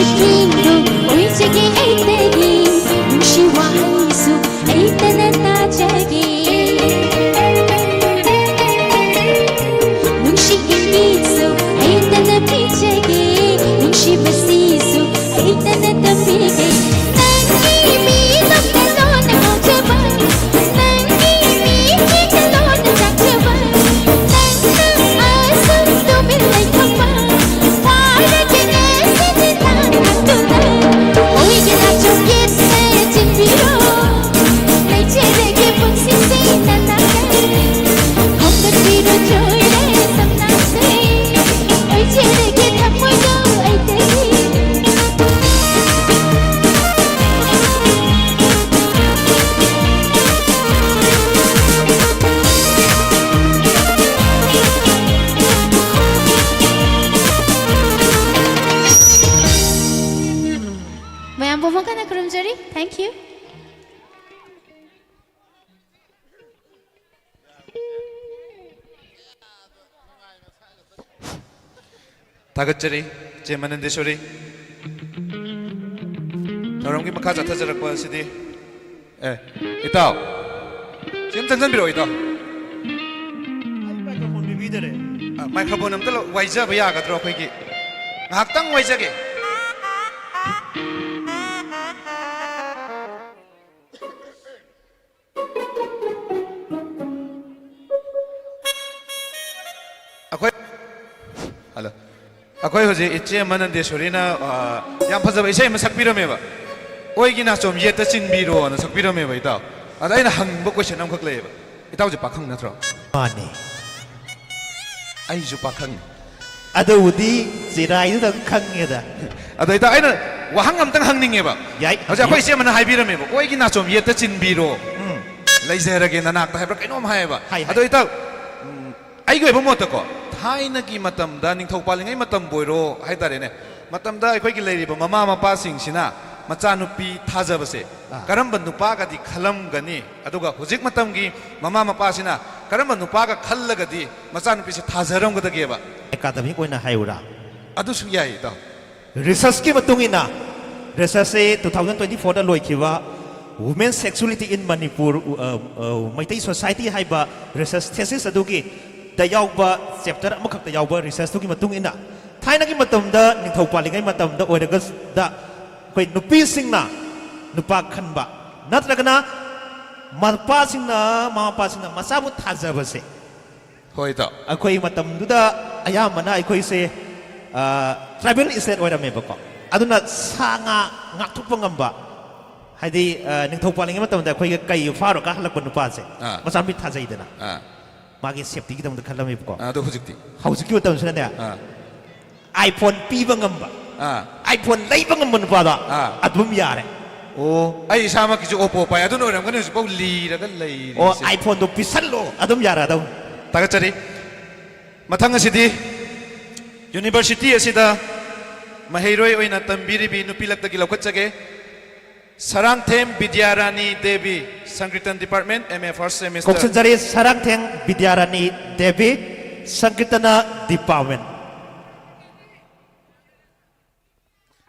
ꯏꯁꯤꯡꯗꯨ ꯑꯣꯏꯖꯒꯦ ꯑꯩꯇꯒꯤ, ꯅꯨꯡꯁꯤ ꯋꯥꯍꯩꯁꯨ ꯑꯩꯇꯅ ꯇꯥꯖꯒꯦ꯫ ꯅꯨꯡꯁꯤ ꯏꯪꯒꯤꯠꯁꯨ ꯑꯩꯇꯅ ꯄꯤꯖꯒꯦ, ꯅꯨꯡꯁꯤꯕꯁꯤꯁꯨ ꯑꯩꯇꯅ ꯇꯝꯕꯤꯒꯦ꯫ ꯅꯪꯒꯤ ꯃꯤꯇꯞꯅ ꯂꯣꯟꯅ ꯉꯥꯎꯖꯕ, ꯅꯪꯒꯤ ꯃꯤꯠꯌꯦꯡꯅ ꯂꯣꯟꯅ ꯆꯥꯛꯆꯕ, ꯅꯪꯅ ꯑꯁꯨꯝ ꯇꯨꯃꯤꯟ ꯂꯩꯊꯣꯛꯄ, ꯐꯥꯔꯒꯦꯅꯦ ꯁꯤꯗꯤ ꯅꯪ ꯉꯥꯛꯇꯨꯅ꯫ ꯑꯣꯏꯒꯦ ꯅꯥꯆꯣꯝ ꯌꯦꯠꯅ ꯆꯤꯟꯕꯤꯔꯣ, ꯂꯩꯖꯔꯒꯦ ꯄꯨꯟꯁꯤꯁꯦ ꯅꯅꯥꯛꯇ꯫ ꯈꯣꯝꯒꯠꯄꯤꯔꯣ ꯆꯣꯏꯔꯦ ꯁꯝꯅꯥꯁꯦ, ꯑꯣꯏꯖꯔꯒꯦ ꯊꯃꯣꯏꯗꯣ ꯑꯩꯇꯒꯤ꯫ ꯃꯌꯥꯝꯕꯨ ꯑꯃꯨꯛ ꯍꯟꯅ ꯈꯨꯔꯨꯝꯖꯔꯤ꯫ Thank you꯫ ꯊꯥꯒꯠꯆꯔꯤ, ꯏꯆꯦ ꯃꯅꯟꯗꯦꯁꯣꯔꯤ꯫ ꯊꯧꯔꯝꯒꯤ ꯃꯈꯥ ꯆꯠꯊꯖꯔꯛꯄ ꯑꯁꯤꯗꯤ, ꯑꯦ, ꯏꯇꯥꯎ, ꯁꯤ ꯑꯝ ꯆꯪꯁꯤꯟꯕꯤꯔꯛꯑꯣ, ꯏꯇꯥꯎ꯫ ꯑꯩ microphone ꯄꯤꯕꯤꯗꯔꯦ꯫ ꯑ, microphone ꯑꯝꯇ ꯂꯧ-, ꯋꯥꯏꯖꯕ ꯌꯥꯒꯗ꯭ꯔꯣ ꯑꯩꯈꯣꯏꯒꯤ? ꯉꯥꯏꯍꯥꯛꯇꯪ ꯋꯥꯏꯖꯒꯦ꯫ ꯑꯩꯈꯣꯏ, ꯍꯜꯂꯣ꯫ ꯑꯩꯈꯣꯏ ꯍꯧꯖꯤꯛ ꯏꯆꯦ ꯑꯃ ꯅꯟꯗꯦꯁꯣꯔꯤꯅ, ꯑ, ꯌꯥꯝ ꯐꯖꯕ ꯏꯁꯩ ꯑꯃ ꯁꯛꯄꯤꯔꯝꯃꯦꯕ꯫ "ꯑꯣꯏꯒꯤ ꯅꯥꯆꯣꯝ ꯌꯦꯠꯇ ꯆꯤꯟꯕꯤꯔꯣꯅ" ꯁꯛꯄꯤꯔꯝꯃꯦꯕ, ꯏꯇꯥꯎ꯫ ꯑꯗ ꯑꯩꯅ ꯍꯪꯅꯤꯡꯕ question ꯑꯃꯈꯛ ꯂꯩꯌꯦꯕ꯫ ꯏꯇꯥꯎꯁꯦ ꯄꯥꯈꯪ ꯅꯠꯇ꯭ꯔꯣ? ꯃꯥꯅꯦ꯫ ꯑꯩꯁꯨ ꯄꯥꯈꯪꯅꯤ꯫ ꯑꯗꯨꯕꯨꯗꯤ ꯆꯤꯔꯥꯏꯗꯨꯗ ꯑꯗꯨꯝ ꯈꯪꯉꯦꯗ꯫ ꯑꯗꯣ ꯏꯇꯥꯎ, ꯑꯩꯅ ꯋꯥꯍꯪ ꯑꯝꯇꯪ ꯍꯪꯅꯤꯡꯉꯦꯕ꯫ ꯌꯥꯏ, ꯍꯧꯖꯤꯛ ꯑꯩꯈꯣꯏ ꯍꯪꯕꯤꯌꯨ꯫ ꯏꯆꯦ ꯑꯃꯅ ꯍꯥꯏꯕꯤꯔꯝꯃꯦꯕ, "ꯑꯣꯏꯒꯤ ꯅꯥꯆꯣꯝ ꯌꯦꯠꯇ ꯆꯤꯟꯕꯤꯔꯣ, ꯎꯝ꯫ ꯂꯩꯖꯔꯒꯦ ꯅꯅꯥꯛꯇ" ꯍꯥꯏꯕ꯭ꯔꯥ ꯀꯩꯅꯣꯝ ꯍꯥꯏꯌꯦꯕ꯫ ꯍꯥꯏ, ꯍꯥꯏ꯫ ꯑꯗꯣ ꯏꯇꯥꯎ, ꯎꯝ, ꯑꯩꯒꯤ ꯑꯣꯏꯕ ꯃꯣꯠꯇꯀꯣ, ꯊꯥꯏꯅꯒꯤ ꯃꯇꯝꯗ, ꯅꯤꯡꯊꯧ ꯄꯥꯜꯂꯤꯉꯩ ꯃꯇꯝꯕꯨ ꯑꯣꯏꯔꯣ ꯍꯥꯏꯇꯥꯔꯦꯅꯦ, ꯃꯇꯝꯗ ꯑꯩꯈꯣꯏꯒꯤ ꯂꯩꯔꯤꯕ ꯃꯃꯥ ꯃꯄꯥꯁꯤꯡꯁꯤꯅ ꯃꯆꯥꯅꯨꯄꯤ ꯊꯥꯖꯕꯁꯦ, ꯑꯥ꯫ ꯀꯔꯝꯕ ꯅꯨꯄꯥꯒꯗꯤ ꯈꯜꯂꯝꯒꯅꯤ? ꯑꯗꯨꯒ ꯍꯧꯖꯤꯛ ꯃꯇꯝꯒꯤ ꯃꯃꯥ ꯃꯄꯥꯁꯤꯅ ꯀꯔꯝꯕ ꯅꯨꯄꯥꯒ ꯈꯜꯂꯒꯗꯤ ꯃꯆꯥꯅꯨꯄꯤꯁꯦ ꯊꯥꯖꯔꯝꯒꯗꯒꯦꯕ? Academic ꯑꯣꯏꯅ ꯍꯥꯏꯌꯨꯔꯥ? ꯑꯗꯨꯁꯨ ꯌꯥꯏ, ꯏꯇꯥꯎ꯫ Researchꯀꯤ ꯃꯇꯨꯡ ꯏꯟꯅ, researchꯁꯦ two thousand twenty fourꯗ ꯂꯣꯏꯈꯤꯕ Women Sexuality in Manipur, ꯑ, ꯑ, ꯃꯩꯇꯩ Society ꯍꯥꯏꯕ research thesis ꯑꯗꯨꯒꯤ ꯗ ꯌꯥꯎꯕ chapter ꯑꯃꯈꯛꯇ ꯌꯥꯎꯕ researchꯇꯨꯒꯤ ꯃꯇꯨꯡ ꯏꯟꯅ, ꯊꯥꯏꯅꯒꯤ ꯃꯇꯝꯗ, ꯅꯤꯡꯊꯧ ꯄꯥꯜꯂꯤꯉꯩ ꯃꯇꯝꯗ ꯑꯣꯏꯔꯒꯗ, ꯑꯩꯈꯣꯏ ꯅꯨꯄꯤꯁꯤꯡꯅ ꯅꯨꯄꯥ ꯈꯟꯕ ꯅꯠꯇ꯭ꯔꯒꯅ ꯃꯄꯥꯁꯤꯡꯅ, ꯃꯃꯥ ꯃꯄꯥꯁꯤꯡꯅ ꯃꯆꯥꯕꯨ ꯊꯥꯖꯕꯁꯦ, ꯍꯣꯏ, ꯏꯇꯥꯎ꯫ ꯑꯩꯈꯣꯏ ꯃꯇꯝꯗꯨꯗ ꯑꯌꯥꯝꯕꯅ ꯑꯩꯈꯣꯏꯁꯦ, ꯑ, tribal state ꯑꯣꯏꯔꯝꯃꯦꯕꯀꯣ꯫ ꯑꯗꯨꯅ ꯁꯥ ꯉꯥ ꯉꯥꯛꯊꯣꯛꯄ ꯉꯝꯕ, ꯍꯥꯏꯗꯤ, ꯑ, ꯅꯤꯡꯊꯧ ꯄꯥꯜꯂꯤꯉꯩ ꯃꯇꯝꯗ ꯑꯩꯈꯣꯏꯒꯤ ꯀꯩ ꯐꯥꯔꯨꯔꯒ ꯍꯜꯂꯛꯄ ꯅꯨꯄꯥꯁꯦ, ꯑꯥ꯫ ꯃꯆꯥꯅꯨꯄꯤ ꯊꯥꯖꯩꯗꯅ, ꯑꯥ꯫ ꯃꯥꯒꯤ safetyꯒꯤꯗꯃꯛꯇ ꯈꯜꯂꯝꯃꯦꯕꯀꯣ꯫ ꯑꯥ, ꯑꯗꯣ ꯍꯧꯖꯤꯛꯇꯤ? ꯍꯧꯖꯤꯛꯀꯤ ꯃꯇꯝꯁꯤꯅꯅꯦ, ꯑꯥ꯫ iPhone ꯄꯤꯕ ꯉꯝꯕ, ꯑꯥ꯫ iPhone ꯂꯩꯕ ꯉꯝꯕ ꯅꯨꯄꯥꯗꯣ, ꯑꯥ꯫ ꯑꯗꯨꯝ ꯌꯥꯔꯦ꯫ ꯑꯣ, ꯑꯩ ꯏꯁꯥꯃꯛꯀꯤꯁꯨ Oppo ꯄꯥꯏ, ꯑꯗꯨꯅ ꯑꯣꯏꯔꯝꯒꯅꯤ ꯍꯧꯖꯤꯛꯐꯥꯎ ꯂꯤꯔꯒ ꯑꯣ, ꯂꯩꯔꯤꯁꯦ꯫ iPhoneꯗꯣ ꯄꯤꯁꯜꯂꯣ, ꯑꯗꯨꯝ ꯌꯥꯔꯗꯧꯅꯤ꯫ ꯊꯥꯒꯠꯆꯔꯤ꯫ ꯃꯊꯪ ꯑꯁꯤꯗꯤ university ꯑꯁꯤꯗ ꯃꯍꯩꯔꯣꯏ ꯑꯣꯏꯅ ꯇꯝꯕꯤꯔꯤꯕꯤ ꯅꯨꯄꯤ ꯂꯛꯇꯒꯤ ꯂꯧꯈꯠꯆꯒꯦ꯫ ꯁꯔꯥꯡꯊꯦꯝ ꯕꯤꯗ꯭ꯌꯥꯔꯥꯅꯤ Devi, Sankirtan Department, M A first semester꯫ ꯀꯧꯁꯤꯟꯖꯔꯤ, Sarangthem Bidyarani Devi, Sankirtan Department꯫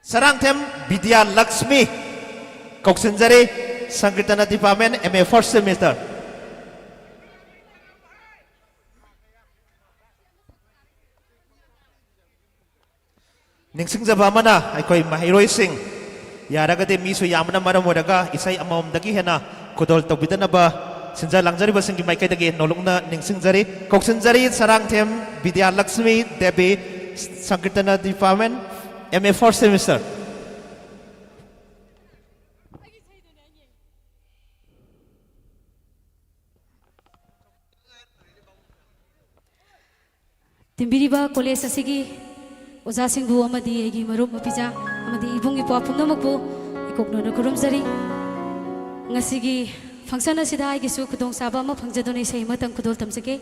Sarangthem Bidya Lakshmi, ꯀꯧꯁꯤꯟꯖꯔꯤ, Sankirtan Department, M A first semester꯫ ꯅꯤꯡꯁꯤꯡꯖꯕ ꯑꯃꯅ, ꯑꯩꯈꯣꯏ ꯃꯍꯩꯔꯣꯏꯁꯤꯡ, ꯌꯥꯔꯒꯗꯤ ꯃꯤꯁꯨ ꯌꯥꯝꯕꯅ ꯃꯔꯝ ꯑꯣꯏꯔꯒ ꯏꯁꯩ ꯑꯃꯃꯝꯗꯒꯤ ꯍꯦꯟꯅ ꯈꯨꯗꯣꯜ ꯇꯧꯕꯤꯗꯅꯕ ꯁꯤꯟꯖ ꯂꯥꯡꯖꯔꯤꯕꯁꯤꯡꯒꯤ ꯃꯥꯏꯀꯩꯗꯒꯤ ꯅꯣꯂꯨꯛꯅ ꯅꯤꯡꯁꯤꯡꯖꯔꯤ꯫ ꯀꯧꯁꯤꯟꯖꯔꯤ, Sarangthem Bidya Laxmi Devi, Sankirtan Department, M A first semester꯫ ꯇꯤꯟꯕꯤꯔꯤꯕ ꯀꯣꯂꯦꯖ ꯑꯁꯤꯒꯤ ꯑꯣꯖꯥꯁꯤꯡꯕꯨ ꯑꯃꯗꯤ ꯑꯩꯒꯤ ꯃꯔꯨꯞ ꯃꯄꯤꯖꯥ ꯑꯃꯗꯤ ꯏꯕꯨꯡ ꯏꯄ꯭ꯋꯥ ꯄꯨꯝꯅꯃꯛꯄꯨ ꯏꯀꯣꯛꯅꯅ ꯈꯨꯔꯨꯝꯖꯔꯤ꯫ ꯉꯁꯤꯒꯤ function ꯑꯁꯤꯗ ꯑꯩꯒꯤꯁꯨ ꯈꯨꯗꯣꯡꯆꯥꯕ ꯑꯃ ꯐꯪꯖꯗꯨꯅ ꯏꯁꯩ ꯑꯃꯇꯪ ꯈꯨꯗꯣꯜ ꯇꯝꯖꯒꯦ꯫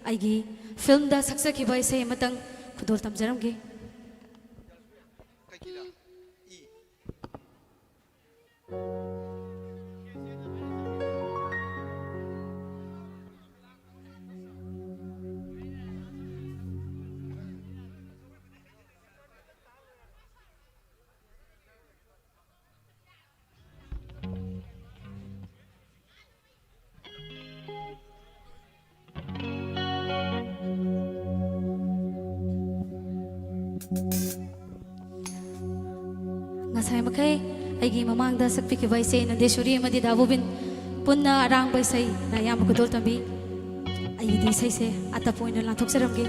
ꯑꯩꯒꯤ filmꯗ ꯁꯛꯆꯈꯤꯕ ꯏꯁꯩ ꯑꯃꯇꯪ ꯈꯨꯗꯣꯜ ꯇꯝꯖꯔꯝꯒꯦ꯫ ꯉꯁꯥꯏ ꯃꯈꯩ ꯑꯩꯒꯤ ꯃꯃꯥꯡꯗ ꯁꯛꯄꯤꯈꯤꯕ ꯏꯆꯦ ꯅꯟꯗꯦꯁꯣꯔꯤ ꯑꯃꯗꯤ ꯗꯥ ꯕꯣꯕꯤꯟ ꯄꯨꯟꯅ ꯑꯔꯥꯡꯕ ꯏꯁꯩ ꯅ ꯑꯌꯥꯝꯕ ꯈꯨꯗꯣꯜ ꯇꯝꯕꯤ꯫ ꯑꯩꯒꯤꯗꯤ ꯏꯁꯩꯁꯦ ꯑꯇꯞꯄ ꯑꯣꯏꯅ ꯂꯥꯟꯊꯣꯛꯆꯔꯝꯒꯦ꯫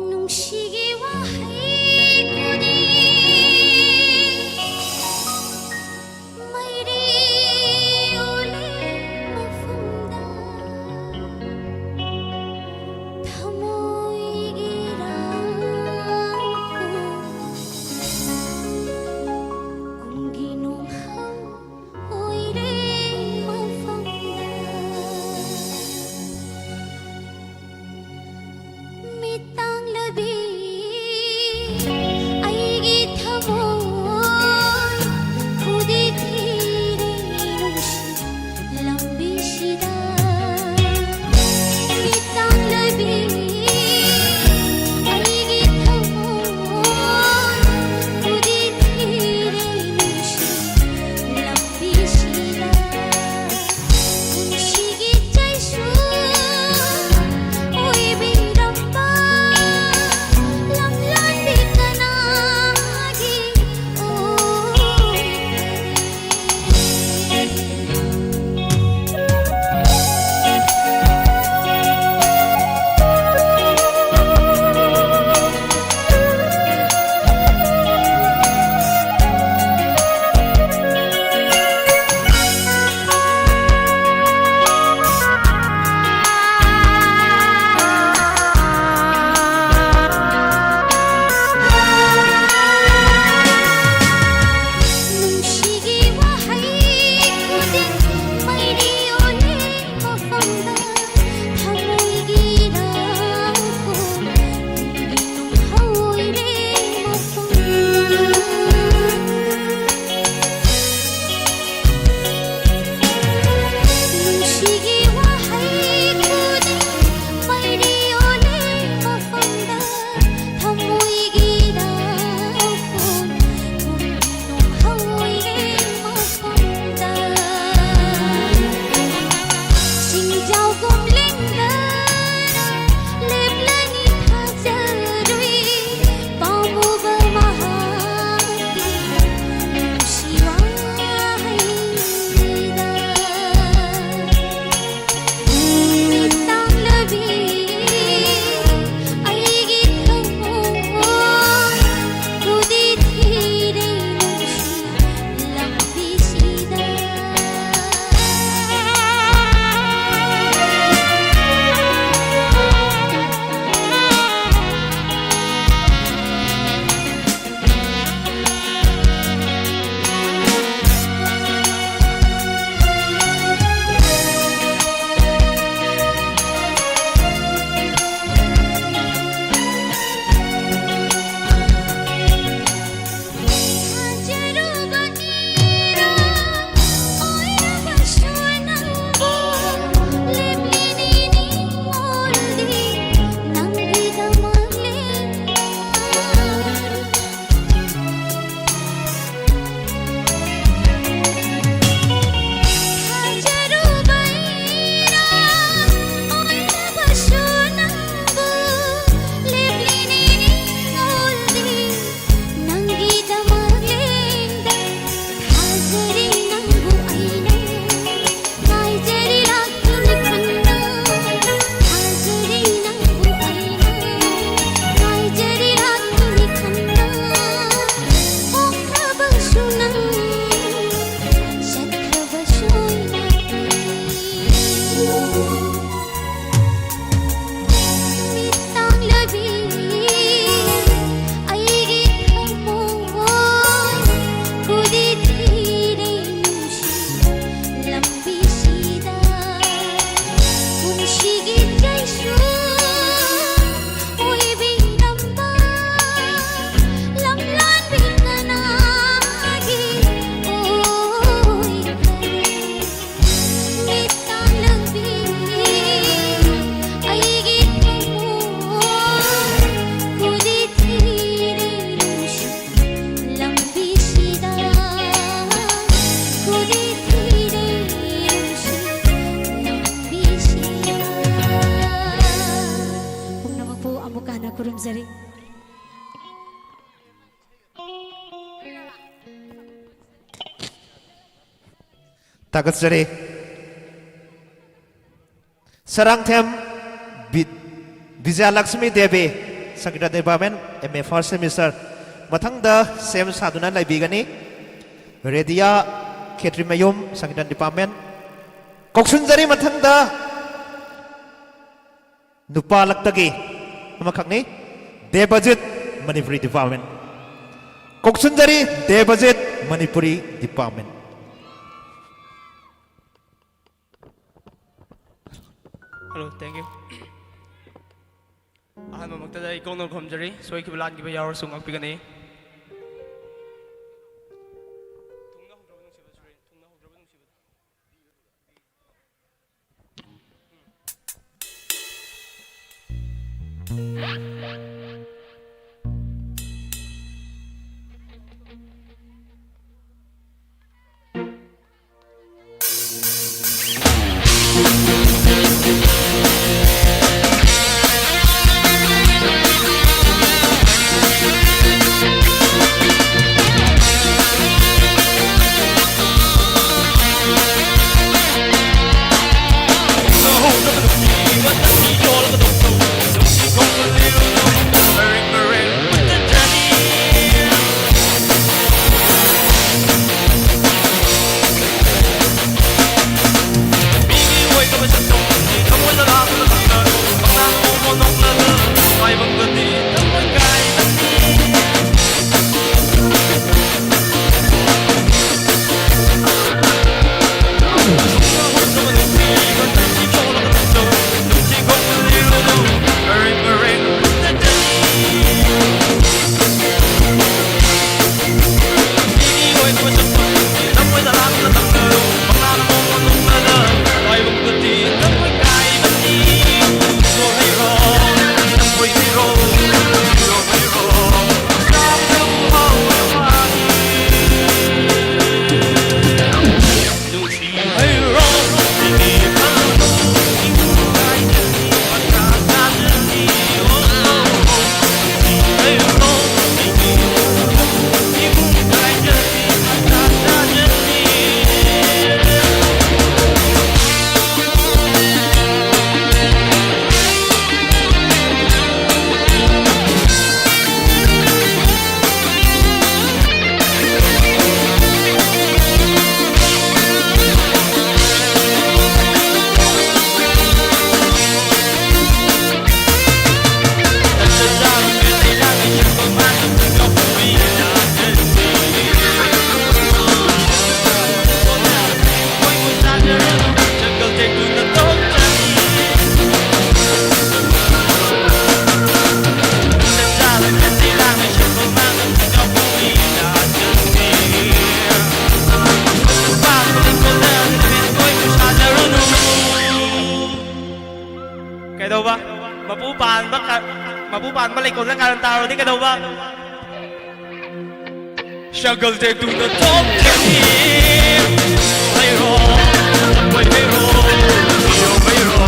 ꯅꯨꯡꯁꯤꯒꯤ ꯋꯥꯍꯩ ꯈꯨꯗꯤꯡ ꯃꯩꯔꯤ ꯑꯣꯜꯂꯤ ꯃꯐꯝꯗ ꯊꯃꯣꯏ ꯊꯥꯒꯠꯆꯔꯤ꯫ ꯁꯔꯥꯡꯊꯦꯝ ꯕꯤ-, Bijaylakshmi Devi, Sangita department, M A first semester. ꯃꯊꯪꯗ ꯁꯦꯝ ꯁꯥꯗꯨꯅ ꯂꯩꯕꯤꯒꯅꯤ ꯔꯦꯗꯤꯌꯥ ꯈꯦꯇ꯭ꯔꯤꯃꯌꯨꯝ, ꯁꯪꯒꯤꯇꯥ ꯗꯤꯄꯥꯔꯠꯃꯦꯟ꯫ ꯀꯧꯁꯤꯟꯖꯔꯤ ꯃꯊꯪꯗ ꯅꯨꯄꯥ ꯂꯛꯇꯒꯤ ꯑꯃꯈꯛꯅꯤ, ꯗꯦꯕꯖꯤꯠ, ꯃꯅꯤꯄꯨꯔꯤ ꯗꯤꯄꯥꯔꯠꯃꯦꯟ꯫ ꯀꯧꯁꯤꯟꯖꯔꯤ, Debjit, Manipuri department. Hello, thank you. ꯑꯍꯥꯟꯕꯃꯛꯇꯗ ꯑꯩ ꯀꯣꯛꯅ ꯈꯨꯔꯨꯝꯖꯔꯤ꯫ ꯁꯣꯏꯈꯤꯕ ꯂꯥꯟꯈꯤꯕ ꯌꯥꯎꯔꯁꯨ ꯉꯥꯛꯄꯤꯒꯅꯤ꯫ ꯄꯥꯟꯕ ꯀ-, ꯃꯄꯨ ꯄꯥꯟꯕ ꯂꯩꯀꯣꯜꯗ ꯀꯥꯔꯟ ꯇꯥꯔꯨꯔꯗꯤ ꯀꯩꯗꯧꯕ? Struggle ꯇꯦꯛꯇꯨꯅ ꯊꯣꯛꯀꯅꯤ꯫ ꯍꯩꯔꯣ, ꯑꯩꯈꯣꯏ ꯍꯩꯔꯣ, ꯍꯩꯔꯣ, ꯍꯩꯔꯣ,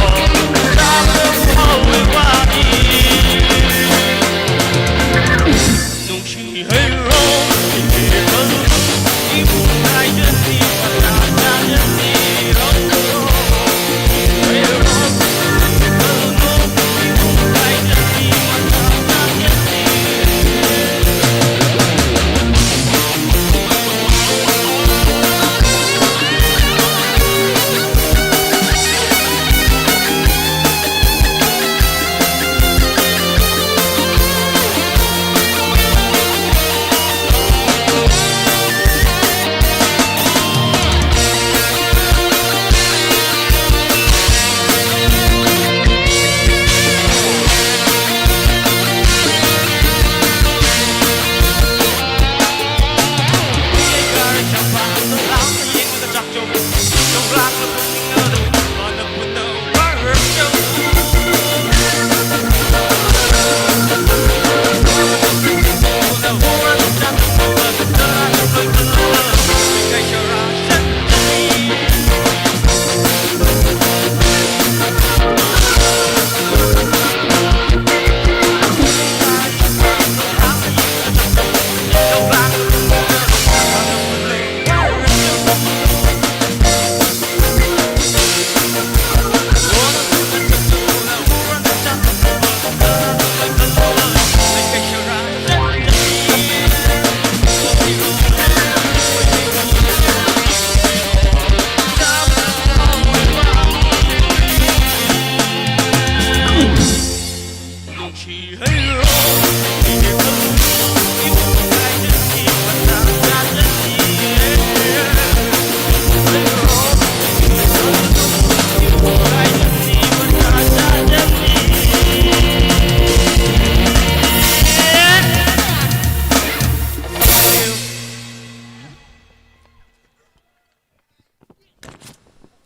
ꯇꯥꯕꯗꯕꯨ ꯍꯥꯎꯋꯦ ꯋꯥꯔꯤ꯫ ꯅꯨꯡꯁꯤ ꯍꯩꯔꯣ, ꯏꯕꯨꯡ ꯍꯥꯏꯖꯅꯤ, ꯃꯇꯥ ꯆꯥꯖꯅꯤ, ꯍꯩꯔꯣ꯫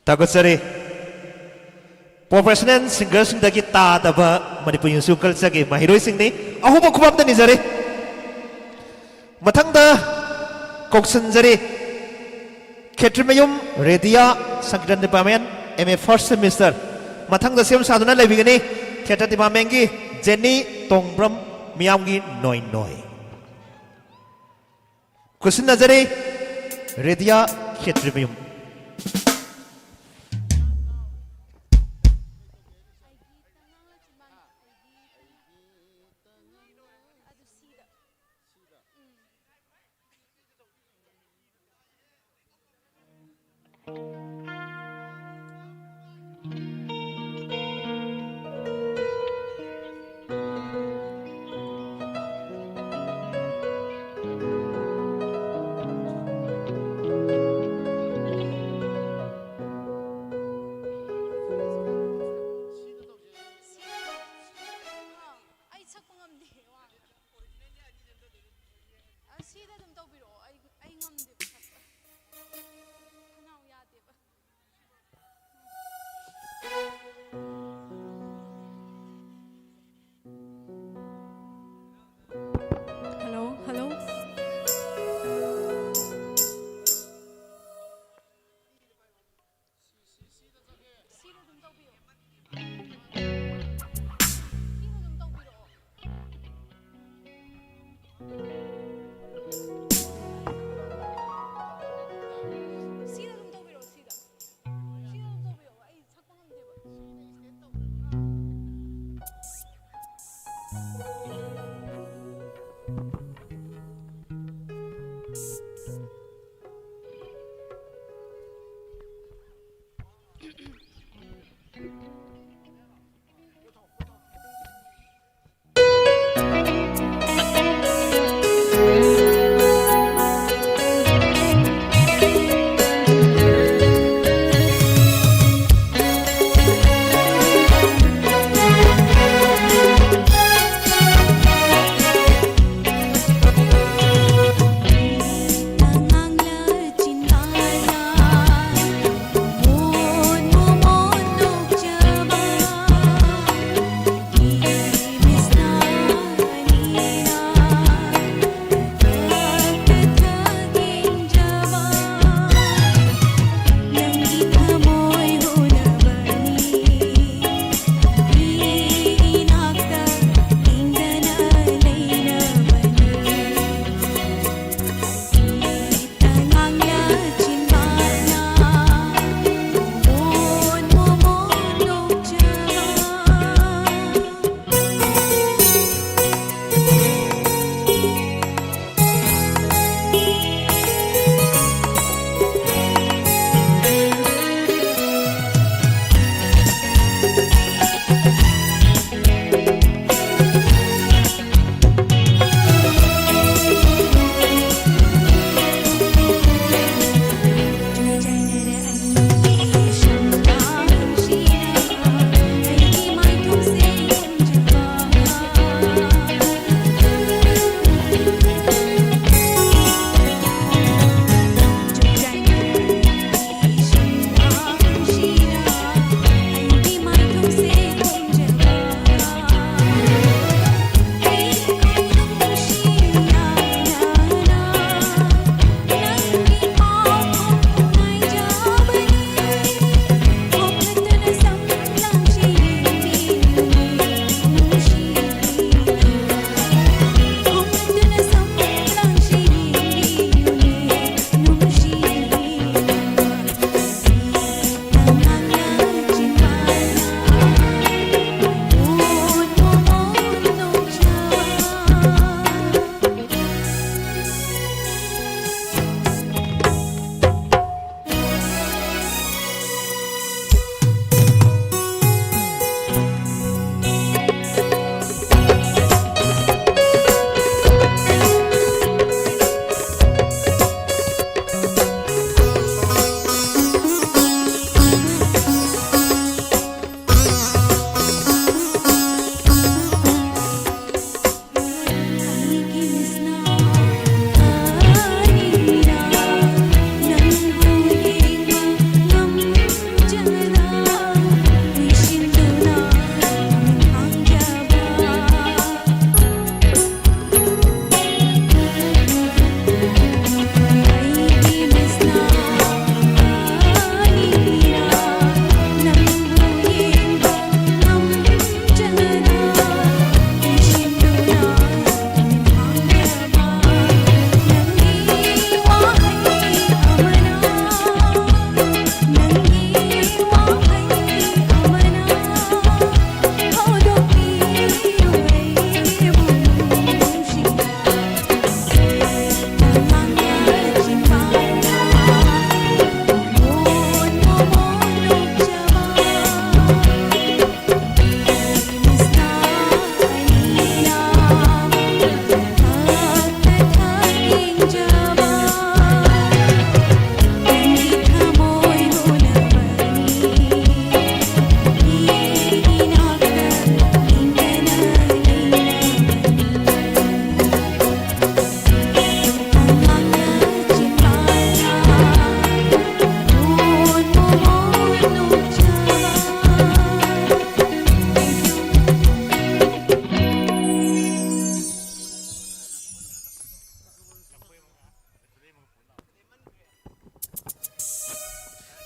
ꯊꯥꯒꯠꯆꯔꯤ꯫ professional singerꯁꯤꯡꯗꯒꯤ ꯇꯥꯗꯕ ꯃꯅꯤꯄꯨꯔꯤ ꯃ꯭ꯌꯨꯖꯤꯛ ꯀꯜꯆꯔꯒꯤ ꯃꯍꯩꯔꯣꯏꯁꯤꯡꯅꯤ꯫ ꯑꯍꯨꯝꯃꯛ ꯈꯨꯕꯝꯗ ꯅꯤꯖꯔꯤ꯫ ꯃꯊꯪꯗ ꯀꯧꯁꯤꯟꯖꯔꯤ Khetrimayum Rediya Sankirtan department M A first semester. ꯃꯊꯪꯗ ꯁꯦꯝ ꯁꯥꯗꯨꯅ ꯂꯩꯕꯤꯒꯅꯤ ꯈꯦꯇ꯭ꯔ ꯗꯤꯄꯥꯔꯠꯃꯦꯟꯒꯤ ꯖꯦꯅꯤ ꯇꯣꯡꯕ꯭ꯔꯝ ꯃꯤꯌꯥꯝꯒꯤ ꯅꯣꯏ ꯅꯣꯏ꯫ ꯈꯨꯠꯁꯤꯟꯅꯖꯔꯤ ꯔꯦꯗꯤꯌꯥ ꯈꯦꯇ꯭ꯔꯤꯃꯌꯨꯝ꯫ ꯑꯩ ꯁꯛꯄ ꯉꯝꯗꯦ, ꯋꯥꯔꯦ꯫ ꯑ, ꯁꯤꯗ ꯑꯗꯨꯝ ꯇꯧꯕꯤꯔꯛꯑꯣ꯫ ꯑꯩ, ꯑꯩ ꯉꯝꯗꯦꯕ ꯁꯛꯄ꯫ ꯈꯅꯥꯎ ꯌꯥꯗꯦꯕ꯫ Hello, hello. ꯁꯤꯗ ꯑꯗꯨꯝ ꯇꯧꯕꯤꯌꯣ꯫ ꯁꯤꯗ ꯑꯗꯨꯝ ꯇꯧꯕꯤꯔꯛꯑꯣ꯫ ꯁꯤꯗ ꯑꯗꯨꯝ ꯇꯧꯕꯤꯔꯛꯑꯣ, ꯁꯤꯗ꯫ ꯁꯤꯗ ꯑꯗꯨꯝ ꯇꯧꯕꯤꯔꯛꯑꯣ꯫ ꯑꯩ ꯁꯛꯄ ꯉꯝꯗꯦꯕ꯫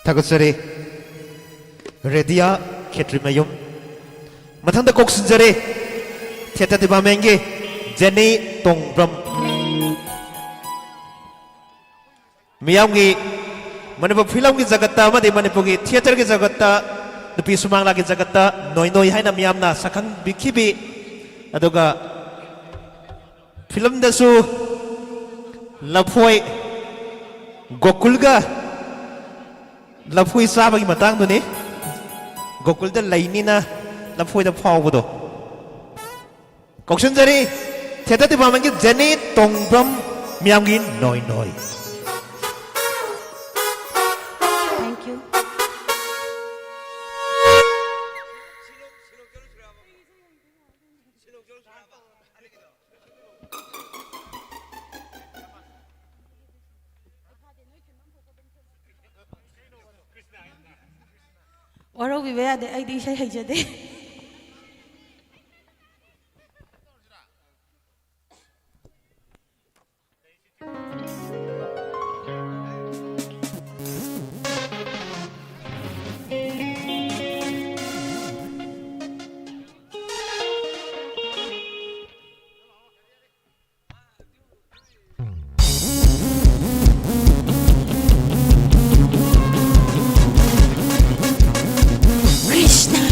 ꯊꯥꯒꯠꯆꯔꯤ꯫ ꯔꯦꯗꯤꯌꯥ ꯈꯦꯇ꯭ꯔꯤꯃꯌꯨꯝ꯫ ꯃꯊꯪꯗ ꯀꯧꯁꯤꯟꯖꯔꯤ ꯊꯤꯌꯦꯇꯔ ꯗꯤꯄꯥꯔꯠꯃꯦꯟꯒꯤ ꯖꯦꯅꯤ ꯇꯣꯡꯕ꯭ꯔꯝ꯫ ꯃꯤꯌꯥꯝꯒꯤ, ꯃꯅꯤꯄꯨꯔ ꯐꯤꯂꯝꯒꯤ ꯖꯒꯠꯇ ꯑꯃꯗꯤ ꯃꯅꯤꯄꯨꯔꯒꯤ ꯊꯤꯌꯦꯇꯔꯒꯤ ꯖꯒꯠꯇ, ꯅꯨꯄꯤ ꯁꯨꯃꯥꯡ ꯂꯤꯂꯥꯒꯤ ꯖꯒꯠꯇ ꯅꯣꯏ ꯅꯣꯏ ꯍꯥꯏꯅ ꯃꯤꯌꯥꯝꯅ ꯁꯛꯈꯪꯕꯤꯈꯤꯕꯤ, ꯑꯗꯨꯒ ꯐꯤꯂꯝꯗꯁꯨ ꯂꯐꯣꯏ, ꯒꯣꯀꯨꯜꯒ ꯂꯐꯣꯏ ꯆꯥꯕꯒꯤ ꯃꯇꯥꯡꯗꯨꯅꯤ꯫ ꯒꯣꯀꯨꯜꯗ ꯂꯩꯅꯤꯅ ꯂꯐꯣꯏꯗ ꯐꯥꯎꯕꯗꯣ꯫ ꯀꯧꯁꯤꯟꯖꯔꯤ ꯊꯤꯌꯦꯇꯔ ꯗꯤꯄꯥꯔꯠꯃꯦꯟꯒꯤ ꯖꯦꯅꯤ ꯇꯣꯡꯕ꯭ꯔꯝ, ꯃꯤꯌꯥꯝꯒꯤ ꯅꯣꯏ ꯅꯣꯏ꯫ Thank you. ꯋꯥꯔꯧꯕꯤꯕ ꯌꯥꯗꯦ, ꯑꯩꯗꯤ ꯏꯁꯩ ꯍꯩꯖꯗꯦ꯫ Krishna.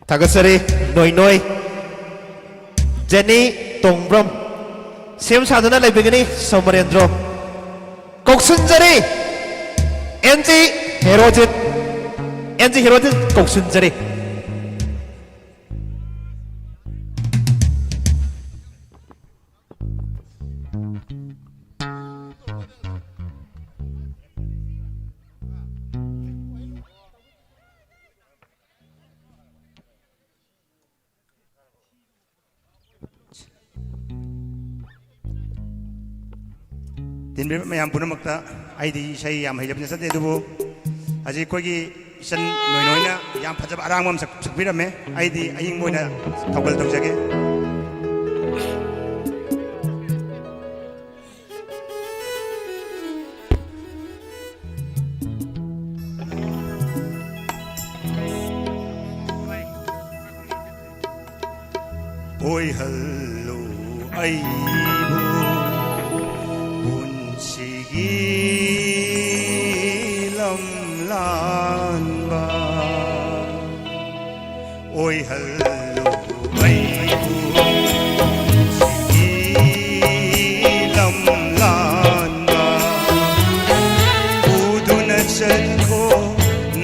ꯊꯥꯒꯠꯆꯔꯤ꯫ ꯅꯣꯏ ꯅꯣꯏ꯫ ꯖꯦꯅꯤ ꯇꯣꯡꯕ꯭ꯔꯝ꯫ ꯁꯦꯝ ꯁꯥꯗꯨꯅ ꯂꯩꯕꯤꯒꯅꯤ ꯁꯣꯃꯔꯦꯟꯗ꯭ꯔꯣ꯫ ꯀꯧꯁꯤꯟꯖꯔꯤ꯫ N G Herojit. N G Herojit ꯀꯧꯁꯤꯟꯖꯔꯤ꯫ ꯇꯤꯟꯕꯤꯔꯤꯕ ꯃꯌꯥꯝ ꯄꯨꯝꯅꯃꯛꯇ ꯑꯩꯗꯤ ꯏꯁꯩ ꯌꯥꯝ ꯍꯩꯖꯕ ꯅꯠꯆꯗꯦ, ꯑꯗꯨꯕꯨ ꯍꯧꯖꯤꯛ ꯑꯩꯈꯣꯏꯒꯤ ꯏꯆꯟ ꯅꯣꯏꯅꯣꯏꯅ ꯌꯥꯝ ꯐꯖꯕ ꯑꯔꯥꯡꯕ ꯑꯃ ꯁꯛ-, ꯁꯛꯄꯤꯔꯝꯃꯦ꯫ ꯑꯩꯗꯤ ꯑꯏꯪꯕ ꯑꯣꯏꯅ ꯊꯧꯒꯜ ꯇꯧꯖꯒꯦ꯫ ꯑꯣꯏꯍꯜꯂꯨ ꯑꯩꯕꯨ ꯄꯨꯟꯁꯤꯒꯤ ꯂꯝꯂꯥꯟꯕ꯫ ꯑꯣꯏꯍꯜꯂꯨ ꯑꯩꯕꯨ ꯄꯨꯟꯁꯤꯒꯤ ꯂꯝꯂꯥꯟꯕ꯫ ꯄꯨꯗꯨꯅ ꯆꯠꯈꯣ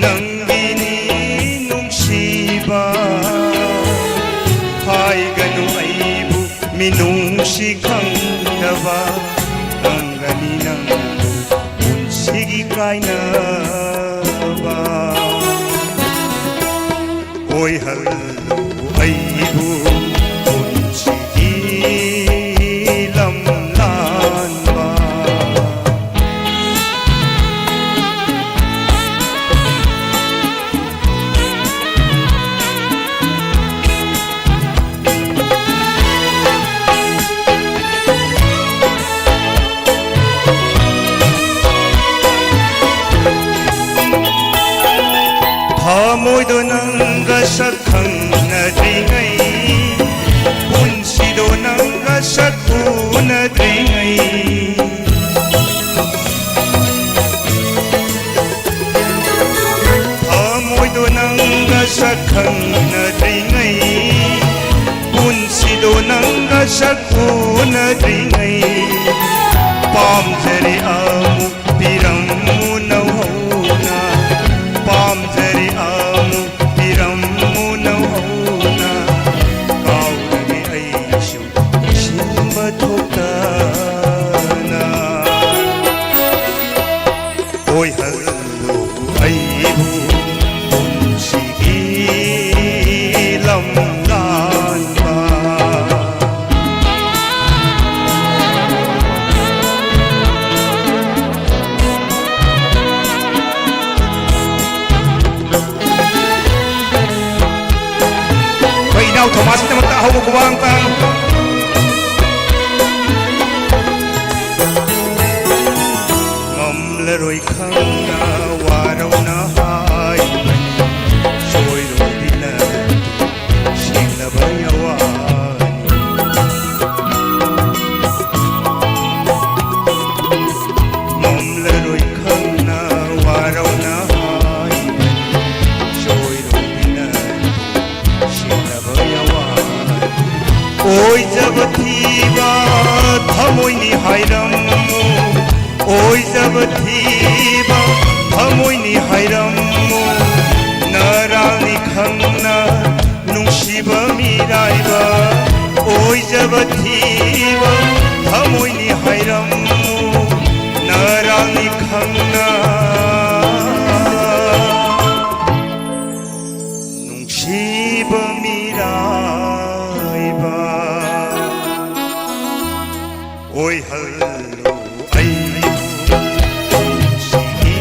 ꯅꯪꯒꯤꯅꯤ ꯅꯨꯡꯁꯤꯕ꯫ ꯍꯥꯏꯒꯅꯨ ꯑꯩꯕꯨ ꯃꯤꯅꯨꯡꯁꯤ ꯈꯪꯗꯕ꯫ ꯅꯪꯒꯅꯤ ꯅꯪꯕꯨ ꯄꯨꯟꯁꯤꯒꯤ ꯀꯥꯏꯅꯕ꯫ ꯑꯣꯏꯍꯜꯂꯨ ꯑꯩꯕꯨ ꯄꯨꯟꯁꯤꯒꯤ ꯂꯝꯂꯥꯟꯕ꯫ ꯊꯃꯣꯏꯗꯣ ꯅꯪꯒ ꯁꯛ ꯈꯪꯅꯗ꯭ꯔꯤꯉꯩ, ꯄꯨꯟꯁꯤꯗꯣ ꯅꯪꯒ ꯁꯛ ꯎꯅꯗ꯭ꯔꯤꯉꯩ, ꯊꯃꯣꯏꯗꯣ ꯅꯪꯒ ꯈꯪꯅꯗ꯭ꯔꯤꯉꯩ, ꯄꯨꯟꯁꯤꯗꯣ ꯅꯪꯒ ꯁꯛ ꯎꯅꯗ꯭ꯔꯤꯉꯩ, ꯄꯥꯝꯖꯔꯦ ꯑꯃꯨꯛ ꯄꯤꯔꯝꯃꯨ ꯅꯧꯍꯧꯅ, ꯄꯥꯝꯖꯔꯦ ꯑꯃꯨꯛ ꯄꯤꯔꯝꯃꯨ ꯅꯧꯍꯧꯅ, ꯀꯥꯎꯔꯒꯦ ꯑꯩꯁꯨ ꯅꯤꯡꯁꯤꯡꯕ ꯊꯣꯛꯇꯅ꯫ ꯑꯣꯏꯍꯜꯂꯨ ꯑꯩꯕꯨ ꯄꯨꯟꯁꯤꯒꯤ ꯂꯝꯂꯥꯟꯕ꯫ ꯑꯩꯈꯣꯏ ꯏꯅꯥꯎ ꯊꯣꯃꯥꯁꯀꯤꯗꯃꯛꯇ ꯑꯍꯧꯕ ꯈꯨꯕꯥꯛ ꯑꯝꯇꯪ꯫ ꯉꯝꯂꯔꯣꯏ ꯈꯪꯅ ꯋꯥꯔꯧꯅ ꯍꯥꯏꯕꯅꯤ, ꯁꯣꯏꯔꯣꯏꯗꯤ ꯅꯠꯇꯦ ꯁꯦꯡꯂꯕ ꯌꯥꯋꯥꯅꯤ꯫ ꯉꯝꯂꯔꯣꯏ ꯈꯪꯅ ꯋꯥꯔꯧꯅ ꯍꯥꯏꯕꯅꯤ, ꯁꯣꯏꯔꯣꯏꯗꯤ ꯅꯠꯇꯦ ꯁꯦꯡꯂꯕ ꯌꯥꯋꯥꯅꯤ꯫ ꯑꯣꯏꯖꯕ ꯊꯤꯕ ꯊꯃꯣꯏꯅꯤ ꯍꯥꯏꯔꯝꯃꯨ, ꯑꯣꯏꯖꯕ ꯊꯤꯕ ꯊꯃꯣꯏꯅꯤ ꯍꯥꯏꯔꯝꯃꯨ, ꯅꯔꯥꯜꯅꯤ ꯈꯪꯅ ꯅꯨꯡꯁꯤꯕ ꯃꯤꯔꯥꯏꯕ꯫ ꯑꯣꯏꯖꯕ ꯊꯤꯕ ꯊꯃꯣꯏꯅꯤ ꯍꯥꯏꯔꯝꯃꯨ, ꯅꯔꯥꯜꯅꯤ ꯈꯪꯅ ꯅꯨꯡꯁꯤꯕ ꯃꯤꯔꯥꯏꯕ꯫ ꯑꯣꯏꯍꯜꯂꯨ ꯑꯩꯕꯨ ꯄꯨꯟꯁꯤꯒꯤ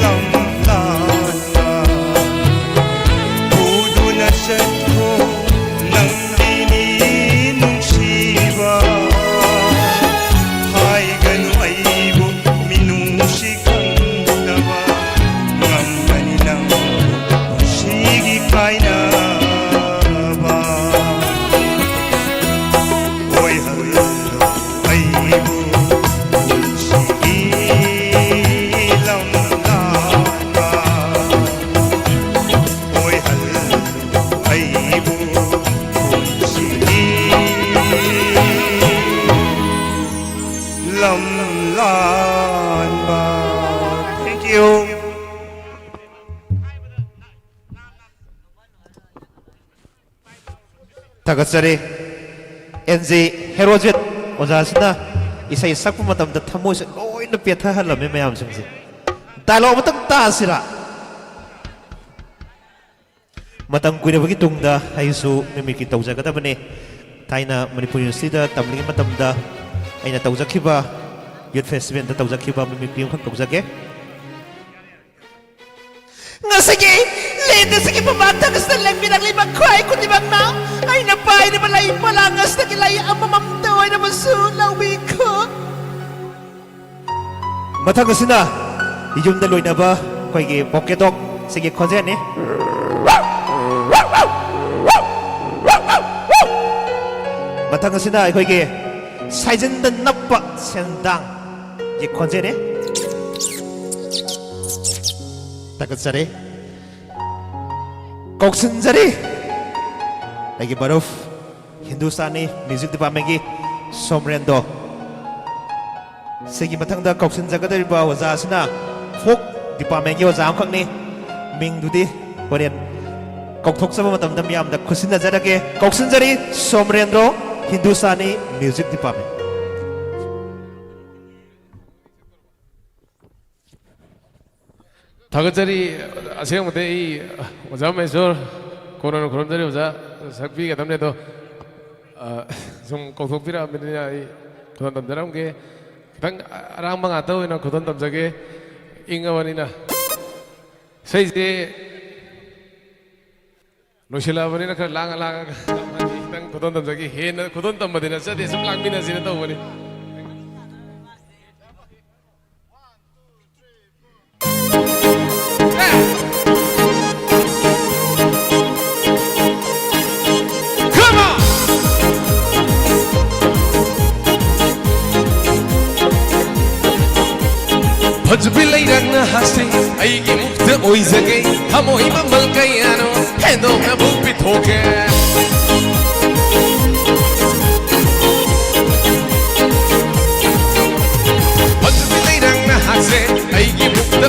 ꯂꯝꯂꯥꯟꯕ꯫ ꯄꯨꯗꯨꯅ ꯆꯠꯈꯣ ꯅꯪꯒꯤꯅꯤ ꯅꯨꯡꯁꯤꯕ꯫ ꯍꯥꯏꯒꯅꯨ ꯑꯩꯕꯨ ꯃꯤꯅꯨꯡꯁꯤ ꯊꯥꯒꯠꯆꯔꯤ꯫ ꯑꯦꯟ ꯖꯤ ꯍꯦꯔꯣꯖꯤꯠ ꯑꯣꯖꯥꯁꯤꯅ ꯏꯁꯩ ꯁꯛꯄ ꯃꯇꯝꯗ ꯊꯃꯣꯏꯁꯦ ꯂꯣꯏꯅ ꯄꯦꯠꯊꯍꯜꯂꯝꯃꯤ ꯃꯌꯥꯝꯁꯤꯡꯁꯦ꯫ ꯗꯥꯏꯂꯣꯒ ꯑꯃꯇꯪ ꯇꯥꯁꯤꯔꯥ? ꯃꯇꯝ ꯀꯨꯏꯔꯕꯒꯤ ꯇꯨꯡꯗ ꯑꯩꯁꯨ ꯃꯤꯃꯤꯀ꯭ꯔꯤ ꯇꯧꯖꯒꯗꯕꯅꯤ꯫ ꯊꯥꯏꯅ ꯃꯅꯤꯄꯨꯔ ꯌꯨꯅꯤꯚꯔꯁꯤꯇꯤꯗ ꯇꯝꯂꯤꯉꯩ ꯃꯇꯝꯗ ꯑꯩꯅ ꯇꯧꯖꯈꯤꯕ ꯌꯨꯠ ꯐꯦꯁꯇꯤꯚꯦꯜꯗ ꯇꯧꯖꯈꯤꯕ ꯃꯤꯃꯤꯀ꯭ꯔꯤ ꯑꯃꯈꯛ ꯇꯧꯖꯒꯦ꯫ ꯉꯁꯤꯒꯤ ꯂꯦꯟ ꯑꯁꯤꯒꯤ ꯃꯃꯥꯡ ꯊꯪ ꯑꯁꯤꯗ ꯂꯦꯡꯕꯤꯔꯛꯂꯤꯕ ꯈ꯭ꯋꯥꯏ ꯈꯨꯗꯤꯡꯃꯛꯅ ꯑꯩꯅ ꯄꯥꯏꯔꯤꯕ ꯂꯩ ꯄꯣꯂꯥꯡ ꯑꯁꯤꯗꯒꯤ ꯂꯩ ꯑꯃꯃꯝꯇ ꯑꯣꯏꯔꯕꯁꯨ ꯂꯧꯕꯤꯈꯣ꯫ ꯃꯊꯪ ꯑꯁꯤꯅ ꯌꯨꯝꯗ ꯂꯣꯏꯅꯕ ꯑꯩꯈꯣꯏꯒꯤ ꯄꯣꯀꯦ ꯗꯣꯛ ꯁꯤꯒꯤ ꯈꯣꯟꯖꯦꯜꯅꯤ꯫ ꯃꯊꯪ ꯑꯁꯤꯅ ꯑꯩꯈꯣꯏꯒꯤ ꯁꯥꯏꯖꯤꯟꯗ ꯅꯞꯄ ꯁꯦꯟꯗꯥꯡꯒꯤ ꯈꯣꯟꯖꯦꯜꯅꯤ꯫ ꯊꯥꯒꯠꯆꯔꯤ꯫ ꯀꯧꯁꯤꯟꯖꯔꯤ ꯑꯩꯒꯤ ꯃꯔꯨꯞ ꯍꯤꯟꯗꯨꯁꯇꯥꯅꯤ ꯃ꯭ꯌꯨꯖꯤꯛ ꯗꯤꯄꯥꯔꯠꯃꯦꯟꯒꯤ ꯁꯣꯝꯔꯦꯟꯗꯣ꯫ ꯁꯤꯒꯤ ꯃꯊꯪꯗ ꯀꯧꯁꯤꯟꯖꯒꯗꯧꯔꯤꯕ ꯑꯣꯖꯥ ꯑꯁꯤꯅ ꯐꯣꯛ ꯗꯤꯄꯥꯔꯠꯃꯦꯟꯒꯤ ꯑꯣꯖꯥ ꯑꯃꯈꯛꯅꯤ꯫ ꯃꯤꯡꯗꯨꯗꯤ ꯍꯣꯔꯦꯟ ꯀꯧꯊꯣꯛꯆꯕ ꯃꯇꯝꯗ ꯃꯤꯌꯥꯝꯗ ꯈꯨꯠꯁꯤꯟꯅꯖꯔꯒꯦ꯫ ꯀꯧꯁꯤꯟꯖꯔꯤ ꯁꯣꯝꯔꯦꯟꯗ꯭ꯔꯣ, ꯍꯤꯟꯗꯨꯁꯇꯥꯅꯤ ꯃ꯭ꯌꯨꯖꯤꯛ ꯗꯤꯄꯥꯔꯠꯃꯦꯟ꯫ ꯊꯥꯒꯠꯆꯔꯤ꯫ ꯑꯁꯦꯡꯕꯗꯤ ꯑꯩ ꯑꯣꯖꯥ ꯃꯍꯦꯁꯣꯔ ꯀꯣꯟꯅ ꯈꯨꯔꯨꯝꯖꯔꯤ꯫ ꯑꯣꯖꯥ ꯁꯛꯄꯤꯒꯗꯕꯅꯦ, ꯑꯗꯣ, ꯑ, ꯁꯨꯝ ꯀꯧꯊꯣꯛꯄꯤꯔꯛꯑꯕꯅꯤꯅ ꯑꯩ ꯈꯨꯗꯣꯜ ꯇꯝꯖꯔꯝꯒꯦ꯫ ꯈꯤꯇꯪ ꯑꯔꯥꯡꯕ ꯉꯥꯛꯇ ꯑꯣꯏꯅ ꯈꯨꯗꯣꯜ ꯇꯝꯖꯒꯦ, ꯏꯪꯉꯕꯅꯤꯅ꯫ ꯏꯁꯩꯁꯦ ꯂꯣꯏꯁꯤꯜꯂꯛꯑꯕꯅꯤꯅ ꯈꯔ ꯂꯥꯡꯉ ꯂꯥꯡꯉꯒ ꯈꯤꯇꯪ ꯈꯨꯗꯣꯜ ꯇꯝꯖꯒꯦ꯫ ꯍꯦꯟꯅ ꯈꯨꯗꯣꯜ ꯇꯝꯕꯗꯤ ꯅꯠꯆꯗꯦ, ꯁꯨꯝ ꯂꯥꯡꯃꯤꯟꯅꯁꯤꯅ ꯇꯧꯕꯅꯤ꯫ Come on! ꯐꯖꯕꯤ ꯂꯩꯔꯥꯡ ꯅꯍꯥꯁꯦ ꯑꯩꯒꯤ ꯃꯨꯛꯇ ꯑꯣꯏꯖꯒꯦ, ꯊꯃꯣꯏ ꯃꯃꯜ ꯀꯌꯥꯅꯣ ꯍꯦꯟꯗꯣꯛꯅꯕꯨ ꯄꯤꯊꯣꯛꯀꯦ꯫ ꯐꯖꯕꯤ ꯂꯩꯔꯥꯡ ꯅꯍꯥꯁꯦ ꯑꯩꯒꯤ ꯃꯨꯛꯇ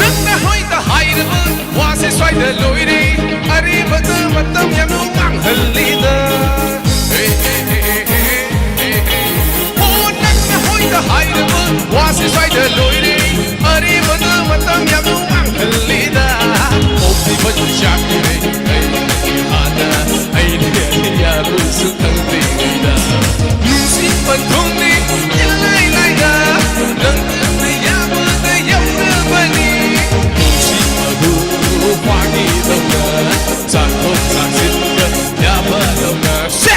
ꯅꯪꯅ ꯍꯣꯏꯗ ꯍꯥꯏꯔꯕ ꯋꯥꯁꯦ ꯁ꯭ꯋꯥꯏꯗ ꯂꯣꯏꯔꯦ꯫ ꯑꯔꯦꯝꯕꯗ ꯃꯇꯝ ꯌꯥꯝꯅ ꯃꯥꯡꯍꯜꯂꯤꯗ꯫ ꯍꯦ, ꯍꯦ, ꯍꯦ꯫ ꯑꯣ, ꯅꯪꯅ ꯍꯣꯏꯗ ꯍꯥꯏꯔꯕ ꯋꯥꯁꯦ ꯁ꯭ꯋꯥꯏꯗ ꯂꯣꯏꯔꯦ꯫ ꯑꯔꯦꯝꯕꯗ ꯃꯇꯝ ꯌꯥꯝꯅ ꯃꯥꯡꯍꯜꯂꯤꯗ꯫ ꯑꯣꯛꯇꯤ ꯐꯖꯅ ꯆꯥꯛꯈꯤꯔꯦ꯫ ꯑꯩ ꯍꯥꯟꯅ ꯑꯩꯅ ꯌꯥꯔꯣꯏꯁꯨ ꯈꯪꯗ꯭ꯔꯤꯉꯩꯗ꯫ ꯅꯨꯡꯁꯤꯕ ꯊꯣꯡꯅꯤ ꯏꯂꯥꯏ ꯂꯥꯏꯅ꯫ ꯅꯪꯅ ꯌꯥꯕꯗ ꯌꯧꯔꯕꯅꯤ꯫ ꯅꯨꯡꯁꯤꯕꯕꯨ ꯋꯥꯒꯤꯗꯧꯅ ꯆꯥꯛꯊꯣꯛ ꯆꯥꯁꯤꯟꯒ ꯌꯥꯕꯗꯧꯅ꯫ ꯁꯦ!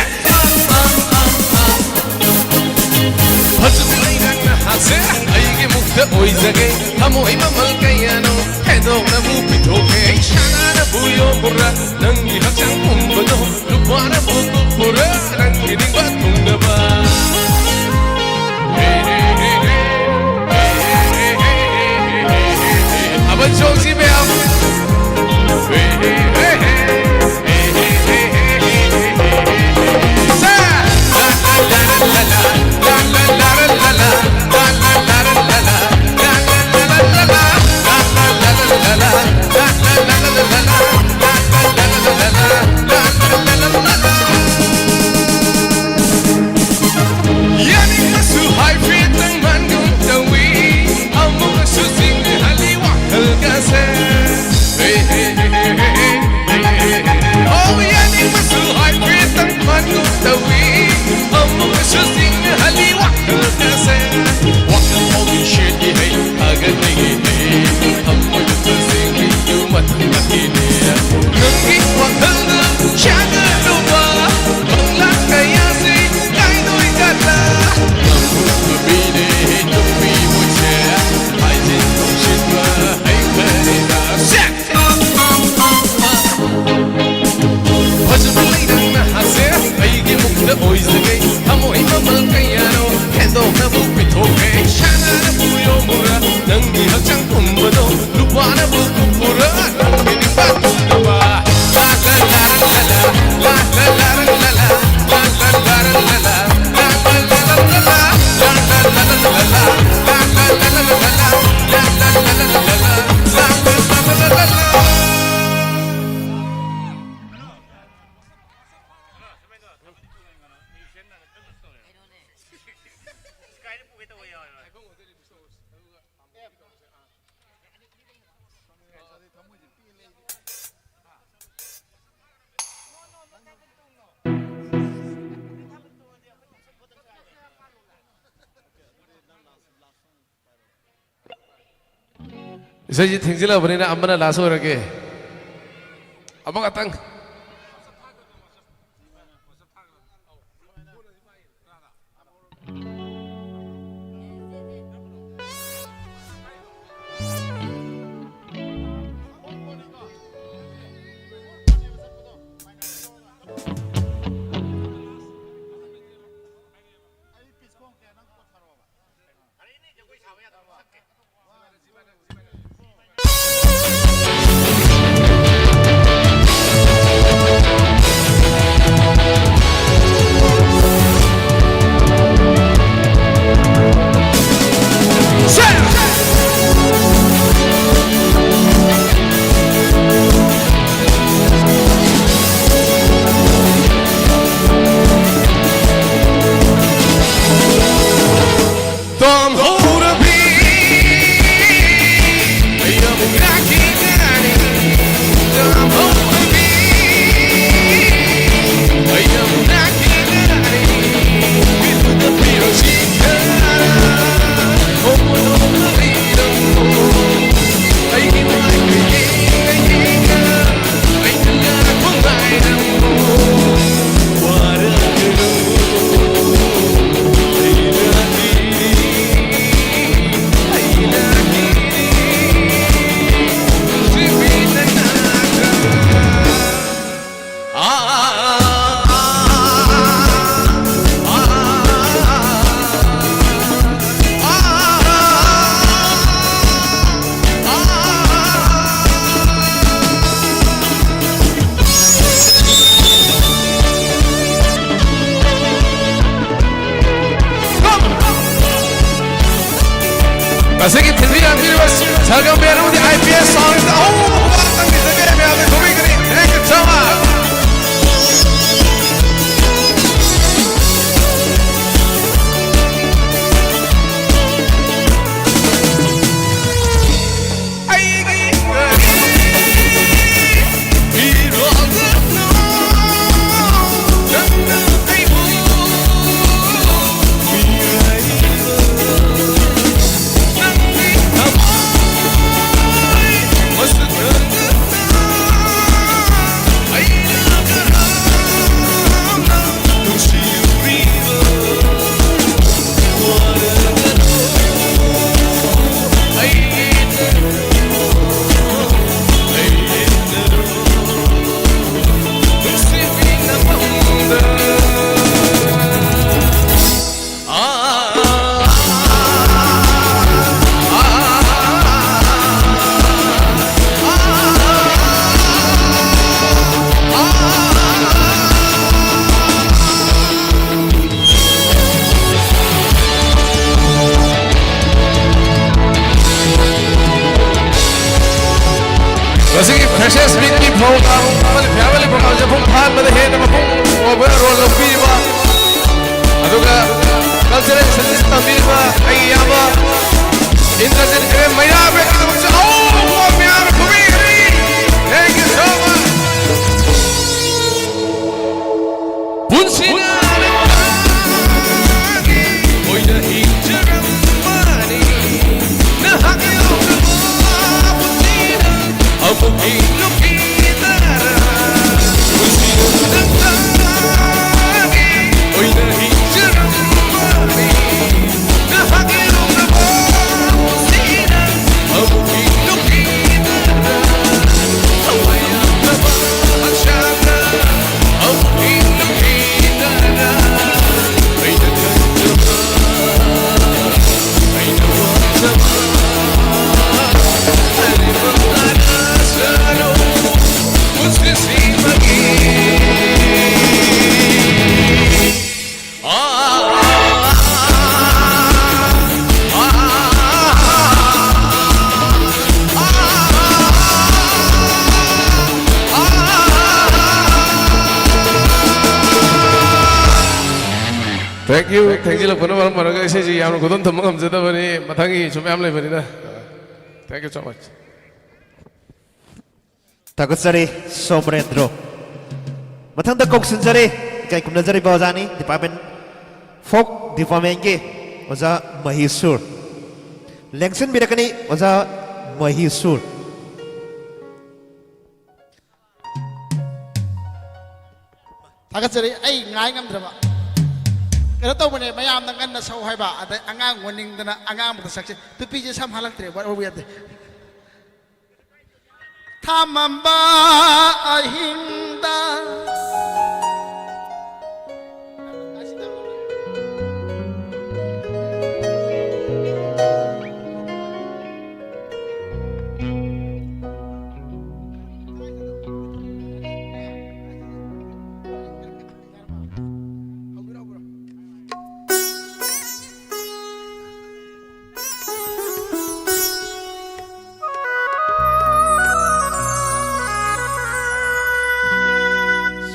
ꯐꯖꯕꯤ ꯂꯩꯔꯥꯡ ꯅꯍꯥꯁꯦ ꯑꯩꯒꯤ ꯃꯨꯛꯇ ꯑꯣꯏꯖꯒꯦ꯫ ꯊꯃꯣꯏ ꯃꯃꯜ ꯀꯌꯥꯅꯣ ꯍꯦꯟꯗꯣꯛꯅꯕꯨ ꯄꯤꯊꯣꯛꯀꯦ꯫ ꯑꯩ ꯁꯅꯥꯅꯕꯨ ꯌꯣꯛꯄ꯭ꯔꯥ ꯅꯪꯒꯤ ꯍꯛꯆꯥꯡ ꯄꯨꯝꯕꯗꯣ? ꯂꯨꯄꯥꯅꯕꯨ ꯀꯨꯞꯄꯨꯔꯥ ꯅꯪꯒꯤ ꯅꯤꯡꯕ ꯊꯨꯡꯅꯕ? ꯍꯦ, ꯍꯦ, ꯍꯦ, ꯍꯦ꯫ ꯑꯕ ꯆꯣꯡꯁꯤ ꯃꯌꯥꯝ꯫ ꯍꯦ, ꯍꯦ, ꯍꯦ, ꯍꯦ꯫ ꯏꯁꯩꯁꯤ ꯊꯦꯡꯖꯤꯜꯂꯕꯅꯤꯅ ꯑꯃꯅ ꯂꯥꯁ ꯑꯣꯏꯔꯒꯦ꯫ ꯑꯃꯈꯛꯇꯪ꯫ ꯁꯤꯒꯤ ꯊꯤꯟꯕꯤ ꯂꯥꯡꯕꯤꯔꯤꯕ ꯁꯔꯒꯝ ꯕꯦꯟ ꯑꯃꯗꯤ I P S sound system ꯑꯍꯧꯕ ꯈꯨꯕꯥꯛ ꯇꯝꯕꯤꯖꯒꯦ ꯃꯌꯥꯝꯅ ꯈꯨꯕꯤꯒꯅꯤ꯫ Thank you so much. ꯑꯩꯒꯤ ꯃꯁꯤꯒꯤ ꯐ꯭ꯔꯦꯁꯔꯁ ꯃꯤꯠꯀꯤ ꯄ꯭ꯔꯣꯒ꯭ꯔꯥꯝ ꯑꯃꯗꯤ ꯐꯤꯌꯥꯔꯋꯦꯜꯒꯤ ꯄ꯭ꯔꯣꯒ꯭ꯔꯥꯝꯁꯦ ꯃꯄꯨꯡ ꯐꯥꯍꯟꯕꯗ ꯍꯦꯟꯅ ꯃꯄꯨꯡ ꯑꯣꯏꯕ ꯔꯣꯜ ꯂꯧꯕꯤꯔꯤꯕ, ꯑꯗꯨꯒ ꯀꯜꯆꯔꯦꯜ ꯁꯔꯚꯤꯁ ꯇꯝꯕꯤꯔꯤꯕ ꯑꯩꯒꯤ ꯏꯌꯥꯝꯕ ꯏꯟꯗ꯭ꯔꯖꯤꯠ ꯑꯦꯝ ꯃꯩꯔꯥꯕꯒꯤꯗꯃꯛꯁꯨ ꯑꯍꯧꯕ ꯃꯌꯥꯝꯅ ꯈꯨꯕꯤꯒꯅꯤ꯫ Thank you so much. ꯄꯨꯟꯁꯤꯅ ꯅꯪꯒꯤ ꯑꯣꯏꯅ ꯍꯤꯡꯖꯔꯝꯕꯅꯤ꯫ ꯅꯍꯥꯛ ꯌꯥꯎꯗꯕ ꯄꯨꯟꯁꯤꯗ ꯑꯃꯨꯛ ꯍꯤꯡꯂꯨꯈꯤ ꯇꯔꯥ꯫ ꯄꯨꯟꯁꯤꯗ ꯅꯪꯅ Thank you. ꯊꯦꯡꯖꯤꯜꯂꯛꯄꯅ ꯃꯔꯝ ꯑꯣꯏꯔꯒ ꯏꯁꯩꯁꯤ ꯌꯥꯝꯅ ꯈꯨꯗꯣꯟ ꯊꯝꯕ ꯉꯝꯖꯗꯕꯅꯤ꯫ ꯃꯊꯪꯒꯤꯁꯨ ꯃꯌꯥꯝ ꯂꯩꯕꯅꯤꯅ꯫ Thank you so much. ꯊꯥꯒꯠꯆꯔꯤ, ꯁꯣꯃꯔꯦꯟꯗ꯭ꯔꯣ꯫ ꯃꯊꯪꯗ ꯀꯧꯁꯤꯟꯖꯔꯤ, ꯏꯀꯥꯏ ꯈꯨꯝꯅꯖꯔꯤꯕ ꯑꯣꯖꯥꯅꯤ, department, folk departmentꯀꯤ ꯑꯣꯖꯥ ꯃꯍꯤꯁꯨꯔ꯫ ꯂꯦꯡꯁꯤꯟꯕꯤꯔꯛꯀꯅꯤ ꯑꯣꯖꯥ ꯃꯍꯤꯁꯨꯔ꯫ ꯊꯥꯒꯠꯆꯔꯤ꯫ ꯑꯩ ꯉꯥꯏ ꯉꯝꯗ꯭ꯔꯕ꯫ ꯀꯩꯅꯣ ꯇꯧꯕꯅꯦ, ꯃꯌꯥꯝꯅ ꯉꯟꯅ ꯁꯛꯎ ꯍꯥꯏꯕ, ꯑꯗꯩ ꯑꯉꯥꯡ ꯑꯣꯟꯅꯤꯡꯗꯅ ꯑꯉꯥꯡꯕꯗ ꯁꯛꯁꯦ꯫ ꯇꯨꯄꯤꯁꯦ ꯁꯝ ꯍꯜꯂꯛꯇ꯭ꯔꯦ, ꯋꯥꯔꯧꯕ ꯌꯥꯗꯦ꯫ ꯊꯥꯃꯝꯕ ꯑꯍꯤꯡꯗ꯫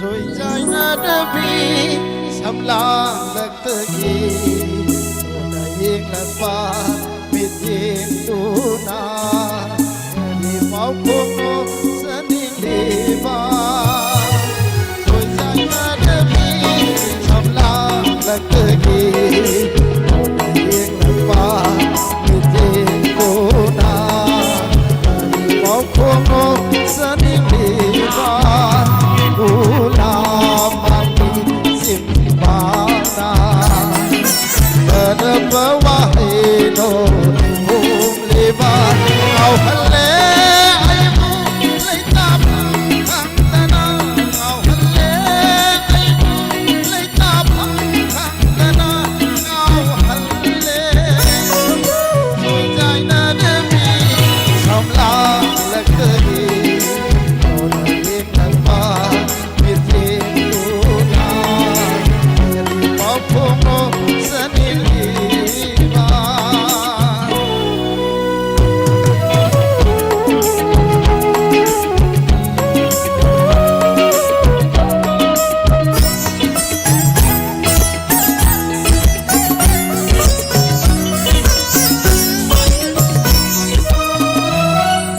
ꯁꯣꯏꯖꯥꯏꯅꯔꯕꯤ ꯁꯝꯂꯥꯡꯂꯛꯇꯒꯤ ꯅꯣꯡꯅ ꯌꯦꯡꯂꯛꯄ